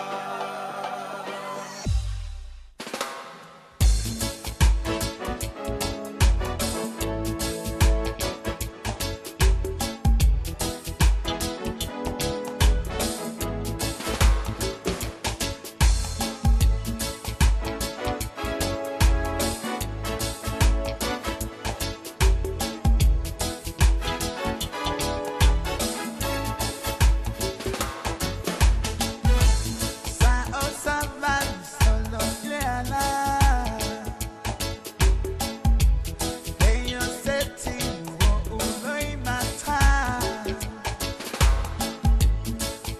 Sa o sa valu solo leala. Eyo seti wo uloi mata.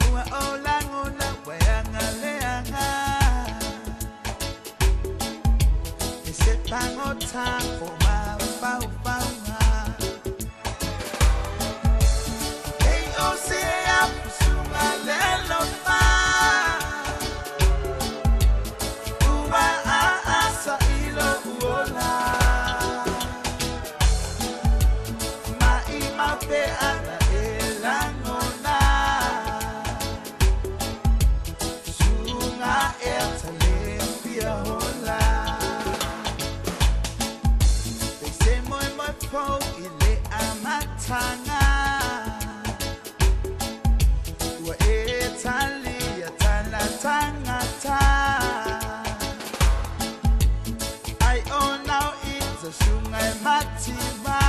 Ua o langona wayanga leanga. Ese pango tango ma pau pau nga. Eyo se apusunga lelo. tangata Ai o nao i te sunga e matima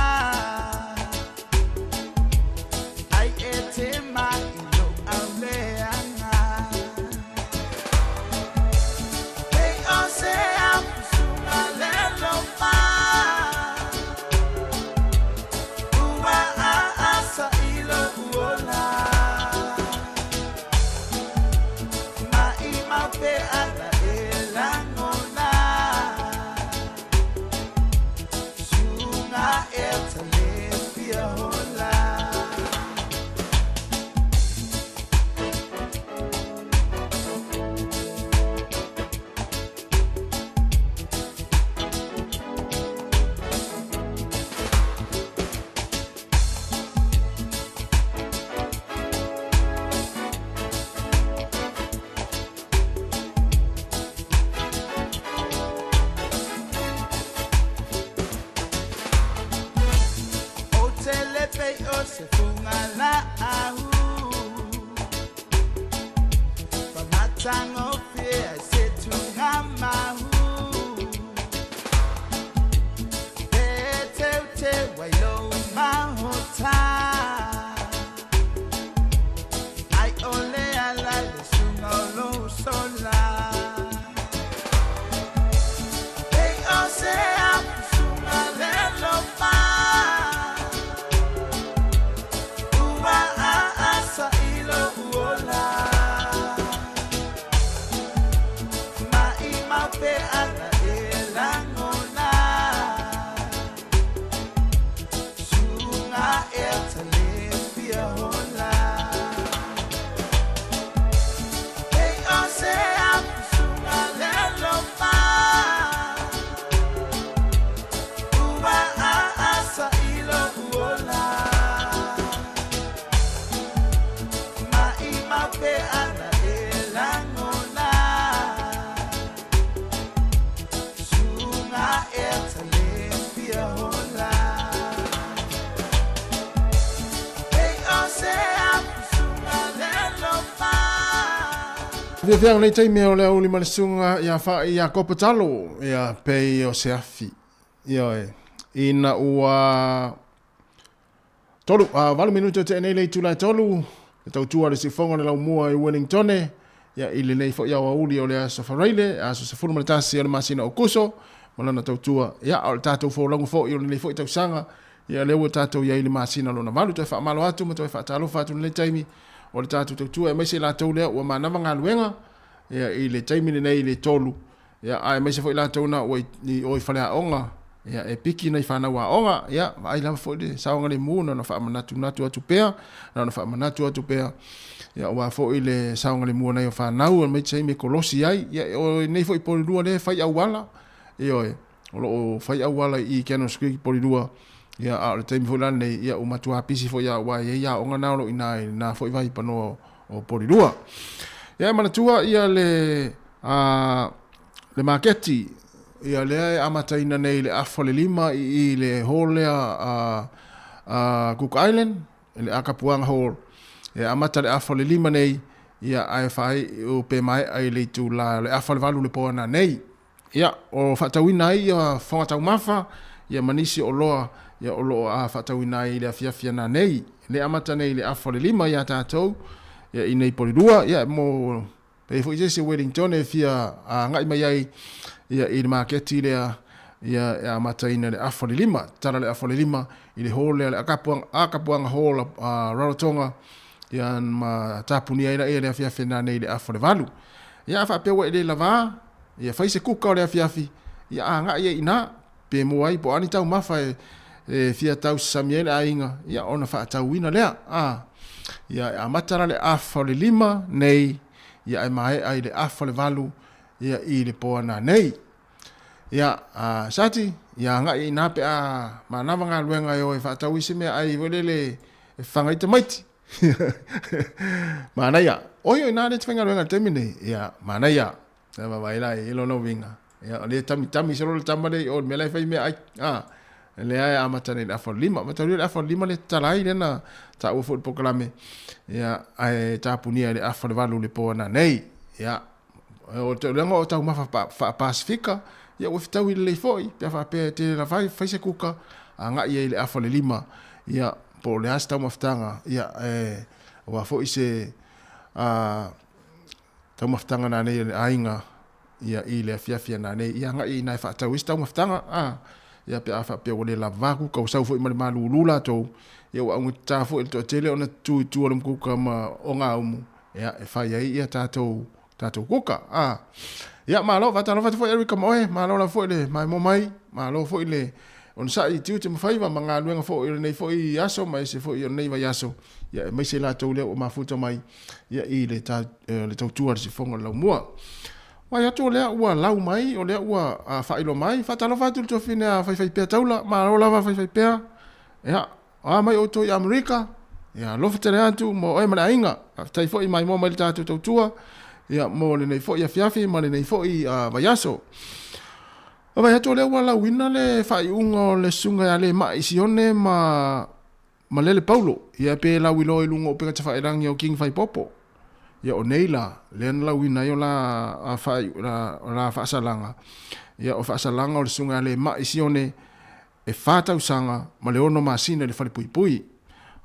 Ai e te mai lo au leanga Hei o se au sunga le lo ma Ua a asa i lo uola Ma i mau pe ala e langona Sunga e tale pia hola O te lepe o se funga la ahu Pamatango fia se tunga mahu Te teu te wailo mahota Ai ole ala le sunga o lo sola Ei o se apu sunga le lo ma Ua a asa i lo uola Ma i mau pe ala e langona Sunga e tale pia hola Ei o se apu sunga le lo ma Ua a asa i lo uola Ma i mau pe ala e langona Sunga e tale pia hola Ei o se apu sunga le lo ma Fiafiaga nei taimi o le auli ma le susuga ia Fa'i Iakopo Talo, ia pei o se afi. Ioe. Ina ua tolu, a valu minute o tea nei le itula e tolu, le tautua le siufoga o le laumua i Wellingtone, ia i lenei foi aoauli o le aso Faraile, aso 11 o le masina o Kuso, ma lana tautua, ia, o le tatou folauga foi o lenei foi tausaga, ia lea ua tatou i ai i le masina lona valu. Toe faamalo atu ma toe faatalofa atu i lenei taimi o le tatou tautua, aemaise i latou lea ua manava galuega, ia, i le taimi lenei i le tolu, ia, aemaise foi latou na ua i o i faleaoga, ia, e piki nai fanau aoga, ia, vaai lava foi le saogalemu na ona faamanatunatu atu pea, na ona faamanatu atu pea, ia, aua foi le saogalemu o nai o fanau, aemaise ai me kolosi ai, ia, o nei foi Polilua lea e fai auala, ioe, o lo o fai auala i Cannons Creek i Polilua, ia, a o le taimi foi la lenei, ia, ua matua pisi foi lava aua e i ai aoga na o lo o i ina i lena foi vahi panoa o Polilua. Ia, e manatua ia le, a, le maketi, ia lea e amataina nei i le afa o le lima i i le hall lea a, a Cook Island, le Akapuaga Hall. E amata le afa o le lima nei, ia ae faaiu pe maea i le itula o le afa o le valu le po ana nei. Ia, o faatauina ai ia fofoga taumafa, ia ma nisi o oloa, ia o lo o a faatauina ai i le afiafi ana nei. Le amata nei i le afa o le lima ia tatou, ia i nei Polilua, ia mo pei foi se isi o Wellington e fia agai mai ai ia i le maketi lea, ia e amataina i le afa o le lima, tala le afa o le lima i le hall lea, le Akapuaga, Akapuaga Hall a Rarotonga, ia ma tapunia ai laia i le afiafi ana nei i le afa o le valu. Ia a faapea ua e le lavā, ia fai se kuka o le afiafi, ia agai ai i ina, pe moa ai po o a ni taumafa e, e fia tausasami ai le aiga, ia ona faatauina lea. A, ia e amata la le afa o le lima nei, ia e maea i le afa o le valu, ia i le po ana nei. Ia, a, Sati, ia agai i ina pe a manava galuega e o e faatau i se mea ai foi lele e whanga i tamaiti. Manaia. Oi, oi, nā le te whaingaluega le taimi nei. Ia, manaia. Ia, vaai la i lona uiga. Ia, o le tami tami solo le tama le i o le mea la e fai mea ai. Ah, lea e amata nei le afa o le lima. Mataulia le afa o le lima le tatala ai lea na taua foi i le polokalame. Ia, ae tapunia i le afa o le valu le po ana nei. Ia, o te leaga o taumafa faa-Pasifika, ia ua fetaui lelei foi, pe a faapea e tele lava ai fai se kuka, agai ai i le afa o le lima, ia, po o le a se taumafataga, ia, e, aua foi se, a, taumafataga nanei a le aiga, ia, i le afiafi a nanei, ia agai i ina e faatau ai se taumafataga, a, ia, pe a faapea ua le lava kuka, ua sau foi ma le malulu latou, ia ua augatata foi le toatele ona tutu i tua o le mukuka ma ogaumu, ia, e fai ai ia tatou tatou kuka. A. Ia, malo, faatalofa atu foi Erica ma oe, malo lava foi le maimoa mai, malo foi le onosai i tiute ma faiva ma galuega foi o lenei foi aso ma ese foi o lenei vaiaso, ia, aemaise latou lea ua mafuta mai, ia, i le, ta, le tautua i le sifoga o le laumua. Vaai atu o lea ua lau mai, o lea ua faailoa mai, faatalofa atu i le tuafafine a Faifaipea Taula, malo lava Faifaipea, ia, O a mai outou i Amerika, ia alofa tele atu mo oe ma le aiga. Faafetai foi maimoa mai le tatou tautua, ia mo lenei foi afiafi ma lenei foi vaiaso. Vaavaai atu o lea ua lauina le faaiuga o le susuga ia Lema'i Sione ma Malele Paulo, ia pe lauiloa i luga o upega tafailagi o King Faipopo. Ia o nei la, lea na lauina ai o la o la faasalaga, ia o faasalaga o le susuga ia Lema'i Sione e fa tausaga ma le ono masina i le falepuipui.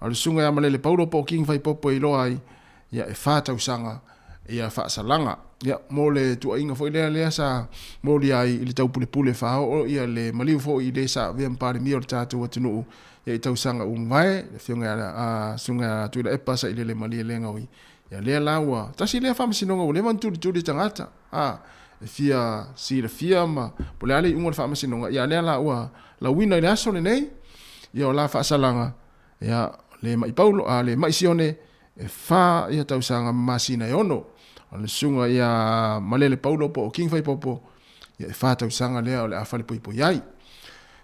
A o le susuga ia Malele Paulo po o King Faipopo e iloa ai, ia e fa tausaga ia faasalaga. Ia mo le tuuaiga foi lea lea sa molia ai i le taupulepule faaoo ia le maliu foi i le sa avea ma Palemia o le tatou atunuu ia i tausaga ua mavae, le afioga ia a susuga ia Tuilaepa Sailele Malielegaoi. Ia lea la ua tasi lea faamasinoga ua leva ona tulituli e tagata. A, e fia silafia ma po o le a le iuga o le faamasinoga, ia lea la ua lauina i le aso lenei, ia o la faasalaga, ia le mai Paulo, a le mai Sione, e fa ia tausaga ma masina e ono. O le susuga ia Malele Paulo po o King Faipopo, ia e fa tausaga lea o le a falepoipoi ai.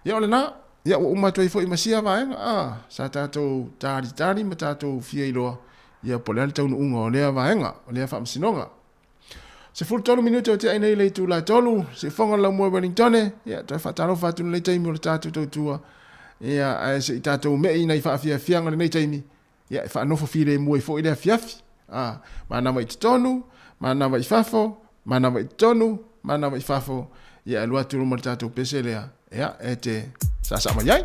Ia o lena, ia ua uma atu ai foi ma sia vaega, a, sa tatou talitali ma tatou fia iloa, ia po o le a le taunuuga o lea vaega, o lea faamasinoga. 13 minute o tea nei le itula e 3, siufofoga o le laumua i Wellingtone, ia toe faatalofa atu i lenei taimi o le tatou tautua, ia ae se i tatou mei nai faafiafiaga i lenei taimi, ia e faanofo filemu ai foi le afiafi. A, manava i totonu, manava i fafo, manava i totonu, manava i fafo, ia e alu atu i luma le tatou pese lea, ia e te saasaa mai ai.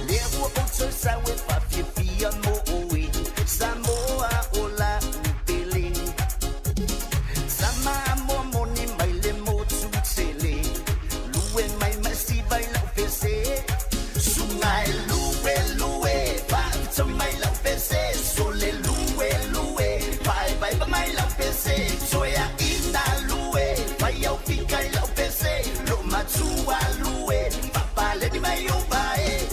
Lea ua outou sau e faafiafia mo oe, Samoa o lau pele. Sama moa moni mai le motu tele, Lue mai ma siva i lau pese. Suga e lue lue, faafetaui mai lau pese. Sole lue lue, vaevaeva mai lau pese. Toeaina lue, fai au fika i lau pese. Lo matua lue, faapaleni mai ou vae.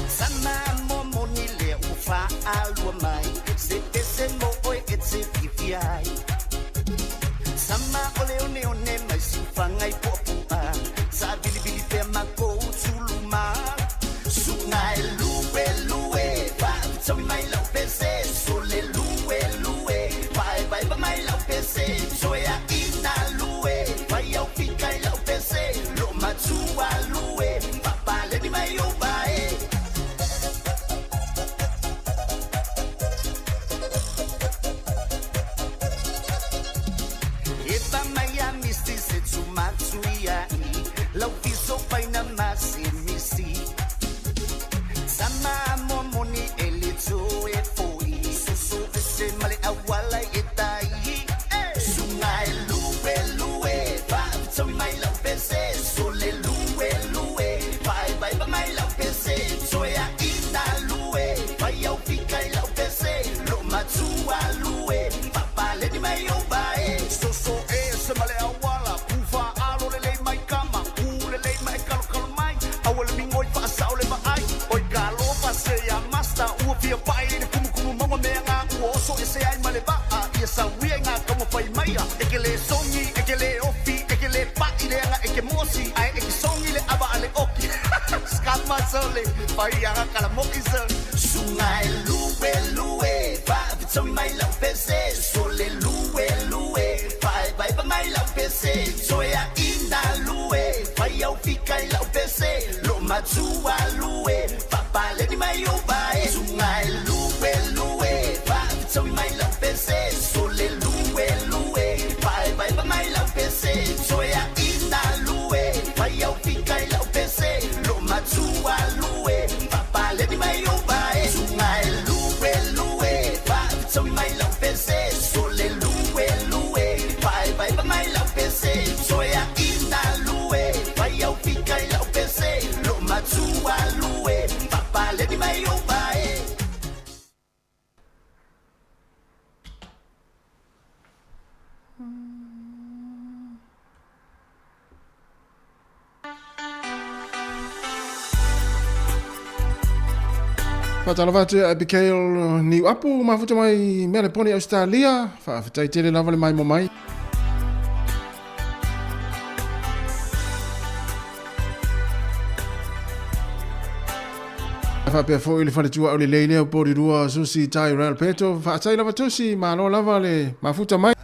Sama moa moni lea ua faalua mai, Se pese mo oe e te fiafia ai. Sama o le oneone mai siufaga i puapua, Sa vilivili pea makou tuluma. Suga e lue lue, faafetaui mai lau pese. Sole lue lue, vaevaeva mai lau pese. Toeaina lue, fai au fika i lau pese. Lo matua lue, faapaleni mai ou vae. E pa mai a misi se tumatu ia i lau fiso faina ma se misi. Sama moa moni e le toe foi, soso ese ma le auala e tai. Suga e lue lue, faafetaui mai lau pese. Sole lue lue, vaevaeva mai lau pese. Toeaina lue, fai au fika i lau pese. Lo matua lue, faapaleni mai ou vae. Soso ese ma le auala, pufa alo lelei mai kama, ku lelei mai kalokalo mai, aua le migoi faasao le vaai. Oi kalofa se ia masta, ua fia pai le kumukumu maua mea ngā ua oso ese ai ma le vaa, ia sauia i ngā taumafai maia. E ke le songi, e ke le ofi, e ke le pa'i leaga e ke mosi, ae e ke songi le ava a le oki. Skama sole, faiaga kalamoki sole. Suga e lue lue, faafetaui mai lau pese. Sole lue lue, matua lue Fapaleni mai o vae Sunga e lue lue Faafetsaui mai lau pese Sole lue lue Faevaeva mai lau pese Soeaʻina lue Fai au fika i lau pese Lo matua lue Fapaleni mai o vae Suga e lue lue Faafetsaui mai lau pese Sole lue lue Faevaeva mai lau pese Soeaʻina lue Fai au fika i lau pese Lo matua lue Fapaleni mai o vae. Faatalofa atu ia Abigail Niuapu mafuta mai Meleponi Australia. Faafetai tele lava le maimo mai. Faapea foi le faletua o lelei lea o Porirua Susi Tyrell Peto. Faatai lava Tusi, malo lava le mafuta mai.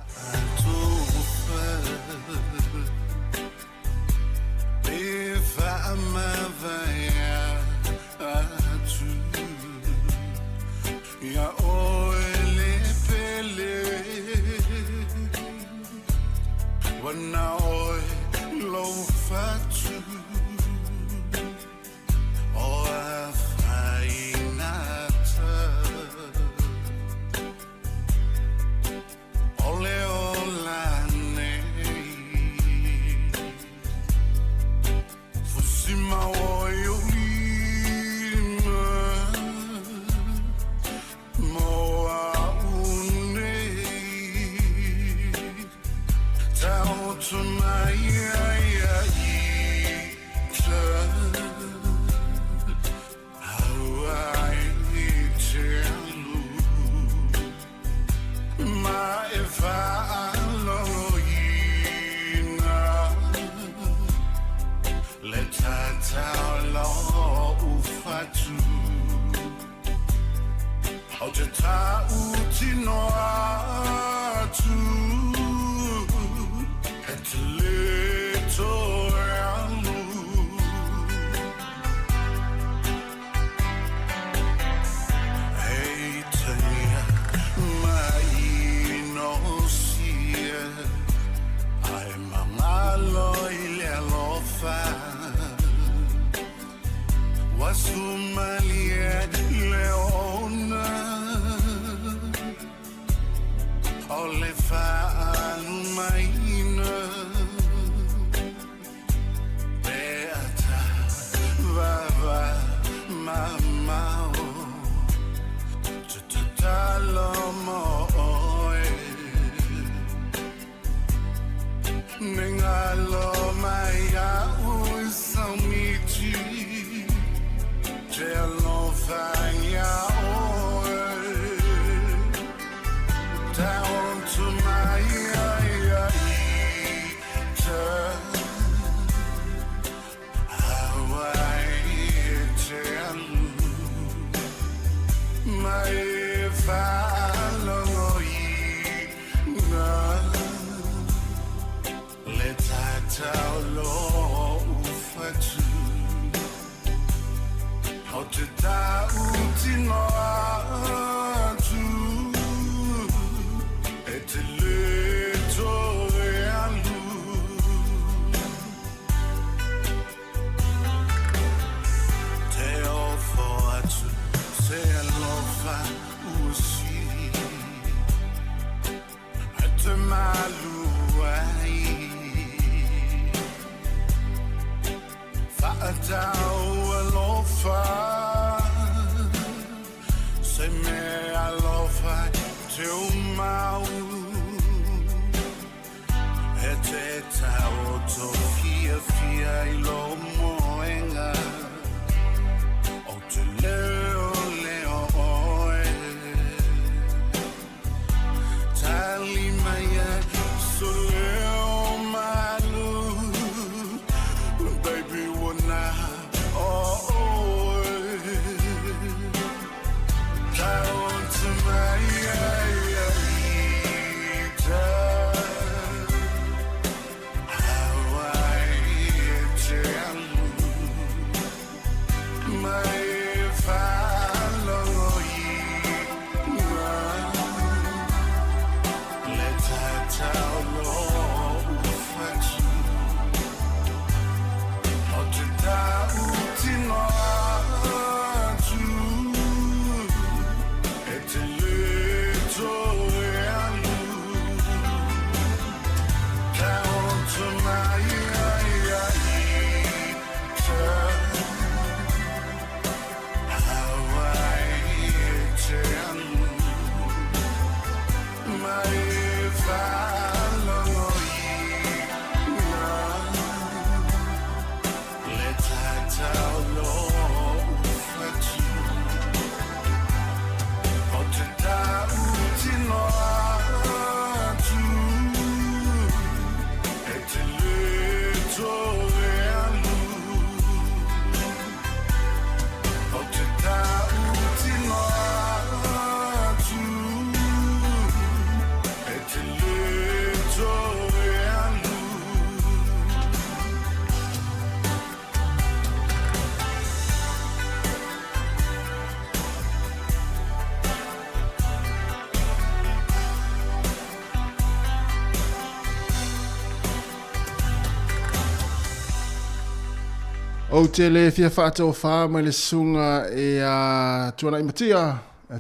Ou te le fia faatofā mai le susuga ia Tuanai Matia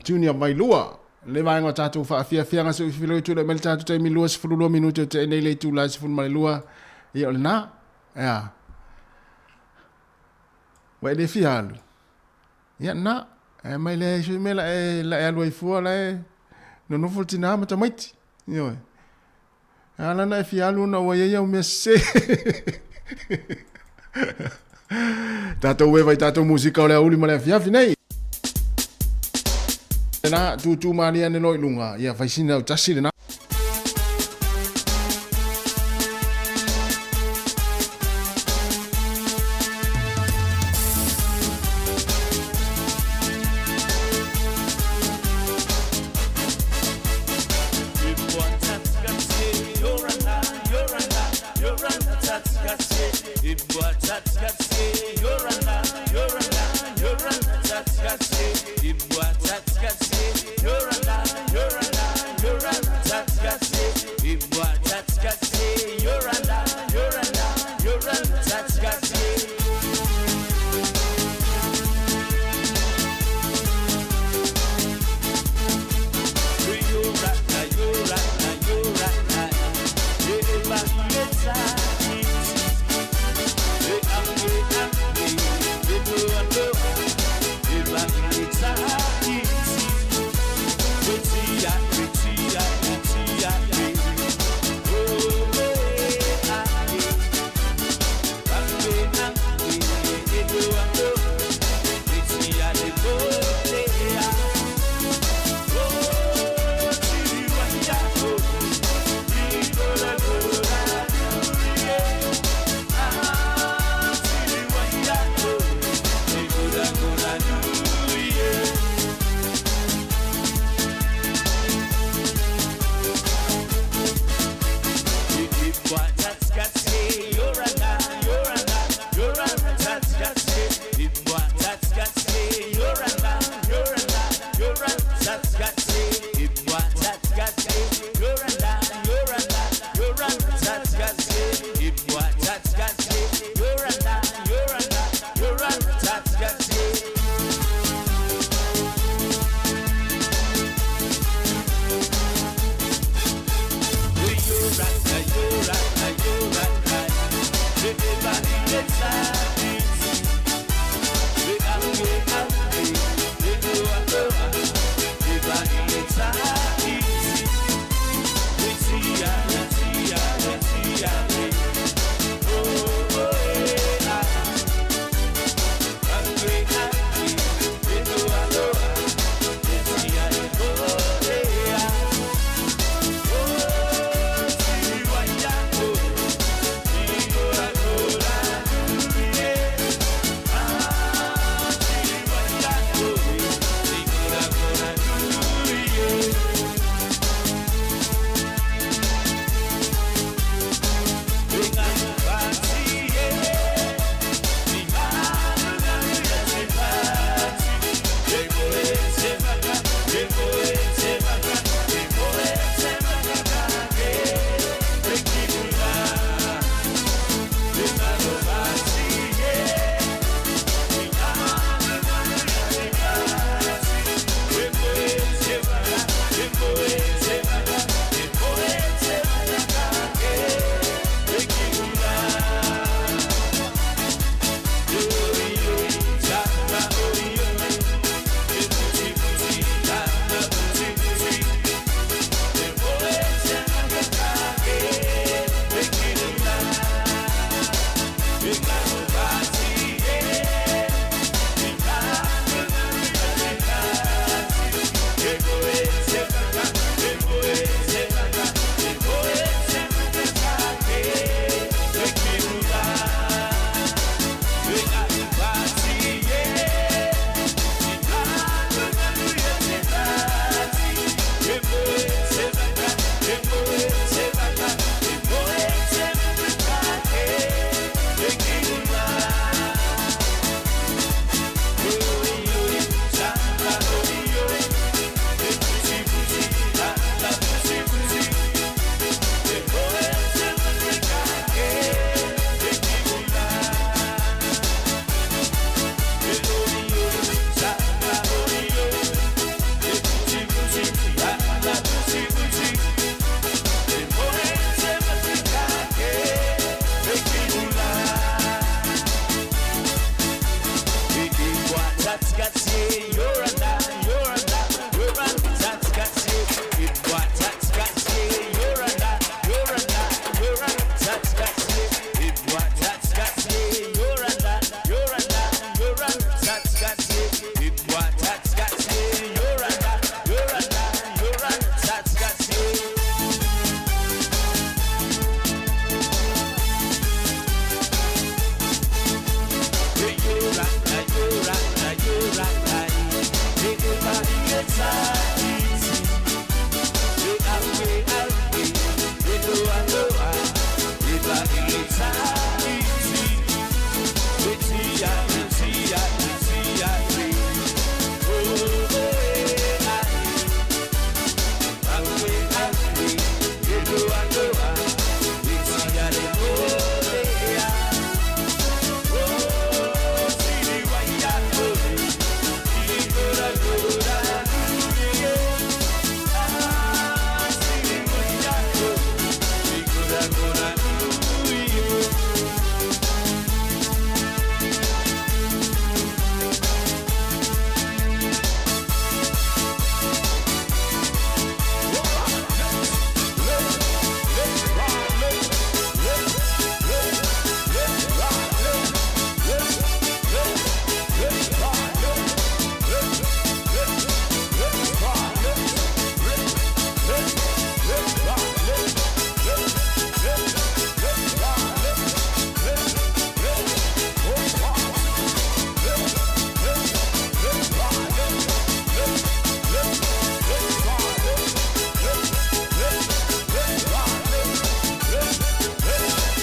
Junior Vailua le vaega o tatou faafiafiaga se i filifili tulai mai le tatou taimi 22 minute o te nei le itula e 12 ia o lena ia ua e le fia alu ia na e mai le sui mea la e la e alu ai fua la e nonofo le tinā ma tamaiti ioe E ala ona e fia alu ona ua i ai au mea sese. Tatou eva i tatou musika o le aoauli ma le afiafi nei. Lena, tūtū malie ane loa i luga, ia fai sina autasi lena.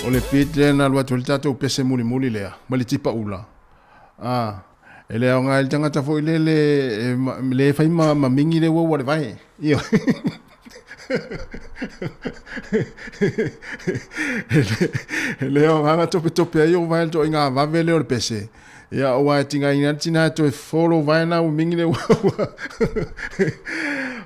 O le beat lea na alu atu ai le tatou pese mulimuli lea ma le tipa ula. A, e le aoga ai le tagata foi lele e le fai ma, ma mingi le uaua le vae. Ioe. E le aoga na topetope ai ou vae le toaiga vave lea o le pese. Ia, aua e tigaina ai le tina e toe fofo lou vae na ua mingi le uaua.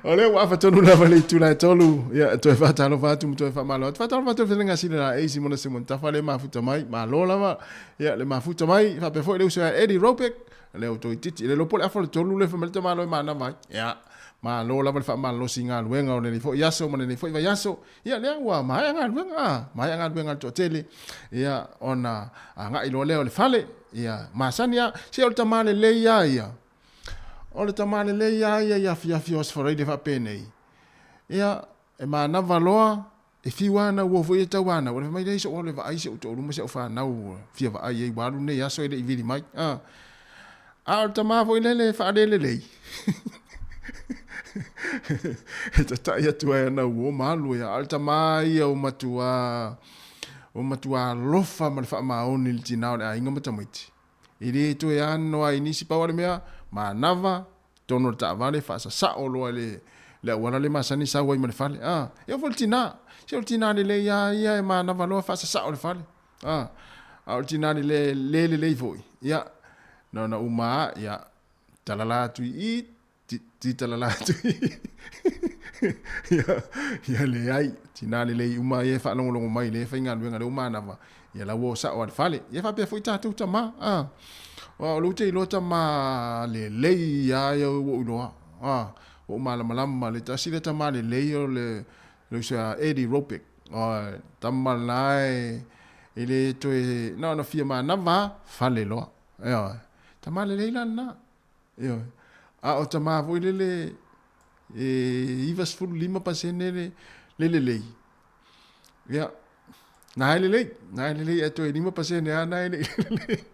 O lea ua afa tonu lava le itula e tolu. Ia, e toe faatalofa atu ma toe faamalo atu. Faatalofa atu i le fetalaiga a Sila Laei, Simona Simon Tafa le mafuta mai. Malo lava. Ia, le mafuta mai. Faapea foi le uso ia Eddie Robeck. Lea ua toeitiiti. E le iloa po o le afa o le tolu lea fai mai le tamaloa e manava ai. Ia, malo lava le faamalolosi i galuega o lenei foi aso ma lenei foi vaiaso. Ia, lea ua maea galuega, a, maea galuega a le toatele, ia, ona agai loa lea o le fale, ia, masani lava. Se o le tama lelei lava ia, o le tama lelei lava ia i afiafi o Aso Faraile faapenei, ia, e manava loa, e fiu lava ana uo foi ia tauanau, ona fai mai lea, sou alu e vaai si ou toalua ma si au fanau ua fia vaai ai, ua alu lenei aso e le i vili mai, a. A o le tama foi lele e faalelelei, e tatai atu ai ana uo ma alu ai. A o le tama ia ua matua, ua matua alofa ma le faamaoni i le tina o le aiga ma tamaiti. E le toe ano ai nisi pau o le mea, manava, tonu o le taavale, faasasao loa i le, le auala le masani sau ai ma le fale. A, e oo foi le tina, se o le tina lelei lava ia e manava loa faasasao le fale. A, a o le tina le le lelei foi, ia, na ona uma lava, ia, talala atu i i, ti, ti talala atu i i. Ia, ia leai, tina lelei uma ia e faalogologo mai lea e faigaluega lea ua manava, ia la ua o sao lava i le fale. Ia faapea foi tatou tama, a, aua o lea ou te iloa tama lelei lava ia ua ou iloa, a, ua ou malamalama, le tasi lea tama lelei o le, le uso ia Eddie Ropic. Oi, tama la e, e le toe, na ona fia manava lava, fale loa. Ioe. Tama lelei la lena. Ioe. A o tama foi lele, e 95% le, le lelei. Ia, na e lelei, na e lelei ae toe 5% lava na e le i lelei.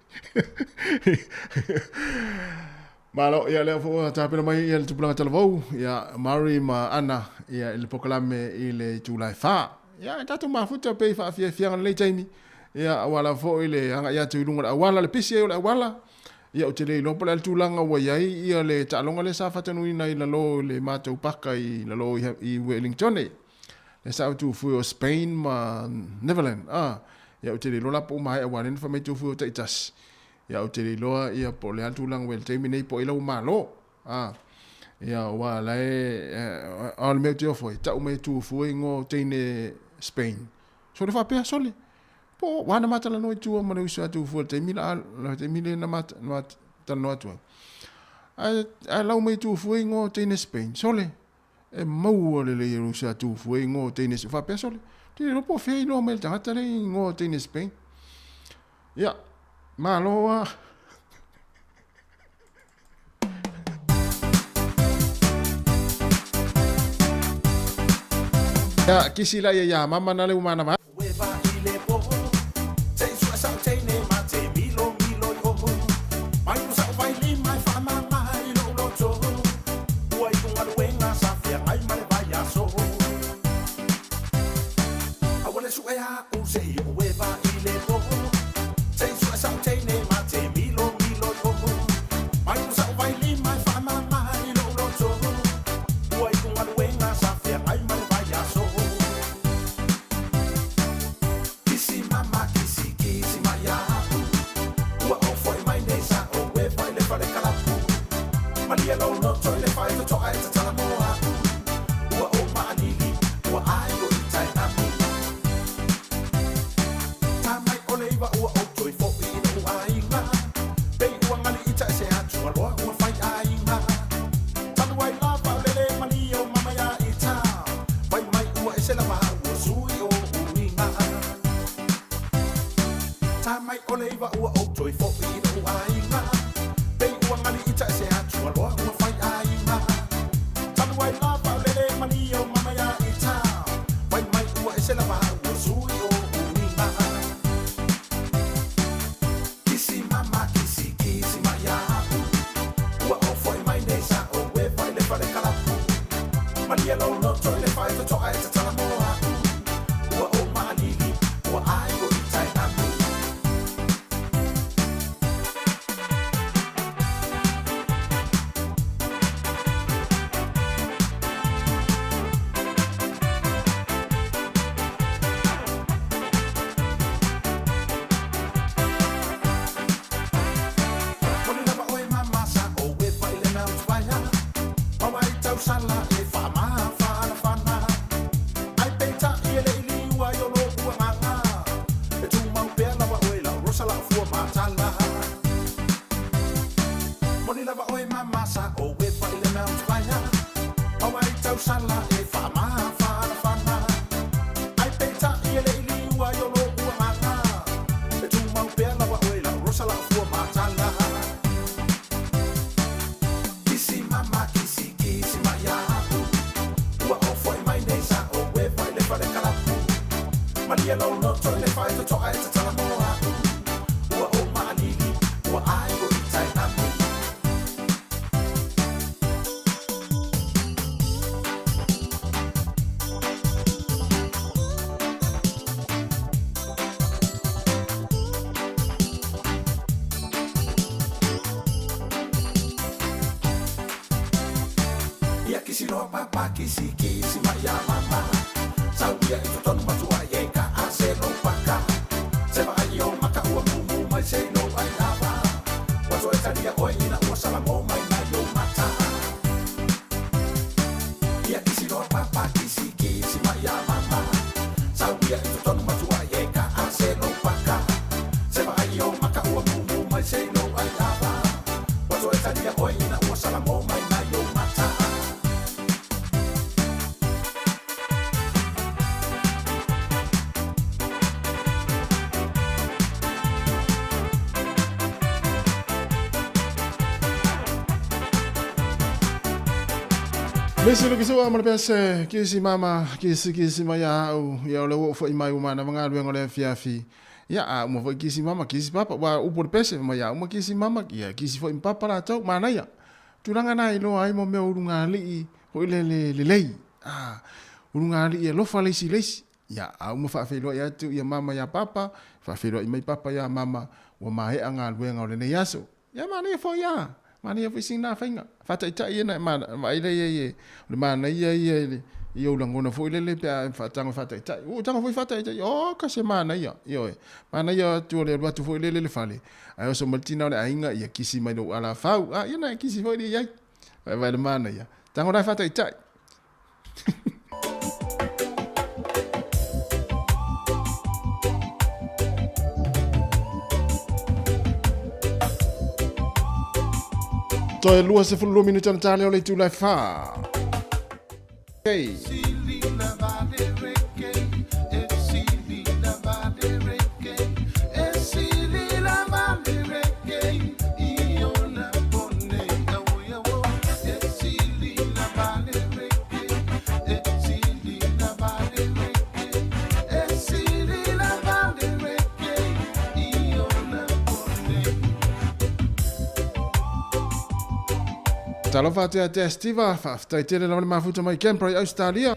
Malo, ia lea foi ua tapena mai ia le tupulaga talavou, ia Murray ma Anna ia i le polokalame i le itula e 4. Ia e tatou mafuta pei faafiafiaga lenei taimi, ia aua lava foi le agai atu i luga o le auala, le pisi ai o le auala. Ia ou te le iloa po o le a le tulaga ua i ai ia le taaloga lea sa faatanuina i lalo i le matou paka i lalo i Wellingtone. Lea sa autu fui o Spain ma Netherland. Ah, ia ou te le iloa la po ua maea aua lea na fai mai tu fui o taitasi. Ia ou te le iloa ia po o le a le tulaga ua i ai i le taimi nei po o ai la ua malo. A, ia aua la e, a o le mea ou te ofo ai, tau mai e tu fua igoa o teine Spain. Sole faapea, sole, po o, ua na ma talanoa i tua ma le uso a tu fua i le taimi la, le taimi lea na ma, ma talanoa atu ai. Ae, ae lau mai e tu fua igoa o teine Spain, sole, e maua lelei e le uso a tu fua igoa o teine, faapea sole, te le iloa po o fea e iloa mai e le tagata lea igoa o teine Spain. Ia, malo lava. Ia, kisi la ia ia mama na le umana faiva ua ou toe fo'i i lo'u aiga. Pei ua gali'i ta'e se atu aloa ua fai aiga. Talu ai lava o le lē malie o mama iā ita. Fai mai ua ese lava ua sui o uiga. Kisi mama kisi kisi mai a'u. Ua ou fo'i mai nei sa o e fai le fale kalapu. Malie lou loto i le faitoto'a e tatala mo a'u. Ua ou ma'alili ua ai o ita e amu. Moni lava oe mama sa o e fai le mea utuvaea. Maua i tausala e faamafanafana. Ai peita'i e le'i liua i o lo'u agaga. E tumau pea lava oe la'u rosa la'u fua matala. Moni lava oe mama sa o e fai le mea utuvaea. Maua i tausala e faamafanafana. Ai peita'i e le'i liua i o lo'u agaga. E tumau pea lava oe la'u rosa la'u fua matala. Kisi mama kisi kisi mai a'u. Ua ou fo'i mai nei sa o e fai le fale kalapu. Malie lou loto i le faitoto'a e tatala mo a'u. Ua ou ma'alili ua ai o ita e amu. Ia kisi loa papa kisi kisi mai ia mama. Sauia i totonu matua i e ka a se lou paka. Se vaai o maka ua mumu mai se i lou ai lava. Ua toe talia oe ina ua salamo mai mai o mata. Ia kisi loa papa kisi kisi mai ia mama. Sauia i totonu matua i e ka a se lou paka. Se vaai o maka ua mumu mai se i lou ai lava. Ua toe talia oe ina ua salamo mai mai o mata. Mese lo kisi wa mala pese kisi mama kisi kisi mai au ia o le ua fo'i mai ua manava galuega o le afiafi. Ia a uma foi kisi mama kisi papa ua upu o le pese mai a uma kisi mama ia kisi foi ma papa latou manaia. Tulaga na iloa ai mo mea o ulugalii foi lele lelei. A ulugalii e alofa le isi i le isi. Ia a uma faafeiloai atu ia mama ia papa, faafeiloai mai papa ia mama ua maea galuega o lenei aso. Ia manaia foi a. Manaia foi sina faiga. Faataitai ia na vaai lea i ai e o le manaia ia i le i ou lagona foi lele pe a e faatago e faataitai. Ua ou tago foi faataitai, oka se manaia, ioe. Manaia atu o le alu atu foi lele i le fale, ae oso mai le tina o le aiga ia kisi mai lou alafau. A, ia na e kisi foi lea i ai. Vaevae le manaia. Tago la e faataitai. Toe 22 minute ona tāleo le itula e whā. Hey. Talofa atu ia te Steve, faafetai tele lava le mafuta mai Canberra i Australia.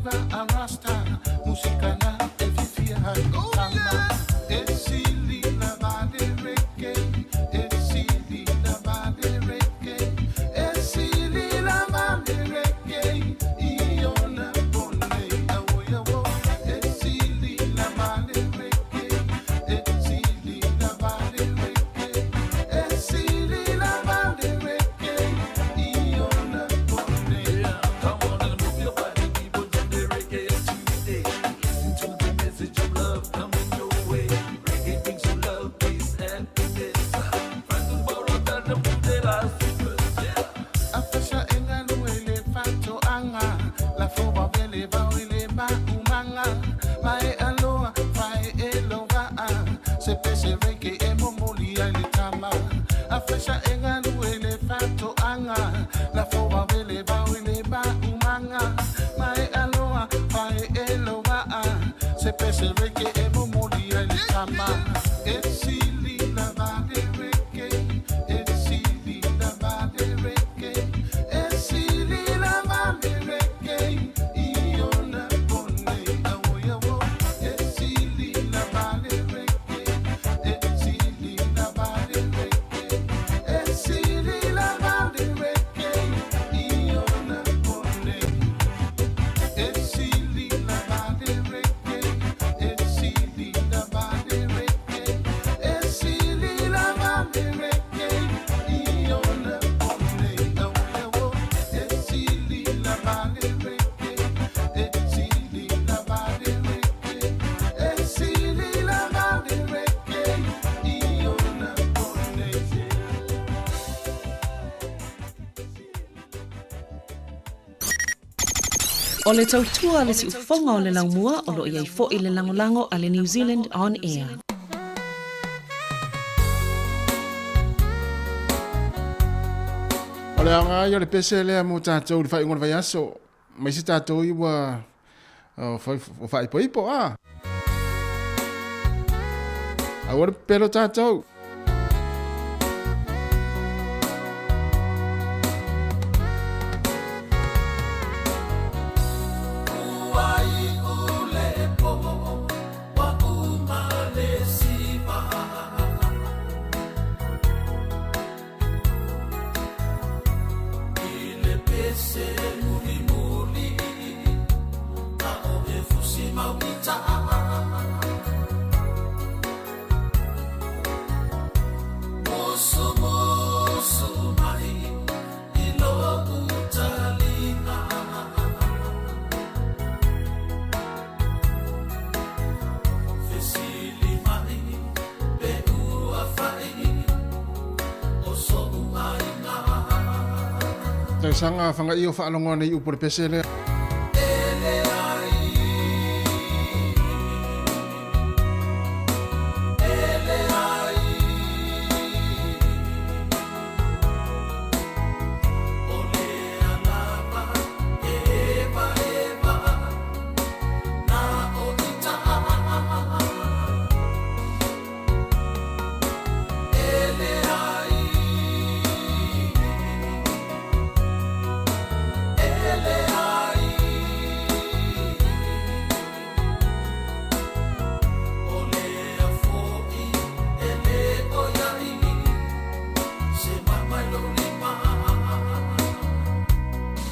viva a rasta Musika na e fifia hai tama E sili la vale reggae E sili la vale reggae E sili la vale reggae Iona pone awo yawo E sili la vale reggae E sili la vale reggae E sili la vale reggae Iona pone. Come on and move your body, people, jam the reggae today. Listen to the message of love coming your way. Reggae brings you love, peace, and happiness. Find the borrow that the mudela yeah. Afasha engaluele fatoanga la foba vele baoile ba umanga mae aloa fae elogaa se pese reggae e momoli ai le tama. Afasha engaluele fatoanga la foba vele baoile ba umanga mae aloa fae elogaa se pese reggae e momoli ai le tama. E sili la vale reggae e sili la vale reggae e sili la vale reggae iona pone awo yawo e sili la vale reggae e sili la vale reggae e sili la vale reggae iona pone e sili la vale reggae e sili la vale reggae e sili la vale reggae iona pone awo yawo e sili la vale reggae e sili la vale reggae e sili la vale reggae iona pone. O le tautua le siufoga o le laumua o loo iai fo'i le lagolago a le New Zealand On Air. O le aoga ia o le pese lea mo tatou i le faaiuga o le vaiaso ma isi tatou i ua o faaipoipo a. Aua le pepelo tatou. Tausaga fagaia o faalogo nei upu o le pese lea.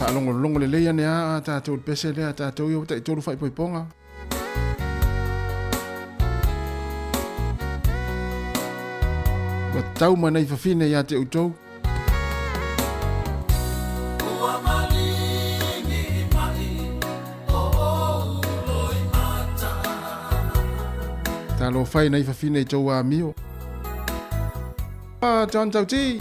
Faalogologo lelei ane a tatou i le pese lea tatou ia ua taitolu faaipoipoga. Ua tau mai nai fafine iā te outou. Talofa i nai fafine i tou amio. Ah, John Tauti.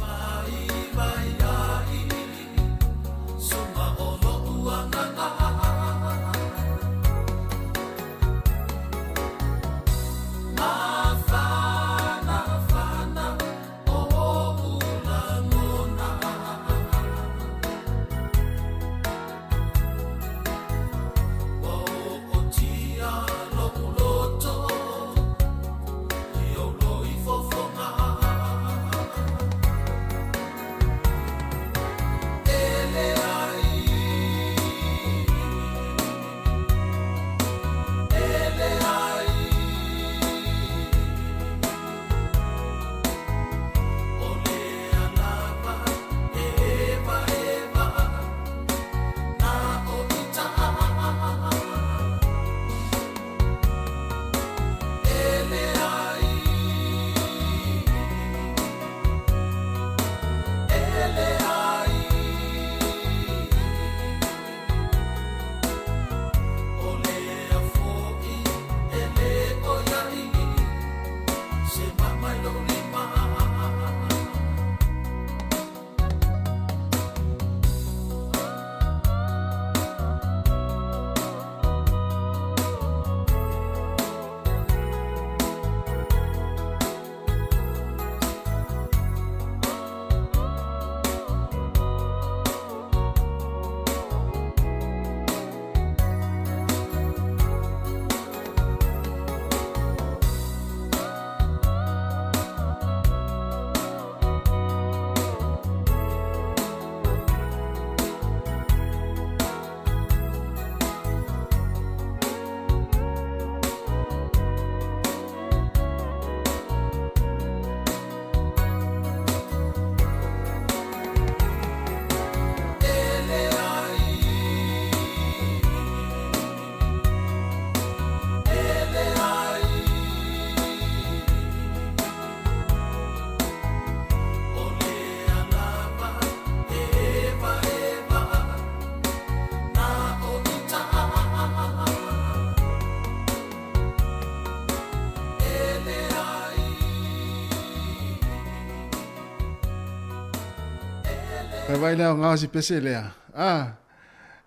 Vai le aoga o si pese lea. A,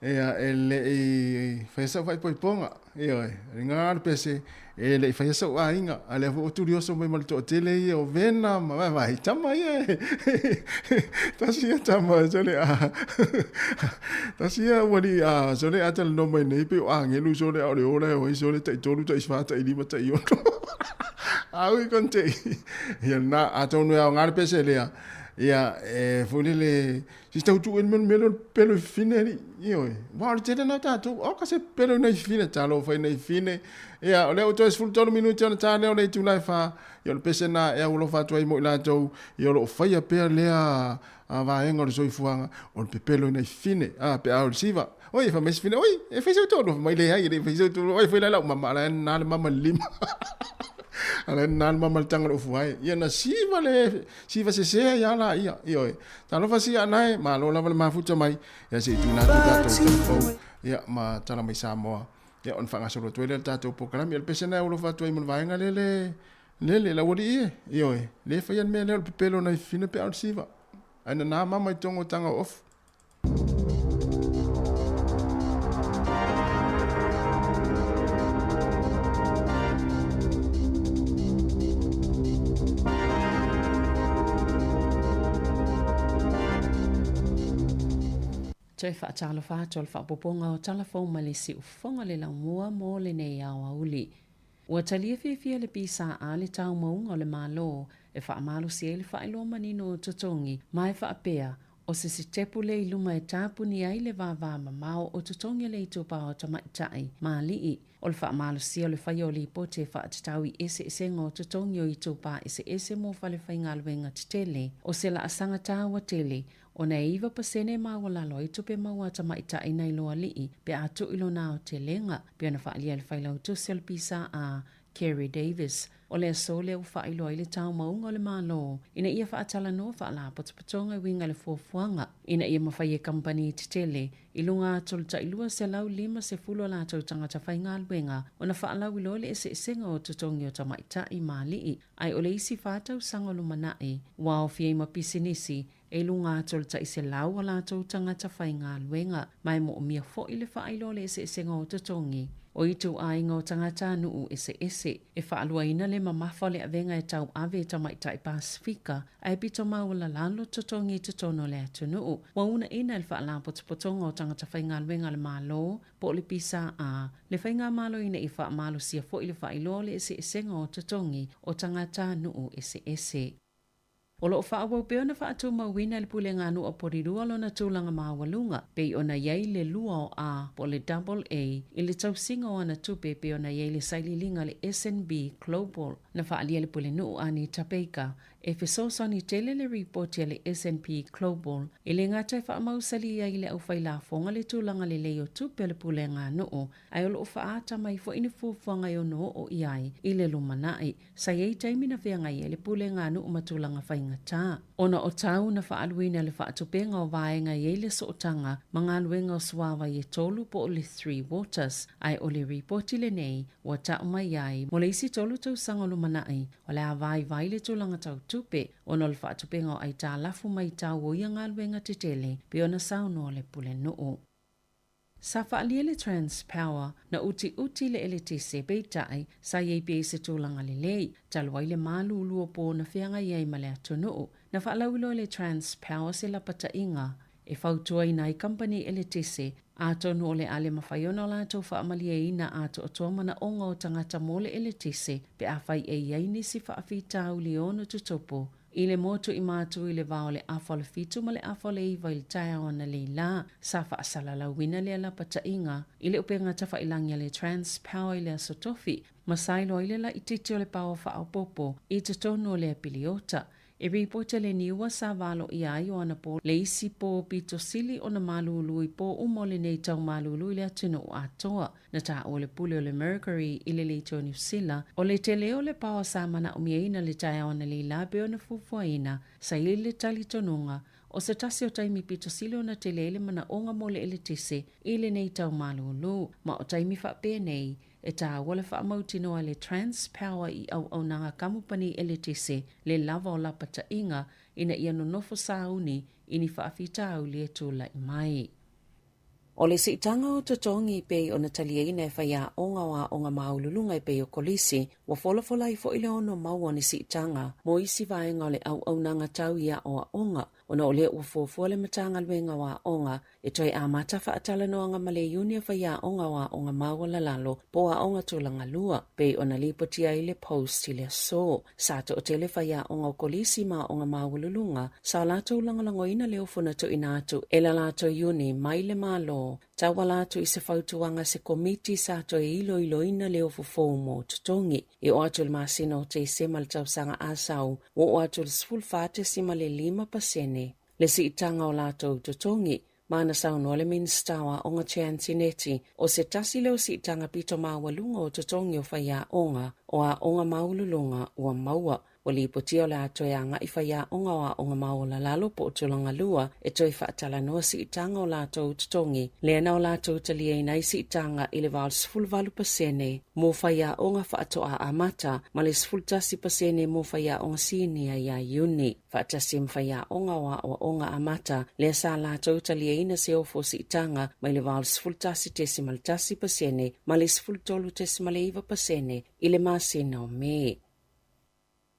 ia, e le i faia sau faaipoipoga. Ioe, o le agaga o le pese, e le i faia sou aiga, a lea foi ua tulioso mai ma le toatele ia o Vena ma vaevae, tama ia e, tasi ia tama, sole a, tasi ia ualii a, sole a talanoa mai nei pei o agelu sole a o le ola e o ai sole tai tolu, tai fa, tai lima, tai ono. Au i kon te i. Ia na, atonu e aoga le pese lea, ia, e foi lele, Si tau tuu e le mea o le pelo i fine alii. Ioe. Wa o le tele na tatou. O ka se pelo nei fine, talofa i nei fine. Ia, o lea ua toe 13 minute ona ta lea o le itula e whā. Ia o le pese na e aualofa atu ai mo i latou. Ia o lo o whaia pea lea a vaega o le soifuaga, o le pepelo i nei fine. A, pe a o le siva. Oi, e wha mai fine. Oi, e whai sau tō. Mai le hai, e le whai sau tō. Oi, whai lai lau mama, ala e nā le mama le lima. Ala e nā le mama le tanga le ufu ai. Ia na siva le, Siva sese ai a la ia. Ioe. Talofa sia anae, malo lava le mafuta mai. Ia se i tuina atu tatou telefou. Ia, ma tala mai Samoa. Ia, ona faagasolo atu ai lea le tatou polokalame. Ia, le pese lena e alofa atu ai ma le vaega lea le, lele, le aualii e. Ioe. Le faia le mea lea o le pepelo nai fifine pe a o le siva. Ae nana mama i totonu o taga o ofu. Toe faatalofa atu o le faaopoopoga o Tala Fou mai le Siufofoga le Laumua mo lenei aoauli. Ua talia fiafia le PSA le taumauga o le Malo e faamalosi ai le faailoa manino o totogi ma e faapea O se sitepu lea i luma e tapuni ai le vāvā mamao o totogi a le itupa o tamaitai ma aliʻi. O le faamalosia o le faia o lipoti e faatatau i eseesega o totogi o itupa eseese mo falefaigaluega tetele. O se laasaga tāua tele, ona e 9% maualalo ai tupe maua a tamaitai nai lo aliʻi pe a tuu i lona aotelega, pei ona faaalia e le Failautusi o le PSA, Kerry Davis, o le aso lea ua faailoa ai le taumauga o le Malo ina ia faatalanoa faalapotopotoga e uiga i le fuafuaga ina ia mafai e kamupani tetele i luga atu o le tai 250 o latou tagata faigaluega ona faalauiloa le eseesega o totogi o tamaitai ma alii ae o le isi fa tausaga o lumanai ua aofia ai ma pisinisi e luga atu o le tai 100 o latou tagata faigaluega, ma e moomia foi le faailoa o le eseesega o totogi o ituaiga o tagatanuu eseese. E faaluaina le mamafa o le avega e tauave e tamaitai Pasifika ae pito maualalalo totogi i totonu o le atunuu. Ua uunaina e le Faalapotopotoga o Tagata Faigaluega a le Malo po o le PSA le Faigamalo ina ia faamalosia foi le faailoa o le eseesega o totogi o tagatanuu eseese. O lo o faaauau pea ona faatumauina e le Pulega a Nuu o Porirua lona tulaga maualuga, pei ona i ai le lua o A po o le Double A i le tausiga o ana tupe pei ona i ai le sailiiliga a le SNB Global. Na faaalia e le Pulenuu Anita Baker e fesoasoani tele le ripoti a le SNP Global e le gata e faamausali ai i le aufailafoga le tulaga lelei o tupe a le Pulega a Nuu ae o lo o faaata mai foi ni fuafuaga e ono oo i ai i le lumanai. Sa i ai taimi na feagai ai le Pulega a Nuu ma tulaga faigata, ona o tau na faaaluina le faatupega o vaega i ai le sootaga ma galuega o suavai e tolu po o le Three Waters, ae o le ripoti lenei ua tau mai ai mo le isi tolu tausaga o lumanai o le a vaivai le tulaga tau tupe ona o le faatupega o aitalafu mai tau o ia galuega tetele pei ona saunoa le Pulenuu. Sa faaalia le Transpower na utiuti le eletise, peitai, sa i ai pea i se tulaga lelei, talu ai le malulu o po na feagai ai ma le atunuu. Na faalauiloa e le Transpower se lapataiga e fautuaina ai kamupani eletise, atonu o le a le mafai ona o latou faamalieina atoatoa manaoga o tagata mo le eletise pe afai e i ai nisi faafitauli e ono tutupu I le motu i Matu i le va o le afa o le 7 ma le afa o le 9 i le taeao analeila, sa faasalalauina lea lapataiga i le upega tafailangi a le Transpower i le Aso Tofi, ma sa iloa ai le laitiiti o le paoa faaopoopo i totonu o lea piliota. E ripoti a le Niua sa valoia ai o ana po le isi po pito sili ona malulu i po uma o lenei tau malulu i le atunuu atoa. Na taua le pule o le Mercury i le leitio Niu Sila, o le tele o le paoa sa manaomiaina le taeao analeila pei ona fuafuaina, sa i ai le talitonuga O se tasi o taimi pito sili ona tele ai le manaʻoga mo le eletise i lenei tau malūlū, ma o taimi faapenei e tāua le faamautinoa e le Transpower i auaunaga kamupani eletise le lava o lapataʻiga ina ia nonofo sauni i ni faafitauli e tulaʻi mai. O le siitaga o totogi pei ona taliaina e faiaoga o aoga maualuluga e pei o kolisi, ua folafola ai foi le ono maua o ni siitaga mo isi vaega o le auaunaga tau i aoaoga, ona o lea ua fuafua le Matagaluega o Aoga e toe amata faatalanoaga ma le Iuni o Faiaoga o Aoga Maualalalo po o Aoga Tulagalua, pei ona lipotia ai le Post i le aso. Sa toatele faiaoga o kolisi ma aoga maualuluga sa o latou lagolagoina le ofo na tuuina atu e la latou iuni mai le Malo tauala atu i se fautuaga a se komiti sa toe iloiloina le ofo fou mo totogi. E oo atu i le masina o Tesema le tausaga asau, ua oo atu i le 14.5% le siitaga o latou totogi, ma na saunoa le Minisita o Aoga Chance Neti, o se tasi lea o siitaga pito maualuga o totogi o faiaoga o aoga maualuluga ua maua. Ua lipotia o le a toe agai faiaoga o aoga maualalalo po o tulagalua e toe faatalanoa siitaga o latou totogi, lea na o latou taliaina ai siitaga i le 88% mo faiaoga faatoa amata ma le 11% mo faiaoga sinia ia Iuni. Faatasi ma faiaoga o aoaoga amata, lea sa latou taliaina se ofo o siitaga mai le 81.1% ma le 13.9% i le masina o Me.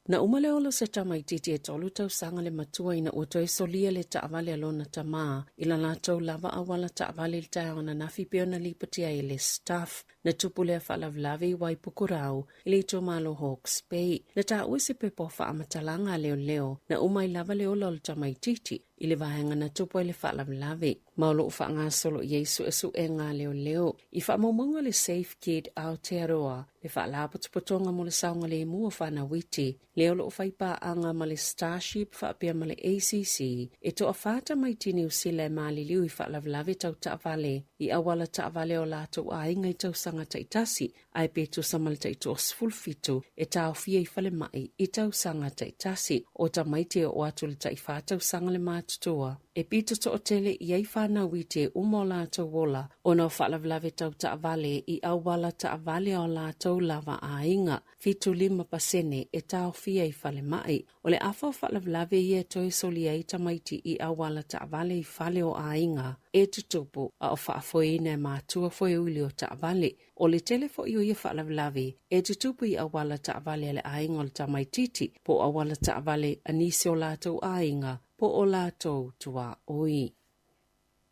Na uma le ola o se tamaitiiti e tolu tausaga le matua ina ua toe solia le taavale a lona tamā i la latou lava auala taavale i le taeao ananafi pei ona lipotia ai e le Stuff. Na tupu lea faalavelave i Waipukurau i le itumalo Hawke's Bay. Na taua i se pepa o faamatalaga a leoleo, na uma ai lava le ola o le tamaitiiti i le vaega na tupu ai le faalavelave, ma o lo o faagasolo i ai suesuega a leoleo. I faamaumauga le Safe Kid Aotearoa, le faalapotopotoga mo le saogalemu o fanau iti, lea o lo o fai paaga ma le Starship faapea ma le ACC, e toafa tamaiti Niu Sila e maliliu i faalavelave tau taavale i auala taavale o latou aiga i tausaga taitasi, ae pe tusa ma le tai-27 e taofia i falemai i tausaga taitasi. O tamaiti e oo atu i le tai-4 tausaga le matutua, e pito toatele i ai fanau iti e uma o latou ola ona o faalavelave tau taavale i auala taavale a o latou lava aiga. 75% e taofia i falemai. O le afa o faalavelave ia e toe solia ai tamaiti i auala taavale i fale o aiga e tutupu a o faafoeina e matua foeuli o taavale. O le tele foi o ia faalavelave e tutupu i auala taavale a le aiga o le tamaitiiti po o auala taavale a nisi o latou aiga po o latou tuaoi.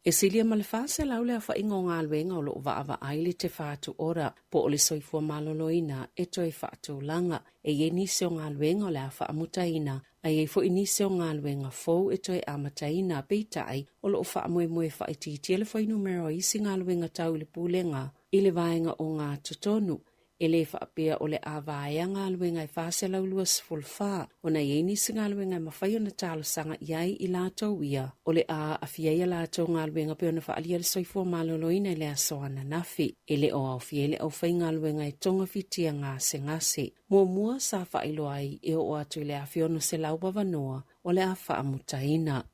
E silia ma le 400 le aofaiga o galuega o lo o vaavaai le Te Whatu Ora po o le soifua maloloina e toe faatulaga. E i ai nisi o galuega o le a faamutaina, a i ai foi nisi o galuega fou e toe amataina, peitai, o lo o faamoemoe faaitiitia le fuainumera o isi galuega tau i le Pulega i le vaega o Gatotonu. E le faapea o le a vaea galuega e 424, ona e i ai nisi galuega e mafai ona talosaga i ai i latou ia o le a aafia ai a latou galuega pei ona faaalia le soifua maloloina i le aso ananafi. E le o aofia ai le aufaigaluega e togafitia gasegase. Muamua sa faailoa ai e oo atu i le 1,600 avanoa o le a faamutaina.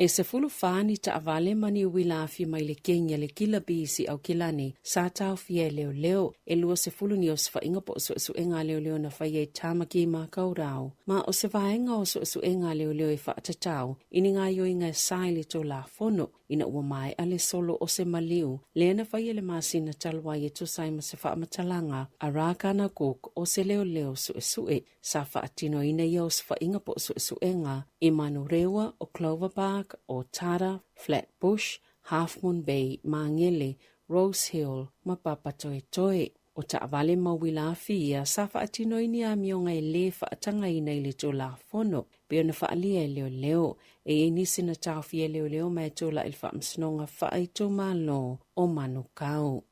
E 14 ni taavale ma ni uila afi mai le kegi a le Kila Bees i Aukilani sa taofia e leoleo. E 20 ni osofaiga po o suesuega a leoleo na faia i Tamaki Makaurau, ma o se vaega o suesuega a leoleo e faatatau i ni gaoioiga e sa i le Tulafono ina ua maea le solo o se maliu lea na faia i le masina talu ai e tusa ai ma se faamatalaga a Rakana Cook o se leoleo suesue. Sa faatinoina ia osofaiga po o suesuega i Manurewa, o Clover Park, o Tara, Flat Bush, Half Moon Bay, Magele, Rose Hill ma Papatoetoe. O taavale ma uila afi ia sa faatino ai ni amioga e lē faatagaina i le Tulafono pei ona faaalia e leoleo. E i ai nisi na taofia e leoleo ma e tulai i le Faamasinoga Faaitumalo o Manukau.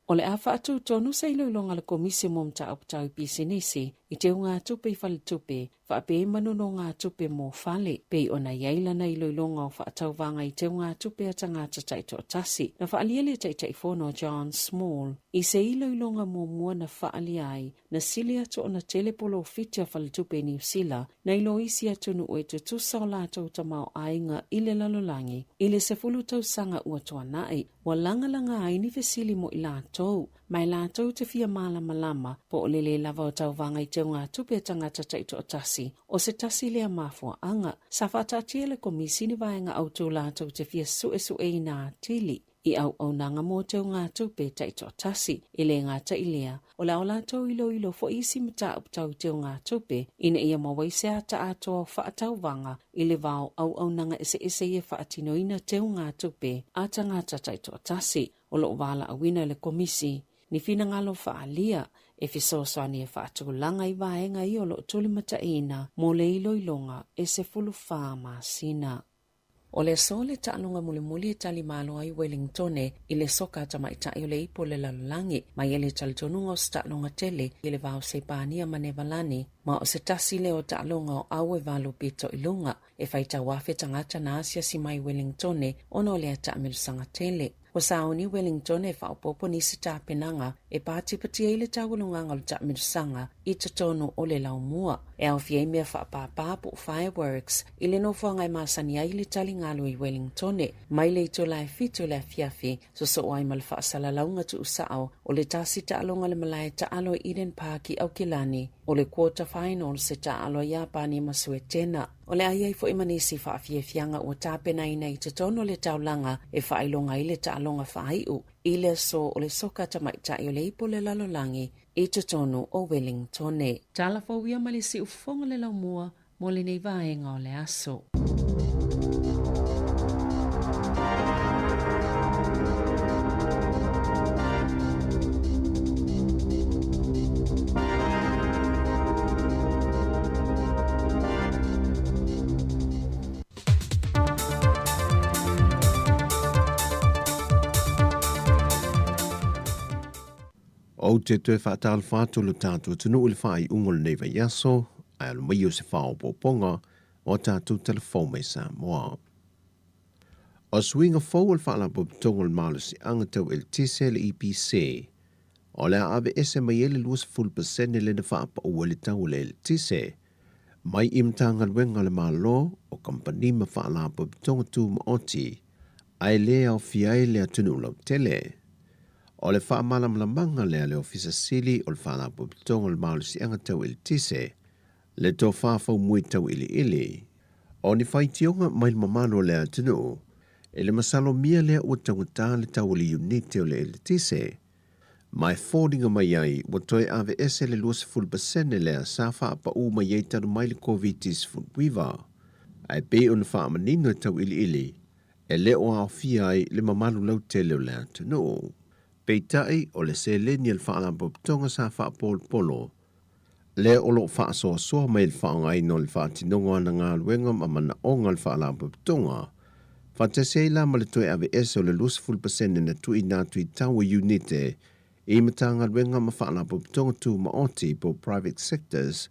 O le a faatū tonu se iloiloga a le Komisi mo Mataupu Tau i Pisinisi i teugatupe i faletupe faapea ma nonogatupe mo fale, pei ona i ai lana iloiloga o faatauvaga i teugatupe a tagata taitoatasi. Na faaalia le Taitaifono John Small i se iloiloga muamua na faaalia ai na sili atu ona tele polofiti a faletupe i Niu Sila nai lo isi atunuu e tutusa o latou tamaoaiga i le lalolagi i le 10 tausaga ua tuanai. Ua lagalaga ai ni fesili mo i latou, ma e latou te fia malamalama po o le lē lava o tauvaga i teugatupe a tagata taitoatasi o se tasi lea mafuaaga. Sa faataatia e le Komisi ni vaega autū latou te fia suesueina atili i auaunaga mo teugatupe taitoatasi. E lē gata i lea, o le a o latou iloilo foi isi mataupu tau i teugatupe ina ia maua ai se ata atoa o faatauvaga i le va o auaunaga eseese ia faatinoina teugatupe a tagata taitoatasi. O lo o valaauina e le Komisi ni finagalo faaalia e fesoasoani e faatulaga i vaega ia o lo o tulimataiina mo le iloiloga e 14 masina. O le aso le taaloga mulimuli e tali malo ai Wellingtone i le soka a tamaitai o le ipu o le lalolagi, mai e le talitonuga o se taaloga tele i le va o Sepania ma Nevalani, ma o se tasi lea o taaloga o au e valu pito i luga. E faitau afe tagata na asiasi mai Wellingtone ona o lea taamilosaga tele. Ua sauni Wellington e faaopoopo nisi tapenaga e patipatia ai le taualugaga o le taamilosaga i totonu o le laumua, e aofia ai mea faapāpā po o fireworks i le nofoaga e masani ai le taligalu i Wellingtone mai le itula e 7 i le afiafi, sosoo ai ma le faasalalauga tuusao o le tasi taaloga a le malae taalo i Eden Park i Aukilani, o le quarter final se taalo a Iapani ma Suetena. O le a i ai foi ma nisi faafiafiaga ua tapenaina i totonu o le taulaga e faailoga ai le taaloga faaiu i le aso o le soka tamaitai o le ipu o le lalolagi i totonu o Wellingtone. Tala fou ia ma le siufofoga le laumua mo lenei vaega o le aso. Ou te toe faatalofa atu lo tatou atunuu i le faaiuga o lenei vaiaso, ae alo mai o se faaopoopoga o a tatou tala fou mai Samoa. O suiga fou o le Faalapotopotoga o le Malosiaga Tau Eletise le EPC, o le a aveese mai ai le 20% lea na faapaua i le tau o le eletise mai i Matagaluega a le Malo, o kamupani ma faalapotopotoga tumaoti, ae le aofia ai le atunuu lautele. O le faamalamalamaga lea a le Ofisa Sili o le Faalapotopotoga o le Malosiaga Tau Eletise, le tofa faumui tauiliili. O ni faitioga mai le mamalu o le atunuu, i le masalomia lea ua taugata le tau o le iunite o le eletise, ma e foliga mai ai ua toe aveese le 20% lea sa faapaū mai ai talu mai le Koviti-19. Ae pei ona faamanino e tauiliili, e le o aofia ai le mamalu lautele o le atunuu. Peitai, o le seleni a le Faalapotopotoga sa faapolopolo, lea o lo o faasoasoa mai i le faaaogaina o le faatinoga o ana galuega ma manaoga a le Faalapotopotoga, faatasi ai la ma le toe aveese o le 20% na tuuina atu i tau o iunite i Matagaluega ma Faalapotopotoga Tumaoti po o private sectors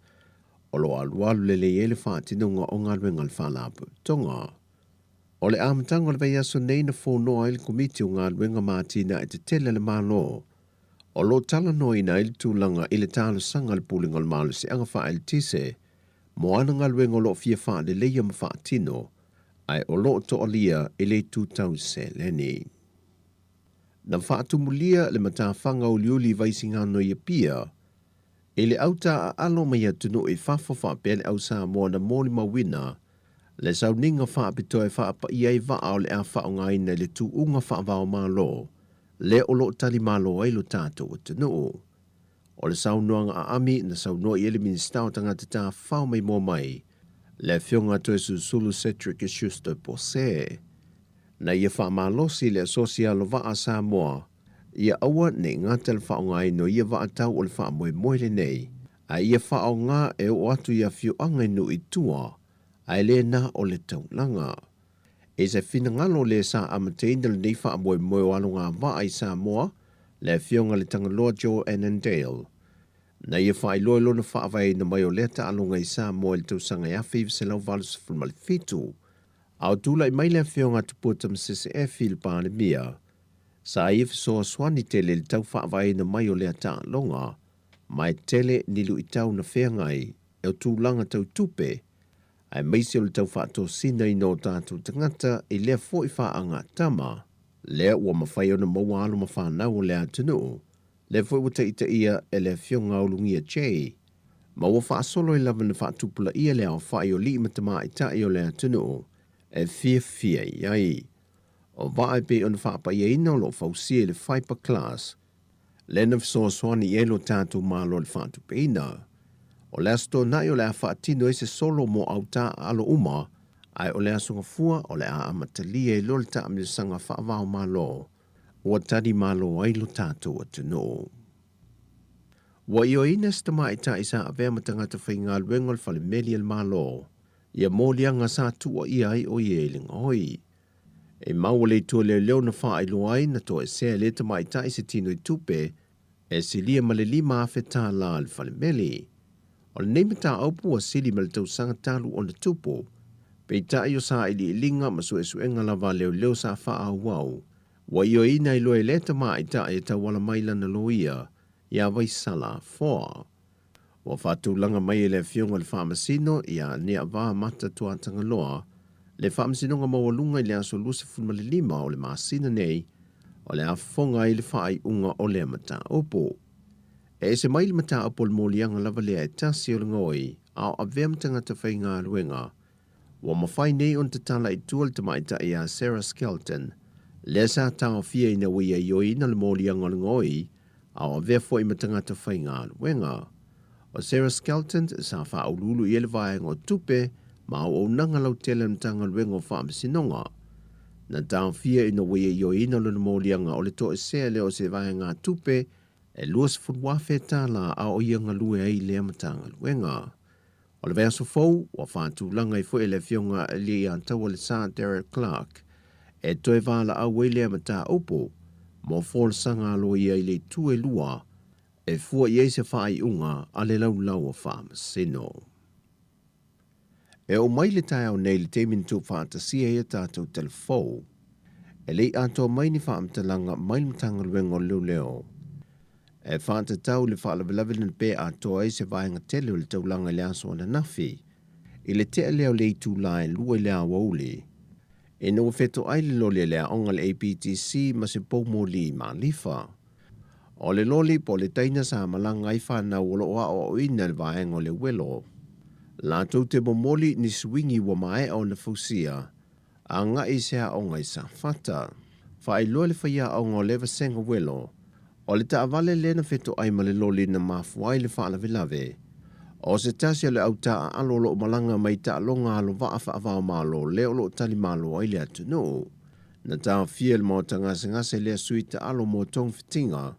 o lo o alualu lelei ai le faatinoga o galuega a le Faalapotopotoga. O le amataga o le vaiaso nei na fonoa ai le Komiti o Galuega ma Atinae Tetele a le Malo, o lo o talanoaina ai le tulaga i le talosaga a le Pulega o le Malosiaga Faa-Eletise mo ana galuega o lo o fia faaleleia ma faatino, ae o lo o toalia i le itu tau seleni. Na faatumulia le matafaga uliuli i Vaisigano i Apia, i le au taaalo mai atunuu i fafo faapea le au Samoa na molimauina le sauniga faapitoa e faapaia ai vaa o le a faaaogaina i le tuuga faava-o-Malo lea o lo o talimalo ai lo tatou atunuu. O le saunoaga aami na saunoa i ai le Minisita o Tagata Tafafao Maimoa Mai, le Afioga a Toesulusulu Cedric Schuster Pose, na ia faamalosi le Asosi Alovaa a Samoa ia aua ne i gata le faaaogaina o ia vaa tau o le faamoemoe lenei, a ia faaaoga e oo atu i afioaga i nuu i tua, ae le na o le taulaga. I se finagalo lē sa amataina lenei faamoemoe o alogavaa i Samoa, le Afioga i le Tagaloa Joe Annandale. Na ia faailoa i lona faavaeina mai o lea taaloga i Samoa i le tausaga e 1987, a o tulai mai le afioga a Tupua Tamasese Afi i le Palemia, sa ia fesoasoani tele i le tau faavaeina mai o lea taaloga, ma e tele ni luitau na feagai e o tulaga tau tupe, aemaise o le tau faatosinaina o tatou tagata i lea foi faagatama, lea ua mafai ona maua alo ma fanau o le atunuu, lea foi ua taitaia e le Afioga Ulugia Jay, ma ua faasolo ai lava na faatupulaia le aofai o alii ma tamaitai o le atunuu e fiafia i ai. O vaa e pei ona faapaiaina o lo o fausia i le Fiber Class, lea na fesoasoani i ai lo tatou Malo i le faatupeina. O le Aso Toonai o le a faatino ai se solo mo au taaalo uma, ae o le Aso Gafua o le a amatalia ai loa le taamilosaga faava-o-Malo ua tali malo ai lo tatou atunuu. Ua ioeina se tamaitai sa avea ma tagata faigaluega o le fale meli a le Malo ia moliaga sa tuuaia ai o ia i le gaoi. E maua le itu leoleo na faailoa ai na toesea e lea tamaitai se tino i tupe e silia ma le $5,000 tālā a le fale meli. O lenei mataupu ua sili ma le tausaga talu ona tupu, peitai o sailiiliga ma suesuega lava a leoleo sa faaauau, ua ioeina ai loa e lea tamaitai e tauala mai lana loia ia Vaisala Afoa. Ua faatulaga mai e le Afioga i le Faamasino ia Niavaa Mata Tuatagaloa le Faamasinoga Maualuga i le aso 25 o le masina nei o le a fofoga ai le faaiuga o lea mataupu. E ese mai le mataupu o le moliaga lava lea e tasi o le gaoi a o avea ma tagata faigaluega. Ua mafai nei ona tatala i tua le tamaitai ia Sarah Skelton, lea sa taofia ina ua ia ioeina le moliaga o le gaoi a o avea foi ma tagata faigaluega. O Sarah Skelton sa faauluulu i ai le vaega o tupe ma auaunaga lautele a le Matagaluega o Faamasinoga. Na taofia ina ua ia ioeina lona moliaga o le toesea lea o se vaegatupe e $20,000 tālā a o ia galue ai i lea Matagaluega. O le vaiaso fou, ua faatulaga ai foi e le Afioga i le Taualesa Derek Clark e toe valaau ai lea mataupu mo folasaga aloaia i le itu e lua e fua i ai se faaiuga a le laulau o Faamasino. E oo mai le taeao nei i le taimi na tuufaatasia ai a tatou telefou, e le i atoa mai ni faamatalaga mai le Matagaluega o Leoleo e faatatau i le faalavelave na pe atoa ai se vaega tele o le taulaga i le aso ananafi, i le tea lea o le itula e 2 i le aoauli, ina ua fetoai le loli a le aoga a le APTC ma se poumoli i Malifa. O le loli po o le taina sa malaga ai fanau o lo o aoaoina i le vaega o le uelo. Latou te momoli ni suingi ua maea ona fausia agai i se aoga i Safata. Faailoa le faiaoga o lea vasega uelo, o le taavale lea na fetoai ma le loli na mafua ai le faalavelave. O se tasi o le au taaalo o lo o malaga mai taaloga alovaa faava-o-Malo lea o lo o talimalo ai le atunuu. Na taofia e le maota gasegase lea sui taalo mo togafitiga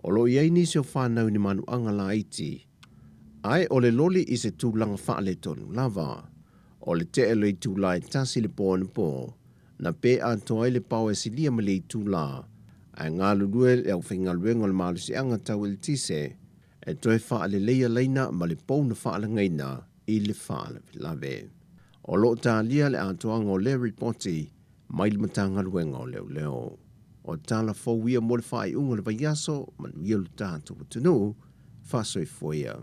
o lo o i ai nisi o fanau i ni manuaga laiti, ae o le loli i se tulaga faaletonu lava. O le tea o le itula e 1 le po anapo, na pe atoa ai le pao e silia ma le itula, ae galulue le aufaigaluega o le malosiaga tau eletise e toe faaleleia laina ma le pou na faalagaina i le faalavelave. O lo o talia le atoaga o lea ripoti mai le Matagaluega o Leoleo. O tala fou ia mo le faaiuga o le vaiaso, manuia lo tatou atunuu, faasoifua ia.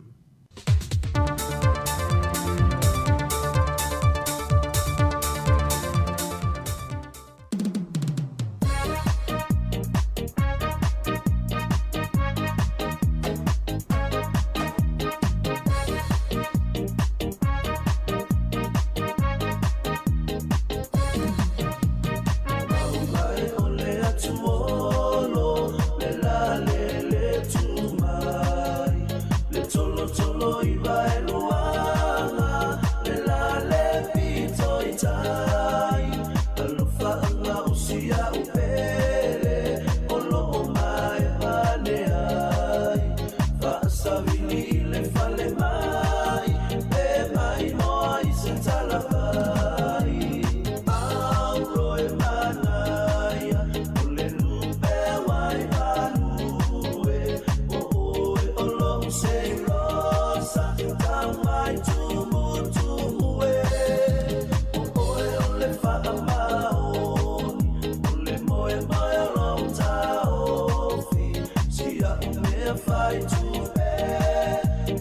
Goodbye tupe,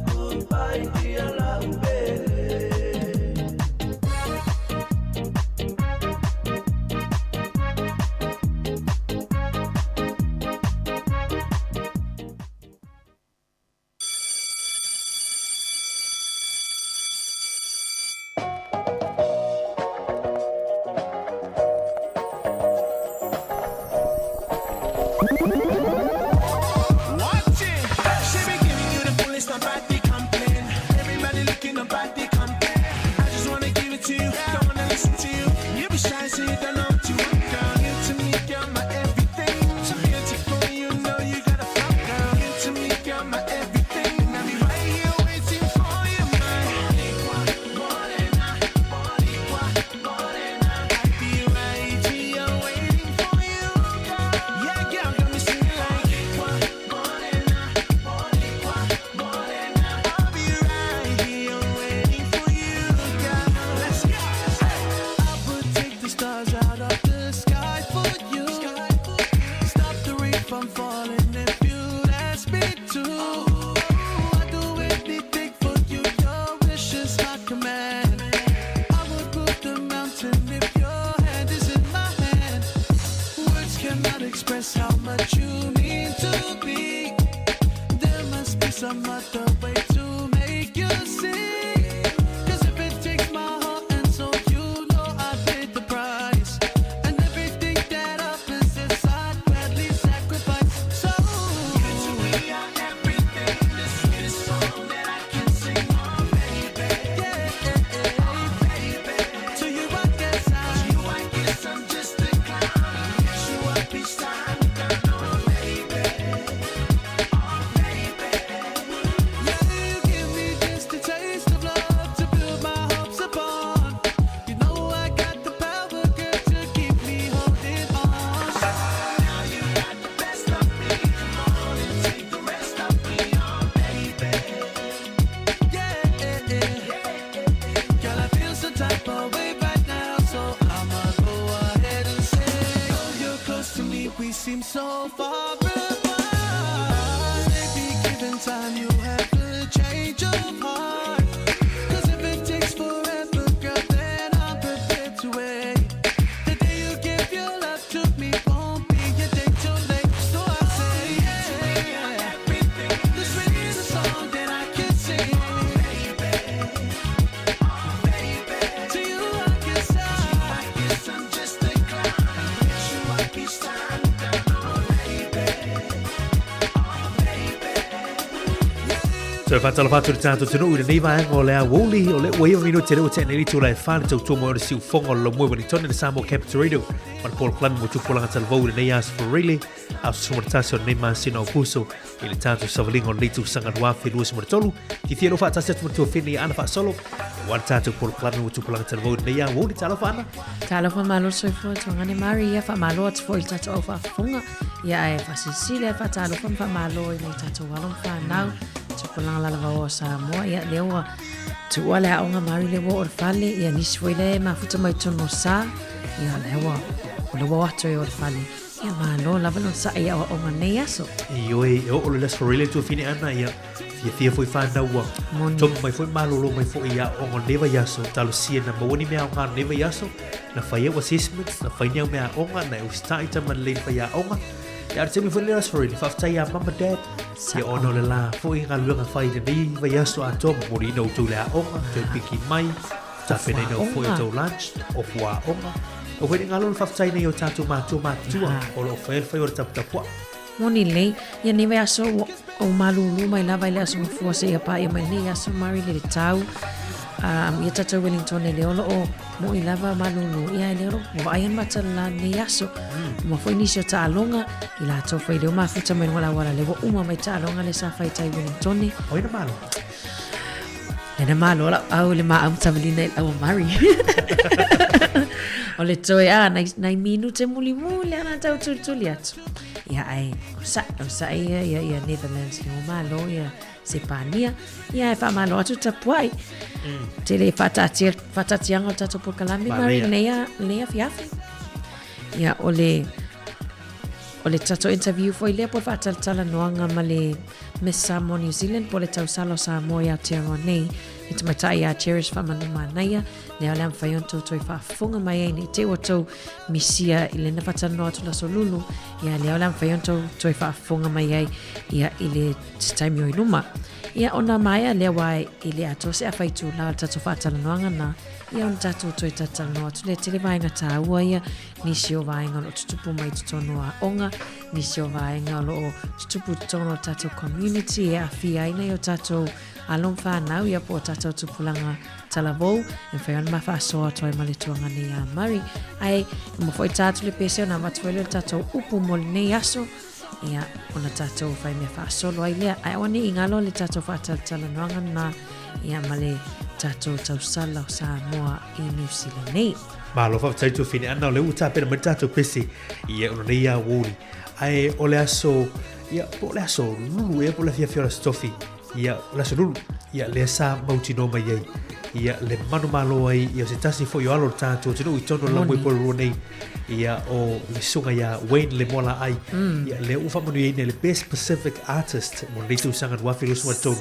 goodbye dear laubele. Watch it. She be giving you the fullest, nobody complain. Everybody looking, nobody complain. I just wanna give it to you, don't wanna listen to you. You be shy, so you don't know what you want, girl. You to me, girl, my everything. So beautiful, you know you got a flow, girl. You to me, girl, my everything. And I'll be right here waiting for you, my Morena, Morena. I'll be right here waiting for you, girl. Yeah, girl, got me singing like Morena, Morena. I'll be right here waiting for you, girl. Let's go. I would take the stars out of the sky for you. Stop the rain from falling if you'd ask me to. I'd do anything for you. Your wish is my command. I would move the mountain if your hand is in my hand. Words cannot express how much you mean to me. There must be some other way to make you see. Cause if it takes my heart and soul, you know I paid the price. And everything that I possess, I'd gladly sacrifice. So, You to me are everything, the sweetest song that I can sing, oh baby. Yeah, oh baby. To you, I guess I. To you, I guess I'm just a clown. Hit you up each time you down, oh baby, oh baby. Yeah, you give me just a taste of love to build my hopes upon. You know I got the power, girl, to keep me holding on. Now you got the best of me. Come on and take the rest of me, oh baby. Yeah, girl, I feel some type of way right now, so I'ma go ahead and say, oh, you're close to me, we seem so far apart. Maybe given time, you have a change of heart. 'Cause if it takes forever, girl, then I'm prepared to wait. The day you give your love to me won't be a day too late. So I say, yeah, everything. The sweetest song that I can sing, baby. Oh, baby. To you, I guess I guess I'm just a clown. Hit you up each time you down, oh baby, oh baby. Toe whātalo whātu le tātou tunu i lenei vaenga o le aoauli o le ua iwa minute le ua tea nei le itula e whā le tautua mo le siufoga o le Laumua Wellington le Samoa Capital Radio ma le polokalame mo tupulaga talavou i lenei aso Farile aso 11 o lenei masina o Aokuso i le tātou savaliga o lenei tausaga 2023. Fiafia lou faatasi atu ma le tuafine ia Ana Faasolo aua le tātou polokalame mo tupulaga talavou i lenei aoauli. Talofa Ana. Talofa malo le soifua Tuagane Mari, ia faamalo atu foi i le tatou au faafofoga, ia ae faasilasila e faatalofa ma faamalo i nai tatou alo ma fanau, tupulaga lalovaoa o Samoa, ia lea ua tuua le aoga Mari lea ua oo i le fale, ia nisi foi lea e mafuta mai totonu o sa, ia lea ua o lea ua o atu e o i le fale, ia malo lava le onosai i aoaoga nei aso. Ioe, e oo le aso Farile tuafine Ana, ia fiafia foi whānau ua tomo mai foi malolo mai foi i aoaoga o lenei vaiaso, talosia na maua ni mea aoga o lenei vaiaso, na fai au assessments, na fai ni au mea aoga, na e usitai tama lelei le fai aoga. Ia a o le taimi foi lenei o le aso Farile, faafetai ia mama dad, ia ona o le la foi galuega fai i lenei vaiaso atoa, momoliina outou i le aoga, toe piki mai, tapenaina foi o tou lunch, ofu aoga. O foi le galo le faafetai nei o tatou matua matutua o lo o faia le fai o le taputapuaa. Moni lelei, ia nei vaiaso ua ou malūlū mai lava i le aso Gafua seia paia mai lenei aso Mari le tau. Um, ia tatou Wellington e le o loo mo'i lava malūlū ia e le o loo ua vaai ana mata le la lenei aso. Uma foi nisi o taaloga i latou foi leo mafuta mai luga o le auala lea ua uma mai taaloga lea sa fai tai Wellington. Oi na malo. Lena malo lau au le maau tamalina i lau Mari. o le toe a nai, nai minute mulimuli ana tau tulituli atu. Ia ai, o sa, o sa ia, ia, ia Netherlands le o malo ia Sepania. Ia e whaamalo atu tapuai. Tele whaatatia, whaatatianga o tatou polokalame Mari lenei a, lenei afiafi. Ia o le O le tatou interview foi lea po o le faatalatalanoaga ma le Miss Samoa New Zealand po o le tausala o Samoa i Aotearoa nei, le tamaitai ia Cherish Faamanumanaia, lea o le a mafai ona tou toe faafofoga mai ai nei te ua tou misia i lena faatalanoa atu le Aso Lulu, ia lea o le a mafai ona tou toe faafofoga mai ai ia i le se taimi o i luma. Ia ona maea lea aua e le atoa se afa itula o le tatou faatalanoaga na, ia ona tatou toe talatalanoa atu lea tele vaega tāua ia, nisi o vaega o lo o tutupu mai totonu o aoga, nisi o vaega o lo o tutupu totonu o le tatou community e aafia ai nai o tatou alo ma whanau ia po o tatou tupulaga talavou e mafai ona ma faasoa atu ai ma le tuaga nei a Murray. Ae mo foi tā atu le pese ona avatu foi lea o le tatou upu mo lenei aso ia ona tatou whai mea faasolo ai lea. Ae aua ne i ngalo le tatou faatalatalanoaga na ia ma le tatou tausala o Samoa i New Zealand nei. Malo faafetai Tuafine Ana o lea ua tapena mai le tatou pese ia ona nei aoauli. Ae o le aso ia po o le aso Lulu ea po o le afiafi o le aso Tofi ia o le aso Lulu ia lea sa mautinoa mai ai ia le manumalo ai ia o se tasi foi o alo o le tatou atunuu i totonu o le Laumoi Porirua nei ia o le susuga ia Wayne Lemoalaai ia lea ua faamanuiaina i le Best Pacific Artist mo lenei tausaga 2023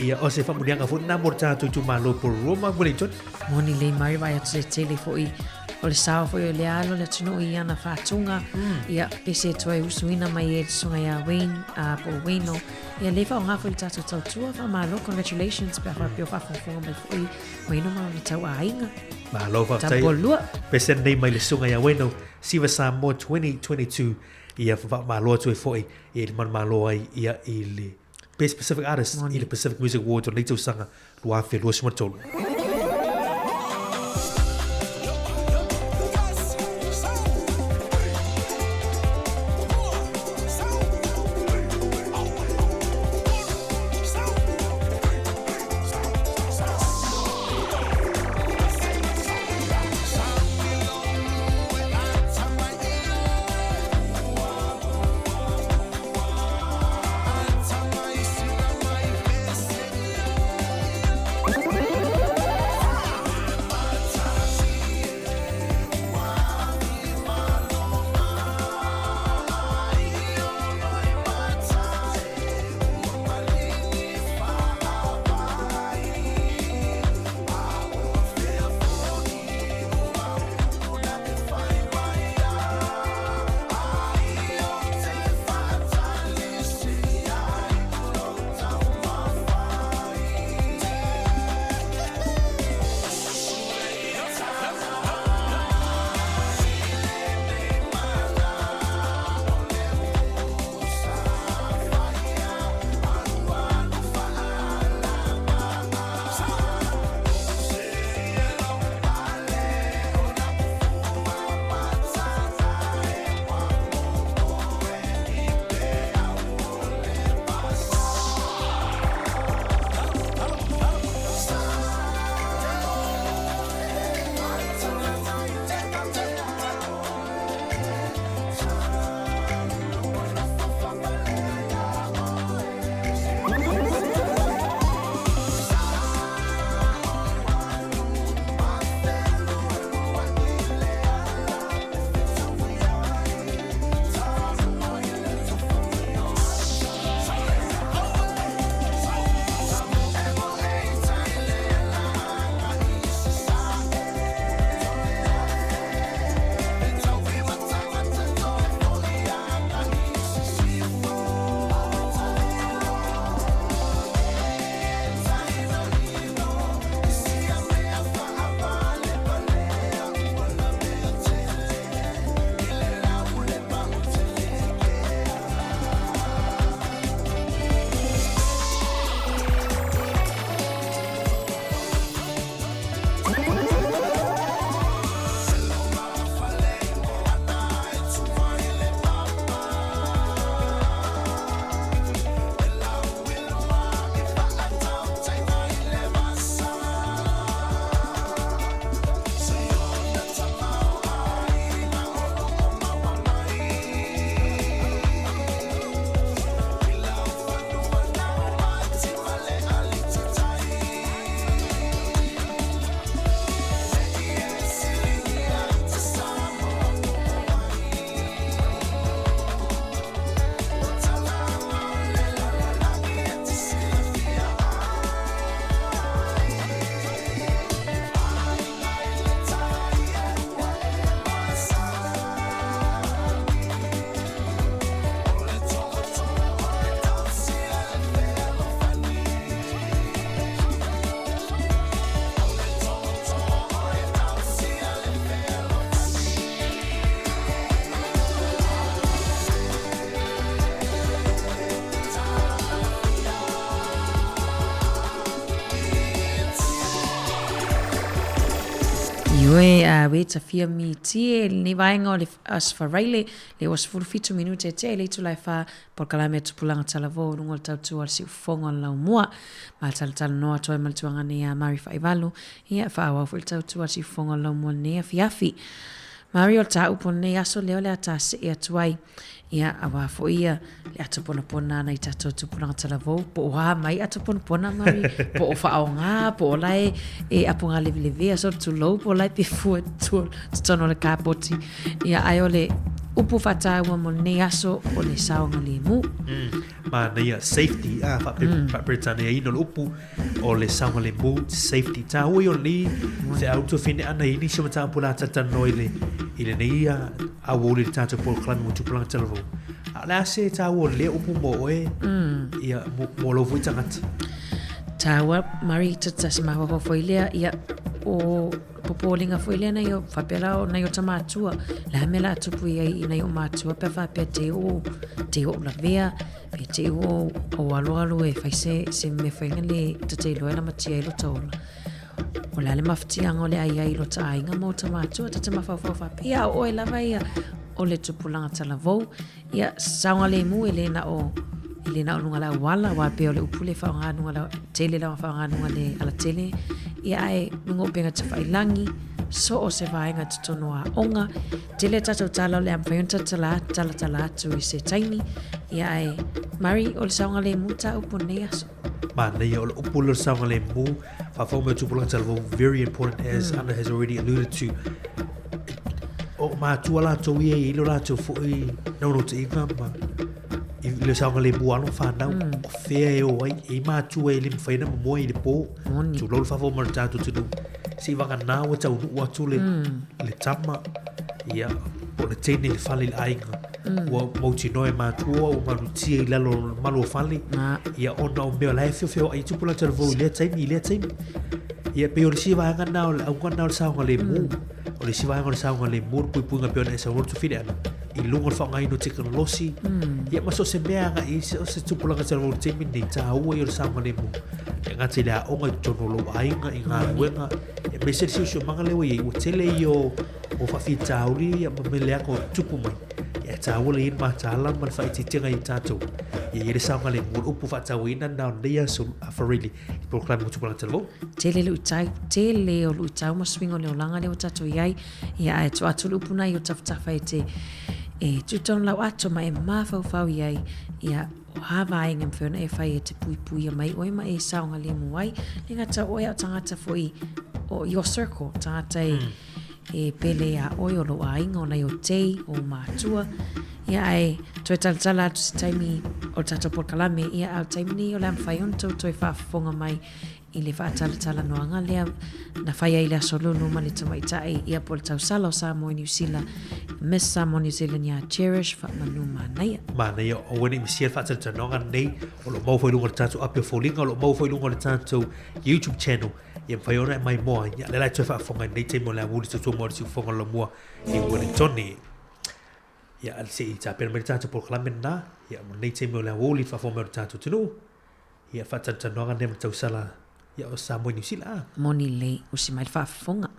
ia o se faamanuiaga foi lena mo le tatou itumalo i Porirua ma Wellington. Moni lei mai vaai atu le tele foi o le sao foi o le alo le atunuu i ana faatuga ia pese toe usuina mai e le susuga ia Wayne po o Wayno Ia lea faaaoga foi le tatou tautua, faamalo, congratulations pe a faapea o faafogafoga mai foi Wayno ma lona tauaiga. Malo faafetai. Tabolua. Pese nei mai le susuga ia Wayno, Siva Samoa 2022 ia faamalo atu ai foi i le manumalo ai ia i le Best Pacific Artist i le Pacific Music Awards o lenei tausaga 2023. Ioe, a we tafia mitie lenei vaega o le Aso Faraile, le 27 minute e tea i le itula e whā, polokalame a Tupulaga Talavou i luga o le tautua o le siufofoga o le laumua. Mātalatalanoa atu ai ma le tuaga nei a Mari Faivalu, ia, faaauau foi le tautua a le siufofoga o le laumua i lenei afiafi. Mari o le tāupu o lenei aso lea o le a tasee atu ai. Ia, auā foi ia le ato ponapona a nai tātou tupulaga talavou, po o a mai ato ponapona, Mari, po o faaaogā, po o la e, e apoga levelevea so tulou, po o la e pefua tua totonu o le kapoti. Ia, ae o le upu faataua mo lenei aso o le saogalemu. Manaia, safety, a, faape, faaperetania ina o le upu o le saogalemu, safety. Tāua ia o lenei feau tuafine ana i nisi o mataupu o le a talatalanoa i le, i lenei a, auauli i le tātou polokalame mo tupulaga talavou. A o le a se tāua o lea upu mo oe, ia, mo, mo lou foi tagata? Tāua, Mari, ta tasi mafaufau foi lea, ia, o popolinga foi lea nai o faapea la o nai o ta matua. Le a mea la a tupu i ai i nai o matua pe faapea te o, te o lavea, pe te o o aloalo e fai se, se mea whainga le ta te iloa e lamatia ai lo ta ola. O le a le mafatiaga o le a i ai i lo ta aiga ma o ta matua, ta te mafaufau faapea, ia o oe lava ia o le tupulaga talavou, ia saogalemu e le na o e le na o luga o le auala, aua pei o le upu lea e faaaoga luga o le tele lava faaaoga luga o le alatele, ia ae luga o upega tafailagi, so o se vaega i totonu o aoga. Tele a tātou tala o le a mafai ona talatala, talatala atu i se taimi, ia ae Murray, o le saogalemu tā upu o lenei aso. Manaia o le upu lea o le saogalemu, faafofoga mai o tupulaga talavou, very important as Anna has already alluded to. O matua latou ia e i lo latou foi naunautaiga ma i le saogalemu o alo ma fanau, o fea e o ai, e i matua e le mafai ona momoe i le po, tulou le faafofoga mai o le tatou atunuu, seivagana ua taunuu atu le, le tama, ia, po o le teine i le fale i le aiga, ua mautinoa e matua ua malutia i lalo o le malu o fale, ia ona o mea o la e feofeoai i tupulaga talavou i lea taimi, i lea taimi. Ia pei o le isi vaega lena o le auga lena o le saogalemu. O le isi vaega o le saogalemu le puipuiga pei ona e saunoa le Tufili ana, i luga o le faaaogaina o tekonolosi, ia ma so o se mea agai i se, o se tupulaga talavou i le taimi lenei, taua ia o le saogalemu. E gata i le aoga i totonu o lou aiga, i galuega, aemaise le siosiomaga lea ua i ai, ua tele ia o, o faafitauli ia ma mea leaga o tupu mai. Ia e taua le i ai le mataala ma le faaitiitiga i tatou. Ia i ai le saogalemu, o le upu faatauaina lena o lenei aso a Farelli i polokalame mo tupulaga talavou. Tele luitau, tele o luitau ma suiga o le olaga lea ua tatou i ai. Ia ae tuu atu le upu na i o tafatafa e te e tuu tonu lau ato ma e mafaufau i ai. Ia o a vaega e mafai ona e fai e te puipuia mai oe ma e saogalemu ai. Le gata o oe a o tagata foi o your circle, tagata e e pele iā oe o lou aiga, o nai o tei, o ou matua. Ia ae toe talatala atu se taimi o le tatou polokalame, ia a o le taimi nei o le a mafai ona tou toe faafofoga mai i le faatalatalanoaga lea na fai ai i le Aso Lulu ma le tamaitai ia po o le tausala o Samoa i Niu Sila, Miss Samoa New Zealand iā Cherish Faamanu Manaia. Manaia, aua ne i misia le faatalatalanoaga lenei, o lo o maua foi i luga o le tatou api o foliga, o lo o maua foi i luga o le tatou YouTube channel, ia mafai ona e maimoa, ia lea la e toe faafofoga i lenei taimi o le auli tautua mo le siufofoga o le lamua i Ueletoni. Ia, se i tapena mai le tatou polokalame lena, ia mo lenei taimi o le auli faafofoga mai o le tatou atunuu, ia faatalatalanoaga lenei ma le tausala ia o Samoa i Niu Sila. A. Moni lelei, usi mai le faafofoga.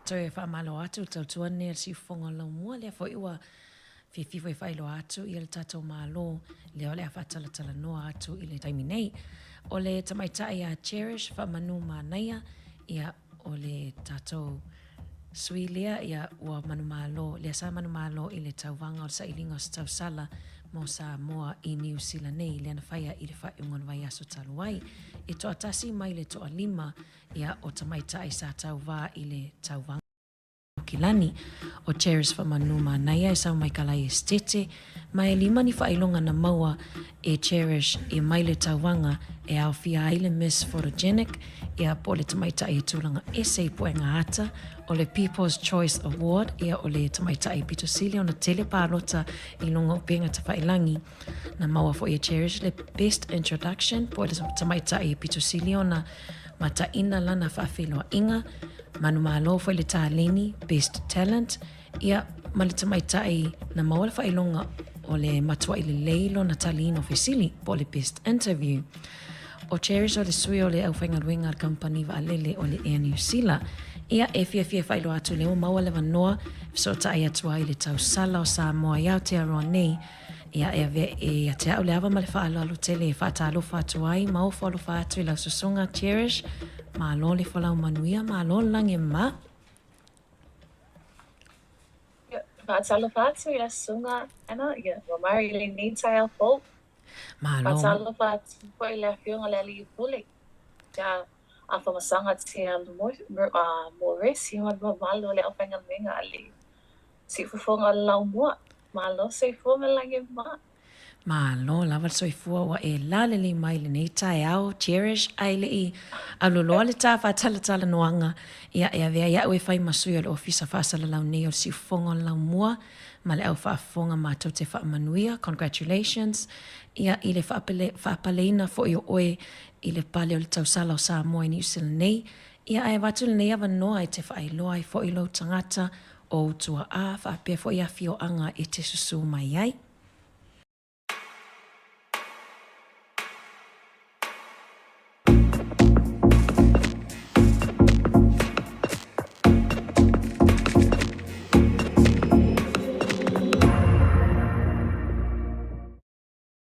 Toe faamalo atu le tautua lenei a le siufofoga o le laumua, lea foi ua fiafia foi e faailoa atu ia le tatou Malo lea o le a faatalatalanoa atu i le taimi nei. O le tamaitai a Cherish Faamanu Manaia, ia o le tatou sui lea ia ua manumalo, lea sa manumalo i le tauvaga o le sailiga o se tausala mo Samoa i Niu Sila nei, lea na faia i le faaiuga o le vaiaso talu ai. E toatasi mai le toalima ia o tamaitai sa tauvā i le tauvaga. Kilani, o Cherish Faamanu Manaia e sau mai Kalai Esitete, ma e lima ni faailoga na maua e Cherish e mai le tauvaga e aofia ai le Miss Photogenic, ia po o le tamaitai e tulaga ese i puega ata, o le People's Choice Award, ia o le tamaitai pito sili ona tele palota i luga o upega tafailagi. Na maua foi e Cherish le Best Introduction po o le tamaitai e pito sili ona mataina lana faafeiloaiga, manumalo foi le taleni, Best Talent, ia ma le tamaitai na maua le faailoga o le matuai lelei lona taliina o fesili po o le Best Interview. O Cherish o le sui o le aufaigaluega a le kamupani vaalele o le Air New Sila. Ia, e fiafia e faailoa atu lea ua maua le avanoa e fesootai atu ai i le tausala o Samoa i Aotearoa nei. Ia, e avea ia te au le ava ma le faaaloalo tele e faatalofa atu ai ma ofo alofa atu i lau susuga Cherish. Malo le folau manuia, malo le lagi e mama. Ia, faatalofa atu i lau susuga Anna, ia, ua mare i lenei taeao fou. Malo. Faatalofa atu foi i le Afioga i le Alii Pule, ia Afamasaga Tea Moresi ma le mamalu o le aufaigaluega a le Siufofoga o le Laumua. Malo soifua ma le lagi e mama. Malo lava le soifua ua e lalelei mai i lenei taeao Cherish ae le i aluloa le ta faatalatalanoaga ia e avea ai au e fai ma sui o le Ofisa Faasalalau nei o le Siufofoga o le Laumua ma le au faafofoga matou te faamanuia congratulations ia i le faapaleina foi o oe i le pale o le tausala o Samoa i Niu Sila nei ia ae avatu lenei avanoa e te faailoa ai foi lou tagata o ou tuaa faapea foi afioaga e te susū mai ai.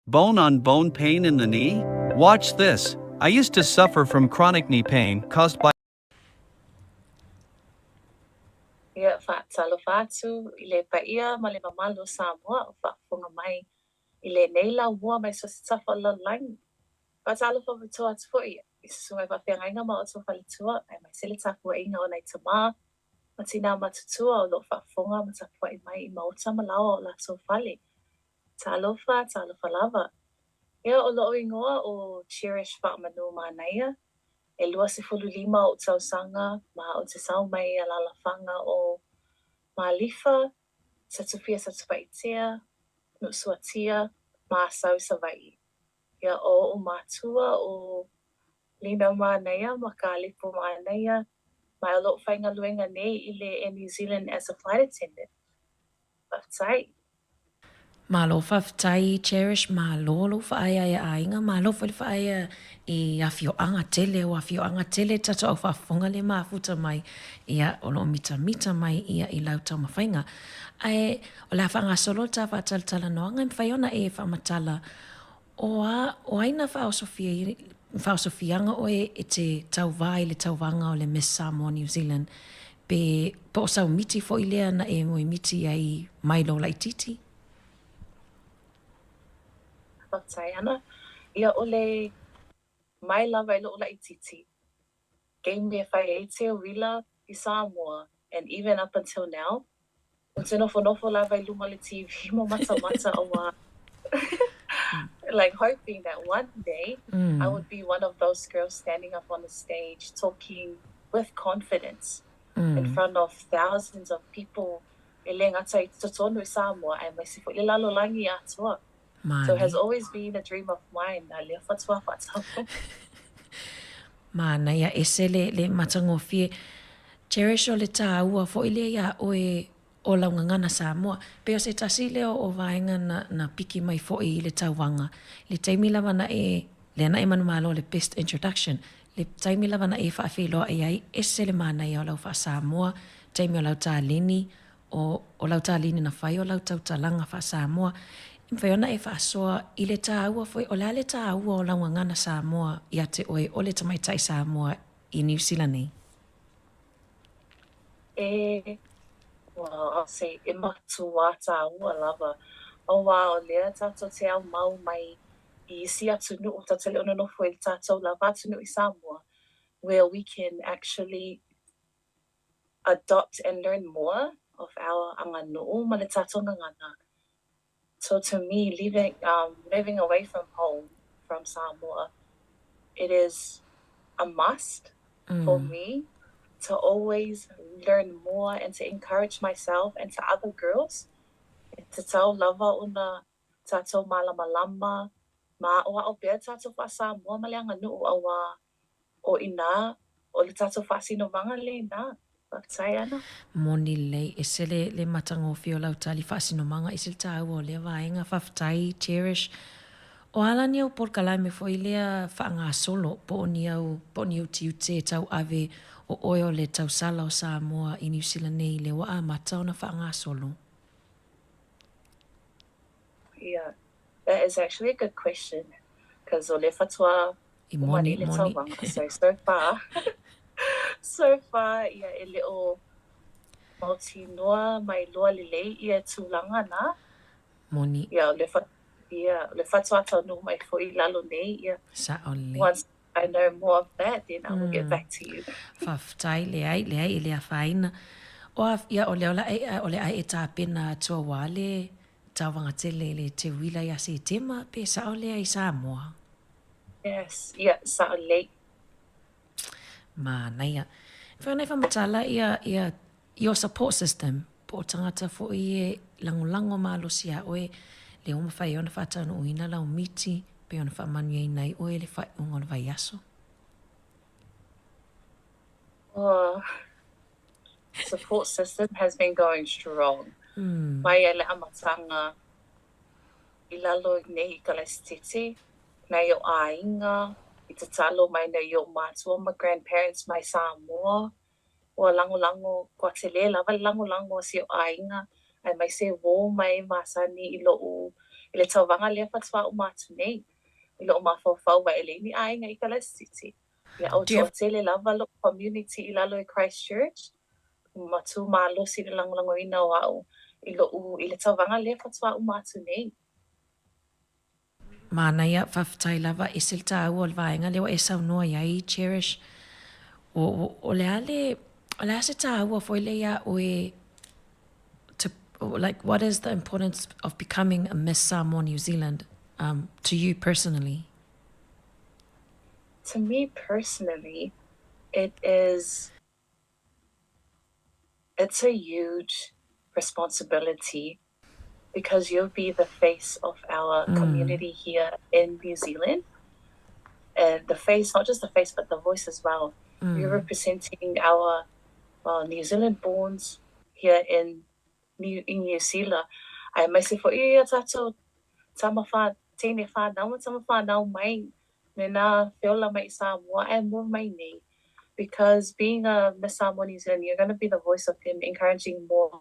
Bone on bone pain in the knee? Watch this. I used to suffer from chronic knee pain caused by Ia, faatalofa atu i le paia ma le mamalu o Samoa o faafofoga mai i lenei laumua mai so o se tafa o le lalolagi. Faatalofa faapitoa atu foi i susuga i faafeagaiga ma outou faletua aemaise le tapuaiga o nai tamā ma tinā matutua o lo o faafofoga ma tapuai mai i maota ma laoa o latou fale. Talofa, talofa lava. Ia, o lo'u igoa ʻo Cherish Faamanu Manaia, e 25 o'u tausaga ma ou te sau mai alalafaga o Malifa, Satupia Satupaitea, Nuusuatia, ma Asau i Savaii. Ia, ʻo oʻu mātua ʻo Lina Manaia ma Kalipo Manaia, ma o lo'u faigaluega nei i le Air New Zealand as a flight attendant. Faafetai. Malo faafetai Cherish, malo lou faaeaea aiga, malo foi le faaeaea i afioaga tele, o afioaga tele tatou au faafofoga lea mafuta mai, ia o lo o mitamita mai ia i lau taumafaiga. Ae o le a faagasolo le ta faatalatalanoaga e mafai ona e faamatala O a, o ai na faaosofia, faaosofiaga oe e te tauva i le tauvaga o le Miss Samoa New Zealand, pe, po o sau miti foi lea na e moemiti ai mai lou laitiiti? Faafetai Ana. Ia o le mai lava i lo'u laitiiti, taimi e fai ai te uila i Samoa and even up until now, ou te nofonofo lava i luma o le TV ma matamata auā like hoping that one day I would be one of those girls standing up on the stage talking with confidence in front of thousands of people e le gata i totonu i Samoa aemaise foi le lalolagi atoa. So it has always been a dream of mine, a lea faatoa faataunuu. Manaia ese le le matagofie. Cherish o le tāua foi lea iā oe o lau gagana Samoa. Pei o se tasi lea o vaega na na piki mai foi i le tauvaga. Le taimi lava na e, lea na e manumalo le best introduction. Le taimi lava na e faafeiloai ai, ese le manaia o lau faa-Samoa, taimi o lau taleni, O, o lau talini na fai o lau tautalaga faa-Samoa, e mafai ona e faasoa i le tāua foi, o le a le tāua o lau gagana Samoa ia te oe o le tamaitai Samoa i Niu Sila nei? E, well, I'll say, e matuā tāua lava, auā o lea tātou te aumau mai i isi atunuu, tātou te le o nonofo i le tātou lava atunuu i Samoa, where we can actually adopt and learn more of our aganu'u ma le tātou gagana. So to me, leaving, moving away from home, from Samoa, it is a must for me to always learn more and to encourage myself and to other girls e tatau lava ona tātou mālamalama ma aʻoaʻo pea tātou faa-Samoa ma le aganu'u auā O inā, o le tātou faasinomaga lena. Faafetai Ana. Moni lelei, ese le le matagofie o lau tali faasinomaga, ese le tāua o lea vaega, faafetai Cherish. O a la ni au polokalame foi lea faagasolo po o ni au, po o ni utiute e tauave O oe o le tausala o Samoa i Niu Sila nei lea ua amata ona faagasolo. Yeah, that is actually a good question because o lea faatoa I uma moni, nei le moni. tauvaga so so far so far ia e le o mautinoa ma iloa lelei ia tulaga na. Moni. Ia o le fa ia o le faatoa taunuu mai foi i lalo nei ia Sa'o lelei. once I know more of that then I will get back to you. Faafetai, leai, leai, e le afaina. O a, ia, o lea o le a e, o le a e tapena atu auā le taovaga tele i le teuila ia Setema, pe sa'o lea i Samoa? Yes, ia, sa'o lelei. Manaia. E whai ana i whamatala ia, ia, your support system, po o tagata foi e lagolago malosi iā oe, le ua mafai ai ona faataunuuina lau miti, pe ona faamanuiaina ai oe i le faaiuga o le vaiaso. Oh, support system has been going strong. Mai ia i le amataga i lalo nei i Kalaisititi, nai o aiga, i tatalo mai nai o matua ma grandparents mai Samoa, ua lagolago, ua tele lava le lagolago a si o aiga, aemaise uō ma e masani i lo'u i le tauvaga lea faatoa uma atu nei, i lo'u mafaufau aua e leai ni aiga i Kalaisititi. Ia ua toatele lava lo'u community i lalo i Christchurch, ma tu malosi i le lagolagoina o a'u i lo'u i le tauvaga lea faatoa uma atu nei. Manaia, faafetai lava, ese le taua o le vaega lea ua e saunoa i ai, Cherish. O, o, o le a le, o le a se taua foi lea iā oe to, like what is the importance of becoming a Miss Samoa New Zealand um, to you personally? To me personally, it is it's a huge responsibility because you'll be the face of our community here in New Zealand. And the face, not just the face, but the voice as well. You're representing our well, New Zealand borns here in New, in New Zealand. Aemaise foi ia tātou tama whā, teine whānau ma tama whānau mai me nā feola mai i Samoa ae mua mai nei. Because being a Miss Samoa New Zealand, you're going to be the voice of them, encouraging more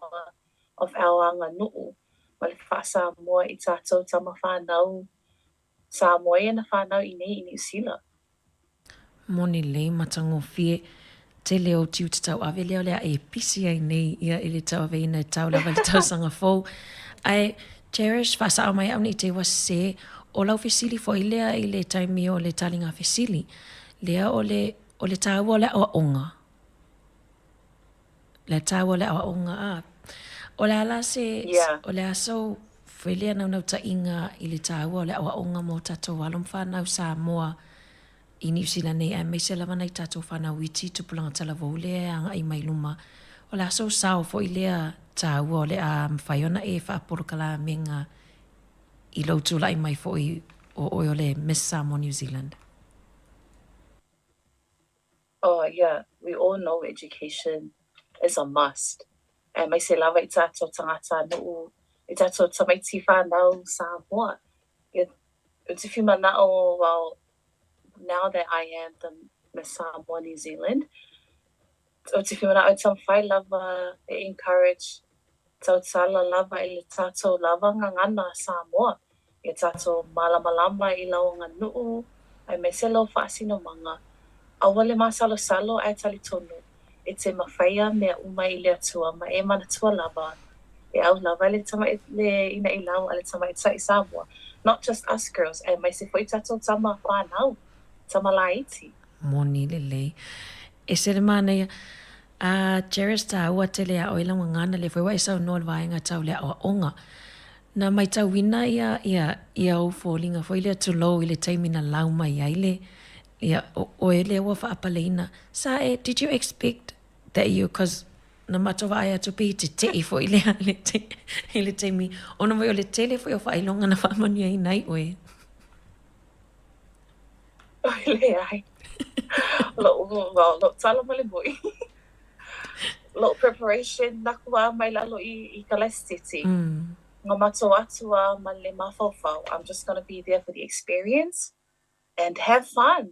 of our aganu'u ma le faa-Samoa i tātou tama whānau Samoa ia na whānau i nei i Niu Sila. Moni lelei matagofie, tele o tiute tauave lea o le a e pisi ai nei ia i le tauaveina e tau lava i le tausaga fou. Ae Cherish, faasao mai au nei te ua sese, o lau fesili foi lea i le taimi o le taliga fesili, lea o le o le taua o le aoaoga. Le taua o le aoaoga a. O le a la se, Yeah. o le a sou foi lea naunautaiga i le taua o le aoaoga mo tatou alo ma fanau Samoa i Niu Sila nei aemaise lava nai tatou fanau iti tupulaga talavou lea e agai mai luma. O le a sou sao foi lea taua o le a mafai ona e faapolokalaamega i lou tulai mai foi o oe o le Miss Samoa New Zealand. Oh yeah, we all know education is a must. Aemaise lava i tātou tagata nu'u, i tātou tamaiti whānau Samoa. Ia, ou te whimana'o, well, now that I am the Miss Samoa New Zealand, ou te whimana'o e taumafai lava e encourage tautala lava i le tātou lava gagana Samoa, ia tātou mālamalama i lau aganu'u, aemaise lou faasinomaga. Aua le masalosalo ae talitonu, e te mafaia mea uma i le Atua ma e manatua lava, e au lava le tama le ina'ilau a le tamaitai Samoa, not just us girls, aemaise foi tātou tama whānau, tama laiti. Moni lelei. Ese le manaia, a Cherish tāua tele a oe lau gagana lea foi ua e saunoa le vaega tau le aoaoga. Na maitauina ia ia ia ou foliga foi lea tulou i le taimi na lau mai ai le ia o oe lea ua faapaleina sa e did you expect that you cause na matou vaai atu pei e tete'i foi lea i le i le taimi ona foi o le tele foi o faailoga na faamanuiaina ai oe. Oi leai. Lo'u, well, lo'u tala ma le mo'i. Lo'u preparation na ku a mai lalo i, i Kalaisititi. Nga matou atu a ma le mafaufau, I'm just gonna be there for the experience and have fun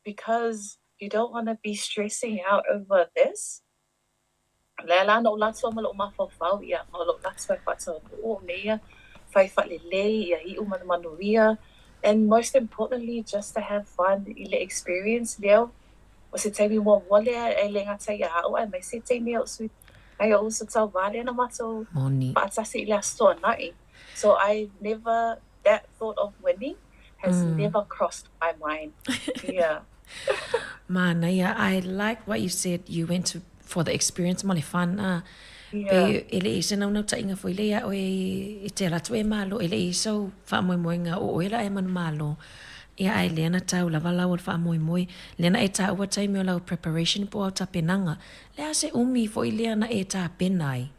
because. You don't wanna be stressing out over this. Lea la na ou alu atu ma loʻu mafaufau, ia, ma o loʻu alu atu e faataunuu o mea ia, fai faalelei, ia iʻu ma le manuia, and most importantly, just to have fun i le experience lea. O se taimi muamua lea e le gata iā a'u aemaise teine o sui ai o'u uso tauvā lea na matou Moni. faatasi i le Aso Toonai. So I never, that thought of winning has never crossed my mind. Yeah. Manaia, I like what you said, you went to for the experience ma le fun a. Yeah. Pe e le i se naunautaiga foi lea ia oe i te ala atu e malo, e le i sou faamoemoega o oe la e manumalo. Ia ae lea na tau lava lau o le faamoemoe, lea na e taua taimi o lau preparation po o au tapenaga. Le a se umi foi lea na e tapena ai,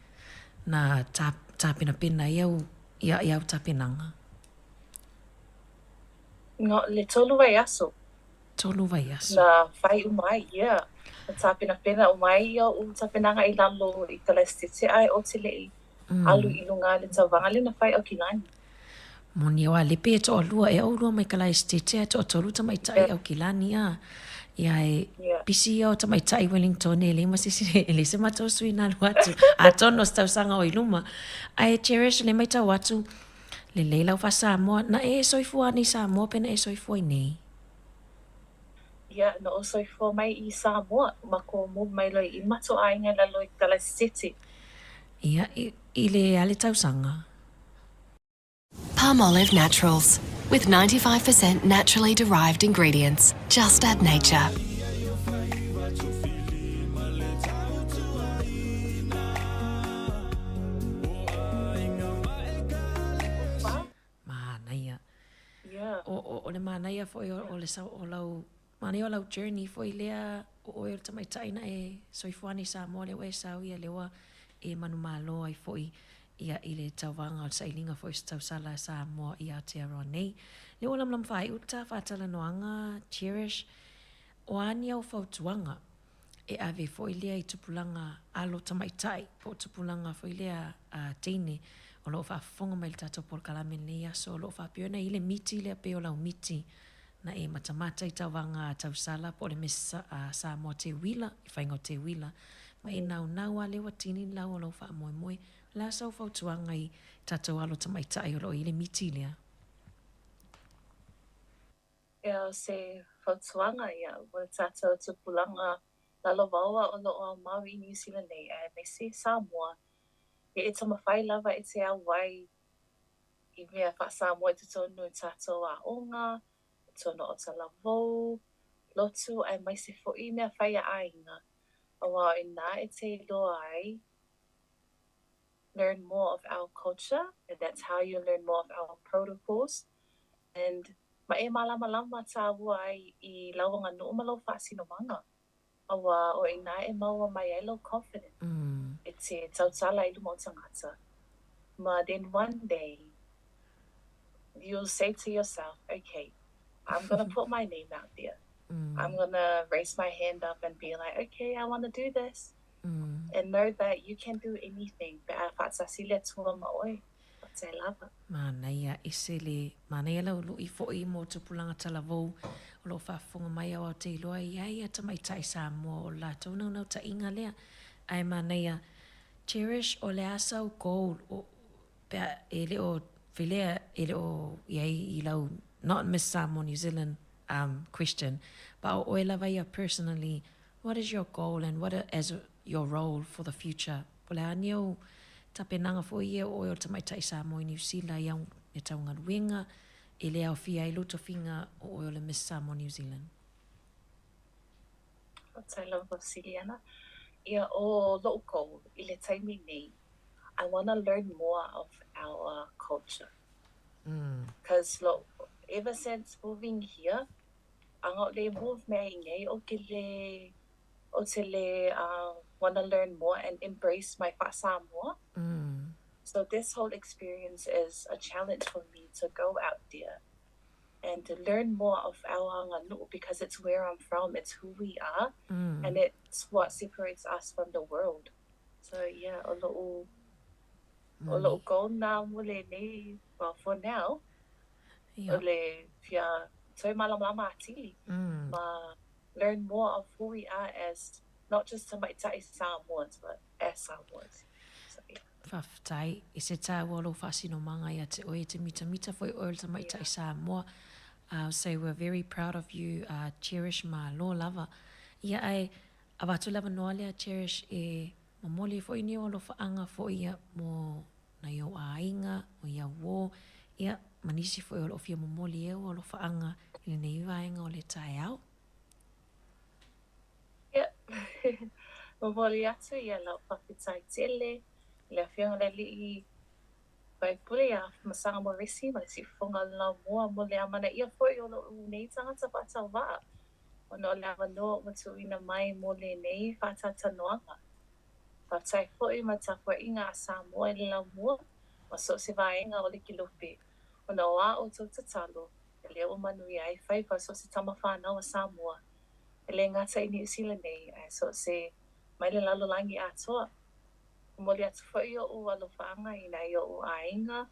na tapenapena ai au ia i au tapenaga? No le tolu vaiaso. Tolu vaiaso. Na fai uma ai, yeah. Na tapenapena uma ai oʻu tapenaga i lalo i Kalaisitete ae ou te leʻi alu i luga le tauvaga lea na fai Aukilani. Moni o Alepe e toalua e ʻolua mai Kalaisitete ae toatolu tamaitai Aukilani a. Ia e pisi ia o tamaitai Wellington e leai ma se isi e leai se matou sui na alu atu atonu o se tausaga o i luma. Ae Cherish le maitau atu Lelei lau faa-Samoa, na e soifua ana i Samoa pe na e soifua i nei? Ia, na ou soifua mai i Samoa, ma ko move mai loa i matou aiga i lalo i Kalaisitete. Ia, i, i le a le tausaga? Palmolive Naturals, with 95% naturally derived ingredients. Just add nature. Manaia. O, o, o le manaia foi o, o le sau, o lau, manaia o lau journey foi lea, o oe o le tamaitai na e soifua ana i Samoa lea ua e sau ia lea ua e manumalo ai foi ia i le tauvaga o le sailiga foi o se tausala a Samoa i Aotearoa nei. Lea ua lamalama faaiu le ta faatalanoaga, Cherish, o a ni au fautuaga e ave foi lea i tupulaga alo tamaitai po o tupulaga foi lea a teine o lo o faafofoga mai i le tatou polokalame i lenei aso o lo o faapea ona i le miti lea pei o lau miti na e matamata i tauvaga tausala po o le Miss Samoa Teuila, i faiga o Teuila, ma e naunau lava lea ua tini le lau o lou faamoemoe. O le a sau fautuaga i tatou alo tamaitai o lo o i le miti lea? Ia, o se fautuaga ia, ua tatou tupulaga lalovaoa o lo o aumau i Niu Sila nei, aemaise Samoa, ia e taumafai lava e te auai i mea faa-Samoa i totonu i tatou aoga, totonu o talavou, lotu, aemaise foi mea fai a aiga. Aua o inā e te iloa ai, learn more of our culture, and that's how you learn more of our protocols, and ma e mālamalama tāua ai i lau aganuu ma lou faasinomaga. Aua o inā e maua mai ai lou confidence e te tautala i luma o tagata. Ma then one day you'll say to yourself, okay, I'm gonna put my name out there. I'm gonna raise my hand up and be like, okay, I wanna do this. And know that you can do anything pe a faatasi le Atua ma oe. Faafetai lava. Manaia ese le manaia lau lui foi mo tupulaga talavou o lo o faafofoga mai au Aotearoa i ai a tamaitai Samoa o le latou naunautaiga lea ae manaia Cherish o le a sau goal o pe a e le o filea e le o i ai i lau not Miss Samoa New Zealand um question but o oe lava ia personally What is your goal and what as your role for the future? Po o le a ni ou tapenaga foi ia o oe o le tamaitai Samoa i Niu Sila i au mea tau galuega e le aofia ai lou tofiga o oe o le Miss Samoa New Zealand? Faafetai lava Siliana. Ia o loʻu goal i le taimi nei, I wanna learn more of our culture. Cause loʻu, ever since moving here, A o le move mai nei ou te le ou te le wanna learn more and embrace my faa-Samoa. So this whole experience is a challenge for me to go out there and to learn more of our aganuʻu because it's where I'm from, it's who we are, and it's what separates us from the world. So yeah, o loʻu o loʻu goal na mo lenei, well for now, O le fia toe malamalama atili ma learn more of who we are as not just tamaitai Samoans but as Samoans. So yeah. Faafetai i se tāua o lou faasinomaga ia te oe e te mitamita foi oe o le tamaitai Samoa. I'll say we're very proud of you Cherish malo lava. Ia ae avatu le avanoa lea Cherish e momoli ai foi ni ou alofaaga foi ia mo nai ou aiga o ia uō ia ma nisi foi o loo fia momoli e ou alofaaga i lenei vaega o le taeao. Ia, momoli atu ia lau faafetai tele i le Afioga i le Alii Faipule ia Masaga Morisi ma le Siufofoga o le Laumua mo le amanaia foi o lo'u nei tagata faatauvaa ona o le avanoa ua tuuina mai mo lenei faatalatanoaga. Faafetai foi ma le tapuaiga a Samoa i le Laumua ma so o se vaega o le kilope ona o a outou tatalo e lea ua manuia ai faiva so o se tama fanau a Samoa e le gata i Niu Sila nei ae so o se mai le lalolagi atoa. Momoli atu foi oʻu alofaaga i nai oʻu aiga,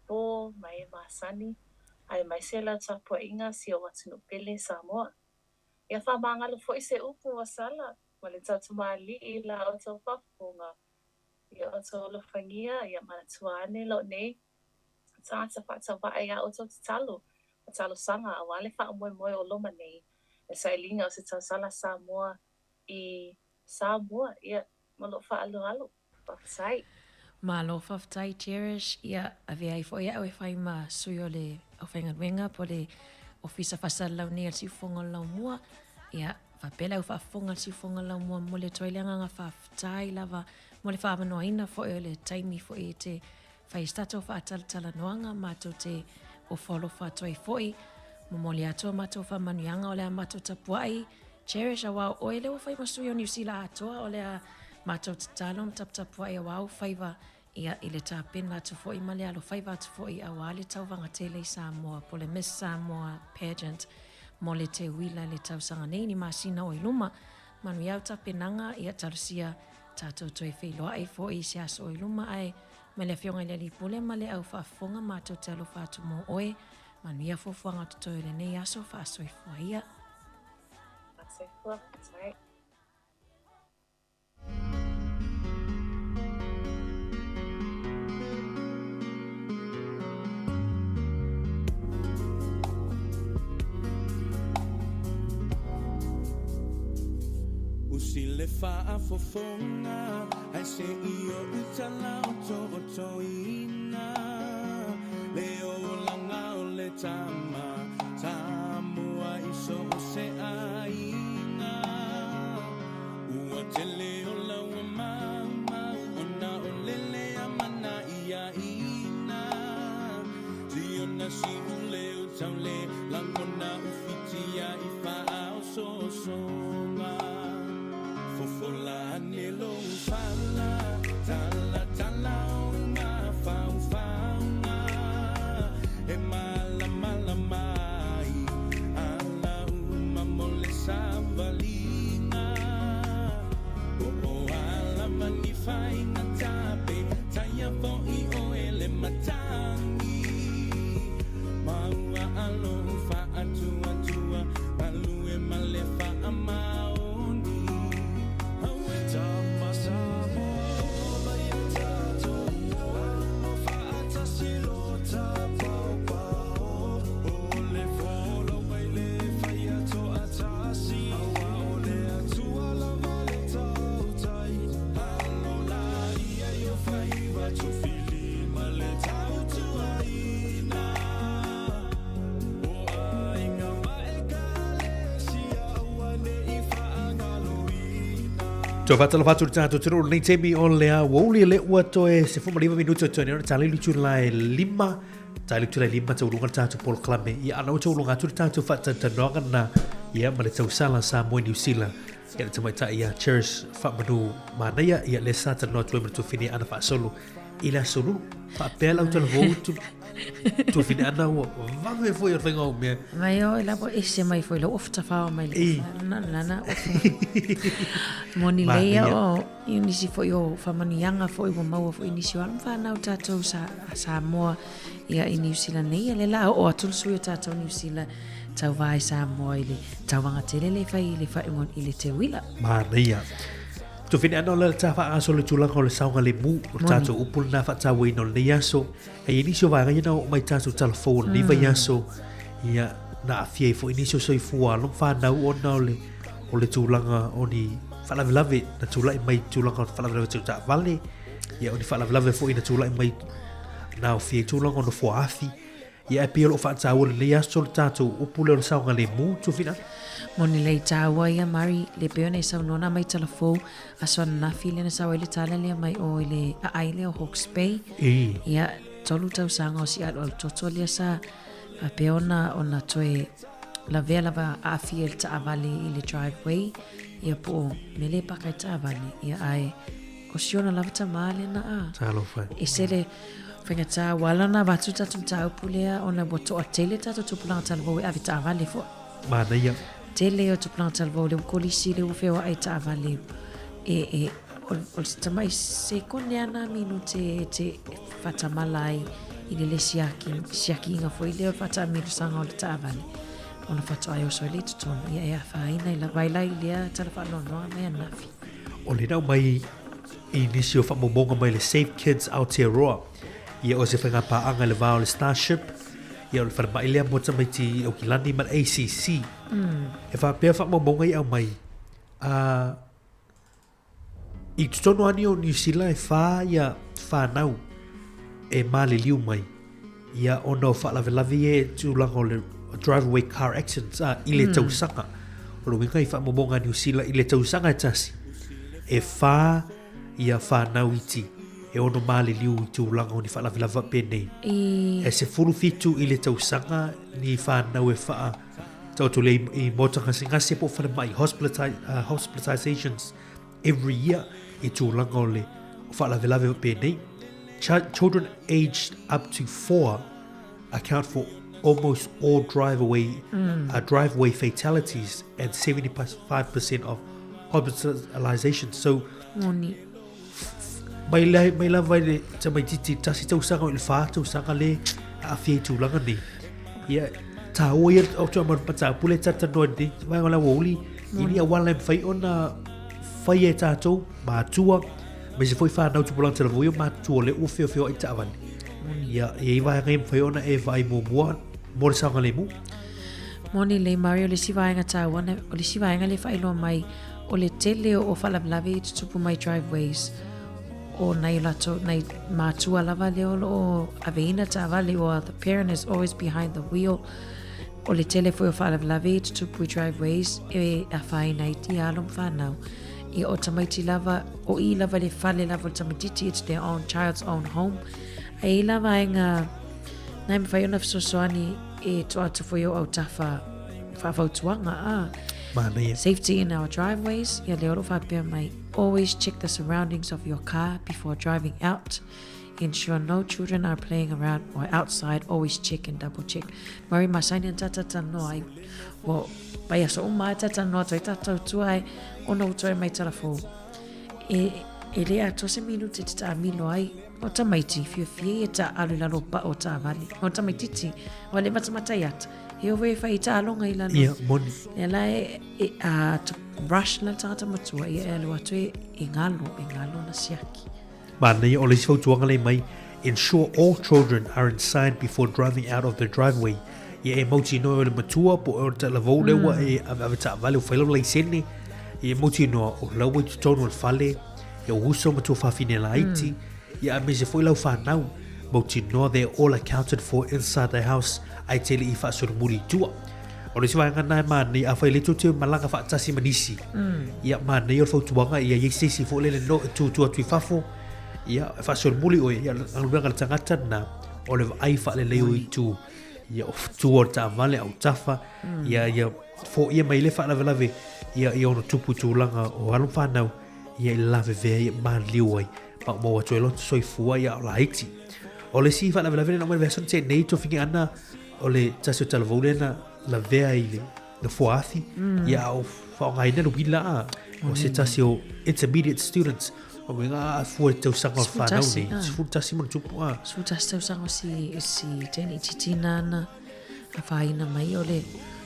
pō ma e masani, aemaise lau tapuaiga si ou atunuu pele Samoa. Ia faamagalo foi se upu ua sala ma le tautumalii i la outou faafofoga. Ia outou alofagia, ia manatua ane lou nei tagata faatauvaa i a outou tatalo ma talosaga aua le faamoemoe o loma nei, le sailiga o se tausala Samoa i Samoa, ia, ma lou faaaloalo. Faafetai. Malo faafetai Cherish, ia avea ai foi au e fai ma sui o le aufaigaluega po o le Ofisa Faasalalau nei a le Siufofoga o le Laumua. Ia, faapea le au faafofoga a le Siufofoga o le Laumua, momoli atu ai le agaga faafetai lava mo le faaavanoaina foi o le taimi foi e te fai ai se tatou faatalatalanoaga matou te ofo alofa atu ai foi. Momoli atu a matou faamanuiaga o le a matou tapuai Cherish aua o oe lea ua fai ma sui o Niu Sila atoa o le a matou tatalo ma taputapuai aua ou faiva ia i le tapena atu foi ma le alofaiva atu foi aua le tauvaga tele i Samoa po le Miss Samoa Pageant mo le teuila i le tausaga nei ni masina o i luma. Manuia au tapenaga ia talosia tatou toe feiloai foi i se aso o i luma ae mai le Afioga i le Alii Pule ma le au faafofoga matou te alofa atu mo oe. Manuia fuafuaga totoe o lenei aso faasoifua ia. Faasoifua, faafetai. Usi le faafofoga ae se i ou tala otootoina le olaga o le tama Samoa i so o se aiga. Ua tele o laua maumau ona o lele a mana iāina. Siona siule o taule lagona ufitia i faaosoosoga. Fofola ane lou fala, tala tala ou mafaufauga. E malamalama ai ala uma mo le savaliga. O o ala ma ni faiga tape, taia foʻi ʻoe le matagi. Maua alo faatuatua, galue ma le faamaoni. Aue tama Samoa ola ia tatou, alo faatasi lo tapaopao. O le folau mai le faia toatasi, aua o le Atua lava le tautai. Alo la ia i o faiva tufilima le tautuaina. O aiga ma ekalesia aua ne i faagaloina. Toe faatalofa atu i le tatou atunuu i lenei taimi o le aoauli le ua toe 19 minute o toe nei ona tali le itula e lima tali le itula e lima taualuga le tatou polokalame ia ana ua taualuga atu le tatou faatalatalanoaga lena ia ma le tausala Samoa i Niu Sila ia le tamaitai ia Cherish Faamanu Manaia ia lea sa talanoa atu ai ma le tuafine Ana Faasolo i le aso Lulu faapea lau talavou tu tuafine Ana ua vave foi o le faiga o mea Mai o lava ese mai foi lau ofu tafao mai le na na na ofu moni leia o i nisi foi o faamanuiaga foi ua maua foi nisi o alo ma fanau tatou sa Samoa. Ia i Niu Sila nei, ia le la oo atu le sui o tātou Niu Sila tauvā i Samoa i le tauvaga tele le fai i le faaiuga i le teuila. Manaia. Tofine ana o le tā whaangaso le tulaga o le saoga le mu, o tātou upu lena whaatauaina o lenei aso. E i nisi o vaega ia na oo mai tātou talafou o lenei vaiaso, ia na aafia ai foi nisi o soifua alo ma whanau ona o le, o le tulaga o ni faalavelave na tulai mai tulaga o faalavelave tau taavale, ia o ni faalavelave foi na tulai mai na aofia ai tulaga o nofoa afi. Ia ae pei o loo faataua lenei aso le tatou upu lea o le saogalemu, Tufina. Moni lei taua ia Mari, le pei ona e saunoa na mai talafou aso ananafi lea na sau ai le tala lea mai o i le aai lea o Hawke's Bay. E. Ia, tolu tausaga o si alualu toto lea sa faapea ona ona toe lavea lava aafia i le taavale i le driveway, ia po o mele paka i taavale, ia ae o siona lava tamā lea na a. Talofa. E sele faigata ua ala ona avatu tatou mataupu lea ona ua toatele tatou tupulaga talavou e ave taavale foi. Manaia. Tele o tupulaga talavou lea ua kolisi lea ua feoai taavale e e o le tamai sekone lava na minute e te faatamala ai i le le siaki siakiina foi lea o le faataamilosaga o le taavale ona faatoa e oso ai lea i totonu ia e afaina i lava ai la i lea tala faanoanoa mai ananafi. O lena aumai i nisi o faamaumauga mai le Safe Kids Aotearoa, ia o se faigapaaga i le va o le Starship, ia o le falemai lea mo tamaiti i Aukilani ma le ACC. E faapea faamaumauga i aumai, a i totonu lava nei o Niu Sila e whā ia whānau e māliliu mai ia ona o faalavelave ia e tulaga o le driveway car accidents a i le tausaga. O le uiga i faamaumauga a Niu Sila i le tausaga e tasi e whā ia whānau iti e ono māliliu i tulaga o ni faalavelave faapenei. E 17 i le tausaga ni whānau e whaa taoto lea i maota gasegase po o falemai hospitalizations every year i tulaga o le faalavelave faapenei. Children aged up to 4 account for almost all driveway, driveway fatalities and 75% of hospitalizations. So, Moni. Mai, le, mai lava i le tamaititi tasi tausaga o i le whā tausaga le aafia i tulaga nei. Ia, tāua ia o tua manu mataupu le tatanoa nei, vaega o le aoauli, i ni auala e mawhai ona whai e tātou, mātua, me se foi whānau tupulaga talavou ia mātua le ua whiowhio i taavale. Ia, ia i vaega e mawhai ona e vaai muamua mo le saogalemu. Moni lei Mario, le isi vaega taua, o le isi vaega le whaailoa mai, o le tele o faalavelave i tutupu mai driveways o nai o latou nai matua lava lea o lo o aveina taavale or the parent is always behind the wheel o le tele foi o faalavelave i tutupu i driveways e afaina ai ia alo ma fanau ia o tamaiti lava o i lava le fale lava o le tamaititi it's their own child's own home ae i la vaega na e mawhai ona fesoasoani e toa atu foi o autafa faafautuaga a Manaia. Safety in our driveways, ia lea o lo o faapea mai, always check the surroundings of your car before driving out. Ensure no children are playing around or outside, always check and double check. Murray masani ana tātou talanoa ai, ua vaiaso uma lava tātou talanoa atu ai tātou tua ai, ona ua toe mai talafou. E, e le atoa se minute te taamilo ai, o tamaiti, fiafia ia ta alu i lalo o pao o taavale. O tamaititi, ua le matamata i ata. E ovo e whai taaloga i lalo. Ia, moni. Lea la e, e a, to rush la le tagata matua, ia e alu atu e, e ngalo, e ngalo na siaki. Manaia o le isi fautuaga lea mai, ensure all children are inside before driving out of the driveway. Ia e mautinoa o le matua po o le talavou lea ua e aveave taavale ua fai lau laisene. Ia e mautinoa o la ua i totonu o le fale, ia o uso ma tuafafine laiti, ia aemaise foi lau fanau. Mautinoa they are all accounted for inside the house ai te le i faasolomuli i tua. O le isi vaega lena e manaia, afai le tou te malaga faatasi ma nisi, ia manaia o le fautuaga ia i ai se isi foi lele no e tutu atu i fafo, ia e faasolomuli oe, ia galuega a le tagata lena, o le vaai faalelei o itu, ia o tua o le taavale, autafa, ia ia foia mai le faalavelave, ia ia ono tupu i tulaga o alo ma fanau, ia i le lavevea ia maliliu ai, ma ua maua atu ai lota soifua ia o laiti. O le isi faalavelave lea na aumai i le vaiaso na tea nei tofiga ana o le tasi o talavou lea na lavea i le nofoa afi, ia a o faaaogaina le uila a, o se tasi o intermediate students. O uiga a fua i tausaga o le fanau nei, 11 ma ona tupu a. 11 tausaga o si, si teine itiiti na na afaina mai o le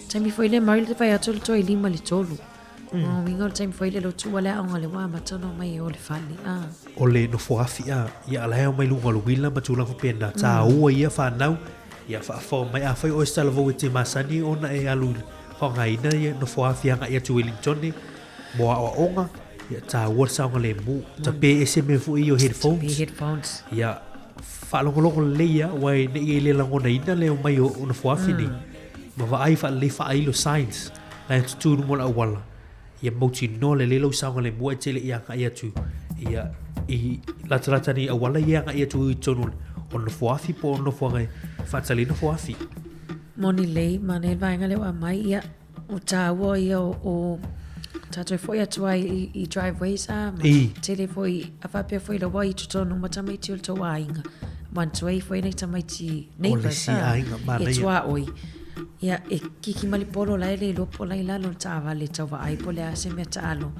taimi foi lea Murray le fai atu o le toe 5 i le 3. O uiga o le taimi foi lea le tuua le aoga le ua amata ona omai e o le fale a. O le nofo afi a, ia ala e omai luga o le uila ma tulaga faapena, taua ia fanau, ia faafao mai, afai o oe se talavou e te masani ona e alu i faaaogaina ia nofo afi agai atu i Wellington mo aoaoga, ia taua le saogalemu, tape ese mea foi ia o headphones. Tape headphones. Ia faalogologo lelei ia, aua ne i e le lagonaina le omai o nofo afi nei. Ma vaai faalelei faailo signs la e tutū i luma o le auala, ia mautinoa lelei lou saogalemu ae te le i agai atu ia i latalata nei auala ia e agai atu i totonu o nofo afi po o nofoaga e faatali ai nofo afi. Moni lelei, manaia le vaega lea ua aumai, ia o tāua ia o, o tātou foi atu ai i, i driveways a, ma I. tele foi, a faapea foi laua i totonu ma tamaiti o le tou aiga. Manatua ai foi nei tamaiti neighbours, O le isi a, aiga, manaia. e tuaoi. Ia, e kiki ma le polo la e le iloa po o la i lalo o le taavale tau vaai po o le a se mea taalo.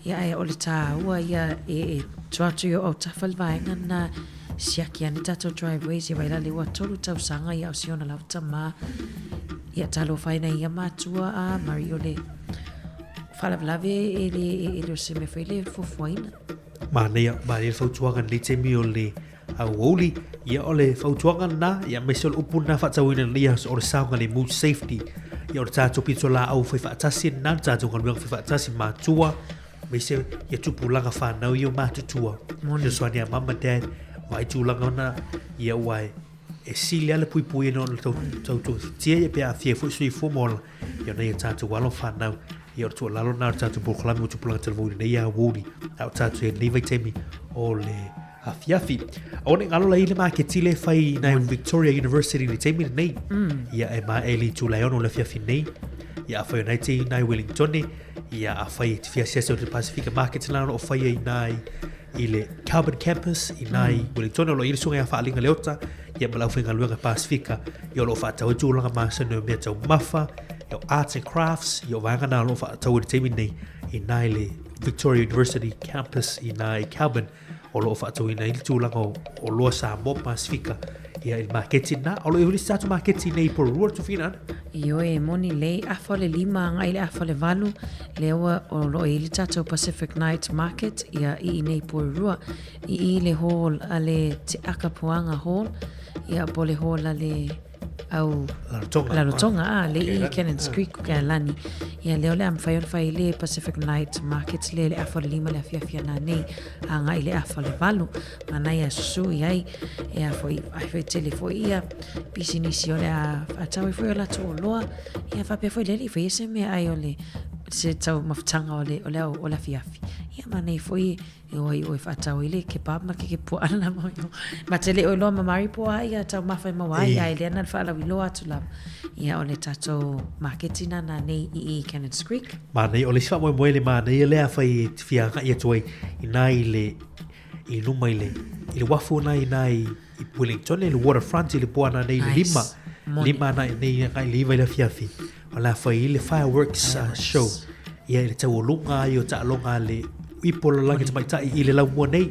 Ia, ae o le tāua ia e, e tua atu i o autafa le vaega lena, siaki ane tātou driveways, ia vai la le ua tolu tausaga ia o si ona lava tamā. Ia, talofa ai nei ia matua a Murray o le faalavelave e le, e le o se mea foi le fuafuaina. Manaia, manaia le fautuaga i lenei taimi o le Auauli, ia o le fautuaga lena, ia aemaise o le upu lena faatauina i lenei aso, o le saogalemu, safety. Ia o le tatou pitolaau faifaatasi lena, le tatou galuega faifaatasi, matua, aemaise ia tupulaga fanau ia o matutua. Fesoasoani ia mama, dad, vaai tulaga na, ia ua e, e sili lava le puipuia ona tau, tau togafitia ia pe aafia ai foi soifua ma ola, ia ona ia tatou alo fanau. Ia o le tuualalo lena o le tatou polokalame o Tupulaga Talavou i lenei aoauli, a o tatou i lenei vaitaimi o le afiafi. Aua ne i galo la i le maketi lea e fai i nai Victoria University i le taimi lenei. Ia e maea i le itula e 6 o le afiafi nei. Ia afai o nai te i nai Wellington, ia afai e te fia asiasi atu i le Pasifika Market lena o lo o faia i nai i le Carbon Campus i nai Wellington o lo o i ai le susuga ia Faalinga Leota ia ma le aufaigaluega Pasifika ia o lo o faatau ai tulaga masani o mea taumafa, ia o arts and crafts, ia o vaega na o lo o faatau i le taimi nei i nai le Victoria University Campus i nai Carbon o lo o faatauina ai le tulaga o oloa Samoa Pasifika ia i le maketi lena. O lo o i ai foi le isi tatou maketi nei i Porirua le Tufina ana. Ioe, e moni lelei, afa o le 5 agai i le afa o le 8, lea ua o lo o i ai le tatou Pacific Night Market ia i inei i Porirua, i i le hall a le Te Aka Puanga Hall, ia po o le hall a le au Rarotonga. Rarotonga, a, le i Cannons Creek o Kealani. Ia lea o le a mafai ona fai le Pacific Night Market lea i le afa o le 5 le afiafi ana nei, agai i le afa o le 8. Manaia susu i ai, e a foi, ai foi tele foi ia pisinisi o le a faatau ai foi o latou oloa. Ia faapea foi le alii faia se meaai o le se taumafataga o le o le o le afiafi. Ia manaia foi E o ai oe faatau ai le kebab ma ke kepuaʻa lana mo iho. Ma te le oi loa ma mari po a ia taumafa e maua ai, a e lea na le faalauiloa atu lava. Ia o le tatou maketi na na nei i i Cannons Creek. Manaia, o le isi faamoemoe le manaia lea afai e te fia agai atu ai inā i le i luma i le i le uafu na inā i i Wellington i le waterfront i le po ana nei i le Nice. 5 Moni. 5 ana nei agai i le 9 i le afiafi o le a fai ai le fireworks show ia i le taualuga ai o taaloga a le ipu o le lalolagi tamaitai i le laumua nei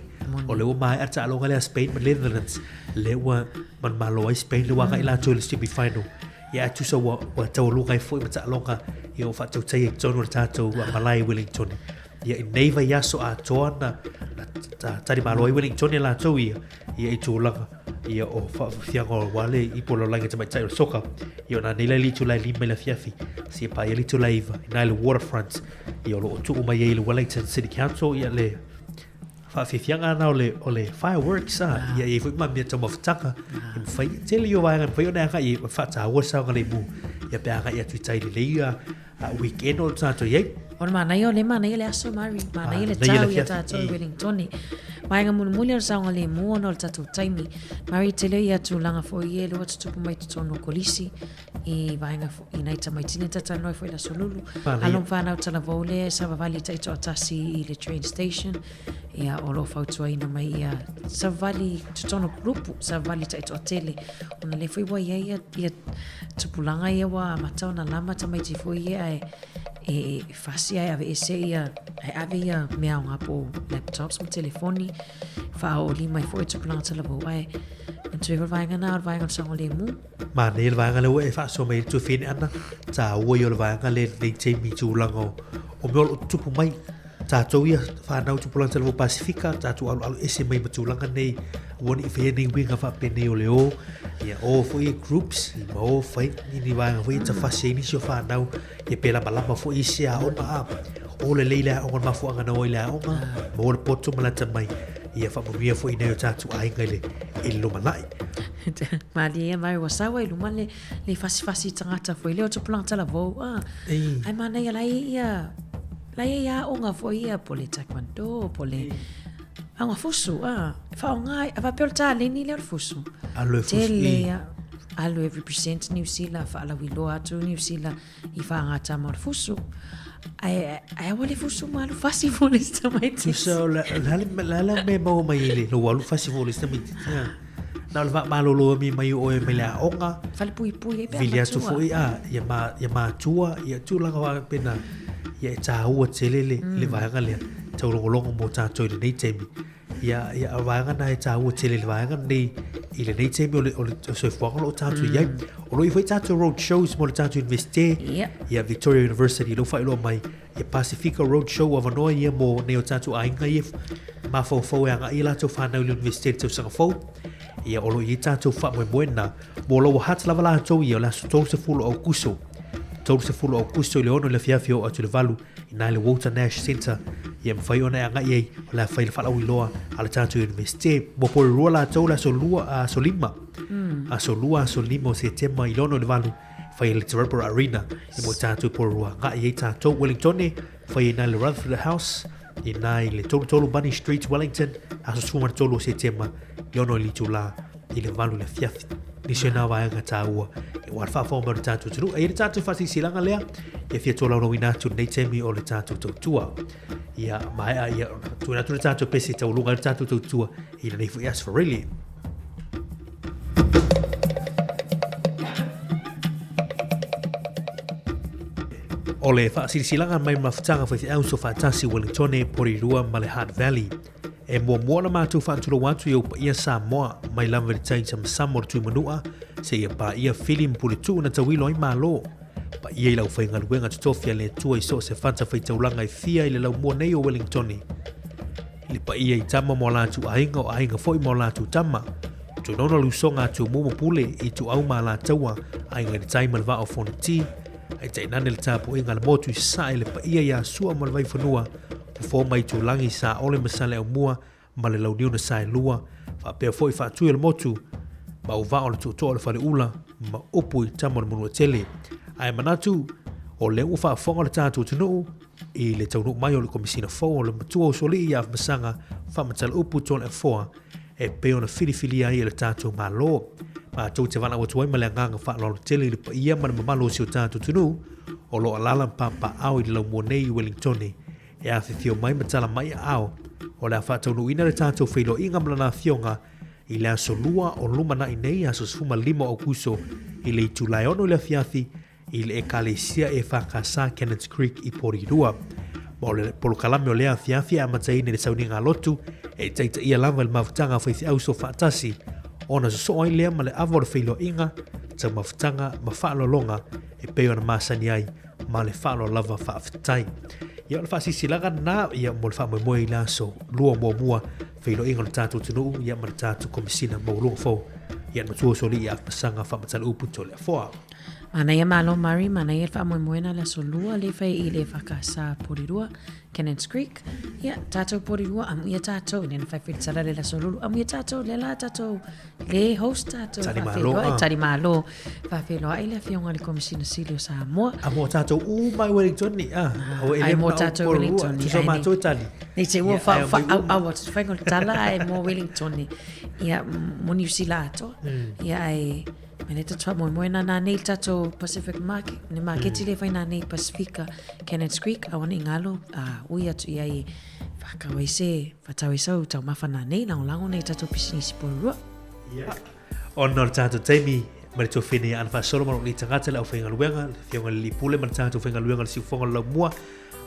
o lea ua maea le taaloga lea a Spain ma Netherlands lea ua manumalo ai Spain lea ua agai latou i le semi final ia ae tusa ua, ua taualuga ai foi ma taaloga ia ua faatautaia i totonu o le tatou malae i Wellington ia i nei vaiaso atoa na, na ta, talimalo ai Wellington e latou ia ia i tulaga ia o faafiafiaga o aua le ipu o le lalolagi tamaitai o le soka ia ona nei la i le itula e 5 i le afiafi seia paia le itula e 9 inā i le waterfront ia o lo o tuu mai ai e le Wellington City Council ia le faafiafiaga lena o le, o le fireworks a ia i ai foi ma mea taumafataga e mafai tele ia o vaega e mafai ona e agai i ai faataua le saogalemu ia pe a agai atu i tai lelei ia a weekend o le tatou i ai. O le manaia o le manaia le aso Mari, manaia le Manaia le tau ia afiafi, tatou i i. Wellingtone. Vaega mulimuli o le saogalemu ona o le tatou taimi. Mari, tele ia tulaga foi ia lea ua tutupu mai totonu o kolisi i vaega fo, i nai tamaiti nei talanoa ai foi i le Aso Lulu. Manaia. Alo ma fanau talavou lea e savavali taitoatasi i le train station. Ia, o lo o fautuaina mai ia savavali i totonu o kurupu, savavali taitoatele. Ona lea foi ua i ai ia, ia tupulaga ia ua amata ona lama tamaiti foi ia ae e fasi ae aveese ia ae ave ia mea aoga po o laptops ma telefoni faaoolima mai foi tupulaga talavou ae manatua ifo le vaega lena o le vaega o le saogalemu. Manaia le vaega lea ua e faasoa mai ai le tuafine ana, taua ia o le vaega lea i lenei taimi i tulaga o, o mea o lo o tutupu mai. Tatou ia whanau tupulaga talavou Pasifika, tatou alualu ese mai ma tulaga nei, ua ni whea nei uiga faapenei o le o, ia o foi e groups, i ma o whai ni ni vaega foi e tawhasi ai nisi o whanau, ia pe lamalama foi i se aoga a, o lelei le aoga o le mafuaaga na o ai le aoga, ma o le poto ma le atamai, ia faamanuia foi i nai o tatou aiga i le, i le lumanai. Malie ia mai ua sau ai luma le, le fasifasi tagata foi lea o tupulaga talavou a. Ai manaia la e ia la e ia aoga foi ia po le taekwondo po le aoga fusu a. Faaaoga a faapea o le taleni lea o le fusu. Alu e fusu. Tele ia alu e represent New Zealand faalauiloa atu New Zealand i faagatama o le fusu. Ae ae aua le fusu ma alu fasi fo le isi tamaitiiti. Tusa o le a le mea e maua mai ai le lou alu fasi fo le isi tamaitiiti a. Na o le faamalolo ami mai o oe mai le aoga. Falepuipui ai pe a Vili atu foi a ia ma ia matua ia tulaga faapena ia e taua tele le le vaega lea taulogologo mo tatou i lenei taimi. Ia, ia, o vaega na e tāua tele le vaega nei i lenei taimi o le, o le soifuaga o lo o tātou i ai. O lo o i foi tātou road shows mo le tātou universite. Yep. Ia Victoria University lo whailoa mai. Ia Pasifika Road Show avanoa ia mo nei o tātou aiga ia mafaufau e agai i latou whanau i le universite le tausaga fou. Ia o lo o i ai tātou faamoemoe na mo Lower Hutt lava latou ia o le aso 30 o Aukuso. 30 o Aukuso i le 6 i le afiafi oo atu i le 8 Inā i le Walter Nash Centre, ia mafai ona e agai ai, o le a fai le faalauiloa a le tatou Universite. Ua porirua latou le aso lua, aso lima, aso lua, aso lima o Setema i le ono i le valu, fai i le Te Rapa Arena, i mo tatou porirua agai ai tatou. Wellingtone, fai ai inā i le Rutherford House, inā i le 33 Bunny Street, Wellington, aso 13 o Setema, i le ono i le itulā i le valu i le afiafi. Nisi o nā vaega tāua e ua whawhao mai o le tātou atunuu. E i le tātou whasisilanga lea, e fia tōlaulauina atu nei taimi o le tātou tautua. Ia, maea, ia, tuina atu le tātou pese taulunga i le tātou tautua i lenei foi aso Farele. O le whaasilisilanga mai mafutaga faifeau Sofātasi Wellingtone, Porirua ma le Hutt Valley. E muamua ona matou faatulou atu i ou paia Samoa, mai lava i le tai samasama o le Tuimanua, seia paia Fili ma Puletuu na tauilo ai Malo. Paia i le aufaigaluega totofi a le Atua i so o se fatafaitaulaga e fia i le laumua nei o Wellingtone. I le paia i tama ma o latou aiga, o aiga foi ma o latou tama. Tunono le usoga a Tumua ma Pule, Ituau ma Alataua, Aiga i le Tai ma le Vaa o Fonoti, ae tainane le tapuaiga a le motu i Sasae i le paia ia Sua ma le Vaifanua, Fofo mai Itulagi, Saole ma Saleaumua ma le Launiu na Saelua, faapea foi Faatui o le Motu, ma Uvaa o le Tootoo o le Faleula, ma upu i Tama o le Manuatele. Ae manatu, o lea ua faafofoga le tatou atunuu i le taunuu mai o le Komesina fou o le Matua Usoalii ia Afamasaga Faamatala-upu Toleafoa e pei ona filifilia ai e le tatou Malo. Matou te valaau atu ai ma le agaga faaaloalo tele i le paia ma le mamalu o si o tatou atunuu o lo o alaala ma papaaao i le laumua nei i Wellingtone e afifio mai ma tala mai aao o le a faataunuuina le tatou feiloaiga ma lana afioga i le aso Lua o lumanai nei, aso 15 o Aukuso i le itula e 6 i le afiafi i le Ekalesia EFKS Cannons Creek i Porirua. Ma o le polokalame o lea afiafi e amataina i le sauniga lotu e taitaia lava i le mafutaga a faifeau soofaatasi, ona sosoo ai lea ma le ava o le feiloaiga, taumafataga ma faaaloaloga e pei ona masani ai ma le faaaloalo lava faafetai. Ia o le faasilasilaga lena ia mo le faamoemoe i le aso lua muamua feiloaiga o le tatou atunuu ia ma le tatou Komesina Maualuga Fou ia le Matua Usoalii ia Afamasaga Faamatala-upu Toleafoa. Manaia malo Murray, manaia le faamoemoena le aso lua le fai i le EFKS Porirua, Cannons Creek. Ia, tatou Porirua, amuia tatou, ina na fai foi le tala le aso lulu, amuia tatou, le la tatou, le host tatou, Tali malo, faafeiloai, ah. tali malo, faafeiloai le afioga i le Komesina Sili o Samoa. A mo tatou uma i Wellington ni, ah, o e Ai le mo manao tatou Porirua, Wellington ni, tusa ai ni. matou e tali. Nei te ua Ia, wha, ai o wha, mai au, uma. au atu, whainga o le tala ai mo Wellington ni. Ia, mo Niu Sila atoa. Ia, ai, Me le tatou faamoemoe na nā nei le tatou Pacific Market, ne maketi le whai nā nei Pasifika, Cannons Creek, awana i ngalo, a ui atu i ai whakawai se, whataui sau tau mafa nā nei, lango lango nei tatou pisinisi Porirua. Yeah. Ona o le tatou taimi, Ma le tuafine ia Ana Faasolo ma lou nei tagata le aufaigaluega, le Afioga i le Alii Pule ma le tagata faigaluega o le Siufofoga o le Laumua.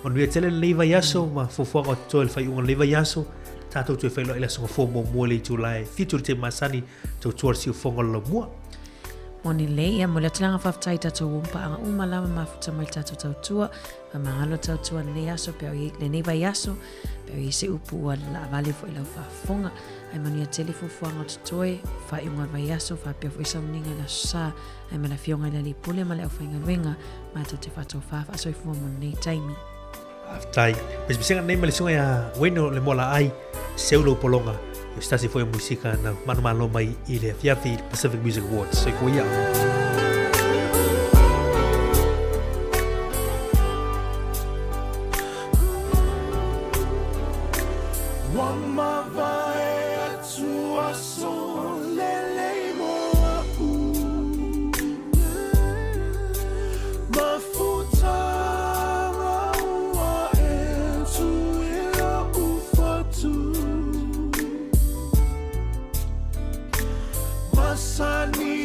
Manuia tele lenei vaiaso ma fuafuaga o totoe i le faaiuga o lenei vaiaso. Tatou toe feiloai i le aso Gafua muamua i le itula e 7 i le taimi masani, tautua le Siufofoga o le Laumua. Moni lelei, ia momoli atu le agaga faafetai i tatou uampaaga uma lava mafuta mai le tatou tautua. Faamagalo tautua lenei aso pe o lenei vaiaso pe o i ai se upu ua laavale foi i lau faafofoga. Ae manuia tele fuafuaga o totoe, faaiuga o le vaiaso faapea foi sauniga i le Aso Sa. Ae ma le Afioga i le Alii Pule ma le aufaigaluega, matou te faatofa faasoifua mo lenei taimi. Faafetai. Pesepesega nei ma le susuga ia Wayne o le Moalaai, seu lou pologa, o se tasi foi o musika na manumalo mai i le afiafi i le Pacific Music Awards. Soifua ia. Ua mavae atu aso lelei mo a'u Mafutaga ua e tu i lo'u fatu Masani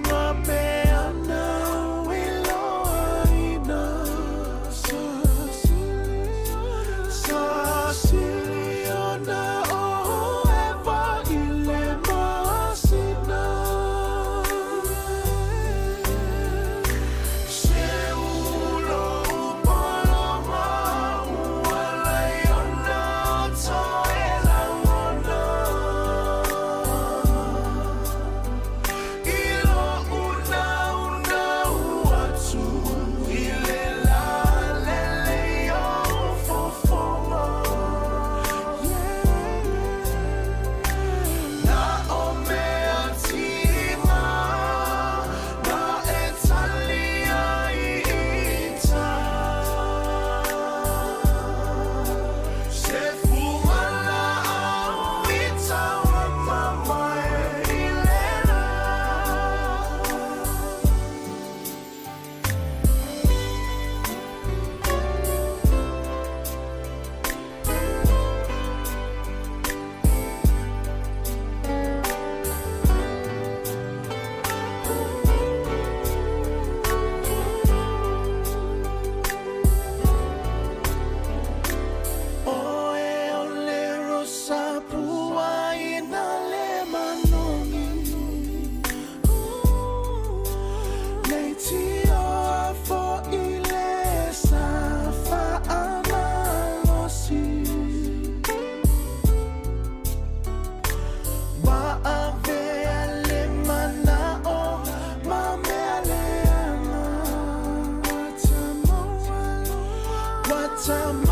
ngā mea nāu i loaina Sa sili ona o ʻEva i le masina Se ulo pologa ua laiona toe lagona I lo'u naunau atu i le lā lelei o fofoga Na o mea tiga na e tali ai i tā Se fugalaau i taua mamae i le lā. Oe o le rosa pua i nā le manogi Nei tioa fo'i le sa fa'amalosi Ua avea le mana'o ma mea leaga Ua tamau